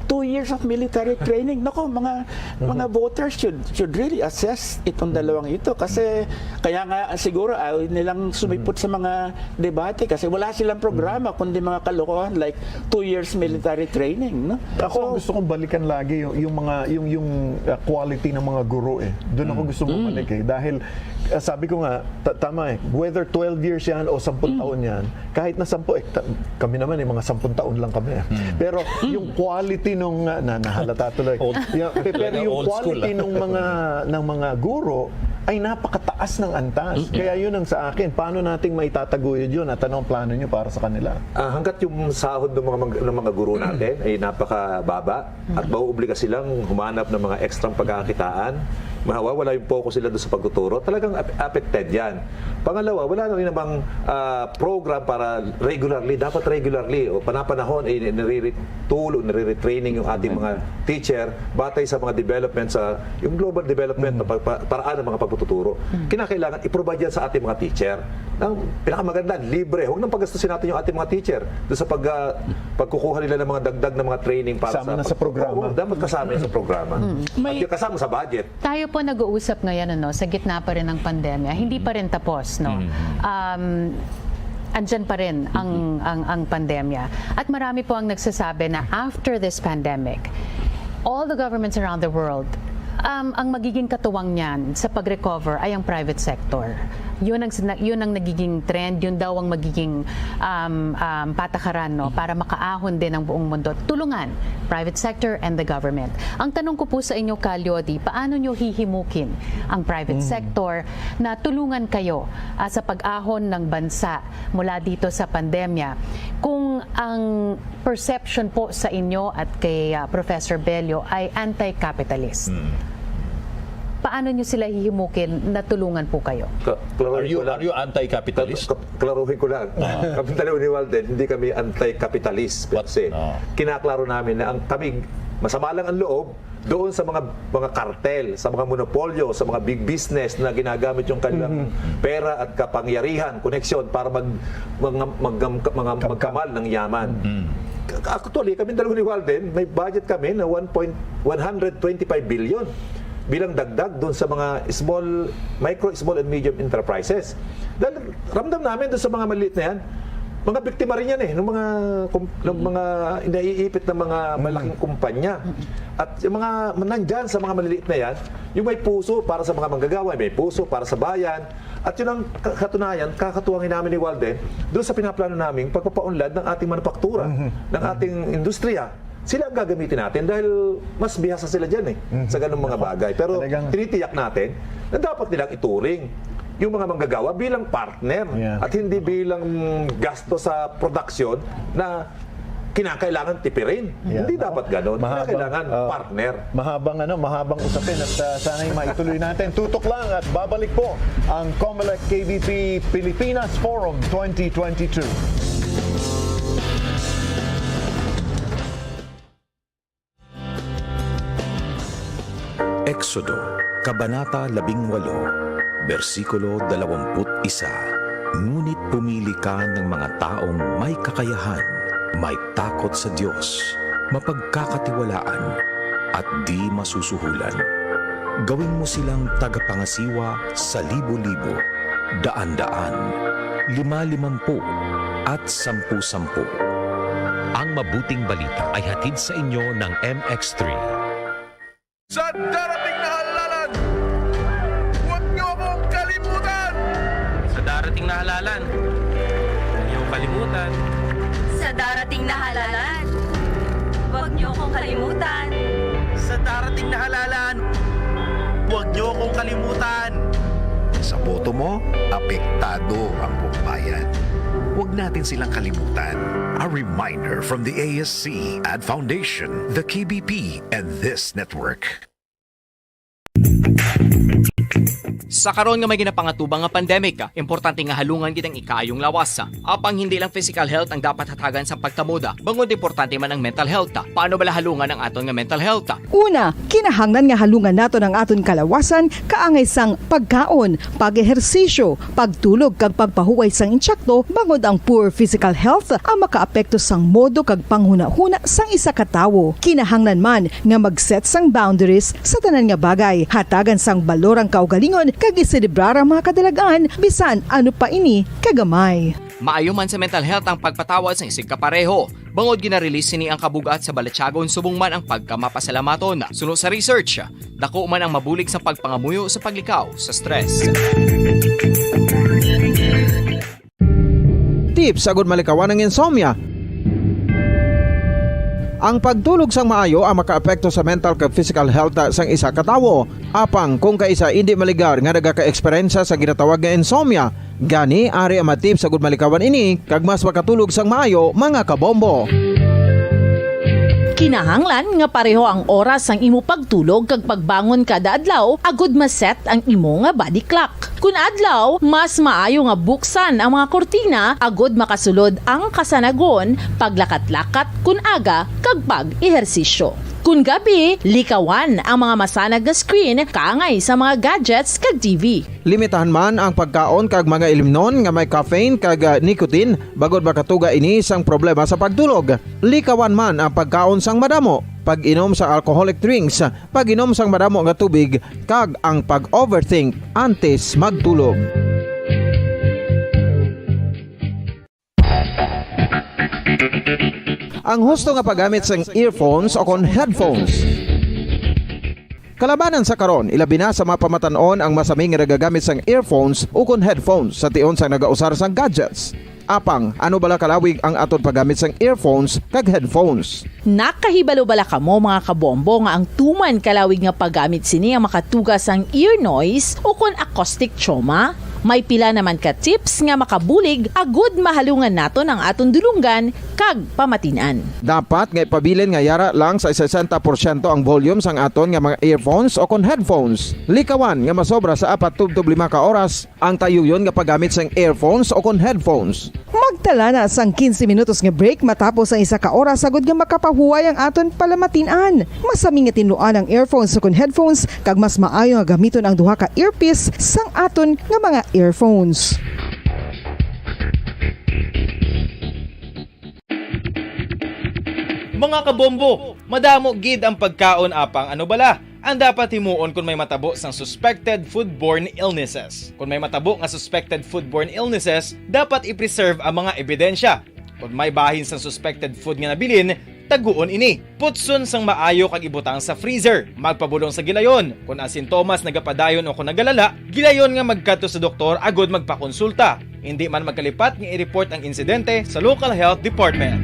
Two years of military training. Nako, mga Mhm. mga voters should should really assess itong dalawang ito kasi kaya nga siguro ayaw nilang sumipot Mhm. sa mga debate kasi wala silang programa Mhm. kundi mga kalokohan like two years military training, no? Ako, So, ang gusto kong balikan lagi yung, yung mga yung yung uh, quality ng mga guro eh. Doon ako Mm. gusto Mm. bumalik eh dahil uh, sabi ko nga ta- tama eh, whether twelve years yan o sampung Mm. taon yan, kahit na sampu eh, ta- kami naman eh mga sampung taon lang kami eh. Mm. Pero yung quality nung uh, na nahalata tuloy. Old, Yeah, pe- pero talaga yung old school, quality ah. ng mga ng mga guro ay napakataas ng antas. Mm. Kaya yun ang sa akin, paano nating maitataguyod yun at ano ang plano nyo para sa kanila? Ah, hanggat yung sahod ng mga mag- ng mga guro natin ay napakababa at mauobliga silang humanap ng mga extra pagkakakitaan, mawawala yung focus nila doon sa pagtuturo, talagang ap- affected yan. Pangalawa, wala na rin namang ah, program para regularly, dapat regularly o panapanahon ay nire-retool o nire-retraining yung ating mga teacher batay sa mga development sa yung global development na pa- pa- paraan ng mga pagtuturo. Kinakailangan i-provide yan sa ating mga teacher. Ang pinakamaganda, libre. Huwag nang pagastusin natin yung ating mga teacher doon sa pag, ah, pagkukuha nila ng mga dagdag na mga training para Kasama sa na sa programa. Oo, dapat kasama yun sa programa. May At yung kasama sa budget. Tayo po nag-uusap ngayon, ano, sa gitna pa rin ng pandemya. Hindi pa rin tapos, no? Mm. Um, andyan pa rin ang, ang, ang pandemya. At marami po ang nagsasabi na after this pandemic, all the governments around the world, um, ang magiging katuwang niyan sa pag-recover ay ang private sector. Yun ang sina- yun ang nagiging trend, yun daw ang magiging, um, um, patakaran, no, para makaahon din ang buong mundo. Tulungan, private sector and the government. Ang tanong ko po sa inyo, Ka Leody, paano nyo hihimukin ang private Mm. sector na tulungan kayo, ah, sa pag-ahon ng bansa mula dito sa pandemya? Kung ang perception po sa inyo at kay, ah, Professor Bello ay anti-capitalist, Mm. paano nyo sila hihimukin na tulungan po kayo? Ka- Are klaruhin you, ko lang. are you anti-capitalist? Ka- ka- klaruhin ko lang. Ah. Kami dalawa ni Walden, hindi kami anti-capitalist per What? se. Ah. Kinaklaro namin na ang kami, masama lang ang loob doon sa mga mga kartel, sa mga monopolyo, sa mga big business na ginagamit yung kanilang Mhm. pera at kapangyarihan, koneksyon para mag, mga, mag, mga Kamkam. magkamal ng yaman. Mm. K- Actually, kami dalawa ni Walden, may budget kami na one point one hundred twenty-five billion bilang dagdag doon sa mga small, micro, small and medium enterprises. Dahil ramdam namin doon sa mga maliit na yan, mga biktima rin yan eh, ng mga, kum- ng mga naiipit ng mga Mm. malaking kumpanya. At yung mga nandyan sa mga maliliit na yan, yung may puso para sa mga manggagawa, may puso para sa bayan. At yun ang ka- katunayan, kakatuwangin namin ni Walden doon sa pinaplano naming pagpapaunlad ng ating manufaktura, Mhm. ng ating industriya. Sila ang gagamitin natin dahil mas bihasa sila dyan eh, Mhm. sa ganung mga bagay. Pero Talagang tinitiyak natin na dapat nilang ituring yung mga manggagawa bilang partner Yeah. at hindi bilang gasto sa production na kinakailangan tipirin. Yeah. Hindi dapat ganun. Mahabang, Kinakailangan uh, partner. Mahabang, ano, mahabang usapin at, uh, sana'y maituloy natin. Tutok lang at babalik po ang Comelec K B P Pilipinas Forum twenty twenty-two. Exodo, Kabanata labing walo, bersikulo dalawampu't isa. Ngunit pumili ka ng mga taong may kakayahan, may takot sa Dios, mapagkakatiwalaan, at di masusuhulan. Gawin mo silang tagapangasiwa sa libo-libo, daan-daan, lima-limampu, at sampu-sampu. Ang mabuting balita ay hatid sa inyo ng M X three. Sa darating na halalan, huwag niyo akong kalimutan! Sa darating na halalan, huwag niyo akong kalimutan. Sa darating na halalan, huwag niyo akong kalimutan. Sa darating na halalan, huwag niyo akong kalimutan. Sa boto mo, apektado ang buong bayan. Huwag natin silang kalimutan. A reminder from the A S C, Ad Foundation, the K B P, and this network. Sa karon nga may ginapangatubang nga pandemic, importante nga halungan gid ang ikaayong lawas. Apang hindi lang physical health ang dapat hatagan sa pagkamoda, bangod importante man ang mental health. Paano bala halungan ang aton nga mental health? Una, kinahanglan nga halungan naton ang aton kalawasan kaangay sang pagkaon, pag-ehersisyo, pagtulog kag pagpahuway sang insakto, bangod ang poor physical health ang makaapekto sang modo kag panghunahuna sang isa ka tawo. Kinahanglan man nga mag-set sang boundaries sa tanan nga bagay, hatagan sang balor ang kaugalingon kag iselebrar ang mga kadalagan bisan ano pa ini kagamay. Maayo man sa mental health ang pagpatawad sang isigkapareho, bangod gina-release sini ang kabug-at sa balatyagon subong man ang pagkamapasalamaton. Suno sa research, dako man ang mabulig sa pagpangamuyo sa paglikaw sa stress. Tips agud malikawan ang insomnia. Ang pagtulog sang maayo ang makaapekto sa mental kag physical health sang isa ka tawo. Apang kung kaisa indi maligar nga nagakaeksperyensya sa ginatawag nga insomnia, gani ari ang mga tips agud malikawan ini kag mas makatulog sang maayo, mga kabombo. Kinahanglan nga pareho ang oras sang imo pagtulog kag pagbangon kada adlaw agud ma-set ang imo nga body clock. Kun adlaw, mas maayo nga buksan ang mga kurtina agud makasulod ang kasanagon, paglakat-lakat kun aga, kag pag-ehersisyo. Kun gabi, likawan ang mga masanag nga screen kaangay sa mga gadgets kag T V. Limitahan man ang pagkaon kag mga ilimnon nga may caffeine kag, ah, nicotine, bangod makatuga ini sang problema sa pagtulog. Likawan man ang pagkaon sang madamo, pag-inom sa alcoholic drinks, pag-inom sang madamo nga tubig, kag ang pag-overthink antes magtulog. Ang husto nga paggamit sang earphones o kon headphones. Kalabanan sa karon, ilabi na sa mga pamatan-on ang masami nga nagagamit sang earphones o kon headphones sa tion sang nagausar sang gadgets. Apang, ano bala kalawig ang aton paggamit sang earphones kag headphones? Nakahibalo bala kamo, mga kabombo, nga ang tuman kalawig nga paggamit sini ang makatuga sang ear noise o kon acoustic trauma? May pila naman ka tips nga makabulig agud mahalungan naton ang aton dulonggan kag pamatin-an. Dapat nga ipabilin nga yara lang sa sesenta porsyento ang volume sang aton nga mga earphones o kon headphones. Likawan nga masobra sa apat tubtob lima ka oras ang tayuyon nga paggamit sang earphones o kon headphones. Magtala na sang quince minutos nga break matapos ang isa ka oras agud nga makapahuway ang aton palamatin-an. Masami nga tinluan ang earphones o kon headphones, kag mas maayo nga gamiton ang duha ka earpiece sang aton nga mga earphones. Mga kabombo, madamo gid ang pagkaon, apang ano bala ang dapat himuon kon may matabo sang suspected foodborne illnesses? Kon may matabo nga suspected foodborne illnesses, dapat i-preserve ang mga ebidensya. Kon may bahin sang suspected food nga nabilin, taguon ini. Putson sang maayo kag ibutang sa freezer. Magpabulong sa gilayon. Kon ang sintomas nagapadayon o kon nagalala, gilayon nga magkadto sa doktor agud magpakonsulta. Indi man magkalipat nga i-report ang insidente sa local health department.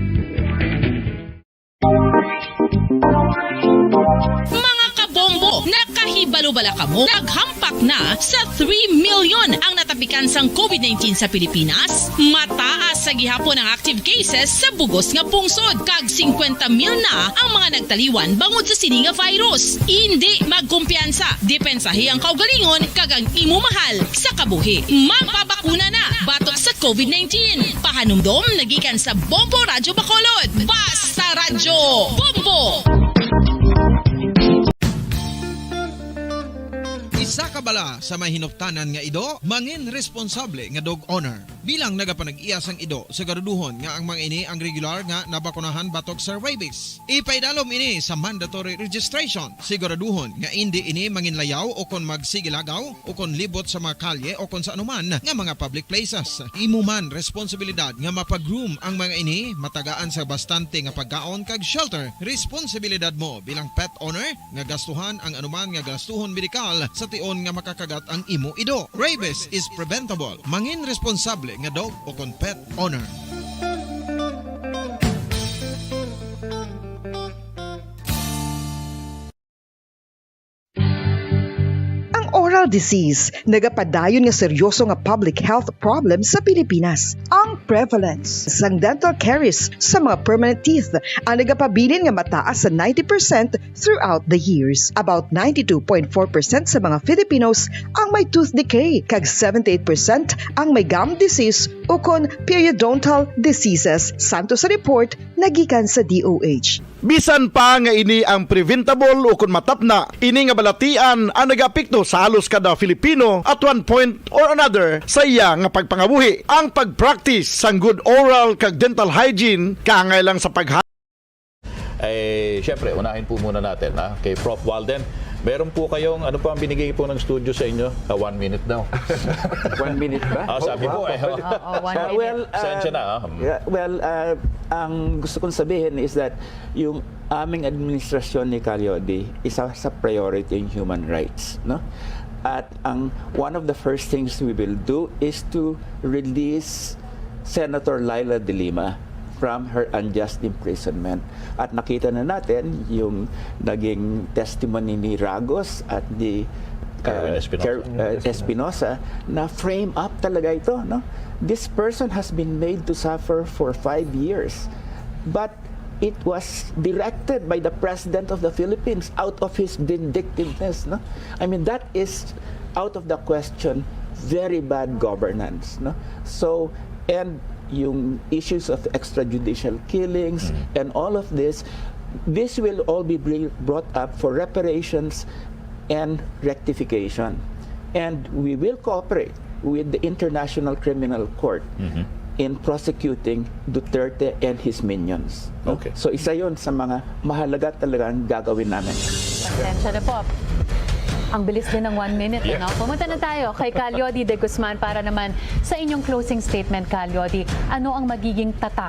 Mga kabombo, nakahibalo Bala kamo, naghampak na sa three million ang natapikan sang covid nineteen sa Pilipinas. Mataas sa gihapon ang active cases sa bugos nga pungsod, kag singkwenta mil na ang mga nagtaliwan bangod sa sini nga virus. Indi magkumpiyansa, depensahi ang kaugalingon kag ang imo mahal sa kabuhi. Magpabakuna na batok sa covid nineteen. Pahanumdom nagikan sa Bombo Radyo Bacolod. Basta Radyo Bombo! Isa ka bala sa may hinuptanan nga ido, mangin responsable nga dog owner. Bilang nagapanag-iya sang ido, siguraduhon nga ang mga ini ang regular nga nabakunahan batok sa rabies. Ipaidalom ini sa mandatory registration. Siguraduhon nga indi ini manginlayaw o kon magsigilagaw o kon libot sa mga kalye o kon sa anuman nga mga public places. Imo man responsibilidad nga mapag-groom ang mga ini, matagaan sa bastante nga pagkaon kag shelter. Responsibilidad mo bilang pet owner nga gastuhan ang anuman nga gastuhon medikal sa tion nga makakagat ang imo ido. Rabies is preventable. Mangin responsable nga dog o kon pet owner. Ang oral disease nagapadayon nga seryoso nga public health problem sa Pilipinas. Ang prevalence sang dental caries sa mga permanent teeth ang nagapabilin nga mataas sa ninety percent throughout the years. About ninety-two point four percent sa mga Filipinos ang may tooth decay, kag seventy-eight percent ang may gum disease ukon periodontal diseases, santo sa report nga gikan sa D O H. Bisan pa nga ini ang preventable ukon matapna, ini nga balatian ang nagaapekto sa halos kada Filipino at one point or another sa iya nga pagpangabuhi. Ang pag-practice sang good oral kag dental hygiene kaangay lang sa pagha- Eh, syempre, unahin po muna natin, ha, kay Prof Walden. Meron po kayong, ano po ang binigay po ng studio sa inyo? Ah, one minute daw. One minute ba? Ah, sabi po eh. Oo, one Uh, minute. well, uh, Sensya na, ah. Hmm. Yeah, well, uh, ang gusto kong sabihin is that yung aming administrasyon ni Calyodi, isa sa priority yung human rights, no? At ang one of the first things we will do is to release Senator Leila de Lima from her unjust imprisonment. At nakita na natin yung naging testimony ni Ragos at ni Kerwin uh, Espinosa. Ker- uh, Espinosa na frame up talaga ito, no? This person has been made to suffer for five years. But it was directed by the president of the Philippines out of his vindictiveness, no? I mean, that is out of the question, very bad governance, no? So, and yung issues of extrajudicial killings and all of this, this will all be bring- brought up for reparations and rectification. And we will cooperate with the International Criminal Court in prosecuting Duterte and his minions, no? Okay. So, isa yon sa mga mahalaga talagang gagawin namin. Pasensya na po. Ang bilis din ng one minute, ano? Pumunta na tayo kay Calyodi de Guzman para naman sa inyong closing statement, Calyodi. Ano ang magiging tatak